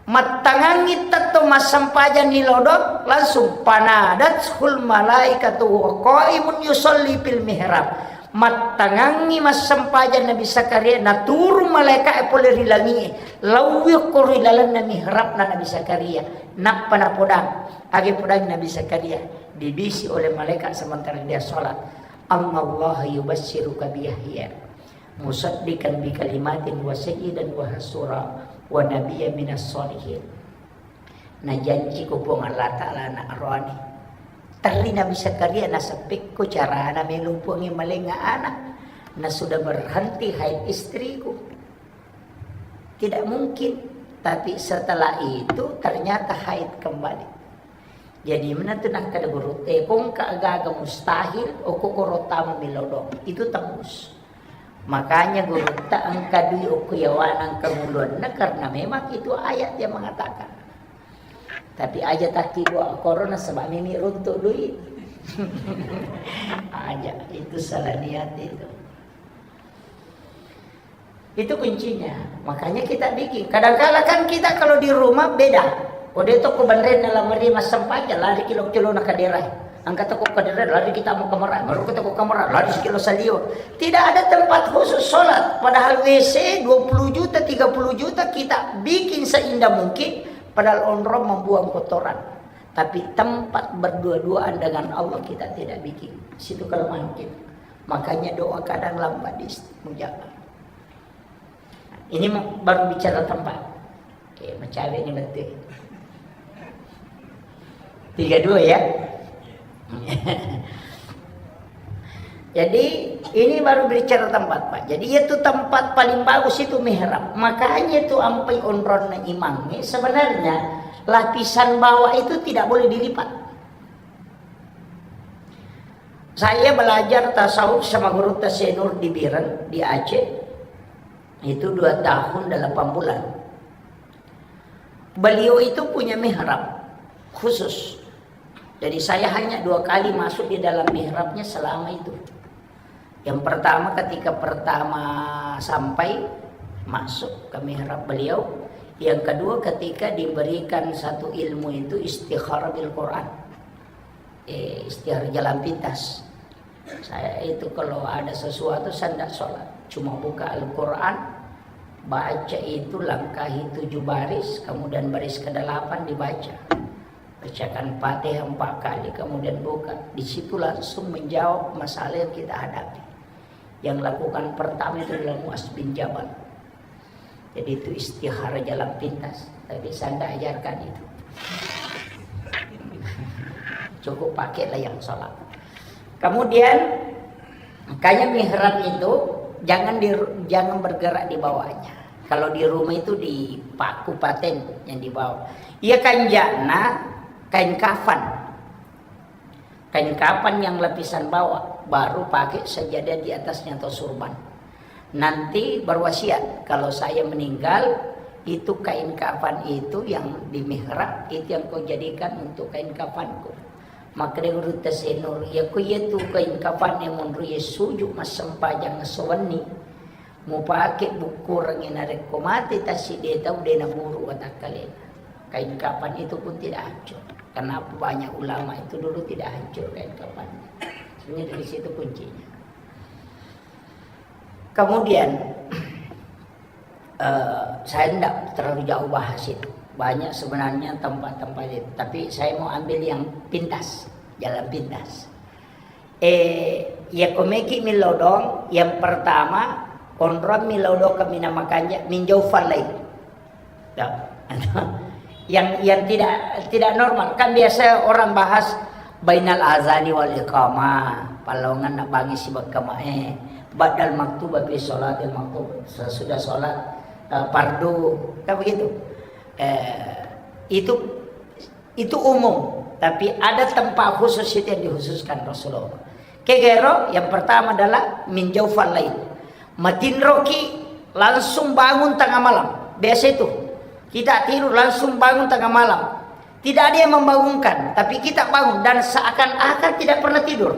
Mattangangngi tetto massempajang ni lodong, langsung, "Fanadathul malaikatu wa qaimun yusalli fil mihrab." Mattangangngi massempajang Nabi Zakaria, naturung malaika'e pole ri langi'e, laui okko ri lalenna mihrabna Nabi Zakaria. Nappa napodang, age podang Nabi Zakaria, dibisi oleh malaikat sementara dia sholat, "Annallaha yubassiruka bi Yahya musaddiqan bi kalimatin wa sayyidan wa hasura wa nabiyya minas sholihin." Najanci ko Puang Allah Ta'ala anak roani. Terri Nabi Zakaria naseppekko carana melo Puangnge malenga anak. Na sudah berhenti haid istriku. Tidak mungkin. Tapi setelah itu ternyata haid kembali. Jadi, menentu nakkeda guru, eh, kongka agaga mustahil, okko koro tama milodong. Itu tembus. Makanya gurutta engka dui okko yawana engka nguluanna, karena memang itu ayat yang mengatakan. Tapi aja takki dua korona sebab mimi runtuk dui. Aja, itu salah niat itu. Itu kuncinya. Makanya kita bikin. Kadangkala kan kita kalau di rumah beda. Kode toko banrenna lamari massempajang, lari kilo-kilo na kadera. Angka toko kadera, lari kita mau kamera, baru kita ko kamera, lari sekilo salio. Tidak ada tempat khusus sholat. Padahal W C dua puluh juta, tiga puluh juta kita bikin seindah mungkin. Padahal onrong membuang kotoran. Tapi tempat berdua-duaan dengan Allah kita tidak bikin. Situ kelemahan kita. Makanya doa kadang lambat diistajabah. Ini mau, baru bicara tempat. Oke, mencari ini betul. Tiga dua ya. Jadi ini baru bicara tempat, Pak. Jadi itu tempat paling bagus itu mihrab. Makanya itu ampai onronna imang ini sebenarnya lapisan bawah itu tidak boleh dilipat. Saya belajar tasawuf sama guru Tasenur di Biren, di Aceh. Itu dua tahun delapan bulan. Beliau itu punya mihrab khusus. Jadi saya hanya dua kali masuk di dalam mihrabnya selama itu. Yang pertama ketika pertama sampai masuk ke mihrab beliau. Yang kedua ketika diberikan satu ilmu itu istikharah bil Quran. Eh, istiar jalan pintas. Saya itu kalau ada sesuatu, saya ndak sholat. Cuma buka Al-Quran, baca itu, langkahi tujuh baris, kemudian baris kedelapan dibaca. Bacakan Fatihah empat kali, kemudian buka. Di situ langsung menjawab masalah yang kita hadapi. Yang lakukan pertama itu adalah Muaz bin Jabal. Jadi itu istikharah jalan pintas. Tapi saya ndak ajarkan itu. Cukup pakailah yang sholat. Kemudian, makanya mihrab itu jangan di, jangan bergerak di bawahnya. Kalau di rumah itu dipaku paten yang di bawah. Iya kanjana kain kafan. Kain kafan yang lapisan bawah, baru pakai sajadah di atasnya atau surban. Nanti berwasiat, kalau saya meninggal, Itu kain kafan itu yang di mihrab, itu yang kau jadikan untuk kain kafanku. Makkeda Gurutta Senur, iya ko iya tu kain kafan yang monro iya suju massempajang esso wenni. Mupake bukkurengngi narekko mate tassi de tau de naburu watakkalena. Kain kafan itu pun tidak hancur. Kenapa banyak ulama itu dulu tidak hancur kain kafannya? Sebenarnya dari situ kuncinya. Kemudian, eh, saya ndak terlalu jauh bahas itu. Banyak sebenarnya tempat-tempat itu. Tapi saya mau ambil yang pintas, jalan pintas. Eh, iya komeki milodong, yang pertama, onrong milodong kemina makanja, minjau falai. Ya. Yang, yang tidak, tidak normal. Kan biasa orang bahas bainal azani wal iqamah, pallongan na bangi sibakka mae, ba'dal maktubah fi sholatil maktub, sesudah sholat, eh, fardu, kan begitu. Eh, itu, itu umum, tapi ada tempat khusus itu yang dikhususkan Rasulullah. Kegero yang pertama adalah min jaufal lail. Matinroki langsung bangun tengah malam. Biasa itu. Kita tidur langsung bangun tengah malam. Tidak ada yang membangunkan, tapi kita bangun dan seakan-akan tidak pernah tidur.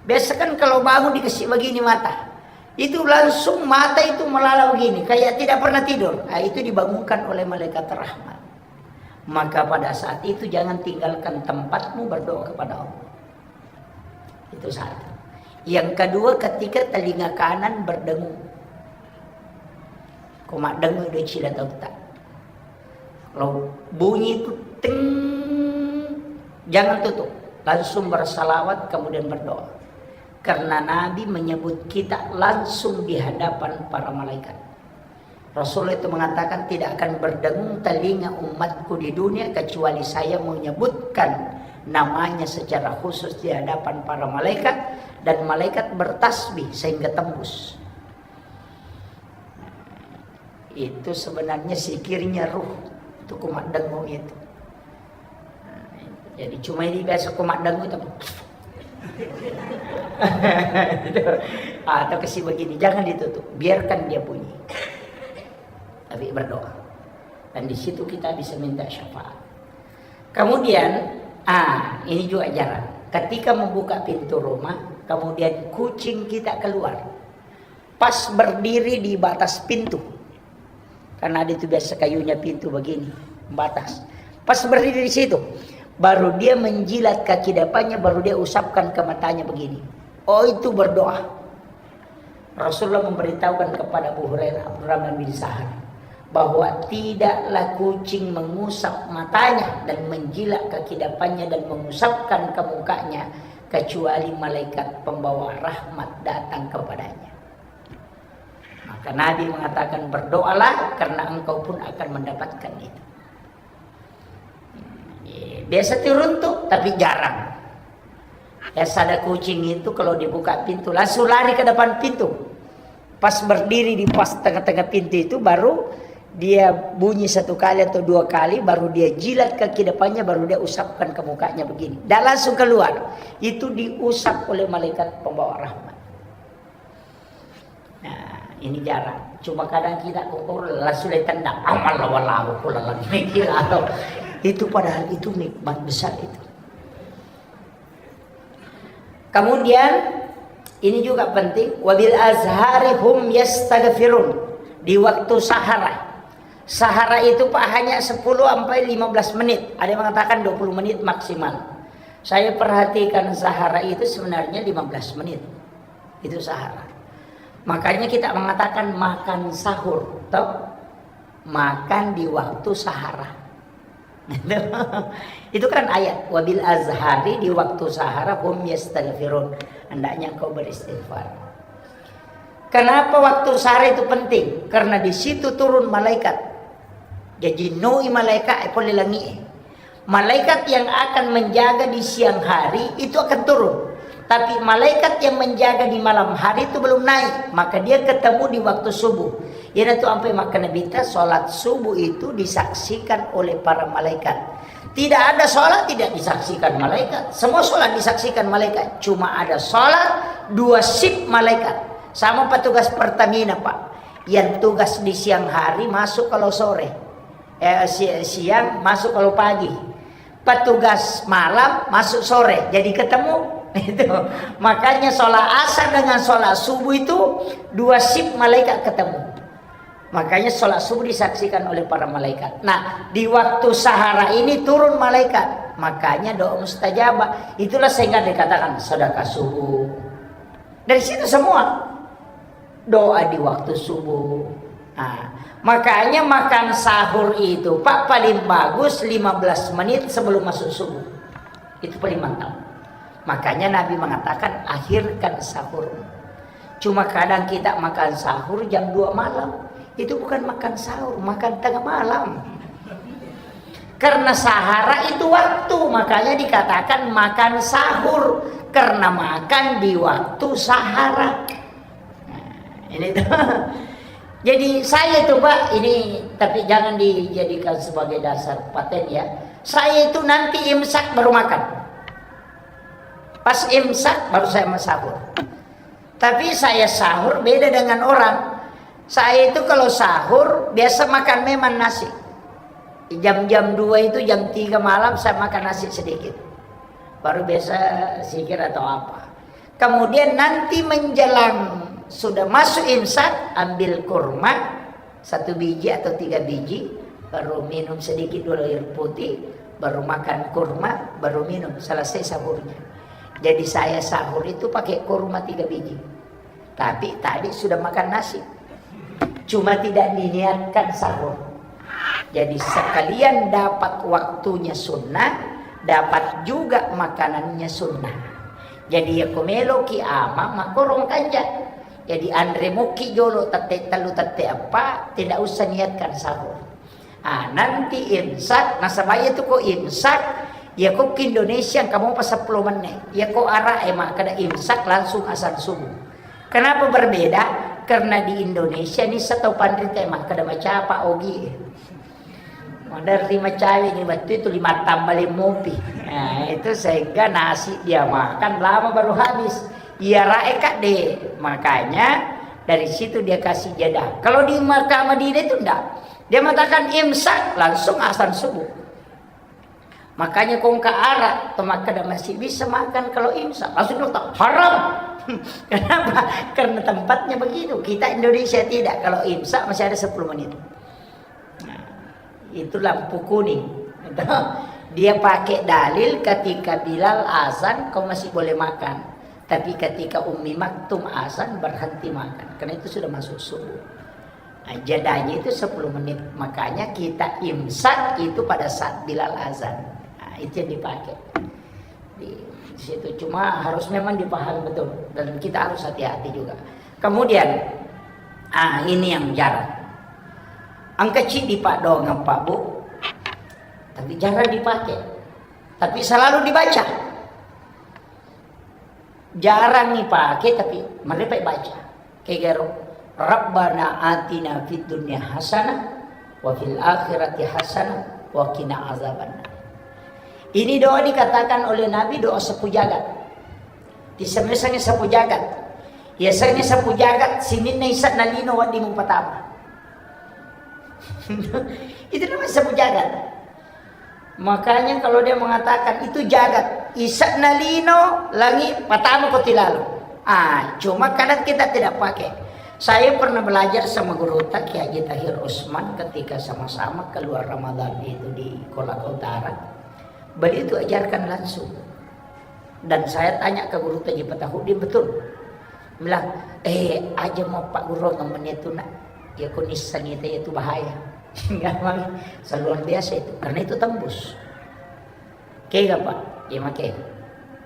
Biasa kan kalau bangun dikasih begini mata. Itu langsung mata itu melala begini, kayak tidak pernah tidur. Ah, itu dibangunkan oleh malaikat rahmat. Maka pada saat itu jangan tinggalkan tempatmu berdoa kepada Allah. Itu satu. Yang kedua, ketika telinga kanan berdengung. Ko maddengung do cila tauta. Kalau bunyi itu ting, jangan tutup. Langsung bersalawat, kemudian berdoa. Karena Nabi menyebut kita langsung di hadapan para malaikat. Rasulullah itu mengatakan, "Tidak akan berdengung telinga umatku di dunia kecuali saya menyebutkan namanya secara khusus di hadapan para malaikat, dan malaikat bertasbih sehingga tembus." Itu sebenarnya zikirnya ruh. Itu kumaddengung itu. Jadi cuma ini biasa ko maddangu tapi atau kasih begini, jangan ditutup, biarkan dia bunyi. Tapi berdoa. Dan di situ kita bisa minta syafaat. Kemudian, ah, ini juga jarang. Ketika membuka pintu rumah, kemudian kucing kita keluar. Pas berdiri di batas pintu. Karena ada itu biasa kayunya pintu begini, batas. Pas berdiri di situ, baru dia menjilat kaki depannya, baru dia usapkan ke matanya begini. Oh, itu berdoa. Rasulullah memberitahukan kepada Abu Hurairah, Abdurrahman bin Sahar, bahwa tidaklah kucing mengusap matanya dan menjilat kaki depannya dan mengusapkan ke mukanya kecuali malaikat pembawa rahmat datang kepadanya. Maka Nabi mengatakan, "Berdoalah karena engkau pun akan mendapatkan itu." Biasa turuntu, tapi jarang. Biasa ada kucing itu kalau dibuka pintu, langsung lari ke depan pintu. Pas berdiri di pas tengah-tengah pintu itu, baru dia bunyi satu kali atau dua kali, baru dia jilat kaki depannya, baru dia usapkan ke mukanya begini. Dan langsung keluar. Itu diusap oleh malaikat pembawa rahmat. Nah, ini jarang. Cuma kadang kita kokoro langsung ditendang. Amal lawan lawan kula lagi. Itu padahal itu nikmat besar itu. Kemudian ini juga penting, wabil azhari hum yastaghfirun, di waktu sahara. Sahara itu, Pak, hanya sepuluh sampai lima belas menit. Ada yang mengatakan dua puluh menit maksimal. Saya perhatikan sahara itu sebenarnya lima belas menit. Itu sahara. Makanya kita mengatakan makan sahur, toh? Makan di waktu sahara. Itu kan ayat, "Wabil azhari", di waktu sahara, "hum yastaghfirun", hendaknya engkau beristighfar. Kenapa waktu sahara itu penting? Karena di situ turun malaikat. Jaji noi malaikat e pole langi e. Malaikat yang akan menjaga di siang hari itu akan turun. Tapi malaikat yang menjaga di malam hari itu belum naik, maka dia ketemu di waktu subuh. Iyanatu ampe makkeda Nabitta, salat subuh itu disaksikan oleh para malaikat. Tidak ada salat tidak disaksikan malaikat. Semua salat disaksikan malaikat. Cuma ada salat dua sip malaikat. Sama petugas Pertamina, Pak. Yang tugas di siang hari masuk kalau sore. Eh, si-, siang masuk kalau pagi. Petugas malam masuk sore. Jadi ketemu. Itu. Makanya sholat asar dengan sholat subuh itu dua shift malaikat ketemu. Makanya sholat subuh disaksikan oleh para malaikat. Nah, di waktu sahara ini turun malaikat. Makanya doa mustajabah. Itulah sehingga dikatakan sedekah subuh. Dari situ semua. Doa di waktu subuh. Nah, makanya makan sahur itu, Pak, paling bagus lima belas menit sebelum masuk subuh. Itu paling mantap. Makanya Nabi mengatakan, "Akhirkan sahur." Cuma kadang kita makan sahur jam dua malam. Itu bukan makan sahur, makan tengah malam. Karena sahara itu waktu, makanya dikatakan makan sahur. Karena makan di waktu sahara. Nah, ini tuh. Jadi saya itu, Pak, ini tapi jangan dijadikan sebagai dasar paten ya. Saya itu nanti imsak baru makan. Pas imsak baru saya mau sahur. Tapi saya sahur beda dengan orang. Saya itu kalau sahur biasa makan memang nasi. Jam-jam dua itu, jam tiga malam saya makan nasi sedikit. Baru biasa zikir atau apa. Kemudian nanti menjelang sudah masuk imsak, ambil kurma satu biji atau tiga biji, baru minum sedikit dulu air putih, baru makan kurma, baru minum, selesai sahurnya. Jadi saya sahur itu pakai kurma tiga biji. Tapi tadi sudah makan nasi. Cuma tidak diniatkan sahur. Jadi sekalian dapat waktunya sunnah, dapat juga makanannya sunnah. Jadi ya ko meloki ama makkorong kanja. Jadi anre muki jolo tette tellu tette eppa, tidak usah niatkan sahur. Ah, nanti imsak, nasaba iya tu ko imsak, iya ko ke Indonesia engka mopa seppulo menit. Iya ko Arab e makkeda imsak langsung azan subuh. Kenapa berbeda? Karena di Indonesia ni setau panrita e makkeda macapa ogi. Maderri macawe ni wettu itu lima tambah mopi. Nah, itu sehingga nasi dia makan lama baru habis. Iya rae kak de. Makanya dari situ dia kasih jeda. Kalau di Makkah Madinah itu ndak. Dia mengatakan imsak, langsung azan subuh. Makanya kongka Arab, to makkeda masih bisa makan kalau imsak, langsung dong, haram. Kenapa? Karena tempatnya begitu. Kita Indonesia tidak, kalau imsak masih ada sepuluh menit. Nah, itu lampu kuning. Dia pakai dalil ketika Bilal azan, kau masih boleh makan. Tapi ketika Ummi Maktum azan, berhenti makan. Karena itu sudah masuk subuh. Nah, jedanya itu sepuluh menit. Makanya kita imsak itu pada saat Bilal azan. Nah, itu yang dipakai. Di situ cuma harus memang dipahami betul. Dan kita harus hati-hati juga. Kemudian, ah, ini yang jarang. Engka ceddi Pak doang, Pak Bu. Tapi jarang dipakai. Tapi selalu dibaca. Jarang ipake, tapi marepe baca. Kegaro, "Rabbana atina fid dunya hasanah wa fil akhirati hasanah wa qina azabannar." Ini doa dikatakan oleh Nabi doa sapu jagat. Tisemmesengnge sapu jagat. Yasengnge sapu jagat, sininna ise'na lino wedding mupatama. Itu namanya sapu jagat. Makanya kalau dia mengatakan itu jagat, ise'na lino, langi, patama ko tilalo. Ah, cuma kadang kita tidak pakai. Saya pernah belajar sama guru ta, Kiai Haji Tahir Usman, ketika sama-sama keluar Ramadan itu di Kolaka Utara. Beliau itu ajarkan langsung. Dan saya tanya ke guru ta Haji Patahudin, betul. Bilang, "Eh, aja mau Pak Guru ngemen itu, Nak. Ya, kau nisang itu, itu bahaya." Memang luar biasa itu, karena itu tembus. Kega, Pak? Ya, make.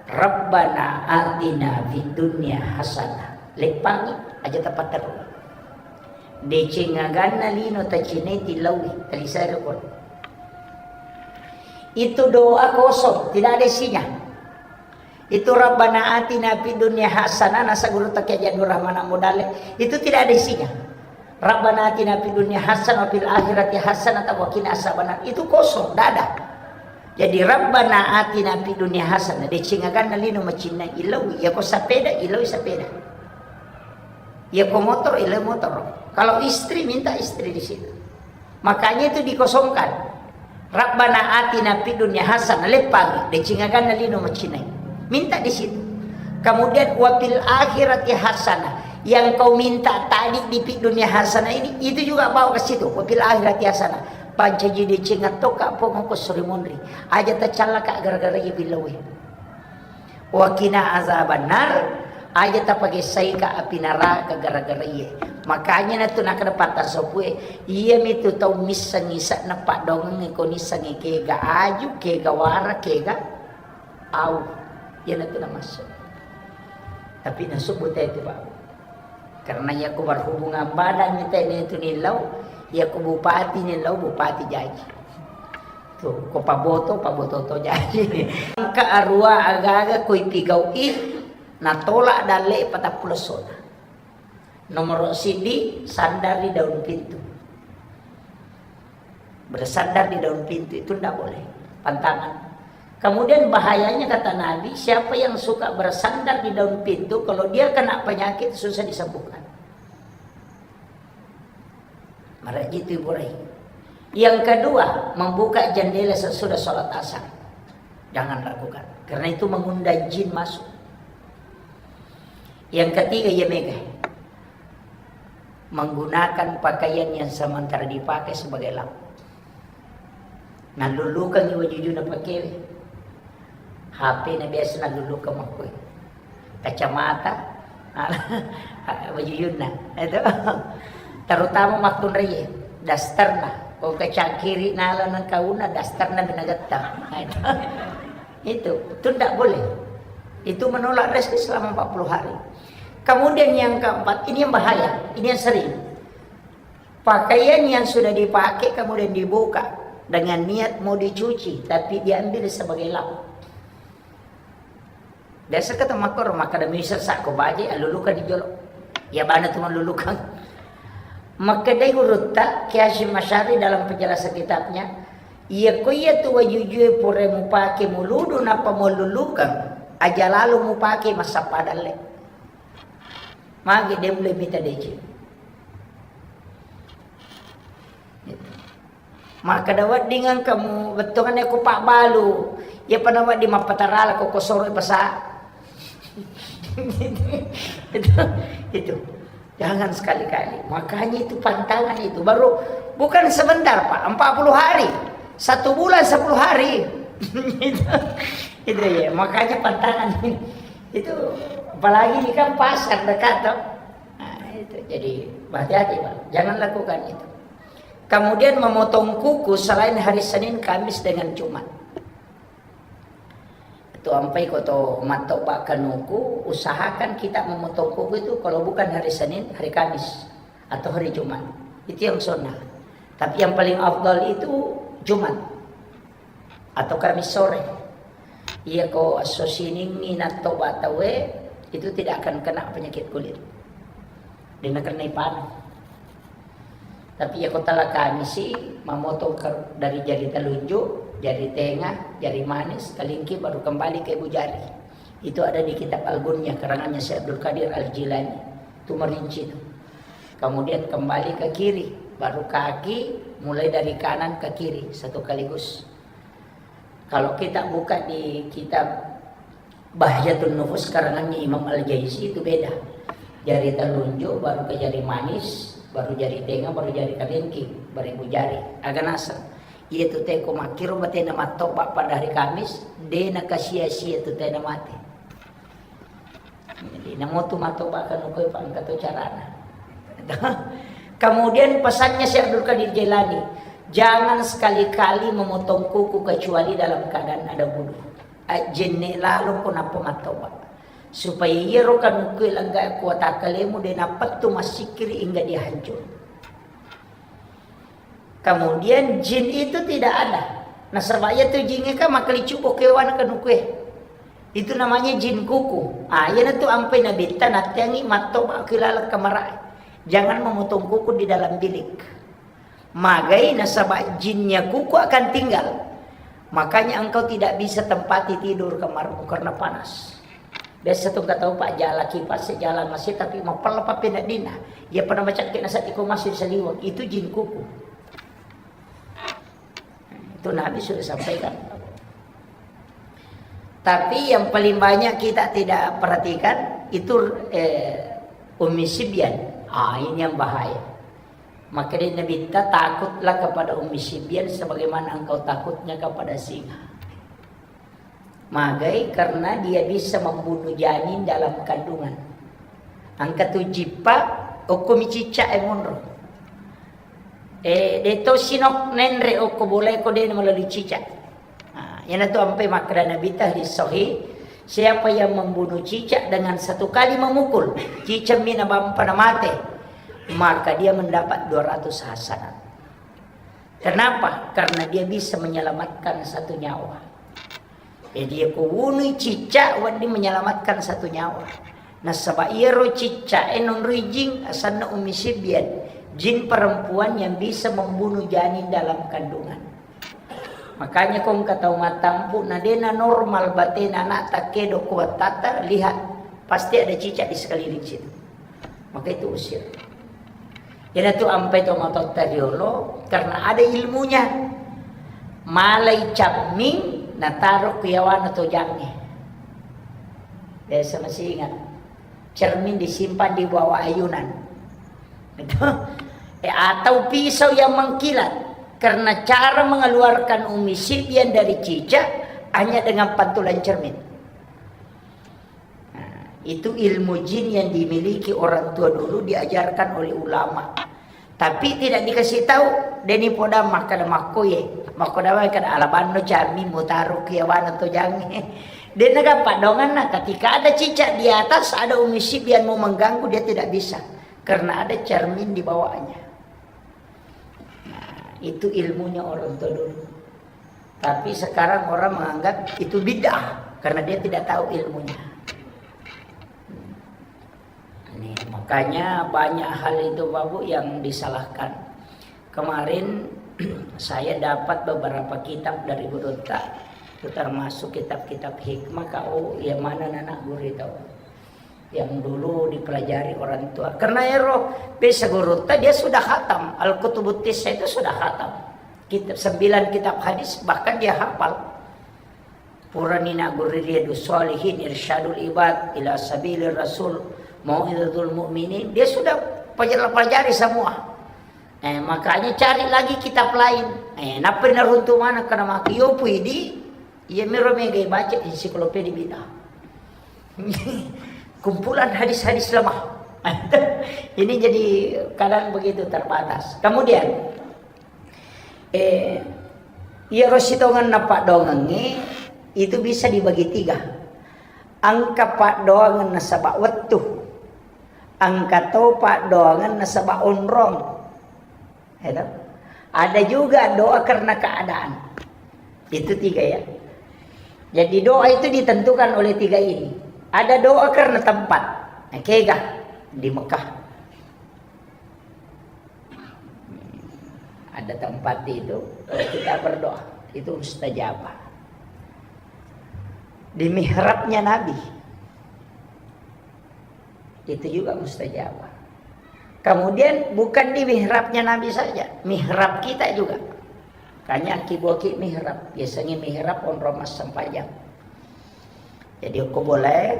"Rabbana atina fid dunya hasanah." Leppangi aja tepat terus. Deceng aganna lino tacinai tilaui, talisai rukun. Itu doa kosong, tidak ada isinya. Itu Rabbana atina fid dunya hasanah, nasa guru ta Kiai Abdul Rahman Amudale, itu tidak ada isinya. Rabbana atina fid dunya hasanah wa fil akhirati hasanah wa qina azabannar. Itu kosong, tidak ada. Jadi Rabbana atina fid dunya hasanah, deceng aganna lino macinnai, ilau, ya ko sepeda, ilau sepeda. Ya ko motor, ilau motor. Kalau istri, minta istri di situ. Makanya itu dikosongkan. Rabbana atina fid dunya hasanah, leppangi, deceng aganna lino macinai. Minta di situ. Kemudian wa fil akhirati hasanah. Yang kau minta tadi di fid dunya hasanah ini, itu juga bawa ke situ. Wa fil akhirati hasanah. Pancaji deceng tokka Puang ko suri monri. Aja tacallaka gara-gara iya billawe. Wa qina azabannar, aja tapagessaika api naraka gara-gara iye. Makanya natu nakkeda patta sopue, iyamitu tau missengngi se'na paddoangengnge ko nissengngi kega aju, kega wara, kega au. Iyanatu namassu. Tapi nasubbu tetu, Pak. Karena iya ko berhubungan badan ni tene tu nillau, iya ko bupati nillau, bupati jaji. Tu, ko paboto, paboto to jaji. Engka arua aga-aga ko ipigau'i, natolak dalle patappulo sona. Nomor sidi, sandar di daun pintu. Bersandar di daun pintu itu ndak boleh. Pantangan. Kemudian bahayanya kata Nabi, siapa yang suka bersandar di daun pintu, kalau dia kena penyakit susah disembuhkan. Maraji itu Ibu Rai. Yang kedua, membuka jendela sesudah sholat asar. Jangan lakukan. Karena itu mengundang jin masuk. Yang ketiga, iya mega. Menggunakan pakaian yang sementara dipakai sebagai lap. Nallulukangngi wajujuna pakewe. H P na biasa nallulukang makkue. Kacamata, wajujunna. Itu. Terutama makkunraie, dasterna. Ko kacangkiri nala nengkauna, dasterna minagetta. Itu. Itu, itu ndak boleh. Itu menolak rezeki selama empat puluh hari. Kemudian yang keempat, ini yang bahaya, ini yang sering. Pakaian yang sudah dipakai kemudian dibuka dengan niat mau dicuci, tapi diambil sebagai lap. Biasa kata makor, maka demi sesak ko baje, alulukan di jolo. Ya bana tu malulukan. Makkedai gurutta, Kiai Hasyim Asy'ari dalam penjelasan kitabnya, iya ko iya tu wajujue pura mupake muludu nappa muallulukan, aja lalo mupake massappa dalle. Magi de mulle mita deceng. Makkeda wedding engka mu bettuanna ko pabbalu, iya pada wedding mappatarala ko kosoro pasa. Itu, itu. Jangan sekali-kali. Makanya itu pantangan itu. Baru bukan sebentar, Pak. Empat puluh hari. Satu bulan sepuluh hari. Itu, itu ya. Makanya pantangan. Itu apalagi ini kan pasar dekat, toh. Nah, itu. Jadi hati-hati, Pak. Jangan lakukan itu. Kemudian memotong kuku selain hari Senin, Kamis, dengan Jumat. Tu ampai ko to mattoba kanuku, usahakan kita memotong kuku itu kalau bukan hari Senin, hari Kamis, atau hari Jumat. Itu yang sunnah. Tapi yang paling afdal itu Jumat atau Kamis sore. Iya ko esso Siningngi nattoba tauwe, itu tidak akan kena penyakit kulit. Dena kena ipana. Tapi iya ko tala Kamisi, mamotong ke, dari jari telunjuk, jari tengah, jari manis, kelingking, baru kembali ke ibu jari. Itu ada di kitab Al-Gunyah, karangannya Syekh Abdul Qadir Al-Jilani. Itu merinci itu. Kemudian kembali ke kiri, baru kaki, mulai dari kanan ke kiri, satu kaligus. Kalau kita buka di kitab Bahjatun Nufus karangannya Imam Al-Jaizi itu beda. Jari telunjuk, baru ke jari manis, baru jari tengah, baru jari kelingking, baru ibu jari. Aga naseng. Iya tu teko makkiro batena mattoba pada hari Kamis, de nakasia-sia tu tena mate. Jadi, namotu mattoba kanuku, Pak, engka to carana. Kemudian pesannya Syekh Abdul Qadir Jailani, jangan sekali-kali memotong kuku kecuali dalam keadaan ada wudu. Ajjenne lalo ko nappa mattoba. Supaya iyaro kanuku lengga kuatakkalemu de napettu massikkiri hingga dia hancur. Kemudian jin itu tidak ada. Nasaba iya tu jingnge kan makkelicubbo kewana kanukue. Itu namanya jin kuku. Ah, iyanatu ampai nabitta natteangi mattoba ki laleng kamarae. Jangan memotong kuku di dalam bilik. Magai nasaba jinnya kuku akan tinggal. Makanya engkau tidak bisa tempati tidur kamarmu karena panas. Biasa tu engka tau, Pak, jala kipas, jala masih, tapi mapella pappena dina. Iya pada macakke nasati ko masih saliweng, itu jin kuku. Itu Nabi sudah sampaikan. Tapi yang paling banyak kita tidak perhatikan itu, eh, Ummi Sibyan. Ah, ini yang bahaya. Maka dia Nabi, "Takutlah kepada Ummi Sibyan sebagaimana engkau takutnya kepada singa." Magai? Karena dia bisa membunuh janin dalam kandungan. Engka tu jippa, okko mi cicak e monro. Eh, de to sinok nenre okko bola e ko de melalui cicak. Nah, yana tu ampe makkeda Nabi ta hadis sahih, siapa yang membunuh cicak dengan satu kali memukul, cicak mi nabampa na mate, maka dia mendapat dua ratus hasanat. Kenapa? Karena dia bisa menyelamatkan satu nyawa. Jadi, ko wunui cicak, wedding menyelamatkan satu nyawa. Nasaba iyaro cicak e nonroi jin, asanna Ummi Sibyan, jin perempuan yang bisa membunuh janin dalam kandungan. Makanya ko engka tau mattampu, na dena normal batena anak takkedo ko wattata, lihat, pasti ada cicak di sekeliling situ. Maka itu usir. Iyanatu ampai to matotta riolo, karena ada ilmunya. Malai cermin, nataro ku yawana tojangnge. Biasa masih ingat. Cermin disimpan di bawah ayunan. Itu. Eh, atau pisau yang mengkilat. Karena cara mengeluarkan Ummi Sibyan dari cicak hanya dengan pantulan cermin. Nah, itu ilmu jin yang dimiliki orang tua dulu, diajarkan oleh ulama. Tapi tidak dikasih tahu, deni poda makkada makkoye, makkoda wae kada alabanno cermin mutaro ki yawana tojangnge. Dena gampang donganna, ketika ada cicak di atas, ada Ummi Sibyan mau mengganggu, dia tidak bisa. Karena ada cermin di bawahnya. Nah, itu ilmunya orang tua dulu. Tapi sekarang orang menganggap itu bid'ah karena dia tidak tahu ilmunya. Ini, makanya banyak hal itu, Bapak Bu, yang disalahkan. Kemarin saya dapat beberapa kitab dari gurutta, itu termasuk kitab-kitab hikmah, kau yang mana anak guru itu. Yang dulu dipelajari orang tua. Karena ero, biasa gurutta dia sudah khatam. Al-Kutubut Tissa itu sudah khatam. Kitab, sembilan kitab hadis, bahkan dia hafal. Purani nagurri Riyadus Shalihin, Irsyadul Ibad, Ila Sabilir Rasul, Mau'izatul Mu'minin. Dia sudah pelajari semua. Eh, makanya cari lagi kitab lain. Eh, nappa naruntu mana kana maki yo puidi, iya miro mega baca ensiklopedia bid'ah. Kumpulan hadis-hadis lemah. Ini jadi kadang begitu terbatas. Kemudian, eh, iya ro sitongenna paddoangengnge itu bisa dibagi tiga. Engka paddoangeng nasaba wettu. Engka to paddoangeng nasaba onrong. Ya toh? Ada juga doa karena keadaan. Itu tiga ya. Jadi doa itu ditentukan oleh tiga ini. Ada doa karena tempat. Nah, kega di Mekah. Ada tempat itu, kalau kita berdoa, itu mustajabah. Di mihrabnya Nabi, itu juga mustajabah. Kemudian bukan di mihrabnya Nabi saja, mihrab kita juga. Kanya ki boki mihrab, biasanya mihrab onrong massempajang. Jadi ko bolae,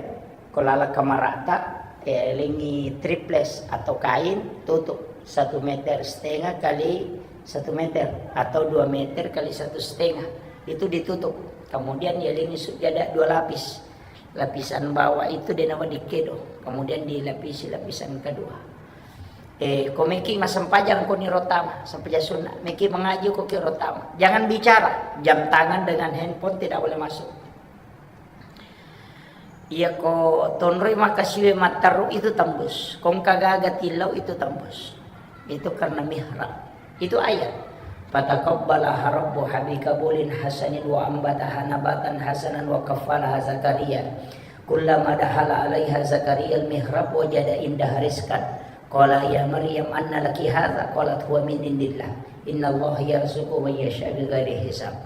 ko laleng kamarata, eh, lengi triples atau kain, tutup satu meter setengah kali satu meter atau dua meter kali satu setengah. Itu ditutup. Kemudian ya lengi sujada dua lapis. Lapisan bawah itu de nawa dikedo, kemudian dilapisi lapisan kedua. Eh, ko meki massempajang ko ni rotama, sempajang sunna, meki mengaji ko ki rotama. Jangan bicara, jam tangan dengan handphone tidak boleh masuk. Iya ko tonroi makasiwe matteru itu tembus. Kongka gaga tillau itu tembus. Itu karena mihrab. Itu ayat. Fataqabbalaha rabbuha biqabulin hasanin wa ambataha nabatan hasanan wa kaffalaha Zakaria. Kullama dakhala alaiha Zakaria al-mihrab wajada indaha rizqan. Qala ya Maryam anna laki hadza? Qalat huwa min indillah. Innallaha yarzuqu man yasha bighairi hisab.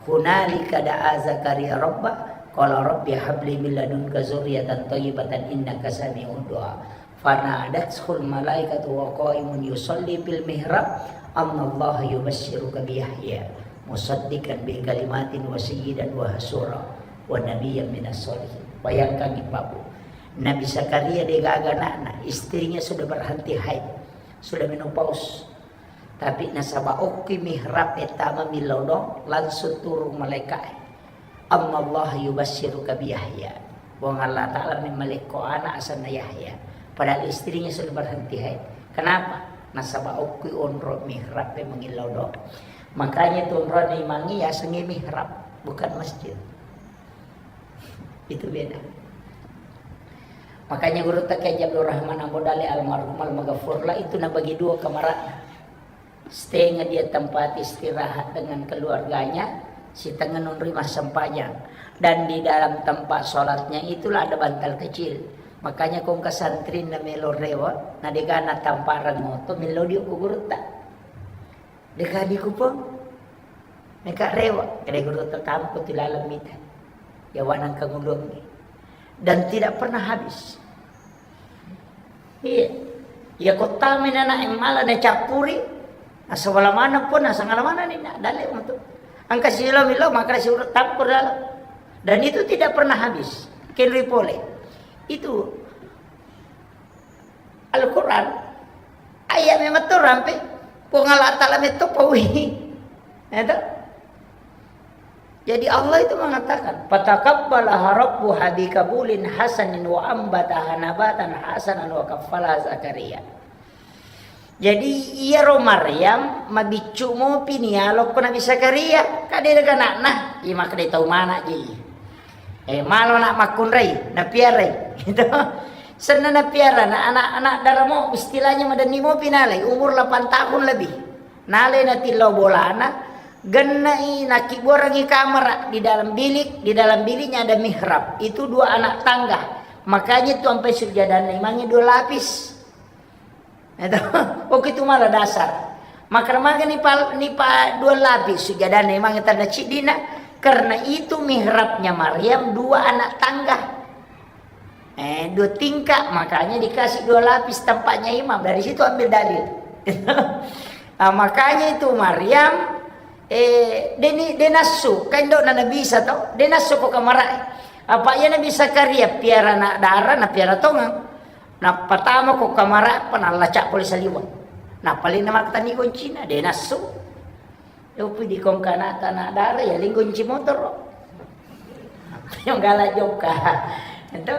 Hunalika da'a Zakaria rabbah, Qala rabbi habli min ladunka dzurriyyatan thayyibatan innaka sami'ud du'a. Fanadathul malaikatu wa qa'imun yusalli fil mihrab, annallaha yubasysyiruka bi Yahya musaddiqan bi kalimatin wa sayyidan wa hasura wa nabiyyan minas sholihin. Bayangkan, Pak, Bu. Nabi Zakaria degaga anakna, istrinya sudah berhenti haid, sudah menopause. Tapi nasaba okki mihrab e tama millau do, langsung turun malaika e. Annallaha yubasysyiruka bi Yahya. Puang Allah Ta'ala memmalekko anak asenna Yahya. Padahal istrinya sudah berhenti haid. Kenapa? Nasaba okki onro mihrab e mangillau do. Makanya tu onro imangi yasengnge mihrab, bukan masjid. Itu beda. Makanya gurutta Kiai Abdul Rahman Ambo Dale almarhum almaghfurlah itu nabagi dua kamarana. Setengah dia tempat istirahat dengan keluarganya, setengah nonroi massempajang. Dan di dalam tempat sholatnya itulah ada bantal kecil. Makanya kongka santri na melo rewa, na degana tamparang moto, melo dio ku gurutta. Deka dikupang. Meka rewa, kede gurutta tampu ti laleng mita. Yawana engka ngulungi. Dan tidak pernah habis. Iya. Iya, kottami nana emmala na cappuri. Asawala mana pun, asangala mana ni na dalle untuk. Engka silo milo, maka si urut tampur dalam. Dan itu tidak pernah habis. Kenri pole. Itu Al-Quran, ayat memang tu rampe, Puang Allah Ta'ala metto paui. Ya toh? Jadi Allah itu mengatakan, "Fataqabbalaha rabbuha biqabulin hasanin wa ambataha nabatan hasanan wa kaffalaha Zakaria." Jadi iyaro Maryam mabiccu mopi nialokko Nabi Zakaria, kade daga anakna, iya makkeda tau mana ji. Eh, malo nak makkunrai, napiarai. Gitu. Senna napiara, na anak-anak daramo, istilahnya madenni mopi nalai, umur delapan tahun lebih. Nalai natillau bolana, gennai, nakkibuarangi kamara di dalam bilik, di dalam biliknya ada mihrab. Itu dua anak tangga. Makanya itu sampai sujadanna imangnge dua lapis. Itu, oke, itu malah dasar. Maka maga nipa, nipa dua lapis sujadanna imangnge tanda ciddina, karena itu mihrabnya Maryam dua anak tangga. Eh, dua tingkat, makanya dikasih dua lapis tempatnya imam. Dari situ ambil dalil. Nah, makanya itu Maryam, eh, deni, denassu, kan dok na Nabi Isa tau, denassu ko kamara. Apa iya Nabi Zakaria piara anak dara, na piara tongang. Nappa tama ko kamara, apa nallacak pole saliweng. Nappa lena makkatani goncina, denassu. Yopi di kongkana tanah darah ya, linggo kunci motor. Yang galak jokka. Itu.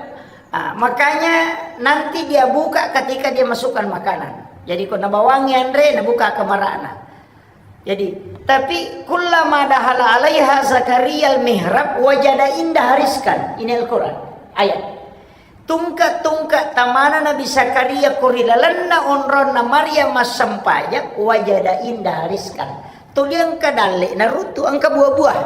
Ah, makanya nanti dia buka ketika dia masukkan makanan. Jadi, ko nabawangi anre, nabuka kamarana. Jadi, tapi kullama dahala alaiha Zakaria al-mihrab wajada indaha rizqan. Ini Al-Quran. Ayat. Tungke-tungke tamana Nabi Zakaria ko ri lalenna onronna Maryam massempajang, wajada indaha rizqan. Tuli engka dalle na rutu, engka buah-buah.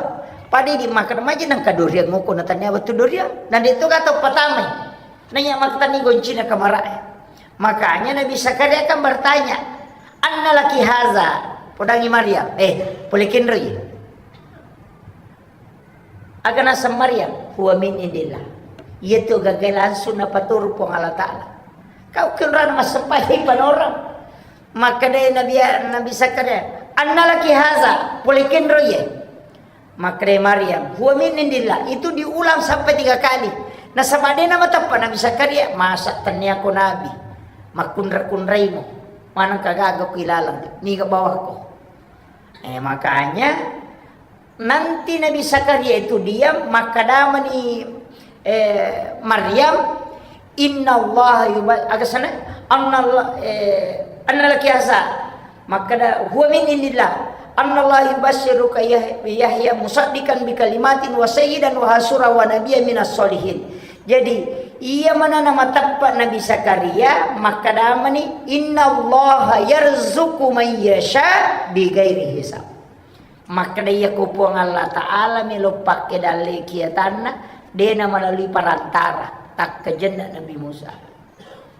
Pada di makan maja nengka durian ngoko na tania wettu durian. Na de to gato patamai. Nanya maktani goncina kamarae. Makanya Nabi Zakaria kan bertanya, "Anna laki haza?" Podangi Maryam, "Eh, pole kenroi." Aga naseng Maryam, "Huwa min indillah." Iya tu gaga langsung napaturu Puang Allah Ta'ala. Kau kenrana massempajang panorang. Makkedai Nabi, Nabi Zakaria, "Anna laki haza?" Pole kenro iye. Makkedai Maryam, "Huwa min indillah." Itu diulang sampai tiga kali. Nasaba de namateppa Nabi Zakaria, "Masa tennia ko nabi? Makkunra-kunraimo. Maneng kagaga ku ilalang, niga bawako." Eh, makanya nanti Nabi Zakaria itu diam, makkadamani, eh, Maryam, "Innallaha yuba-," aga sana? "Annallah-, eh, anna laki haza." Makkada, "Huwa min indillah. Annallaha yubasyiruka Yah-, Yahya musaddiqan bi kalimatin wa sayyidan wa hasura wa nabiyya minas solihin." Jadi, iya manana mateppa Nabi Zakaria, makkadamani, "Innallaha yarzuqu man yasha bi ghairi hisab." Makkeda, "Iya ko Puang Allah Ta'ala melo pakke dalle kiatanna, de na melalui perantara, takkajenna Nabi Musa,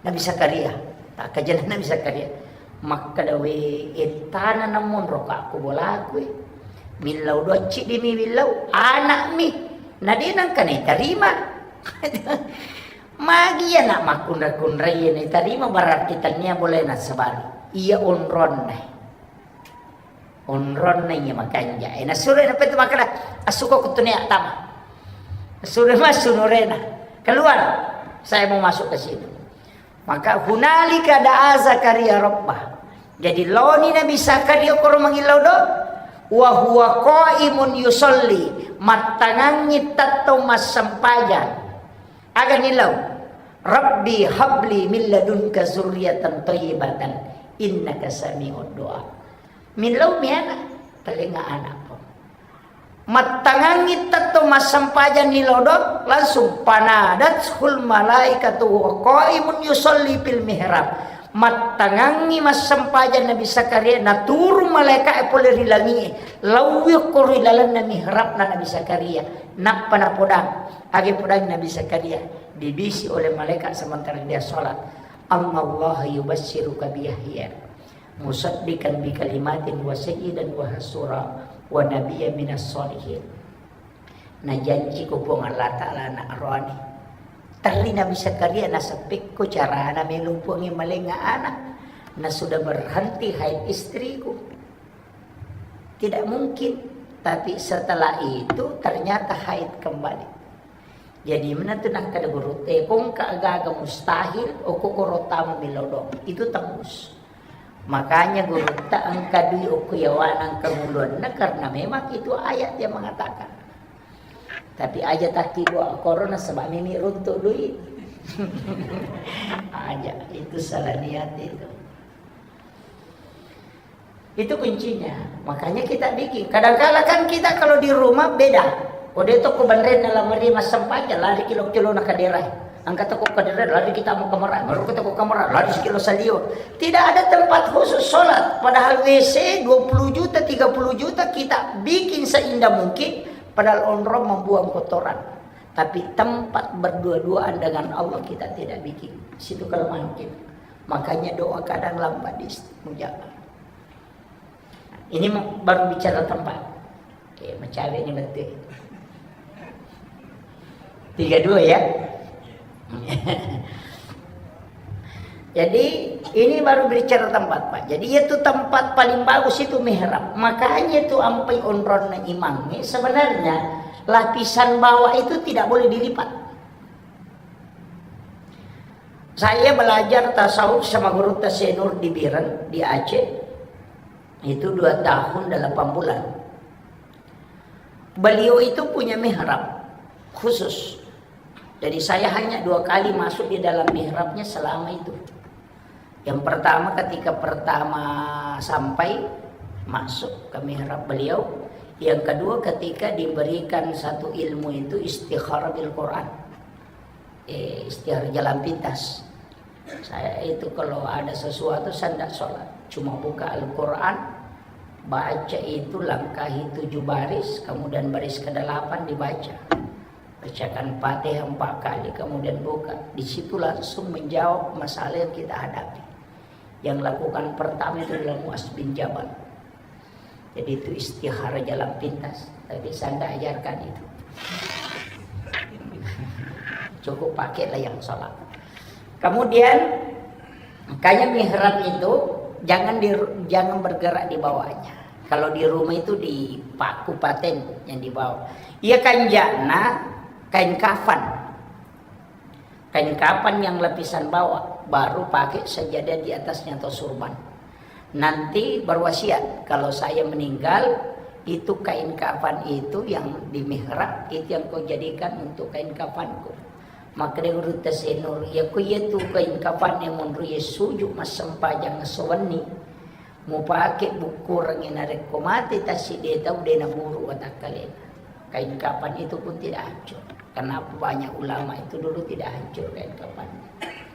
Nabi Zakaria, takkajenna Nabi Zakaria." Makkeda, "We, ettana namonro ka ko bolaku, eh. Millau docci dimi millau, anakmi." Na de nangka naitarima. Magi iya na makkunra-kunrai iya naitarima, berarti tania boleh nasabari. Iya onronna. Onronna iya makanja. Eh, nasuro na petu makkeda, "Assuko kutune attama." Nasuro massu nurena. "Keluar. Saya mau masuk ke situ." Maka hunalika da'a Zakaria rabbah. Jadi laoni Nabi Zakaria koro mangillau do, wa huwa qaimun yusalli, mattangangngi tettong massempajang. Aga nillau? "Rabbi habli min ladunka zurriyatan thayyibatan innaka sami'ud du'a." Millau mi ana, talenga anakku. Mattangangngi tettong massempajang ni lodong, langsung panadathul malaikatu wa qaimun yusalli fil mihrab. Mattangangngi massempajang Nabi Zakaria, naturung malaika'e pole ri langi'e, lauwi okko ri lalenna mihrabna Nabi Zakaria. Nappa napodang, age podang Nabi Zakaria, dibisi oleh malaikat sementara dia sholat, "Annallaha yubassiruka bi Yahya." Musaddiqan bi kalimatin wa sayyidan wa hasura wa nabiyyan minas sholihin. Najanciko Puang Allah Ta'ala anak roani. Terri Nabi Zakaria naseppekko carana melo Puangnge malenga anak. Na sudah berhenti haid istriku. Tidak mungkin. Tapi setelah itu ternyata haid kembali. Jadi, menentu nakkeda gurutta, "Ko engka aga-aga mustahil, okko koro tama milodong." Itu tembus. Makanya gurutta engka dui okko yawana engka muluanna, karena memang itu ayat yang mengatakan. Tapi aja takki doa korona sebab mimi runtuk dui. Aja, itu salah niat itu. Itu kuncinya. Makanya kita bikin. Kadangkala kan kita kalau di rumah beda. Kode toko banren dalam meri massempajang, lari kilo-kilo na kadera. Angkat toko kadera, lari kita mau kamar, baru ke toko kamar, lari sekilo salio. Tidak ada tempat khusus sholat. Padahal W C dua puluh juta, tiga puluh juta kita bikin seindah mungkin. Padahal onrong membuang kotoran. Tapi tempat berdua-duaan dengan Allah kita tidak bikin. Situ kelemahan kita. Makanya doa kadang lambat diistimujabah. Ini mau, baru bicara tempat. Oke, mencawe ini betul. Tiga dua ya. Jadi ini baru bicara tempat, Pak. Jadi itu tempat paling bagus itu mihrab. Makanya itu ampai onronna imang. Sebenarnya lapisan bawah itu tidak boleh dilipat. Saya belajar tasawuf sama guru Tasenur di Biren, di Aceh. Itu dua tahun delapan bulan. Beliau itu punya mihrab khusus. Jadi saya hanya dua kali masuk di dalam mihrabnya selama itu. Yang pertama ketika pertama sampai masuk ke mihrab beliau, yang kedua ketika diberikan satu ilmu itu istikharah bil Quran. Eh, istiar jalan pintas. Saya itu kalau ada sesuatu, saya ndak sholat. Cuma buka Al-Quran, baca itu, langkahi tujuh baris, kemudian baris kedelapan dibaca. Bacakan Fatihah empat kali, kemudian buka. Di situ langsung menjawab masalah yang kita hadapi. Yang lakukan pertama itu adalah Muaz bin Jabal. Jadi itu istihara jalan pintas. Tapi saya ndak ajarkan itu. Cukup pakailah yang sholat. Kemudian, makanya mihrab itu jangan di, jangan bergerak di bawahnya. Kalau di rumah itu di paku paten yang di bawah. Iya kanjana kain kafan. Kain kafan yang lapisan bawah, baru pakai sajadah di atasnya atau surban. Nanti berwasiat, kalau saya meninggal, itu kain kafan itu yang di mihrab, itu yang kau jadikan untuk kain kafanku. Maka dia guru Tasenur, ya ku iya tu kain kafan yang menurut ya sujuk massempajang sewenni. Mupake bukkurengngi narekko mate tassiddi tau de naburu watakkalena. Kain kafan itu pun tidak hancur. Kenapa banyak ulama itu dulu tidak hancur kain kafan?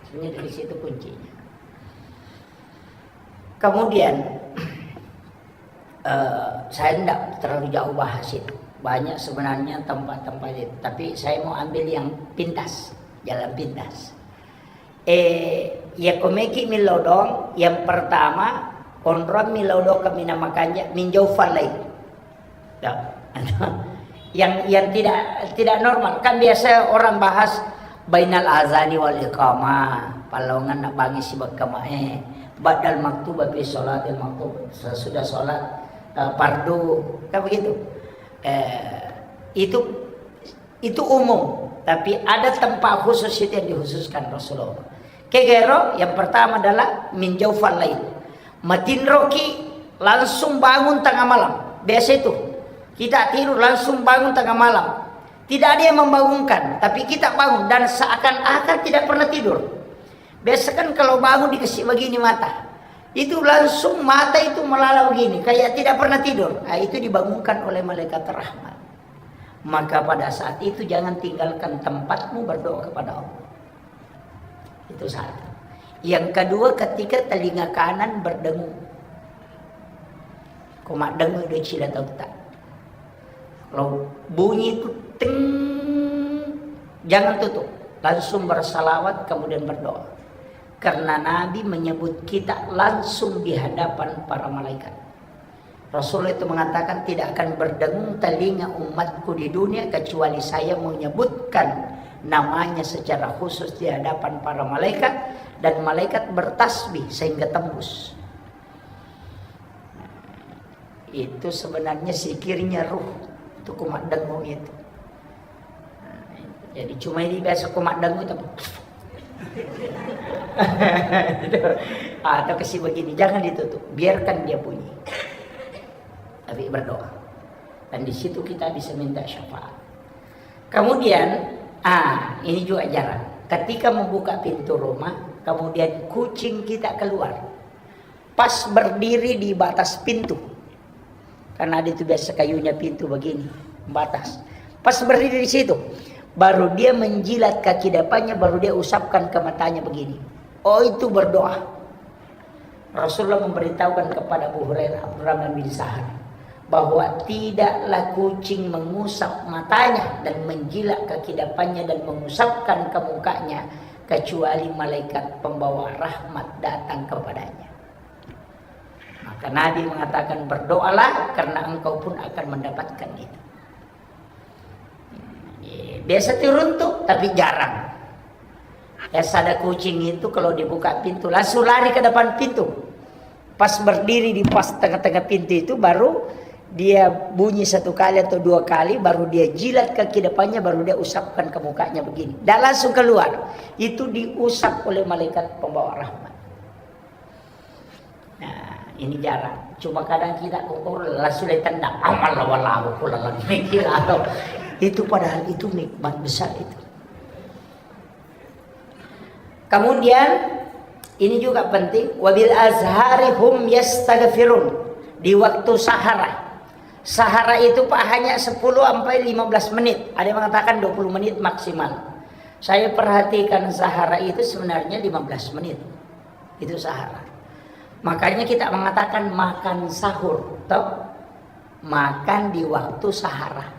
Sebenarnya dari situ kuncinya. Kemudian, eh, saya tidak terlalu jauh bahas itu. Banyak sebenarnya tempat-tempat itu. Tapi saya mau ambil yang pintas, jalan pintas. Eh, iya komeki milodong, yang pertama, onrong milodong kemina makanja, minjau falai. Ya. Yang yang tidak tidak normal. Kan biasa orang bahas bainal azani wal iqamah, pallawangenna bangngi sibawa iqamah, eh, ba'dal maktuba fi sholatil maktub, sesudah sholat, eh, fardu, kan begitu. Eh, itu itu umum, tapi ada tempat khusus itu yang dikhususkan Rasulullah. Kegero yang pertama adalah min jaufal lail. Matinroki, langsung bangun tengah malam. Biasa itu. Kita tidur langsung bangun tengah malam. Tidak ada yang membangunkan, tapi kita bangun dan seakan-akan tidak pernah tidur. Biasa kan kalau bangun dikasih begini mata. Itu langsung mata itu melala begini, kayak tidak pernah tidur. Ah, itu dibangunkan oleh malaikat rahmat. Maka pada saat itu jangan tinggalkan tempatmu berdoa kepada Allah. Itu satu. Yang kedua, ketika telinga kanan berdengung. Ko maddengung do cila tauta. Kalau bunyi itu ting, jangan tutup. Langsung bersalawat, kemudian berdoa. Karena Nabi menyebut kita langsung di hadapan para malaikat. Rasulullah itu mengatakan, "Tidak akan berdengung telinga umatku di dunia kecuali saya menyebutkan namanya secara khusus di hadapan para malaikat, dan malaikat bertasbih sehingga tembus." Itu sebenarnya zikirnya ruh. Itu kumat dengung itu. Jadi cuma ini biasa kumat dengung itu. Atau kasih begini, jangan ditutup, biarkan dia bunyi. Tapi berdoa. Dan di situ kita bisa minta syafaat. Kemudian, ah, ini juga jarang. Ketika membuka pintu rumah, kemudian kucing kita keluar. Pas berdiri di batas pintu. Karena ada itu biasa kayunya pintu begini, batas. Pas berdiri di situ, baru dia menjilat kaki depannya, baru dia usapkan ke matanya begini. Oh, itu berdoa. Rasulullah memberitahukan kepada Abu Hurairah, Abdurrahman bin Sahar, bahwa tidaklah kucing mengusap matanya dan menjilat kaki depannya dan mengusapkan ke mukanya kecuali malaikat pembawa rahmat datang kepadanya. Maka Nabi mengatakan, "Berdoalah karena engkau pun akan mendapatkan itu." Biasa turun tuh, tapi jarang. Biasa ada kucing itu kalau dibuka pintu, langsung lari ke depan pintu. Pas berdiri di pas tengah-tengah pintu itu, baru dia bunyi satu kali atau dua kali, baru dia jilat kaki depannya, baru dia usapkan ke mukanya begini. Dan langsung keluar. Itu diusap oleh malaikat pembawa rahmat. Nah, ini jarang. Cuma kadang kita kokoro langsung ditendang. Amal walawu kula lagi kira. Itu padahal itu nikmat besar itu. Kemudian ini juga penting, wabil azhari hum yastaghfirun, di waktu sahara. Sahara itu, Pak, hanya sepuluh sampai lima belas menit. Ada yang mengatakan dua puluh menit maksimal. Saya perhatikan sahara itu sebenarnya lima belas menit. Itu sahara. Makanya kita mengatakan makan sahur, toh? Makan di waktu sahara.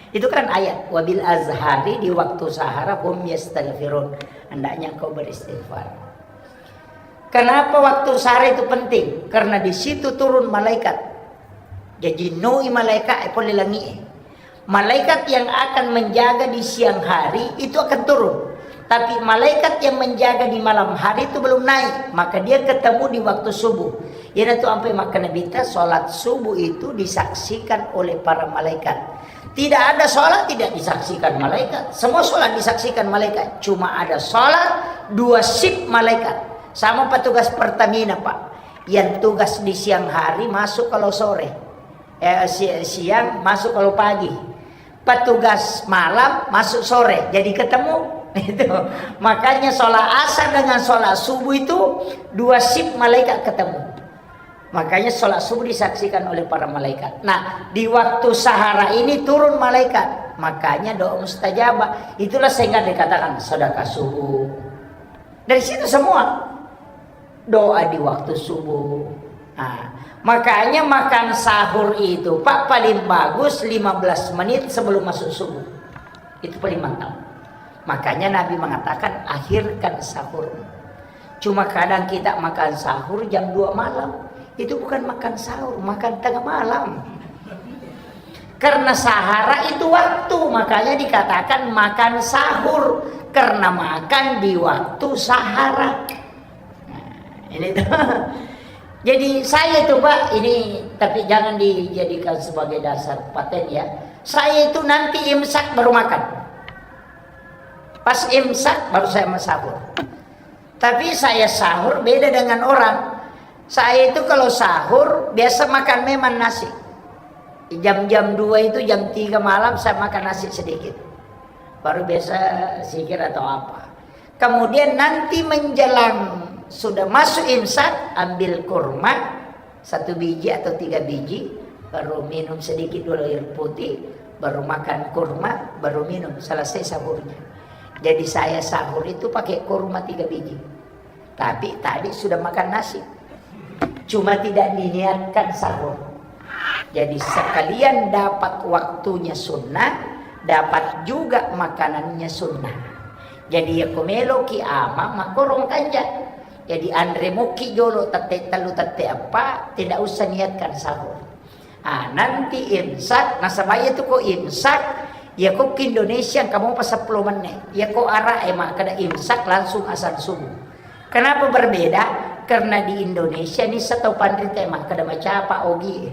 Itu kan ayat, "Wabil azhari", di waktu sahara, "hum yastaghfirun", hendaknya engkau beristighfar. Kenapa waktu sahara itu penting? Karena di situ turun malaikat. Jadi nui malaikat e pole langi e. Malaikat yang akan menjaga di siang hari itu akan turun. Tapi malaikat yang menjaga di malam hari itu belum naik, maka dia ketemu di waktu subuh. Iyanatu ampai makkeda Nabitta, salat subuh itu disaksikan oleh para malaikat. Tidak ada salat tidak disaksikan malaikat. Semua salat disaksikan malaikat. Cuma ada salat dua shift malaikat. Sama petugas Pertamina, Pak. Yang tugas di siang hari masuk kalau sore. Eh, si-, siang masuk kalau pagi. Petugas malam masuk sore, jadi ketemu. Itu. Makanya sholat asar dengan sholat subuh itu dua shift malaikat ketemu. Makanya sholat subuh disaksikan oleh para malaikat. Nah, di waktu sahara ini turun malaikat. Makanya doa mustajabah. Itulah sehingga dikatakan sedekah subuh. Dari situ semua. Doa di waktu subuh. Nah, makanya makan sahur itu, Pak, paling bagus lima belas menit sebelum masuk subuh. Itu paling mantap. Makanya Nabi mengatakan, "Akhirkan sahur." Cuma kadang kita makan sahur jam dua malam. Itu bukan makan sahur, makan tengah malam. Karena sahara itu waktu, makanya dikatakan makan sahur, karena makan di waktu sahara. Nah, ini tuh. Jadi saya itu, Pak, ini, tapi jangan dijadikan sebagai dasar paten, ya. Saya itu nanti imsak baru makan. Pas imsak baru saya mau sahur. Tapi saya sahur beda dengan orang. Saya itu kalau sahur biasa makan memang nasi. Jam-jam dua itu, jam tiga malam saya makan nasi sedikit. Baru biasa zikir atau apa. Kemudian nanti menjelang sudah masuk imsak, ambil kurma satu biji atau tiga biji, baru minum sedikit dulu air putih, baru makan kurma, baru minum, selesai sahurnya. Jadi saya sahur itu pakai kurma tiga biji. Tapi tadi sudah makan nasi. Cuma tidak diniatkan sahur. Jadi sekalian dapat waktunya sunnah, dapat juga makanannya sunnah. Jadi ya ko meloki ama makkorong kanja. Jadi anre mokki jolo tette tellu tette eppa, tidak usah niatkan sahur. Ah, nanti imsak, nasaba iya tu ko imsak, iya ko ki Indonesia engka mopa seppulo menit. Iya ko Arab e makkeda imsak langsung azan subuh. Kenapa berbeda? Karena di Indonesia ni setau panrita e makkeda macapa ogi e.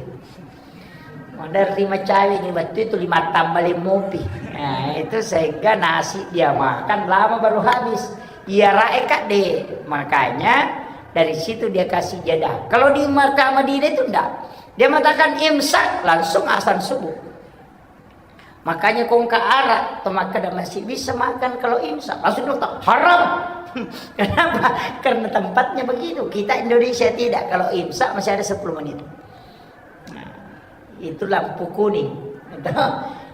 Maderri macawe ni wettu itu lima tambah lima mopi. Nah, itu sehingga nasi dia makan lama baru habis. Iya rae kadde. Makanya dari situ dia kasih jeda. Kalau di Makkah Madinah itu enggak. Dia mengatakan imsak, langsung azan subuh. Makanya kongka Arab, to makkeda masih bisa makan kalau imsak. Langsung dokter, haram. Kenapa? Karena tempatnya begitu. Kita Indonesia tidak. Kalau imsak masih ada sepuluh menit. Nah, itu lampu kuning.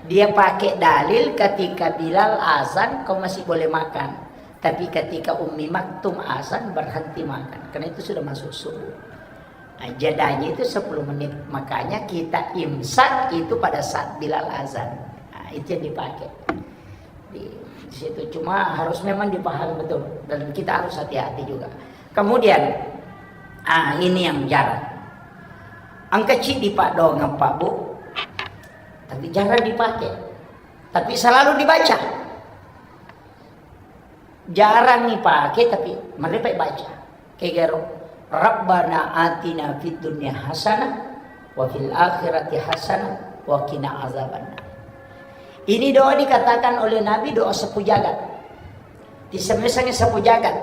Dia pakai dalil ketika Bilal azan, kau masih boleh makan. Tapi ketika Ummi Maktum azan, berhenti makan. Karena itu sudah masuk subuh. Nah, jedanya itu sepuluh menit. Makanya kita imsak itu pada saat Bilal azan. Nah, itu yang dipakai. Di situ cuma harus memang dipahami betul. Dan kita harus hati-hati juga. Kemudian, ah, ini yang jarang. Engka ciddi paddoangeng, Pak, Bu. Tapi jarang dipakai. Tapi selalu dibaca. Jarang ipake, tapi marepa baca. Kegaro, "Rabbana atina fid dunya hasanah wa fil akhirati hasanah wa qina azabannar." Ini doa dikatakan oleh Nabi doa seppuh jagat. Disemesangi seppuh jagat.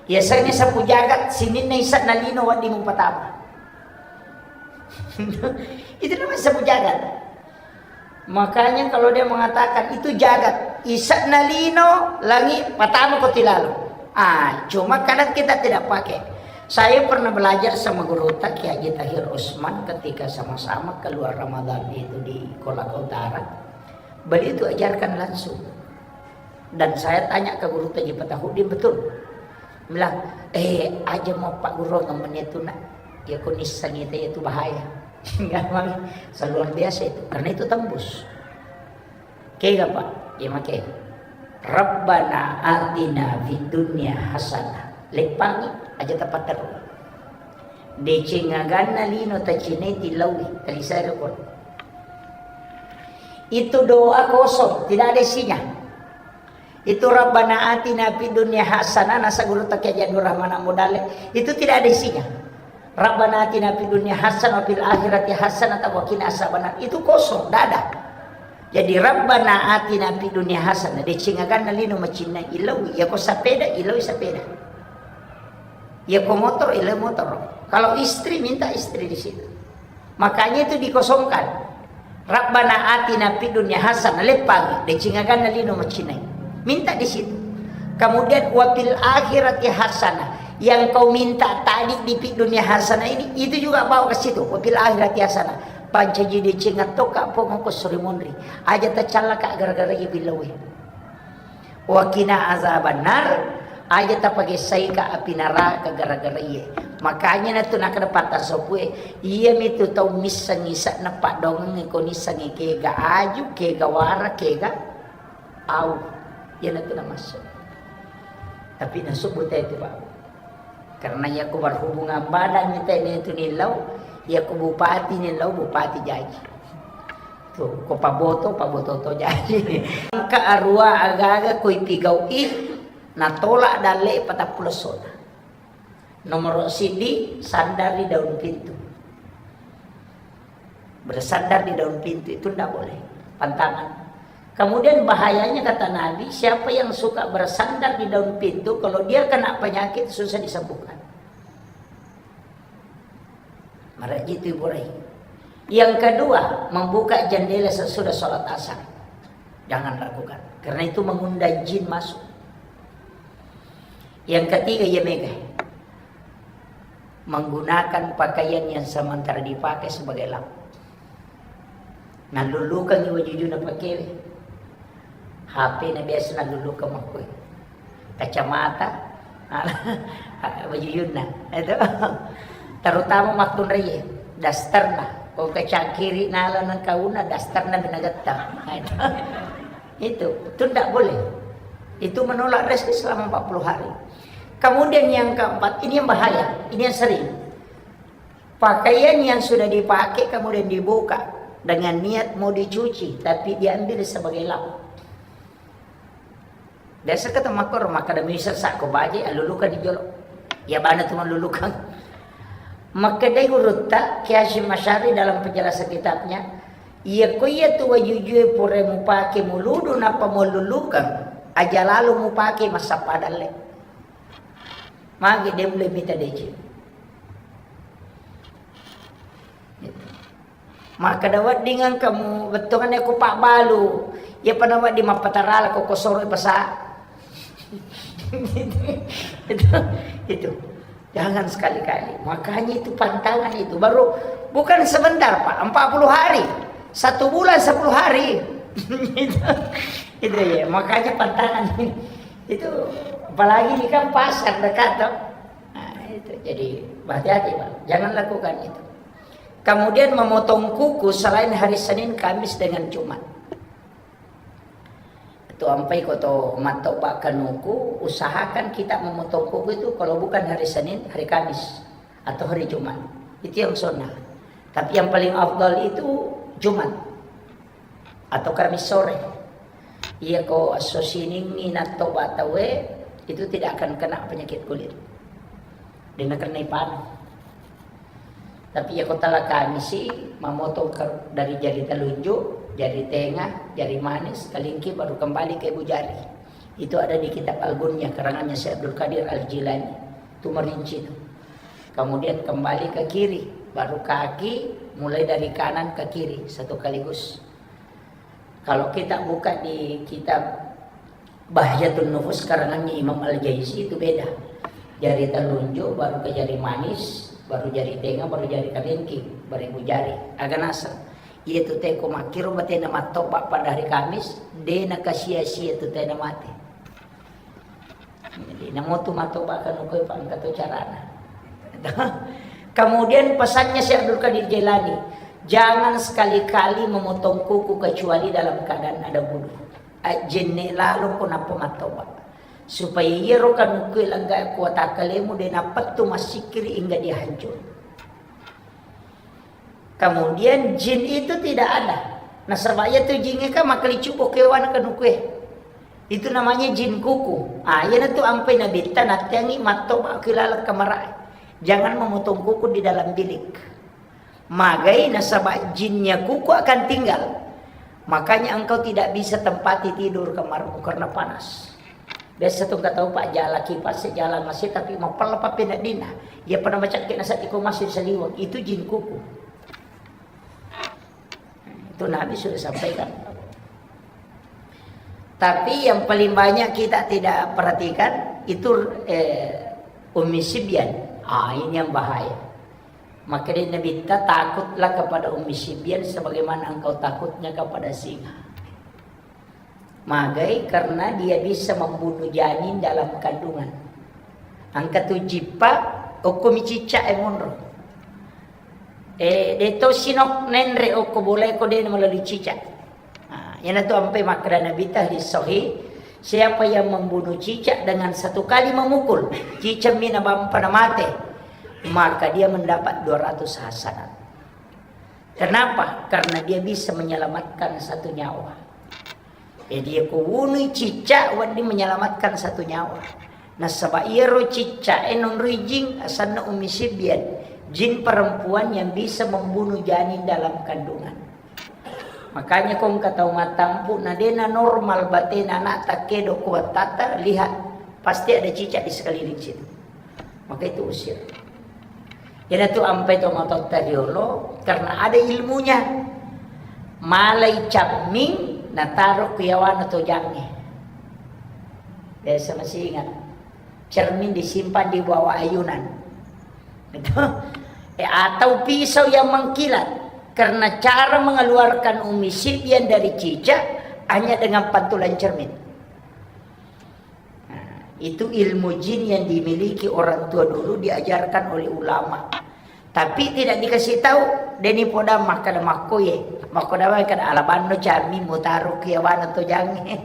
Yasengnge seppuh jagat, sininna isa na lino wedding mupatama. Itu namanya seppuh jagat. Makanya kalau dia mengatakan itu jagat, isa na lino, langi, patama ko tilalo. Ah, cuma kadang kita tidak pakai. Saya pernah belajar sama guru Kiai Haji Tahir Usman ketika sama-sama keluar Ramadan itu di Kolaka Utara. Beliau itu ajarkan langsung. Dan saya tanya ke guru Haji Fatahudin, betul. Bilang, "Eh, aja mau Pak Guru ngomongnya itu, Nak. Ya, kondisi sanita itu bahaya." Seluar biasa itu, karena itu tembus. Kega, Pak? Ya, make. "Rabbana atina fid dunya hasanah." Leppangi aja tepat terus. Deceng aganna lino tacinai tilaui, talisai rekor. Itu doa kosong, tidak ada isinya. Itu Rabbana atina fid dunya hasanah, nasa guru Kiai Haji Abdul Rahman Amudale, itu tidak ada isinya. Rabbana atina fid dunya hasanah wa fil akhirati hasanah wa qina azabannar. Itu kosong, tidak ada. Jadi Rabbana atina fid dunya hasanah, deceng aganna lino macinna ilau, ya ko sepeda, ilau sepeda. Ya ko motor, ilau motor. Kalau istri, minta istri di situ. Makanya itu dikosongkan. Rabbana atina fid dunya hasanah, leppangi, deceng aganna lino macinai. Minta di situ. Kemudian wa fil akhirati hasanah. Yang kau minta tadi di fid dunya hasanah ini, itu juga bawa ke situ. Wa fil akhirati hasanah. Pancaji deceng attoka pong ko suri monri. Aja tacallaka gara-gara iye billawe. Wa qina azabannar, aja tapagessaika api naraka gara-gara iye. Makanya natu nakkeda patta sopue, iyamitu tau missengngi se'na paddoangeng ko nissengngi kega aju, kega wara, kega au. Iyanatu namassu. Tapi nasubbu te itu, Pak. Karena iya ko berhubungan badan ni tene itu nillau, iya ko bupati nillau, bupati jaji. Ko paboto, paboto to jadi. Engka arua aga-aga ko ipigau'i, natolak dalle patappulo essona. Nomoro siddi, sandar di daun pintu. Bersandar di daun pintu itu ndak boleh. Pantangan. Kemudian bahayanya kata Nabi, siapa yang suka bersandar di daun pintu, kalau dia kena penyakit susah disembuhkan. Maraji itu Ibu Rai. Yang kedua, membuka jendela sesudah sholat asar. Jangan lakukan. Karena itu mengundang jin masuk. Yang ketiga, ya mega. Menggunakan pakaian yang sementara dipakai sebagai lap. Nallullukangngi wajujuna pakewe. H P na biasa nallulukang makkue. Kacamata, wajujunna. Itu. Terutama makkunraie, dasterna. Ko kacangkiri nala nengkauna, dasterna binagetta. Nah, itu. Itu, itu ndak boleh. Itu menolak rezeki selama empat puluh hari. Kemudian yang keempat, ini yang bahaya, ini yang sering. Pakaian yang sudah dipakai kemudian dibuka dengan niat mau dicuci, tapi diambil sebagai lap. Biasa kata makor, maka demi sesak ko baje, alulukan di jolo. Ya bana tu malulukan. Makkedai gurutta, Ki Hasyim Asy'ari dalam penjelasan kitabnya, iya ko iya tu wajujue pura mupake muludu nappa muallulukang, aja lalo mupake massappa dalle. Magi de mulle mita deceng. Makkeda wedding engka mu bettuanna ko pabbalu, iya pada wedding mappatarala ko kosoro pasa. Itu, itu. Jangan sekali-kali. Makanya itu pantangan itu. Baru bukan sebentar, Pak, empat puluh hari. Satu bulan sepuluh hari. Itu, itu ya, makanya pantangan. Itu apalagi ini kan pasar dekat toh. Nah, itu. Jadi hati-hati, Pak. Jangan lakukan itu. Kemudian memotong kuku selain hari Senin, Kamis dengan Jumat. Itu ampai ko to mattoba kanuku, usahakan kita memotong kuku itu kalau bukan hari Senin, hari Kamis atau hari Jumat. Itu yang sunnah. Tapi yang paling afdal itu Jumat atau Kamis sore. Iya ko esso Siningngi nattoba tauwe, itu tidak akan kena penyakit kulit. Dena kena ipanu. Tapi iya ko tala Kamisi, mamotong ke, dari jari telunjuk, jari tengah, jari manis, kelingking, baru kembali ke ibu jari. Itu ada di kitab Al-Gunyah, karangannya Syekh Abdul Qadir Al-Jilani. Itu merinci itu. Kemudian kembali ke kiri, baru kaki, mulai dari kanan ke kiri, satu kaligus. Kalau kita buka di kitab Bahjatun Nufus karangannya Imam Al-Jaizi itu beda. Jari telunjuk, baru ke jari manis, baru jari tengah, baru jari kelingking, baru ibu jari. Aga naseng. Iya tu teko makkiro batena mattoba pada hari Kamis, dena kasia-sia tu tena mate. Jadi, namo tu mattoba kanuku, Pak, engka to carana. Kemudian pesannya Syekh Abdul Qadir Jailani, jangan sekali-kali memotong kuku kecuali dalam keadaan ada wudu. Ajjenne lalo ko nappa mattoba. Supaya iyaro kanuku langga kuatakkalemu de nappettu massikkiri hingga dia hancur. Kemudian jin itu tidak ada. Nasaba iya tu jingnge kan makkelicubbo kewana kanukue. Itu namanya jin kuku. Ah, iyanatu ampai nabitta natteangngi mattoba ki laleng kamarae. Jangan memotong kuku di dalam bilik. Magai nasaba jinnya kuku akan tinggal. Makanya engkau tidak bisa tempati tidur kamarmu karena panas. Biasa tu engka tau, Pak, jala kipas, jala masi, tapi mapella pappeneddinna. Iya pada macakke nasabbi ko masi saliweng, itu jin kuku. Itu Nabi sudah sampaikan. Tapi yang paling banyak kita tidak perhatikan itu, eh, Ummi Sibyan. Ah, ini yang bahaya. Maka dia Nabi, takutlah kepada Ummi Sibyan sebagaimana engkau takutnya kepada singa. Magai karena dia bisa membunuh janin dalam kandungan. Engka tu jippa, okko mi cicak e monro. Eh, de to sinok nenre okko bolae ko de melalui cicak. Nah, iyanatu ampe makkeda Nabi ta hadis sahih, siapa yang membunuh cicak dengan satu kali memukul, cicak mi nabampa na mate, maka dia mendapat dua ratus hasanat. Kenapa? Karena dia bisa menyelamatkan satu nyawa. Jadi, ko wunui cicak, wedding menyelamatkan satu nyawa. Nasaba iyaro cicak e nonroi jin, asanna Ummi Sibyan, jin perempuan yang bisa membunuh janin dalam kandungan. Makanya ko engka tau mattampu, na dena normal batena anak takkedo ko wattata, lihat, pasti ada cicak di sekeliling situ. Maka itu usir. Iyanatu ampai tomatoatta riolo, karena ada ilmunya. Malai camming, nataro ku yawana tojangnge. Biasa masih ingat. Cermin disimpan di bawah ayunan. Itu. Eh, atau pisau yang mengkilat. Karena cara mengeluarkan Ummi Sibyan dari cicak hanya dengan pantulan cermin. Nah, itu ilmu jin yang dimiliki orang tua dulu, diajarkan oleh ulama. Tapi tidak dikasih tahu, deni poda makkada makkoye. Makkoda wae kada alabanno cami mutaro kiawana tojangnge.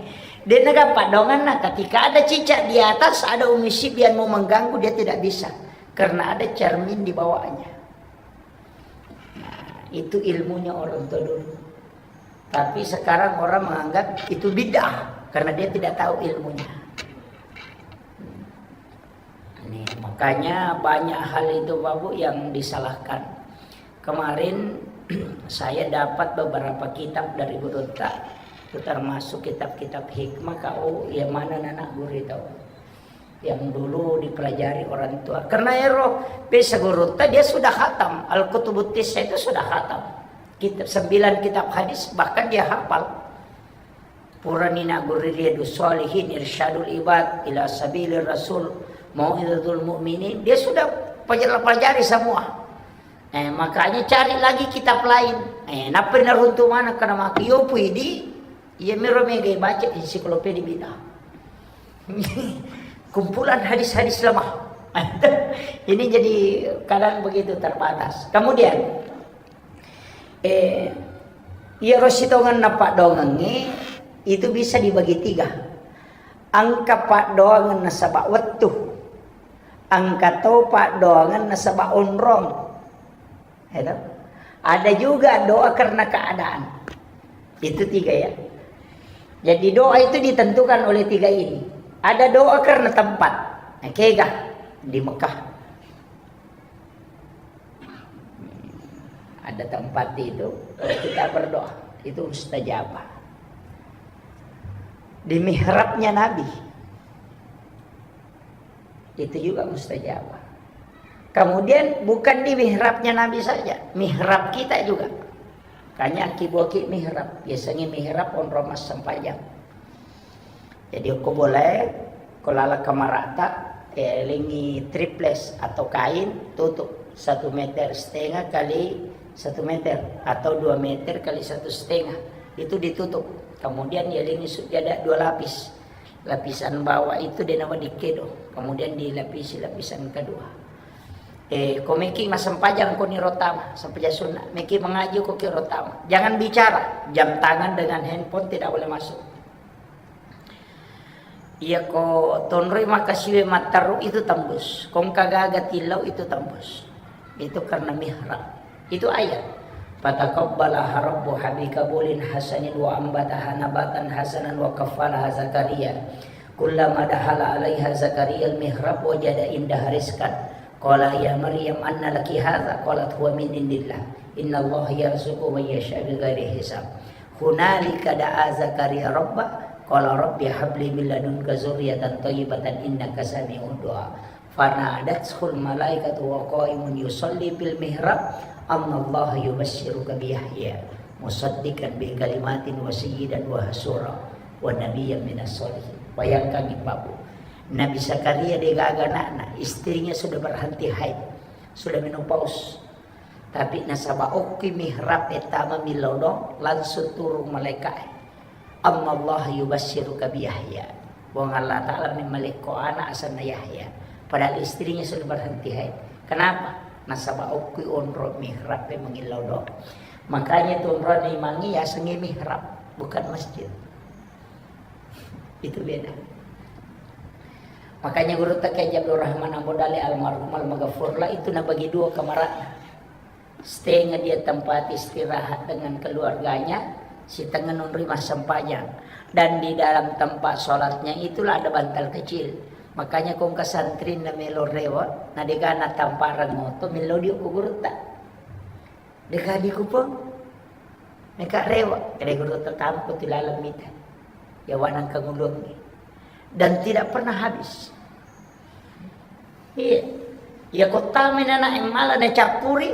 Dena gampang donganna, ketika ada cicak di atas, ada Ummi Sibyan mau mengganggu, dia tidak bisa. Karena ada cermin di bawahnya. Nah, itu ilmunya orang tua dulu. Tapi sekarang orang menganggap itu bid'ah karena dia tidak tahu ilmunya. Ini, makanya banyak hal itu, Bapak Bu, yang disalahkan. Kemarin saya dapat beberapa kitab dari gurutta, itu termasuk kitab-kitab hikmah, kau yang mana anak guru tahu. Yang dulu dipelajari orang tua. Karena ero, biasa gurutta dia sudah khatam. Al-Kutubut Tissa itu sudah khatam. Kitab, sembilan kitab hadis, bahkan dia hafal. Purani naguri Riyadus Shalihin, Irsyadul Ibad, Ila Sabilir Rasul, Mau'izatul Mu'minin. Dia sudah pelajari, pelajari semua. Eh, makanya cari lagi kitab lain. Eh, nappa naruntu mana kana maki yo pui di Iya miro mega baca ensiklopedia bid'ah. Kumpulan hadis-hadis lemah. Ini jadi kadang begitu terbatas. Kemudian, eh, iyaro sitongenna paddoangengnge itu bisa dibagi tiga. Engka paddoangeng nasaba wettu. Engka to paddoangeng nasaba onrong. Ya toh? Ada juga doa karena keadaan. Itu tiga ya. Jadi doa itu ditentukan oleh tiga ini. Ada doa karena tempat. Nah, kega di Mekah. Ada tempat itu, kalau kita berdoa, itu mustajabah. Di mihrabnya Nabi. Itu juga mustajabah. Kemudian bukan di mihrabnya Nabi saja, mihrab kita juga. Kanya ki boki mihrab, biasanya mihrab onrong massempajang. Jadi ko boleh, ko lala kamarata, eh, lingi triples atau kain, tutup satu meter setengah kali satu meter atau dua meter kali satu setengah. Itu ditutup. Kemudian ya lingi sujada dua lapis. Lapisan bawah itu de nawa dikedo, kemudian dilapisi lapisan kedua. Eh, ko meki massempajang ko niro tama, sempajang sunna, meki mengaji ko kiro tama. Jangan bicara, jam tangan dengan handphone tidak boleh masuk. Iya ko tonroi makasiwe matteru itu tembus, kongka gaga tillau itu tembus. Itu karena mihrab. Itu ayat. Fataqabbalaha rabbuha biqabulin hasanin wa ambataha nabatan hasanan wa kaffalaha Zakaria. Kullama dakhala alaiha Zakaria al-mihrab wajada indaha rizqan. Qala ya Maryam anna laki hadza? Qalat huwa min indillah. Innallaha yarzuqu man yasha bighairi hisab. Hunalika da'a Zakaria rabba. Qala rabbi habli min ladunka dzurriyyatan thayyibatan innaka sami'ud du'a. Fanadathul malaikatu wa qaimun yusalli fil mihrab, annallaha yubasyiruka bi Yahya musaddiqan bi kalimatin wa sayyidan wa hasura wa nabiyyan minas sholihin. Bayangkan, Ibu, Nabi Zakaria degaga anakna, istrinya sudah berhenti haid, sudah menopause. Tapi nasaba okki mihrab e tama milodong, langsung turun malaikat. Annallaha yubasyiruka bi Yahya. Puang Allah Ta'ala memmalekko anak asenna Yahya. Padahal istrinya sudah berhenti haid. Kenapa? Nasaba okki onro mihrab e mangillau doa. Makanya tu onro imangi yasengi mihrab, bukan masjid. Itu beda. Makanya guru Teke Abdul Rahman Abu Dali almarhum almaghfurlah itu nabagi dua kamarana. Setengah dia tempat istirahat dengan keluarganya, sitengnga nonroi massempajang. Dan di dalam tempat sholatnya itulah ada bantal kecil. Makanya kongka santri na melo rewa, na dega na tamparang moto, melo dio ku gurutta. Dega di kupon. Meka rewa, kede gurutta tampu tu laleng mita. Ya wanang kangulungi. Dan tidak pernah habis. Iya. Iya, kotta mena na emmala na cappuri.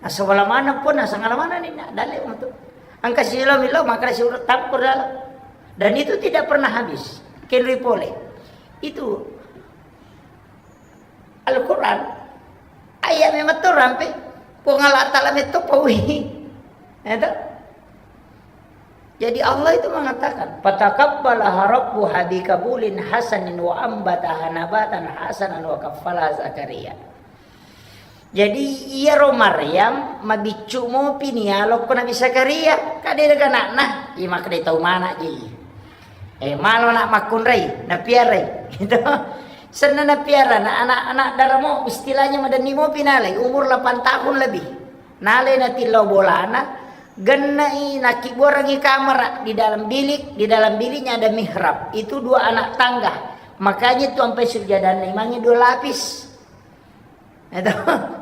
Asawala mana pun, asangala mana ni na dalle mutu. Angka silo milo, maka si urut tampur dalam. Dan itu tidak pernah habis. Kenroi pole. Itu Al-Quran. Ayat memang tu rampe. Puang Allah Ta'ala metto paui. Itu. Jadi Allah itu mengatakan, "Fataqabbalaha rabbuha biqabulin hasanin wa ambataha nabatan hasanan wa kaffalaha Zakaria." Jadi iyaro Maryam mabiccu mopi ni alokko Nabi Zakaria, kade daga anakna, iya makkeda tau mana ji. Eh, malo nak makkunrai, napiarai. Itu. Senna napiara, na anak-anak daramo istilahnya madenni mopi nalai, umur delapan tahun lebih. Nalai natillau bolana, gennai nakkibuarangi kamara di dalam bilik, di dalam biliknya ada mihrab. Itu dua anak tangga. Makanya itu sampai sujadanna imangi dua lapis. Itu,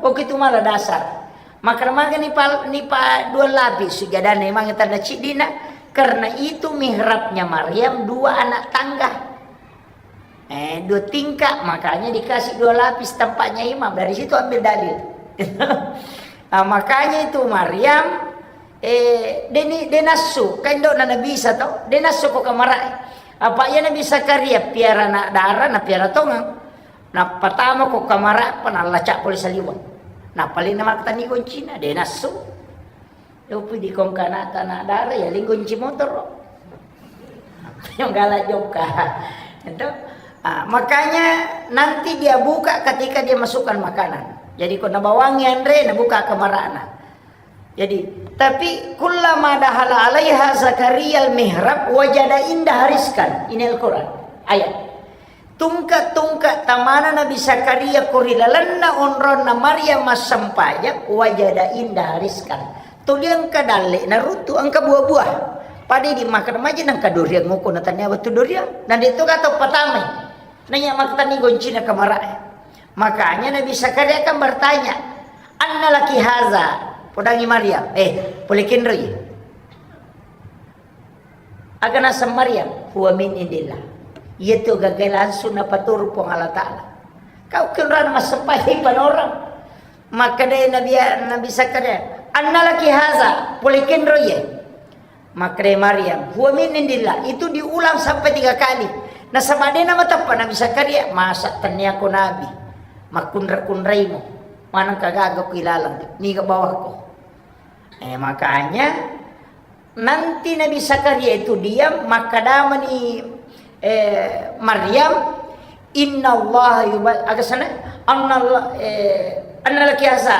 oke, itu malah dasar. Maka maka ni pal-, ni pa dua lapis sujadanna imangi tanda cidina, karena itu mihrabnya Maryam dua anak tangga. Eh, dua tingkat, makanya dikasih dua lapis tempatnya imam. Dari situ ambil dalil. Nah, makanya itu Maryam, eh, deni, denassu, kan dok na Nabi Isa to, denassu ko kamara. Apa iya Nabi Zakaria piara anak dara, na piara tongang. Nappa tama ko kamara, apa nallacak pole saliweng. Nappa lena makkatani goncina, denassu. Lopi di kongkana tanah darah ya linggo kunci motor. Yang galak jokka. Itu. Ah, makanya nanti dia buka ketika dia masukkan makanan. Jadi ko nabawangi anre, nabuka kamarana. Jadi, tapi kullama dahala alaiha Zakaria al-mihrab wajada indaha rizqan. Ini Al-Quran. Ayat. Tungke-tungke tamana Nabi Zakaria ko ri lalenna onronna Maryam massempajang, wajada indaha rizqan. Tuli engka dalle naruntu engka buah-buah. Pada di makan maja nangka durian ngoko na tania wettu durian. Na de to gato patamai. Nanya maktani goncina kamara. Makanya Nabi Zakaria kan bertanya, "Anna laki haza?" Podangi Maryam, "Eh, pole kenroi?" Aga naseng Maryam, "Huwa min indillah." Iya tu gagai langsung napaturu Puang Allah Ta'ala. Kau kenrana massempajang panorang. Makkeda Nabi, Nabi Zakaria, "Anna laki haza?" Pole kenroi ye. Makkeda Maryam, "Huwa min indillah." Itu diulang sampai tiga kali. Nasaba de namateppa Nabi Zakaria, masa tenniako nabi. Makkunra-kunraimu. Maneng kagaga ku ilalang. Niga bawakko. Eh, makanya nanti Nabi Zakaria itu diam, makkedamani, eh, Maryam, "Innallaha yuba-," aga sana? "Annallah-, eh, anna laki haza."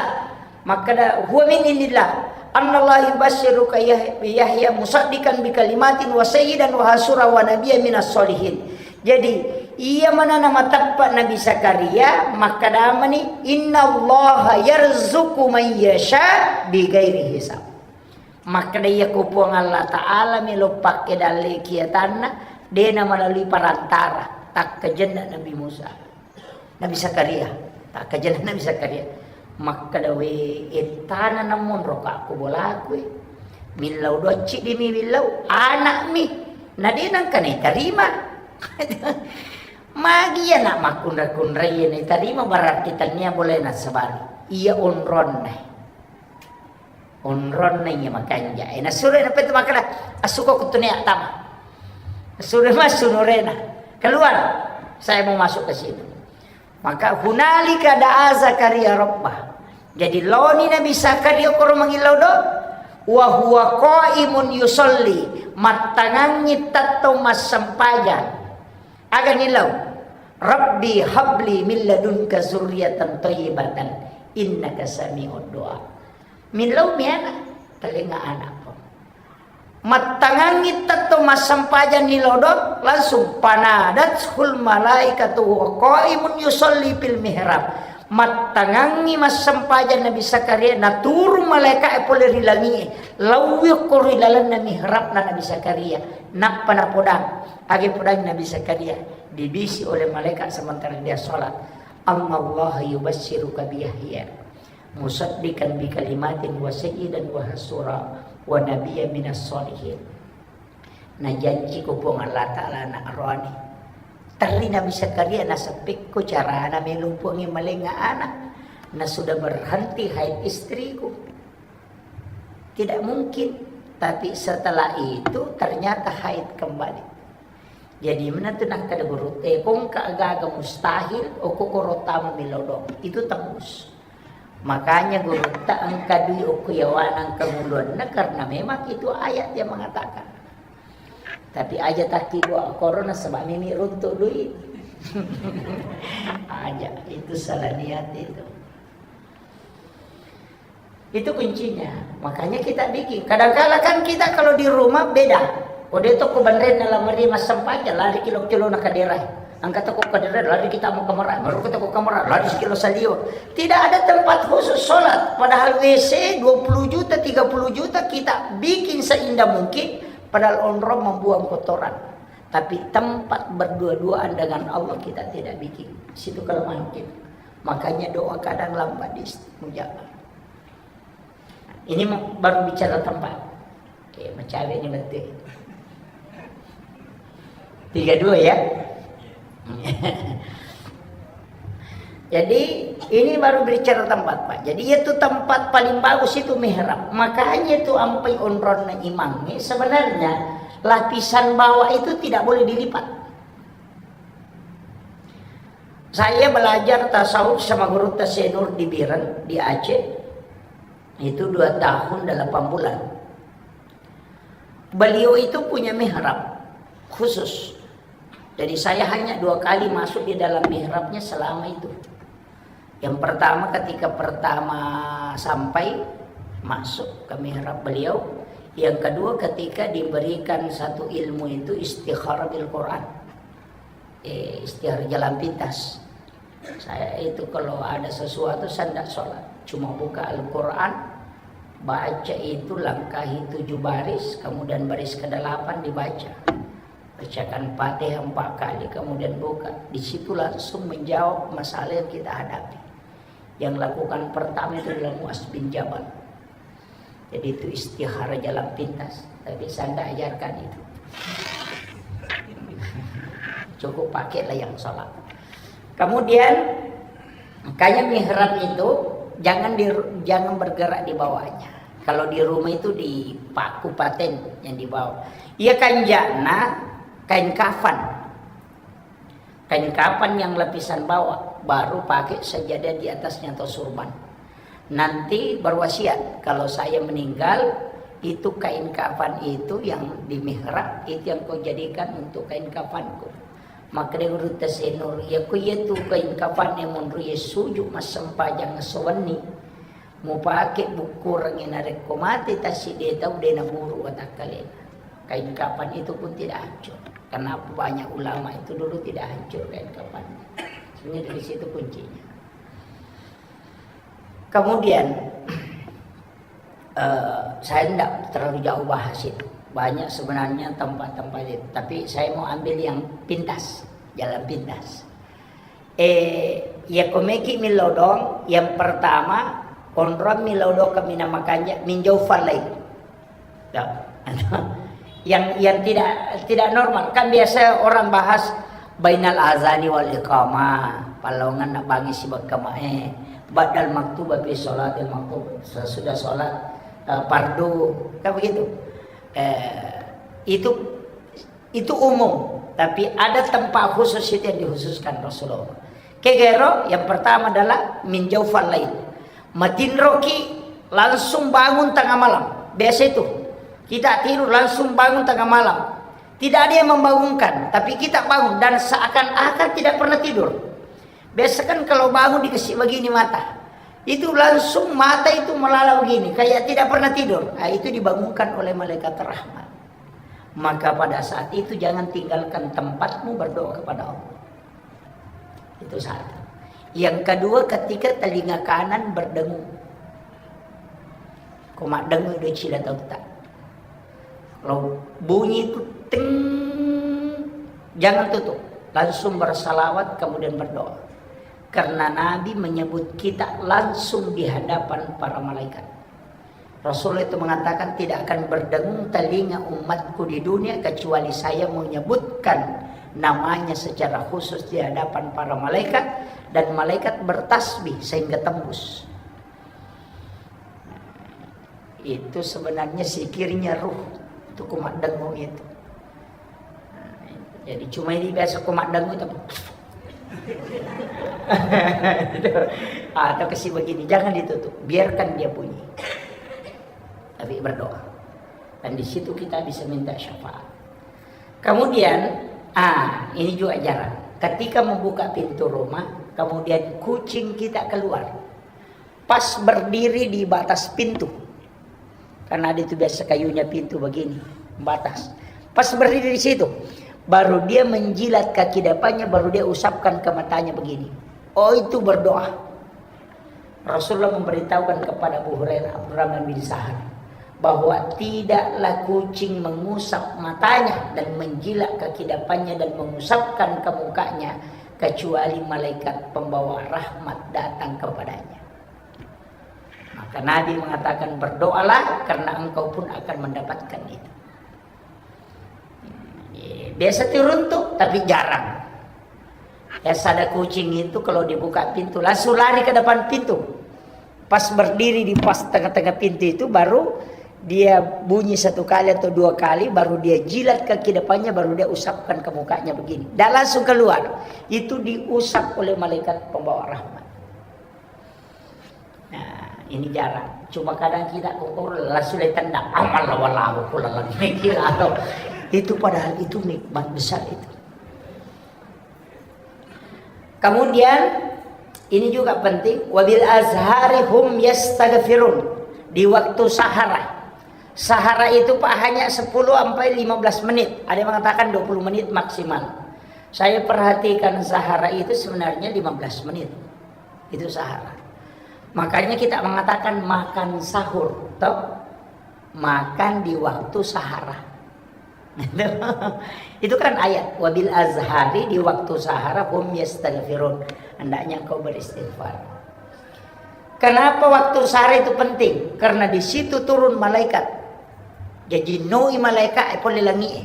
Makkeda, "Huwa min indillah. Annallaha yubasysyuruka Yah-, Yahya musaddiqan bi kalimatin wa sayyidan wa hasura wa nabiyyan minas sholihin." Jadi, iya manana mateppa Nabi Zakaria, makkedamani, "Innallaha yarzuqu man yasha bi ghairi hisab." Makkeda iya ko Puang Allah Ta'ala melo pakke dalle kiatanna, dena melalui perantara, takkajenna Nabi Musa. Nabi Zakaria, takkajenna Nabi Zakaria. Makkeda, "We, ettana namonro ka ko bolaku, eh. Millau doccik dimi millau, anakmi. Na de nangka ne tarima." Magi anak makkunra-kunrai ne tarima, berarti tania boleh nasabari. Iya onronna. Onronna iya makanja. Eh, nasuro na petu makkeda, "Assuko kutunia tama." Nasuro massu nurena. "Keluar. Saya mau masuk ke situ." Maka hunalika da'a Zakaria rabbah. Jadi loni Nabi Zakaria koro mangillau do, wa huwa qaimun yusalli, mattangangi tettong massempajang. Aga nilau? "Rabbi habli min ladunka zurriyatan thayyibatan innaka sami'ud du'a." Millau mi ana, talenga anakku. Mattangangi tetto massempajang ni lodong, langsung panadathul malaikatu wa qaimun yusalli fil mihrab. Mattangangngi massempajang Nabi Zakaria, naturung malaeka'e pole ri langi'e, laowi okko ri lalenna mihrabna Nabi Zakaria, nappa napodang, age podang Nabi Zakaria, dibisi oleh malaikat sementara dia sholat, "Annallaha yubasysyruka bi Yahya, musaddiqan bi kalimatin wa sayyidan wa hasura, wa nabiyyan minas sholihin." Najanciko Puang Allah Ta'ala anak roani. Terri Nabi Zakaria naseppekko carana melo Puangnge malenga anak. Na sudah berhenti haid istriku. Tidak mungkin. Tapi setelah itu ternyata haid kembali. Jadi menantu nakkeda guru, eh, kongka gaga mustahil, okko koro tama melo dong. Itu tembus. Makanya gurutta engka dui okko yawana engka nguluanna karena memang itu ayat yang mengatakan. Tapi aja takki dua korona sebab mimi runtuk dui. Aja, itu salah niat itu. Itu kuncinya. Makanya kita bikin. Kadangkala kan kita kalau di rumah beda. Kode toko banren dalam meri massempajang lari kilo-kilo na kadera. Angkat toko kadera lari kita mau kamera, baru kita ke kamera, lari sekilo salio. Tidak ada tempat khusus sholat. Padahal W C dua puluh juta, tiga puluh juta kita bikin seindah mungkin. Padahal onrong membuang kotoran. Tapi tempat berdua-duaan dengan Allah kita tidak bikin. Situ kelemahan kita. Makanya doa kadang lambat diistajabah. Ini mau, baru bicara tempat. Oke, mencawe ini betul. Tiga dua ya. Jadi ini baru bicara tempat, Pak. Jadi itu tempat paling bagus itu mihrab. Makanya itu ampai onronna imang ini sebenarnya lapisan bawah itu tidak boleh dilipat. Saya belajar tasawuf sama guru Tasenur di Biren, di Aceh. Itu dua tahun delapan bulan. Beliau itu punya mihrab khusus. Jadi saya hanya dua kali masuk di dalam mihrabnya selama itu. Yang pertama ketika pertama sampai masuk ke mihrab beliau, yang kedua ketika diberikan satu ilmu itu istikharah bil Quran. Eh, istikharah jalan pintas. Saya itu kalau ada sesuatu saya tidak sholat, cuma buka Al-Quran, baca itu langkahi tujuh baris, kemudian baris kedelapan dibaca. Bacakan Fatihah empat kali, kemudian buka. Di situ langsung menjawab masalah yang kita hadapi. Yang lakukan pertama itu adalah Muaz bin Jabal. Jadi itu istikharah jalan pintas. Tapi saya tidak ajarkan itu. Cukup pakailah yang sholat. Kemudian, makanya mihrab itu jangan di, jangan bergerak di bawahnya. Kalau di rumah itu dipaku paten yang di bawah. Iya kanjana kain kafan. Kain kafan yang lapisan bawah, baru pakai sajadah di atasnya atau surban. Nanti berwasiat, kalau saya meninggal, itu kain kafan itu yang di mihrab, itu yang kau jadikan untuk kain kafanku. Makkeda guru Tasenur, ya ku iya tu kain kafan yang menurut ya suju massempajang sewenni. Mupake bukkurengngi narekko mate tassiddi tau de naburu watakkalena. Kain kafan itu pun tidak hancur. Kenapa banyak ulama itu dulu tidak hancur kain kafannya? Sebenarnya dari situ kuncinya. Kemudian, eh, saya tidak terlalu jauh bahas itu. Banyak sebenarnya tempat-tempat itu. Tapi saya mau ambil yang pintas, jalan pintas. Eh, iya komeki milodong, yang pertama, onrong milodong kemina makanja, minjau falai. Ya. Yang, yang tidak, tidak normal. Kan biasa orang bahas bainal azani wal iqamah, palongan nak bangi si berkama, eh, badal maktubah fi sholatil maktub, sesudah sholat, eh, fardu, kan begitu. Eh, itu Itu umum, tapi ada tempat khusus itu yang dikhususkan Rasulullah. Kegero yang pertama adalah min jaufal lail. Matinroki langsung bangun tengah malam. Biasa itu. Kita tidur langsung bangun tengah malam. Tidak ada yang membangunkan, tapi kita bangun dan seakan-akan tidak pernah tidur. Biasa kan kalau bangun dikasih begini mata. Itu langsung mata itu melala begini, kayak tidak pernah tidur. Nah, itu dibangunkan oleh malaikat rahmat. Maka pada saat itu jangan tinggalkan tempatmu berdoa kepada Allah. Itu satu. Yang kedua, ketika telinga kanan berdengung. Ko maddengung doi cila tautta. Kalau bunyi itu ting, jangan tutup. Langsung bersalawat, kemudian berdoa. Karena Nabi menyebut kita langsung di hadapan para malaikat. Rasulullah itu mengatakan, "Tidak akan berdengung telinga umatku di dunia kecuali saya menyebutkan namanya secara khusus di hadapan para malaikat, dan malaikat bertasbih sehingga tembus." Itu sebenarnya zikirnya ruh. Itu ko maddengung itu. Jadi cuma ini biasa ko maddengung itu. Atau kasih begini, jangan ditutup, biarkan dia bunyi. Tapi berdoa. Dan di situ kita bisa minta syafaat. Kemudian, ah, ini juga jarang. Ketika membuka pintu rumah, kemudian kucing kita keluar. Pas berdiri di batas pintu. Karena ada itu biasa kayunya pintu begini, batas. Pas berdiri di situ, baru dia menjilat kaki depannya, baru dia usapkan ke matanya begini. Oh, itu berdoa. Rasulullah memberitahukan kepada Abu Hurairah, Abdurrahman bin Sahar, bahwa tidaklah kucing mengusap matanya dan menjilat kaki depannya dan mengusapkan ke mukanya kecuali malaikat pembawa rahmat datang kepadanya. Maka Nabi mengatakan, "Berdoalah, karena engkau pun akan mendapatkan itu." Biasa turun tuh, tapi jarang. Biasa ada kucing itu kalau dibuka pintu, langsung lari ke depan pintu. Pas berdiri di pas tengah-tengah pintu itu, baru dia bunyi satu kali atau dua kali, baru dia jilat kaki depannya, baru dia usapkan ke mukanya begini. Dan langsung keluar. Itu diusap oleh malaikat pembawa rahmat. Nah, ini jarang. Cuma kadang kita kokor langsung ditendang. Amal lawan lawan kula lagi mikir atau itu, padahal itu nikmat besar itu. Kemudian ini juga penting, wabil azhari hum yastaghfirun. Di waktu sahara. Sahara itu, Pak, hanya sepuluh sampai lima belas menit. Ada yang mengatakan dua puluh menit maksimal. Saya perhatikan sahara itu sebenarnya lima belas menit. Itu sahara. Makanya kita mengatakan makan sahur, toh? Makan di waktu sahara. Itu kan ayat, "Wabil azhari", di waktu sahara, "hum yastaghfirun", hendaknya engkau beristighfar. Kenapa waktu sahara itu penting? Karena di situ turun malaikat. Jaji noi malaikat e pole langi e.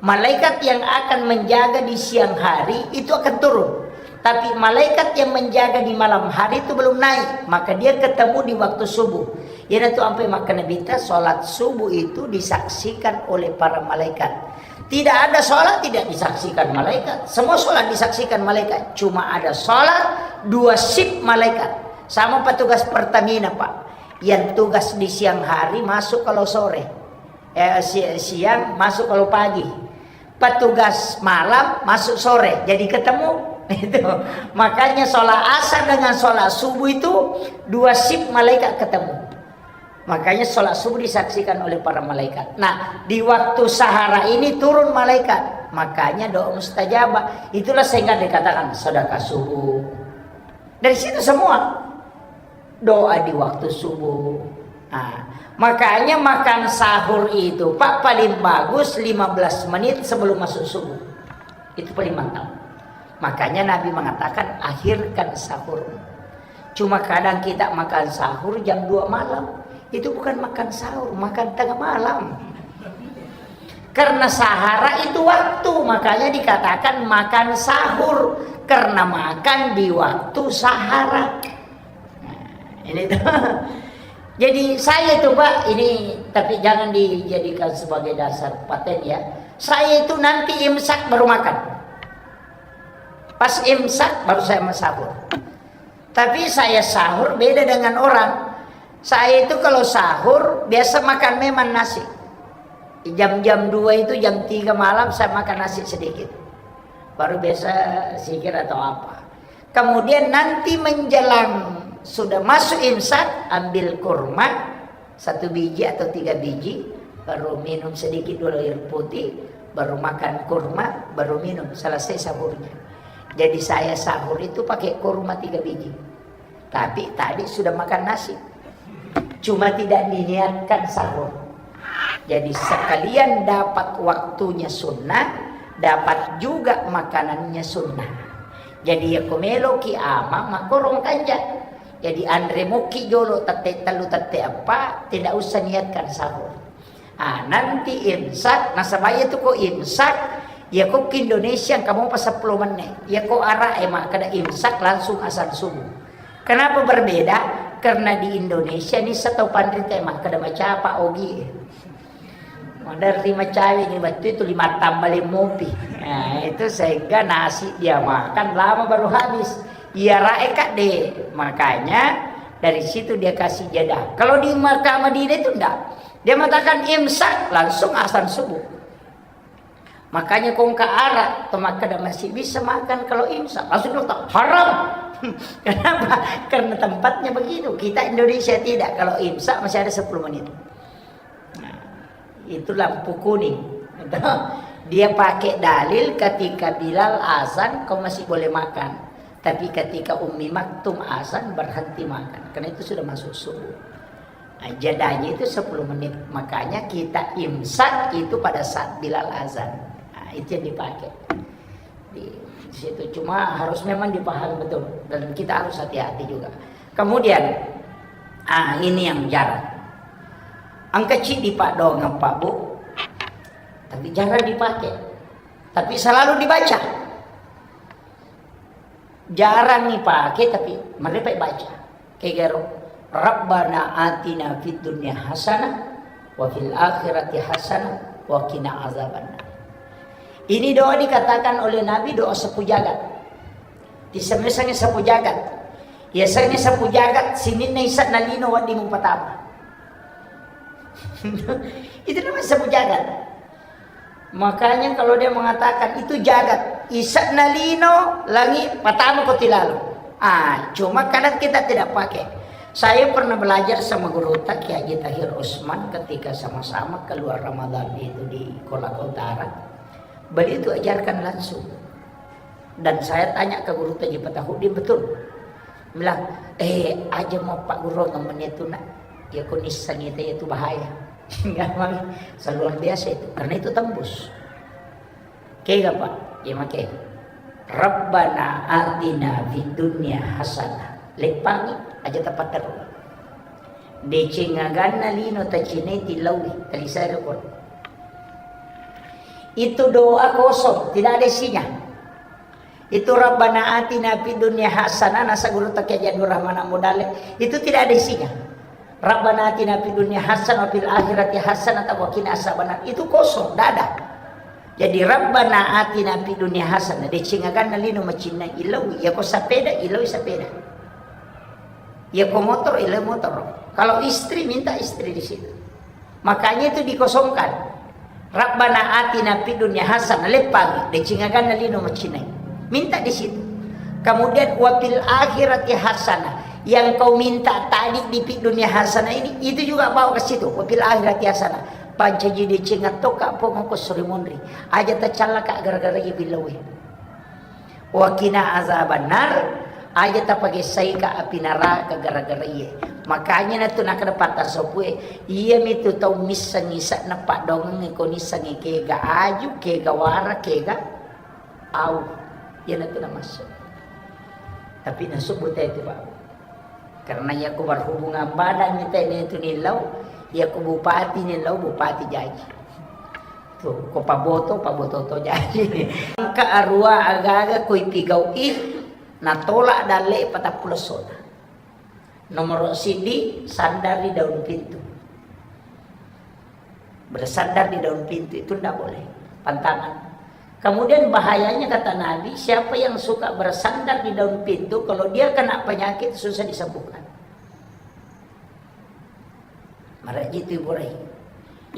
Malaikat yang akan menjaga di siang hari itu akan turun. Tapi malaikat yang menjaga di malam hari itu belum naik, maka dia ketemu di waktu subuh. Iyanatu ampe makkeda Nabitta, salat subuh itu disaksikan oleh para malaikat. Tidak ada salat tidak disaksikan malaikat. Semua salat disaksikan malaikat. Cuma ada salat dua sip malaikat. Sama petugas Pertamina, Pak. Yang tugas di siang hari masuk kalau sore. Eh, si-, siang masuk kalau pagi. Petugas malam masuk sore, jadi ketemu. Itu. Makanya sholat asar dengan sholat subuh itu dua sip malaikat ketemu. Makanya sholat subuh disaksikan oleh para malaikat. Nah, di waktu sahara ini turun malaikat. Makanya doa mustajabah. Itulah sehingga dikatakan sedekah subuh. Dari situ semua. Doa di waktu subuh. Nah, makanya makan sahur itu, Pak, paling bagus lima belas menit sebelum masuk subuh. Itu paling mantap. Makanya Nabi mengatakan, "Akhirkan sahur." Cuma kadang kita makan sahur jam dua malam. Itu bukan makan sahur, makan tengah malam. Karena sahara itu waktu, makanya dikatakan makan sahur. Karena makan di waktu sahara. Nah, ini tuh. Jadi saya itu, Pak, ini, tapi jangan dijadikan sebagai dasar paten ya. Saya itu nanti imsak baru makan. Pas imsak baru saya mau sahur. Tapi saya sahur beda dengan orang. Saya itu kalau sahur biasa makan memang nasi. Jam-jam dua itu, jam tiga malam saya makan nasi sedikit. Baru biasa zikir atau apa. Kemudian nanti menjelang sudah masuk imsak, ambil kurma satu biji atau tiga biji, baru minum sedikit dulu air putih, baru makan kurma, baru minum, selesai sahurnya. Jadi saya sahur itu pakai kurma tiga biji. Tapi tadi sudah makan nasi. Cuma tidak diniatkan sahur. Jadi sekalian dapat waktunya sunnah, dapat juga makanannya sunnah. Jadi ya ko meloki ama makorong kanja. Jadi anre moki jolo tette tellu tette eppa, tidak usah niatkan sahur. Ah, nanti imsak, nasaba iya tu ko imsak, iya ko ke Indonesia engka mopa seppulo menit. Iya ko Arab e makkeda imsak langsung azan subuh. Kenapa berbeda? Karena di Indonesia ni setau panrita e makkeda macapa ogi. Maderri macawe ni wettu itu lima tambah lima mopi. Nah, itu sehingga nasi dia makan lama baru habis. Iya rae kak de. Makanya dari situ dia kasih jeda. Kalau di Makkah Madinah itu enggak. Dia mengatakan imsak, langsung azan subuh. Makanya kongka Arab, to makkeda masih bisa makan kalau imsak. Langsung bilang, "Haram." Kenapa? Karena tempatnya begitu. Kita Indonesia tidak. Kalau imsak masih ada sepuluh menit. Nah, itu lampu kuning. Dia pakai dalil ketika Bilal azan, kau masih boleh makan. Tapi ketika Ummi Maktum azan, berhenti makan. Karena itu sudah masuk subuh. Nah, jedanya itu sepuluh menit. Makanya kita imsak itu pada saat Bilal azan. Nah, itu yang dipakai. Di situ cuma harus memang dipahami betul. Dan kita harus hati-hati juga. Kemudian, ah, ini yang jarang. Engka ciddi Pak doang, Pak Bu. Tapi jarang dipakai. Tapi selalu dibaca. Jarang ipake, tapi marepe baca. Kegaro, "Rabbana atina fid dunya hasanah wa fil akhirati hasanah wa qina azabannar." Ini doa dikatakan oleh Nabi doa sapu jagat. Disemmesangi sapu jagat. Yasengnge sapu jagat, sininna ise'na lino wedding mupatama. Itu namanya sapu jagat. Makanya kalau dia mengatakan itu jagat, ise'na lino, langi, patama ko tilalo. Ah, cuma kadang kita tidak pakai. Saya pernah belajar sama guru Kiai Haji Tahir Usman ketika sama-sama keluar Ramadan itu di Kolaka Utara. Beliau itu ajarkan langsung. Dan saya tanya ke guru Haji Fatahudin, betul. Bilang, "Eh, aja mau Pak Guru ngomongnya itu nak. Ya kau nisang itu, itu bahaya." Memang luar biasa itu. Karena itu tembus. Kega Pak? Ya make. "Rabbana atina fid dunya hasanah." Leppangi aja tepat terus. Deceng aganna lino tacinai tilaui, talisai rukun. Itu doa kosong, tidak ada isinya. Itu Rabbana atina fid dunya hasanah, nasa guru Kiai Haji Abdul Rahman Amudale. Itu tidak ada isinya. Rabbana atina fid dunya hasanah wa fil akhirati hasanah wa qina azabannar. Itu kosong, tidak ada. Jadi Rabbana atina fid dunya hasanah, deceng aganna lino macinnai, ilau, ya ko sepeda, ilau sepeda. Ya ko motor, ilau motor. Kalau istri, minta istri di situ. Makanya itu dikosongkan. Rabbana atina fid dunya hasanah, leppang, deceng aganna lino macinai. Minta di situ. Kemudian wa fil akhirati hasanah. Yang kau minta tadi di fid dunya hasanah ini, itu juga bawa ke situ. Wa fil akhirati hasanah. Pancaji deceng attoka pongoko suri monri. Aja tacallaka gara-gara iya billawe. Wa qina azabannar, aja tapagessaika api naraka gara-gara iye. Makanya natu nakkeda patta sopue, iyamitu tau missengngi se'na paddoangengnge ko nissengngi kega aju, kega wara, kega au. Iyanatu namassu. Tapi nasubbu te tu, Pak. Karena iya ko berhubungan badan ni tene tu nillau, iya ko bupati nillau, bupati jaji. Tuh, ko paboto, paboto to jaji. Engka arua aga-aga ko ipigau'i, natolak dalle patappulo sona. Nomoro siddi, sandar di daun pintu. Bersandar di daun pintu itu ndak boleh. Pantangan. Kemudian bahayanya kata Nabi, siapa yang suka bersandar di daun pintu, kalau dia kena penyakit susah disembuhkan. Maraji itu Ibu Rai.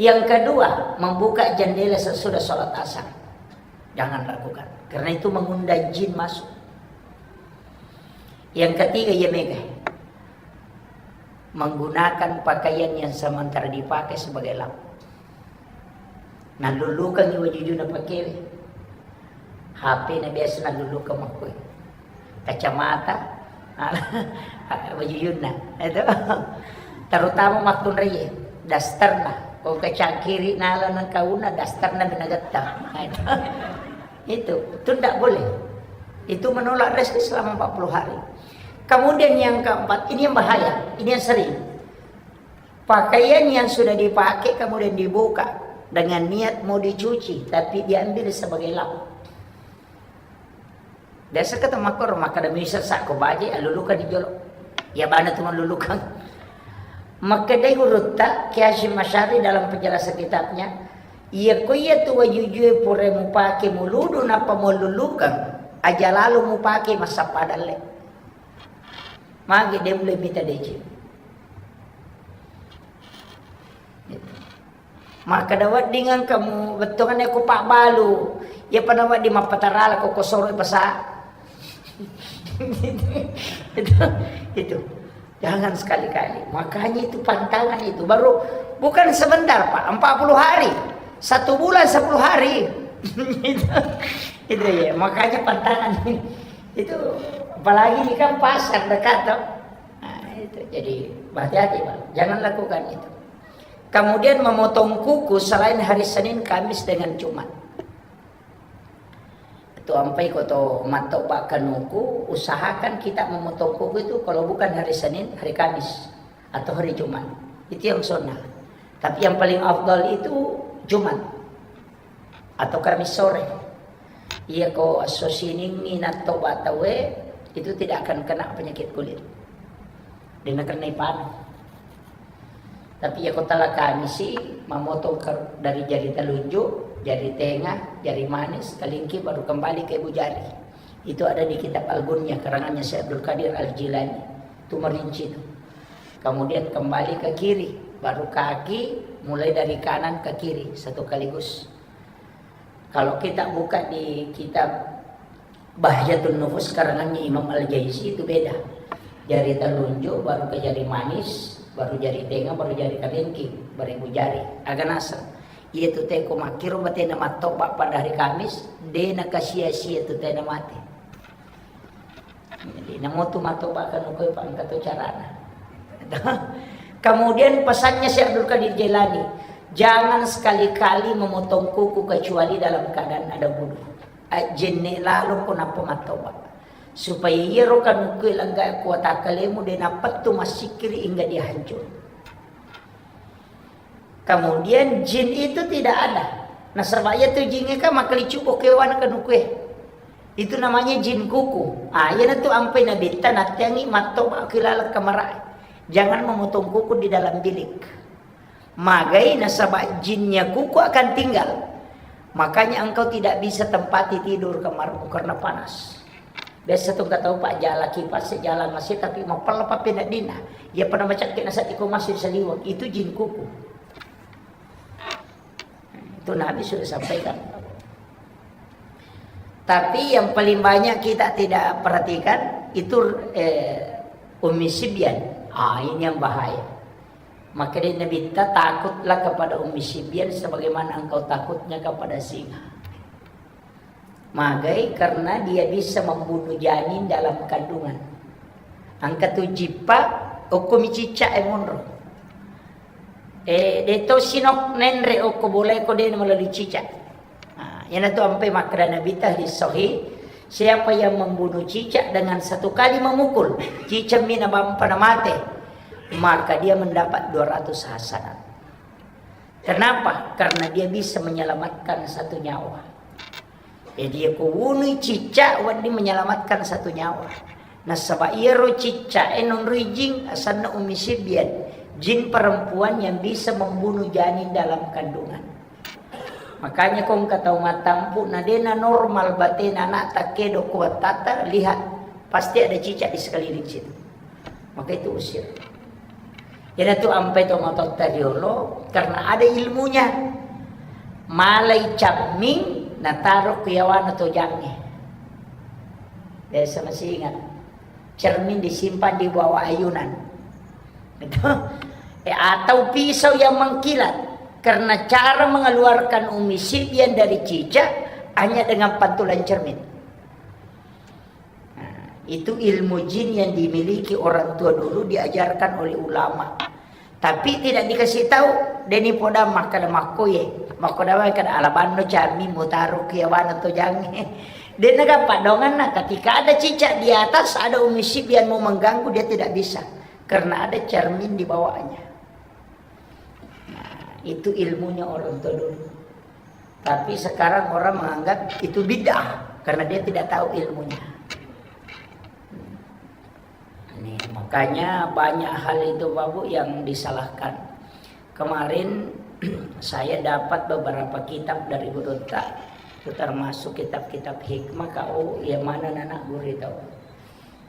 Yang kedua, membuka jendela sesudah sholat asar. Jangan lakukan. Karena itu mengundang jin masuk. Yang ketiga, ya mega. Menggunakan pakaian yang sementara dipakai sebagai lampu. Nallullukangngi wajujuna pakewe. H P na biasa nalulukeng makkoe. Kacamata, wajujunna, itu. Terutama makkunraie, dasterna. Ko kacangkiri nala nengkauna, dasterna minagetta. Nah, itu. Itu, itu ndak boleh. Itu menolak rezeki selama empat puluh hari. Kemudian yang keempat, ini yang bahaya, ini yang sering. Pakaian yang sudah dipakai kemudian dibuka dengan niat mau dicuci, tapi diambil sebagai lap. Biasa kata makor, maka demi sesak ko baje, alulukan di jolo. Ya bana tu malulukan. Makkedai gurutta Kiai Hasyim Asy'ari dalam penjelasan kitabnya, iya ko iya tu wajujue pura mupake muludu nappa mululukan, aja lalu mupake massappa dalle. Magi de mulai mita deceng. Makkeda wedding engka mu bettuanna ko pabbalu. Iya pada wedding mappatarala ko kosoro pasa. Itu, itu. Jangan sekali-kali. Makanya itu pantangan itu. Baru bukan sebentar, Pak. Empat puluh hari. Satu bulan sepuluh hari. Itu, itu ya. Makanya pantangan. Itu apalagi ini kan pasar dekat toh. Nah, itu. Jadi hati-hati, Pak. Jangan lakukan itu. Kemudian memotong kuku selain hari Senin, Kamis, dengan Jumat. Itu ampai ko to mattoba kanuku, usahakan kita memotong kuku itu kalau bukan hari Senin, hari Kamis, atau hari Jumat. Itu yang sunnah. Tapi yang paling afdal itu Jumat atau Kamis sore. Iya ko esso Siningngi nattoba tauwe, itu tidak akan kena penyakit kulit. De nakenna ipanu. Tapi iya ko tala Kamisi, mamotong ke, dari jari telunjuk, jari tenga, jari manis, telingki, baru kembali ke ibu jari. Itu ada di kitab Al-Gunyah, karangannya Syekh Abdul Qadir Al-Jilani. Itu merinci itu. Kemudian kembali ke kiri, baru kaki, mulai dari kanan ke kiri, satu kaligus. Kalau kita buka di kitab Bahjatun Nufus karangannya Imam Al-Jaizi itu beda. Jari telunjuk, baru ke jari manis, baru jari tenga, baru jari kalengking, baru ibu jari. Aga naseng. Iya tu teko makkiro batena mattoba pada hari Kamis, de nakasia-sia tu tena mate. Jadi, namo tu mattoba kanuku, Pak, engka tu carana. Kemudian pesannya Syekh Abdul Qadir Jailani, jangan sekali-kali memotong kuku kecuali dalam keadaan ada wudu. Ajjenne lalo ko nappa mattoba. Supaya iyaro kanuku lengga kuwatakalemu de napettu massikkiri hingga dia hancur. Kemudian jin itu tidak ada. Nasaba iya tu jingnge kan makkalicubbo kewana kanukue. Itu namanya jin kuku. Ah, iyana tu ampai nabitta natteangi mattoba ki laleng kamarae. Jangan memotong kuku di dalam bilik. Magai nasaba jinnya kuku akan tinggal. Makanya engkau tidak bisa tempati tidur kamarmu karena panas. Biasa tu engka tau, Pak, jala kipas, jala masi, tapi mapella pappena dina. Iya pada macakke nasaddi ko masih saliweng, itu jin kuku. Itu Nabi sudah sampaikan. Tapi yang paling banyak kita tidak perhatikan itu, eh, Ummi Sibyan. Ah, ini yang bahaya. Maka dia Nabi, takutlah kepada Ummi Sibyan sebagaimana engkau takutnya kepada singa. Magai karena dia bisa membunuh janin dalam kandungan. Engka tu jippa, okko mi cicak e monro. Eh, de to sinok nenre okko bola ko de melalui cicak. Nah, yana tu ampe makkeda Nabi ta hadis sahih, siapa yang membunuh cicak dengan satu kali memukul, cicak mina bampa na mate, maka dia mendapat dua ratus hasanat. Kenapa? Karena dia bisa menyelamatkan satu nyawa. Jadi, iya ko wunui cicak, wedding menyelamatkan satu nyawa. Nasaba iyaro cicak e nonroi jin, asanna Ummi Sibyan, jin perempuan yang bisa membunuh janin dalam kandungan. Makanya ko engka tau mattampu, na dena normal batena anak takkedo ko wattata, lihat, pasti ada cicak di sekeliling situ. Maka itu usir. Iyanatu ampai tomatoatta riolo, karena ada ilmunya. Malai camming, nataro ku yawana tojangnge. Biasa masih ingat. Cermin disimpan di bawah ayunan. Gitu. Eh, atau pisau yang mengkilat. Karena cara mengeluarkan Ummi Sibyan dari cicak, Hanya dengan pantulan cermin. Nah, itu ilmu jin yang dimiliki orang tua dulu, diajarkan oleh ulama. Tapi tidak dikasih tahu, deni poda makkada makkoye. Makkoda wae kada alabanno cami mutaro kiawana to jange. Dena gappa donganna, ketika ada cicak di atas, ada umi sibian mau mengganggu, dia tidak bisa. Karena ada cermin di bawahnya. Nah, itu ilmunya orang tua dulu. Tapi sekarang orang menganggap itu bid'ah karena dia tidak tahu ilmunya. Ini, makanya banyak hal itu, Bapak, yang disalahkan. Kemarin saya dapat beberapa kitab dari gurutta, itu termasuk kitab-kitab hikmah, kau yang mana anak guru tahu.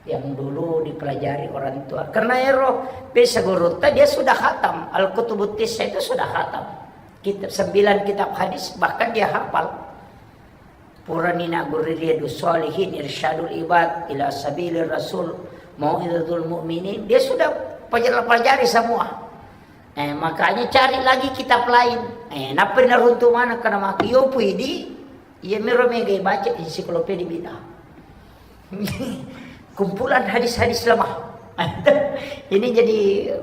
Yang dulu dipelajari orang tua. Karena ero, bisa gurutta dia sudah khatam. Al-Kutubut Tissa itu sudah khatam. Kitab, sembilan kitab hadis, bahkan dia hafal. Purani naguri Riyadus Shalihin, Irsyadul Ibad ila Sabilir Rasul, Mau'izatul Mu'minin, dia sudah pelajari semua. Eh, makanya cari lagi kitab lain. Eh, nappa naruntu mana kana maki yo pui di, iya miro mega baca ensiklopedia bid'ah. Kumpulan hadis-hadis lemah. Ini jadi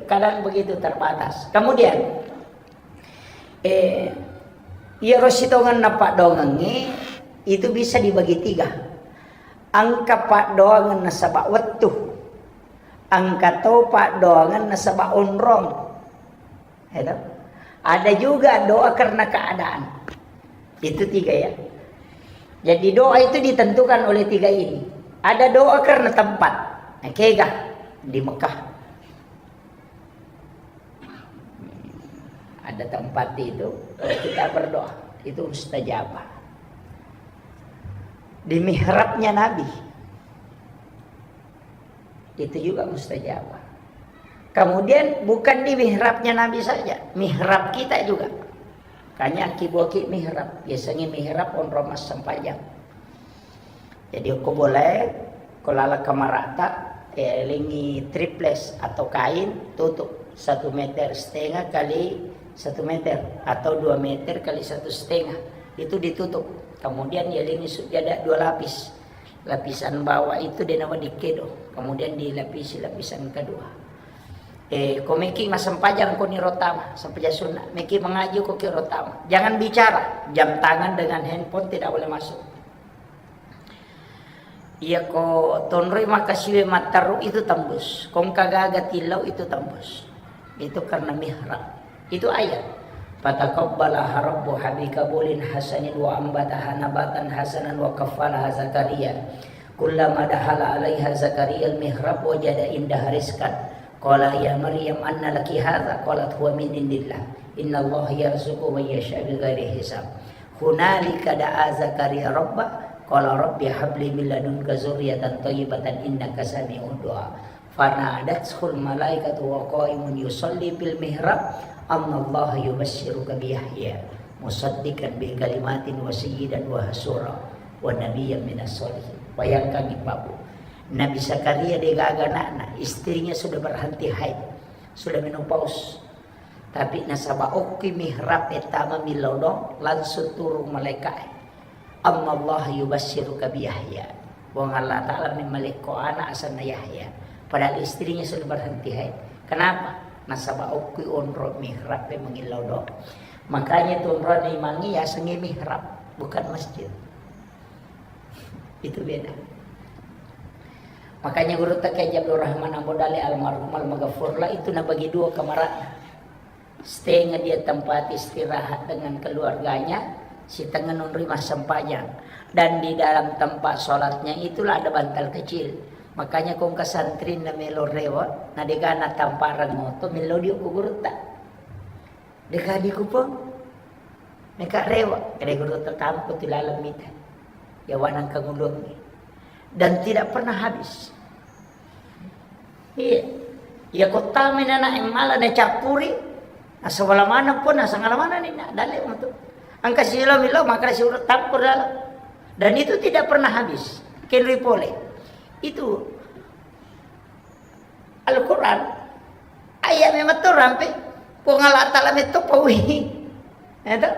kadang begitu terbatas. Kemudian, eh, iyaro sitongenna paddoangengnge itu bisa dibagi tiga. Engka paddoangeng nasaba wettu, engka to paddoangeng nasaba onrong. Ya toh? Ada juga doa karena keadaan. Itu tiga ya. Jadi doa itu ditentukan oleh tiga ini. Ada doa karena tempat. Nah, kega di Mekah. Ada tempat itu, kalau kita berdoa, itu mustajabah. Di mihrabnya Nabi, itu juga mustajabah. Kemudian bukan di mihrabnya Nabi saja, mihrab kita juga. Kanya kiboki mihrab, biasanya mihrab onrong massempajang. Jadi ko boleh, ko lala kamarata, eh, lengi triples atau kain, tutup satu meter setengah kali satu meter atau dua meter kali satu setengah, itu ditutup. Kemudian ya lengi sujada dua lapis. Lapisan bawah itu denawa dikedo, kemudian dilapisi lapisan kedua. Eh, ko meki massempajang ko niro tama, sempajang sunna, meki mengaji ko kiro tama. Jangan bicara, jam tangan dengan handphone tidak boleh masuk. Iya ko tonroi makasiwe matteru itu tembus. Kongka gaga tillau itu tembus. Itu karena mihrab. Itu ayat. Fataqabbalaha rabbuha bikabulin hasanin wa ambataha nabatan hasanan wa kaffalaha Zakaria. Kullama dakhala alaiha Zakaria al-mihrab wajada indaha rizqan. Qala ya Maryam anna laki hadza? Qalat huwa min indillah. Innallaha yarzuqu man yasha bighairi hisab. Hunalika da'a Zakaria rabba, qala rabbi habli min ladunka dzurriyyatan thayyibatan innaka sami'ud du'a. Fanadathul malaikatu wa qaimun yusalli fil mihrab, annallaha yubasysyuruka bi Yahya musaddiqan bi kalimatin wa sayyidan wa hasura wa nabiyyan minas shalihin. Bayangkan, Ibu. Nabi Zakaria degaga anakna, istrinya sudah berhenti haid, sudah menopause. Tapi nasaba okki mihrab e tama millau dong, langsung turun malaika e. Annallaha yubasysyuruka bi Yahya. Puang Allah Ta'ala memmalekko anak asenna Yahya. Padahal istrinya sudah berhenti haid. Kenapa? Nasaba okki onro mihrab e mangillau dong. Makanya tu onrona imangnge yasengnge mihrab, bukan masjid. Itu beda. Makanya gurutta Kiai Abdul Rahman Ambo Dale almarhum almaghfurlah itu nabagi dua kamarana. Setengah dia tempat istirahat dengan keluarganya, setengah nonroi massempajang. Dan di dalam tempat sholatnya itulah ada bantal kecil. Makanya kongka santri na melo rewa, na degana tamparang moto, melo dio ku gurutta. Deka dikupang. Neka rewa, kede gurutta tampo tu laleng mita. Ya wanang kangulungi. Dan tidak pernah habis. Iya. Iya, kottami nana emmala na cappuri. Asa wala maneng pun, asa ngala maneng ni, na, dalle metu. Angka silo milo, maka si urut tampur dalam. Dan itu tidak pernah habis. Kenri pole. Itu Al-Quran. Ayat memang tu rampe. Puang Allah Ta'ala metu pawi. Ya toh?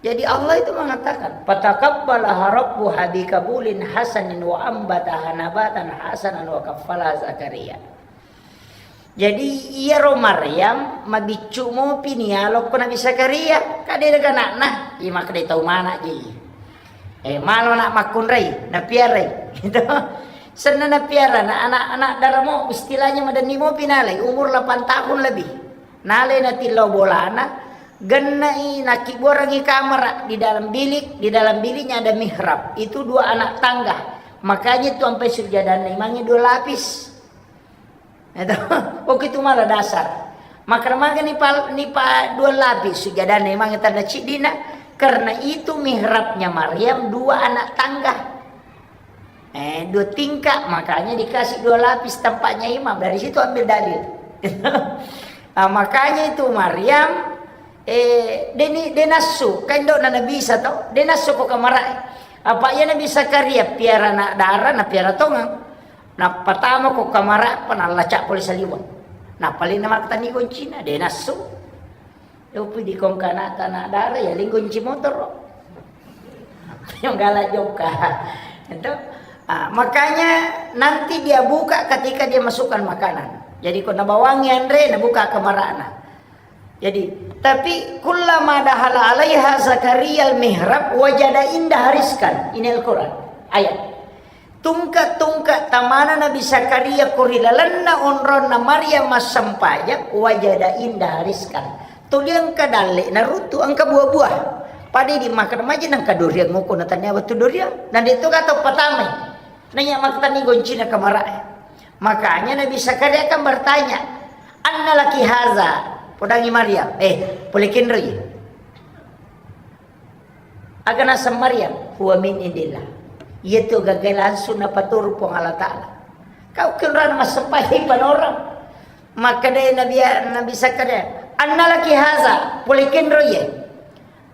Jadi Allah itu mengatakan, "Fataqabbalaha rabbuha biqabulin hasanin wa ambataha nabatan hasanan wa kaffalaha Zakaria." Jadi iyaro Maryam mabiccu mopi nialokko Nabi Zakaria, ka de' gaga ana'na, iya makkeda tau mana' ji. Eh, malo na' makkunrai, napiarai. Gitu. Senna napiara, na anak-anak daramo, istilahnya madenni mopi nalai, umur delapan tahun lebih. Nalai natillau bolana, genna'i nakibuarangi kamara di dalam bilik, di dalam biliknya ada mihrab. Itu dua anak tangga. Makanya itu sampai sujadanna imangnge dua lapis. Itu, oke, itu malah dasar. Maka maga nipa, nipa dua lapis sujadanna imangnge tanda ciddina, karena itu mihrabnya Maryam dua anak tangga. Eh, dua tingkat, makanya dikasih dua lapis tempatnya imam. Dari situ ambil dalil. Nah, makanya itu Maryam, eh, deni, denassu, kan dona Nabi Isa to, denassu ko kamara. Apa iya Nabi Zakaria piara anak dara, na piara tongang. Nappa tama ko kamara, pa nallacak pole saliweng. Nappa lena makkatani goncina, denassu. Yopi di kongkana tanah darah ya linggo kunci motor. Yang galak jokka. Itu. Ah, makanya nanti dia buka ketika dia masukkan makanan. Jadi ko nabawangi anre, nabuka kamarana. Jadi, tapi kullama dahala alaiha Zakaria al-mihrab wajada inda hariskan. Ini Al-Quran. Ayat. Tungka-tungka tamana Nabi Zakaria ko ri lalenna onronna Maryam massempajang, wajada inda hariskan. Tuli engka dalle naruttu engka buah-buah. Pada di makan maja nangka durian ngoko na tania wettu durian. Dan itu kata pertama. Nanya maktani goncina kamara. Makanya Nabi Zakaria kan bertanya, "Anna laki haza?" Podangi Maryam, "Eh, pole kenroi?" Aga naseng Maryam, "Huwa min indillah." Iyatu gaga langsung napaturu Puang Allah Ta'ala. Kau kenrana massempajang panorang. Makkedai Nabi, Nabi Zakaria, "Anna laki haza?" Pole kenroi ye.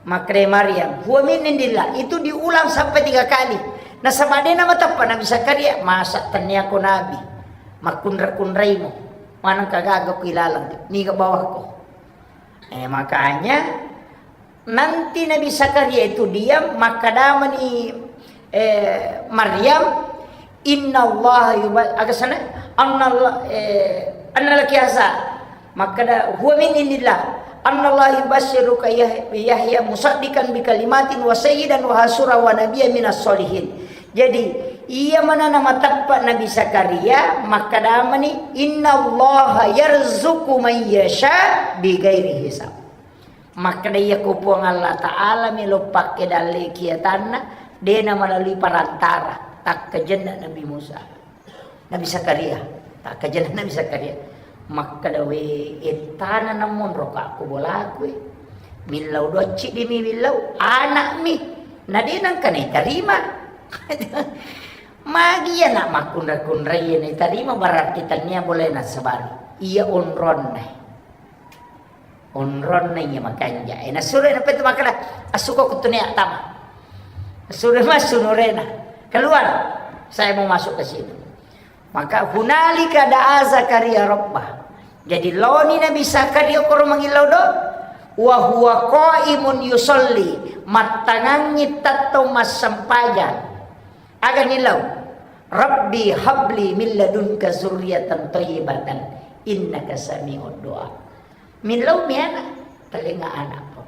Makkedai Maryam, "Huwa min indillah." Itu diulang sampai tiga kali. Nasaba de' namateppa Nabi Zakaria, masa tennia ko nabi. Makkunra-kunraimo. Maneng kagaga ku ilaleng. Niga bawako. Eh, makanya nanti Nabi Zakaria itu diam, makkadamani, eh, Maryam, "Innallaha yuba-," aga sana? "Annallah-, eh, anna laki haza." Makkada, "Huwa min indillah. Annallaha yubasysyuruka Yah-, Yahya musaddiqan bi kalimatin wa sayyidan wa hasura wa nabiyya minas solihin." Jadi, iya manana mateppa Nabi Zakaria, makkadamani, "Innallaha yarzuqu man yasha bi ghairi hisab." Makkeda, "Iya ko Puang Allah Ta'ala melo pakke dalle kiatanna, de' na melalui perantara." Takkajenna Nabi Musa. Nabi Zakaria. Takkajenna Nabi Zakaria. Makkeda, "We, ettana namonro ka ko bolaku, eh. Millau docci di mi millau, anak mi. Na de' nangka naitarima." Magi iya nak makkunra-kunrai iya naitarima, berarti tania boleh nasabari. Iya onronna. Onronna iya makanja. Eh, nasuro na petu makkeda, "Asuko kutune tama." Nasuro massu nurena. "Keluar. Saya mau masuk ke sini." Maka hunalika da'a Zakaria rabbah. Jadi laoni Nabi Zakaria koro mangillau do. Wa huwa qaimun yusalli. Mattangangi tetto massempajang. Aga nilau? "Rabbi habli min ladunka zurriyatan thayyibatan innaka sami'ud du'a." Millau mi ana, talenga ana po.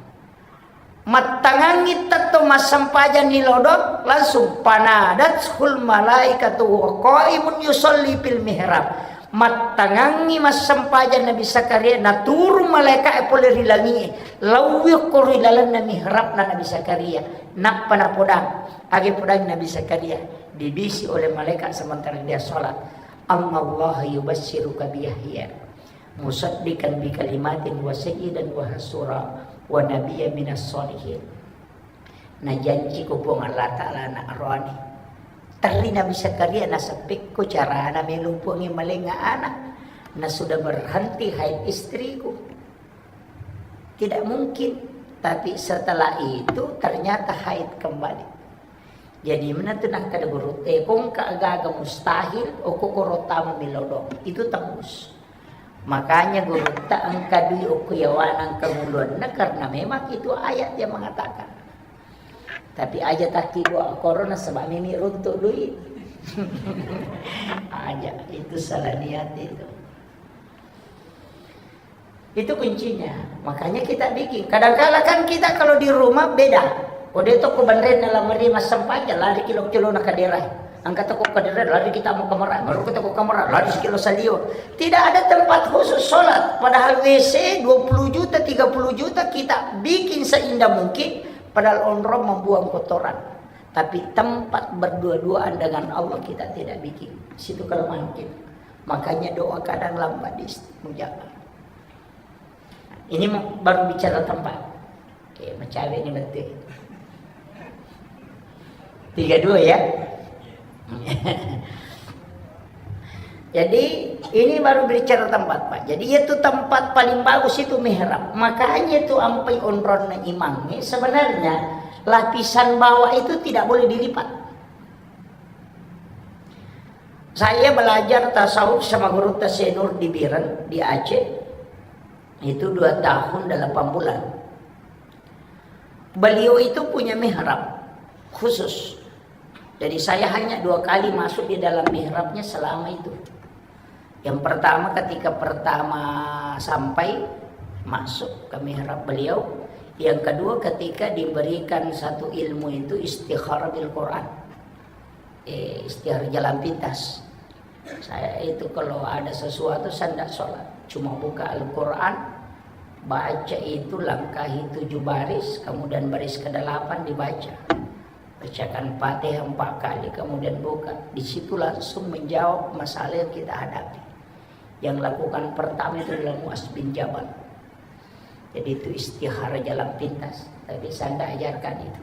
Mattangangi tetto massempajang ni lodo, langsung panadathul malaikatu wa qaimun yusalli fil mihrab. Mattangangi massempajang Nabi Zakaria, naturung malaika'e pole ri langi'e, lauwi okko ri lalenna mihrabna Nabi Zakaria. Nappa napodang, age podang Nabi Zakaria, dibisi oleh malaikat sementara dia sholat, "Annallaha yubasysyuruka bi Yahya musaddiqan bi kalimatin wa sayyidan wa hasura wa nabiyya minas sholihin." Najanci ko Puang Allah Ta'ala anak roani. Terri Nabi Zakaria, "Naseppekko carana melo Puangnge malenga anak? Na sudah berhenti haid istriku. Tidak mungkin." Tapi setelah itu ternyata haid kembali. Jadi menentu nakkeda guru, "Eh, kongka gaga mustahil, okko koro tama milodong." Itu tembus. Makanya gurutta engka dui okko yawana engka muluanna, karena memang itu ayat yang mengatakan. Tapi aja takki dua korona sebab mimi runtuk duit. Aja, itu salah niat itu. Itu kuncinya. Makanya kita bikin. Kadangkala kan kita kalau di rumah beda. Kode toko banren dalam meri massempajang, lari kilo-kilo na kadera. Angkat toko kadera, lari kita mau kamera. Baru kita ke kamera, lari sekilo salio. Tidak ada tempat khusus sholat. Padahal W C dua puluh juta, tiga puluh juta kita bikin seindah mungkin. Padahal onrong membuang kotoran. Tapi tempat berdua-duaan dengan Allah kita tidak bikin. Situ kelemahan kita. Makanya doa kadang lambat diistajabah. Ini mau- baru bicara tempat. Oke, mencari ini betul. Tiga dua ya. Jadi ini baru bicara tempat, Pak. Jadi itu tempat paling bagus itu mihrab. Makanya itu ampai onronna imang. Ini sebenarnya lapisan bawah itu tidak boleh dilipat. Saya belajar tasawuf sama guru Tasenur di Biren, di Aceh. Itu dua tahun dan delapan bulan. Beliau itu punya mihrab khusus. Jadi saya hanya dua kali masuk di dalam mihrabnya selama itu. Yang pertama ketika pertama sampai masuk ke mihrab beliau. Yang kedua ketika diberikan satu ilmu itu istikharah bil Quran. Eh, istikharah jalan pintas. Saya itu kalau ada sesuatu saya tidak sholat. Cuma buka Al-Quran, baca itu langkahi tujuh baris, kemudian baris kedelapan dibaca. Bacakan Fatihah empat kali, kemudian buka. Di situ langsung menjawab masalah yang kita hadapi. Yang lakukan pertama itu adalah Muaz bin Jabal. Jadi itu istikharah jalan pintas. Tapi saya tidak ajarkan itu.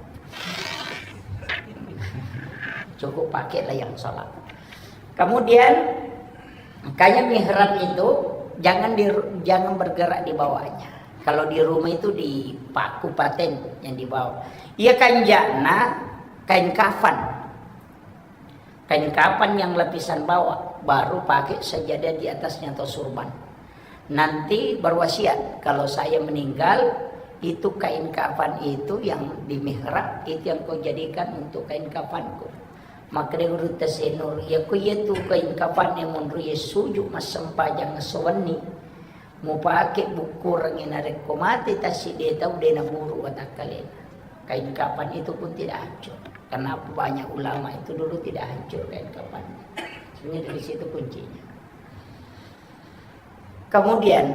Cukup pakailah yang sholat. Kemudian, makanya mihrab itu jangan di, jangan bergerak di bawahnya. Kalau di rumah itu di paku paten yang di bawah. Iya kanjana kain kafan. Kain kafan yang lapisan bawah, baru pakai sajadah di atasnya atau surban. Nanti berwasiat, kalau saya meninggal, itu kain kafan itu yang di mihrab, itu yang kau jadikan untuk kain kafanku. Maka dia guru Tasenur, ya ku iya tu kain kafan yang menurut ya sujuk massempajang sewenni. Mupake bukkurengngi narekko mate tassiddi tau de naburu watakkalena. Kain kafan itu pun tidak hancur. Karena banyak ulama itu dulu tidak hancur kain kafan. Sebenarnya dari situ kuncinya. Kemudian,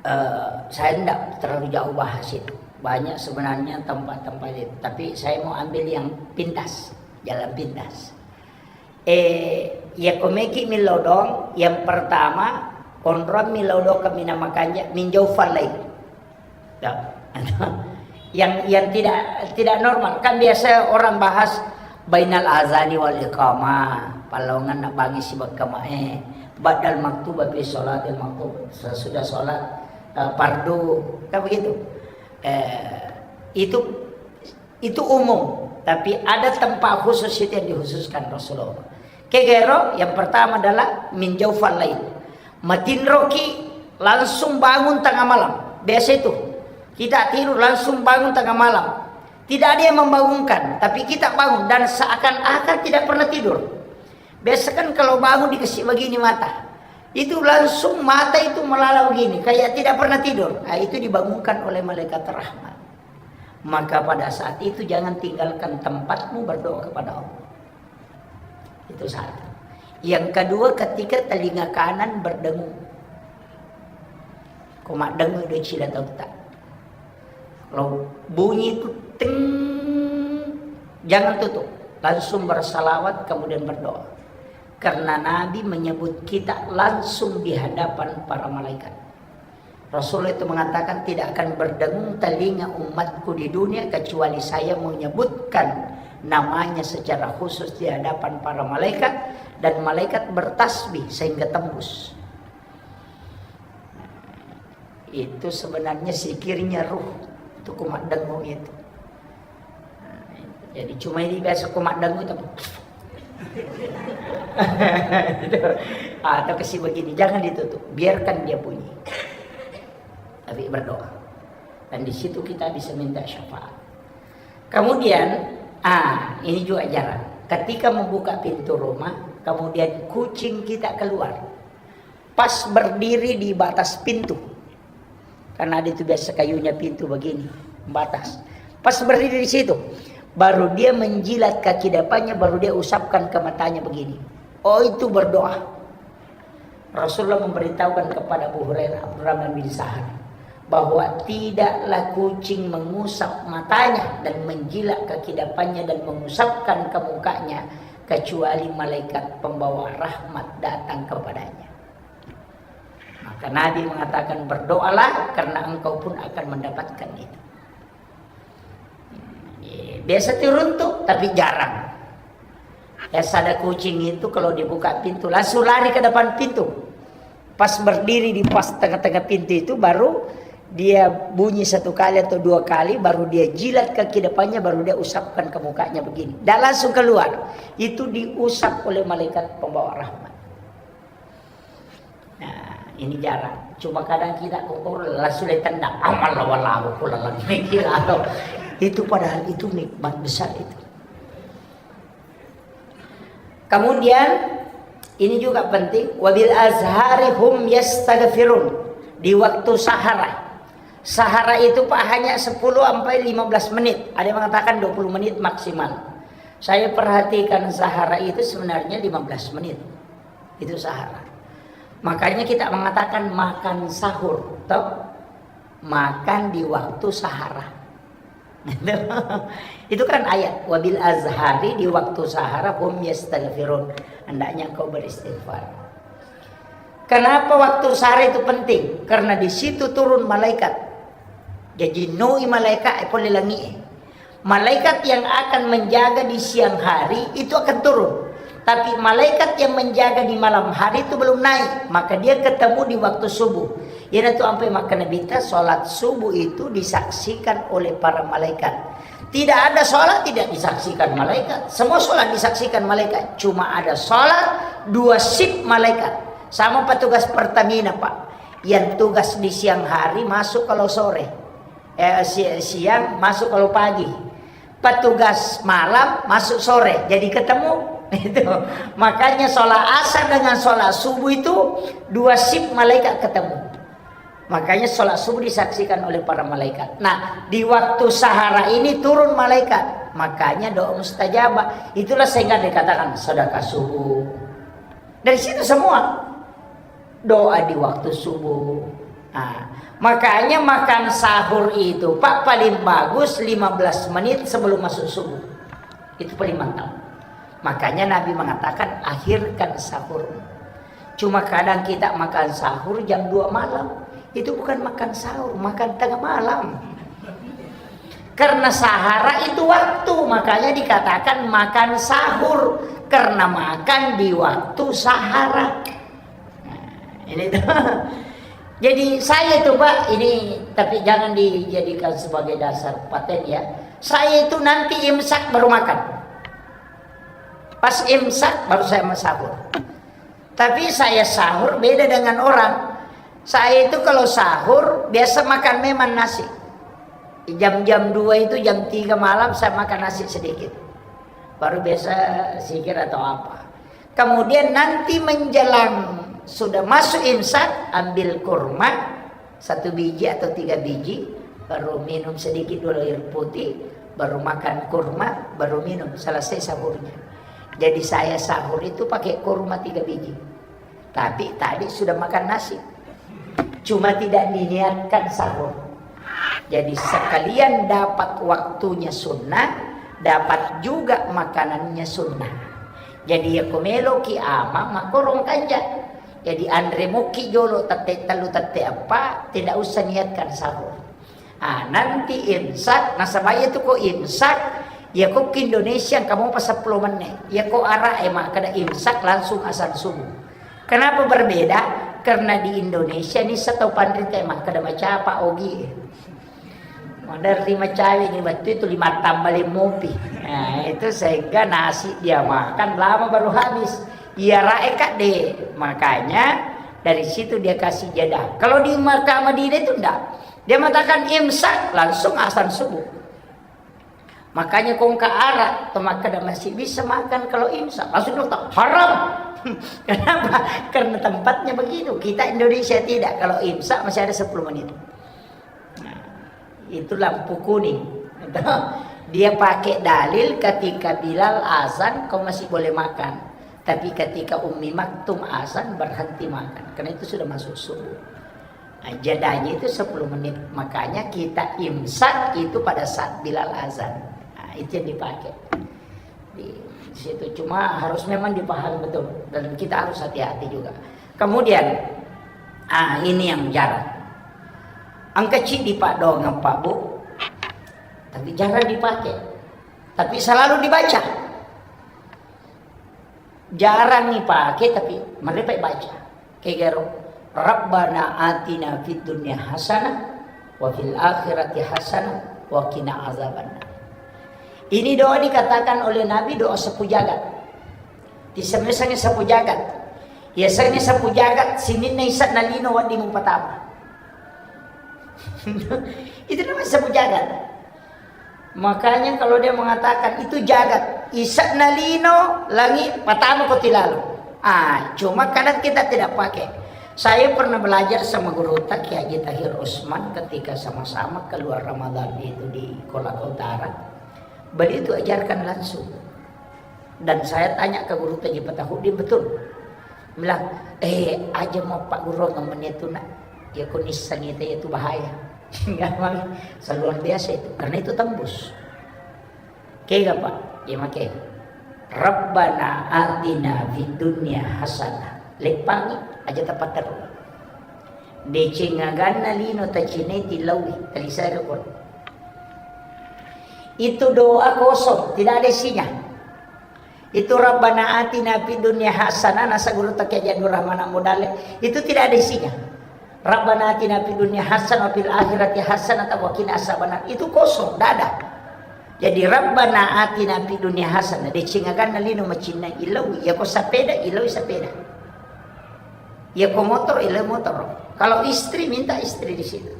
eh, saya tidak terlalu jauh bahas itu. Banyak sebenarnya tempat-tempat itu. Tapi saya mau ambil yang pintas, jalan pintas. Eh, iya komeki milodong, yang pertama, onrong milodong kemina makanja, minjau falai. Ya. Yang, yang tidak, tidak normal. Kan biasa orang bahas bainal azani wal iqamah, palongan nak bangi sibak kama, eh, badal maktuba fi sholatil maktub, sesudah sholat, eh, fardu, kan begitu. Eh, itu Itu umum, tapi ada tempat khusus itu yang dikhususkan Rasulullah. Kegero yang pertama adalah min jaufal lail. Matinroki langsung bangun tengah malam. Biasa itu. Kita tidur langsung bangun tengah malam. Tidak ada yang membangunkan, tapi kita bangun dan seakan-akan tidak pernah tidur. Biasa kan kalau bangun dikasih begini mata. Itu langsung mata itu melala begini, kayak tidak pernah tidur. Nah, itu dibangunkan oleh malaikat rahmat. Maka pada saat itu jangan tinggalkan tempatmu berdoa kepada Allah. Itu satu. Yang kedua, ketika telinga kanan berdengung. Ko maddengung do cila tauta. Kalau bunyi itu ting, jangan tutup. Langsung bersalawat, kemudian berdoa. Karena Nabi menyebut kita langsung di hadapan para malaikat. Rasulullah itu mengatakan, "Tidak akan berdengung telinga umatku di dunia kecuali saya menyebutkan namanya secara khusus di hadapan para malaikat, dan malaikat bertasbih sehingga tembus." Itu sebenarnya zikirnya ruh. Itu ko maddengung itu. Nah, jadi cuma ini biasa ko maddengung itu. Atau kasih begini, jangan ditutup, biarkan dia bunyi. Tapi berdoa. Dan di situ kita bisa minta syafaat. Kemudian, ah, ini juga jarang. Ketika membuka pintu rumah, kemudian kucing kita keluar. Pas berdiri di batas pintu. Karena ada itu biasa kayunya pintu begini, batas. Pas berdiri di situ, baru dia menjilat kaki depannya, baru dia usapkan ke matanya begini. Oh, itu berdoa. Rasulullah memberitahukan kepada Abu Hurairah, Abdurrahman bin Sahar, bahwa tidaklah kucing mengusap matanya dan menjilat kaki depannya dan mengusapkan ke mukanya, kecuali malaikat pembawa rahmat datang kepadanya. Maka Nabi mengatakan, "Berdoalah, karena engkau pun akan mendapatkan itu." Biasa turun tuh, tapi jarang. Biasa ada kucing itu kalau dibuka pintu, langsung lari ke depan pintu. Pas berdiri di pas tengah-tengah pintu itu, baru dia bunyi satu kali atau dua kali, baru dia jilat kaki depannya, baru dia usapkan ke mukanya begini. Dan langsung keluar. Itu diusap oleh malaikat pembawa rahmat. Nah, ini jarang. Cuma kadang kita kokoro langsung ditendang. Amal wala kula lagi kira. Itu padahal itu nikmat besar itu. Kemudian ini juga penting, wabil azhari hum yastaghfirun, di waktu sahara. Sahara itu, Pak, hanya sepuluh sampai lima belas menit. Ada yang mengatakan dua puluh menit maksimal. Saya perhatikan sahara itu sebenarnya lima belas menit. Itu sahara. Makanya kita mengatakan makan sahur, toh? Makan di waktu sahara. Itu kan ayat, "Wabil azhari", di waktu sahara, "hum yastaghfirun", hendaknya engkau beristighfar. Kenapa waktu sahara itu penting? Karena di situ turun malaikat. Jadi, nui malaikat, eh, pole langi, eh. Malaikat yang akan menjaga di siang hari itu akan turun. Tapi malaikat yang menjaga di malam hari itu belum naik. Maka dia ketemu di waktu subuh. Iyanatu ampai makkeda Nabitta, sholat subuh itu disaksikan oleh para malaikat. Tidak ada sholat tidak disaksikan malaikat. Semua sholat disaksikan malaikat. Cuma ada sholat dua shift malaikat. Sama petugas Pertamina, Pak. Yang tugas di siang hari masuk kalau sore. Eh, si-, siang masuk kalau pagi. Petugas malam masuk sore. Jadi ketemu. Itu. Makanya sholat asar dengan sholat subuh itu dua shift malaikat ketemu. Makanya sholat subuh disaksikan oleh para malaikat. Nah, di waktu sahara ini turun malaikat. Makanya doa mustajabah. Itulah sehingga dikatakan sedekah subuh. Dari situ semua. Doa di waktu subuh. Nah, makanya makan sahur itu, Pak, paling bagus lima belas menit sebelum masuk subuh. Itu paling mantap. Makanya Nabi mengatakan, "Akhirkan sahur." Cuma kadang kita makan sahur jam dua malam. Itu bukan makan sahur, makan tengah malam. Karena sahara itu waktu, makanya dikatakan makan sahur. Karena makan di waktu sahara. Nah, ini tuh. Jadi saya itu, Pak, ini tapi jangan dijadikan sebagai dasar paten ya. Saya itu nanti imsak baru makan. Pas imsak baru saya mau sahur. Tapi saya sahur beda dengan orang. Saya itu kalau sahur biasa makan memang nasi. Jam-jam dua itu, jam tiga malam saya makan nasi sedikit. Baru biasa zikir atau apa. Kemudian nanti menjelang sudah masuk imsak, ambil kurma satu biji atau tiga biji, baru minum sedikit dulu air putih, baru makan kurma, baru minum, selesai sahurnya. Jadi saya sahur itu pakai kurma tiga biji. Tapi tadi sudah makan nasi. Cuma tidak diniatkan sahur. Jadi sekalian dapat waktunya sunnah, dapat juga makanannya sunnah. Jadi ya ko meloki ama makkorong kanja. Jadi anre mukki jolo tette tellu tette eppa, tidak usah niatkan sahur. Ah, nanti imsak, nasaba iya tu ko imsak, iya ko ki Indonesia engka mopa seppulo menne. Iya ko Arab e makkeda imsak langsung azan subuh. Kenapa berbeda? Karena di Indonesia ni setau panrita e makkeda macapa ogi. Maderri macawe ni wettu itu lima tambah lima mopi. Nah, itu sehingga nasi dia makan lama baru habis. Iya rae kadde. Makanya dari situ dia kasih jeda. Kalau di Makkah Madinah itu enggak. Dia mengatakan imsak, langsung azan subuh. Makanya kongka ara to makkeda masih bisa makan kalau imsak, langsung dokter, "Haram." Kenapa? Karena tempatnya begitu. Kita Indonesia tidak. Kalau imsak masih ada sepuluh menit. Nah, itu lampu kuning. Dia pakai dalil ketika Bilal azan kau masih boleh makan. Tapi ketika Ummi Maktum azan berhenti makan. Karena itu sudah masuk subuh. Nah, jedanya itu sepuluh menit. Makanya kita imsak itu pada saat Bilal azan. Nah, itu yang dipakai. Di situ cuma harus memang dipahami betul dan kita harus hati-hati juga. Kemudian, ah, ini yang jarang. Engka ciddi Pak doang Pak Bu, tapi jarang dipakai. Tapi selalu dibaca. Jarang dipakai tapi mereka baca. Kegaro, "Rabbana atina fid dunya hasanah wa fil akhirati hasanah wa qina azabannar." Ini doa dikatakan oleh Nabi doa sapu jagat. Disemeseng sapu jagat. Ya seng sapu jagat, sininna isa nalino waddi mupatama. Itu namanya sapu jagat. Makanya kalau dia mengatakan itu jagat, isa'na lino, langi, patama ko tilalo. Ah, cuma kadang kita tidak pakai. Saya pernah belajar sama guru Kiai Haji Tahir Usman ketika sama-sama keluar Ramadan itu di Kolaka Utara. Beliau itu ajarkan langsung. Dan saya tanya ke guru Haji Fatahudin, betul. Bilang, "Eh, aja mau Pak Guru ngomongnya itu nak. Ya ko nisang itu, itu bahaya." Memang luar biasa itu, karena itu tembus. Kega Pak, ya make. "Rabbana atina fid dunya hasanah." Leppangi, aja tapatteru. Deceng aganna lino tacinai tilaui, talisai rukun. Itu doa kosong, tidak ada isinya. Itu Rabbana atina fid dunya hasanah, nasa guru Kiai Haji Abdul Rahman Ambo Dalle. Itu tidak ada isinya. Rabbana atina fid dunya hasanah wa fil akhirati hasanah wa qina azabannar. Itu kosong, tidak ada. Jadi Rabbana atina fid dunya hasanah, deceng aganna lino macinnai, ilau, ya ko sepeda, ilau sepeda. Ya ko motor, ilau motor. Kalau istri, minta istri di situ.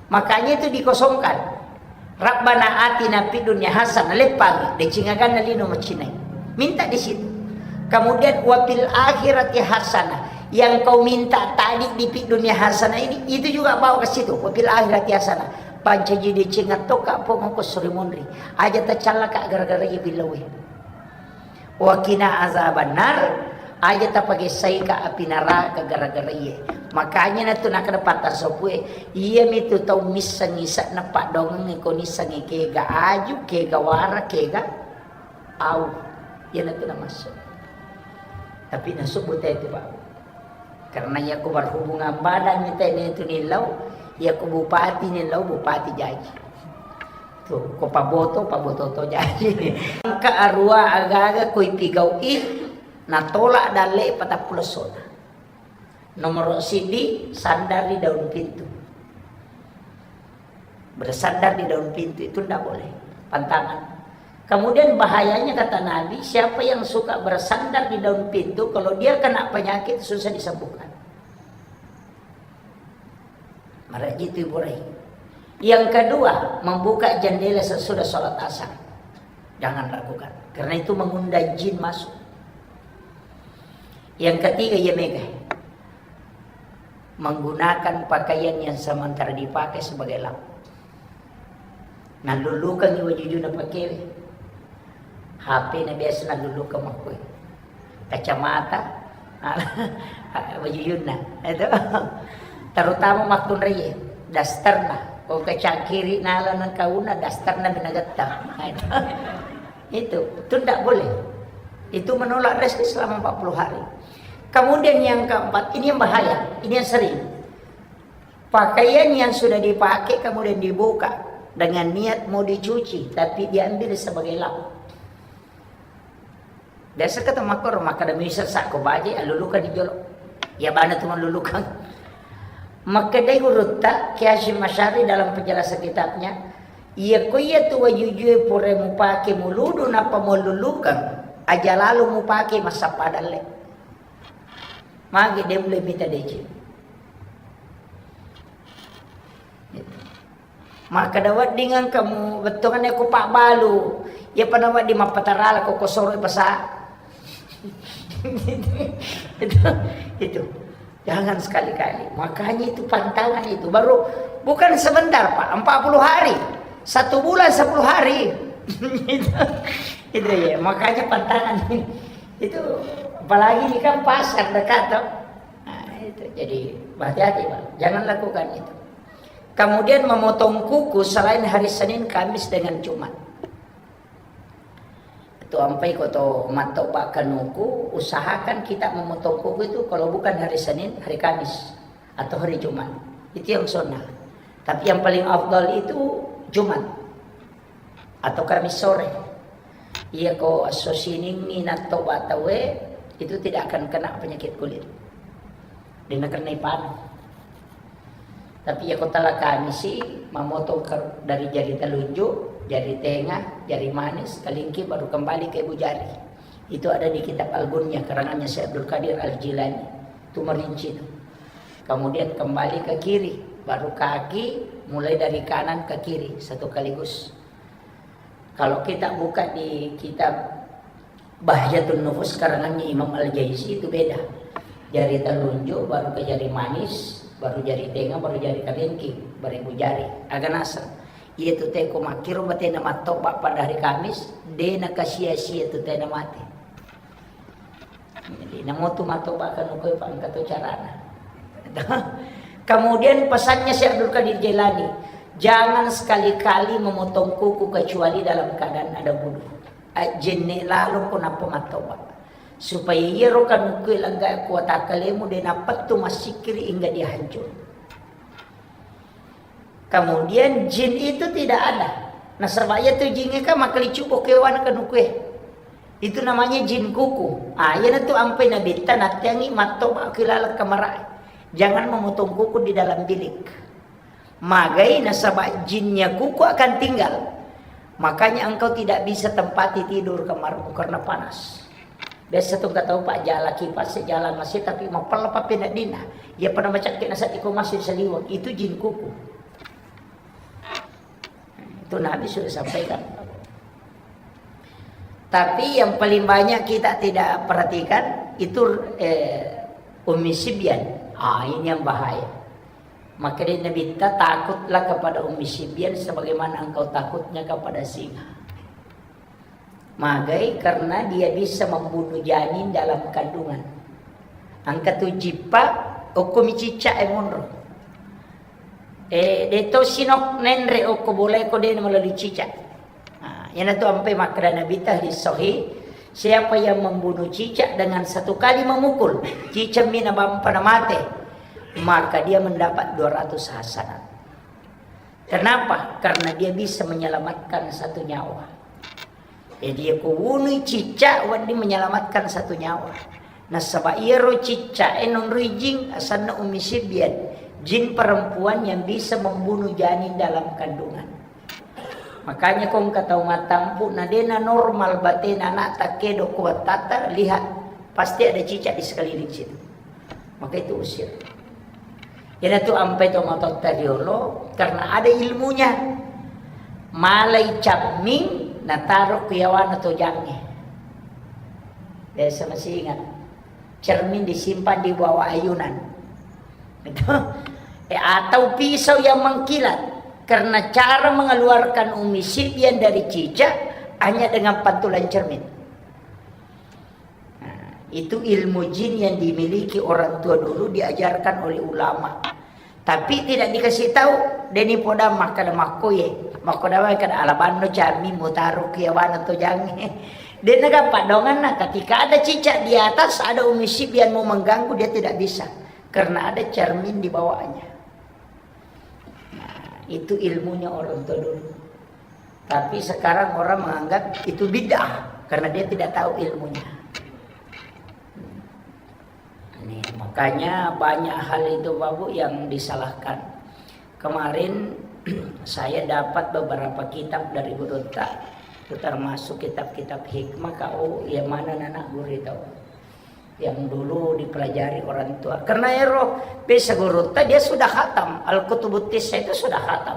Makanya itu dikosongkan. Rabbana atina fid dunya hasanah, leppang, deceng aganna lino macinai. Minta di situ. Kemudian wa fil akhirati hasanah. Yang kau minta tadi di fid dunya hasanah ini, itu juga bawa ke situ. Wa fil akhirati hasanah. Pancaji deceng attoka pong ko suri monri. Aja tacallaka gara-gara iya billawe. Wa qina azabannar, aja tapagessaika api naraka gara-gara iye. Makanya natu nakkeda patta sopue, iyamitu tau misseng isa'na paddoangeng ko nissengngi kega aju, kega wara, kega au. Iyanatu namassu. Tapi nasubbu te tu, Pak. Karena iya ko berhubungan badan ni tene tu nillau, iya ko bupati nillau, bupati jaji. Tuh, ko paboto, paboto to jaji. Engka arua aga-aga ko ipigau'i, natolak dalle patappulo sona. Nomor siddi, sandar di daun pintu. Bersandar di daun pintu itu ndak boleh. Pantangan. Kemudian bahayanya kata Nabi, siapa yang suka bersandar di daun pintu, kalau dia kena penyakit susah disembuhkan. Maraji itu Ibu Rai. Yang kedua, membuka jendela sesudah sholat asar. Jangan lakukan. Karena itu mengundang jin masuk. Yang ketiga, iya mega. Menggunakan pakaian yang sementara dipakai sebagai lap. Nallullukangngi wajujuna pakewe. H P na biasa nallullukang makkue. Kacamata, wajujunna. Itu. Terutama makkunraie, dasterna. Ko kacangkiri nala nengkauna, dasterna binagetta. Nah, itu. Itu, itu ndak boleh. Itu menolak rezeki selama empat puluh hari. Kemudian yang keempat, ini yang bahaya, ini yang sering. Pakaian yang sudah dipakai kemudian dibuka dengan niat mau dicuci, tapi diambil sebagai lap. Biasa kata makor, maka demi sesak ko baje, alulukan di jolo. Ya bana tu malulukan. Makkedai gurutta, Kiai Hasyim Asy'ari dalam penjelasan kitabnya, iya ko iya tu wajujue pura mupake muludu nappa malulukan, aja lalo mupake massappa dalle. Magi de mulai mita deceng. Makkeda wedding engka mu bettuanna ko pabbalu. Iya pada wedding mappatarala ko kosoro pasa. Itu, itu. Jangan sekali-kali. Makanya itu pantangan itu. Baru bukan sebentar, Pak. Empat puluh hari. Satu bulan sepuluh hari. Itu, itu ya. Makanya pantangan. Itu apalagi ini kan pasar dekat, toh. Nah, itu. Jadi hati-hati, Pak. Jangan lakukan itu. Kemudian memotong kuku selain hari Senin, Kamis, dengan Jumat. Itu ampai ko to mattoba kanuku, usahakan kita memotong kuku itu kalau bukan hari Senin, hari Kamis, atau hari Jumat. Itu yang sunnah. Tapi yang paling afdal itu Jumat atau Kamis sore. Iya ko esso siningngi nattoba tauwe, itu tidak akan kena penyakit kulit. Dena kena ipanu. Tapi iya ko tala Kamisi, mamotong ke, dari jari telunjuk, jari tengah, jari manis, kelingking, baru kembali ke ibu jari. Itu ada di kitab Al-Gunyah, karangannya Syekh Abdul Qadir Al-Jilani. Itu merinci itu. Kemudian kembali ke kiri, baru kaki, mulai dari kanan ke kiri, satu kaligus. Kalau kita buka di kitab Bahjatun Nufus karangannya Imam Al-Jaisi itu beda. Jari telunjuk, baru ke jari manis, baru jari tengah, baru jari kelingking, baru ibu jari. Aga naseng. Iya tu teko makkiro batena mattoba pada hari Kamis, dena kasia-sia tu tena mate. Jadi, namotu mattoba kanuku, Pak, engka to carana. Kemudian pesannya Syekh Abdul Qadir Jailani, jangan sekali-kali memotong kuku kecuali dalam keadaan ada wudu. Ajjenne lalo ko nappa mattoba. Supaya iyaro kanuku langga kuatakkalemu de napettu massikkiri hingga dia hancur. Kemudian jin itu tidak ada. Nasaba iya tu jingnge kan makkalicubbo kewana kanukue. Itu namanya jin kuku. Ah, iyanatu ampai nabitta natteangi mattoba ki laleng kamarae. Jangan memotong kuku di dalam bilik. Magai nasaba jinnya kuku akan tinggal. Makanya engkau tidak bisa tempati tidur kamarmu karena panas. Biasa tu engka tau, Pak, jala kipas, jala masi, tapi mapella pappeneddinna. Iya pada macakke nasaddi ko masih saliweng. Itu jin kuku. Itu Nabi sudah sampaikan. Tapi yang paling banyak kita tidak perhatikan itu, eh, Ummi Sibyan. Ah, ini yang bahaya. Maka dia Nabi, takutlah kepada Ummi Sibyan sebagaimana engkau takutnya kepada singa. Magai karena dia bisa membunuh janin dalam kandungan. Engka tu jippa, okko mi cicak e monro. Eh, de to sinok nenre okko bolae ko de melalui cicak. Nah, iyanatu ampai makkeda Nabi ta hadis sahih, siapa yang membunuh cicak dengan satu kali memukul, cicak mi nabampa na mate, maka dia mendapat dua ratus hasanat. Kenapa? Karena dia bisa menyelamatkan satu nyawa. Jadi, iya ko wunui cicak, wedding menyelamatkan satu nyawa. Nasaba iyaro cicak e nonroi jin, asanna Ummi Sibyan. Jin perempuan yang bisa membunuh janin dalam kandungan. Makanya ko engka tau mattampu, na dena normal batena anak takkedo ko wattata, lihat, pasti ada cicak di sekeliling situ. Maka itu usir. Iyanatu ampai to matotta riolo, karena ada ilmunya. Malai camming, nataro ku yawana tojangnge. Biasa masih ingat. Cermin disimpan di bawah ayunan. Itu. Eh, atau pisau yang mengkilat. Karena cara mengeluarkan Ummi Sibyan dari cicak hanya dengan pantulan cermin. Nah, itu ilmu jin yang dimiliki orang tua dulu, diajarkan oleh ulama. Tapi tidak dikasih tahu, deni poda makkada makkoye. Makkoda wae kada alabanno cami mutaro kiawana tojangnge. Dena gampang donganna, ketika ada cicak di atas, ada Ummi Sibyan mau mengganggu, dia tidak bisa. Karena ada cermin di bawahnya. Nah, itu ilmunya orang tua dulu. Tapi sekarang orang menganggap itu bid'ah karena dia tidak tahu ilmunya. Ini, makanya banyak hal itu, Bapak Bu, yang disalahkan. Kemarin saya dapat beberapa kitab dari gurutta, termasuk kitab-kitab hikmah, kau yang mana anak guru itu. Yang dulu dipelajari orang tua. Karena ero, biasa gurutta dia sudah khatam. Al-Kutubut Tissa itu sudah khatam.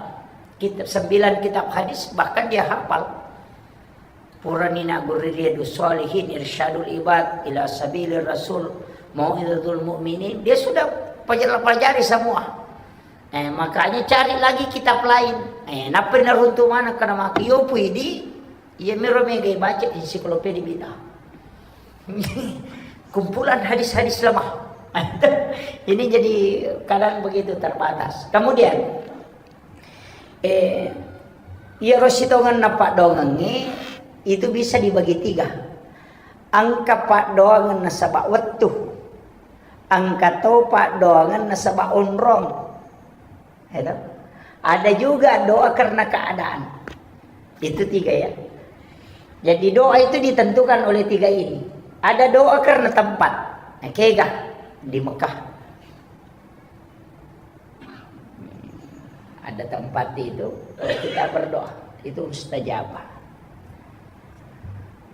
kitab, sembilan kitab hadis, bahkan dia hafal. Purani na guru Riyadus Shalihin, Irsyadul Ibad ila Sabilir Rasul, Mau'izatul Mu'minin, dia sudah pelajari, pelajari semua. Eh, makanya cari lagi kitab lain. Eh, nappa naruntu mana kana maki yo pui di, iya miro mega baca ensiklopedia bid'ah. Kumpulan hadis-hadis lemah. Ini jadi kadang begitu terbatas. Kemudian, eh, iyaro sitongenna paddoangengnge itu bisa dibagi tiga. Engka paddoangeng nasaba wettu, engka to paddoangeng nasaba onrong. Itu. Ada juga doa karena keadaan. Itu tiga ya. Jadi doa itu ditentukan oleh tiga ini. Ada doa karena tempat. Nah, kega di Mekah. Ada tempat itu, kalau kita berdoa, itu mustajabah.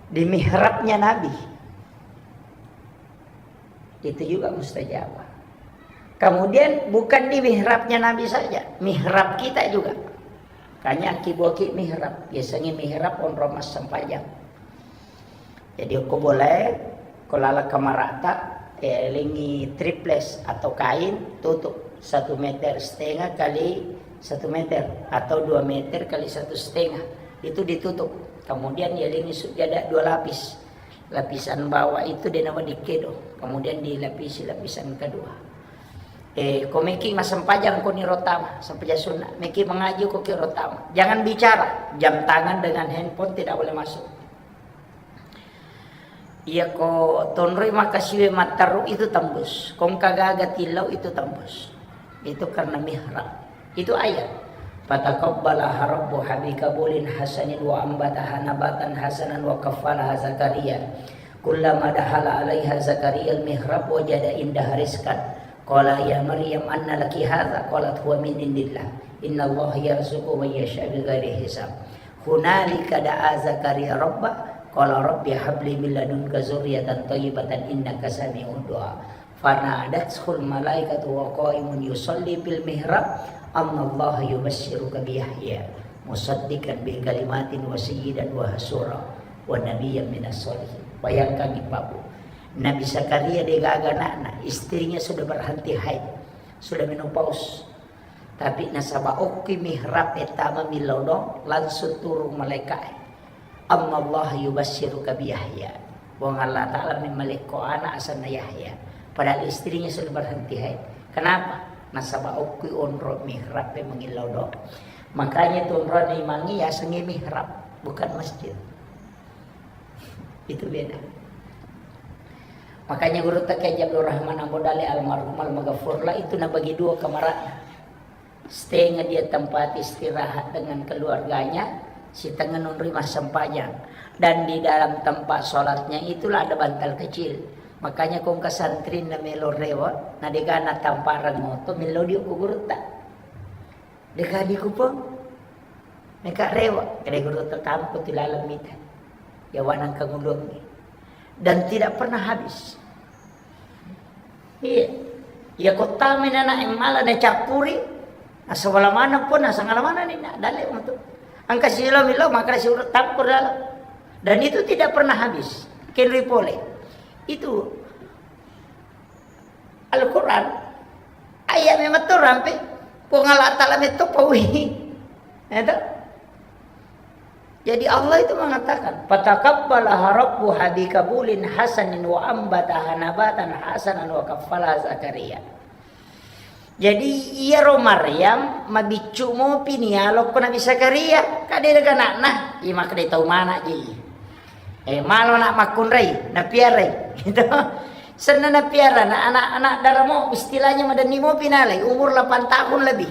Di mihrabnya Nabi, itu juga mustajabah. Kemudian bukan di mihrabnya Nabi saja, mihrab kita juga. Kanya akiboki mihrab, biasanya mihrab onrong massempajang. Jadi ko boleh, ko lala kamarata, eh, lingi triples atau kain, tutup satu meter setengah kali satu meter atau dua meter kali satu setengah. Itu ditutup. Kemudian ya lingi sujada dua lapis. Lapisan bawah itu dia nama dikedo. Kemudian dilapisi lapisan kedua. Eh, ko meki massempajang ko ni rotama, sempajang sunnah. Meki mengaji ko ki rotama. Jangan bicara. Jam tangan dengan handphone tidak boleh masuk. Iya ko tonroi makasiwe matteru itu tembus. Kongka gaga tillau itu tembus. Itu karena mihrab. Itu ayat. Fataqabbalaha rabbuha biqabulin hasanin wa ambataha nabatan hasanan wa kaffalaha Zakaria. Kullama dakhala alaiha Zakaria al-mihrab wajada indaha rizqan. Qala ya Maryam anna laki hadza? Qalat huwa min indillah. Innallaha yarzuqu man yasha bighairi hisab. Hunalika da'a Zakaria rabba, qala rabbi habli min ladunka dzurriyyatan thayyibatan innaka sami'ud du'a. Fanadathul malaikatu wa qaimun yusalli fil mihrab, annallaha yubasysyiruka bi Yahya musaddiqan bi kalimatin wa sayyidan wa hasura wa nabiyyan minas shalihin. Bayangkan, Ibu. Nabi Zakaria degaga anakna, istrinya sudah berhenti haid, sudah menopause. Tapi nasaba okki mihrab e tama millau doang, langsung turun malaikae. Annallaha yubasysyiruka bi Yahya. Puang Allah Ta'ala memmalekko anak asenna Yahya. Padahal istrinya sudah berhenti haid. Kenapa? Nasaba okki onro mihrab e mangillau doang. Makanya tu onrona imangnge yasengnge mihrab, bukan masjid. Itu beda. Makanya gurutta Kiai Haji Abdul Rahman Ambo Dalle almarhum almaghfurlah itu nabagi dua kamarana. Setengah dia tempat istirahat dengan keluarganya, setengah nonroi massempajang. Dan di dalam tempat sholatnya itulah ada bantal kecil. Makanya kongka santri na melo rewa, na dega na tamparang moto, melo dio ku gurutta. Dega di kupang. Meka rewa, kede gurutta tampu ti laleng mita. Yawa nangka ngulungi. Dan tidak pernah habis. Iya. Iya, kotta menana mala na cappuri. Asawala mana pun, asangala mana ni na dalle untuk. Angka silo milo, maka si urut tampur dalam. Dan itu tidak pernah habis. Kenri pole. Itu Al-Quran. Ayat memang tu rampe. Puang Allah Ta'ala metto paui. Itu. Jadi Allah itu mengatakan, "Fataqabbalaha rabbuha biqabulin hasanin wa ambataha nabatan hasanan wa kaffalaha Zakaria." Jadi iyaro Maryam mabiccu mopi ni alokko Nabi Zakaria, kade daga anakna, iya makkeda tau mana ji. Eh, malo nak makkunrai, napiarai. Gitu. Senna napiara, na anak-anak daramo istilahnya madenni mopi nalai, umur delapan tahun lebih.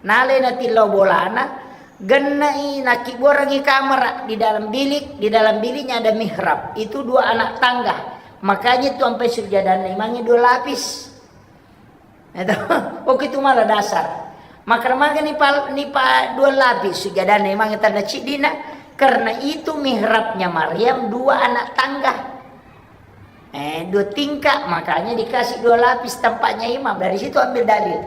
Nalai natillau bolana, gennai nakibbuarangi kamara di dalam bilik, di dalam biliknya ada mihrab. Itu dua anak tangga. Makanya itu sampai sujadanna imangnge dua lapis. Itu. Oke, itu malah dasar. Maka maka nipa, nipa dua lapis sujadanna imangnge tanda ciddina, karena itu mihrabnya Maryam dua anak tangga. Eh, dua tingkat, makanya dikasih dua lapis tempatnya imam. Dari situ ambil dalil.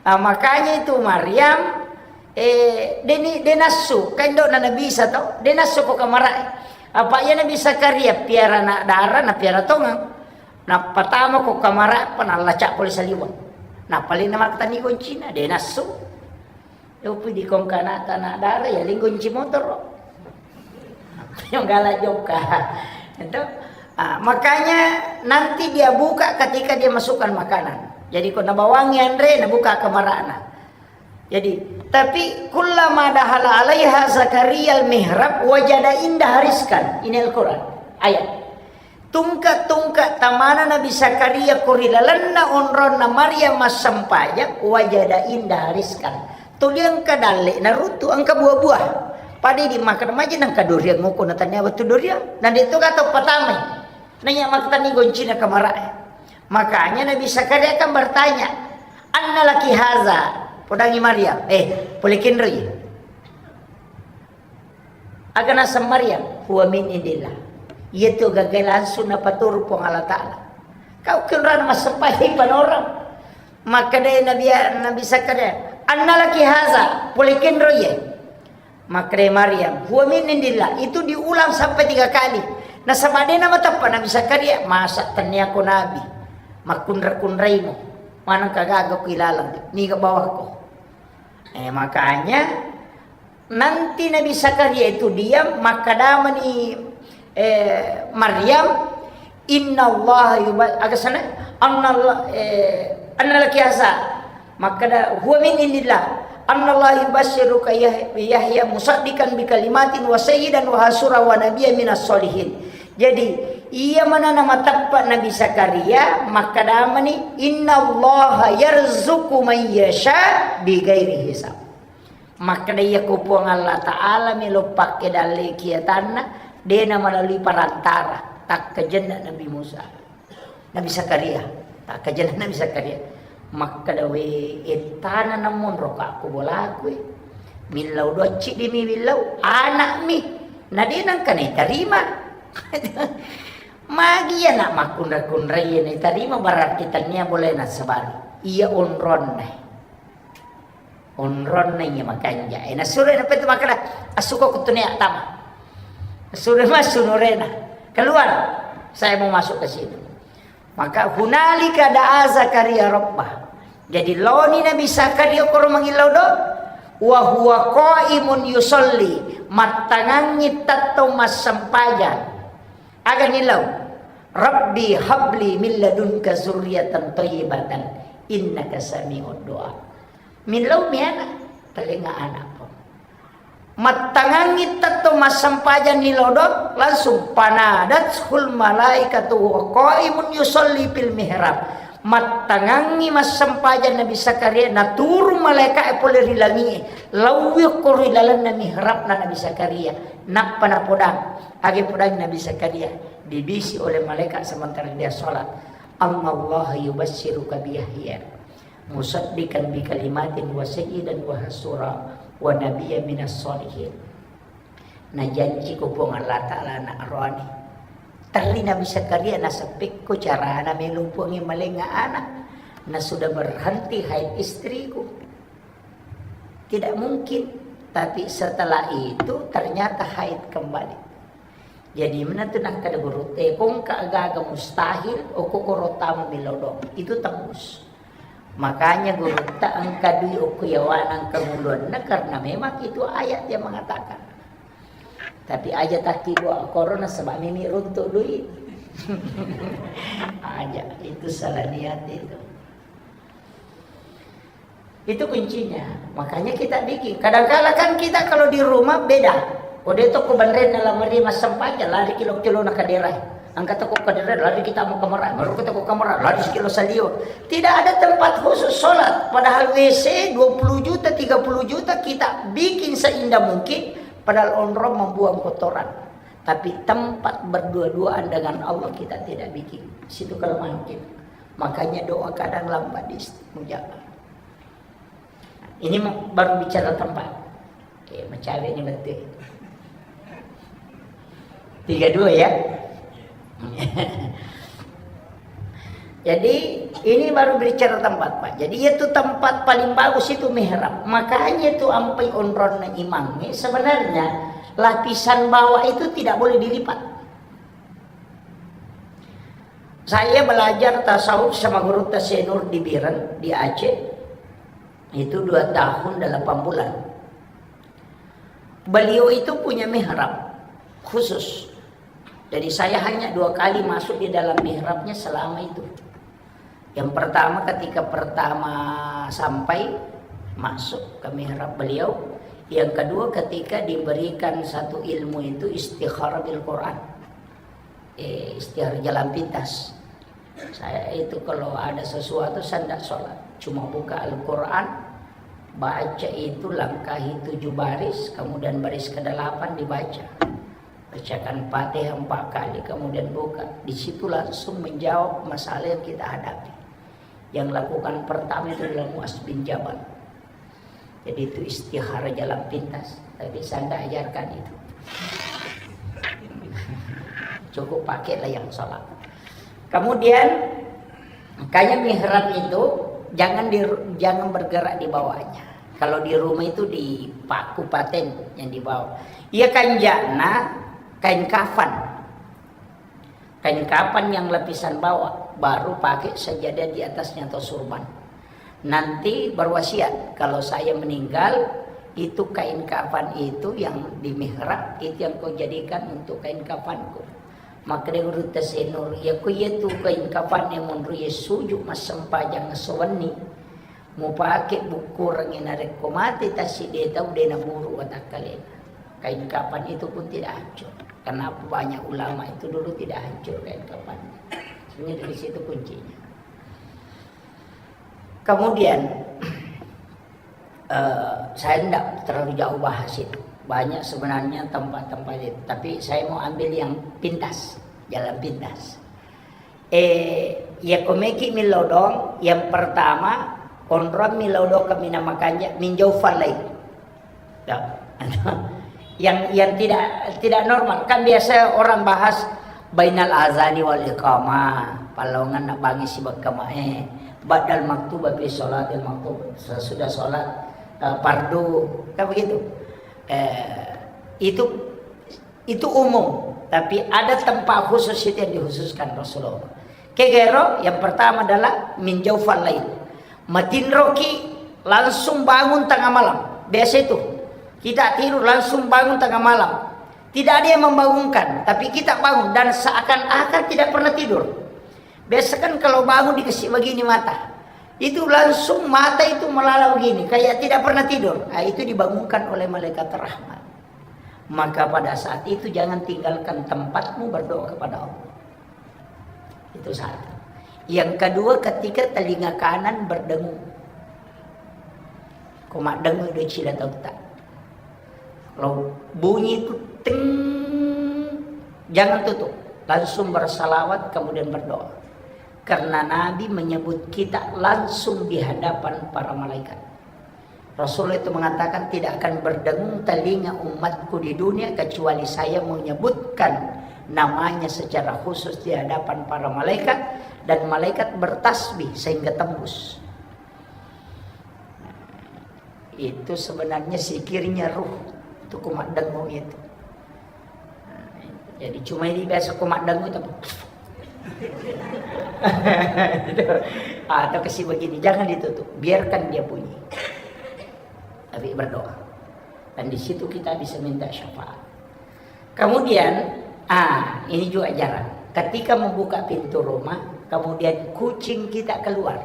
Nah, makanya itu Maryam Eh, deni, denassu, kan do na Nabi Isa to, denassu ko kamarae. Apa iya Nabi Zakaria piara anak dara, na piara tongang. Napatama ko kamarae, apa nalaca pole saliweng. Napalena maktani goncina, denassu. Yopi di kongkana tanah dara, ya linggonci motor. Yang galak joka. Itu. Ah, makanya nanti dia buka ketika dia masukkan makanan. Jadi ko nabawangi anre, nabuka kamarana. Jadi, tapi kullama dahala alaiha Zakaria al-mihrab wajada indaha rizqan. Ini Al-Quran. Ayat. Tungke-tungke tamana Nabi Zakaria ko ri lalenna onronna Maryam massempajang, wajada indaha rizqan. Tuli engka dalle naruntu, engka buah-buah. Pada di makan maja nangka durian ngoko na tania wettu durian. Na de to gato patamai. Nanya maktani goncina kamarae. Makanya Nabi Zakaria kan bertanya, "Anna laki haza?" Podangi Maryam, "Eh, pole kenroi." Aga naseng Maryam, "Huwa min indillah." Iya tu gagai langsung napaturu Puang Allah Ta'ala. Kau kenrana massempajang panorang. Makkeda Nabi, Nabi Zakaria, "Anna laki haza?" Pole kenroi. Makkeda Maryam, "Huwa min indillah." Itu diulang sampai tiga kali. Nasaba de namateppa Nabi Zakaria, "Masa tennia ko nabi? Makkunra-kunraimo. Maneng kagaga ko ilalang, niga bawakko." Eh, makanya nanti Nabi Zakaria itu diam, makkedamani, eh, Maryam, "Innallaha yuba-," aga sana? "Annallah-, eh, anna laki haza?" Makkeda, "Huwa min indillah. Annallaha yubasysyruka Yah-, Yahya musaddiqan bi kalimatin wa sayyidan wa hasura wa nabiyyan minas sholihin." Jadi, iya manana mateppa Nabi Zakaria, makkedamani, "Innallaha yarzuqu man yasha bi ghairi hisab." Makkeda, "Iya ko Puang Allah Ta'ala melo pakke dalle kiatanna, de na melalui perantara, takkajenna Nabi Musa." Nabi Zakaria, takkajenna Nabi Zakaria. Makkeda, "We, ettana namonro ka ko bolaku, eh. Millau docci dimi millau, anakmi. Na de nangka naitarima." Magi iya nak makkunra-kunrai iya naitarima, berarti tennia boleh nasabari. Iya onronna. Onronna iya makanja. Eh, nasuro na petu makkeda, "Assuko kutune tama." Nasuro massu nurena. "Keluar. Saya mau masuk ke sini." Maka hunalika da'a Zakaria rabbah. Jadi laoni Nabi Zakaria koro mangillau do. Wa huwa qaimun yusalli. Mattangangi tettong massempajang. Aga nilau? "Rabbi habli min ladunka zurriyatan thayyibatan innaka sami'ud du'a." Millau mi ana, talenga anakku. Mattangangi tetto massempajang ni lodong, langsung panadathul malaikatu wa qaimun yusalli fil mihrab. Mattangangi massempajang Nabi Zakaria, naturung malaika'e pole ri langi'e, laui ko ri lalenna mihrabna Nabi Zakaria, nappa napodang, age podang Nabi Zakaria, dibisi oleh malaikat sementara dia sholat, "Annallaha yubasysyruka bi Yahya musaddiqan bi kalimatin wa sayyidan wa hasura wa nabiyyan minas sholihin." Najanci ko Puang Allah Ta'ala anak rohani. Terri Nabi Zakaria nasepekko carana melo Puangnge malenga anak. Na sudah berhenti haid istriku. Tidak mungkin. Tapi setelah itu ternyata haid kembali. Jadi menentu nakkeda guru, eh, kongka gaga mustahil, okko koro tama milodong. Itu tembus. Makanya gurutta engka dui okko yawana engka buluanna karena memang itu ayat yang mengatakan. Tapi aja takki dua korona sebab mimi runtuk dui. Aja, itu salah niat itu. Itu kuncinya. Makanya kita bikin. Kadangkala kan kita kalau di rumah beda. Kode toko banrenna lamari massempajang, lari kilo-kilo na kaderai. Angkat toko kaderai, lari kita mau kamar, baru kita ke kamar, lari sekilo salio. Tidak ada tempat khusus sholat. Padahal W C dua puluh juta, tiga puluh juta kita bikin seindah mungkin. Padahal onrong membuang kotoran. Tapi tempat berdua-duaan dengan Allah kita tidak bikin. Situ kelemahan kita. Makanya doa kadang lambat dimustajab. Ini mau, baru bicara tempat. Oke, mencawe ini betul. Tiga dua ya. Jadi, ini baru bicara tempat, Pak. Jadi, itu tempat paling bagus itu mihrab. Makanya itu ampai onronna imamnya, sebenarnya lapisan bawah itu tidak boleh dilipat. Saya belajar tasawuf sama guru Tasenur di Biren, di Aceh. Itu dua tahun dan delapan bulan. Beliau itu punya mihrab khusus. Jadi saya hanya dua kali masuk di dalam mihrabnya selama itu. Yang pertama, ketika pertama sampai masuk ke mihrab beliau. Yang kedua, ketika diberikan satu ilmu itu istikharah bil Quran. Eh, istikharah jalan pintas. Saya itu kalau ada sesuatu, saya ndak sholat. Cuma buka Al-Quran, baca itu, langkahi tujuh baris, kemudian baris kedelapan dibaca. Bacakan Fatihah empat kali, kemudian buka. Di situ langsung menjawab masalah yang kita hadapi. Yang lakukan pertama itu adalah Muaz bin Jabal. Jadi itu istikharah jalan pintas. Tapi saya ndak ajarkan itu. Cukup pakailah yang sholat. Kemudian, makanya mihrab itu jangan di, jangan bergerak di bawahnya. Kalau di rumah itu dipaku paten yang di bawah. Iya, kanjana kain kafan. Kain kafan yang lapisan bawah, baru pakai sajadah di atasnya atau surban. Nanti berwasiat, kalau saya meninggal, itu kain kafan itu yang di mihrab, itu yang kau jadikan untuk kain kafanku. Makkeda Guru Tasenur, iya ko iya tu kain kafan yang menurut iya suju massempajang esso wenni. Mupake bukkurengngi narekko mate tassiddi tau de naburu watakkalena. Kain kafan itu pun tidak hancur. Kenapa banyak ulama itu dulu tidak hancur kain kafannya? Sebenarnya dari situ kuncinya. Kemudian, eh, saya tidak terlalu jauh bahas itu. Banyak sebenarnya tempat-tempat itu. Tapi saya mau ambil yang pintas, jalan pintas. Eh, iya komeki milodong, yang pertama, onrong milodong kami nama kanja, minjau falai. Ya. Yang, yang tidak, tidak normal. Kan biasa orang bahas bainal azani wal iqamah, palongan nak bangi si berkama, eh, badal maktubah fi sholatil maktub, sesudah sholat, eh, fardu, kan begitu. Eh, itu Itu umum, tapi ada tempat khusus itu yang dikhususkan Rasulullah. Kegero, yang pertama adalah min jaufal lail. Matinroki langsung bangun tengah malam. Biasa itu. Kita tidur langsung bangun tengah malam. Tidak ada yang membangunkan, tapi kita bangun dan seakan-akan tidak pernah tidur. Biasa kan kalau bangun dikasih begini mata. Itu langsung mata itu melala begini, kayak tidak pernah tidur. Ah, itu dibangunkan oleh malaikat rahmat. Maka pada saat itu jangan tinggalkan tempatmu berdoa kepada Allah. Itu satu. Yang kedua, ketika telinga kanan berdengung. Ko maddengung do cila tauta. Kalau bunyi itu ting, jangan tutup. Langsung bersalawat, kemudian berdoa. Karena Nabi menyebut kita langsung di hadapan para malaikat. Rasulullah itu mengatakan, "Tidak akan berdengung telinga umatku di dunia kecuali saya menyebutkan namanya secara khusus di hadapan para malaikat, dan malaikat bertasbih sehingga tembus." Itu sebenarnya zikirnya ruh. Itu kumaddengung itu. Jadi cuma ini biasa kumaddengung itu. Atau kasih begini, jangan ditutup, biarkan dia bunyi. Tapi berdoa. Dan di situ kita bisa minta syafaat. Kemudian, ah, ini juga ajaran. Ketika membuka pintu rumah, kemudian kucing kita keluar.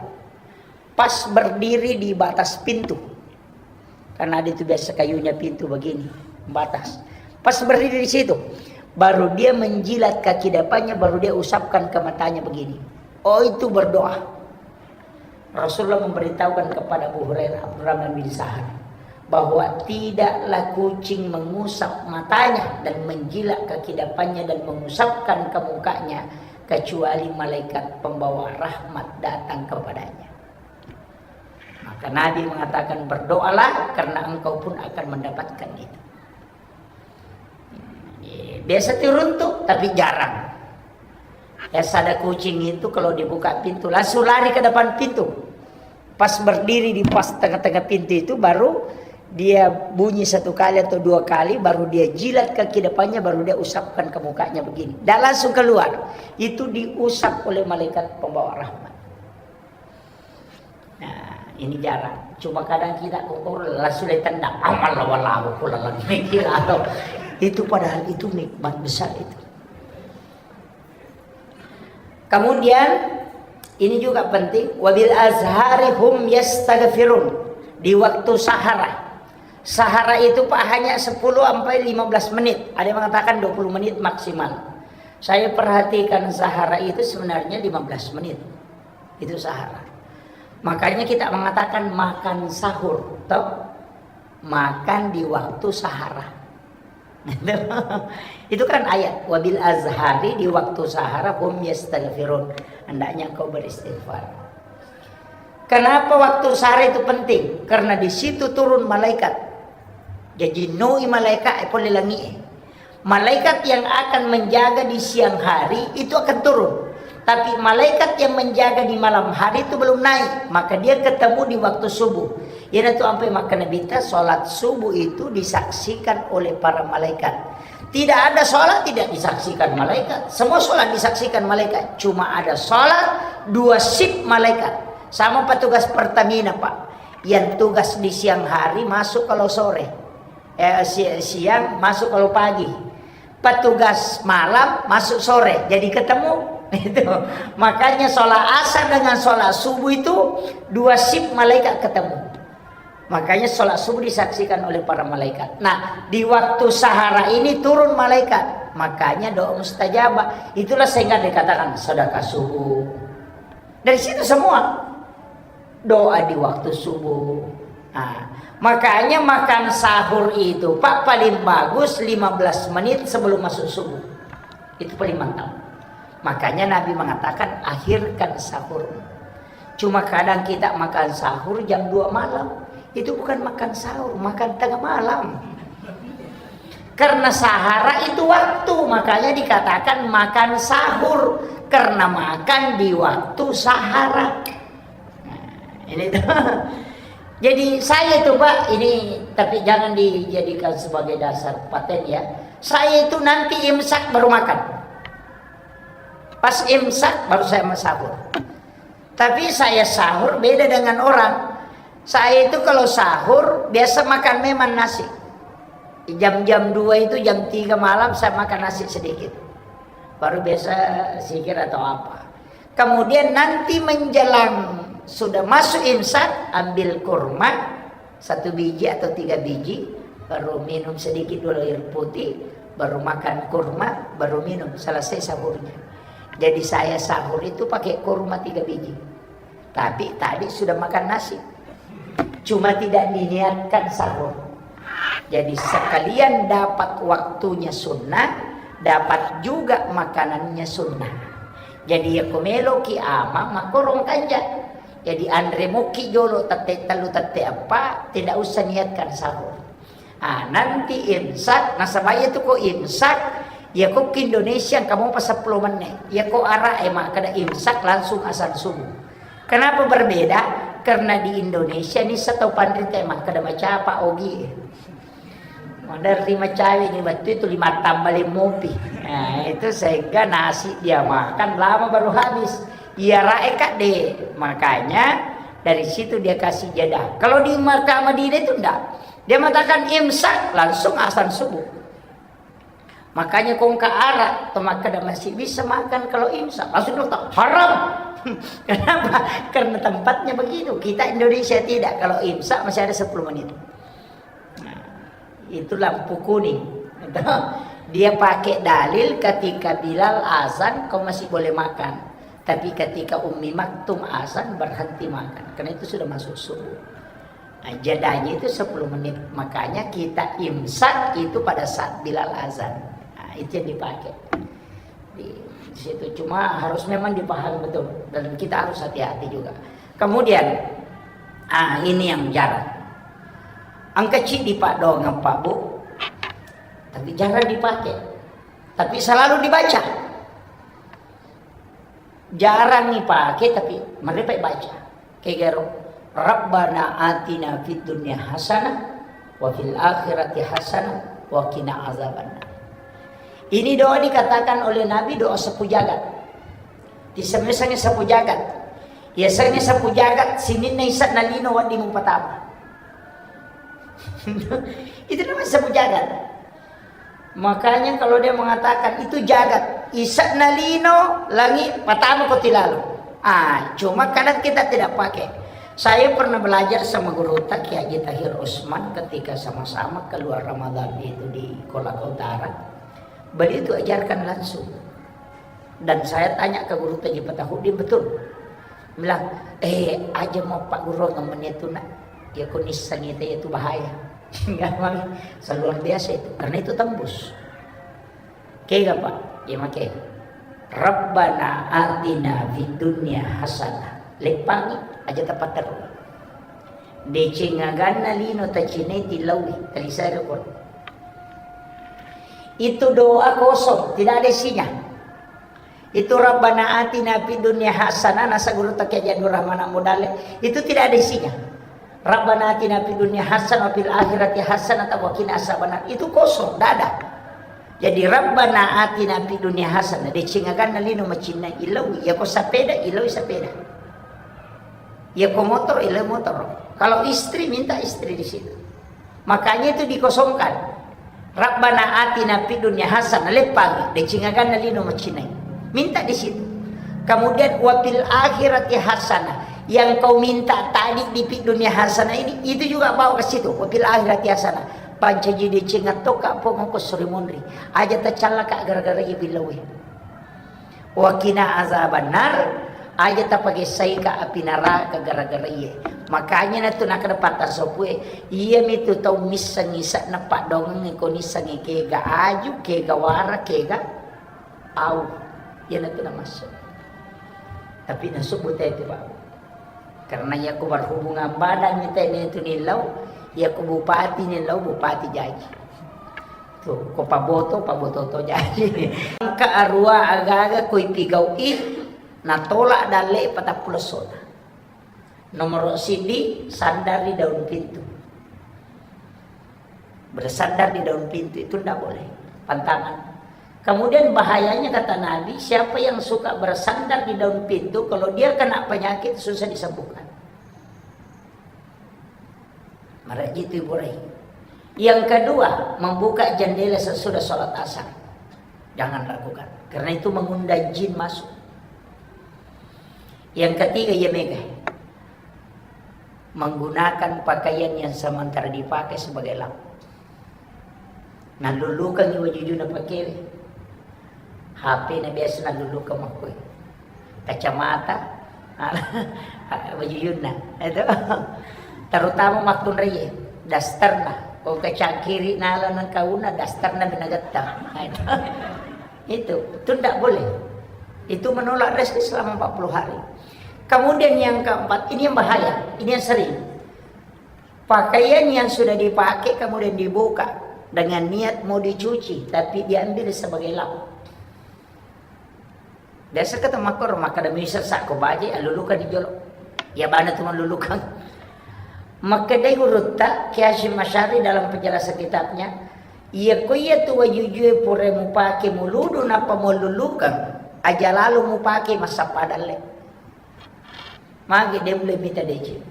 Pas berdiri di batas pintu. Karena ada itu biasa kayunya pintu begini, batas. Pas berdiri di situ, baru dia menjilat kaki depannya, baru dia usapkan ke matanya begini. Oh, itu berdoa. Rasulullah memberitahukan kepada Abu Hurairah, Abdurrahman bin Sahar, bahwa tidaklah kucing mengusap matanya dan menjilat kaki depannya dan mengusapkan ke mukanya, kecuali malaikat pembawa rahmat datang kepadanya. Maka Nabi mengatakan, "Berdoalah, karena engkau pun akan mendapatkan itu." Biasa turun tuh, tapi jarang. Ya, sada kucing itu kalau dibuka pintu, langsung lari ke depan pintu. Pas berdiri di pas tengah-tengah pintu itu, baru dia bunyi satu kali atau dua kali, baru dia jilat kaki depannya, baru dia usapkan ke mukanya begini. Dan langsung keluar. Itu diusap oleh malaikat pembawa rahmat. Nah, ini jarang. Cuma kadang kita kokor langsung ditendang. Amal lawan lawan pula lagi. Itu padahal itu nikmat besar itu. Kemudian, ini juga penting, wabil azhari hum yastaghfirun. Di waktu sahara. Sahara itu, Pak, hanya sepuluh sampai lima belas menit. Ada yang mengatakan dua puluh menit maksimal. Saya perhatikan sahara itu sebenarnya lima belas menit. Itu sahara. Makanya kita mengatakan makan sahur, toh? Makan di waktu sahara. Itu kan ayat, "Wabil azhari", di waktu sahara, "hum yastaghfirun", hendaknya engkau beristighfar. Kenapa waktu sahara itu penting? Karena di situ turun malaikat. Jaji noi malaikat e pole langi e. Malaikat yang akan menjaga di siang hari itu akan turun. Tapi malaikat yang menjaga di malam hari itu belum naik, maka dia ketemu di waktu subuh. Iyanatu ampe makkeda Nabitta, salat subuh itu disaksikan oleh para malaikat. Tidak ada salat tidak disaksikan malaikat. Semua salat disaksikan malaikat. Cuma ada salat dua shift malaikat. Sama petugas Pertamina, Pak. Yang tugas di siang hari masuk kalau sore. Eh, si-, siang masuk kalau pagi. Petugas malam masuk sore, jadi ketemu. Itu. Makanya sholat asar dengan sholat subuh itu dua shift malaikat ketemu. Makanya sholat subuh disaksikan oleh para malaikat. Nah, di waktu sahara ini turun malaikat. Makanya doa mustajabah. Itulah sehingga dikatakan sedekah subuh. Dari situ semua. Doa di waktu subuh. Nah, makanya makan sahur itu, Pak, paling bagus lima belas menit sebelum masuk subuh. Itu paling mantap. Makanya Nabi mengatakan, "Akhirkan sahur." Cuma kadang kita makan sahur jam dua malam. Itu bukan makan sahur, makan tengah malam. Karena sahara itu waktu, makanya dikatakan makan sahur. Karena makan di waktu sahara. Nah, ini tuh. Jadi saya itu, Pak, ini, tapi jangan dijadikan sebagai dasar paten ya. Saya itu nanti imsak baru makan. Pas imsak baru saya mau sahur. Tapi saya sahur beda dengan orang. Saya itu kalau sahur biasa makan memang nasi. Jam-jam dua itu, jam tiga malam saya makan nasi sedikit. Baru biasa zikir atau apa. Kemudian nanti menjelang sudah masuk imsak, ambil kurma satu biji atau tiga biji, baru minum sedikit dulu air putih, baru makan kurma, baru minum, selesai sahurnya. Jadi saya sahur itu pakai kurma tiga biji. Tapi tadi sudah makan nasi. Cuma tidak diniatkan sahur. Jadi sekalian dapat waktunya sunnah, dapat juga makanannya sunnah. Jadi ya ko meloki ama makkorong kanja. Jadi anre moki jolo tette tellu tette eppa, tidak usah niatkan sahur. Ah, nanti imsak, nasaba iya tu ko imsak, iya ko ke Indonesia engka mopa seppulo menne. Iya ko Arab e makkeda imsak langsung azan subuh. Kenapa berbeda? Karena di Indonesia ni setau panrita e makkeda macapa ogi. Maderri macawe ni wettu itu lima tambale mopi. Nah, itu sehingga nasi dia makan lama baru habis. Iya rae kadde. Makanya dari situ dia kasih jeda. Kalau di Makkah Madinah itu enggak. Dia mengatakan imsak, langsung azan subuh. Makanya kongka Arab, to makkeda masih bisa makan kalau imsak, langsung dong, "Haram." Kenapa? Karena tempatnya begitu. Kita Indonesia tidak, kalau imsak masih ada sepuluh menit. Nah, itu lampu kuning. Dia pakai dalil ketika Bilal azan, kau masih boleh makan. Tapi ketika Ummi Maktum azan, berhenti makan. Karena itu sudah masuk subuh. Nah, jedanya itu sepuluh menit. Makanya kita imsak itu pada saat Bilal azan. Nah, itu yang dipakai. Di situ cuma harus memang dipahami betul. Dan kita harus hati-hati juga. Kemudian, ah, ini yang jarang. Engka ciddi, Pak, doang, Pak, Bu. Tapi jarang dipakai. Tapi selalu dibaca. Jarang ipake, tapi merepe baca. Kegaro, "Rabbana atina fid dunya hasanah wa fil akhirati hasanah wa qina azabannar." Ini doa dikatakan oleh Nabi doa sapu jagat. Disemesangi sapu jagat. Yasengnge sapu jagat, sininna ise'na lino wedding mupatama. Itu namanya sapu jagat. Makanya kalau dia mengatakan itu jagat, ise'na lino, langi, patama ko tilalo. Ah, cuma kadang kita tidak pakai. Saya pernah belajar sama guru Kiai Haji Tahir Usman ketika sama-sama keluar Ramadan itu di Kolaka Utara. Beliau itu ajarkan langsung. Dan saya tanya ke guru Haji Patahuddin, betul. Bilang, "Eh, aja mau Pak Guru ngemene itu, nak. Ya, kau nisang itu, itu bahaya." Enggak, Bang. Luar biasa itu. Karena itu tembus. Kega, Pak? Ya, make. "Rabbana atina fid dunya hasanah." Leppangi, aja tepat terus. Deceng aganna lino tacinai tilaui, talisai rokon. Itu doa kosong, tidak ada isinya. Itu Rabbana atina fid dunya hasanah, nasa guru Kiai Haji Abdul Rahman Amudale, itu tidak ada isinya. Rabbana atina fid dunya hasanah wa fil akhirati hasanah wa qina azabannar. Itu kosong, tidak ada. Jadi Rabbana atina fid dunya hasanah, deceng aganna lino macinnai ilau, ya ko sepeda, ilau sepeda. Ya ko motor, ilau motor. Kalau istri, minta istri di situ. Makanya itu dikosongkan. Rabbana atina fid dunya hasanah, leppang, deceng aganna lino macinai. Minta di situ. Kemudian wa fil akhirati hasanah. Yang kau minta tadi di fid dunya hasanah ini, itu juga bawa ke situ. Wa fil akhirati hasanah. Pancaji deceng attoka pongo ko suri monri. Aja tacallaka gara-gara iya billawe. Wa qina azabannar, aja tapagessaika api naraka gara-gara iye. Makanya natu nakkeda patta sopue, iyamitu tau misseng ise'na paddoangeng ko nissengngi kega aju, kega wara, kega au. Iyanatu namassu. Tapi nasubbu te tu, Pak. Karena iya ko berhubungan badan ni tene tu nillau, iya ko bupati nillau, bupati jaji. Tuh, ko paboto, paboto to jaji. Engka arua aga-aga ko ipigau'i, natolak dalle patappulo sona. Nomor siddi, sandar di daun pintu. Bersandar di daun pintu itu ndak boleh. Pantangan. Kemudian bahayanya kata Nabi, siapa yang suka bersandar di daun pintu, kalau dia kena penyakit susah disembuhkan. Maraji itu Ibu Rai. Yang kedua, membuka jendela sesudah sholat asar. Jangan lakukan. Karena itu mengundang jin masuk. Yang ketiga, ya mega. Menggunakan pakaian yang sementara dipakai sebagai lap. Nallulukangngi wajujuna pakewe. H P na biasa nallulukang makkue. Kacamata, wajujunna. Itu. Terutama makkunraie, dasterna. Ko kacangkiri nala nengkauna, dasterna binagetta. Itu. Itu, itu ndak boleh. Itu menolak rezeki selama empat puluh hari. Kemudian yang keempat, ini yang bahaya, ini yang sering. Pakaian yang sudah dipakai kemudian dibuka dengan niat mau dicuci, tapi diambil sebagai lap. Biasa kata makor, maka demi sesak ko baje, alulukan di jolo. Ya bana tu malulukan. Makkedai gurutta, Kiai Hasyim Asy'ari dalam penjelasan kitabnya, iya ko iya tu wajujue pura mupake muludu nappa mululukan, aja lalo mupake massappa dalle. Magi de mulle mita deceng.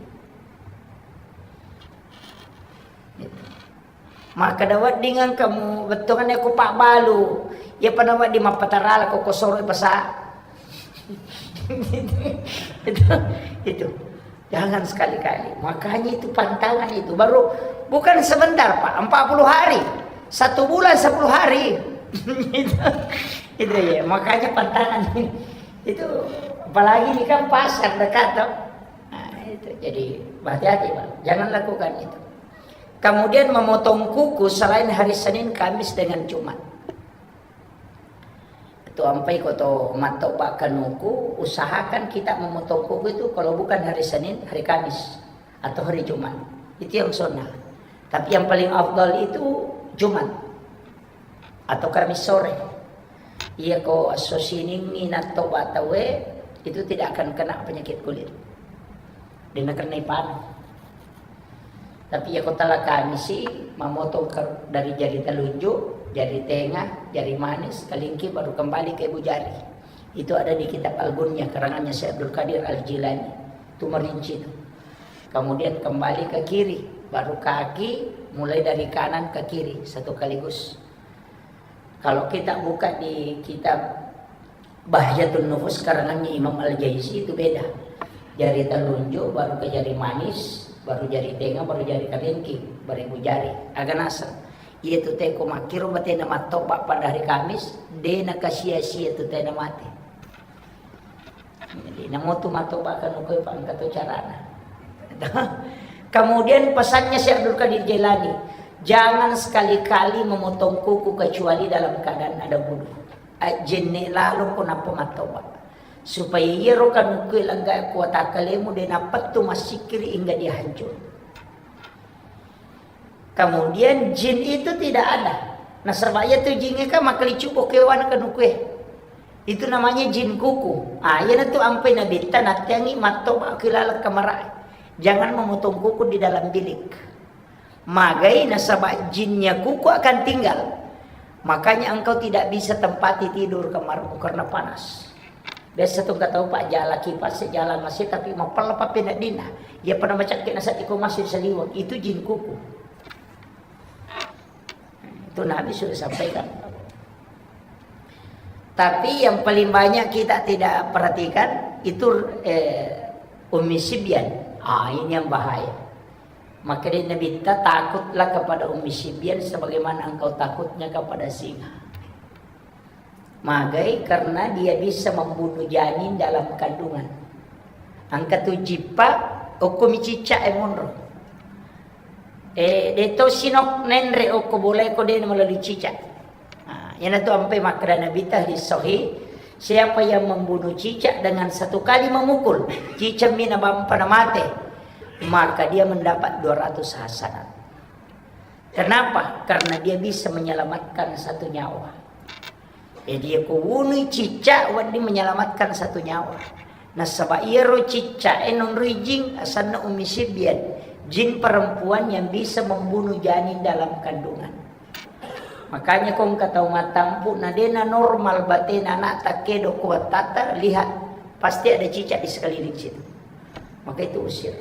Makkeda wedding engka mu bettuanna ko pabbalu, iya pada wedding mappatarala ko kosoro pasa. Itu, itu. Jangan sekali-kali. Makanya itu pantangan itu. Baru bukan sebentar, Pak. Empat puluh hari. Satu bulan sepuluh hari. Itu, itu ya. Makanya pantangan. Itu apalagi ini kan pasar dekat, toh. Nah, itu. Jadi hati-hati, Pak. Jangan lakukan itu. Kemudian memotong kuku selain hari Senin, Kamis, dengan Jumat. Itu ampai ko to mattoba kanuku, usahakan kita memotong kuku itu kalau bukan hari Senin, hari Kamis, atau hari Jumat. Itu yang sunnah. Tapi yang paling afdal itu Jumat atau Kamis sore. Iya ko esso Siningngi nattoba tauwe, Itu tidak akan kena penyakit kulit. Dia kena ipana. Tapi ya kota la Kamisi, mamotong ke, dari jari telunjuk, jari tengah, jari manis, kelingking, baru kembali ke ibu jari. Itu ada di kitab Al-Gunyah, karangannya Syekh Abdul Qadir Al-Jilani. Itu merinci itu. Kemudian kembali ke kiri, baru kaki, mulai dari kanan ke kiri, satu kaligus. Kalau kita buka di kitab Bahjatun Nufus karangannya Imam Al-Jaizi itu beda. Jari telunjuk, baru ke jari manis, baru jari tengah, baru jari kelingking, baru ibu jari. Aga naseng. Iya tu teko makkiro batena mattoba pada hari Kamis, de nakasia-sia tu tena mate. Jadi, namo tu mattoba kan ukoe pangkato carana. Kemudian pesannya Syekh Abdul Qadir Jailani, "Jangan sekali-kali memotong kuku kecuali dalam keadaan ada wudu." Ajjenne lalo ko nappa mattoba. Supaya iyaro kanukue lengga kuatakkalemu de napettu massikkiri hingga dia hancur. Kemudian jin itu tidak ada. Nasaba iya tu jingnge kan makkelicubbo kewana kanukue. Itu namanya jin kuku. Ah, iyana tu ampai nabitta natteangi mattoba ki laleng kamarae. Jangan memotong kuku di dalam bilik. Magai nasaba jinnya kuku akan tinggal. Makanya engkau tidak bisa tempati tidur kamarmu karena panas. Biasa tu engka tau, Pak, jala kipas, jala masi, tapi mapella pappena dina. Iya pada macakke nasa tiko masih saliweng. Itu jin kuku. Itu Nabi sudah sampaikan. Tapi yang paling banyak kita tidak perhatikan itu, eh, Ummi Sibyan. Ah, ini yang bahaya. Maka dia Nabi, "Takutlah kepada Ummi Sibyan sebagaimana engkau takutnya kepada singa." Magai karena dia bisa membunuh janin dalam kandungan. Engka tu jippa, okko mi cicak e monro. Eh, de to sinok nenre okko bola ko de melalui cicak. Nah, yana tu ampai makkeda Nabi ta hadis sahih, siapa yang membunuh cicak dengan satu kali memukul, cicak mina bampa na mate, maka dia mendapat dua ratus hasanat. Kenapa? Karena dia bisa menyelamatkan satu nyawa. Jadi, ko wunui cicak, wedding menyelamatkan satu nyawa. Nasaba iyaro cicak e nonroi jin, asanna Ummi Sibyan. Jin perempuan yang bisa membunuh janin dalam kandungan. Makanya ko engka tau mattampu, na dena normal batena anak takkedo ko wattata, lihat, pasti ada cicak di sekeliling situ. Maka itu usir.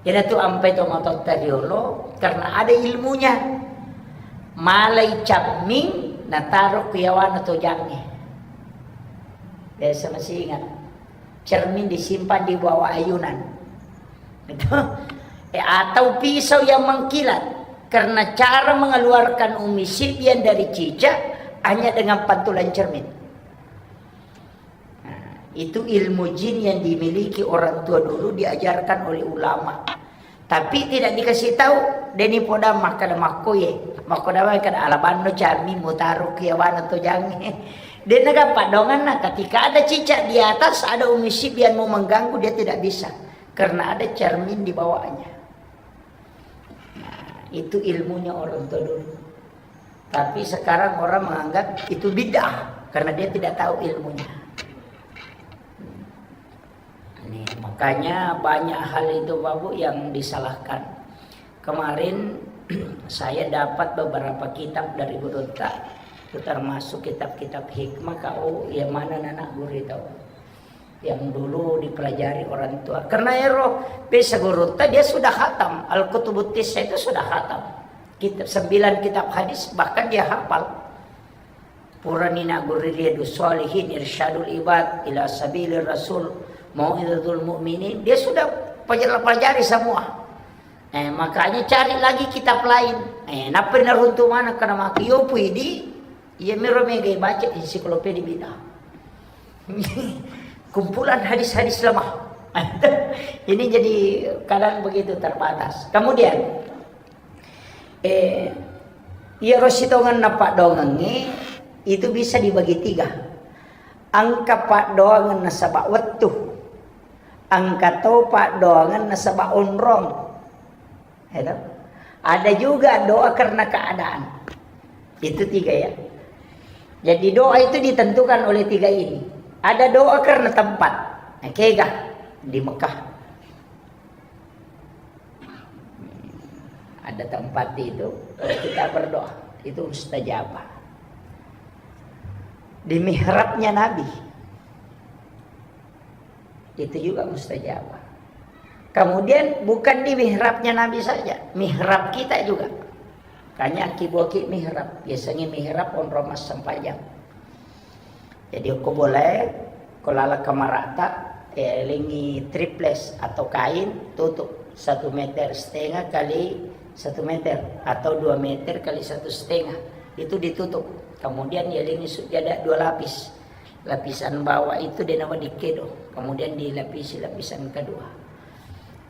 Iyana tu ampai to matotta riolo, karena ada ilmunya. Malai camming, nataro ku yawana tojangnge. Biasa masih ingat. Cermin disimpan di bawah ayunan. Gitu. Eh, atau pisau yang mengkilat. Karena cara mengeluarkan Ummi Sibyan dari cicak hanya dengan pantulan cermin. Nah, itu ilmu jin yang dimiliki orang tua dulu, diajarkan oleh ulama. Tapi tidak dikasih tahu, deni poda makkeda makkoye, makkoda makkeda alabanno cami mutaro kiawana tojangnge. Dena gampang donganna, ketika ada cicak di atas, ada Ummi Sibyan mau mengganggu, dia tidak bisa. Karena ada cermin di bawahnya. Nah, itu ilmunya orang tua dulu. Tapi sekarang orang menganggap itu bid'ah karena dia tidak tahu ilmunya. Ini, makanya banyak hal itu, Bapak, yang disalahkan. Kemarin saya dapat beberapa kitab dari gurutta, termasuk kitab-kitab hikmah, kau yang mana anak guru tahu. Yang dulu dipelajari orang tua. Karena ero, bisa gurutta dia sudah khatam. Al-Kutubut Tissa itu sudah khatam. Kitab, sembilan kitab hadis, bahkan dia hafal. Purani naguru Riyadus Shalihin, Irsyadul Ibad, Ila Sabilir Rasul, Mau'izatul Mu'minin. Dia sudah pelajari, pelajari semua. Eh, makanya cari lagi kitab lain. Eh, nappa naruntu mana karena maki yo pui di Iya, miro mega baca ensiklopedia bid'ah. Kumpulan hadis-hadis lemah. Ini jadi kadang begitu terbatas. Kemudian, eh, iya, ro sitongenna paddoangengnge itu bisa dibagi tiga. Engka paddoangenna nasaba wettu. Engka to paddoangenna nasaba onrong. Ya toh? Ada juga doa karena keadaan. Itu tiga ya. Jadi doa itu ditentukan oleh tiga ini. Ada doa karena tempat. Nah, kega di Mekah. Ada tempat itu, kita berdoa, itu mustajabah. Di mihrabnya Nabi, itu juga mustajabah. Kemudian bukan di mihrabnya Nabi saja, mihrab kita juga. Kanya ki boki mihrab, biasanya mihrab onrong massempajang. Jadi, ko bolae, ko laleng kamara'ta, eh, lengi triples atau kain, tutup satu meter setengah kali satu meter atau dua meter kali satu setengah. Itu ditutup. Kemudian yalengi sujada dua lapis. Lapisan bawah itu de' nawedding kedo. Kemudian dilapisi lapisan kedua.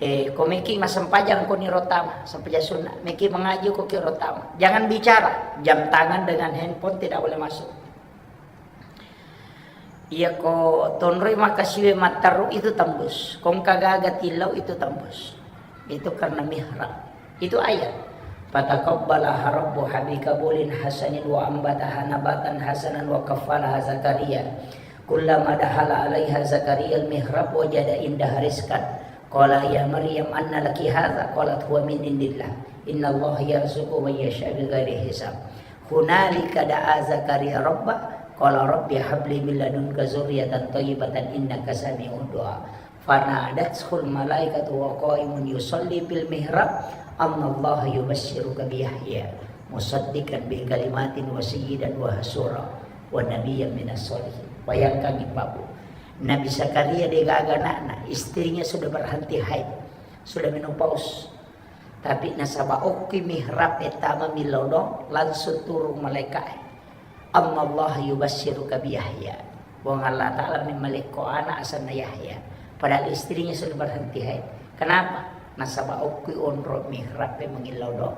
Eh, ko meki massempajang ko ni rotama, sempajang sunnah. Meki mengaji ko ki rotama. Jangan bicara. Jam tangan dengan handphone tidak boleh masuk. Iya, ko tonroi makasiwe matteru itu tembus. Kongka gaga tillau itu tembus. Itu karena mihrab. Itu ayat. Fataqabbalaha rabbuha biqabulin hasanin wa ambataha nabatan hasanan wa kaffalaha Zakaria. Kullama dakhala alaiha Zakaria al-mihrab wajada indaha rizqan. Qala ya Maryam anna laki hadza? Qalat huwa min indillah. Innallaha yarzuqu man yasha bighairi hisab. Hunalika da'a Zakaria rabbah, qala rabbi habli min ladunka dzurriyyatan thayyibatan innaka sami'ud du'a. Fanadathul malaikatu wa qaimun yusalli fil mihrab, annallaha yubasysyuruka bi Yahya musaddiqan bi kalimatin wa sayyidan wa hasura wa nabiyyan minas sholihin. Bayangkan, Ibu. Nabi Zakaria degaga anakna, istrinya sudah berhenti haid, sudah menopause. Tapi nasaba okki mihrab e tama millau do, langsung turung malaika'e. Annallaha yubasysyuruka bi Yahya. Puang Allah Ta'ala memmalekko anak asenna Yahya. Padahal istrinya sudah berhenti haid. Kenapa? Nasaba okki onro mihrab e mangillau do.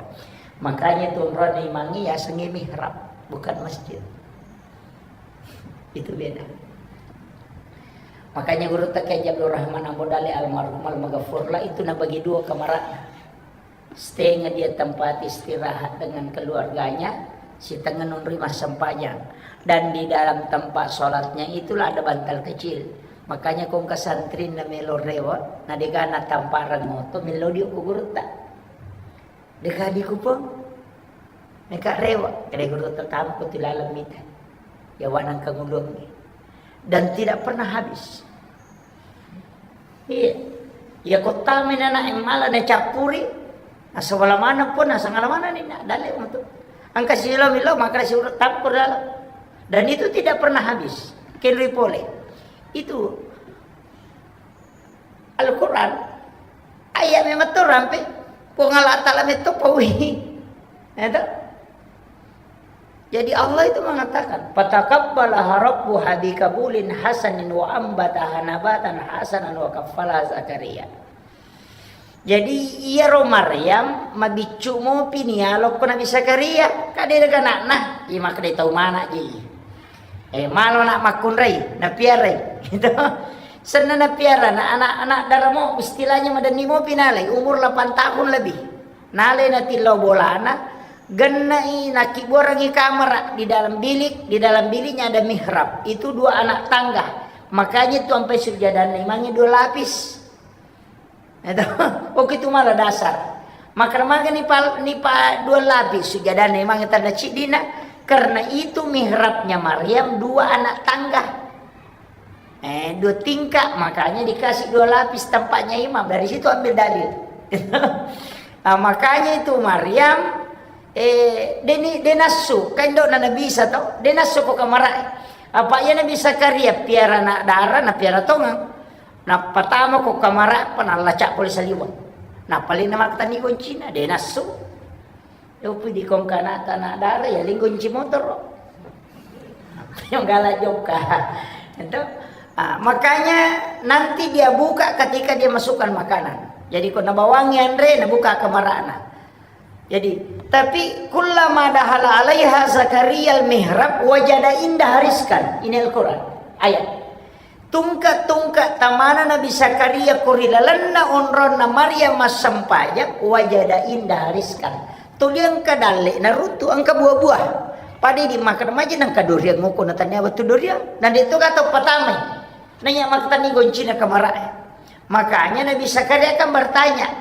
Makanya tu onronna imangnge yasengnge mihrab, bukan masjid. Itu beda. Makanya gurutta Kiai Abdul Rahman Ambo Dale almarhum almaghfurlah itu nabagi dua kamara'na. Setengah dia tempat istirahat dengan keluarganya, sitengah nonroi massempajang. Dan di dalam tempat sholatnya itulah ada bantal kecil. Makanya kongka santrinna melo rewe, na degana tamparang moto, melo dio ku gurutta. Deka dikupang. Meka rewa, kede guru tetampu ti laleng mita. Ya wanang kangulungi. Dan tidak pernah habis. Iya. Ya kota menana emala ne cappuri. Asawala mana pun, asangala mana ni nak dalek untuk. Angka silo milo, maka si urut tampur dalam. Dan itu tidak pernah habis. Kenri pole. Itu Al-Quran, ayat memang tu rampe, Puang Allah Ta'ala metto paui. Ya toh? Jadi Allah itu mengatakan, "Fataqabbalaha rabbuha biqabulin hasanin wa ambataha nabatan hasanan wa kaffalaha Zakaria." Jadi iyaro Maryam mabiccu mopi ni alokko Nabi Zakaria, kade daga anakna, iya makkeda tau mana ji. Eh, malo nak makkunrai, napiarai. Gitu. Senna napiara, na anak-anak daramo, istilahnya madenni mopi nalai, umur delapan tahun lebih. Nalai natillau bolana, gennai nakibbuarangi kamara di dalam bilik, di dalam biliknya ada mihrab. Itu dua anak tangga. Makanya itu sampai sujadanna imangnge dua lapis. Itu, oke, itu malah dasar. Maka maga ni pal-, ni pa dua lapis sujadanna imangnge tanna ciddina, karena itu mihrabnya Maryam dua anak tangga. Eh, dua tingkat, makanya dikasih dua lapis tempatnya imam. Dari situ ambil dalil. Nah, makanya itu Maryam, eh, deni, denasu, kan dok na Nabi Isa tau, denasu ko kamara. Apa iya Nabi Zakaria piara anak dara, na piara tongang. Nappa tama ko kamara, apa nallacak pole saliweng. Nappa lena makkatani goncina, denasu. Yopi di kongkana tanah darah ya, linggo kunci motor. Yang galak jokka. Itu. Ah, makanya nanti dia buka ketika dia masukkan makanan. Jadi, ko nabawangi anre, nabuka kamarana. Jadi, tapi kullama dakhala alaiha Zakaria al-mihrab wajada indaha rizqan. Ini Al-Quran. Ayat. Tungka-tungka tamana Nabi Zakaria ko ri lalenna onronna Maryam massempajang, wajada indaha rizqan. Tuli engka dalle naruttu, engka buah-buah. Pada di makan maji nang kadoriang ngoko na tania batu doriang. Nang itu kata pertama. Nanya makan tani goncina kamara. Makanya Nabi Zakaria kan bertanya,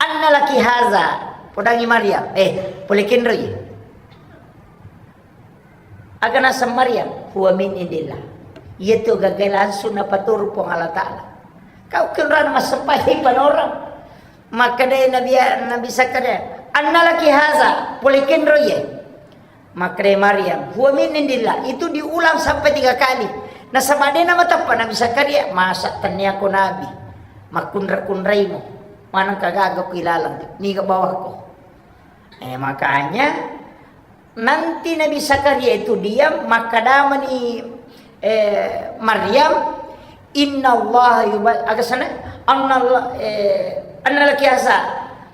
"Anna laki haza?" Podangi Maryam, eh, pole kenroi. Aga naseng Maryam, "Huwa min indillah." Iya tu gagai langsung napaturu Puang Allah Ta'ala. Kau kenrana massempajang panorang. Makkedai Nabi, Nabi Zakaria, "Anna laki haza?" Pole kenroi. Makkedai Maryam, "Huwa min indillah." Itu diulang sampai tiga kali. Nasaba de namateppa Nabi Zakaria, "Masa tenniako nabi makkunra-kunraimo, maneng kagaga ku ilaleng, niga bawako." Eh, makanya nanti Nabi Zakaria itu diam, makkedamani, eh, Maryam, "Innallaha yuba-," aga sana? "Annallah-, eh, anna laki haza."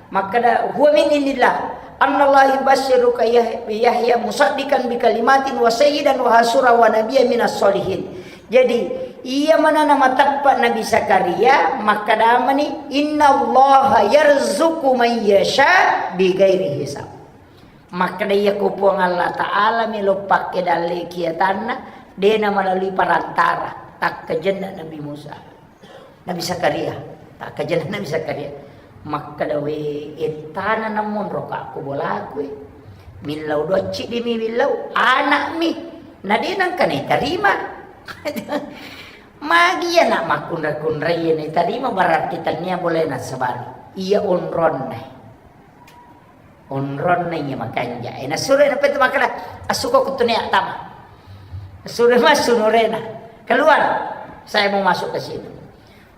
Makkeda, "Huwa min indillah. Annallaha yubasysyruka Yah-, Yahya musaddiqan bi kalimatin wa sayyidan wa hasura wa nabiyya minas sholihin." Jadi, iya manana mateppa Nabi Zakaria, makkedamani, "Innallaha yarzuqu man yasha bi ghairi hisab." Makkeda, "Iya ko Puang Allah Ta'ala melo pakke dalle kiatanna, de na melalui perantara." Takkajenna Nabi Musa. Nabi Zakaria. Takkajenna Nabi Zakaria. Makkeda, "We, ettana namonro ka ko bolaku, eh. Millau docci dimi millau, anakmi. Na de nangka naitarima." Magi anak makkunra-kunrai naitarima, berarti tania boleh nasabari. Iya onronna. Onronna iya makanja. Eh, nasuro na petu makkeda, "Assuko kutunia tama." Nasuro massu nurena. "Keluar. Saya mau masuk ke situ."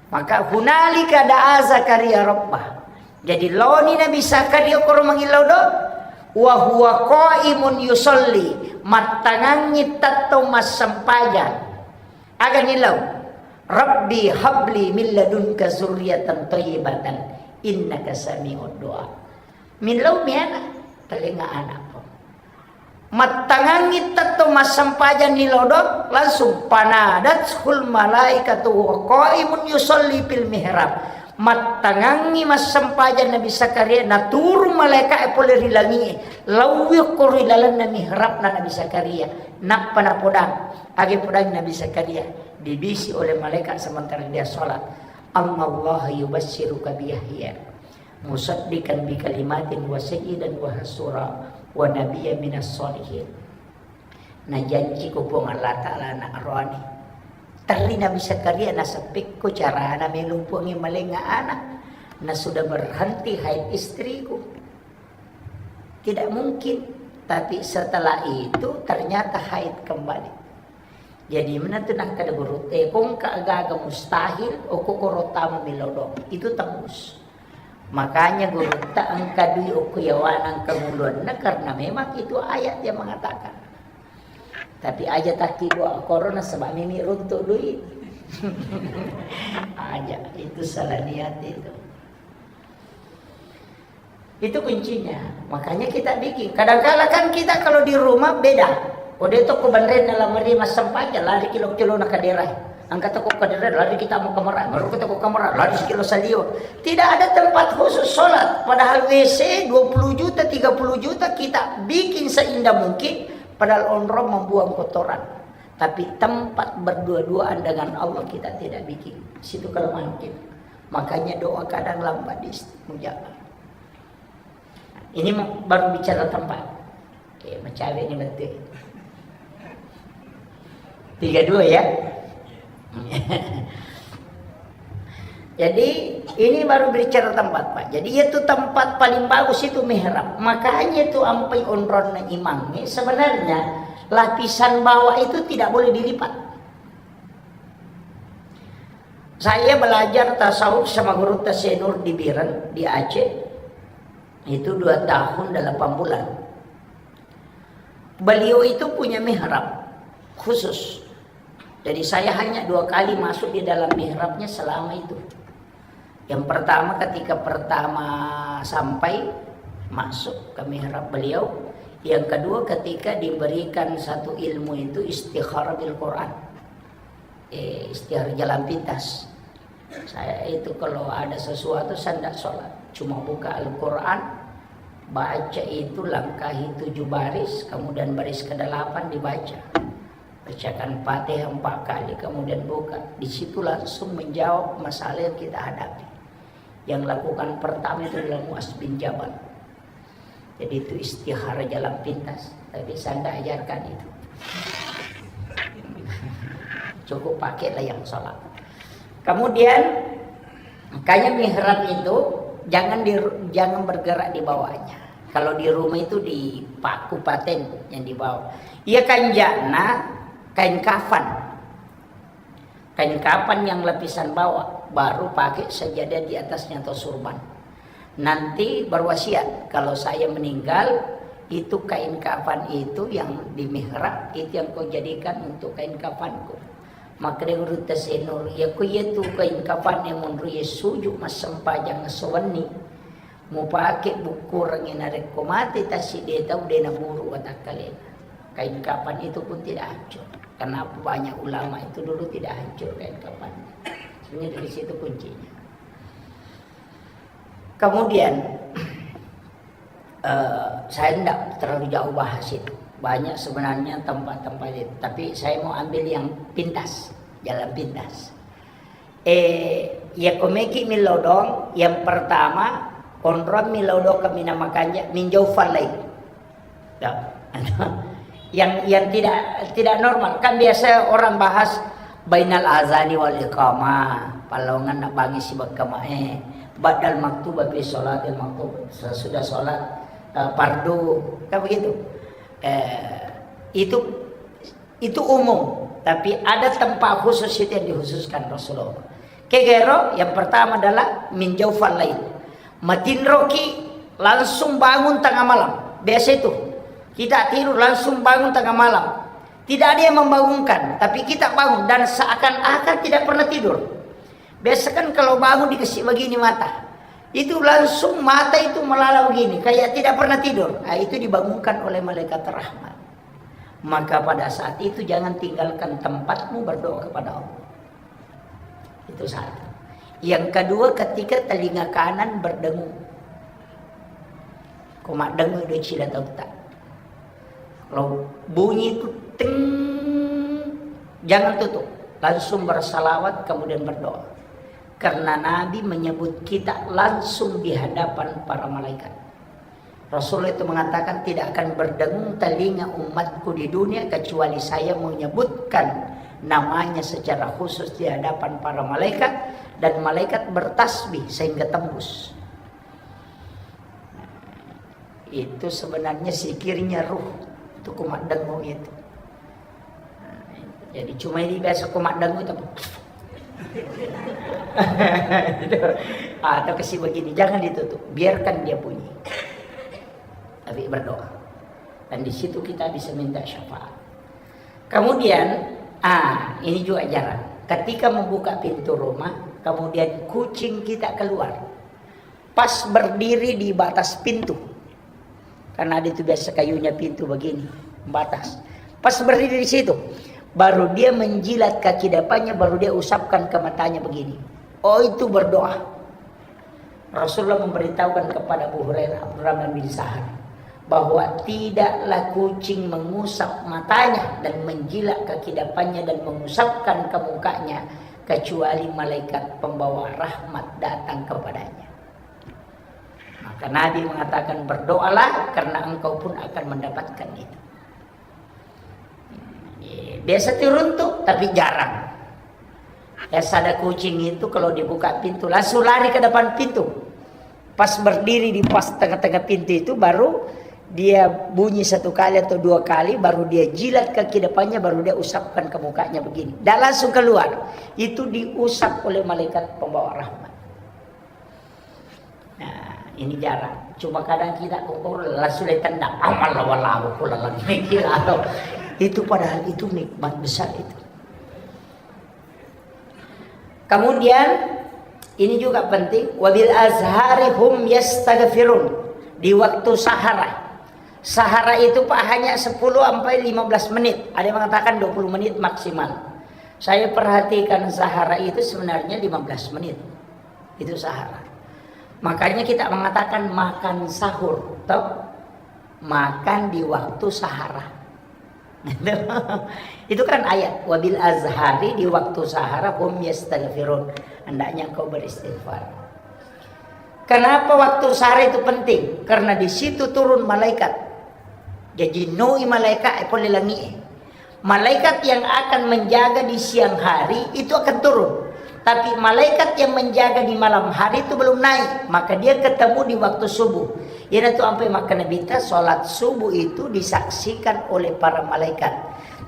Maka hunalika da'a Zakaria rabbah. Jadi loni Nabi Zakaria koro mangillau do. Wa huwa qaimun yusalli. Mattangangi tettong massempajang. Aga nilau? "Rabbi habli min ladunka zurriyatan thayyibatan innaka sami'ud du'a." Millau mi ana, talenga anakku. Mattangangi tetto massempajang ni lodo, langsung panadathul malaikatu wa qaimun yusalli fil mihrab. Mattangangi massempajang Nabi Zakaria, naturung malaika'e pole ri langi'e, lauwi okko ri lalenna mihrabna Nabi Zakaria. Nappa napodang, age podang Nabi Zakaria, dibisi oleh malaikat sementara dia sholat, "Annallaha yubasysyruka bi Yahya musaddiqan bi kalimatin wa sayyidan wa hasura wa nabiyya minas sholihin." Najanci ko Puang Allah Ta'ala anak roani. Terri Nabi Zakaria naseppekko carana melo Puangnge malenga anak. Na sudah berhenti haid istriku. Tidak mungkin. Tapi setelah itu ternyata haid kembali. Jadi menentu nakkeda guru, eh, kongka gaga mustahil, okko koro tama milodong. Itu tembus. Makanya gurutta engka dui okko yawana engka muluanna, karena memang itu ayat yang mengatakan. Tapi aja takki doa korona sebab mimi runtuk dui. Aja, itu salah niat itu. Itu kuncinya. Makanya kita bikin. Kadangkala kan kita kalau di rumah beda. Kode toko banren dalam meri massempajang, lari kilo-kilo na kadera. Angkat toko kadera, lari kita mau kamera. Baru kita ke kamera, lari kilo salio. Tidak ada tempat khusus sholat. Padahal W C dua puluh juta, tiga puluh juta kita bikin seindah mungkin. Padahal onrong membuang kotoran. Tapi tempat berdua-duaan dengan Allah kita tidak bikin. Situ kelemahan kita. Makanya doa kadang lambat diistajabah. Ini mau, baru bicara tempat. Oke, mencawe ini betul. Tiga dua ya. Jadi ini baru bicara tempat, Pak. Jadi itu tempat paling bagus itu mihrab. Makanya itu ampai onronna imang. Sebenarnya lapisan bawah itu tidak boleh dilipat. Saya belajar tasawuf sama guru Tasenur di Biren, di Aceh. Itu dua tahun delapan bulan. Beliau itu punya mihrab khusus. Jadi saya hanya dua kali masuk di dalam mihrabnya selama itu. Yang pertama ketika pertama sampai masuk ke mihrab beliau, yang kedua ketika diberikan satu ilmu itu istikharah bil Quran. Eh, istikharah jalan pintas. Saya itu kalau ada sesuatu saya tidak sholat, cuma buka Al-Quran, Baca itu, langkahi tujuh baris, kemudian baris kedelapan dibaca. Bacakan Fatihah empat kali, kemudian buka. Di situ langsung menjawab masalah yang kita hadapi. Yang lakukan pertama itu adalah Muaz bin Jabal. Jadi itu istikharah jalan pintas. Tapi saya tidak ajarkan itu. Cukup pakailah yang sholat. Kemudian, makanya mihrab itu jangan di, jangan bergerak di bawahnya. Kalau di rumah itu di paku paten yang di bawah. Iya, kanjana kain kafan. Kain kafan yang lapisan bawah, baru pakai sajadah di atasnya atau surban. Nanti berwasiat, kalau saya meninggal, itu kain kafan itu yang di mihrab, itu yang kau jadikan untuk kain kafanku. Maka dia urut tasenur, ya ku iya tu kain kafan yang menurut ya sujuk massempajang sewenni. Mupake bukkurengngi narekko mate tassiddi tau de naburu watakkalena. Kain kafan itu pun tidak hancur. Karena banyak ulama itu dulu tidak hancur kain kafan. Sebenarnya dari situ kuncinya. Kemudian, eh, saya tidak terlalu jauh bahas itu. Banyak sebenarnya tempat-tempat itu. Tapi saya mau ambil yang pintas, jalan pintas. Eh, iya komeki milodong, yang pertama, konron milodong kemina makanja, minjau falai. Ya. Yang, yang tidak, tidak normal. Kan biasa orang bahas bainal azani wal iqamah, palongan nak bangi sibak kamae, badal maktuba fi sholatil maktub, sesudah sholat, eh, fardu, kan begitu. Eh, itu Itu umum, tapi ada tempat khusus itu yang dikhususkan Rasulullah. Kegero yang pertama adalah min jaufal lail. Matinroki langsung bangun tengah malam. Biasa itu. Kita tidur langsung bangun tengah malam. Tidak ada yang membangunkan, tapi kita bangun dan seakan-akan tidak pernah tidur. Biasa kan kalau bangun dikasih begini mata. Itu langsung mata itu melala begini, kayak tidak pernah tidur. Nah, itu dibangunkan oleh malaikat rahmat. Maka pada saat itu jangan tinggalkan tempatmu berdoa kepada Allah. Itu satu. Yang kedua, ketika telinga kanan berdengung. Ko maddengung do cila tauta. Kalau bunyi itu ting, jangan tutup. Langsung bersalawat, kemudian berdoa. Karena Nabi menyebut kita langsung di hadapan para malaikat. Rasulullah itu mengatakan, "Tidak akan berdengung telinga umatku di dunia kecuali saya menyebutkan namanya secara khusus di hadapan para malaikat, dan malaikat bertasbih sehingga tembus." Itu sebenarnya zikirnya ruh. Itu kumaddengung itu. Jadi cuma ini biasa kumaddengung itu. Gitu. Atau kasih begini, jangan ditutup, biarkan dia bunyi. Tapi berdoa. Dan di situ kita bisa minta syafaat. Kemudian, ah, ini juga jarang. Ketika membuka pintu rumah, kemudian kucing kita keluar. Pas berdiri di batas pintu. Karena ada itu biasa kayunya pintu begini, batas. Pas berdiri di situ, baru dia menjilat kaki depannya, baru dia usapkan ke matanya begini. Oh, itu berdoa. Rasulullah memberitahukan kepada Abu Hurairah, Abdurrahman bin Sahar, bahwa tidaklah kucing mengusap matanya dan menjilat kaki depannya dan mengusapkan ke mukanya, kecuali malaikat pembawa rahmat datang kepadanya. Maka Nabi mengatakan, "Berdoalah, karena engkau pun akan mendapatkan itu." Biasa turun tuh, tapi jarang. Biasa ada kucing itu kalau dibuka pintu, langsung lari ke depan pintu. Pas berdiri di pas tengah-tengah pintu itu, baru dia bunyi satu kali atau dua kali, baru dia jilat kaki depannya, baru dia usapkan ke mukanya begini. Dan langsung keluar. Itu diusap oleh malaikat pembawa rahmat. Nah, ini jarang. Cuma kadang kita kokoro langsung ditendang. Amal lawan labu pula lagi. Itu padahal itu nikmat besar itu. Kemudian ini juga penting, wabil azhari hum yastaghfirun, di waktu sahara. Sahara itu, Pak, hanya sepuluh sampai lima belas menit. Ada yang mengatakan dua puluh menit maksimal. Saya perhatikan sahara itu sebenarnya lima belas menit. Itu sahara. Makanya kita mengatakan makan sahur, toh? Makan di waktu sahara. Itu kan ayat, "Wabil azhari," di waktu sahara, "hum yastaghfirun." Hendaknya engkau beristighfar. Kenapa waktu sahara itu penting? Karena di situ turun malaikat. Jadi, noi malaikat e pole langi e. Malaikat yang akan menjaga di siang hari itu akan turun. Tapi malaikat yang menjaga di malam hari itu belum naik. Maka dia ketemu di waktu subuh. Iyanatu ampe makkeda Nabitta, salat subuh itu disaksikan oleh para malaikat.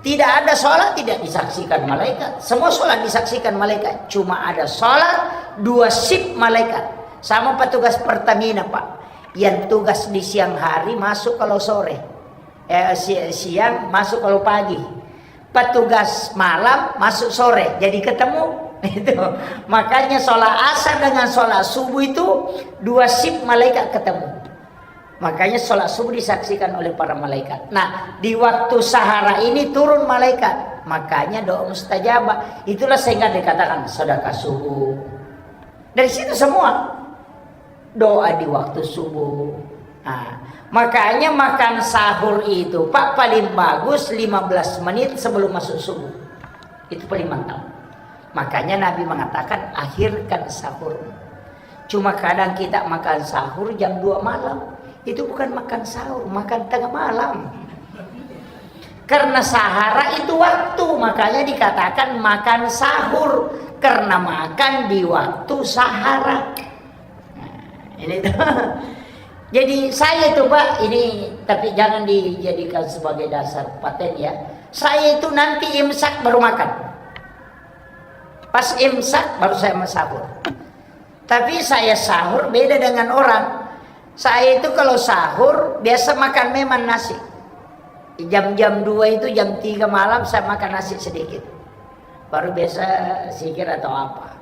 Tidak ada salat tidak disaksikan malaikat. Semua salat disaksikan malaikat. Cuma ada salat dua shift malaikat. Sama petugas Pertamina, Pak. Yang tugas di siang hari masuk kalau sore. Eh, si-, siang masuk kalau pagi. Petugas malam masuk sore. Jadi ketemu. Itu. Makanya sholat asar dengan sholat subuh itu dua shift malaikat ketemu. Makanya sholat subuh disaksikan oleh para malaikat. Nah, di waktu sahara ini turun malaikat. Makanya doa mustajabah. Itulah sehingga dikatakan sedekah subuh. Dari situ semua. Doa di waktu subuh. Nah, makanya makan sahur itu, Pak, paling bagus lima belas menit sebelum masuk subuh. Itu paling mantap. Makanya Nabi mengatakan, "Akhirkan sahur." Cuma kadang kita makan sahur jam dua malam. Itu bukan makan sahur, makan tengah malam. Karena sahara itu waktu, makanya dikatakan makan sahur. Karena makan di waktu sahara. Nah, ini tuh. Jadi saya itu, Pak, ini, tapi jangan dijadikan sebagai dasar paten ya. Saya itu nanti imsak baru makan. Pas imsak baru saya mau sahur. Tapi saya sahur beda dengan orang. Saya itu kalau sahur biasa makan memang nasi. Jam-jam dua itu, jam tiga malam saya makan nasi sedikit. Baru biasa zikir atau apa.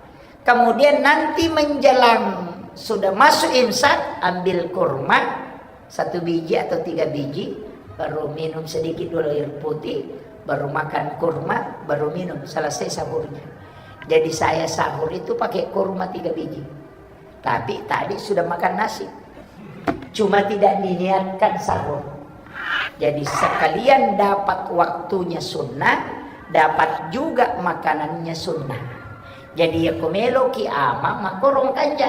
Kemudian nanti menjelang sudah masuk imsak, ambil kurma satu biji atau tiga biji, baru minum sedikit dulu air putih, baru makan kurma, baru minum, selesai sahurnya. Jadi saya sahur itu pakai kurma tiga biji. Tapi tadi sudah makan nasi. Cuma tidak diniatkan sahur. Jadi sekalian dapat waktunya sunnah, dapat juga makanannya sunnah. Jadi ya ko meloki ama makkorong kanja.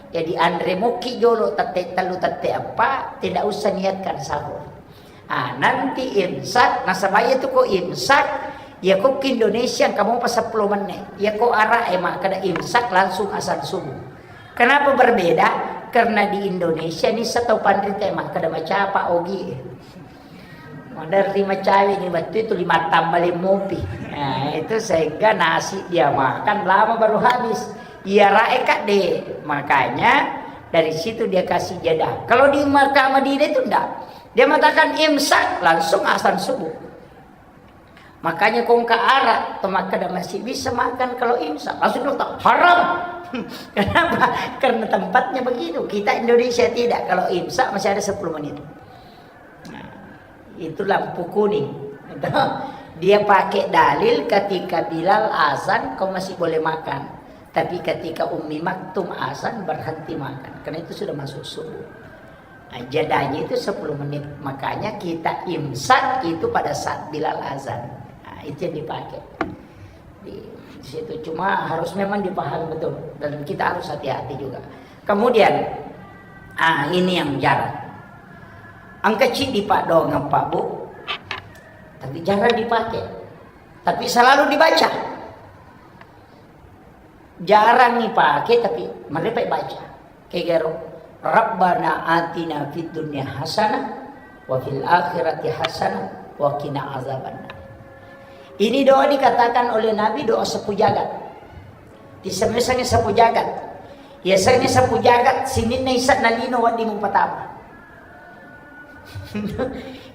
Jadi anre moki jolo tette tellu tette eppa, tidak usah niatkan sahur. Ah, nanti imsak, nasaba iya tu ko imsak, iya ko ki Indonesia engka mopa seppulo menit. Iya ko Arab e makkeda imsak langsung azan subuh. Kenapa berbeda? Karena di Indonesia ni setau panrita e makkeda macapa ogi. Maderri macawe ni wettu itu lima tambah lima mopi. Nah, itu sehingga nasi dia makan lama baru habis. Iya rae kadde. Makanya dari situ dia kasih jeda. Kalau di Makkah Madinah itu enggak. Dia mengatakan imsak, langsung azan subuh. Makanya kongka Arab, to makkeda masih bisa makan kalau imsak. Langsung dia kata, "Haram." Kenapa? Karena tempatnya begitu. Kita Indonesia tidak. Kalau imsak masih ada sepuluh menit. Nah, itu lampu kuning. Dia pakai dalil ketika Bilal azan, kau masih boleh makan. Tapi ketika Ummi Maktum azan, berhenti makan. Karena itu sudah masuk subuh. Nah, jedanya itu sepuluh menit. Makanya kita imsak itu pada saat Bilal azan. Nah, itu yang dipakai. Di situ cuma harus memang dipahami betul. Dan kita harus hati-hati juga. Kemudian, ah, ini yang jarang. Engka ciddi, Pak, doang, Pak, Bu. Tapi jarang dipakai. Tapi selalu dibaca. Jarang dipakai, tapi mereka baca. Kegero, "Rabbana atina fid dunya hasanah wa fil akhirati hasanah wa qina azabannar." Ini doa dikatakan oleh Nabi doa sapu jagat. Disemeseng sapu jagat. Ya, seng sapu jagat, sininna isa na lino wedding mupatama.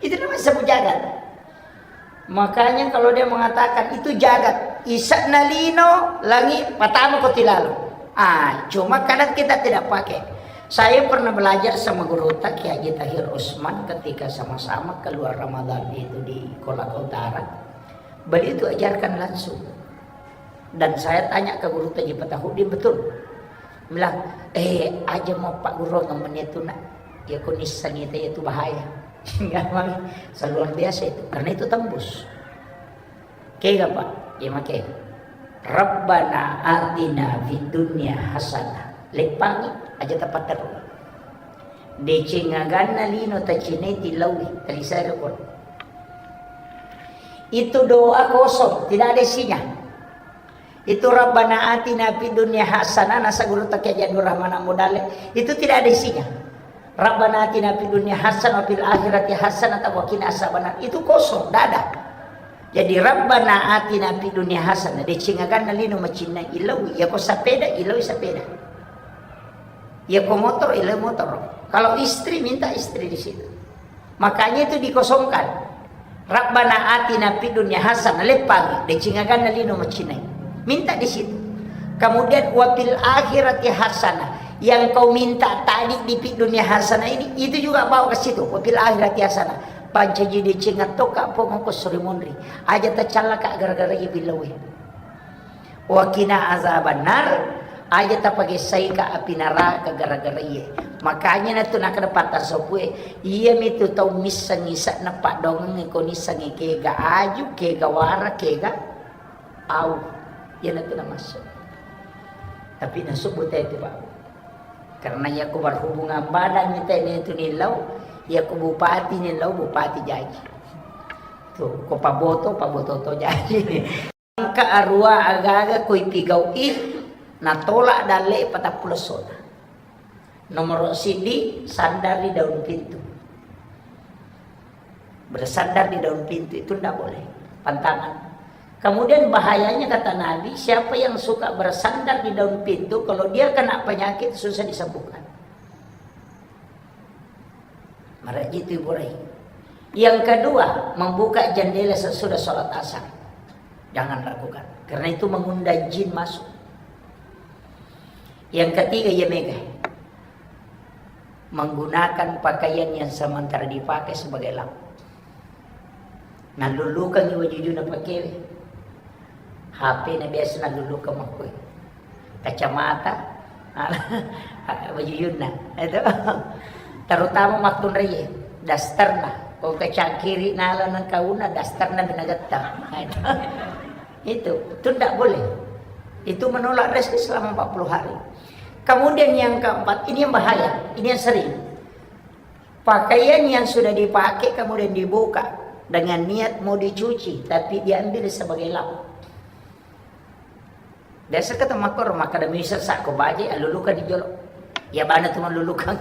Itu namanya sapu jagat. Makanya kalau dia mengatakan itu jagat, isa na lino, langi, patama ko tilalo. Ah, cuma kadang kita tidak pakai. Saya pernah belajar sama guru Kiai Haji Tahir Usman ketika sama-sama keluar Ramadan itu di Kolaka Utara. Beliau itu ajarkan langsung. Dan saya tanya ke guru Haji Fatahudin, betul. Bilang, eh, aja mau Pak Guru ngomongnya itu nak. Ya kau nisang itu, itu bahaya. Nggak mau. Luar biasa itu. Karena itu tembus. Kega, Pak? Iya, make. Rabbana atina fid dunya hasanah. Leppangi aja tapatteru. Deceng aganna lino tacinai tilaui, talisai rukun. Itu doa kosong, tidak ada isinya. Itu Rabbana atina fid dunya hasanah, nasa guru takia Jadul Rahman Amudale. Itu tidak ada isinya. Rabbana atina fid dunya hasanah wa fil akhirati hasanah wa qina azabannar. Itu kosong, tidak ada. Jadi Rabbana atina fid dunya hasanah, deceng aganna lino macinnai, ilau, ya ko sepeda, ilau sepeda. Ya ko motor, ilau motor. Kalau istri, minta istri di situ. Makanya itu dikosongkan. Rabbana atina fid dunya hasanah, leppangi, deceng aganna lino macinnai. Minta di situ. Kemudian wa fil akhirati hasanah. Yang kau minta tadi di fid dunya hasanah ini, itu juga bawa ke situ. Wa fil akhirati hasanah. Pancaji deceng attoka pong ko suri monri. Aja tacallaka gara-gara iya billawe. Wa qina azabannar, aja tapagessaika api naraka gara-gara iye. Makanya natu nakkeda patta sopue, iyamitu tau missengngi se'na paddoangengnge ko nissengngi kega aju, kega wara, kega au. Iyanatu namassu. Tapi nasubbu tau itu, Pak. Karena iya ko berhubungan badan itu, itu nillau, iya ko bupati nillau, bupati jaji. Tuh, ko paboto, paboto to jaji. Engka arua aga-aga ko ipigau'i, natolak dalle patappulo essona. Nomoro siddi, sandar di daun pintu. Bersandar di daun pintu itu ndak boleh. Pantangan. Kemudian bahayanya kata Nabi, siapa yang suka bersandar di daun pintu, kalau dia kena penyakit susah disembuhkan. Maraji itu Ibu Rai. Yang kedua, membuka jendela sesudah sholat asar. Jangan lakukan. Karena itu mengundang jin masuk. Yang ketiga, iya mega. Menggunakan pakaian yang sementara dipakai sebagai lap. Nallullukangngi wajujuna pakewe. H P na biasa nallulukang makkoi. Kacamata, wajujunna. Itu. Terutama makkunraie, dasterna. Ko kacangkiri nala nengkauna, dasterna minagetta. Itu. Itu. Itu ndak boleh. Itu menolak rezeki selama empat puluh hari. Kemudian yang keempat, ini yang bahaya, ini yang sering. Pakaian yang sudah dipakai kemudian dibuka dengan niat mau dicuci, tapi diambil sebagai lap. Biasa kata makor, maka demi sesak ko baje, alulukan di jolo. Ya bana tu malulukan.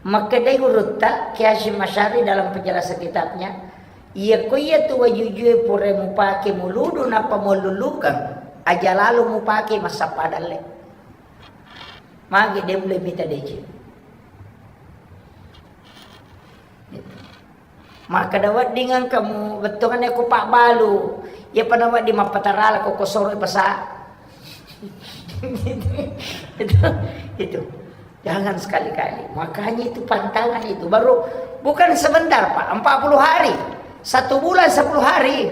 Maka dai gurutta, Kiai Hasyim Asy'ari dalam penjelasan kitabnya, iya ko iya tu wajujue pura mupake muludu napa malulukan, aja lalu mupake massappa dalle. Magi de mulle mita deceng. Makkeda wedding engka mu bettuanna ko pabbalu, iya pada wedding mappatarala ko kosoro pasa. Itu, itu. Jangan sekali-kali. Makanya itu pantangan itu. Baru bukan sebentar, Pak, empat puluh hari. Satu bulan sepuluh hari.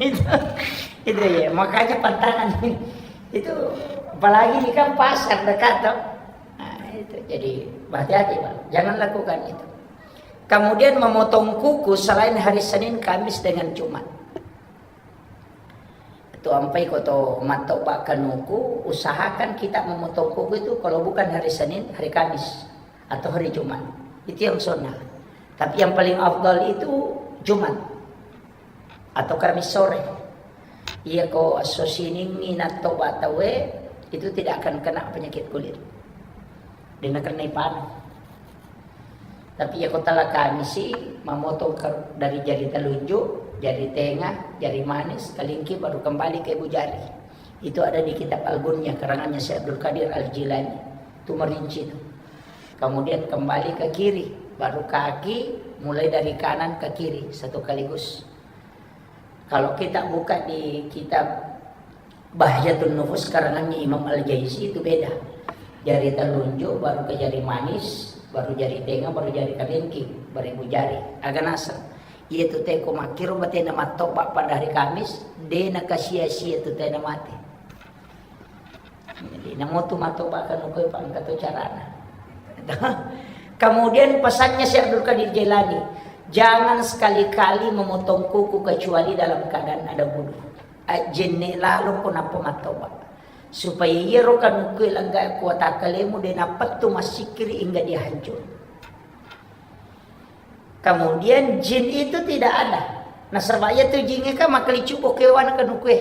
Itu, itu ya, makanya pantangan. Itu apalagi ini kan pasar dekat toh. Nah, itu. Jadi hati-hati, Pak. Jangan lakukan itu. Kemudian memotong kuku selain hari Senin, Kamis dengan Jumat. Itu ampai ko to mattoba kanuku, usahakan kita memotong kuku itu kalau bukan hari Senin, hari Kamis atau hari Jumat. Itu yang sunnah. Tapi yang paling afdal itu Jumat atau Kamis sore. Iya ko esso Siningngi nattoba tauwe, itu tidak akan kena penyakit kulit. Dena kena ipanu. Tapi iya ko tala Kamisi, mamotong ke, dari jari telunjuk, jari tengah, jari manis, kelingking, baru kembali ke ibu jari. Itu ada di kitab Al-Gunyah, karangannya Syekh Abdul Qadir Al-Jilani. Itu merinci itu. Kemudian kembali ke kiri, baru kaki, mulai dari kanan ke kiri, satu kaligus. Kalau kita buka di kitab Bahjatun Nufus karangannya Imam Al-Jaizi itu beda. Jari telunjuk, baru ke jari manis, baru jari tengah, baru jari kelingking, baru ibu jari. Aga naseng. Iya tu teko makkiro batena mattoba pada hari Kamis, dena kasia-sia tu tena mate. Namo tu matoba kanukue, Pak, engka to carana. Kemudian pesannya Syekh Abdul Qadir Jailani, "Jangan sekali-kali memotong kuku kecuali dalam keadaan ada wudu." Ajjenne lalo ko nappa matoba. Supaya iyaro kanukue langga kuwatakalemu de napettu massikkiri hingga dia hancur. Kemudian jin itu tidak ada. Nasaba iya tu jingnge kan makkelicubbo kewana kanukue.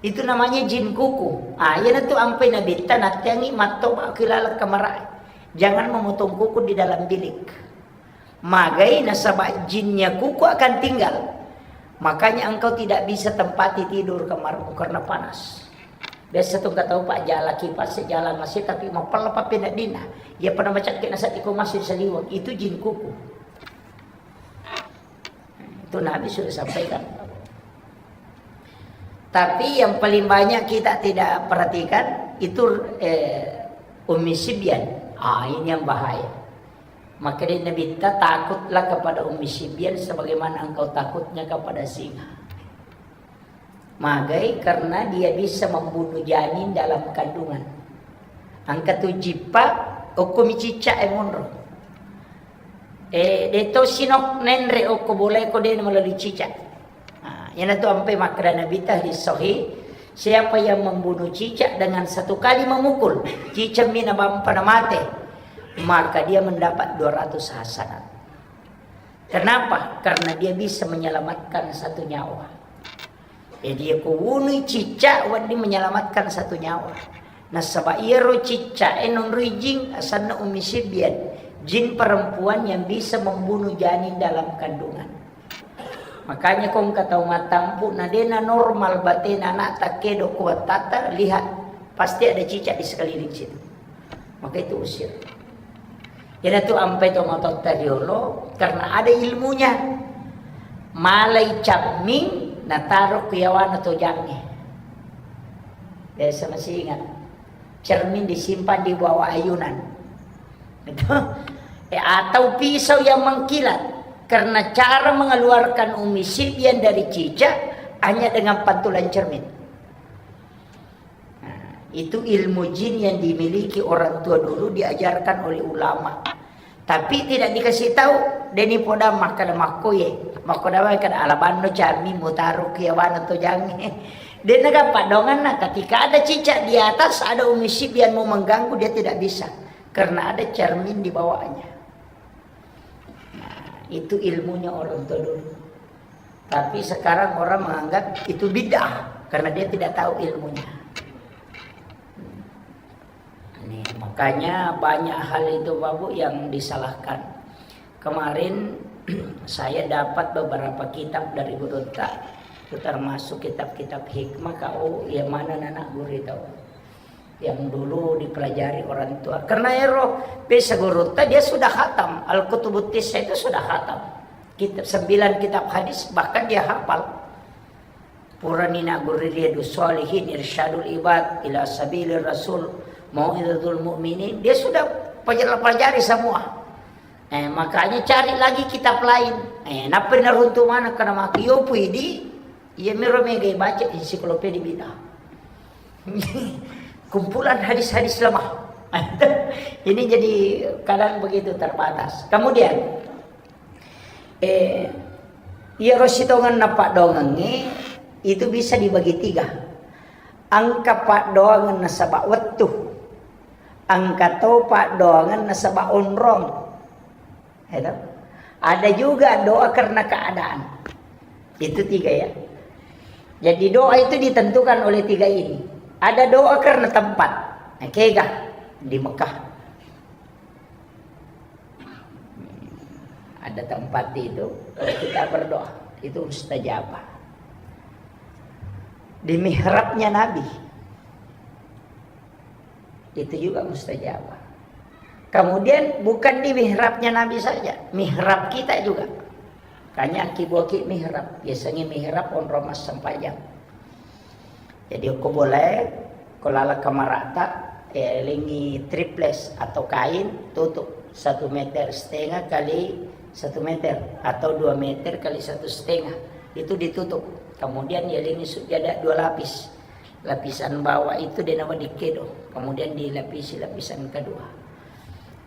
Itu namanya jin kuku. Ah, iyanatu ampai Nabitta natteangi mattoba ki laleng kamarae. Jangan memotong kuku di dalam bilik. Magai nasaba jinnya kuku akan tinggal. Makanya engkau tidak bisa tempati tidur kamarmu karena panas. Biasa tu engka tau, Pak, jala kipas, jala masi, tapi mapella pappeneddinna. Iya pada macakke naseddiko masih saliweng. Itu jin kuku. Itu Nabi sudah sampaikan. Tapi yang paling banyak kita tidak perhatikan itu, eh, Ummi Sibyan. Ah, ini yang bahaya. Maka dia Nabi, "Takutlah kepada Ummi Sibyan sebagaimana engkau takutnya kepada singa." Magai karena dia bisa membunuh janin dalam kandungan. Engka tu jippa, okko mi cicak e monro. Eh, de to sinok nenre okko bolae ko de melalui cicak. Nah, iyanatu ampai makkeda Nabi ta hadis sahih, siapa yang membunuh cicak dengan satu kali memukul, cicak mina bampa na mate, maka dia mendapat dua ratus hasanat. Kenapa? Karena dia bisa menyelamatkan satu nyawa. Jadi, iya ko wunui cicak, wedding menyelamatkan satu nyawa. Nasaba iyaro cicak e nonroi jin, asanna Ummi Sibyan. Jin perempuan yang bisa membunuh janin dalam kandungan. Makanya ko engka tau mattampu, na dena normal batena anak takkedo ko wattata, lihat, pasti ada cicak di sekeliling situ. Maka itu usir. Iyanatu ampai to matotta riolo, karena ada ilmunya. Malai camming, nataro ku yawana tojangnge. Biasa masih ingat. Cermin disimpan di bawah ayunan. Gitu. Eh, atau pisau yang mengkilat. Karena cara mengeluarkan Ummi Sibyan dari cicak hanya dengan pantulan cermin. Nah, itu ilmu jin yang dimiliki orang tua dulu, diajarkan oleh ulama. Tapi tidak dikasih tahu, deni poda makkada makkoye, makkoda wae kada alabanno cami mutaro kiawana tojangnge. Dena gampang donganna, ketika ada cicak di atas, ada Ummi Sibyan mau mengganggu, dia tidak bisa. Karena ada cermin di bawahnya. Nah, itu ilmunya orang tua dulu. Tapi sekarang orang menganggap itu bid'ah karena dia tidak tahu ilmunya. Ini, makanya banyak hal itu, Bapak, yang disalahkan. Kemarin saya dapat beberapa kitab dari guru ta, termasuk kitab-kitab hikmah, kau yang mana anak guru tahu. Yang dulu dipelajari orang tua. Karena ero, bisa guru ta, dia sudah khatam. Al-Kutubut Tis'ah itu sudah khatam. Kitab, sembilan kitab hadis, bahkan dia hafal. Purani na guru Riyadus Shalihin, Irsyadul Ibad, Ila Sabilir Rasul, Mau'izatul Mu'minin, dia sudah pelajari semua. Eh, makanya cari lagi kitab lain. Eh, nappa naruntu mana kana maki yo puidi, iya miro mega baca ensiklopedia bid'ah. Kumpulan hadis-hadis lemah. Ini jadi kadang begitu terbatas. Kemudian, eh, iyaro sitongenna paddoangengnge itu bisa dibagi tiga. Engka paddoangeng nasaba wettu. Engka to paddoangeng nasaba onrong. Itu. Ada juga doa karena keadaan. Itu tiga ya. Jadi doa itu ditentukan oleh tiga ini. Ada doa karena tempat. Nah, kega di Mekah. Ada tempat itu, kalau kita berdoa, itu mustajabah. Di mihrabnya Nabi. Itu juga mustajabah. Kemudian bukan di mihrabnya Nabi saja, mihrab kita juga. Kanya aki boki mihrab, biasanya mihrab onrong massempajang. Jadi ko boleh, ko lala kamarata, eh, lengi triples atau kain, tutup satu meter setengah kali satu meter atau dua meter kali satu setengah, itu ditutup. Kemudian ya lengi sujada dua lapis. Lapisan bawah itu de' nawedding kedo, kemudian dilapisi lapisan kedua.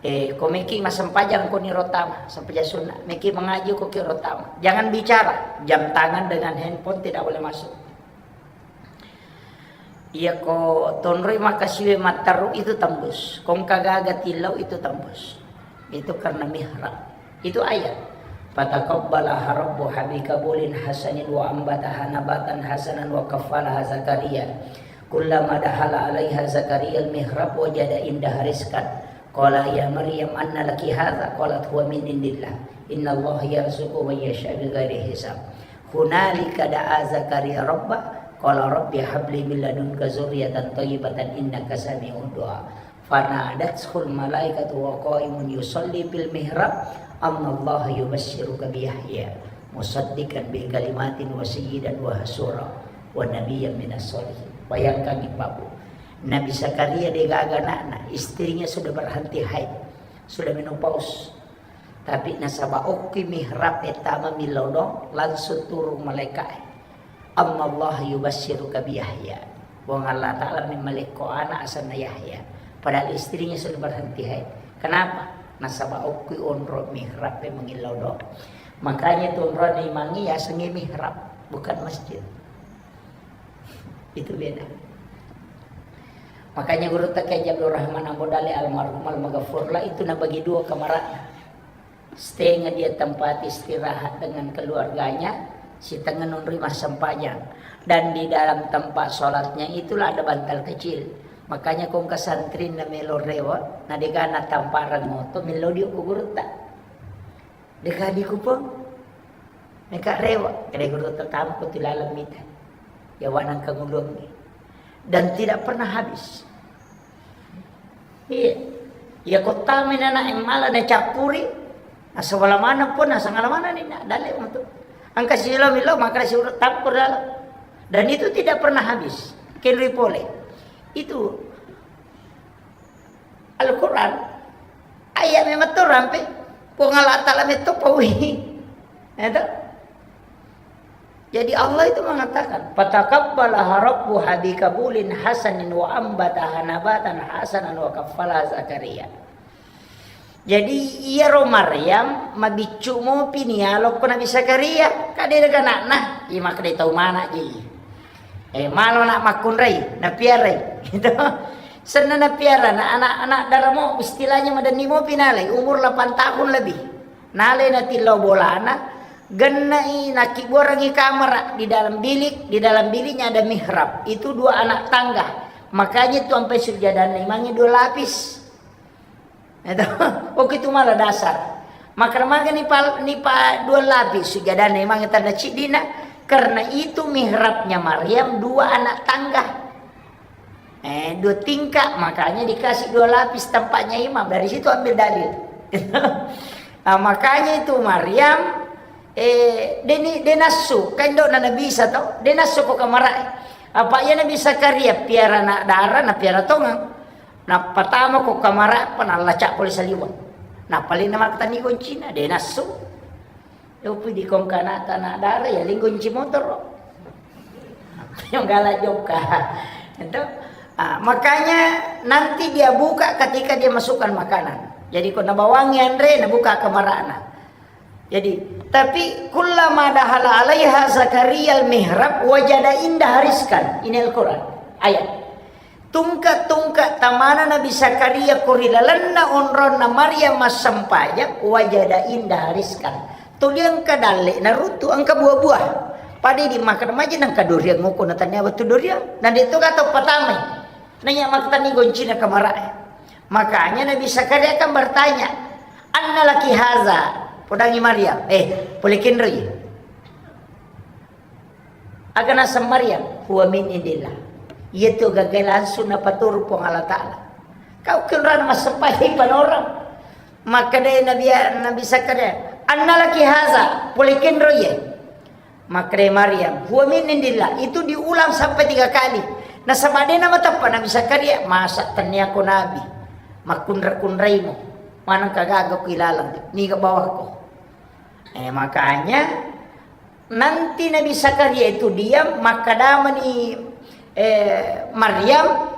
Eh, ko meki massempajang ko ni rotama, sempajang sunnah, meki mengaji ko ki rotama. Jangan bicara, jam tangan dengan handphone tidak boleh masuk. Iya ko tonroi makasiwe matteru itu tembus. Kongka gaga tillau itu tembus. Itu karena mihrab. Itu ayat. Fataqabbalaha rabbuha biqabulin hasanin wa ambataha nabatan hasanan wa kaffalaha Zakaria. Kullama dakhala alaiha Zakaria al-mihrab wajada indaha rizqan. Qala ya Maryam anna laki hadza? Qalat huwa min indillah. Innallaha yarzuqu man yasha bighairi hisab. Hunalika da'a Zakaria rabba, qala rabbi habli min ladunka dzurriyyatan thayyibatan innaka sami'ud du'a. Fanadathul malaikatu wa qaimun yusalli fil mihrab, annallaha yubasysyuruka bi Yahya musaddiqan bi kalimatin wa sayyidan wa hasura wa nabiyyan minas sholihin. Bayangkan, Ibu. Nabi Zakaria degaga anakna, istrinya sudah berhenti haid, sudah menopause. Tapi nasaba okki mihrab e tama millau doang, langsung turung malaika e. Annallaha yubasysyuruka bi Yahya. Puang Allah Ta'ala memmalekko anak asenna Yahya. Padahal istrinya sudah berhenti haid. Kenapa? Nasaba okki onro mihrab e mangillau doang. Makanya tu onronna imangnge yasengnge mihrab, bukan masjid. Itu beda. Makanya gurutta Kiai Abdul Rahman Ambo Dalle almarhum almaghfurlah itu nabagi dua kamarana. Setengah dia tempat istirahat dengan keluarganya, setengah nonroi massempajang. Dan di dalam tempat sholatnya itulah ada bantal kecil. Makanya kongka santrinna melo rewe, na degana tamparang moto, melo dio ku gurutta. Deka dikupang. Meka rewe, kede gurutta tampo tu laleng mita. Yawana engka ngulungi. Dan tidak pernah habis. Iya. Iya, kottami nana emmala na cappuri, nasawala maneng pun, nasangala maneng ni, na dalle metu. Engka silo milo, maka si urut tampur dalam. Dan itu tidak pernah habis. Kenri pole. Itu Al-Quran, ayat memang tu rampe. Puang Allah Ta'ala metto paui. Itu. Jadi Allah itu mengatakan, "Fataqabbalaha rabbuha biqabulin hasanin wa ambataha nabatan hasanan wa kaffalaha Zakaria." Jadi iyaro Maryam mabiccu mopi nialokko Nabi Zakaria, kade daga anakna, iya makkeda tau mana ji. Eh, malo nak makkunrai, napiarai. Gitu. Senna napiara, na anak-anak daramo istilahnya madenni mopi nalai, umur delapan tahun lebih. Nalai natillau bolana, gennai, nakkibuarangi kamara di dalam bilik, di dalam biliknya ada mihrab. Itu dua anak tangga. Makanya itu sampai sujadanna imangnge dua lapis. Itu, oke, itu malah dasar. Maka maga nipa, nipa dua lapis sujadanna imangnge tanda ciddina, karena itu mihrabnya Maryam dua anak tangga. Eh, dua tingkat, makanya dikasih dua lapis tempatnya imam. Dari situ ambil dalil. Nah, makanya itu Maryam, eh, deni, denassu, kan dok Nabi Isa tau, denassu ko kamara. Apa iya Nabi Zakaria piara anak dara, na piara tongang. Nappa tama ko kamara, pa nallacak pole saliweng. Nappa lena makkatani goncina, denassu. Yopi dikongkana tanah darah ya, linggo nci motoro. Yang galak jokka. Itu. Ah, makanya nanti dia buka ketika dia masukkan makanan. Jadi ko nabawangi anre, nabuka kamarana. Jadi, tapi kullama dahala alaiha Zakaria al-mihrab wajada indaha rizqan. Ini Al-Quran. Ayat. Tungka-tungka tamana Nabi Zakaria ko ri lalenna onronna Maryam massempajang, wajada indaha rizqan. Tuli engka dalle naruttu, engka buah-buah. Pada di makan maja nangka durian ngoko na tania wettu durian. Na de to kata patamai. Nanya maktani goncina kamarae. Makanya Nabi Zakaria kan bertanya, "Anna laki haza?" Podangi Maryam, "Eh, pole kenroi?" Aga naseng Maryam, "Huwa min indillah." Iyatu gaga langsung napaturu Puang Allah Ta'ala. Kau kenrana massempajang panorang. Makkedai Nabi, Nabi Zakaria, "Anna laki haza?" Pole kenroi ye. Makkedai Maryam, "Huwa min indillah." Itu diulang sampai tiga kali. Nasaba de namateppa Nabi Zakaria, "Masa tenniako nabi makkunra-kunraimu? Manengka gaga ku ilaleng, niga bawako?" Eh, makanya nanti Nabi Zakaria itu diam, makkadamani eh, Maryam,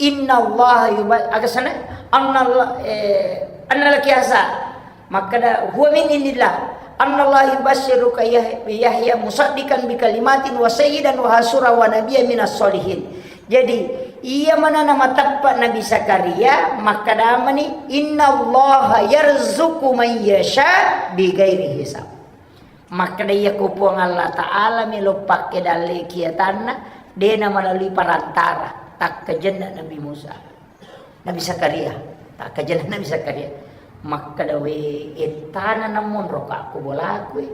"Innallaha yuba-," aga sana, "Annalla-, eh, annalaki asa." Makkada, "Huwa min indillah." "Annallaha yubasyiruka Yah-, Yahya musaddiqan bi kalimatin wa sayyidan wa hasura wa nabiyya minas solihin." Jadi, iya manana mateppa Nabi Zakaria, makkadamani, "Innallaha yarzuqu man yasha bi ghairi hisab." Makkeda, "Iyako Puang Allah Ta'ala melo pakke dalle kiatanna, dena melalui perantara." Takkajenna Nabi Musa, Nabi Zakaria, takkajenna Nabi Zakaria. Makkeda, "We, ettana namonro ka ko bolaku, e.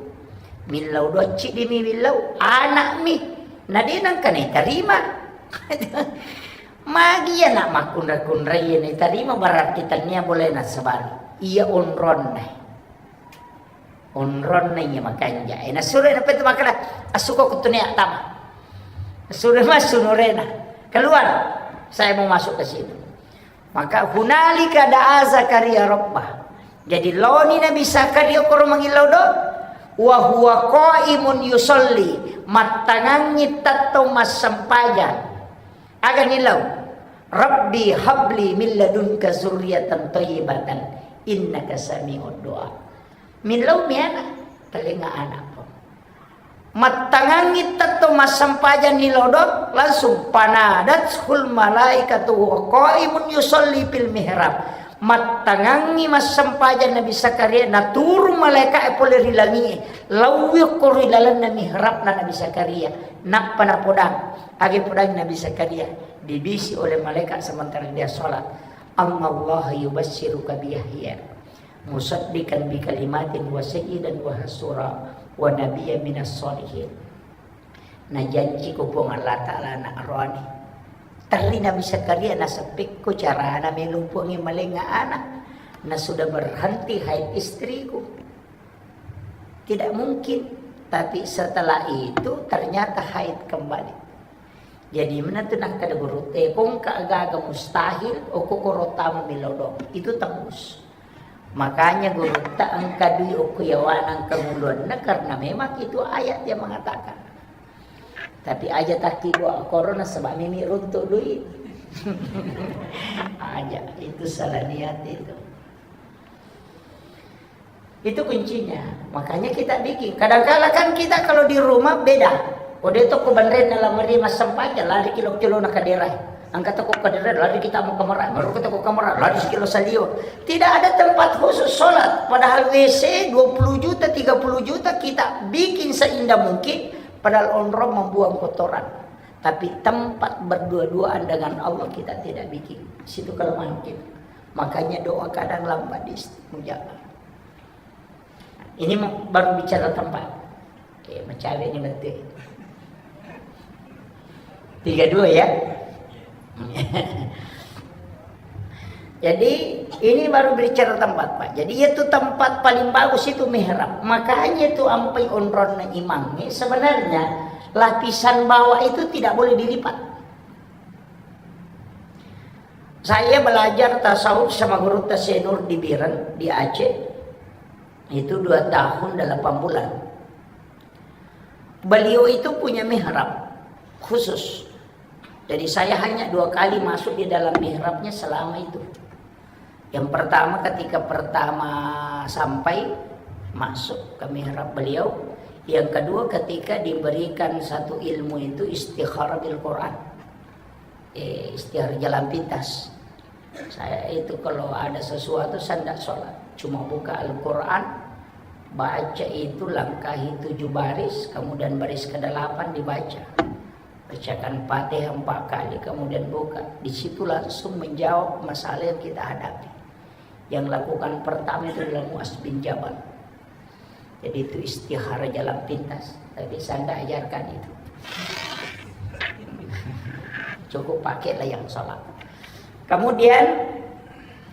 Millau docci dimi millau, anakmi. Na dena engka naitarima." Magi anak makkunra-kunrai naitarima, berarti tania boleh nasabari. Iya onronna. Onronna iya makanja. Eh, nasuro na petu makkeda, "Assuko kutunia tama." Nasuro massu nurena. "Keluar. Saya mau masuk ke situ." Maka hunalika da'a Zakaria rabbah. Jadi loni Nabi Zakaria koro mangillau do, wa huwa qaimun yusalli, mattangangi tettong massempajang. Aga nilau? "Rabbi habli min ladunka zurriyatan thayyibatan innaka sami'ud du'a." Millau mi ana, talenga anakku. Mattangangi tetto massempajang ni lodo, langsung, "Panadathul malaikatu wa qaimun yusalli fil mihrab." Mattangangi massempajang Nabi Zakaria, naturung malaika e pole ri langi e, lauwi ko ri lalenna mihrabna Nabi Zakaria. Nappa napodang, age podang Nabi Zakaria, dibisi oleh malaikat sementara dia sholat, "Annallaha yubassiruka bi Yahya musaddiqan bi kalimatin wa sayyidan wa hasura wa nabiyya minas sholihin." Najanci ko Puang Allah Ta'ala anak roani. Terri Nabi Zakaria, naseppekko carana melo Puangnge malenga anak. Na sudah berhenti haid istriku. Tidak mungkin. Tapi setelah itu ternyata haid kembali. Jadi menentu nakkeda guru, eh, kongka gaga mustahil, oko koro tama milodong. Itu tembus. Makanya gurutta engka dui okko yawana engka muluanna, karena memang itu ayat yang mengatakan. Tapi aja takki doa korona sebab mimi runtuk dui. Aja, itu salah niat itu. Itu kuncinya. Makanya kita bikin. Kadangkala kan kita kalau di rumah beda. Kode to ko banrenna lamari massempajang, lari kilo-kilo na kadera. Angka toko kadera, lari kita mau kamera. Baru kita ko kamera, lari sekilo salio. Tidak ada tempat khusus sholat. Padahal W C dua puluh juta, tiga puluh juta kita bikin seindah mungkin. Padahal onrong membuang kotoran. Tapi tempat berdua-duaan dengan Allah kita tidak bikin. Situ kelemahan kita. Makanya doa kadang lambat diistajabah. Ini mau, baru bicara tempat. Oke, mencawe ini betul. Tiga dua ya. Jadi ini baru bicara tempat, Pak. Jadi itu tempat paling bagus itu mihrab. Makanya itu ampai onronna imang. Sebenarnya lapisan bawah itu tidak boleh dilipat. Saya belajar tasawuf sama guru Tasenur di Biren, di Aceh. Itu dua tahun delapan bulan. Beliau itu punya mihrab khusus. Jadi saya hanya dua kali masuk di dalam mihrabnya selama itu. Yang pertama ketika pertama sampai masuk ke mihrab beliau. Yang kedua ketika diberikan satu ilmu itu istikharah bil Quran. Eh, istiar jalan pintas. Saya itu kalau ada sesuatu, saya ndak sholat. Cuma buka Al-Quran, baca itu, langkahi tujuh baris, kemudian baris kedelapan dibaca. Bacakan Fatihah empat kali, kemudian buka. Di situ langsung menjawab masalah yang kita hadapi. Yang lakukan pertama itu adalah Muaz bin Jabal. Jadi itu istihara jalan pintas. Tapi saya ndak ajarkan itu. Cukup pakailah yang sholat. Kemudian,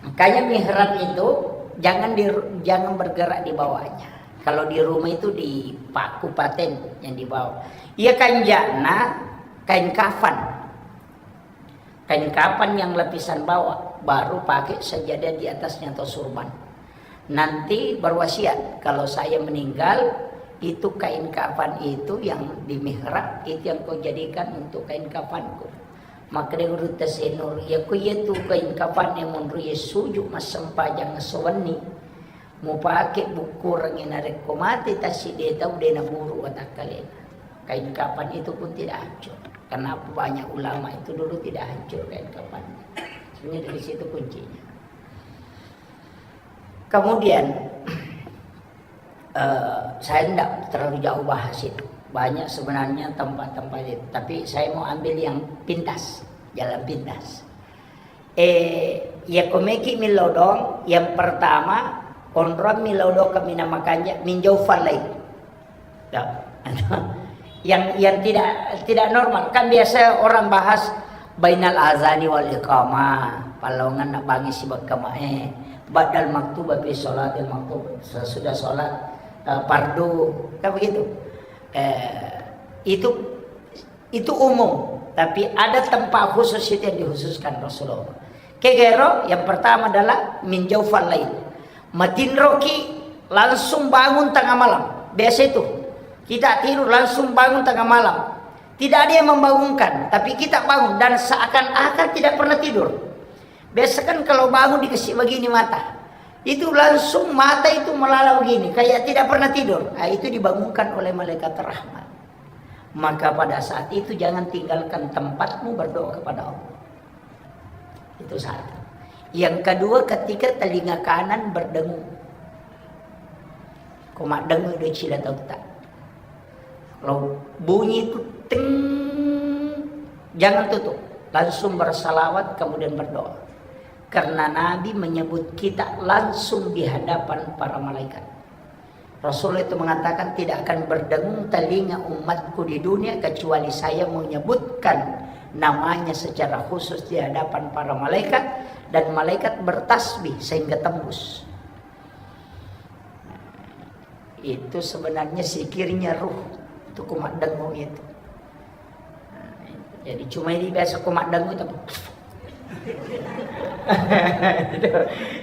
makanya mihrab itu jangan di, jangan bergerak di bawahnya. Kalau di rumah itu dipaku paten yang di bawah. Iya kanjana kain kafan. Kain kafan yang lapisan bawah, baru pakai sajadah di atasnya atau surban. Nanti berwasiat, kalau saya meninggal, Itu kain kafan itu yang di mihrab, itu yang kau jadikan untuk kain kafanku. Makkeda Gurutta Senur, iya ko iya tu kain kafan yang monro iya sujud massempajang esso wenni, mupake bukkurengngi narekko mate tassiddi tau de naburu watakkalena. Kain kafan itu pun tidak hancur. Kenapa banyak ulama itu dulu tidak hancur kain kafannya? Sebenarnya dari situ kuncinya. Kemudian, eh, saya ndak terlalu jauh bahas itu. Banyak sebenarnya tempat-tempat itu. Tapi saya mau ambil yang pintas, jalan pintas. Eh, iya komeki milodong, yang pertama, konron milodong kemina makanja, minjau falai. Ya. Yang, yang tidak, tidak normal. Kan biasa orang bahas bainal azani wal iqamah, pallongan na bangi sibak kamae, badal maktuba fi sholatil maktub, sesudah sholat, eh, fardu, kan begitu. Eh, itu, itu umum, tapi ada tempat khusus itu yang dikhususkan Rasulullah. Kegero, yang pertama adalah min jaufal lail. Matinroki, langsung bangun tengah malam. Biasa itu. Kita tidur langsung bangun tengah malam. Tidak ada yang membangunkan, tapi kita bangun dan seakan-akan tidak pernah tidur. Biasa kan kalau bangun dikasih begini mata. Itu langsung mata itu melala begini, kayak tidak pernah tidur. Ah, itu dibangunkan oleh malaikat rahmat. Maka pada saat itu jangan tinggalkan tempatmu berdoa kepada Allah. Itu satu. Yang kedua, ketika telinga kanan berdengung. Ko maddengung do cila tauta. Kalau bunyi itu ting, jangan tutup. Langsung bersalawat, kemudian berdoa. Karena Nabi menyebut kita langsung di hadapan para malaikat. Rasulullah itu mengatakan, "Tidak akan berdengung telinga umatku di dunia kecuali saya menyebutkan namanya secara khusus di hadapan para malaikat, dan malaikat bertasbih sehingga tembus." Itu sebenarnya zikirnya ruh. Itu kumaddengung itu. Nah, jadi cuma ini biasa kumaddengung itu.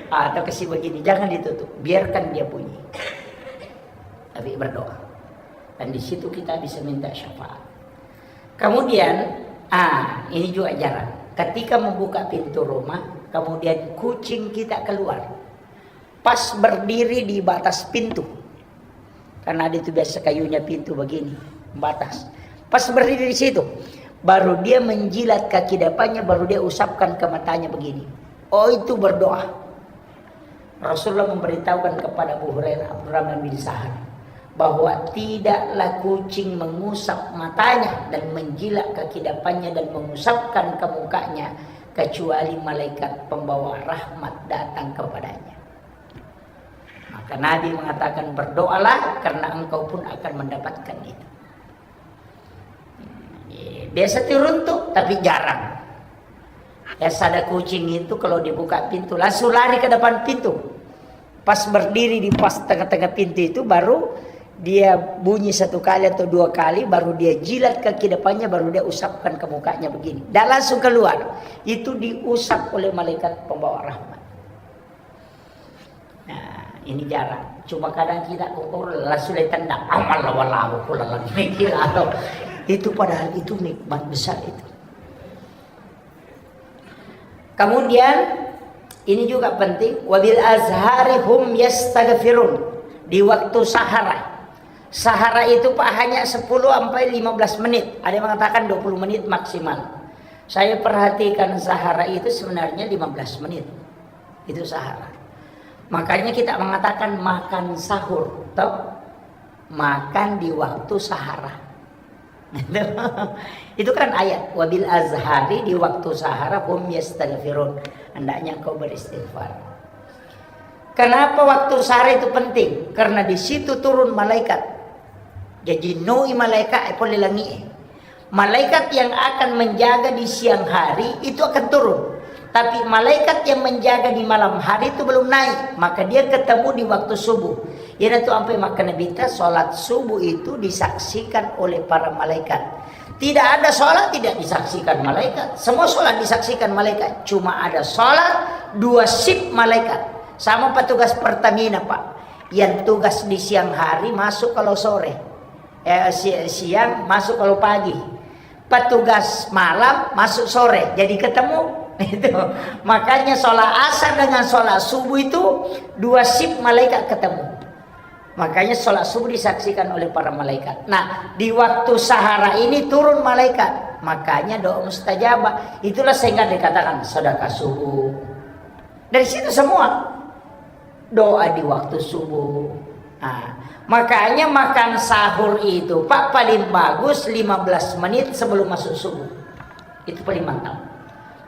Atau kasih begini, jangan ditutup, biarkan dia bunyi. Tapi berdoa. Dan di situ kita bisa minta syafaat. Kemudian, ah, ini juga jarang. Ketika membuka pintu rumah, kemudian kucing kita keluar. Pas berdiri di batas pintu. Karena ada itu biasa kayunya pintu begini, batas. Pas berdiri di situ, baru dia menjilat kaki depannya, baru dia usapkan ke matanya begini. Oh, itu berdoa. Rasulullah memberitahukan kepada Abu Hurairah, Abdurrahman bin Sahar, bahwa tidaklah kucing mengusap matanya dan menjilat kaki depannya dan mengusapkan ke mukanya, kecuali malaikat pembawa rahmat datang kepadanya. Maka Nabi mengatakan, "Berdoalah, karena engkau pun akan mendapatkan itu." Biasa diruntuk, tapi jarang. Biasa ada kucing itu kalau dibuka pintu, langsung lari ke depan pintu. Pas berdiri di pas tengah-tengah pintu itu, baru dia bunyi satu kali atau dua kali, baru dia jilat kaki depannya, baru dia usapkan ke mukanya begini. Dan langsung keluar. Itu diusap oleh malaikat pembawa rahmat. Nah, ini jarang. Cuma kadang kita kokoro langsung ditendang. Amal walawu kula lagi kira atau itu, padahal itu nikmat besar itu. Kemudian ini juga penting, wabil azhari hum yastaghfirun, di waktu sahara. Sahara itu, Pak, hanya sepuluh sampai lima belas menit. Ada yang mengatakan dua puluh menit maksimal. Saya perhatikan sahara itu sebenarnya lima belas menit. Itu sahara. Makanya kita mengatakan makan sahur, toh? Makan di waktu sahara. Itu kan ayat, "Wabil azhari", di waktu sahara, "hum yastaghfirun", hendaknya engkau beristighfar. Kenapa waktu sahara itu penting? Karena di situ turun malaikat. Jaji noi malaikat e pole langi e. Malaikat yang akan menjaga di siang hari itu akan turun. Tapi malaikat yang menjaga di malam hari itu belum naik, maka dia ketemu di waktu subuh. Iyanatu ampai makkeda Nabitta, salat subuh itu disaksikan oleh para malaikat. Tidak ada salat tidak disaksikan malaikat. Semua salat disaksikan malaikat. Cuma ada salat dua sip malaikat. Sama petugas Pertamina, Pak. Yang tugas di siang hari masuk kalau sore. Eh, si-, siang masuk kalau pagi. Petugas malam masuk sore. Jadi ketemu. Itu. Makanya sholat asar dengan sholat subuh itu dua shift malaikat ketemu. Makanya sholat subuh disaksikan oleh para malaikat. Nah, di waktu sahara ini turun malaikat. Makanya doa mustajabah. Itulah sehingga dikatakan sedekah subuh. Dari situ semua. Doa di waktu subuh. Nah, makanya makan sahur itu, Pak, paling bagus lima belas menit sebelum masuk subuh. Itu paling mantap.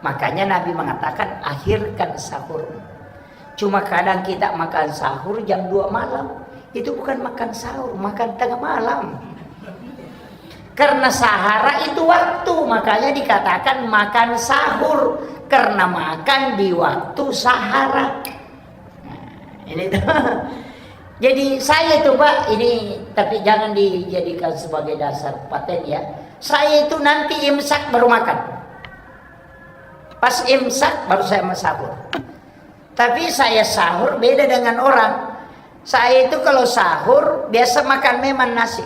Makanya Nabi mengatakan, "Akhirkan sahur." Cuma kadang kita makan sahur jam dua malam. Itu bukan makan sahur, makan tengah malam. Karena sahara itu waktu, makanya dikatakan makan sahur. Karena makan di waktu sahara. Nah, ini tuh. Jadi saya itu, Pak, ini tapi jangan dijadikan sebagai dasar paten ya. Saya itu nanti imsak baru makan. Pas imsak baru saya mau sahur. Tapi saya sahur beda dengan orang. Saya itu kalau sahur biasa makan memang nasi.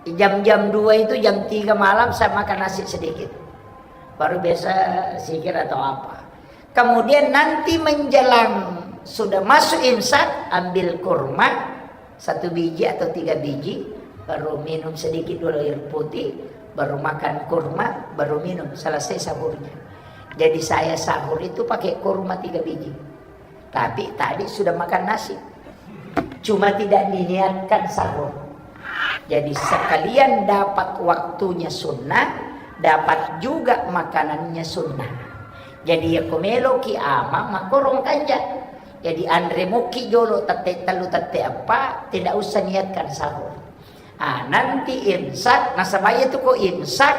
Jam-jam dua itu, jam tiga malam saya makan nasi sedikit. Baru biasa zikir atau apa. Kemudian nanti menjelang sudah masuk imsak, ambil kurma satu biji atau tiga biji, baru minum sedikit dulu air putih, baru makan kurma, baru minum, selesai sahurnya. Jadi saya sahur itu pakai kurma tiga biji. Tapi tadi sudah makan nasi. Cuma tidak diniatkan sahur. Jadi sekalian dapat waktunya sunnah, dapat juga makanannya sunnah. Jadi ya ko meloki ama makkorong kanja. Jadi anre moki jolo tette tellu tette eppa, tidak usah niatkan sahur. Ah, nanti imsak, nasaba iya tu ko imsak,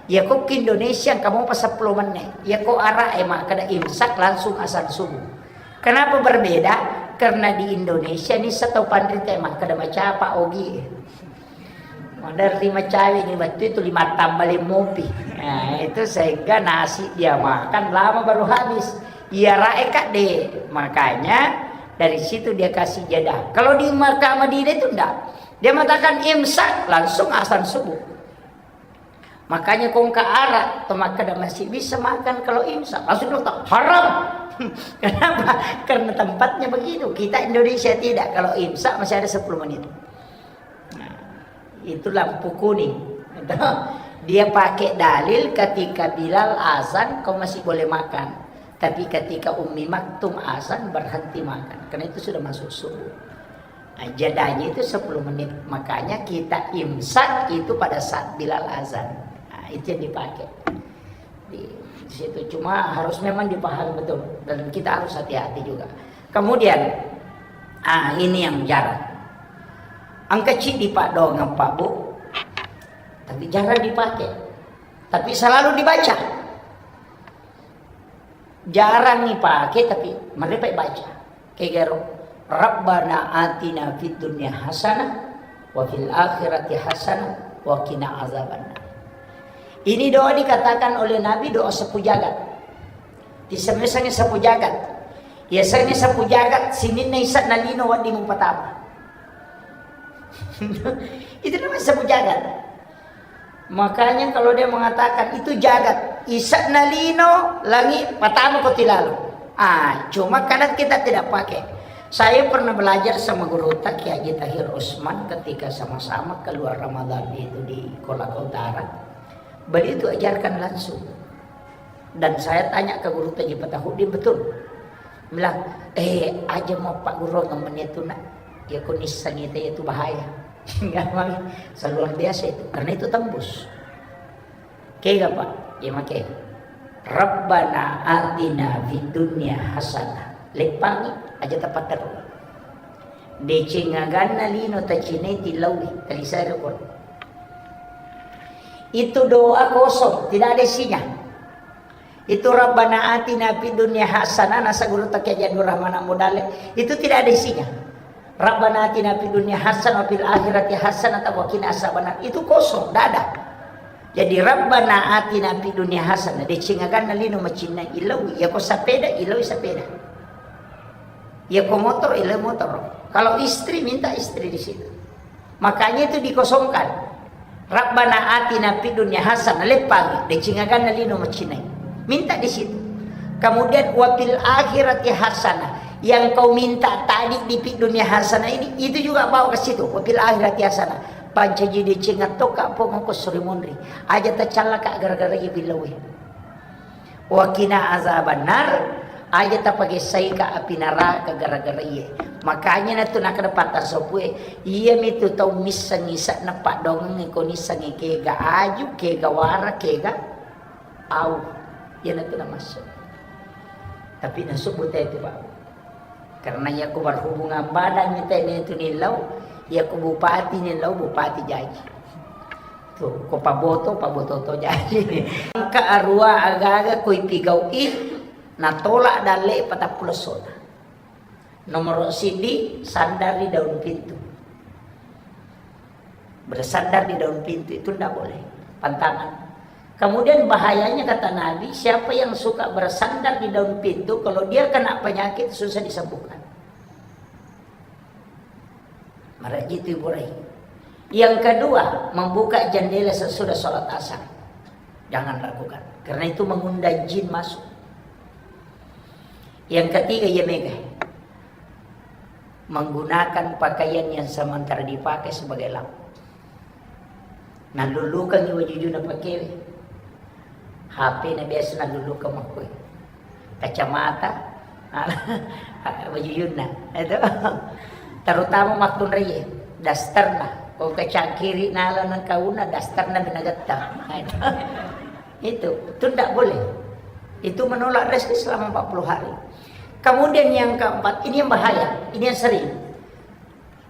iya ko ki Indonesia engka mopa seppulo menit. Iya ko Arab e makkeda imsak langsung azan subuh. Kenapa berbeda? Karena di Indonesia ni setau panrita e makkeda macapa ogi. Maderri macawe ni wettu itu lima tambah lima mopi. Nah, itu sehingga nasi dia makan lama baru habis. Iya rae kadde. Makanya dari situ dia kasih jeda. Kalau di Makkah Madinah itu ndak. Dia mengatakan imsak, langsung azan subuh. Makanya kongka Arab, to makkeda masih bisa makan kalau imsak, langsung dokter, haram. Kenapa? Karena tempatnya begitu. Kita Indonesia tidak, kalau imsak masih ada sepuluh menit. Nah, itu lampu kuning. Dia pakai dalil ketika Bilal azan, kau masih boleh makan. Tapi ketika Ummi Maktum azan, berhenti makan. Karena itu sudah masuk subuh. Nah, jedanya itu sepuluh menit. Makanya kita imsak itu pada saat Bilal azan. Nah, itu yang dipakai. Di situ cuma harus memang dipahami betul. Dan kita harus hati-hati juga. Kemudian, ah, ini yang jarang. Engka ciddi, Pak, doang, Pak, Bu. Tapi jarang dipakai. Tapi selalu dibaca. Jarang ipake, tapi marepa baca. Kegaro, "Rabbana atina fid dunya hasanah wa fil akhirati hasanah wa qina azabannar." Ini doa dikatakan oleh Nabi doa sapu jagat. Disemesangi sapu jagat. Yasengnge sapu jagat, sininna isa nalino wedding mupatama. Itu namanya sapu jagat. Makanya kalau dia mengatakan itu jagat, isa nalino langi patama ko tilalo. Ah, cuma kadang kita tidak pakai. Saya pernah belajar sama guru Kiai Haji Tahir Usman ketika sama-sama keluar Ramadan itu di Kolaka Utara. Beliau itu ajarkan langsung. Dan saya tanya ke guru Haji Patahudin, betul. Bilang, "Eh, aja mau Pak Guru ngomongnya itu, Nak. Ya, kondisi sanitnya itu bahaya." Memang luar biasa itu, karena itu tembus. Kega, Pak? Ya, make. "Rabbana atina fid dunya hasanah." Leppangi aja tepat terus. Deceng aganna lino tacinai tilaui, talisai rekor. Itu doa kosong, tidak ada isinya. Itu Rabbana atina fid dunya hasanah, nasa guru Kiai Haji Abdul Rahman Amudale, itu tidak ada isinya. Rabbana atina fid dunya hasanah wa fil akhirati hasanah wa qina azabannar. Itu kosong, tidak ada. Jadi Rabbana atina fid dunya hasanah, deceng aganna lino macinna ilau, ya ko sepeda, ilau sepeda. Ya ko motor, ile motor. Kalau istri, minta istri di situ. Makanya itu dikosongkan. Rabbana atina fid dunya hasanah, leppangi, deceng aganna lino macinai. Minta di situ. Kemudian wa fil akhirati hasanah. Yang kau minta tadi di fid dunya hasanah ini, itu juga bawa ke situ. Wa fil akhirati hasanah. Pancaji deceng attoka pong ko suri monri. Aja tacallaka gara-gara iya billawe. Wa qina azabannar, aja tapagessaika api naraka gara-gara iye. Makanya natu nakkeda patta sopue, iyamitu tau missengngi se'na paddoangeng ko nissengngi kega aju, kega wara, kega au. Iyanatu namassu. Tapi nasubbu te tu, Pak. Karena iya ko berhubungan badan ni tene tu nillau, iya ko bupati nillau, bupati jaji. Tuh, ko paboto, paboto to jaji. Engka arua aga-aga ko ipigau'i, natolak dalle patappulo sona. Nomor sidi, sandar di daun pintu. Bersandar di daun pintu itu ndak boleh. Pantangan. Kemudian bahayanya kata Nabi, siapa yang suka bersandar di daun pintu, kalau dia kena penyakit susah disembuhkan. Maraji itu Ibu Rai. Yang kedua, membuka jendela sesudah sholat asar. Jangan lakukan. Karena itu mengundang jin masuk. Yang ketiga, ya mega. Menggunakan pakaian yang sementara dipakai sebagai lap. Nallullukangngi wajujuna pakewe. H P na biasa nallullukang makkue. Kacamata, wajujunna. Itu. Terutama makkunraie, dasterna. Ko kacangkiri nala nengkauna, dasterna minagetta. Nah, itu. Itu, itu ndak boleh. Itu menolak rezeki selama empat puluh hari. Kemudian yang keempat, ini yang bahaya, ini yang sering.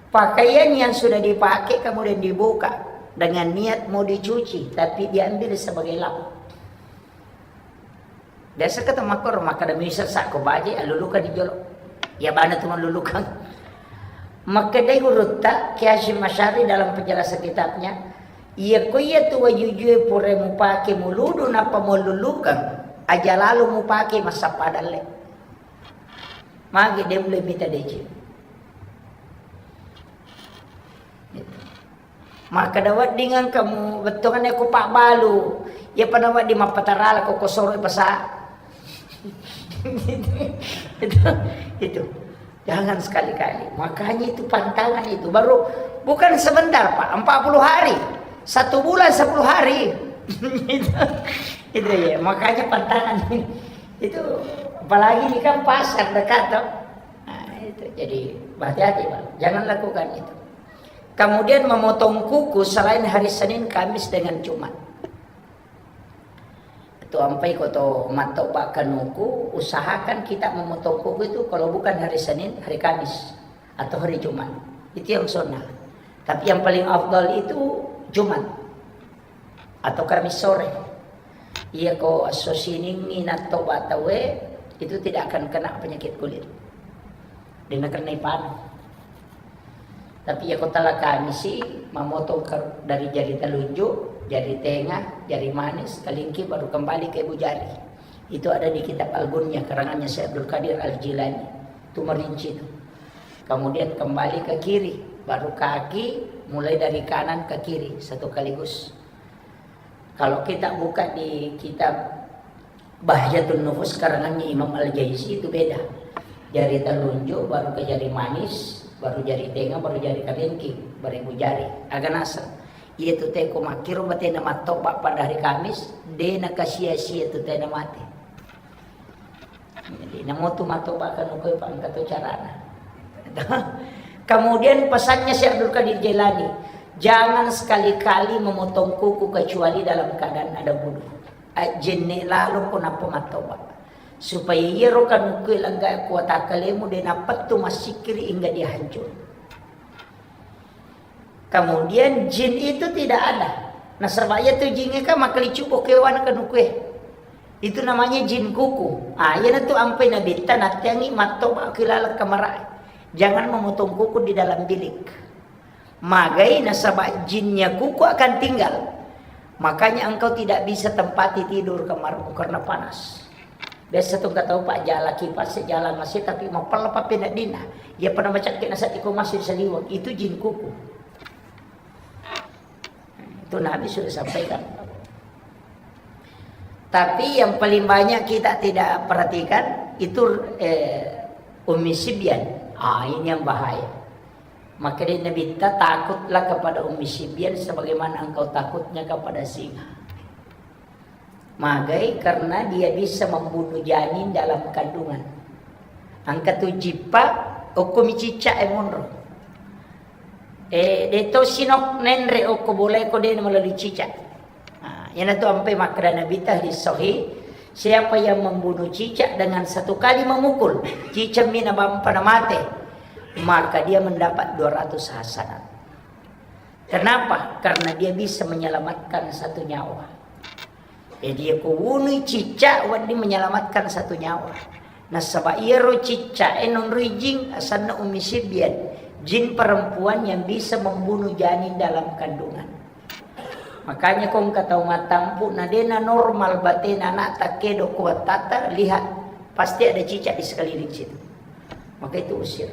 Pakaian yang sudah dipakai kemudian dibuka dengan niat mau dicuci, tapi diambil sebagai lap. Biasa kata makor, maka demi sesak ko baje, aluluka di jolo. Ya bana tu malulukan. Makkedai gurutta, Kiai Hasyim Asy'ari dalam penjelasan kitabnya, iya ko iya tu wajujue pura mupake muludu nappa mululukan, aja lalu mupake massappa dalle. Magi de mulle mita deceng. Gitu. Makkeda wedding engka mu bettuanna ko pabbalu. Iya pada wedding mappatarala ko kosoro pasa. Itu, itu. Jangan sekali-kali. Makanya itu pantangan itu. Baru bukan sebentar, Pak. Empat puluh hari. Satu bulan sepuluh hari. Itu. Itu ya. Makanya pantangan. Itu apalagi ini kan pasar dekat toh. Nah, itu. Jadi hati-hati, Pak. Jangan lakukan itu. Kemudian memotong kuku selain hari Senin, Kamis dengan Jumat. Itu ampai ko to mattoba kanuku, usahakan kita memotong kuku itu kalau bukan hari Senin, hari Kamis atau hari Jumat. Itu yang sunnah. Tapi yang paling afdal itu Jumat atau Kamis sore. Iya ko esso Siningngi nattoba tauwe, itu tidak akan kena penyakit kulit. Dena kena ipanu. Tapi iya ko tala Kamisi, mamotong ke, dari jari telunjuk, jari tengah, jari manis, kalingki baru kembali ke ibu jari. Itu ada di kitab Al-Gunyah, karangannya Syekh Abdul Qadir Al-Jilani. Itu merinci itu. Kemudian kembali ke kiri, baru kaki, mulai dari kanan ke kiri, satu kaligus. Kalau kita buka di kitab Bahjatun Nufus karangannya Imam Al-Jaisi itu beda. Jari telunjuk, baru ke jari manis, baatu jari tenga, baru jari kalingking, baru ibu jari. Aga naseng. Iya tu teko makkiro batena mattoba pada hari Kamis, de nakasia-sia tu tena mate. Jadi, namotu mattoba kanuku, Pak, engka to carana. Kemudian pesannya Syekh Abdul Qadir Jailani, jangan sekali-kali memotong kuku kecuali dalam keadaan ada wudu. Ajjenne lalo ko nappa mattoba. Supaya iyaro kanuku langga kuatakkalemu de napettu massikkiri hingga dia hancur. Kemudian jin itu tidak ada. Nasaba iya tu jingnge kan makkalicubbo kewana kanukue. Itu namanya jin kuku. Ah, iyanatu ampai nabitta natteangi mattoba ki laleng kamarae. Jangan memotong kuku di dalam bilik. Magai nasaba jinnya kuku akan tinggal. Makanya engkau tidak bisa tempati tidur kamarmu karena panas. Biasa tu engka tau, Pak, jala kipas, jala mase, tapi mapella pappeneddinna. Iya pada macakke naseddiko mase saliweng, itu jin kuku. Itu Nabi sudah sampaikan. Tapi yang paling banyak kita tidak perhatikan itu, eh, Ummi Sibyan. Ah, ini yang bahaya. Maka dia Nabi, "Takutlah kepada Ummi Sibyan sebagaimana engkau takutnya kepada singa." Magai? Karena dia bisa membunuh janin dalam kandungan. Engka tu jippa, okko mi cicak e monro. Eh, de to sinok nenre okko bolae ko de melalui cicak. Nah, iyanatu ampai makkeda Nabi ta hadis sahih, siapa yang membunuh cicak dengan satu kali memukul, cicak mi nabampa na mate, maka dia mendapat dua ratus hasanat. Kenapa? Karena dia bisa menyelamatkan satu nyawa. Jadi, ko wunui cicak, wedding menyelamatkan satu nyawa. Nasaba iyaro cicak e nonroi jin, asanna Ummi Sibyan, jin perempuan yang bisa membunuh janin dalam kandungan. Makanya ko engka tau mattampu, na dena normal batena anak, takkedo ko wattata, lihat, pasti ada cicak di sekeliling situ. Maka itu usir.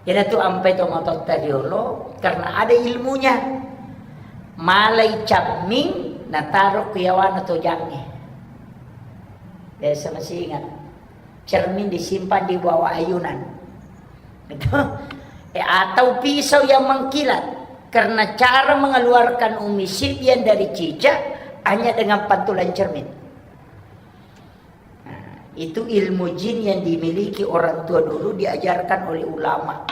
Iyanatu ampai tomatoatta riolo, karena ada ilmunya. Malai camming, nataro ku yawana tojangnge. Biasa masih ingat, cermin disimpan di bawah ayunan. Itu. Eh, atau pisau yang mengkilat. Karena cara mengeluarkan Ummi Sibyan dari cicak hanya dengan pantulan cermin. Nah, itu ilmu jin yang dimiliki orang tua dulu, diajarkan oleh ulama.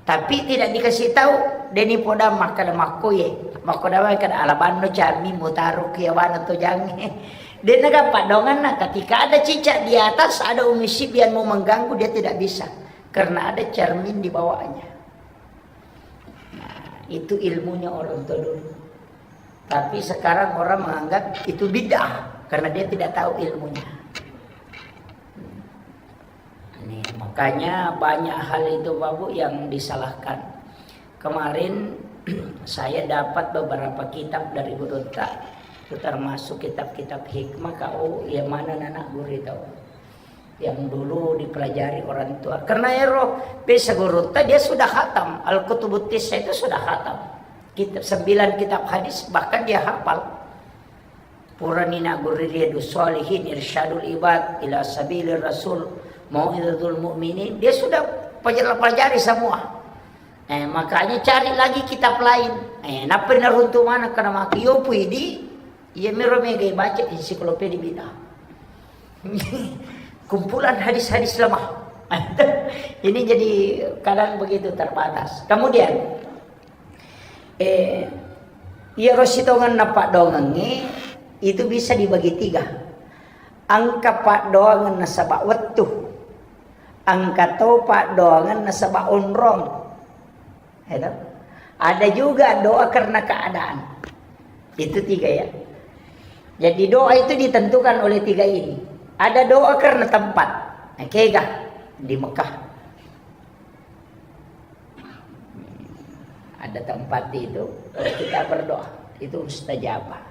Tapi tidak dikasih tahu, deni poda makkada makkoye. Makkoda makkada alabanno cami mutaro kiawana tojangnge. Dena gampang donganna, ketika ada cicak di atas, ada Ummi Sibyan mau mengganggu, dia tidak bisa. Karena ada cermin di bawahnya. Nah, itu ilmunya orang tua dulu. Tapi sekarang orang menganggap itu bid'ah karena dia tidak tahu ilmunya. Ini, makanya banyak hal itu, Bapak Bu, yang disalahkan. Kemarin saya dapat beberapa kitab dari gurutta, itu termasuk kitab-kitab hikmah, kau yang mana anak guru itu. Yang dulu dipelajari orang tua. Karena ero, biasa gurutta dia sudah khatam. Al-Kutubut Tissa itu sudah khatam. Kitab, sembilan kitab hadis, bahkan dia hafal. Purani nagurri Riyadus Shalihin, Irsyadul Ibad, Ila Sabilir Rasul, Mau'izatul Mu'minin. Dia sudah pelajari semua. Eh, makanya cari lagi kitab lain. Eh, nappa naruntu mana karena maki yopu idi, iya miro mega baca ensiklopedia bid'ah. Kumpulan hadis-hadis lemah. Ini jadi kadang begitu terbatas. Kemudian, eh, iyaro sitongenna paddoangengnge itu bisa dibagi tiga. Engka paddoangeng nasaba wettu. Engka to paddoangeng nasaba onrong. Itu. Ada juga doa karena keadaan. Itu tiga ya. Jadi doa itu ditentukan oleh tiga ini. Ada doa karena tempat. Nah, kega di Mekah. Ada tempat itu, kalau kita berdoa, itu mustajabah.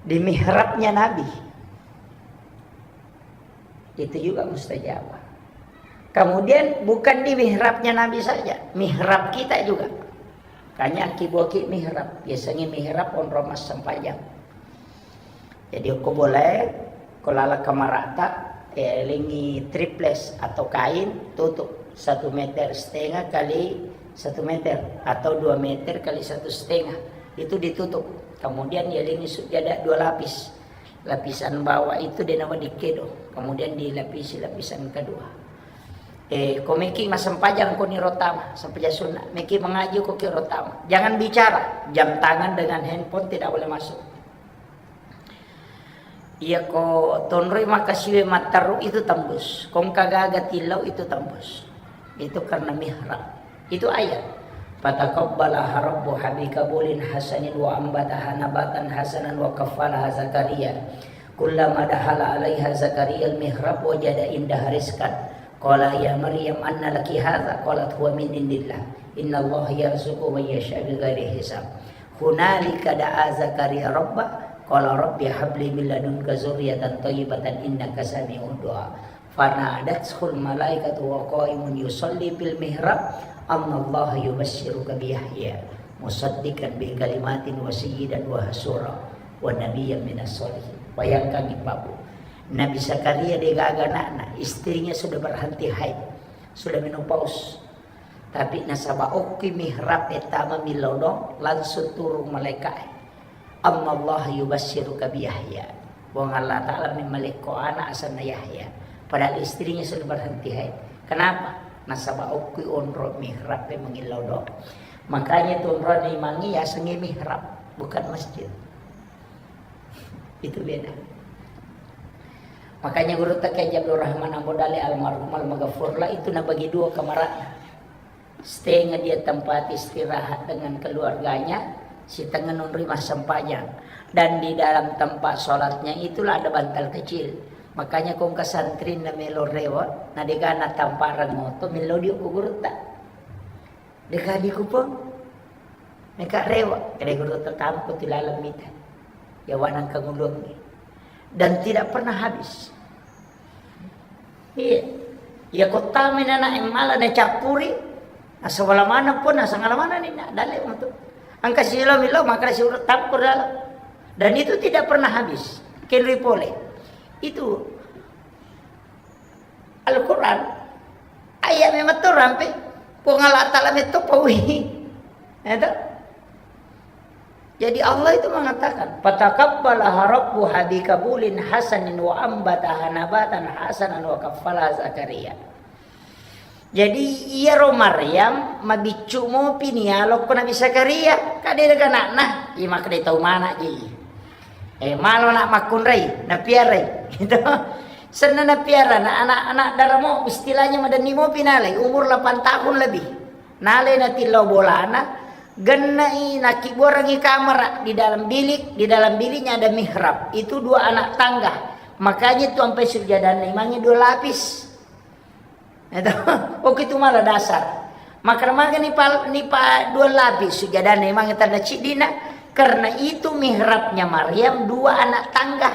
Di mihrabnya Nabi, itu juga mustajabah. Kemudian bukan di mihrabnya Nabi saja, mihrab kita juga. Kanya ki boki mihrab, biasanya mihrab onrong massempajang. Jadi, okko bolae, ko laleng kamarata, eh, lengi triples atau kain, tutup satu meter setengah kali satu meter atau dua meter kali satu setengah. Itu ditutup. Kemudian ya lengi sujada dua lapis. Lapisan bawah itu de nawa dikedo. Kemudian dilapisi lapisan kedua. Eh, ko meki massempajang ko ni rotama, sempajang sunat. Meki mengaji ko ki rotama. Jangan bicara. Jam tangan dengan handphone tidak boleh masuk. Iya, ko tonroi makasiwe matteru itu tembus. Ko engka gaga tillau itu tembus. Itu karena mihrab. Itu ayat. Fataqabbalaha rabbuha biqabulin hasanin wa ambataha nabatan hasanan wa kaffalaha Zakaria. Kullama dakhala alaiha Zakaria al-mihrab wajada indaha rizqan. Qala ya Maryam anna laki hadza? Qalat huwa min indillah. Innallaha yarzuqu man yasha bighairi hisab. Hunalika da'a Zakaria rabbah, Qala rabbi habli min ladunka dzurriyyatan thayyibatan innaka sami'ud du'a. Fanadathul malaikatu wa qaimun yusalli fil mihrab, annallaha yubasysyiruka bi Yahya musaddiqan bi kalimatin wa sayyidan wa hasura wa nabiyyan minas sholihin. Bayangkan, Pak Bu. Nabi Zakaria degaga anakna, istrinya sudah berhenti haid, sudah menopause. Tapi nasaba okki mihrab e tama millau doang, langsung turun malaika e. Annallaha yubasysyiruka bi Yahya. Puang Allah Ta'ala memmalekko anak asenna Yahya. Padahal istrinya sudah berhenti haid. Kenapa? Nasaba okki onro mihrab e mangillau doang. Makanya tu onrona imangnge yasengnge mihrab, bukan masjid. Itu beda. Makanya gurutta Kiai Haji Abdul Rahman Ambo Dalle almarhum almaghfurlah itu nabagi dua kamara'na. Setengah dia tempat istirahat dengan keluarganya, sitengnga nonroi massempajang. Dan di dalam tempat sholatnya itulah ada bantal kecil. Makanya ko engka santrinna melo rewe', na degaga natampareng moto, millau dio ko gurutta. Degaga dikupang. Meka rewe', kede gurutta, tampa tu laleng mita. Yawa nangka ngulungngi. Dan tidak pernah habis. Iya. Iya, kotta mena na emmala na cappuri. Asawala mana pun, asangala mana ni na dalle moto. Engka silo milo, maka si urut tampur dalam. Dan itu tidak pernah habis. Kenroi pole. Itu Al-Quran, ayat memang to rampe, Puang Allah Ta'ala metto paui. Ya toh? Jadi Allah itu mengatakan, "Fataqabbalaha rabbuha biqabulin hasanin wa ambataha nabatan hasanan wa kaffalaha Zakaria." Jadi iyaro Maryam mabiccu mopi nialokko Nabi Zakaria, kade daga anakna, iya makkeda tau mana ji. Eh, malo nak makkunrai, napiarai. Gitu. Senna napiara, na anak-anak daramo, istilahnya madenni mopi nalai, umur delapan tahun lebih. Nalai natillau bolana, gennai, nakibbuarangi kamara di dalam bilik, di dalam biliknya ada mihrab. Itu dua anak tangga. Makanya itu sampai sujadanna imangnge dua lapis. Itu, oke, itu malah dasar. Maka maga nipa, nipa dua lapis sujadanna imangnge tanda ciddina, karena itu mihrabnya Maryam dua anak tangga.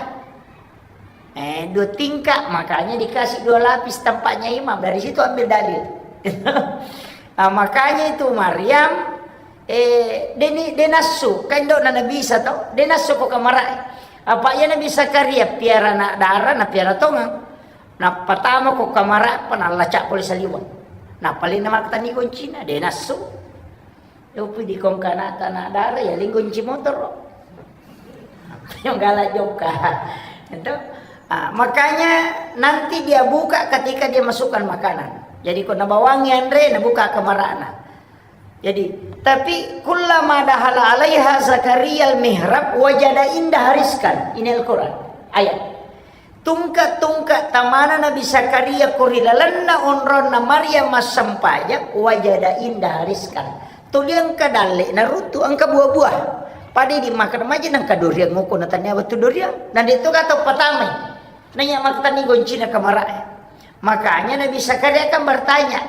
Eh, dua tingkat, makanya dikasih dua lapis tempatnya imam. Dari situ ambil dalil. Nah, makanya itu Maryam, eh, deni, denassu, kan dok na Nabi Isa to, denassu ko kamara. Apa iya Nabi Zakaria piara anak dara, na piara tongang. Nappatama ko kamara, panallacak pole saliweng. Napalena makkatani goncina, denassu. Lopi di kongkana tanah dara ya, linggo nci motoro. Yang galak jokka. Itu. Ah, makanya nanti dia buka ketika dia masukkan makanan. Jadi, ko nabawangi anre, nabuka kamarana. Jadi, tapi kullama dahala alaiha Zakaria al-mihrab wajada indaha rizqan. Ini Al-Quran. Ayat. Tungke-tungke tamana Nabi Zakaria ko ri lalenna onronna Maryam massempajang, wajada indaha rizqan. Tuli engka dalle naruttu, engka buah-buah. Pada di makan maja nengka durian ngoko na tania wettu durian. Na de to gato patamai. Nanya makkatani goncina kamara. Makanya Nabi Zakaria kan bertanya,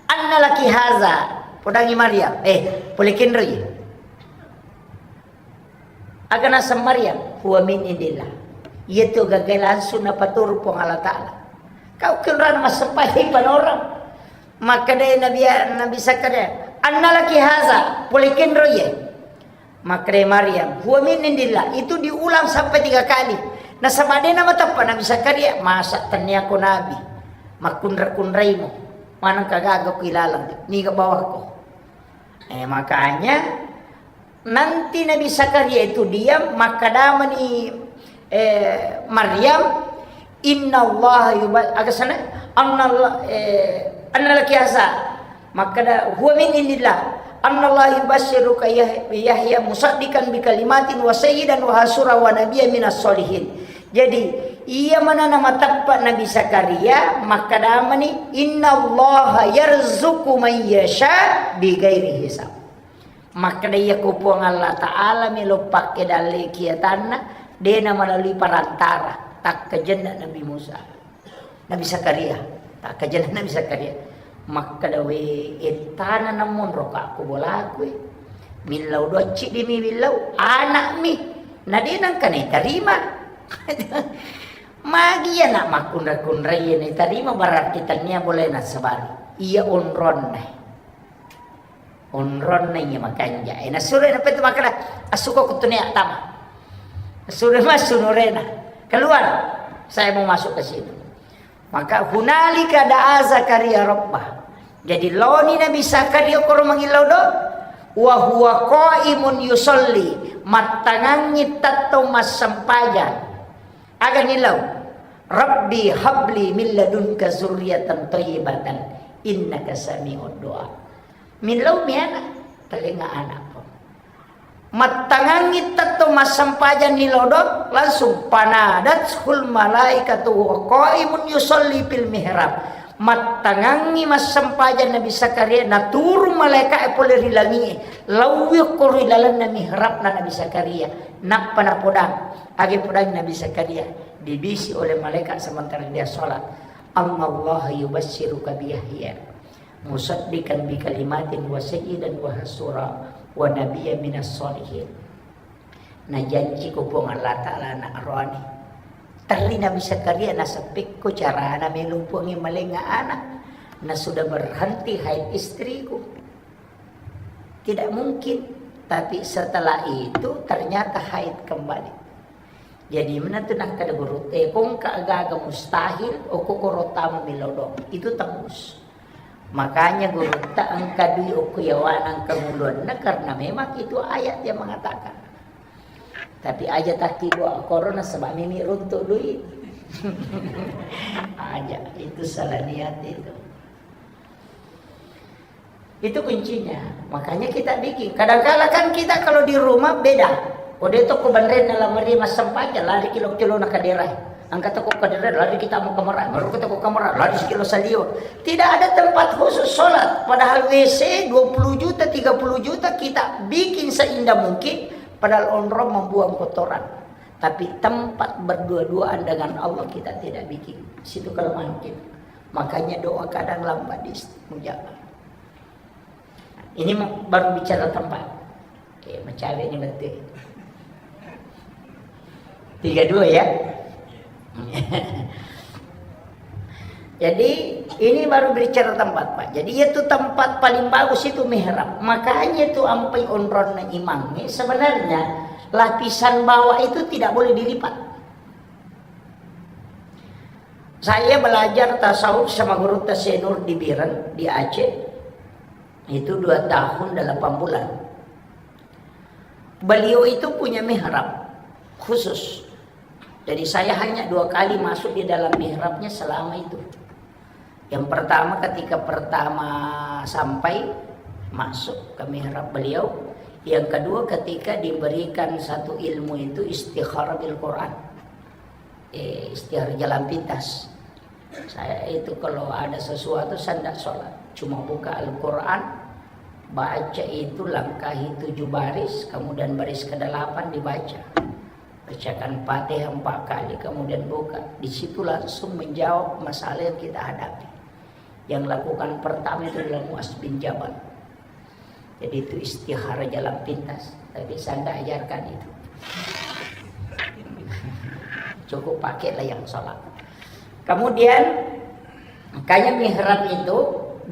"Anna laki haza?" Podangi Maryam, "Eh, pole kenroi." Aga naseng Maryam, "Huwa min indillah." Iya tu gagai langsung napaturu Puang Allah Ta'ala. Kau kenrana massempajang panorang. Makkeda Nabi, Nabi Zakaria, "Anna laki haza?" Pole kenroi ye. Makkeda Maryam, "Huwa min indillah." Itu diulang sampai tiga kali. Nasaba de namateppa Nabi Zakaria, "Masa tennia ko nabi? Makkunra-kunraimo. Maneng kagaga ko ilalang, niga bawakko." Eh, makanya nanti Nabi Zakaria itu diam, makkedamani, eh, Maryam, "Innallaha yuba-," aga sana? "Annallah-, eh, anna laki haza." Makkeda, "Huwa min indillah. Annallaha yubasyiruka Yah-, Yahya musaddiqan bi kalimatin wa sayyidan wa hasura wa nabiyyan minas sholihin." Jadi, iya manana mateppa Nabi Zakaria, makkedamani, "Innallaha yarzuqu man yasha bi ghairi hisab." Makkeda, "Iya ko Puang Allah Ta'ala melo pakke dalle kiatanna, dena melalui perantara, takkajenna Nabi Musa." Nabi Zakaria, takkajenna Nabi Zakaria. Makkeda, "We, ettana namonro ka ko bolaku, eh. Millau doa ciddi mi millau, anak mi. Na de nangka naitarima. Magi iya na makkunra-kunrai iya naitarima, berarti tennia boleh nasabari. Iya onronna. Onronna iya makanja. Eh, nasuro na petu makkeda, "Asuko kutunia tama." Nasuro massu nurena. "Keluar. Saya mau masuk ke situ." Maka hunalika da'a Zakaria rabbah. Jadi laoni Nabi Zakaria koro mangillau do, wa huwa qaimun yusalli, mattangangngi tettong massempajang. Aga nillau? "Rabbi habli min ladunka zurriyatan thayyibatan innaka sami'ud du'a." Millau mi ana, talenga anakku. Mattangangngi tettong massempajang ni lodong, langsung, "Fanadathul malaikatu wa qaimun yusalli fil mihrab." Mattangangngi massempajang Nabi Zakaria, naturung malaika'e pole ri langi'e, lauwi ko ri lalenna mihrabna Nabi Zakaria. Nappa napodang, age podang Nabi Zakaria, dibisi oleh malaikat sementara dia sholat, "Annallaha yubassiruka bi Yahya musaddiqan bi kalimatin wa sayyidan wa hasura wa nabiyya minas sholihin." Najanci ko Puang Allah Ta'ala anak roani. Terri Nabi Zakaria naseppekko carana melo Puangnge malenga anak. Na sudah berhenti haid istriku. Tidak mungkin. Tapi setelah itu ternyata haid kembali. Jadi menentu nakkeda guru, eh, kongka gaga mustahil, oko koro tama milodong. Itu tembus. Makanya gurutta engka dui okko yawana engka nguluanna, karena memang itu ayat yang mengatakan. Tapi aja takki dua korona sebab mimi runtuk dui. Aja, itu salah niat itu. Itu kuncinya. Makanya kita bikin. Kadangkala kan kita kalau di rumah beda. Kode toko banren dalam meri massempajang, lari kilo-kilo na kadera. Angkat toko kadera, lari kita mau kamera, baru kita ke kamera, lari sekilo salio. Tidak ada tempat khusus sholat. Padahal W C dua puluh juta, tiga puluh juta kita bikin seindah mungkin. Padahal onrong membuang kotoran. Tapi tempat berdua-duaan dengan Allah kita tidak bikin. Situ kelemahan kita. Makanya doa kadang lambat diistajabah. Ini mau, baru bicara tempat. Oke, mencari ini betul. Tiga dua ya. Jadi ini baru bicara tempat, Pak. Jadi itu tempat paling bagus itu mihrab. Makanya itu ampai onronna imang ini sebenarnya lapisan bawah itu tidak boleh dilipat. Saya belajar tasawuf sama guru Tasenur di Biren, di Aceh. Itu dua tahun delapan bulan. Beliau itu punya mihrab khusus. Jadi saya hanya dua kali masuk di dalam mihrabnya selama itu. Yang pertama ketika pertama sampai masuk ke mihrab beliau, yang kedua ketika diberikan satu ilmu itu istikharah bil Quran. Eh, istikharah jalan pintas. Saya itu kalau ada sesuatu, saya ndak sholat. Cuma buka Al-Quran, baca itu, langkahi tujuh baris, kemudian baris kedelapan dibaca. Bacakan Fatihah empat kali, kemudian buka. Di situ langsung menjawab masalah yang kita hadapi. Yang lakukan pertama itu adalah Muaz bin Jabal. Jadi itu istikharah jalan pintas. Tapi saya ndak ajarkan itu. Cukup pakailah yang sholat. Kemudian, makanya mihrab itu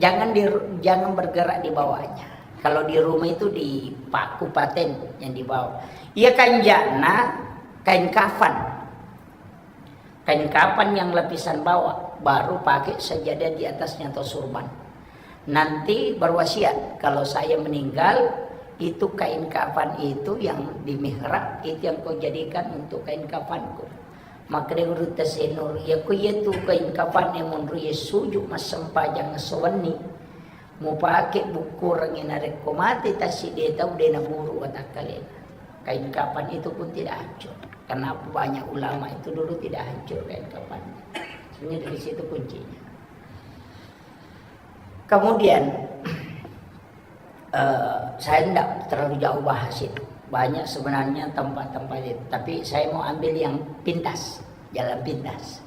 jangan di, jangan bergerak di bawahnya. Kalau di rumah itu dipaku paten yang di bawah. Iya kanjana kain kafan. Kain kafan yang lapisan bawah, baru pakai sajadah di atasnya atau surban. Nanti berwasiat, kalau saya meninggal, itu kain kafan itu yang di mihrab, itu yang kau jadikan untuk kain kafanku. Makkeda guru Tasenur, ya ku iya tu kain kafan yang menurut ya sujuk massempajang sewenni. Mupake bukkurengngi narekko mate tassiddi tau de naburu watakkalena. Kain kafan itu pun tidak hancur. Kenapa banyak ulama itu dulu tidak hancur kain kafannya? Sebenarnya dari situ kuncinya. Kemudian, eh, saya tidak terlalu jauh bahas itu. Banyak sebenarnya tempat-tempat itu. Tapi saya mau ambil yang pintas, jalan pintas.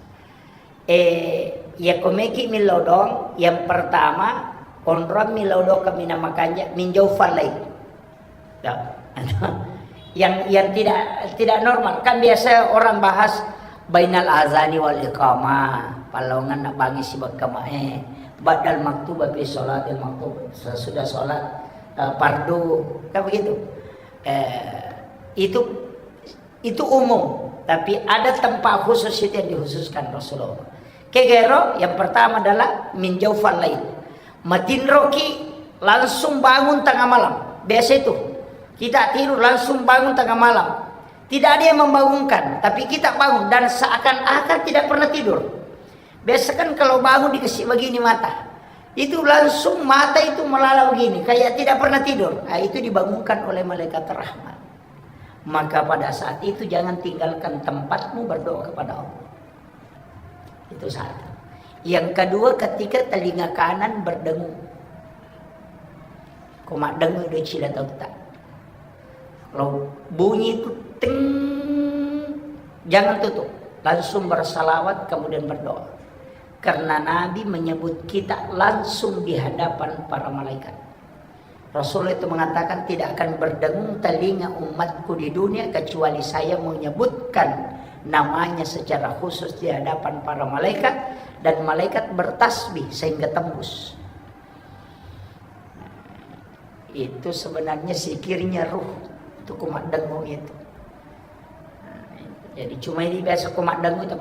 Eh, iya komeki milodong, yang pertama, onrong milodong kaminang makanja, minjau falai. Ya. Yang yang tidak tidak normal. Kan biasa orang bahas bainal azani wal iqamah, pallawangenna bangngi sibawa iqamah, eh, ba'dal maktuba fi sholatil maktuba, sesudah sholat, eh, fardu, kan begitu. Eh, itu itu umum, tapi ada tempat khusus itu yang dikhususkan Rasulullah. Kegero yang pertama adalah min jaufal lail. Matinroki, langsung bangun tengah malam. Biasa itu. Kita tidur langsung bangun tengah malam. Tidak ada yang membangunkan, tapi kita bangun dan seakan-akan tidak pernah tidur. Biasa kan kalau bangun dikasih begini mata. Itu langsung mata itu melala begini, kayak tidak pernah tidur. Nah, itu dibangunkan oleh malaikat rahmat. Maka pada saat itu jangan tinggalkan tempatmu berdoa kepada Allah. Itu satu. Yang kedua, ketika telinga kanan berdengung. Ko maddengung do cila tauta. Kalau bunyi itu ting, jangan tutup. Langsung bersalawat, kemudian berdoa. Karena Nabi menyebut kita langsung di hadapan para malaikat. Rasulullah itu mengatakan, "Tidak akan berdengung telinga umatku di dunia kecuali saya menyebutkan namanya secara khusus di hadapan para malaikat, dan malaikat bertasbih sehingga tembus." Itu sebenarnya zikirnya ruh. Itu kumat dengung itu. Jadi cuma ini biasa kumat dengung itu.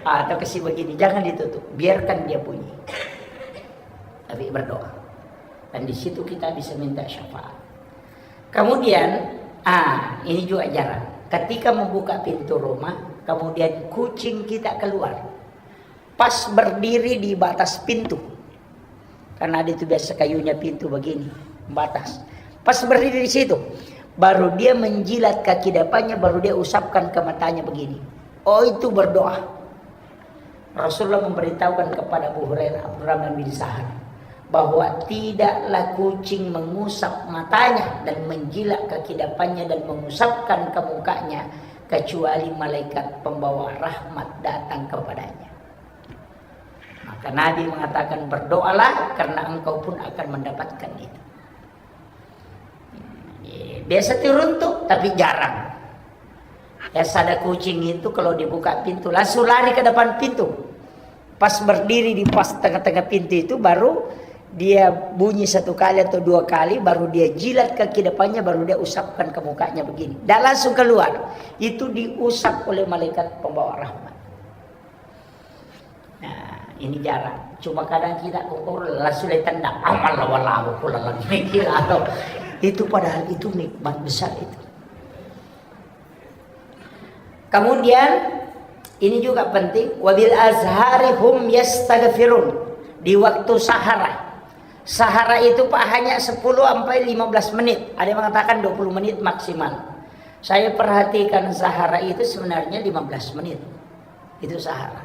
Atau kasih begini, jangan ditutup, biarkan dia bunyi. Tapi berdoa. Dan di situ kita bisa minta syafaat. Kemudian, ah, ini juga jarang. Ketika membuka pintu rumah, kemudian kucing kita keluar. Pas berdiri di batas pintu. Karena ada itu biasa kayunya pintu begini, batas. Pas berdiri di situ, baru dia menjilat kaki depannya, baru dia usapkan ke matanya begini. Oh, itu berdoa. Rasulullah memberitahukan kepada Abu Hurairah, Abdurrahman bin Sahar, bahwa tidaklah kucing mengusap matanya dan menjilat kaki depannya dan mengusapkan ke mukanya kecuali malaikat pembawa rahmat datang kepadanya. Maka Nabi mengatakan, "Berdoalah karena engkau pun akan mendapatkan itu." Biasa turun tuh, tapi jarang. Biasa ada kucing itu kalau dibuka pintu, langsung lari ke depan pintu. Pas berdiri di pas tengah-tengah pintu itu, baru dia bunyi satu kali atau dua kali, baru dia jilat kaki depannya, baru dia usapkan ke mukanya begini. Dan langsung keluar. Itu diusap oleh malaikat pembawa rahmat. Nah, ini jarang. Cuma kadang kita kokoro langsung ditendang. Amal lawan lawan pula lagi. Itu padahal itu nikmat besar itu. Kemudian ini juga penting, wabil azhari hum yastaghfirun, di waktu sahara. Sahara itu, Pak, hanya sepuluh sampai lima belas menit. Ada yang mengatakan dua puluh menit maksimal. Saya perhatikan sahara itu sebenarnya lima belas menit. Itu sahara.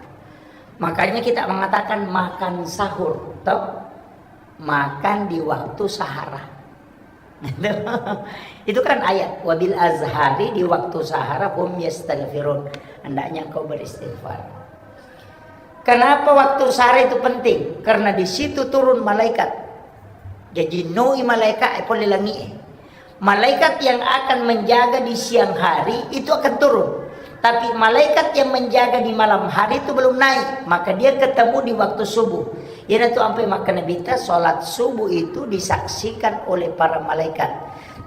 Makanya kita mengatakan makan sahur, toh? Makan di waktu sahara. Itu kan ayat, "Wabil azhari", di waktu sahara, "hum yastaghfirun", hendaknya engkau beristighfar. Kenapa waktu sahara itu penting? Karena di situ turun malaikat. Jadi noi malaikat e pole langi e. Malaikat yang akan menjaga di siang hari itu akan turun. Tapi malaikat yang menjaga di malam hari itu belum naik, maka dia ketemu di waktu subuh. Iyanatu ampe makkeda Nabitta, salat subuh itu disaksikan oleh para malaikat.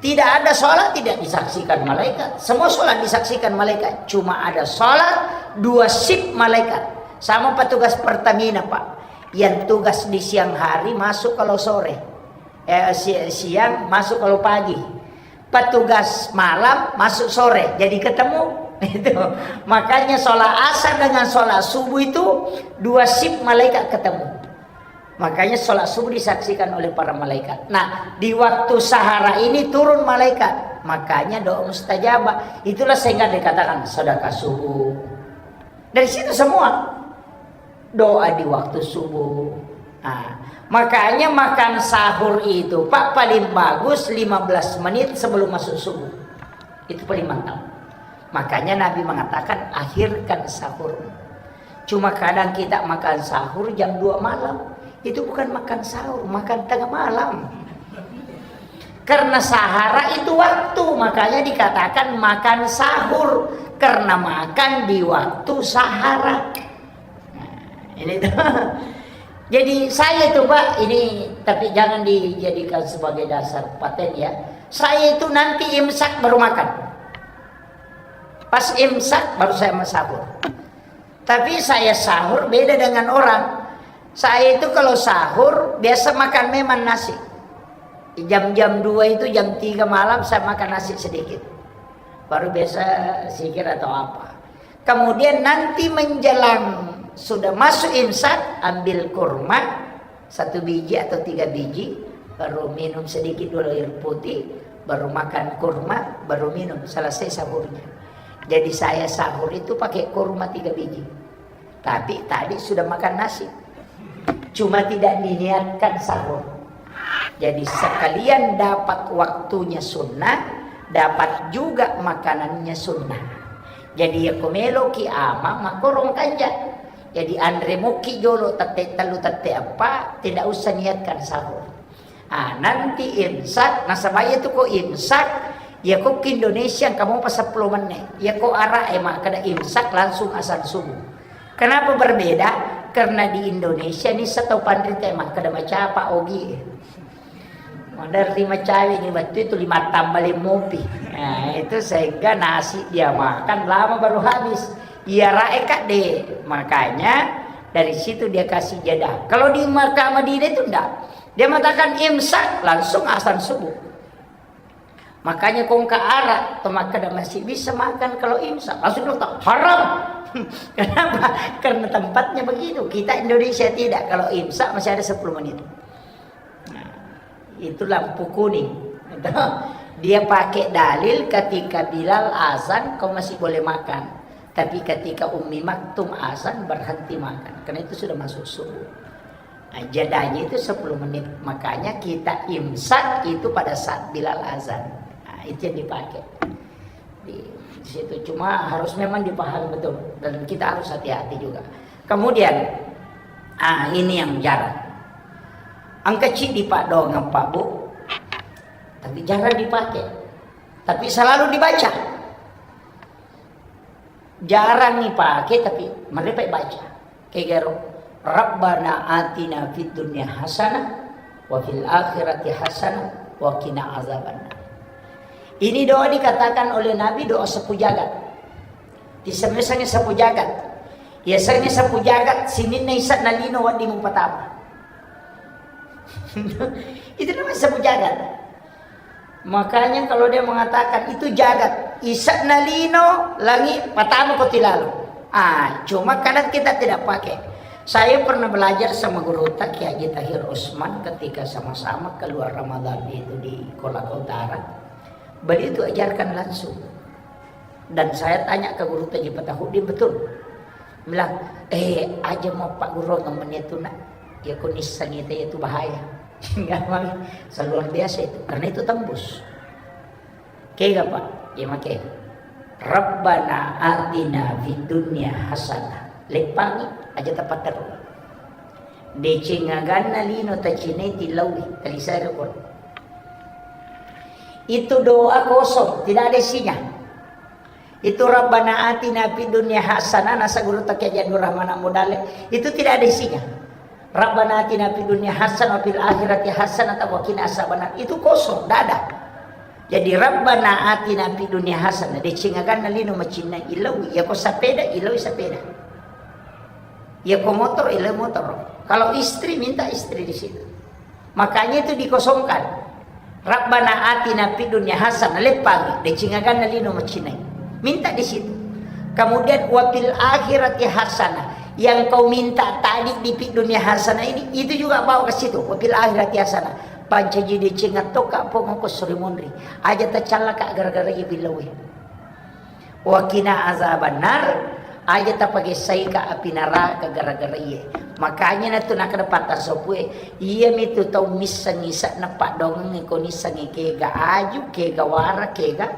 Tidak ada salat tidak disaksikan malaikat. Semua salat disaksikan malaikat. Cuma ada salat dua sip malaikat. Sama petugas Pertamina, Pak. Yang tugas di siang hari masuk kalau sore. Eh, si-, siang masuk kalau pagi. Petugas malam masuk sore, jadi ketemu. Itu. Makanya sholat asar dengan sholat subuh itu dua sip malaikat ketemu. Makanya sholat subuh disaksikan oleh para malaikat. Nah, di waktu sahara ini turun malaikat. Makanya doa mustajabah. Itulah sehingga dikatakan sedekah subuh. Dari situ semua. Doa di waktu subuh. Nah, makanya makan sahur itu, Pak, paling bagus lima belas menit sebelum masuk subuh. Itu paling mantap. Makanya Nabi mengatakan, "Akhirkan sahur." Cuma kadang kita makan sahur jam dua malam. Itu bukan makan sahur, makan tengah malam. Karena sahara itu waktu, makanya dikatakan makan sahur, karena makan di waktu sahara. Nah, ini tuh. Jadi saya itu, Pak, ini, tapi jangan dijadikan sebagai dasar paten, ya. Saya itu nanti imsak baru makan. Pas imsak baru saya sahur. Tapi saya sahur beda dengan orang. Saya itu kalau sahur biasa makan memang nasi. Jam-jam dua itu, jam tiga malam saya makan nasi sedikit. Baru biasa zikir atau apa. Kemudian nanti menjelang sudah masuk imsak, ambil kurma satu biji atau tiga biji, baru minum sedikit dulu air putih, baru makan kurma, baru minum, selesai sahurnya. Jadi saya sahur itu pakai kurma tiga biji. Tapi tadi sudah makan nasi. Cuma tidak diniatkan sahur. Jadi sekalian dapat waktunya sunnah, dapat juga makanannya sunnah. Jadi ya ko meloki ama makkorong kanja. Jadi anre moki jolo tette tellu tette eppa, tidak usah niatkan sahur. Ah, nanti imsak, nasaba iya tu ko imsak, ya ko ke Indonesia engka mopa seppulo menit. Ya ko Arab e makkeda imsak langsung azan subuh. Kenapa berbeda? Karena di Indonesia ni setau panrita e makkeda macapa ogi. Maderri macawe ni wettu itu lima tambah lima mopi. Nah, itu sehingga nasi dia makan lama baru habis. Iya rae kak de. Makanya dari situ dia kasih jeda. Kalau di Makkah Madinah itu ndak. Dia mengatakan imsak, langsung azan subuh. Makanya kongka Arab, to makkeda masih bisa makan kalau imsak. Langsung bilang, "Haram." Kenapa? Karena tempatnya begitu. Kita Indonesia tidak. Kalau imsak masih ada sepuluh menit. Nah, itu lampu kuning. Dia pakai dalil ketika Bilal azan, kau masih boleh makan. Tapi ketika Ummi Maktum azan, berhenti makan. Karena itu sudah masuk subuh. Nah, jedanya itu sepuluh menit. Makanya kita imsak itu pada saat Bilal azan. Nah, itu yang dipakai. Di situ cuma harus memang dipahami betul. Dan kita harus hati-hati juga. Kemudian, ah, ini yang jarang. Engka ciddi Pak doang, Pak Bu. Tapi jarang dipakai. Tapi selalu dibaca. Jarang ipake, tapi marepe baca. Kegaro, "Rabbana atina fid dunya hasanah wa fil akhirati hasanah wa qina azabannar." Ini doa dikatakan oleh Nabi doa sapu jagat. Disemmesengngi sapu jagat. Yasengnge sapu jagat, sininna ise'na lino wedding mupatama. Itu namanya sapu jagat. Makanya kalau dia mengatakan itu jagat, ise'na lino, langi, patama ko tilalo. Ah, cuma kadang kita tidak pakai. Saya pernah belajar sama guru Kiai Haji Tahir Usman ketika sama-sama keluar Ramadan itu di Kolaka Utara. Beliau itu ajarkan langsung. Dan saya tanya ke guru Haji Patahudin, betul. Bilang, "Eh, aja mau Pak Guru ngomongnya itu, nak. Ya, kau nisang itu, itu bahaya." Memang luar biasa itu, karena itu tembus. Kega, Pak? Ya, make. "Rabbana atina fid dunya hasanah." Leppangi aja tepat terus. Deceng aganna lino tacinai tilaui, talisai rukun. Itu doa kosong, tidak ada isinya. Itu Rabbana atina fid dunya hasanah, nasa guru Kiai Haji Abdul Rahman Amudale, itu tidak ada isinya. Rabbana atina fid dunya hasanah wa fil akhirati hasanah wa qina azabannar. Itu kosong, tidak ada. Jadi Rabbana atina fid dunya hasanah, deceng aganna lino macinnai, ilau, ya ko sepeda, ilau sepeda. Ya ko motor, ilau motor. Kalau istri, minta istri di situ. Makanya itu dikosongkan. Rabbana atina fid dunya hasanah, leppang, deceng aganna lino macinai. Minta di situ. Kemudian wa fil akhirati hasanah. Yang kau minta tadi di fid dunya hasanah ini, itu juga bawa ke situ. Wa fil akhirati hasanah. Pancaji deceng attoka pongo ko suri monri. Aja tacallaka gara-gara iya billawe. Wa qina azabannar, aja tapagessaika api naraka gara-gara iye. Makanya natu nakkeda patta sopue, iyamitu tau missengngi se'na paddoangengnge ko nissengngi kega aju, kega wara, kega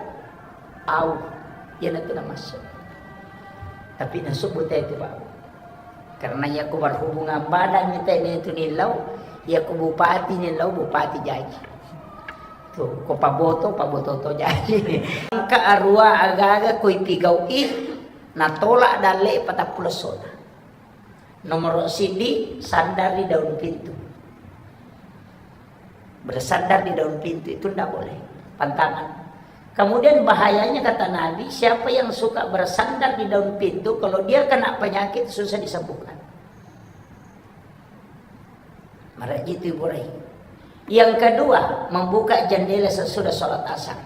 au. Iyanatu namassu. Tapi nasubbu te tu, Pak. Karena iya ko berhubungan badan ni te ni tu nillau, iya ko bupati nillau, bupati jaji. Tuh, ko paboto, paboto to jadi. Engka arua aga-aga ko ipigau'i, natolak dalle patappulo sona. Nomoro siddi, sandar di daun pintu. Bersandar di daun pintu itu ndak boleh. Pantangan. Kemudian bahayanya kata Nabi, siapa yang suka bersandar di daun pintu, kalau dia kena penyakit susah disembuhkan. Maraji itu Ibu Rai. Yang kedua, membuka jendela sesudah sholat asar.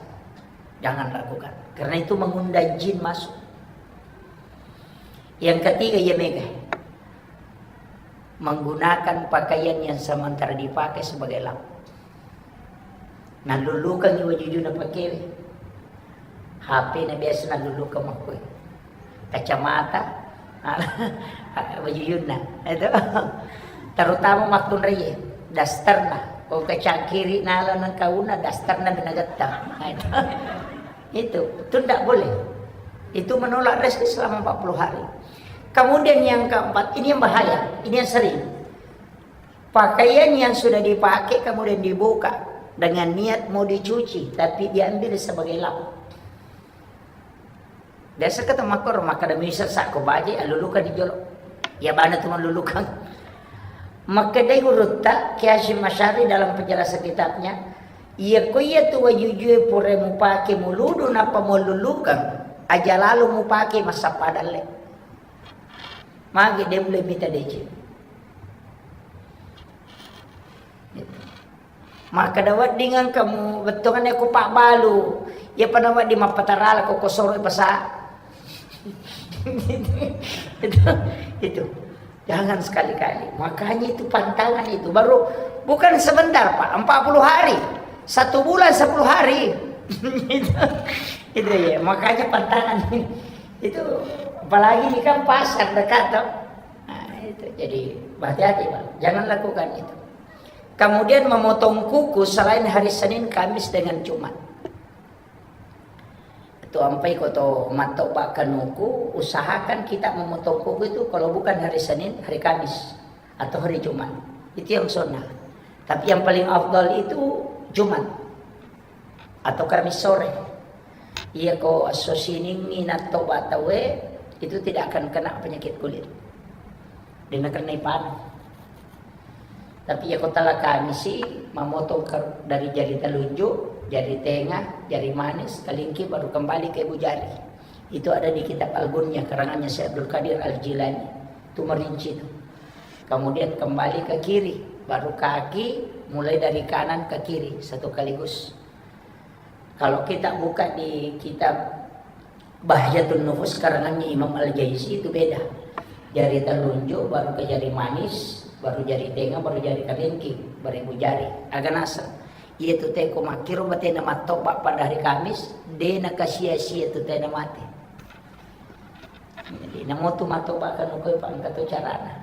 Jangan lakukan. Karena itu mengundang jin masuk. Yang ketiga, ya mega. Menggunakan pakaian yang sementara dipakai sebagai lap. Nallulukangngi wajujuna pakewe. H P na biasa nallulukang makkoe. Kacamata, wajujunna. Itu. Terutama makkunraie, dasterna. Ko kacangkiri nala nengkauna, dasterna minagetta. Itu. Itu, itu ndak boleh. Itu menolak rezeki selama empat puluh hari. Kemudian yang keempat, ini yang bahaya, ini yang sering. Pakaian yang sudah dipakai kemudian dibuka dengan niat mau dicuci, tapi diambil sebagai lap. Biasa kata makor, maka demi sesak ko baje, alulukan di jolo. Ya bana tu malulukan. Maka dari gurutta, Kiai Hasyim Asy'ari dalam penjelasan kitabnya, iya ko iya tu wajujue pura mupake muludu nappa mululukan, aja lalu mupake massappa dalle. Magi de mulle mita deceng. Makkeda wedding engka mu bettuanna ko pabbalu, iya pada wedding mappatarala ko kosoro pasa. Itu, itu. Jangan sekali-kali. Makanya itu pantangan itu. Baru bukan sebentar, Pak. Empat puluh hari. Satu bulan sepuluh hari. Itu, itu ya. Makanya pantangan. Itu apalagi ini kan pasar dekat, toh. Nah, itu. Jadi hati-hati, Pak. Jangan lakukan itu. Kemudian memotong kuku selain hari Senin, Kamis, dengan Jumat. Itu ampai ko to mattoba kanuku, usahakan kita memotong kuku itu kalau bukan hari Senin, hari Kamis, atau hari Jumat. Itu yang sunnah. Tapi yang paling afdal itu Jumat atau Kamis sore. Iya ko esso Siningngi nattoba tauwe, itu tidak akan kena penyakit kulit. Dena kena ipana. Tapi iya ko tala Kamisi, mamotong ke, dari jari telunjuk, jari tengah, jari manis, kelingking, baru kembali ke ibu jari. Itu ada di kitab Al-Gunyah, karangannya Syekh Abdul Qadir Al-Jilani. Itu merinci itu. Kemudian kembali ke kiri, baru kaki, mulai dari kanan ke kiri, satu kaligus. Kalau kita buka di kitab Bahjatun Nufus karangannya Imam Al-Jaizi itu beda. Jari telunjuk, baru ke jari manis, baru jari tengah, baru jari kelingking, baru ibu jari. Aga naseng. Iya tu teko makkiro batena mattoba pada hari Kamis, de nakasia-sia tu tena mate. Jadi, namo tu mattoba kanuku, Pak, engka tu carana.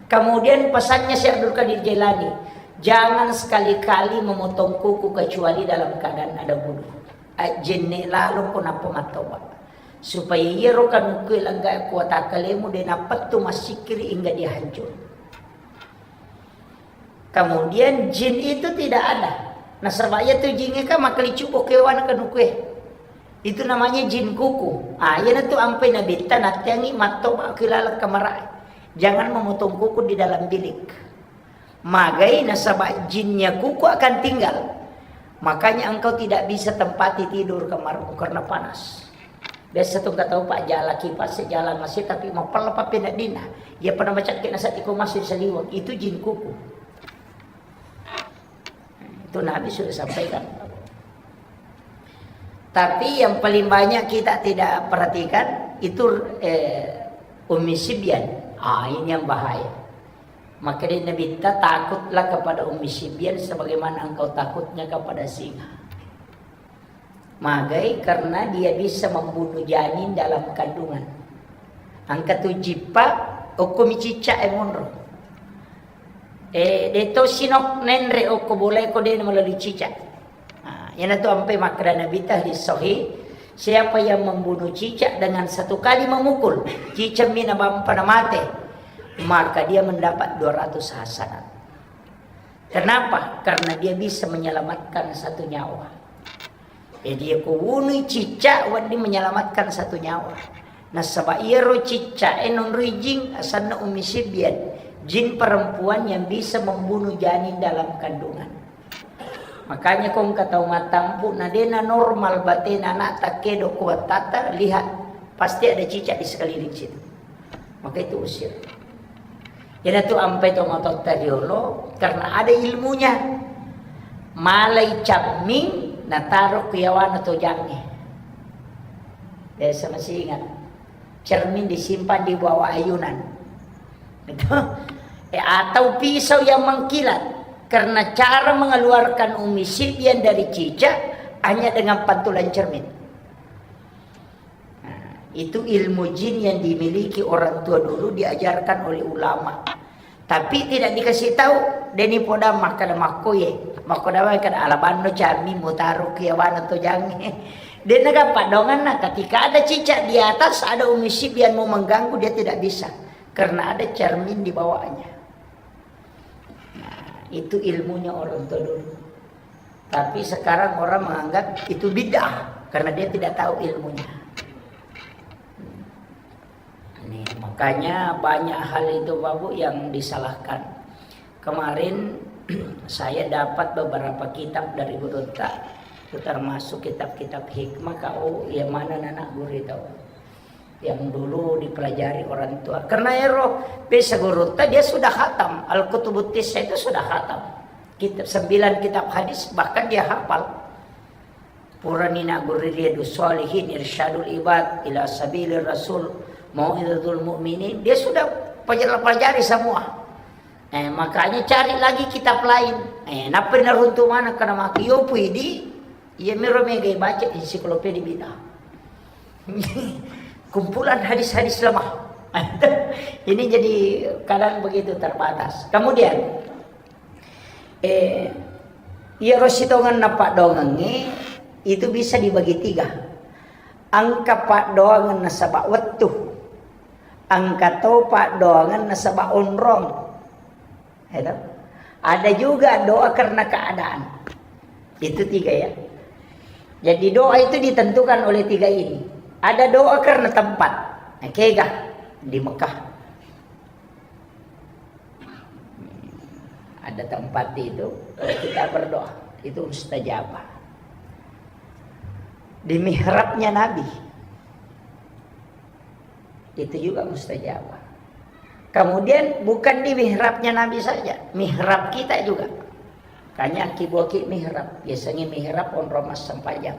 Kemudian pesannya Syekh Abdul Qadir Jailani, jangan sekali-kali memotong kuku kecuali dalam keadaan ada wudu. Ajjenne lalo ko nappa mattoba. Supaya iyaro kanuku lengga kuatakkalemu de napettu massikkiri hingga dia hancur. Kemudian jin itu tidak ada. Nasaba iya tu jin kan makkelicubbo kewana kanukue. Itu namanya jin kuku. Ah, iyana tu ampai nabitta natteangi mattoba ki laleng kamarae. Jangan memotong kuku di dalam bilik. Magai nasaba jinnya kuku akan tinggal. Makanya engkau tidak bisa tempati tidur kamarmu karena panas. Biasa tu engka tau, Pak, jala kipas, jala masi, tapi mapella pappeneddinna. Iya pada macakke nasakki ko masuk saliweng, itu jin kuku. Itu Nabi sudah sampaikan. Tapi yang paling banyak kita tidak perhatikan itu, eh, Ummi Sibyan. Ah, ini yang bahaya. Maka dia Nabi, takutlah kepada Ummi Sibyan sebagaimana engkau takutnya kepada singa. Magai karena dia bisa membunuh janin dalam kandungan. Engka tu jippa, okko mi cicak e monro. Eh, de to sinok nenre okko bola ko de melalui cicak. Nah, iyana tu ampe makkeda Nabi ta hadis sahih, siapa yang membunuh cicak dengan satu kali memukul, cicak mina bampa na mate, maka dia mendapat dua ratus hasanat. Kenapa? Karena dia bisa menyelamatkan satu nyawa. Jadi, ko wunui cicak, wedding menyelamatkan satu nyawa. Nasaba iyaro cicak e nonroi jin, asenna Ummi Sibyan, jin perempuan yang bisa membunuh janin dalam kandungan. Makanya ko engka tau mattampu, na dena normal batena anak, takkedo ko wattata, lihat, pasti ada cicak di sekeliling situ. Maka itu usir. Iyanatu ampai tomatoatta riolo, karena ada ilmunya. Malai camming, nataro ku yawana tojangnge. Biasa masih ingat. Cermin disimpan di bawah ayunan. Gitu. Eh, atau pisau yang mengkilat. Karena cara mengeluarkan Ummi Sibyan dari cicak hanya dengan pantulan cermin. Nah, itu ilmu jin yang dimiliki orang tua dulu, diajarkan oleh ulama. Tapi tidak dikasih tahu, deni poda makkada makkoye, makkoda wae kada alabanno cami mutaro kiawana tojangnge. Dena gampang donganna, ketika ada cicak di atas, ada Ummi Sibyan mau mengganggu, dia tidak bisa. Karena ada cermin di bawahnya. Nah, itu ilmunya orang tua dulu. Tapi sekarang orang menganggap itu bid'ah karena dia tidak tahu ilmunya. Ini, makanya banyak hal itu, Bapak Bu, yang disalahkan. Kemarin saya dapat beberapa kitab dari gurutta, itu termasuk kitab-kitab hikmah, kau yang mana anak guru itu? Yang dulu dipelajari orang tua. Karena ero, bisa gurutta, dia sudah khatam. Al-Kutubut Tisa itu sudah khatam. Kitab, sembilan kitab hadis, bahkan dia hafal. Purani naguri Riyadus Shalihin, Irsyadul Ibad, Ila Sabilir Rasul, Mau'izatul Mu'minin. Dia sudah pelajari semua. Eh, makanya cari lagi kitab lain. Eh, nappa naruntu mana kana maki yo puidi, iya miro mega baca ensiklopedia bid'ah. Kumpulan hadis-hadis lemah. Ini jadi kadang begitu terbatas. Kemudian, eh, iya ro sitongenna paddoangengnge itu bisa dibagi tiga. Engka paddoangeng nasaba wettu. Engka to paddoangeng nasaba onrong. Itu. Ada juga doa karena keadaan. Itu tiga ya. Jadi doa itu ditentukan oleh tiga ini. Ada doa karena tempat. Nah, kega di Mekah. Ada tempat itu, kalau kita berdoa, itu mustajabah. Di mihrabnya Nabi, itu juga mustajabah. Kemudian bukan di mihrabnya Nabi saja, mihrab kita juga. Kanya akiboki mihrab, biasanya mihrab onrong massempajang.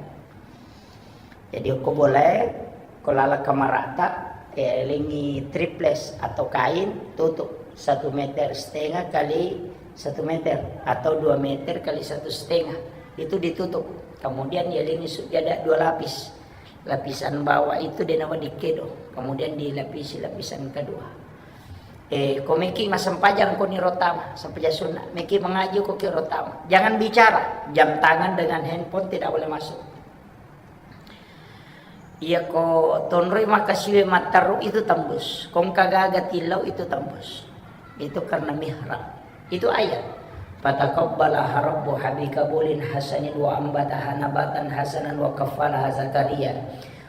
Jadi ko bolae, ko lala kamarata, eh, lengi triples atau kain, tutup satu meter setengah kali satu meter atau dua meter kali satu setengah, itu ditutup. Kemudian ya lengi sujada dua lapis. Lapisan bawah itu denawa dikedo, kemudian dilapisi lapisan kedua. Eh, ko meki massempajang ko niro tama, sempajang sunna, meki mengaji ko kiro tama. Jangan bicara, jam tangan dengan handphone tidak boleh masuk. Iya ko tonroi makasiwe matteru itu tembus. Kongka gaga tillau itu tembus. Itu karena mihrab. Itu ayat. Fataqabbalaha rabbuha bikabulin hasanin wa ambataha nabatan hasanan wa kaffalaha Zakaria.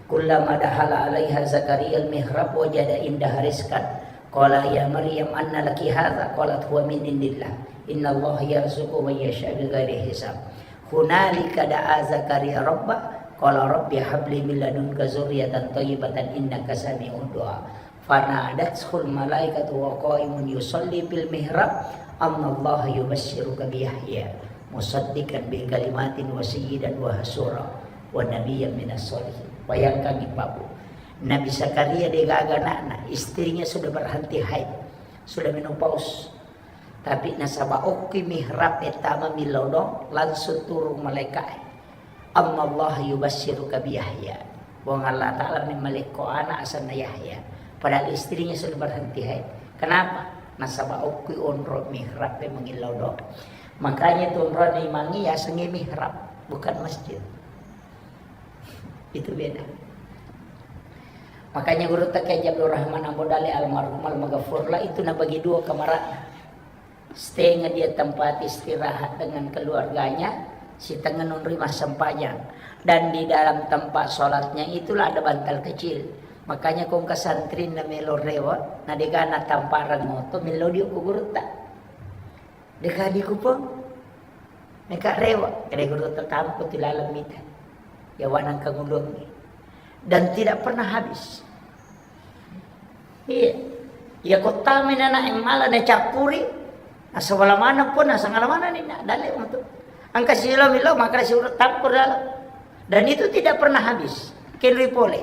Kullama dakhala alaiha Zakaria al-mihrab wajada indaha rizqan. Qala ya Maryam anna laki hadza? Qalat huwa min indillah. Innallaha yarzuqu man yasha bighairi hisab. Hunalika da'a Zakaria rabba, qala rabbi habli min ladunka dzurriyyatan thayyibatan innaka sami'ud du'a. Fanadathul malaikatu wa qaimun yusalli fil mihrab, annallaha yubasysyuruka bi Yahya musaddiqan bi kalimatin wa sayyidan wa hasura wa nabiyyan minas shalihin. Bayangkan, Ibu. Nabi Zakaria degaga anakna, istrinya sudah berhenti haid, sudah menopause. Tapi nasaba okki mihrab e tama millau do, langsung turun malaika e. Annallaha yubasysyuruka bi Yahya. Puang Allah Ta'ala memmalekko anak asenna Yahya. Padahal istrinya sudah berhenti haid. Kenapa? Nasaba okki onro mihrab e mangillau do. Makanya tu onrona imangnge yasengnge mihrab, bukan masjid. Itu beda. Makanya gurutta Kiai Abdul Rahman Ambo Dale almarhum almaghfurlah itu nabagi dua kamarana. Setengah dia tempat istirahat dengan keluarganya, sitengnga nonroi massempajang. Dan di dalam tempat sholatnya itulah ada bantal kecil. Makanya kong kesantrin na melo rewa, na dega na tamparang moto, melo diuk ku gurutta. Dega diku pong. Neka rewa, kede gurutta tampu tu laleng mita. Ya wanang kangulungi. Dan tidak pernah habis. Iya. Iya, kottami nana emmala na cappuri. Asawala mana pun, asangala mana ni na dalle untuk. Angka silo milo, maka si urut tampur dalam. Dan itu tidak pernah habis. Kenri pole.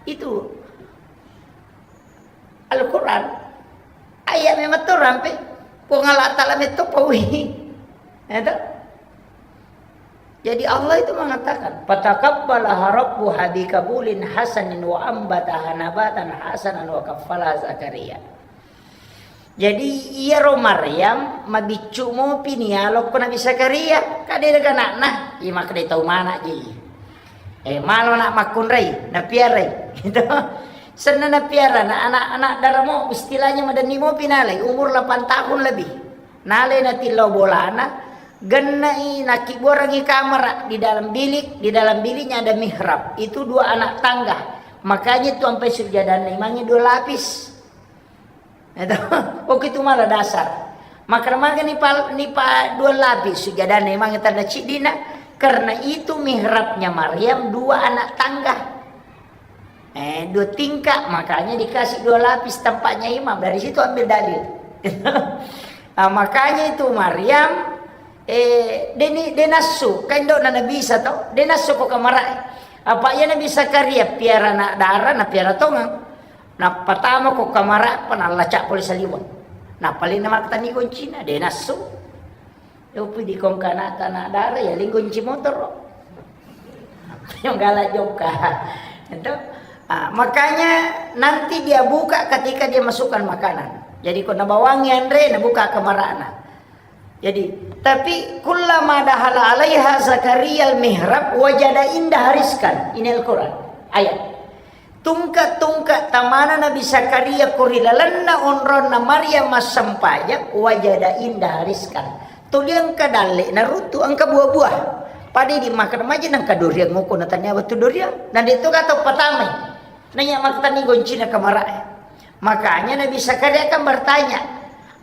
Itu Al-Quran. Ayat memang tu rampe. Puang Allah Ta'ala metu pawi. Ya toh? Jadi Allah itu mengatakan, "Fataqabbalaha rabbuha biqabulin hasanin wa ambataha nabatan hasanan wa kaffalaha Zakaria." Jadi iyaro Maryam mabiccu mopi nialokko Nabi Zakaria, kade daga anakna, iya makkeda tau mana ji. Eh, malo nak makkunrai, napiarai. Gitu. Senna napiara, na anak-anak daramo, istilahnya madenni mopi nalai, umur delapan tahun lebih. Nalai natillau bolana, gennai nakkibuarangi kamara di dalam bilik, di dalam biliknya ada mihrab. Itu dua anak tangga. Makanya itu sampai sujadanna imangnge dua lapis. Itu, oke itu malah dasar. Maka maga ni pa, ni pa dua lapis sujadanna imangnge tanda ciddina, karena itu mihrabnya Maryam dua anak tangga. Eh, dua tingkat, makanya dikasih dua lapis tempatnya imam. Dari situ ambil dalil. Nah, makanya itu Maryam, eh, deni, denassu, kan dok na Nabi Isa to, denassu ko kamara. Apa iya Nabi Zakaria piara anak dara, na piara tongang. Nappa tama ko kamara, pa nallacak pole saliweng. Nappa lena makkatenni goncina, denassu. Yopi di kongkana tanah darah ya linggo kunci motor. Yang galak jokka. Itu. Ah, makanya nanti dia buka ketika dia masukkan makanan. Jadi ko nabawangi anre, nabuka kamarana. Jadi, tapi kullama dahala alaiha Zakaria al-mihrab wajada indaha rizqan. Ini Al-Quran. Ayat. Tungke-tungke tamana Nabi Zakaria ko ri lalenna onronna Maryam massempajang, wajada indaha rizqan. Tuli engka dalle naruntu, engka buah-buah. Pada di makan maja nengka durian ngoko na tania wettu durian. Dan itu kata pertama. Nanya maktani goncina kamara. Makanya Nabi Zakaria kan bertanya,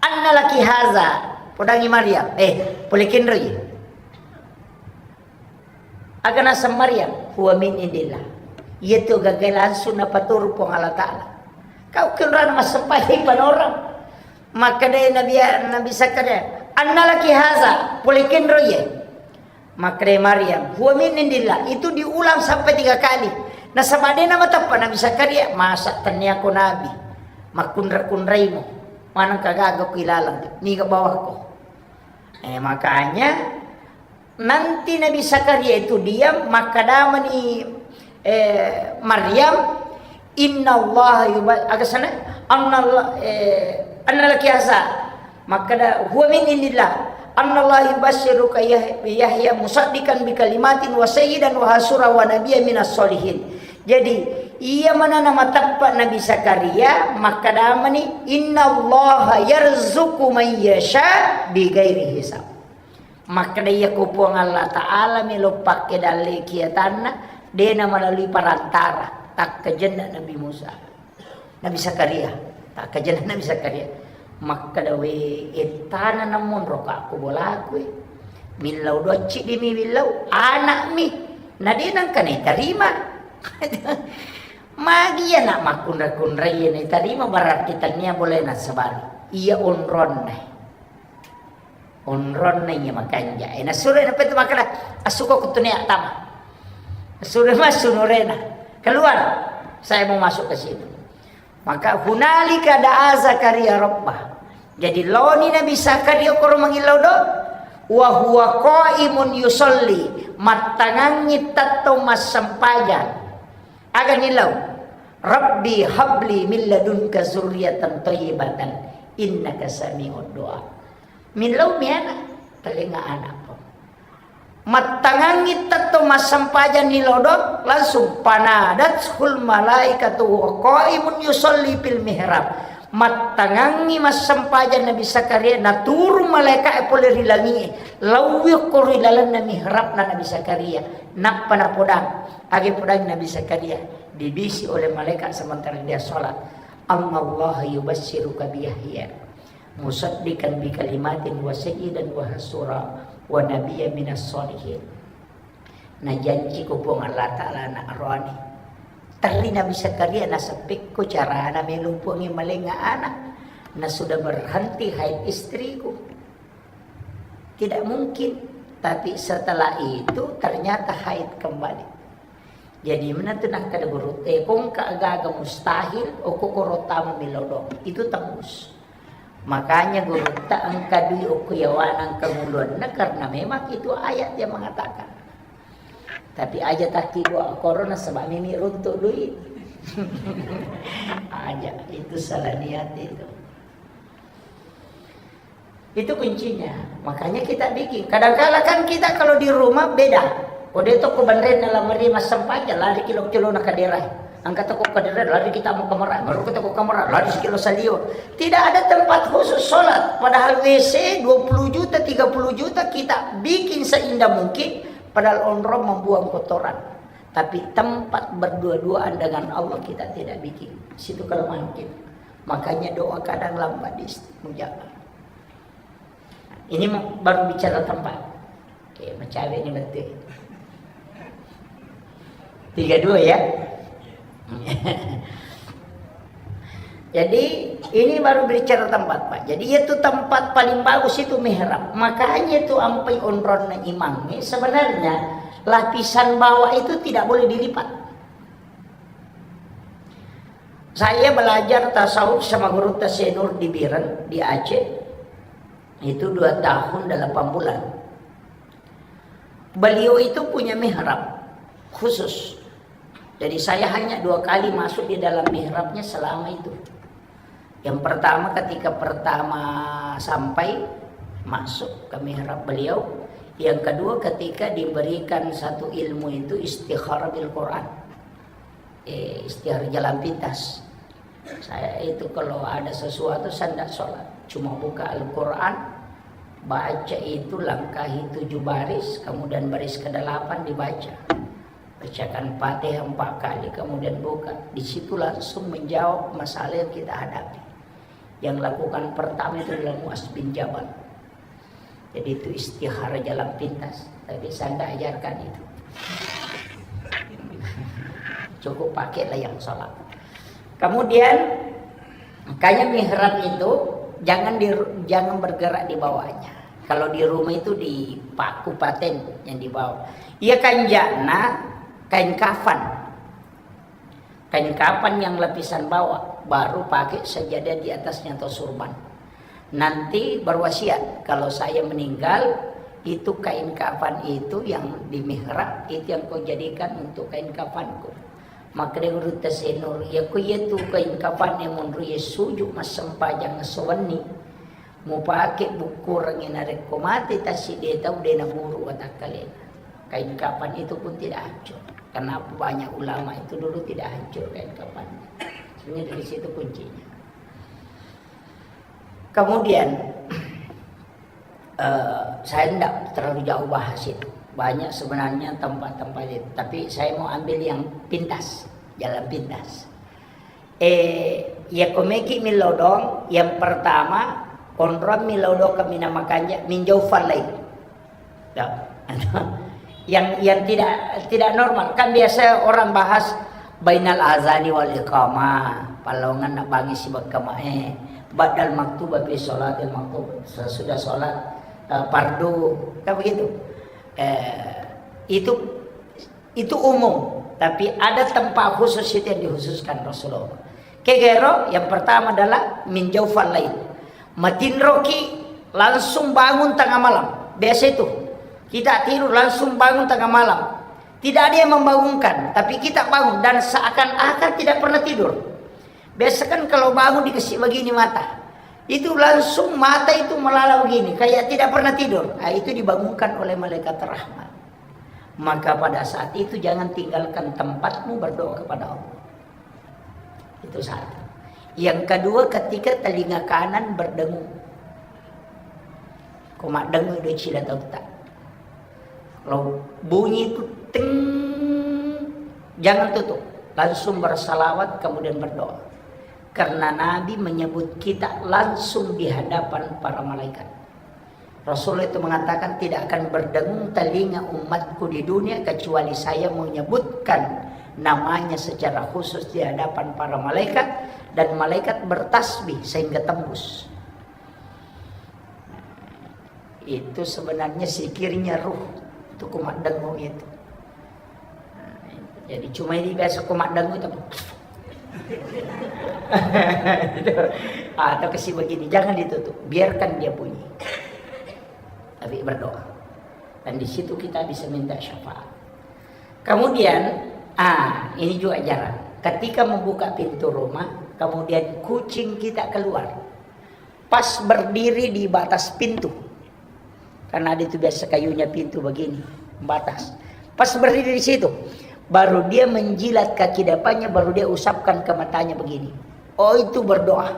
"Anna laki haza?" Podangi Maryam, "Eh, pole kenroi?" Aga naseng Maryam, "Huwa min indillah." Iya tu gaga langsung napaturu Puang Allah Ta'ala. Kau kenrana massempajang panorang. Makkedai Nabi, Nabi Zakaria, "Anna laki haza?" Pole kenroi ye. Makkedai Maryam, "Huwa min indillah." Itu diulang sampai tiga kali. Nasaba de namateppa Nabi Zakaria, masa tennia ko nabi. Makkunra-kunraimo. Maneng kagaga ku ilalang. Niga bawako. Eh, makanya nanti Nabi Zakaria itu diam, makkadamani, eh, Maryam, "Innallaha yuba-," aga sana? "Annallah-, eh, anna laki haza?" Makkada, "Huwa min indillah. Annallaha yubasysyuruka Yah-, Yahya musaddiqan bi kalimatin wa sayyidan wa hasura wa nabiyya minas solihin." Jadi, iya manana mateppa Nabi Zakaria, makkadamani, "Innallaha yarzuqu man yasha bi ghairi hisab." Makkeda, "Iya ko Puang Allah Ta'ala melo pakke dalle kiatanna, de na melalui perantara." Takkajenna Nabi Musa. Nabi Zakaria. Takkajenna Nabi Zakaria. Makkeda, "We, ettana namonro ka ko bolaku e. Millau docci di mi millau, anakmi. Na de nangka naitarima." Magi anak makkunra-kunrai naitarima, berarti tania boleh nasabari. Iya onronna. Onronna iya makanja. Eh, nasuro na petu makkeda, "Assuko kutunia tama." Asuro massu nurena. "Keluar. Saya mau masuk ke situ." Maka hunalika da'a Zakaria rabbah. Jadi loni Nabi Zakaria koro mangillau do, wa huwa qaimun yusalli, mattangangi tetto massempajang. Aga nillau? "Rabbi habli min ladunka zurriyatan thayyibatan innaka sami'ud du'a." Millau mi ana, talenga ana po. Mattangangi tetto massempajang ni lodo, langsung panadathul malaikatu wa qaimun yusalli fil mihrab. Mattangangngi massempajang Nabi Zakaria, naturung malaeka'e pole ri langi'e, lauwi okko ri lalenna mihrabna Nabi Zakaria, nappa napodang, age podang Nabi Zakaria, dibisi oleh malaikat sementara dia sholat, "Annallaha yubassiruka bi Yahya, musaddiqan bi kalimatin wa sayyidan wa hasura, wa nabiyyan minas sholihin." Najanciko Puang Allah Ta'ala anak roani. Terri Nabi Zakaria, naseppekko carana melo Puangnge malenga anak. Na sudah berhenti haid istriku. Tidak mungkin. Tapi setelah itu ternyata haid kembali. Jadi menentu nakkeda guru, eh, kongka gaga mustahil, okko koro tama melodong. Itu tembus. Makanya gurutta engka dui okko yawana engka muluanna, karena memang itu ayat yang mengatakan. Tapi aja takki dua korona sebab mimi runtuk dui. Aja, itu salah niat itu. Itu kuncinya. Makanya kita bikin. Kadangkala kan kita kalau di rumah beda. Kode toko banren dalam meri massempajang, lari kilo-kilo na kadera. Angkat toko kadera, lari kita mau kamar, baru kita ke kamar, lari sekilo salio. Tidak ada tempat khusus sholat. Padahal W C dua puluh juta, tiga puluh juta kita bikin seindah mungkin. Padahal onrong membuang kotoran. Tapi tempat berdua-duaan dengan Allah kita tidak bikin. Situ kelemahan kita. Makanya doa kadang lambat diistajabah. Ini mau, baru bicara tempat. Oke, macawe ini betul. Tiga dua ya. Jadi ini baru bicara tempat, Pak. Jadi itu tempat paling bagus itu mihrab. Makanya itu ampai onronna imang. Sebenarnya lapisan bawah itu tidak boleh dilipat. Saya belajar tasawuf sama guru Tasenur di Biren, di Aceh. Itu dua tahun delapan bulan. Beliau itu punya mihrab khusus. Jadi saya hanya dua kali masuk di dalam mihrabnya selama itu. Yang pertama ketika pertama sampai masuk ke mihrab beliau, yang kedua ketika diberikan satu ilmu itu istikharah bil Quran. Eh, istiar jalan pintas. Saya itu kalau ada sesuatu, saya ndak sholat. Cuma buka Al-Quran, baca itu, langkahi tujuh baris, kemudian baris kedelapan dibaca. Bacakan Fatihah empat kali, kemudian buka. Di situ langsung menjawab masalah yang kita hadapi. Yang lakukan pertama itu adalah Muaz bin Jabal. Jadi itu istihara jalan pintas. Tapi saya ndak ajarkan itu. Cukup pakailah yang sholat. Kemudian, makanya mihrab itu jangan di, jangan bergerak di bawahnya. Kalau di rumah itu dipaku paten yang di bawah. Iya, kanjana kain kafan. Kain kafan yang lapisan bawah, baru pakai sajadah di atasnya atau surban. Nanti berwasiat, kalau saya meninggal, itu kain kafan itu yang di mihrab, itu yang kau jadikan untuk kain kafanku. Makkeda guru Tasenur, ya ku iya tu kain kafan yang menurut ya suju massempajang sewenni. Mupake bukkurengngi narekko mate tassiddi tau de naburu watakkalena. Kain kafan itu pun tidak hancur. Kenapa banyak ulama itu dulu tidak hancur kain kafan? Sebenarnya dari situ kuncinya. Kemudian, eh, saya tidak terlalu jauh bahas itu. Banyak sebenarnya tempat-tempat itu. Tapi saya mau ambil yang pintas, jalan pintas. Eh, iya ko meki milodong, yang pertama, konron milodong ke mina makanja, minjau falai. Ya. Yang, yang tidak, tidak normal. Kan biasa orang bahas bainal azani wal iqamah, palongan nak bangi si bekama, eh, badal maktuba fi sholatil maktub, sesudah sholat, eh, fardu, kan begitu. Eh, itu Itu umum, tapi ada tempat khusus itu yang dikhususkan Rasulullah. Kegero yang pertama adalah min jaufal lail. Matinroki langsung bangun tengah malam. Biasa itu. Kita tidur langsung bangun tengah malam. Tidak ada yang membangunkan, tapi kita bangun dan seakan-akan tidak pernah tidur. Biasa kan kalau bangun dikasih begini mata. Itu langsung mata itu melala begini, kayak tidak pernah tidur. Ah, itu dibangunkan oleh malaikat rahmat. Maka pada saat itu jangan tinggalkan tempatmu berdoa kepada Allah. Itu satu. Yang kedua, ketika telinga kanan berdengung. Ko maddengung do cila tautta. Kalau bunyi itu ting, jangan tutup. Langsung bersalawat, kemudian berdoa. Karena Nabi menyebut kita langsung di hadapan para malaikat. Rasulullah itu mengatakan, "Tidak akan berdengung telinga umatku di dunia kecuali saya menyebutkan namanya secara khusus di hadapan para malaikat, dan malaikat bertasbih sehingga tembus." Itu sebenarnya zikirnya ruh. Itu kumat dengung itu. Nah, jadi cuma ini biasa kumat dengung itu. Atau kasih begini, jangan ditutup, biarkan dia bunyi. Tapi berdoa. Dan di situ kita bisa minta syafaat. Kemudian, ah, ini juga jarang. Ketika membuka pintu rumah, kemudian kucing kita keluar. Pas berdiri di batas pintu. Karena ada itu biasa kayunya pintu begini, batas. Pas berdiri di situ, baru dia menjilat kaki depannya, baru dia usapkan ke matanya begini. Oh, itu berdoa.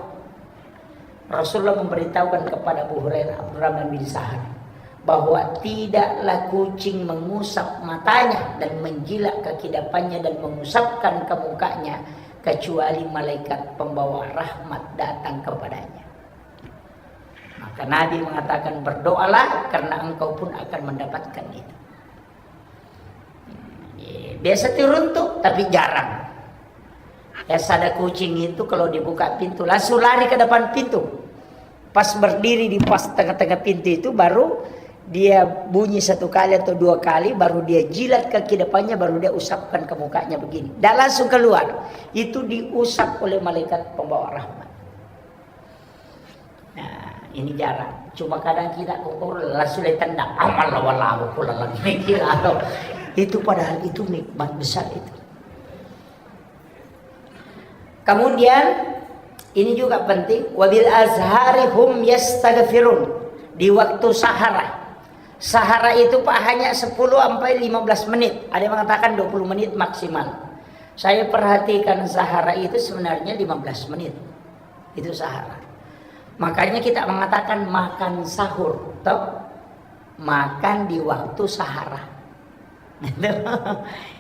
Rasulullah memberitahukan kepada Abu Hurairah, Abdurrahman bin Sahar, bahwa tidaklah kucing mengusap matanya dan menjilat kaki depannya dan mengusapkan ke mukanya, kecuali malaikat pembawa rahmat datang kepadanya. Maka Nabi mengatakan, "Berdoalah, karena engkau pun akan mendapatkan itu." Biasa turun tuh, tapi jarang. Biasa ada kucing itu kalau dibuka pintu, langsung lari ke depan pintu. Pas berdiri di pas tengah-tengah pintu itu, baru dia bunyi satu kali atau dua kali, baru dia jilat kaki depannya, baru dia usapkan ke mukanya begini. Dan langsung keluar. Itu diusap oleh malaikat pembawa rahmat. Nah, ini jarang. Cuma kadang kita kokoro langsung ditendang. Amal walawu kula lagi kira. Itu padahal itu nikmat besar itu. Kemudian ini juga penting, "Wabil azhari hum yastaghfirun." Di waktu sahara. Sahara itu, Pak, hanya sepuluh sampai lima belas menit. Ada yang mengatakan dua puluh menit maksimal. Saya perhatikan sahara itu sebenarnya lima belas menit. Itu sahara. Makanya kita mengatakan makan sahur, toh? Makan di waktu sahara.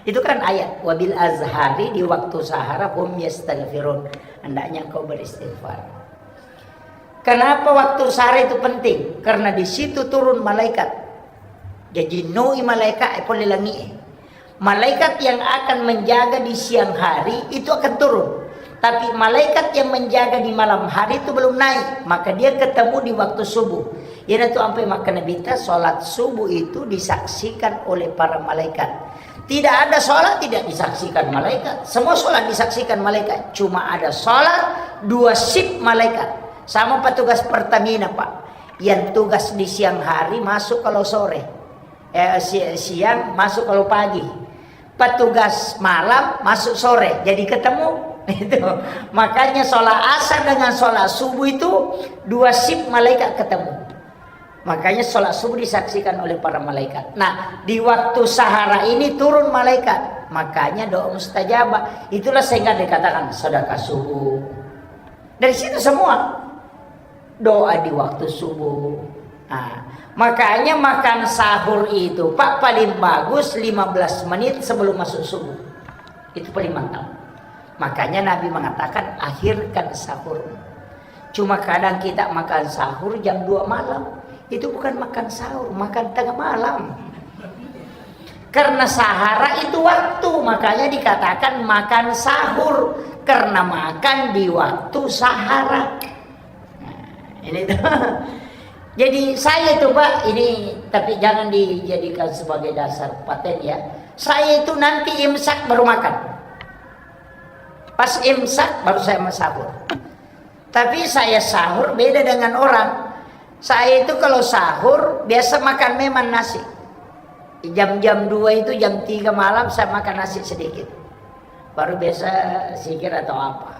Itu kan ayat, "Wabil azhari", di waktu sahara, "hum yastaghfirun", hendaknya engkau beristighfar. Kenapa waktu sahara itu penting? Karena di situ turun malaikat. Jadi noi malaikat e pole langi e. Malaikat yang akan menjaga di siang hari itu akan turun. Tapi malaikat yang menjaga di malam hari itu belum naik, maka dia ketemu di waktu subuh. Iyanatu ampai makkeda Nabitta, salat subuh itu disaksikan oleh para malaikat. Tidak ada salat tidak disaksikan malaikat. Semua salat disaksikan malaikat. Cuma ada salat dua sip malaikat. Sama petugas Pertamina, Pak. Yang tugas di siang hari masuk kalau sore. Eh, si-, siang masuk kalau pagi. Petugas malam masuk sore, jadi ketemu. Itu. Makanya sholat asar dengan sholat subuh itu dua sip malaikat ketemu. Makanya sholat subuh disaksikan oleh para malaikat. Nah, di waktu sahara ini turun malaikat. Makanya doa mustajabah. Itulah sehingga dikatakan sedekah subuh. Dari situ semua. Doa di waktu subuh. Nah, makanya makan sahur itu, Pak, paling bagus lima belas menit sebelum masuk subuh. Itu paling mantap. Makanya Nabi mengatakan, "Akhirkan sahur." Cuma kadang kita makan sahur jam dua malam. Itu bukan makan sahur, makan tengah malam. Karena sahara itu waktu, makanya dikatakan makan sahur. Karena makan di waktu sahara. Nah, ini tuh. Jadi saya itu, Pak, ini, tapi jangan dijadikan sebagai dasar paten ya. Saya itu nanti imsak baru makan. Pas imsak baru saya mau sahur. Tapi saya sahur beda dengan orang. Saya itu kalau sahur biasa makan memang nasi. Jam-jam dua itu, jam tiga malam saya makan nasi sedikit. Baru biasa zikir atau apa.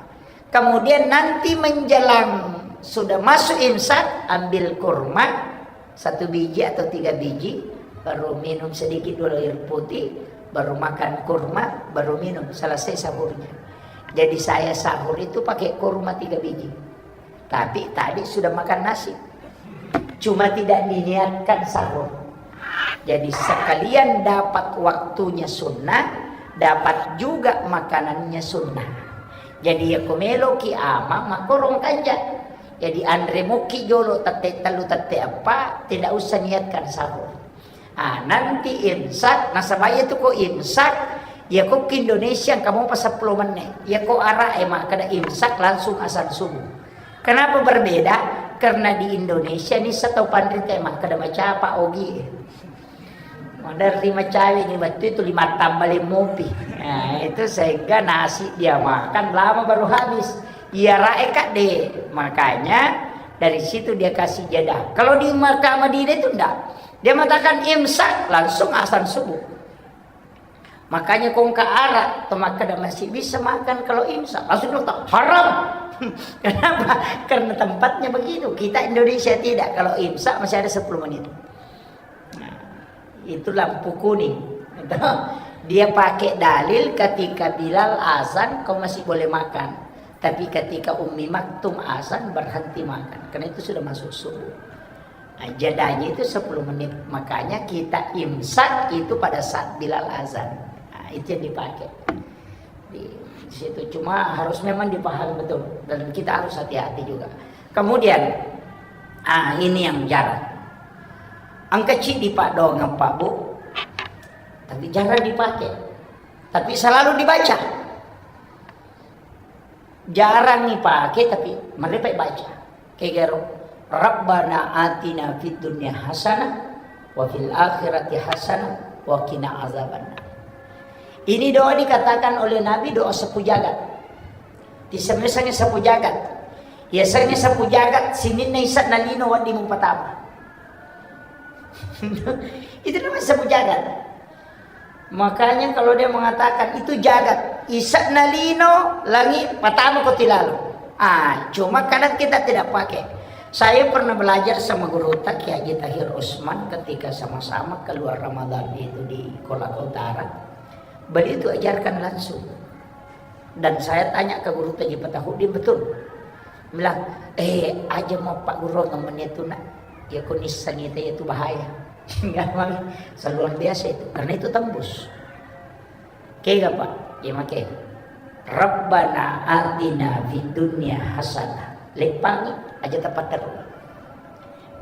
Kemudian nanti menjelang sudah masuk imsak, ambil kurma satu biji atau tiga biji, baru minum sedikit dulu air putih, baru makan kurma, baru minum, selesai sahurnya. Jadi saya sahur itu pakai kurma tiga biji. Tapi tadi sudah makan nasi. Cuma tidak diniatkan sahur. Jadi sekalian dapat waktunya sunnah, dapat juga makanannya sunnah. Jadi ya ko meloki ama makorong kanja. Jadi anre mokki jolo tette tellu tette eppa, tidak usah niatkan sahur. Ah, nanti imsak, nasaba iya tu ko imsak, iya ko ke Indonesia engka mopa seppulo menit. Iya ko ara e makkeda imsak langsung azan subuh. Kenapa berbeda? Karena di Indonesia ni satau panrita e makkeda macapa ogi e. Maderri macawe ni wettu itu lima tambah lima mopi. Nah, itu sehingga nasi dia makan lama baru habis. Iya ra e kadde. Makanya dari situ dia kasih jeda. Kalau di Makkah Madinah itu ndak. Dia mengatakan imsak, langsung azan subuh. Makanya ko engka ara to makkeda masih bisa makan kalau imsak, langsung dia kata, "Haram." Kenapa? Karena tempatnya begitu. Kita Indonesia tidak. Kalau imsak masih ada sepuluh menit. Nah, itu lampu kuning. Dia pakai dalil ketika Bilal azan, kau masih boleh makan. Tapi ketika Ummi Maktum azan, berhenti makan. Karena itu sudah masuk subuh. Nah, jedanya itu sepuluh menit. Makanya kita imsak itu pada saat Bilal azan. Nah, itu yang dipakai. Di situ cuma harus memang dipahami betul. Dan kita harus hati-hati juga. Kemudian, ah, ini yang jarang. Engka ciddi paddoangeng, Pak, Bu. Tapi jarang dipakai. Tapi selalu dibaca. Jarang dipakai, tapi mereka baca. Kegaro, "Rabbana atina fid dunya hasanah wa fil akhirati hasanah wa qina azabannar." Ini doa dikatakan oleh Nabi doa sapu jagat. Disemeseng sapu jagat. Iya sengnge sapu jagat, sininna isa na lino wedding mupatama. Itu namanya sapu jagat. Makanya kalau dia mengatakan itu jagat, isa na lino, langi, patama ko tilalo. Ah, cuma kadang kita tidak pakai. Saya pernah belajar sama guru Kiai Haji Tahir Usman ketika sama-sama keluar Ramadan itu di Kolaka Utara. Beliau itu ajarkan langsung. Dan saya tanya ke guru Haji Fatahudin, betul. Bilang, "Eh, aja mau Pak Guru ngomongnya itu, Nak. Ya, kondisi sanita itu bahaya." Enggak, Bang. Luar biasa itu. Karena itu tembus. Oke, Pak? Ya, make. "Rabbana atina fid dunya hasanah." Leppangi aja tepat terus.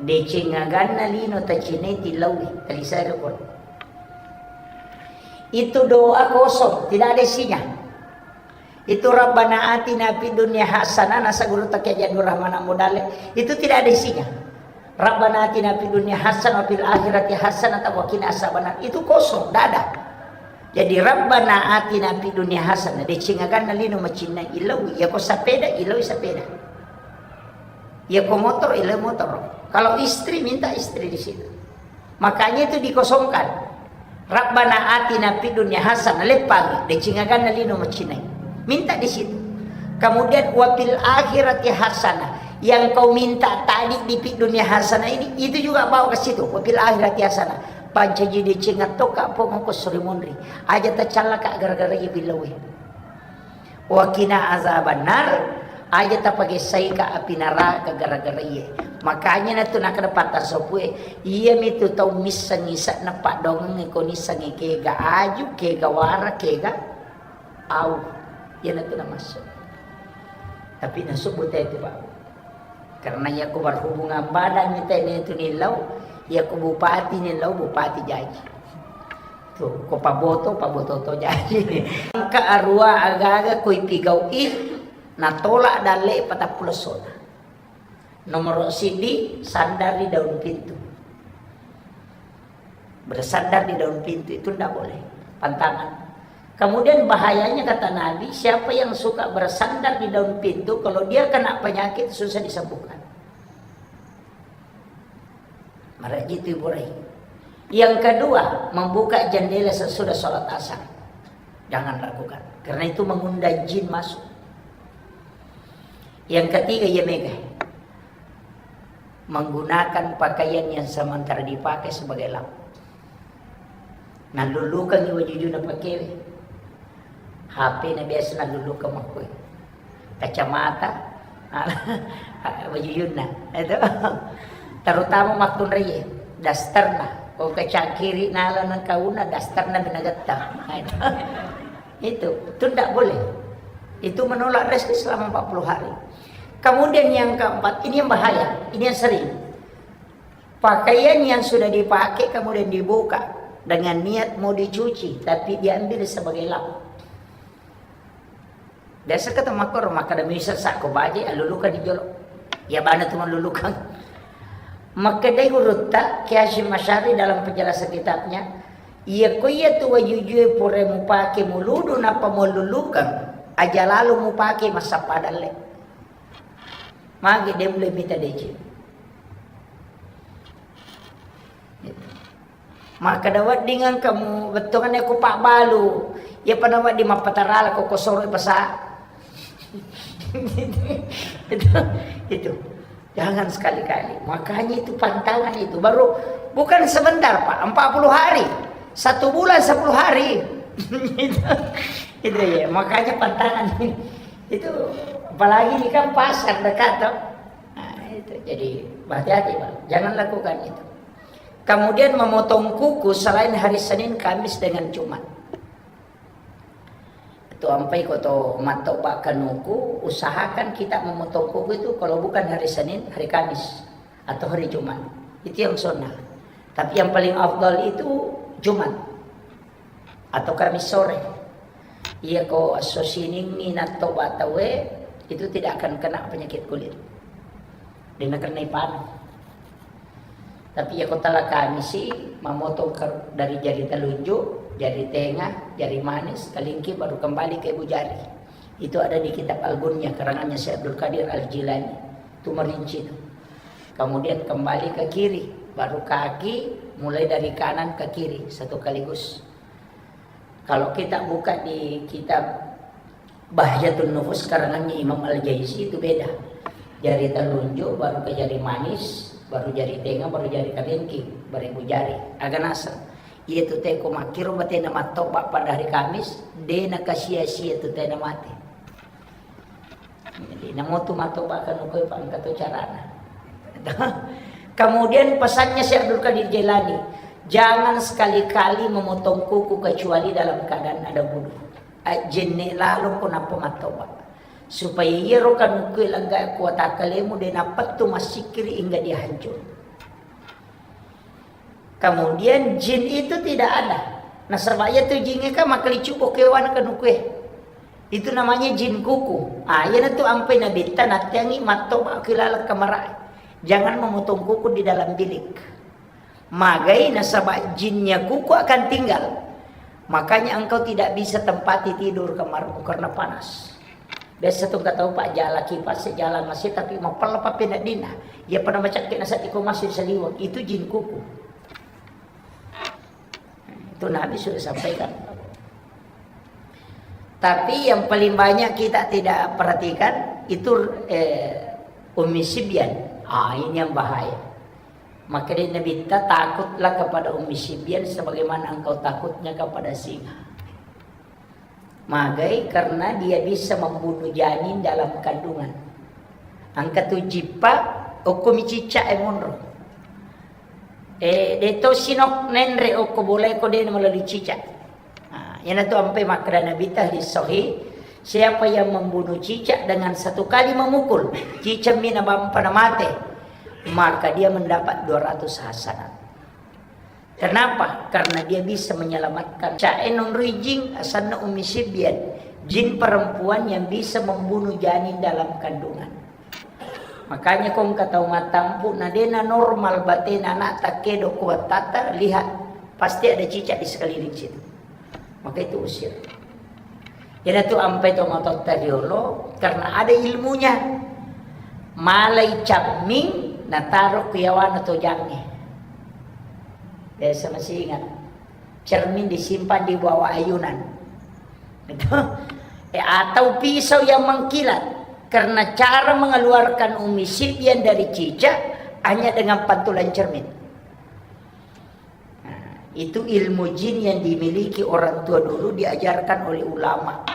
Deceng aganna lino tacinai tilaui, talisai rukun. Itu doa kosong, tidak ada isinya. Itu Rabbana atina fid dunya hasanah, nasa guru Kiai Haji Abdul Rahman Amudale. Itu tidak ada isinya. Rabbana atina fid dunya hasanah wa fil akhirati hasanah wa qina azabannar. Itu kosong, tidak ada. Jadi Rabbana atina fid dunya hasanah, deceng aganna lino macinnai, ilau, ya ko sepeda, ilau sepeda. Ya ko motor, ilau motor. Kalau istri, minta istri di situ. Makanya itu dikosongkan. Rabbana atina fid dunya hasanah, leppang, deceng aganna lino macinai. Minta di situ. Kemudian wa fil akhirati hasanah. Yang kau minta tadi di fid dunya hasanah ini, itu juga bawa ke situ. Wa fil akhirati hasanah. Pancaji deceng attoka pong ko suri monri. Aja tacallaka gara-gara iya billawe. Wa qina azabannar, aja tapagessaika api naraka gara-gara iye. Makanya natu nakkeda patta sopue, iyamitu tau missengngi se'na paddoangeng ko nissengngi kega aju, kega wara, kega au. Iyanatu namassu. Tapi nasubbu tetu, Pak. Karena iya ko berhubungan badan ni tene tu nillau, iya ko bupati nillau, bupati jaji. Tu, ko paboto, paboto to jaji. Engka arua aga-aga ko ipigau'i, natolak dalle patappulo sona. Nomoro siddi, sandar di daun pintu. Bersandar di daun pintu itu ndak boleh. Pantangan. Kemudian bahayanya kata Nabi, siapa yang suka bersandar di daun pintu, kalau dia kena penyakit susah disembuhkan. Maraji itu Ibu Rai. Yang kedua, membuka jendela sesudah sholat asar. Jangan lakukan. Karena itu mengundang jin masuk. Yang ketiga, iya mega. Menggunakan pakaian yang sementara dipakai sebagai lampu. Nallullukangngi wajujuna pakewe. H P na biasa nalulukeng makkue. Kacamata, wajujunna, itu. Terutama makkunraie, dasterna. Ko kacangkiri nala nengkauna, dasterna menagetta. Nah, itu. Itu, itu ndak boleh. Itu menolak rezeki selama empat puluh hari. Kemudian yang keempat, ini yang bahaya, ini yang sering. Pakaian yang sudah dipakai kemudian dibuka dengan niat mau dicuci, tapi diambil sebagai lap. Biasa kata makkoro, makkeda misal sakko baje, alulukan di jolo. Ya bana tu malulukan. Makkedai gurutta, Kiai Hasyim Asy'ari dalam penjelasan kitabnya, iya ko iya tu wajujue pura mupake muludu nappa mululukan, aja lalo mupake massappa dalle. Magi de mulai mita deceng. Makkeda wedding engka mu bettuanna ku pabbalu. Iya pada wedding mappatarala ko kosoro pasa. Itu, itu. Jangan sekali-kali. Makanya itu pantangan itu. Baru bukan sebentar, Pak. Empat puluh hari. Satu bulan sepuluh hari. Itu, itu ya. Makanya pantangan ini. Itu apalagi ini kan pasar dekat, toh. Nah, itu. Jadi hati-hati, Pak. Jangan lakukan itu. Kemudian memotong kuku selain hari Senin, Kamis, dengan Jumat. Itu ampai ko to mattoba kanuku, usahakan kita memotong kuku itu kalau bukan hari Senin, hari Kamis, atau hari Jumat. Itu yang sunnah. Tapi yang paling afdal itu Jumat atau Kamis sore. Iya ko esso Siningngi nattoba tauwe, itu tidak akan kena penyakit kulit. De nakenna ipanu. Tapi iya ko tala Kamisi, mamotong ke, dari jari telunjuk, jari tengah, jari manis, kelingking, baru kembali ke ibu jari. Itu ada di kitab Al-Gunyah, karangannya Syekh Abdul Qadir Al-Jilani. Itu merinci itu. Kemudian kembali ke kiri, baru kaki, mulai dari kanan ke kiri, satu kaligus. Kalau kita buka di kitab Bahjatun Nufus karangannya Imam Al-Jaisi itu beda. Jari telunjuk, baru ke jari manis, baru jari tengah, baru jari kelingking, baru ibu jari. Aga naseng. Iya tu teko makkiro batena mattoba pada hari Kamis, de nakasia-sia tu tena mate. Jadi, namotu mattoba kanuku, Pak, engka to carana. Kemudian pesannya Syekh Abdul Qadir Jailani, jangan sekali-kali memotong kuku kecuali dalam keadaan ada wudu. Ajjenne lalo ko nappa mattoba. Supaya iyaro kanuku langga kuwata kalemu de napettu massikkiri hingga dia hancur. Kemudian jin itu tidak ada. Nasaba iya tu jingnge kan makkalicubbo kewana kanukue. Itu namanya jin kuku. Ah, iyanatu ampai nabitta natteangi mattoba ki laleng kamarae. Jangan memotong kuku di dalam bilik. Magai nasaba jinnya kuku akan tinggal. Makanya engkau tidak bisa tempati tidur kamarmu karena panas. Biasa tu engka tau, Pak, jala kipas, jala masi, tapi mapella pa peneddinna. Iya pada macakke naseddiko masi saliweng, itu jin kuku. Itu Nabi sudah sampaikan. Tapi yang paling banyak kita tidak perhatikan itu, eh, Ummi Sibyan. Ah, ini yang bahaya. Maka dia Nabi, takutlah kepada Ummi Sibyan sebagaimana engkau takutnya kepada singa. Magai karena dia bisa membunuh janin dalam kandungan. Engka tu jippa, okko mi cicak e monro. Eh, de to sinok nenre okko boleh ko de melalui cicak. Nah, iyanatu ampai makkeda Nabi ta hadis sahih, siapa yang membunuh cicak dengan satu kali memukul, cicak mi nabampa na mate, maka dia mendapat dua ratus hasanat. Kenapa? Karena dia bisa menyelamatkan. Ca'e nonroi jin, asanna Ummi Sibyan. Jin perempuan yang bisa membunuh janin dalam kandungan. Makanya ko engka tau mattampu, na dena normal batena anak takkedo kuattata, lihat, pasti ada cicak di sekeliling situ. Maka itu usir. Iyanatu ampai tomatoatta riolo, karena ada ilmunya. Malai camming, nataro ku yawana tojangnge. Biasa masih ingat. Cermin disimpan di bawah ayunan. Gitu. Eh, atau pisau yang mengkilat. Karena cara mengeluarkan Ummi Sibyan dari cicak hanya dengan pantulan cermin. Nah, itu ilmu jin yang dimiliki orang tua dulu, diajarkan oleh ulama.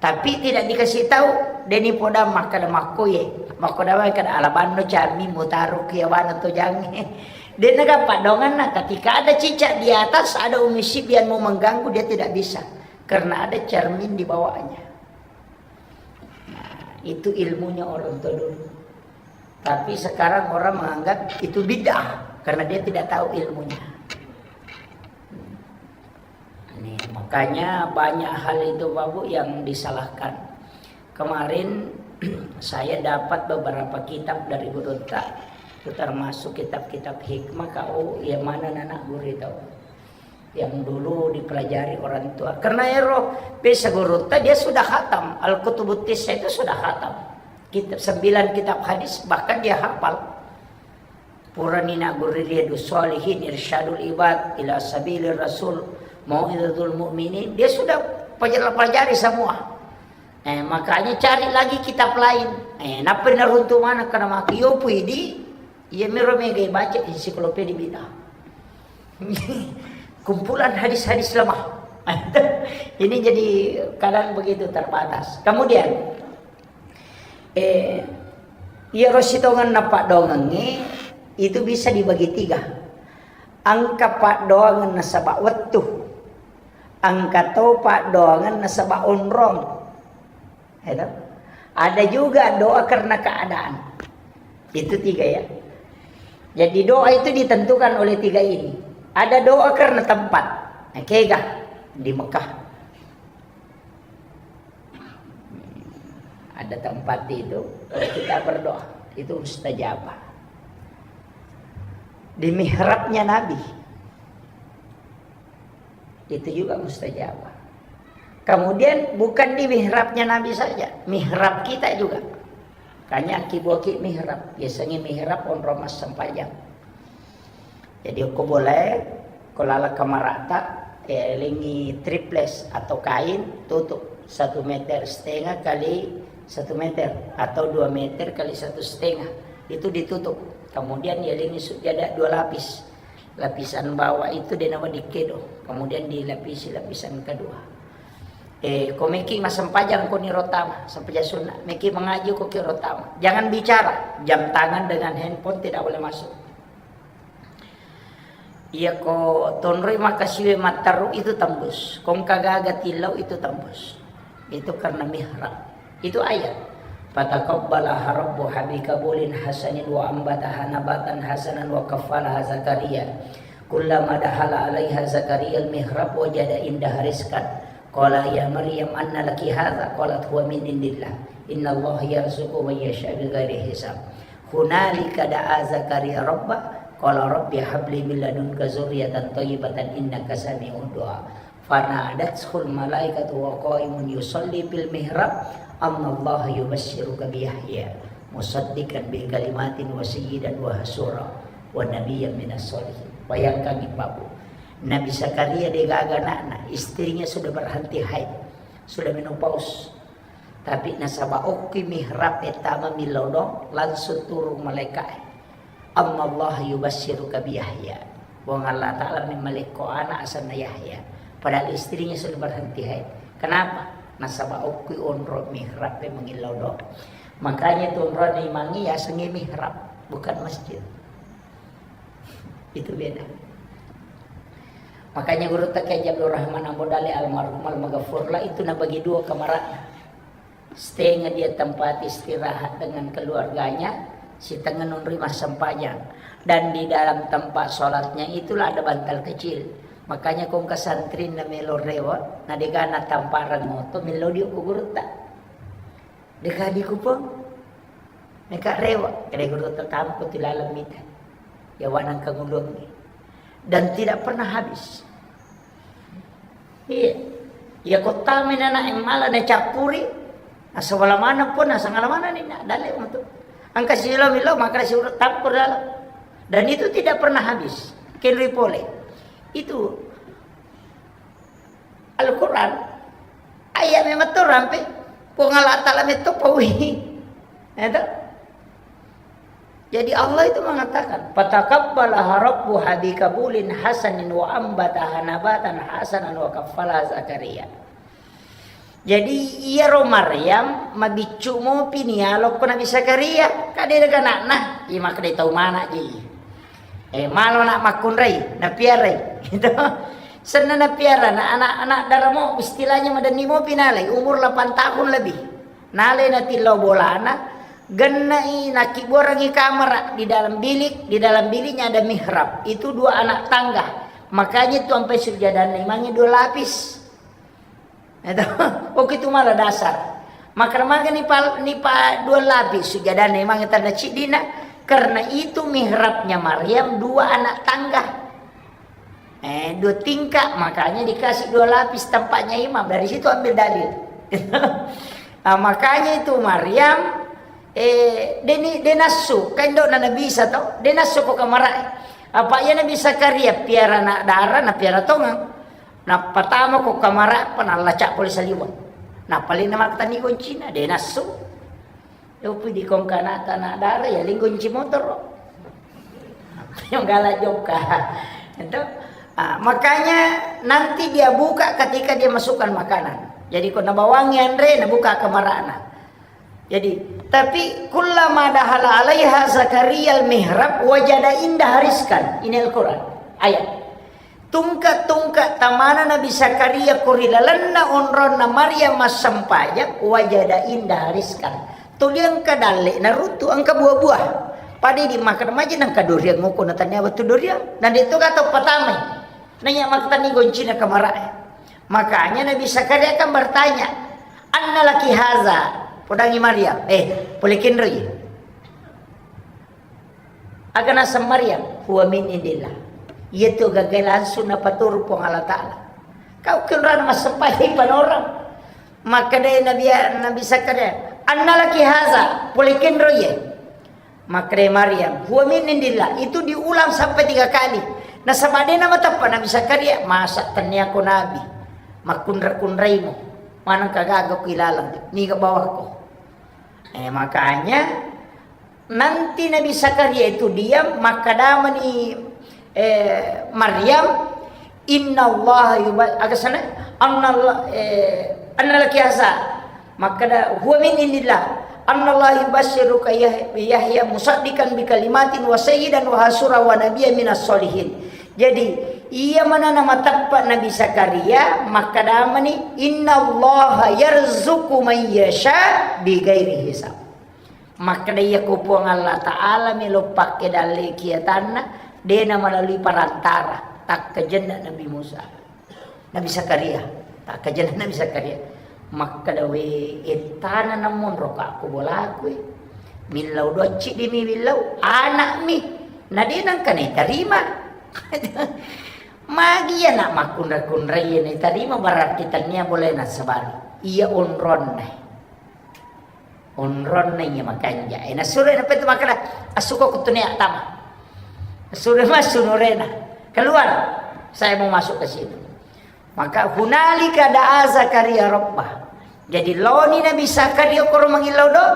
Tapi tidak dikasih tahu, deni poda makkada makkoye. Makkoda wae kada alabanno cami mutaru kiawana to jange. Dena gappa donganna, ketika ada cicak di atas, ada umi sibian mau mengganggu, dia tidak bisa. Karena ada cermin di bawahnya. Nah, itu ilmunya orang tua dulu. Tapi sekarang orang menganggap itu bid'ah karena dia tidak tahu ilmunya. Ini, makanya banyak hal itu, Bapak Bu, yang disalahkan. Kemarin saya dapat beberapa kitab dari Gurutta, termasuk kitab-kitab hikmah, kau yang mana anak guru itu. Yang dulu dipelajari orang tua. Karena ero, bisa Gurutta dia sudah khatam. Al-Kutubut Tissa itu sudah khatam. Kitab, sembilan kitab hadis, bahkan dia hafal. Purani nagurri Riyadus Shalihin, Irsyadul Ibad ila Sabilir Rasul, Mau'izatul Mu'minin, dia sudah pelajari semua. Eh, makanya cari lagi kitab lain. Eh, nappa naruntu mana kana maki yo pui di, iya miro mega baca ensiklopedia bid'ah. Kumpulan hadis-hadis lemah. Ini jadi kadang begitu terbatas. Kemudian, Eh, iyaro sitongenna paddoangengnge itu bisa dibagi tiga. Engka paddoangeng nasaba wettu, engka to paddoangeng nasaba onrong. Itu. Ada juga doa karena keadaan. Itu tiga ya. Jadi doa itu ditentukan oleh tiga ini. Ada doa karena tempat. Nah, kega di Mekah. Ada tempat itu, kalau kita berdoa, itu mustajabah. Di mihrabnya Nabi, itu juga mustajabah. Kemudian bukan di mihrabnya Nabi saja, mihrab kita juga. Kanya akibuaki mihrab, biasanya mihrab onrong massempajang. Jadi, ko bolae, ko laleng kamarata, eh, lengi triples atau kain, tutup satu meter setengah kali satu meter atau dua meter kali satu setengah. Itu ditutup. Kemudian ya lengi sujada dua lapis. Lapisan bawah itu denawa dikedo. Kemudian dilapisi lapisan kedua. Eh, ko meki massempajang ko niro tama, sempajang sunnah. Meki mengaji ko kiro tama. Jangan bicara. Jam tangan dengan handphone tidak boleh masuk. Iya, ko tonroi makasiwe matteru itu tembus. Ko engka gaga tillau itu tembus. Itu karena mihrab. Itu ayat. Fataqabbalaha rabbuha biqabulin hasanin wa ambataha nabatan hasanan wa kaffalaha Zakaria. Kullama dakhala alaiha Zakaria al-mihrab wajada indaha rizqan. Qala ya Maryam anna laki hadza? Qalat huwa min indillah. Innallaha yarzuqu man yasha bighairi hisab. Hunalika da'a Zakaria rabbah, qala rabbi habli min ladunka dzurriyyatan thayyibatan innaka sami'ud du'a. Fanadathul malaikatu wa qaimun yusalli fil mihrab, annallaha yubasysyiruka bi Yahya musaddiqan bi kalimatin wa sayyidan wa hasura wa nabiyyan minas sholihin. Bayangkan, Bapak Bu, Nabi Zakaria degaga anakna, istrinya sudah berhenti haid, sudah menopause. Tapi nasaba okki mihrab e tama millau doang, langsung turun malaika'e. Annallaha yubasysyiruka bi Yahya. Puang Allah Ta'ala memmalekko anak asenna Yahya. Padahal istrinya sudah berhenti haid. Kenapa? Nasaba okki onro mihrab e mangillau doang. Makanya tu onrona imangnge yasengnge mihrab, bukan masjid. Itu beda. Makanya Gurutta Kiai Haji Abdul Rahman Ambo Dalle almarhum almaghfurlah itu nabagi dua kamarana. Setengah dia tempat istirahat dengan keluarganya, setengah nonroi massempajang. Dan di dalam tempat sholatnya itulah ada bantal kecil. Makanya ko engka santrinna melo rewe, na degaga tampareng oto, millau dio ko Gurutta. Deka dikupang. Meka rewe, kede Gurutta tampo tu laleng mita. Ya wanang kangulungi. Dan tidak pernah habis. Iya. Ya kota minana emala na cappuri. Asawala mana pun, asangala mana ni nak dalle untuk. Angka silo milo, maka si urut tampur dalam. Dan itu tidak pernah habis. Kenri pole. Itu Al-Quran, ayat memang tu rampe, Puang Allah Ta'ala metto paui. Itu. Jadi Allah itu mengatakan, "Fataqabbalaha rabbuha biqabulin hasanin wa ambataha nabatan hasanan wa kaffalaha Zakaria." Jadi iyaro Maryam mabiccu mopi nialokko Nabi Zakaria, ka de' gaga ana'na, iya makkeda tau mana' ji. Eh, malo na' makkunrai, napiarai. Gitu. Senna napiara, na anak-anak daramo, istilahnya madenni mopi nalai, umur delapan tahun lebih. Nalai natillau bolana, gennai nakkibuarangi kamara di dalam bilik, di dalam biliknya ada mihrab. Itu dua anak tangga. Makanya itu sampai sujadanna imangnge dua lapis. Itu. Oke, itu malah dasar. Maka maga nipa, nipa dua lapis sujadanna imangnge tanda ciddina, karena itu mihrabnya Maryam dua anak tangga. Eh, dua tingkat, makanya dikasih dua lapis tempatnya imam. Dari situ ambil dalil. Nah, makanya itu Maryam, eh, deni, denassu, kan dok na Nabi Isa to, denassu ko kamara. Apa iya Nabi Zakaria piara anak dara, na piara tongang. Nappa tama ko kamara, apa nallacak pole saliweng. Nappa lena makkatani goncina, denassu. Yopi di kongkana tanah darah ya linggo kunci motor. Yang galak jokka. Itu. Ah, makanya nanti dia buka ketika dia masukkan makanan. Jadi ko nabawangi anre, nabuka kamarana. Jadi, tapi kullama dahala alaiha Zakaria al-mihrab wajada indaha rizqan. Ini Al-Quran. Ayat. Tungke-tungke tamana Nabi Zakaria ko ri lalenna onronna Maryam massempajang, wajada indaha rizqan. Tuli engka dalle naruttu, engka buah-buah. Pada di makan maja nengka durian ngoko na tania wettu durian. Na de to gato patamai. Nanya maktani goncina kamarae. Makanya Nabi Zakaria kan bertanya, "Anna laki haza?" Podangi Maryam, "Eh, pole kenroi?" Aga naseng Maryam, "Huwa min indillah." Iyatu gaga langsung napaturu Puang Allah Ta'ala. Kau kenrana massempajang panorang. Makkedai Nabi, Nabi Zakaria, "Anna laki haza?" Pole kenro iye. Makkedai Maryam, "Huwa min indillah." Itu diulang sampai tiga kali. Nasaba de namateppa Nabi Zakaria, "Masa tennia ko nabi? Makkunra-kunraimu. Maneng kagaga ku ilalang. Niga bawakko." Eh, makanya nanti Nabi Zakaria itu diam, makkadamani, eh, Maryam, "Innallaha yuba-," aga sana? "Annalla-, eh, anna laki haza." Makkada, "Huwa min indillah. Annallaha yubasysyuruka Yah-, Yahya musaddiqan bi kalimatin wa sayyidan wa hasura wa nabiyya minas sholihin." Jadi, iya mana namateppa Nabi Zakaria, makkadamani, "Innallaha yarzuqu man yasha bi ghairi hisab." Makkeda iya ko Puang Allah Ta'ala melo pakke dalle kiatanna, dena melalui perantara, takkajenna Nabi Musa. Nabi Zakaria, takkajenna Nabi Zakaria. Makkeda, "We, ettana namonro ka ko bolaku, eh. Millau docci dimi millau, anakmi. Na dena engka naitarima." Magi iya nak makkunra-kunrai iya naitarima, berarti tania boleh nasabari. Iya onronna. Onronna iya makanja. Eh, nasuro na petu makkeda, "Assuko kutune attama." Nasuro massu nurena. "Keluar. Saya mau masuk ke situ." Maka hunalika da'a Zakaria rabbah. Jadi loni Nabi Zakaria koro mangillau do.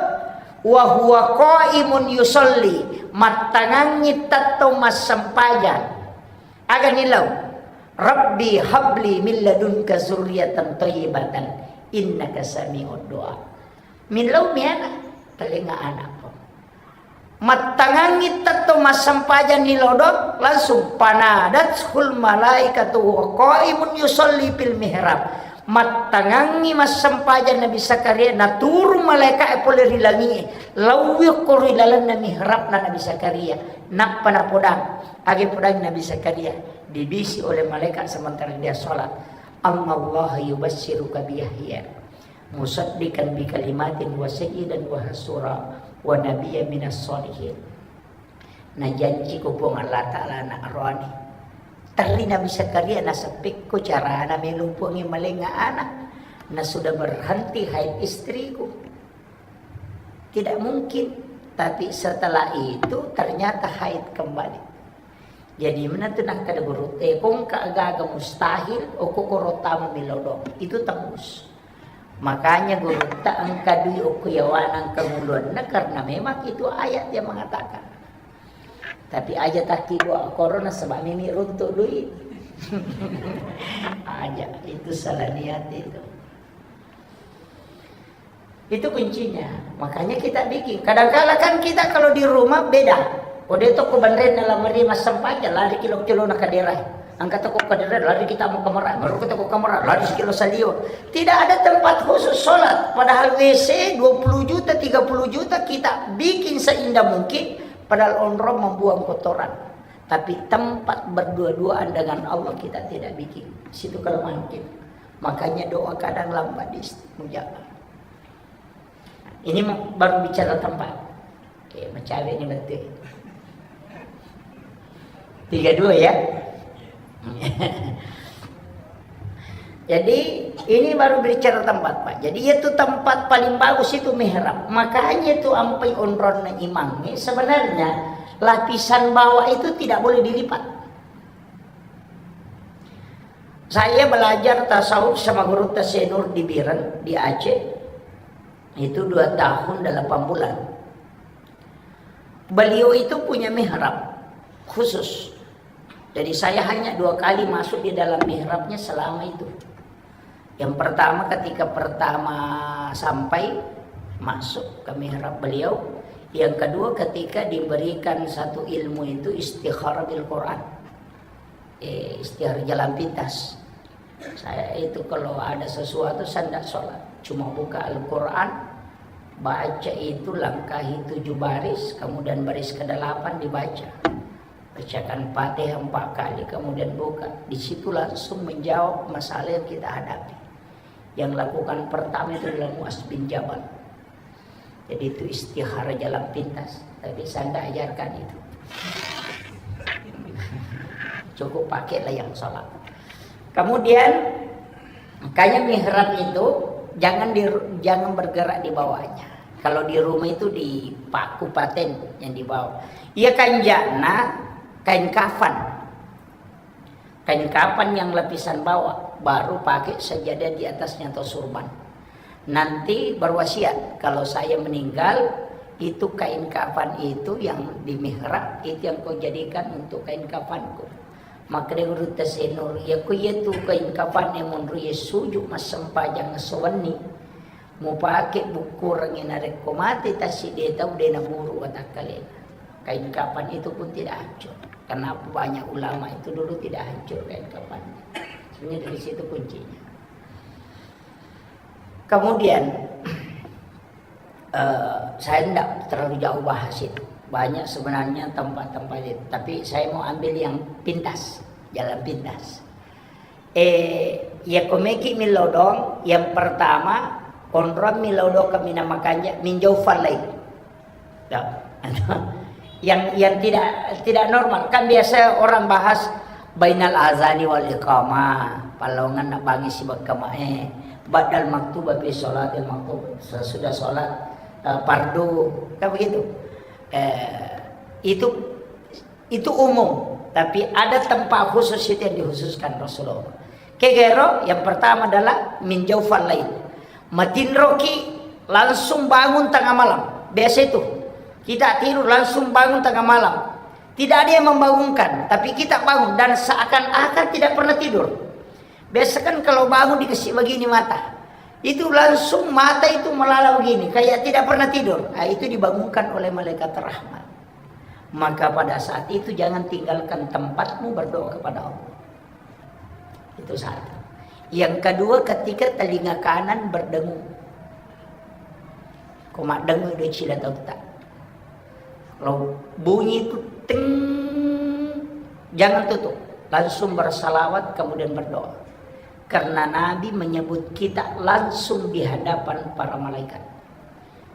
Wa huwa qaimun yusalli. Mattangangi tettong massempajang. Aga nilau? "Rabbi habli min ladunka zurriyatan thayyibatan innaka sami'ud du'a." Millau mi ana, talenga anakko. Mattangangi tetto massempajang ni lodo, langsung panadathul malaikatu wa qaimun yusalli fil mihrab. Mattangangi massempajang Nabi Zakaria, naturung malaika'e pole ri langi'e, lauwi ko ri lalenna mihrabna Nabi Zakaria. Nappa napodang, age podang Nabi Zakaria, dibisi oleh malaikat sementara dia sholat, "Annallaha yubasysyuruka bi Yahya." Musaddiqan bi kalimatin wa sayyidan wa hasura wa nabiyyan minas sholihin. Najanci ko Puang Allah Ta'ala anak roani. Terri Nabi Zakaria naseppekko carana melo Puangnge malenga anak. Na sudah berhenti haid istriku. Tidak mungkin. Tapi setelah itu ternyata haid kembali. Jadi menentu nakkeda guru, eh, kongka gaga mustahil, okko koro tamu milodong. Itu tembus. Makanya gurutta engka dui okko yawana engka muluanna karena memang itu ayat yang mengatakan. Tapi aja takki doa korona sebab mimi runtuk dui. Aja, itu salah niat itu. Itu kuncinya. Makanya kita bikin. Kadangkala kan kita kalau di rumah beda. Kode toko banren dalam meri massempajang, lari kilo-kilo na kadera. Angkat toko kadera, lari kita mau kamera. Baru kita ke kamera, lari sekilo salio. Tidak ada tempat khusus sholat. Padahal W C dua puluh juta, tiga puluh juta kita bikin seindah mungkin. Padahal onrong membuang kotoran. Tapi tempat berdua-duaan dengan Allah kita tidak bikin. Situ kelemahan kita. Makanya doa kadang lambat diistajabah. Ini mau, baru bicara tempat. Oke, mencari ini betul. Tiga dua ya. Jadi ini baru bicara tempat, Pak. Jadi itu tempat paling bagus itu mihrab. Makanya itu ampai onronna imang ini sebenarnya lapisan bawah itu tidak boleh dilipat. Saya belajar tasawuf sama guru Tasenur di Biren, di Aceh. Itu dua tahun delapan bulan. Beliau itu punya mihrab khusus. Jadi saya hanya dua kali masuk di dalam mihrabnya selama itu. Yang pertama ketika pertama sampai masuk ke mihrab beliau, yang kedua ketika diberikan satu ilmu itu istikharah bil Quran. Eh, istikharah jalan pintas. Saya itu kalau ada sesuatu saya tidak sholat, cuma buka Al-Quran, baca itu, langkahi tujuh baris, kemudian baris kedelapan dibaca. Bacakan Fatihah empat kali, kemudian buka. Di situ langsung menjawab masalah yang kita hadapi. Yang lakukan pertama itu adalah Muaz bin Jabal. Jadi itu istikharah jalan pintas. Tapi saya tidak ajarkan itu. Cukup pakailah yang sholat. Kemudian, makanya mihrab itu jangan di, jangan bergerak di bawahnya. Kalau di rumah itu di paku paten yang di bawah. Iya, kanjana kain kafan. Kain kafan yang lapisan bawah, baru pakai sajadah di atasnya atau surban. Nanti berwasiat, kalau saya meninggal, itu kain kafan itu yang di mihrab, itu yang kau jadikan untuk kain kafanku. Maka dia guru Tasenur, ya ku iya tu kain kafan yang menurut ya sujuk massempajang sewenni. Mupake bukkurengngi narekko mate tassiddi tau de naburu watakkalena. Kain kafan itu pun tidak hancur. Karena banyak ulama itu dulu tidak hancur kain kafannya. Sebenarnya dari situ kuncinya. Kemudian, eh, saya tidak terlalu jauh bahas itu. Banyak sebenarnya tempat-tempat itu. Tapi saya mau ambil yang pintas, jalan pintas. Eh, iya komeki milodong, yang pertama, onrong milodong kami nama kanja, minjau falai. Ya. Yang, yang tidak, tidak normal. Kan biasa orang bahas bainal azani wal iqamah, palongan nak bangi sibak kama, eh, badal maktuba fi sholatil maktub, sesudah sholat, eh, fardu, kan begitu. Eh, itu Itu umum, tapi ada tempat khusus itu yang dikhususkan Rasulullah. Kegero, yang pertama adalah min jaufal lail. Matinroki langsung bangun tengah malam. Biasa itu. Kita tidur langsung bangun tengah malam. Tidak ada yang membangunkan, tapi kita bangun dan seakan-akan tidak pernah tidur. Biasa kan kalau bangun dikasih begini mata. Itu langsung mata itu melala begini, kayak tidak pernah tidur. Ah, itu dibangunkan oleh malaikat rahmat. Maka pada saat itu jangan tinggalkan tempatmu berdoa kepada Allah. Itu satu. Yang kedua, ketika telinga kanan berdengung. Ko maddengung do cila tauta. Kalau bunyi itu ting, jangan tutup. Langsung bersalawat, kemudian berdoa. Karena Nabi menyebut kita langsung di hadapan para malaikat.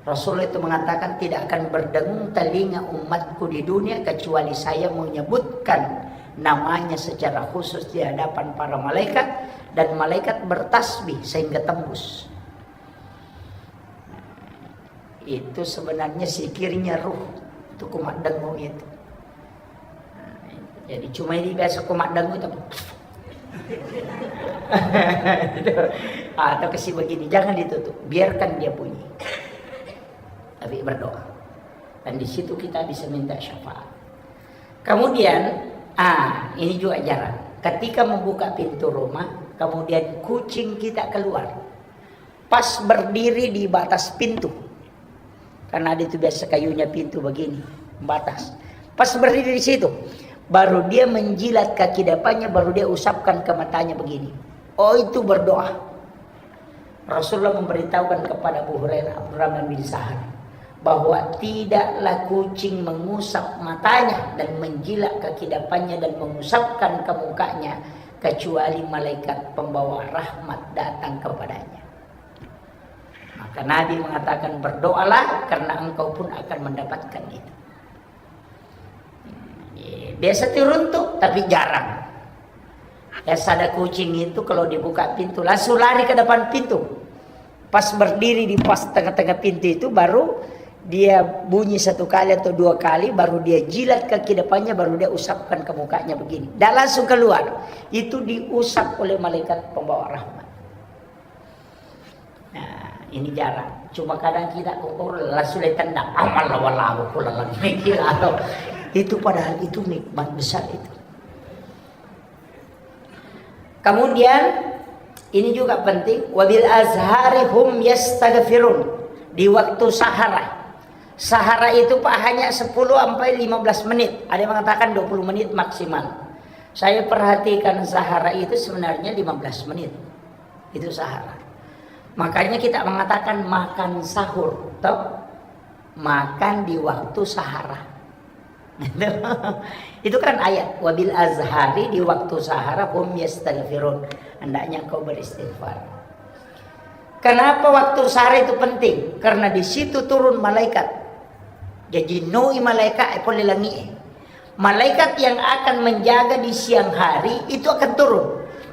Rasulullah itu mengatakan, "Tidak akan berdengung telinga umatku di dunia kecuali saya menyebutkan namanya secara khusus di hadapan para malaikat, dan malaikat bertasbih sehingga tembus." Itu sebenarnya zikirnya ruh. Itu kumaddengung itu. Jadi cuma ini biasa kumaddengung itu. Atau kasih begini, jangan ditutup, biarkan dia bunyi. Tapi berdoa. Dan di situ kita bisa minta syafaat. Kemudian, ah, ini juga jarang. Ketika membuka pintu rumah, kemudian kucing kita keluar. pas berdiri di batas pintu. Karena ada itu biasa kayunya pintu begini, batas. Pas berdiri di situ, baru dia menjilat kaki depannya, baru dia usapkan ke matanya begini. Oh, itu berdoa. Rasulullah memberitahukan kepada Abu Hurairah, Abdurrahman bin Sahar, bahwa tidaklah kucing mengusap matanya dan menjilat kaki depannya dan mengusapkan ke mukanya, kecuali malaikat pembawa rahmat datang kepadanya. Maka Nabi mengatakan, "Berdoalah, karena engkau pun akan mendapatkan itu." Eh, biasa turun tuh, tapi jarang. Biasa ada kucing itu, kalau dibuka pintu, langsung lari ke depan pintu. Pas berdiri di pas tengah-tengah pintu itu, baru dia bunyi satu kali atau dua kali, baru dia jilat kaki depannya, baru dia usapkan ke mukanya begini. Dan langsung keluar. Itu diusap oleh malaikat pembawa rahmat. Nah, ini jarang. Cuma kadang kita ukur langsung ditendang. Amal wala kula lagi kira atau itu, padahal itu nikmat besar itu. Kemudian ini juga penting, wabil azhari hum yastaghfirun, di waktu sahara. Sahara itu, Pak, hanya sepuluh sampai lima belas menit. Ada yang mengatakan dua puluh menit maksimal. Saya perhatikan sahara itu sebenarnya lima belas menit. Itu sahara. Makanya kita mengatakan makan sahur, toh? Makan di waktu sahara. Itu kan ayat, "Wabil azhari," di waktu sahara, "hum yastaghfirun." Hendaknya kau beristighfar. Kenapa waktu sahara itu penting? Karena di situ turun malaikat. Jadi, noi malaikat, eh, pole langi, eh. Malaikat yang akan menjaga di siang hari itu akan turun.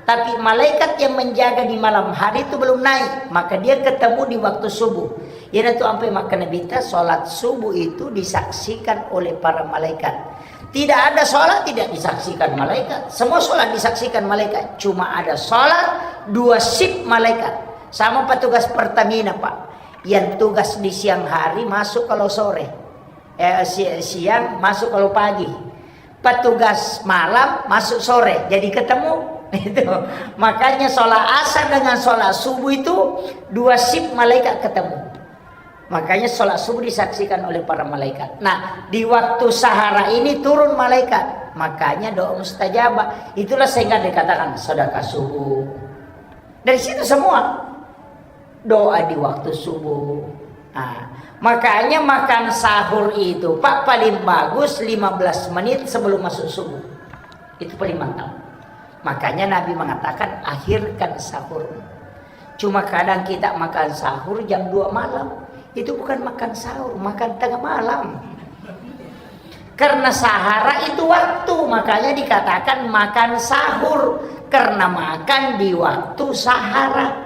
Tapi malaikat yang menjaga di malam hari itu belum naik. Maka dia ketemu di waktu subuh. Iyanatu ampai makkeda Nabitta, sholat subuh itu disaksikan oleh para malaikat. Tidak ada sholat tidak disaksikan malaikat. Semua sholat disaksikan malaikat. Cuma ada sholat dua shift malaikat. Sama petugas Pertamina, Pak. Yang tugas di siang hari masuk kalau sore. Eh, si-, siang masuk kalau pagi. Petugas malam masuk sore, jadi ketemu. Itu. Makanya sholat asar dengan sholat subuh itu dua shift malaikat ketemu. Makanya sholat subuh disaksikan oleh para malaikat. Nah, di waktu sahara ini turun malaikat. Makanya doa mustajabah. Itulah sehingga dikatakan sedekah subuh. Dari situ semua. Doa di waktu subuh. Nah, makanya makan sahur itu, Pak, paling bagus lima belas menit sebelum masuk subuh. Itu paling mantap. Makanya Nabi mengatakan, "Akhirkan sahur." Cuma kadang kita makan sahur jam dua malam. Itu bukan makan sahur, makan tengah malam. Karena sahara itu waktu, makanya dikatakan makan sahur. Karena makan di waktu sahara.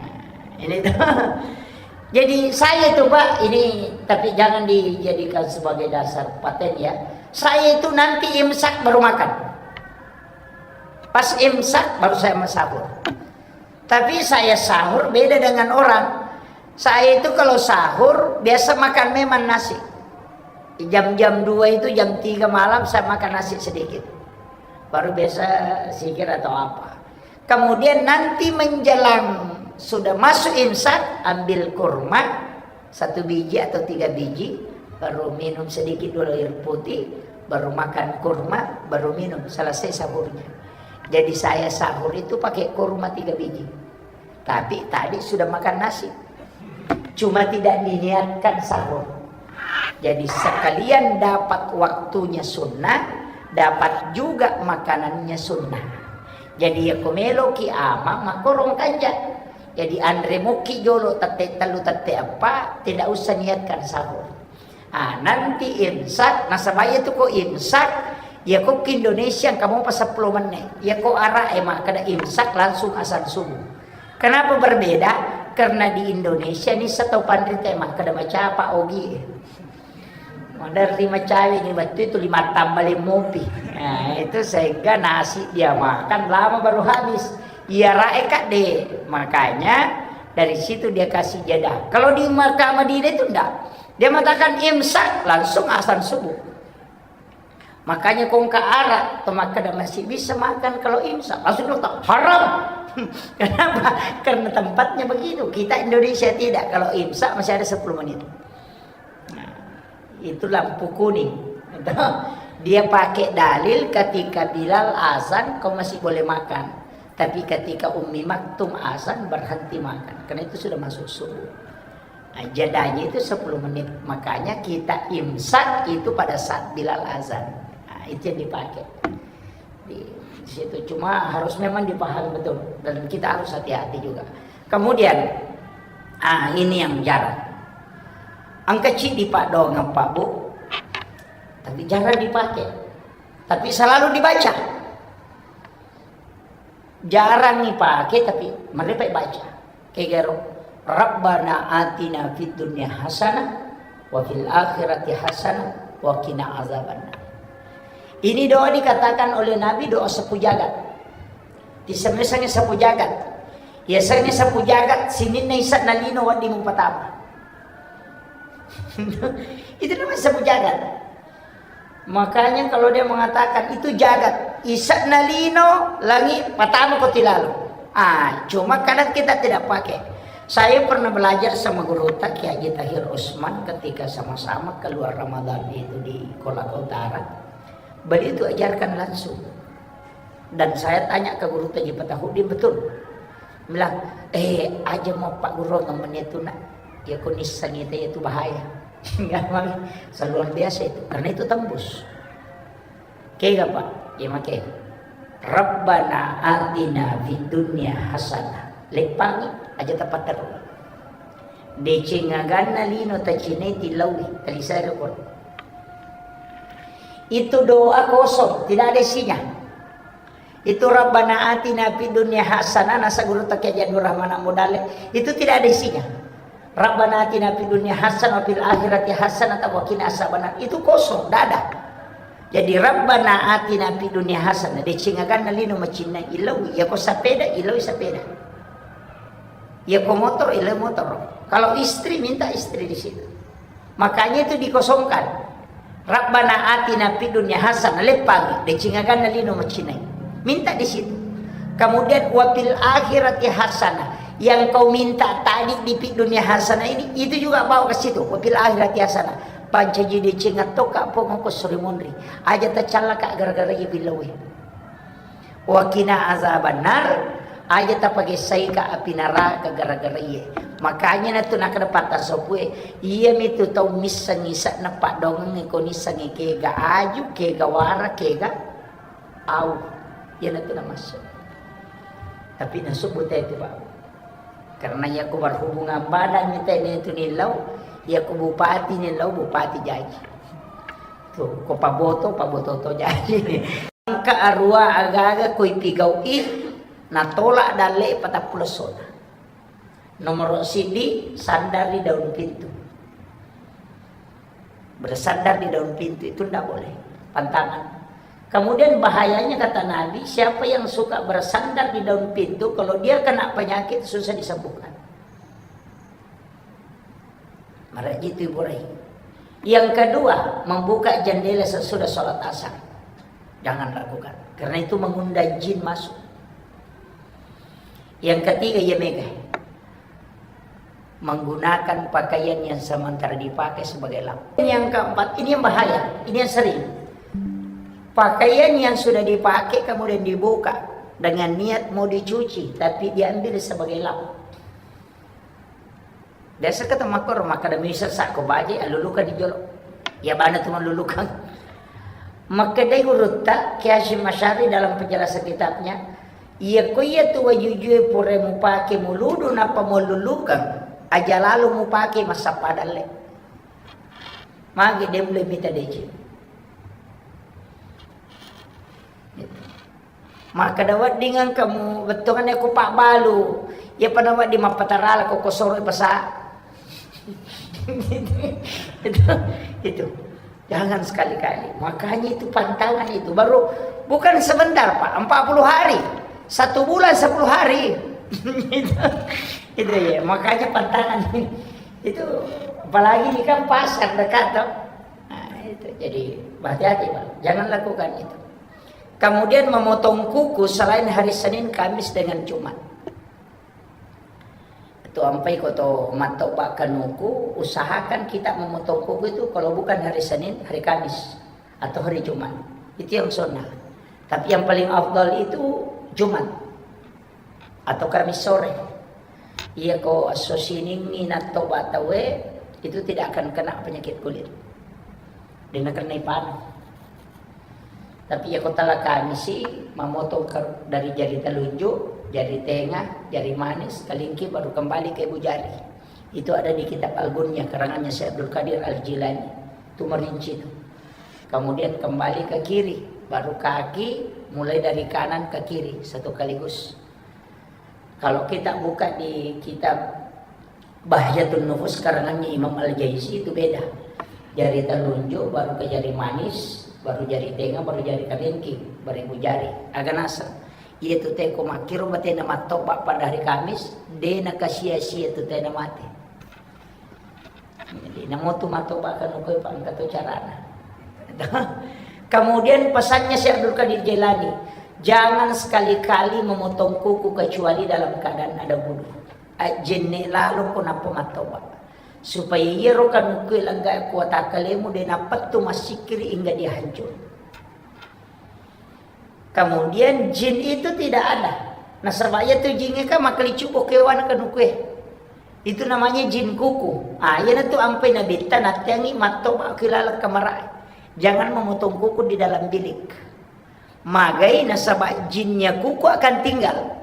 Nah, ini tuh. Jadi saya tuh, Pak, ini, tapi jangan dijadikan sebagai dasar paten ya. Saya itu nanti imsak baru makan. Pas imsak baru saya sahur. Tapi saya sahur beda dengan orang. Saya itu kalau sahur biasa makan memang nasi. Jam-jam dua itu, jam tiga malam saya makan nasi sedikit. Baru biasa zikir atau apa. Kemudian nanti menjelang sudah masuk imsak, ambil kurma satu biji atau tiga biji, baru minum sedikit dulu air putih, baru makan kurma, baru minum, selesai sahurnya. Jadi saya sahur itu pakai kurma tiga biji. Tapi tadi sudah makan nasi. Cuma tidak diniatkan sahur. Jadi sekalian dapat waktunya sunnah, dapat juga makanannya sunnah. Jadi ya ko meloki ama makkorong kanja. Jadi anre muki jolo tette tellu tette eppa, tidak usah niatkan sahur. Ah, nanti imsak, nasaba iya tu ko imsak, iya ko ki Indonesia engka mopa seppulo menne. Iya ko Arab e makkeda imsak langsung azan subuh. Kenapa berbeda? Karena di Indonesia ni setau panrita e makkeda macapa ogi. Maderri macawe ni wettu itu lima tambah lima mopi. Nah, itu sehingga nasi dia makan lama baru habis. Iya rae kadde. Makanya dari situ dia kasih jeda. Kalau di Makkah Madinah itu enggak. Dia mengatakan imsak, langsung azan subuh. Makanya kongka Arab, to makkeda masih bisa makan kalau imsak. Langsung dia kata, "Haram." Kenapa? Karena tempatnya begitu. Kita Indonesia tidak. Kalau imsak masih ada sepuluh menit. Nah, itu lampu kuning. Dia pakai dalil ketika Bilal azan, kau masih boleh makan. Tapi ketika Ummi Maktum azan, berhenti makan. Karena itu sudah masuk subuh. Nah, jedanya itu sepuluh menit. Makanya kita imsak itu pada saat Bilal azan. Nah, itu yang dipakai. Di situ cuma harus memang dipahami betul. Dan kita harus hati-hati juga. Kemudian, ah, ini yang jarang. Engka ciddi paddoangeng, Pak, Bu. Tapi jarang dipakai. Tapi selalu dibaca. Jarang dipakai, tapi mereka baca. Kegaro, "Rabbana atina fid dunya hasanah wa fil akhirati hasanah wa qina azabannar." Ini doa dikatakan oleh Nabi doa sapu jagat. Disengngi-sengngi sapu jagat. Iya sengngi sapu jagat, sininna isa nalino wedding mupatama. Itu namanya sapu jagat. Makanya kalau dia mengatakan itu jagat, isa nalino langi patama ko tilalo. Ah, cuma kadang kita tidak pakai. Saya pernah belajar sama guru Kiai Haji Tahir Usman ketika sama-sama keluar Ramadan itu di Kolaka Utara. Beliau itu ajarkan langsung. Dan saya tanya ke guru Taji Patahudin, betul. Bilang, "Eh, aja mau Pak Guru ngemen itu, Nak. Ya, kau nisang itu, itu bahaya." Enggak, Bang. Luar biasa itu. Karena itu tembus. Kega, Pak? Ya, make. "Rabbana atina fid dunya hasanah." Leppangi, aja tapaterru. Deceng aganna lino tacinai tilaui, talisai rukun. Itu doa kosong, tidak ada isinya. Itu Rabbana atina fid dunya hasanah, nasa guru Taqi Haji Abdul Rahman Amudale, itu tidak ada isinya. Rabbana atina fid dunya hasanah wa fil akhirati hasanah wa qina azabannar. Itu kosong, tidak ada. Jadi Rabbana atina fid dunya hasanah, deceng aganna lino macinnai, ilau, ya ko sepeda, ilau sepeda. Ya ko motor, ilau motor. Kalau istri, minta istri di situ. Makanya itu dikosongkan. Rabbana atina fid dunya hasanah, leppangi, deceng aganna lino macinai. Minta di situ. Kemudian wa fil akhirati hasanah. Yang kau minta tadi di fid dunya hasanah ini, itu juga bawa ke situ. Wa fil akhirati hasanah. Pancaji deceng attoka pong ko suri monri. Aja tacallaka gara-gara iya billawe. Wa qina azabannar, aja tapagessaika api naraka gara-gara iye. Makanya natu nakkeda patta sopue, iyamitu tau missengngi se'na paddoangeng ko nissengngi kega aju, kega wara, kega au. Iyanatu namassu. Tapi nasubbu tetu, Pak. Karena iya ko berhubungan badan ni tene tu nillau, iya ko bupati nillau, bupati jaji. Tu, ko paboto, paboto to jaji. Engka arua aga-aga ko ipigau'i, natolak dalle patappulo essona. Nomoro siddi, sandar ri daun pintu. Bersandar di daun pintu itu ndak boleh. Pantangan. Kemudian bahayanya kata Nabi, siapa yang suka bersandar di daun pintu, kalau dia kena penyakit susah disembuhkan. Maraji itu Ibu Rai. Yang kedua, membuka jendela sesudah sholat asar. Jangan lakukan. Karena itu mengundang jin masuk. Yang ketiga, ya mega. Menggunakan pakaian yang sementara dipakai sebagai lap. Ini yang keempat, ini yang bahaya, ini yang sering. Pakaian yang sudah dipakai kemudian dibuka dengan niat mau dicuci, tapi diambil sebagai lap. Biasa kata makor, maka demi sesak ko baje, alulukan di jolo. Ya bana tu malulukan. Makkedai gurutta, Kiai Hasyim Asy'ari dalam penjelasan kitabnya, iya ko iya tu wajujue pura mupake muludu nappa mullulukeng, aja lalo mupake massappa dalle. Magi de mulle mita deceng. Makkeda wedding engka mu bettuanna ko pabbalu, iya pada wedding mappatarala ko kosoro pasa. Itu, itu. Jangan sekali-kali. Makanya itu pantangan itu. Baru bukan sebentar, Pak, empat puluh hari. Satu bulan sepuluh hari. Itu, itu ya, makanya pantangan. Itu apalagi ini kan pasar dekat, toh. Nah, itu. Jadi hati-hati, Pak. Jangan lakukan itu. Kemudian memotong kuku selain hari Senin, Kamis, dengan Jumat. Tu ampai ko to mattoba kanuku, usahakan kita memotong kuku itu kalau bukan hari Senin, hari Kamis, atau hari Jumat. Itu yang sunnah. Tapi yang paling afdal itu Jumat atau Kamis sore. Iya ko esso siningngi nattoba tauwe, itu tidak akan kena penyakit kulit. Dena kena ipanu. Tapi iya ko tala Kamisi, mamotong ke, dari jari telunjuk, jari tengah, jari manis, kelingking, baru kembali ke ibu jari. Itu ada di kitab Al-Gunyah, karangannya Syekh Abdul Qadir Al-Jilani. Itu merinci itu. Kemudian kembali ke kiri, baru kaki, mulai dari kanan ke kiri, satu kaligus. Kalau kita buka di kitab Bahjatun Nufus karangannya Imam Al-Jaizi, itu beda. Jari telunjuk, baru ke jari manis, baru jari tengah, baru jari kelingking, baru ibu jari. Aga naseng. Iya tu teko makkiro batena mattoba pada hari Kamis, dena kasia-sia tu tena mate. Jadi, namo tu mattoba kanuku, Pak, engka tu carana. Kemudian pesannya Syekh Abdul Qadir Jailani, jangan sekali-kali memotong kuku kecuali dalam keadaan ada wudu. Ajjenne lalo ko nappa mattoba. Supaya iyaro kanuku lengga kuatakkalemu de napettu massikkiri hingga dia hancur. Kemudian jin itu tidak ada. Nasaba iya tu jin kan makkelicubbo kewana kanukue. Itu namanya jin kuku. Ah, iyana tu ampai nabitta natteangi mattoba kilala kamarae. Jangan memotong kuku di dalam bilik. Magai nasaba jinnya kuku akan tinggal.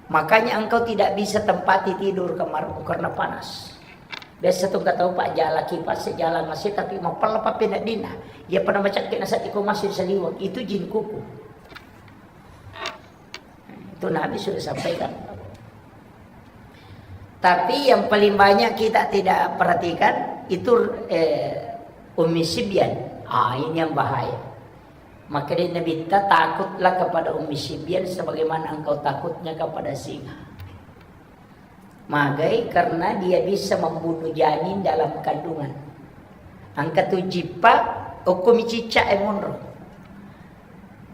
Makanya engkau tidak bisa tempati tidur kamarmu karena panas. Biasa tu engka tau, Pak, jala kipas, jala masi, tapi mapella pappeneddinna. Iya pada macakke naseddiko masih saliweng. Itu jin kuku. Itu Nabi sudah sampaikan. Tapi yang paling banyak kita tidak perhatikan itu, eh, Ummi Sibyan. Ah, ini yang bahaya. Maka dia Nabi, takutlah kepada Ummi Sibyan sebagaimana engkau takutnya kepada singa. Magai karena dia bisa membunuh janin dalam kandungan. Engka tu jippa, okko mi cicak e monro.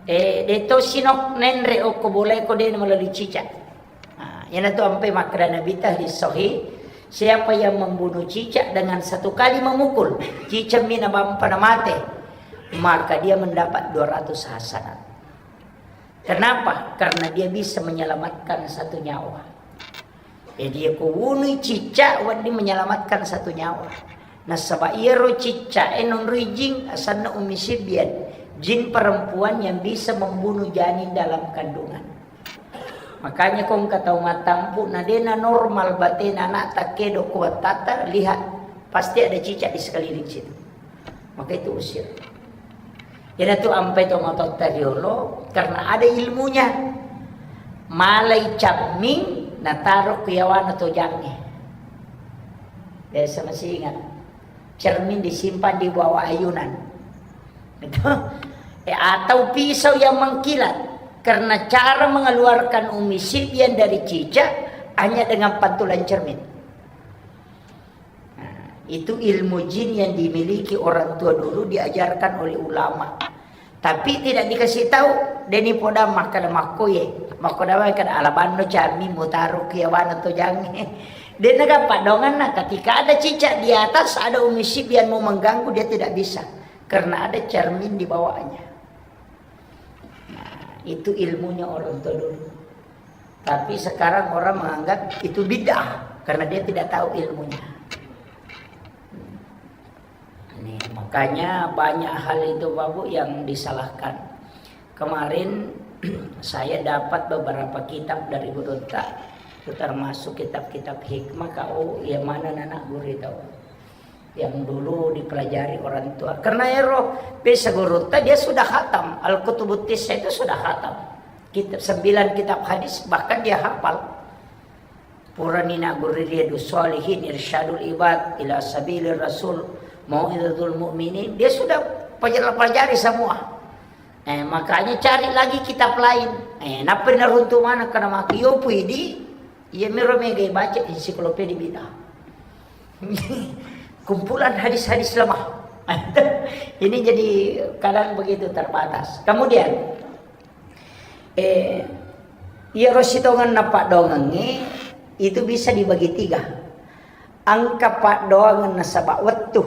Eh, de to sinok nenre okko bola e ko de melalui cicak. Nah, iyana tu ampai makkeda Nabi ta hadis sahih, siapa yang membunuh cicak dengan satu kali memukul, cicak mina bampa na mate, maka dia mendapat dua ratus hasanat. Kenapa? Karena dia bisa menyelamatkan satu nyawa. Jadi, iya ko wunui cicak, wedding menyelamatkan satu nyawa. Nasaba iyaro cicak e nonroi jin, asanna Ummi Sibyan, jin perempuan yang bisa membunuh janin dalam kandungan. Makanya ko engka tau mattampu, na dena normal batena anak takkedo ko wattata, lihat, pasti ada cicak di sekeliling situ. Maka itu usir. Iyana tu ampai to matotta riolo, karena ada ilmunya. Malai camming, nataro ku yawana tojangnge. Biasa masih ingat. Cermin disimpan di bawah ayunan. Gitu. Eh, atau pisau yang mengkilat. Karena cara mengeluarkan Ummi Sibyan dari cicak hanya dengan pantulan cermin. Nah, itu ilmu jin yang dimiliki orang tua dulu, diajarkan oleh ulama. Tapi tidak dikasih tahu, deni poda makkeda makkoye. Makkoda wae kada alabanno cami mutaro ki yawana tojangnge. Dena gampang donganna, ketika ada cicak di atas, ada Ummi Sibyan mau mengganggu, dia tidak bisa. Karena ada cermin di bawahnya. Nah, itu ilmunya orang tua dulu. Tapi sekarang orang menganggap itu bid'ah karena dia tidak tahu ilmunya. Ini, makanya banyak hal itu, Bapak, yang disalahkan. Kemarin saya dapat beberapa kitab dari Gurutta, itu termasuk kitab-kitab hikmah, kau yang mana anak guru itu? Yang dulu dipelajari orang tua. Karena ero, bisa Gurutta dia sudah khatam. Al-Kutubut Tisa itu sudah khatam. Kitab, sembilan kitab hadis, bahkan dia hafal. Purani na guru Riyadus Shalihin, Irsyadul Ibad ila Sabilir Rasul, Mau'izatul Mu'minin, dia sudah pelajari semua. Eh, makanya cari lagi kitab lain. Eh, nappa naruntu mana kana maki yo puidi, iya miro mega baca ensiklopedia bid'ah. Kumpulan hadis-hadis lemah. Ini jadi kadang begitu terbatas. Kemudian, Eh, iyaro sitongenna paddoangengnge itu bisa dibagi tiga. Engka paddoangeng nasaba wettu,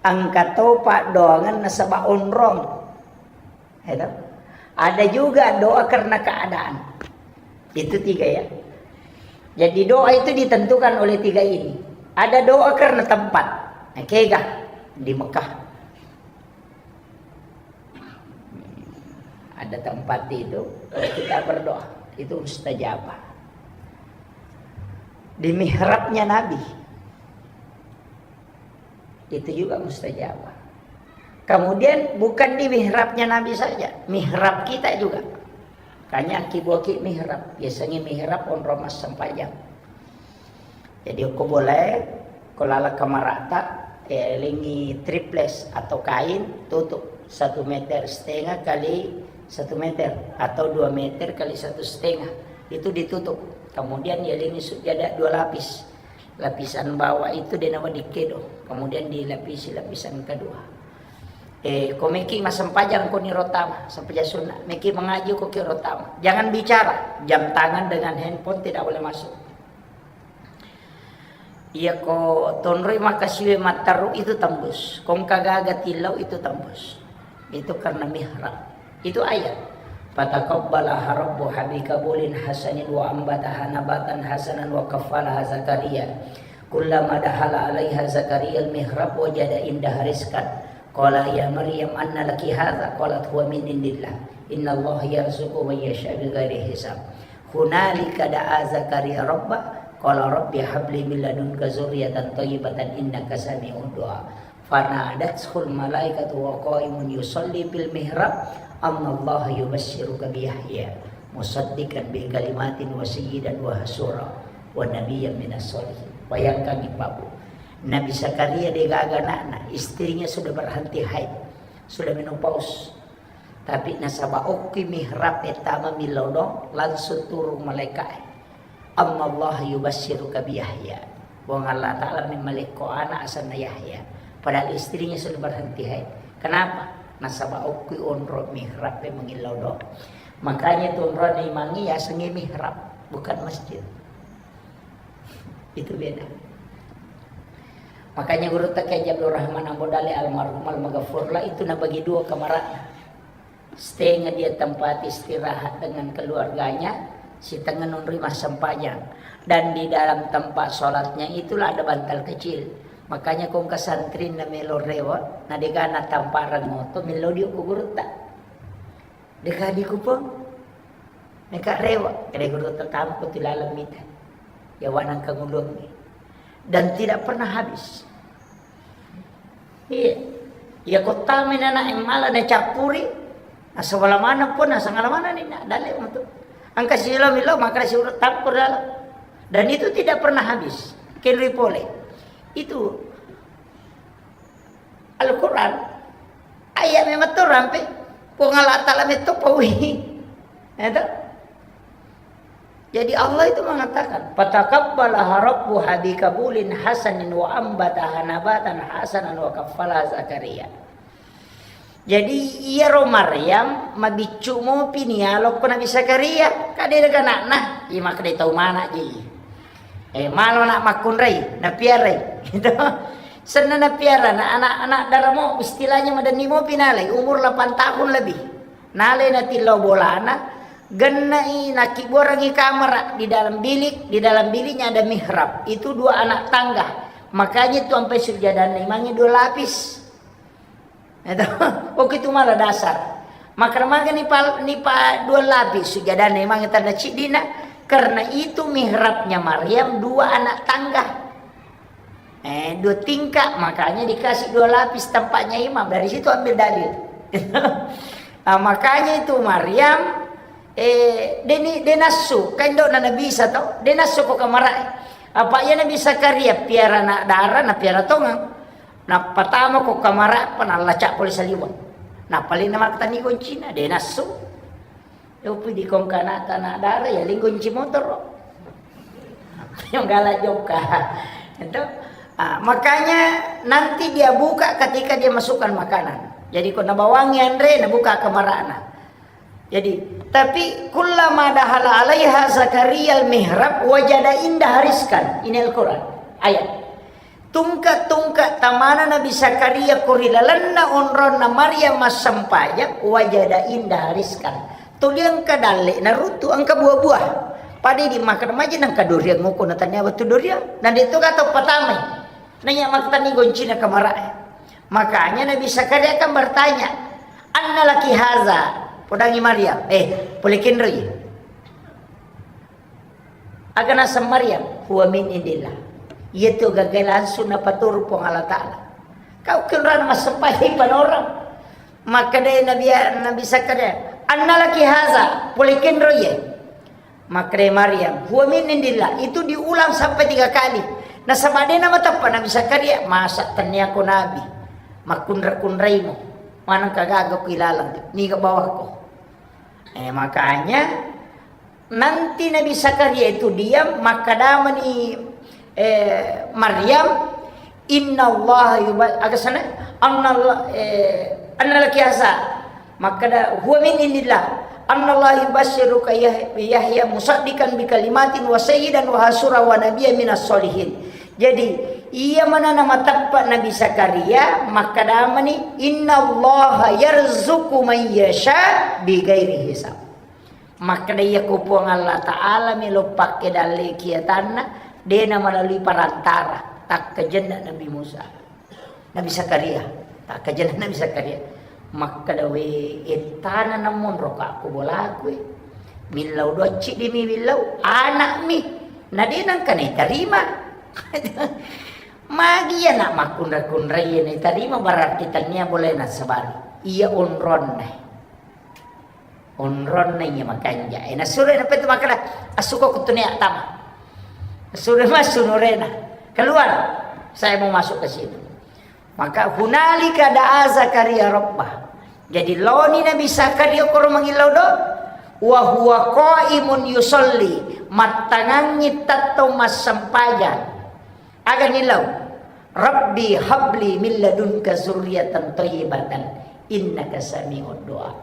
engka to paddoangeng nasaba onrong. Itu. Ada juga doa karena keadaan. Itu tiga ya. Jadi doa itu ditentukan oleh tiga ini. Ada doa karena tempat. Nah, kega di Mekah. Ada tempat itu, kalau kita berdoa, itu mustajabah. Di mihrabnya Nabi, itu juga mustajabah. Kemudian bukan di mihrabnya Nabi saja, mihrab kita juga. Kanya akiboki mihrab, biasanya mihrab onrong massempajang. Jadi, okko bolae, ko laleng kamara'ta, eh, lengi triples atau kain, tutup satu meter setengah kali satu meter atau dua meter kali satu setengah. Itu ditutup. Kemudian yalengi sujada dua lapis. Lapisan bawah itu de nawa dikkedo. Kemudian dilapisi lapisan kedua. Eh, ko meki massempajang ko ni rotama, sempajang sunna. Meki mengaji ko ki rotama. Jangan bicara. Jam tangan dengan handphone tidak boleh masuk. Iya ko tonroi makasiwe matteru itu tembus. Kongka gaga tillau itu tembus. Itu karena mihrab. Itu ayat. Fataqabbalaha rabbuha biqabulin hasanin wa ambataha nabatan hasanan wa kaffalaha Zakaria. Kullama dakhala alaiha Zakaria al-mihrab wajada indaha rizqan. Qala ya Maryam anna laki hadza? Qalat huwa min indillah. Innallaha yarzuqu man yasha bighairi hisab. Hunalika da'a Zakaria rabbah, qala rabbi habli min ladunka dzurriyyatan thayyibatan innaka sami'ud du'a. Fanadathul malaikatu wa qaimun yusalli fil mihrab, annallaha yubasysyiruka bi Yahya musaddiqan bi kalimatin wa sayyidan wa hasura wa nabiyyan minas sholihin. Bayangkan, Ibu. Nabi Zakaria degaga anakna, istrinya sudah berhenti haid, sudah menopause. Tapi nasaba okki mihrab e tama millau do, langsung turun malaikae. Annallaha yubasysyiruka bi Yahya. Puang Allah Ta'ala memmalekko anak asenna Yahya. Padahal istrinya sudah berhenti haid. Kenapa? Nasaba okki onro mihrab e mangillau do. Makanya tu onrona imangnge yasengnge mihrab, bukan masjid. Itu beda. Makanya gurutta Kiai Abdul Rahman Ambo Dale almarhum almaghfurlah itu nabagi dua kamara'na. Setengah dia tempat istirahat dengan keluarganya, sitengah nonroi massempajang. Dan di dalam tempat sholatnya itulah ada bantal kecil. Makanya kongka santrinna melo rewe, na degana tamparang moto, melo dio ku gurutta. Dekadi kupang. Meka rewe, kede gurutta tampo ti laleng mita. Yawana kangulungnge. Dan tidak pernah habis. Iya. Iya, kottami nana mala nacappuri, nasawala maneng pun, nasangala maneng ni, na, dalle metu. Engka silo milo, maka siurut tappur dalam. Dan itu tidak pernah habis. Kenri pole. Itu Al-Quran. Ayat memang tu rampe. Puang Allah Ta'ala metu pawi. Itu. Jadi Allah itu mengatakan, "Fataqabbalaha rabbuha biqabulin hasanin wa ambataha nabatan hasanan wa kaffalaha Zakaria." Jadi iyaro Maryam mabiccu mopi nialokko Nabi Zakaria, kade daga anakna, iya makkeda tau mana ji. Eh, malo nak makkunrai, napiarai. Gitu. Senna napiara, na anak-anak daramo, istilahnya madenni mopi nalai, umur delapan tahun lebih. Nalai natillau bolana, gennai, nakkibuarangi kamara di dalam bilik, di dalam biliknya ada mihrab. Itu dua anak tangga. Makanya itu sampai sujadanna imangnge dua lapis. Itu, oke, itu malah dasar. Maka magani pal-, nipa dua lapis sujadanna imangnge tanna ciddina, karena itu mihrabnya Maryam dua anak tangga. Eh, dua tingkat, makanya dikasih dua lapis tempatnya imam. Dari situ ambil dalil. Nah, makanya itu Maryam, eh, deni, denassu, kan dok na Nabi Isa tau, denassu ko kamara. Apa iya Nabi Zakaria piara anak dara, na piara tongang. Nappa tama ko kamara, apa nallacak pole saliweng. Nappa lena makkatani goncina, denassu. Yopi di kongkana tanah darah ya, linggo kunci motor. Yang galak jokka. Itu. Ah, makanya nanti dia buka ketika dia masukkan makanan. Jadi ko nabawangi anre, nabuka kamarana. Jadi Tapi kullama dahala alaiha Zakaria al-mihrab wajada indaha rizqan. Ini Al-Quran. Ayat. Tungke-tungke tamana Nabi Zakaria ko ri lalenna onronna Maryam massempajang, wajada indaha rizqan. Tuli engka dalle naruttu, engka buah-buah. Pada di makan maja nangka durian ngoko na tania batu durian. Na de to gato patamai. Nanya maktani goncina kamarae. Makanya Nabi Zakaria kan bertanya, "Anna laki haza?" Podangi Maryam, "Eh, pole kenroi." Aga naseng Maryam, "Huwa min indillah." Iya tu gaga langsung napaturu Puang Allah Ta'ala. Kau kenrana massempajang panorang. Makkeda Nabi, Nabi Zakaria, "Anna laki haza?" Pole kenroi. Makkeda Maryam, "Huwa min indillah." Itu diulang sampai tiga kali. Nasaba de namateppa Nabi Zakaria, "Masa tennia ko nabi? Makkunra-kunraimo. Maneng kagaga ku ilaleng, niga bawako." Eh, makanya nanti Nabi Zakaria itu diam, makkedamani, eh, Maryam, "Innallaha yuba-," aga sana? "Annallah-, eh, anna laki haza?" Makkeda, "Huwa min indillah. Annallaha yubasysyuruka Yah-, Yahya musaddiqan bi kalimatin wa sayyidan wa hasura wa nabiyya minas solihin." Jadi, iya manana mateppa Nabi Zakaria, makkedamani, "Innallaha yarzuqu man yasha bi ghairi hisab." Makkeda, "Iya ko Puang Allah Ta'ala melo pakke dalle kiatanna, de na melalui perantara, takkajenna Nabi Musa." Nabi Zakaria, takkajenna Nabi Zakaria. Makkeda, "We, ettana namonro ka ko bolaku e. Millau docci di mi millau, anak mi. Na de nangka naitarima." Magi iya nak makkunra-kunrai iya naitarima, berarti tania boleh nasabari. Iya onronna. Onronna iya makanja. Eh, nasuro na petu makkeda, "Assuko kutune attama." Nasuro massu nurena. "Keluar. Saya mau masuk ke situ." Maka hunalika da'a Zakaria rabbah. Jadi loni Nabi Zakaria koro mangillau do. Wa huwa qaimun yusalli. Mattangangi tetto massempajang. Aga nillau? "Rabbi habli min ladunka zurriyatan thayyibatan innaka sami'ud du'a."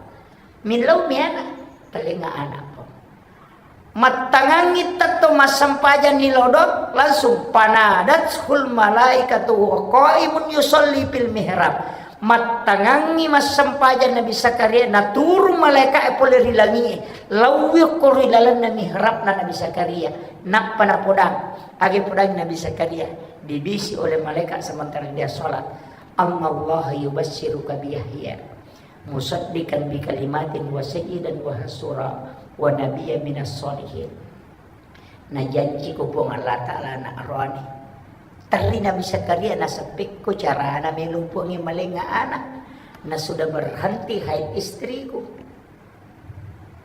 Millau mi ana, talenga ana po. Mattangangi tetto massempajang ni lodo, langsung panadathul malaikatu wa qaimun yusalli fil mihrab. Mattangangi massempajang Nabi Zakaria, naturung malaika'e pole ri langi'e, lauwi okko ri lalenna mihrabna Nabi Zakaria. Nappa napodang, age podang Nabi Zakaria, dibisi oleh malaikat sementara dia sholat, "Annallaha yubasysyuruka bi Yahya musaddiqan bi kalimatin wa sayyidan wa hasura wa nabiyya minas sholihin." Najanci ko Puang Allah Ta'ala anak roani. Terri Nabi Zakaria naseppekko carana melo Puangnge malenga anak. Na sudah berhenti haid istriku.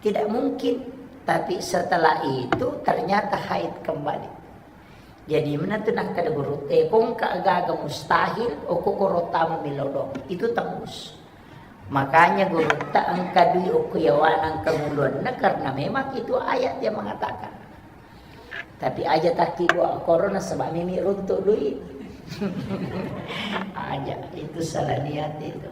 Tidak mungkin. Tapi setelah itu ternyata haid kembali. Jadi menentu nakkeda guru, eh, kongka gaga mustahil, okko koro tama melodong. Itu tembus. Makanya gurutta engka dui okko yawana engka muluanna karena memang itu ayat yang mengatakan. Tapi aja takki dua korona sebab mimi runtuk duit. Aja, itu salah niat itu.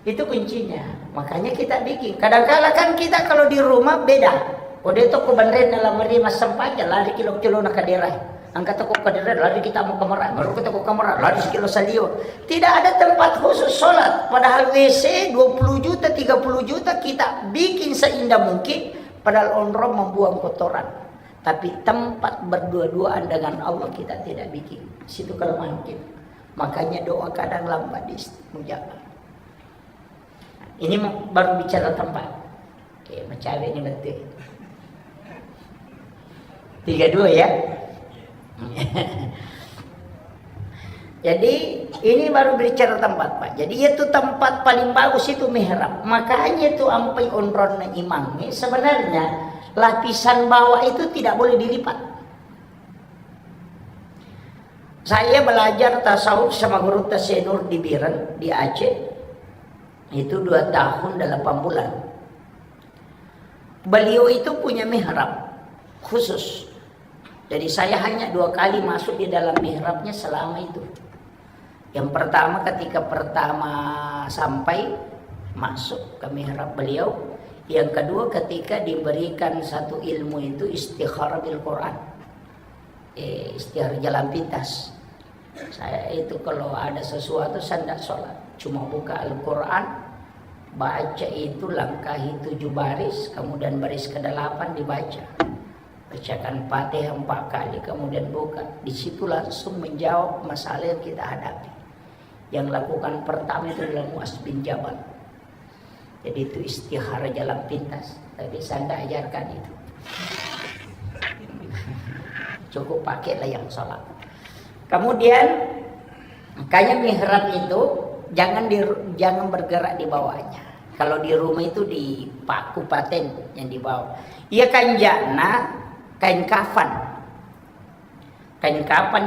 Itu kuncinya. Makanya kita bikin. Kadangkala kan kita kalau di rumah beda. Kode toko banren dalam meri massempajang lari kilo-kilo na kadera. Angkat toko kadera lari kita mau kamar. Baru kita ke kamar lari sekilo salio. Tidak ada tempat khusus sholat. Padahal W C dua puluh juta, tiga puluh juta kita bikin seindah mungkin. Padahal onrong membuang kotoran. Tapi tempat berdua-duaan dengan Allah kita tidak bikin. Situ kelemahan kita. Makanya doa kadang lambat diistajabah. Ini mau, baru bicara tempat. Oke, mencawe ini betul. Tiga dua ya. Jadi ini baru bicara tempat, Pak. Jadi itu tempat paling bagus itu mihrab. Makanya itu ampai onronna imang. Sebenarnya lapisan bawah itu tidak boleh dilipat. Saya belajar tasawuf sama guru Tasenur di Biren, di Aceh. Itu dua tahun delapan bulan. Beliau itu punya mihrab khusus. Jadi saya hanya dua kali masuk di dalam mihrabnya selama itu. Yang pertama ketika pertama sampai, masuk ke mihrab beliau. Yang kedua, ketika diberikan satu ilmu itu istikharah bil Quran. Eh, istihara jalan pintas. Saya itu kalau ada sesuatu, saya tidak sholat. Cuma buka Al-Quran, baca itu, langkahi tujuh baris, kemudian baris kedelapan dibaca. Bacakan Fatihah empat kali, kemudian buka. Di situ langsung menjawab masalah yang kita hadapi. Yang lakukan pertama itu adalah Muaz bin Jabal. Jadi itu istihara jalan pintas. Tapi saya tidak ajarkan itu. Cukup pakailah yang sholat. Kemudian, makanya mihrab itu jangan di, jangan bergerak di bawahnya. Kalau di rumah itu dipaku paten yang di bawah. Iya, kanjana kain kafan. Kain kafan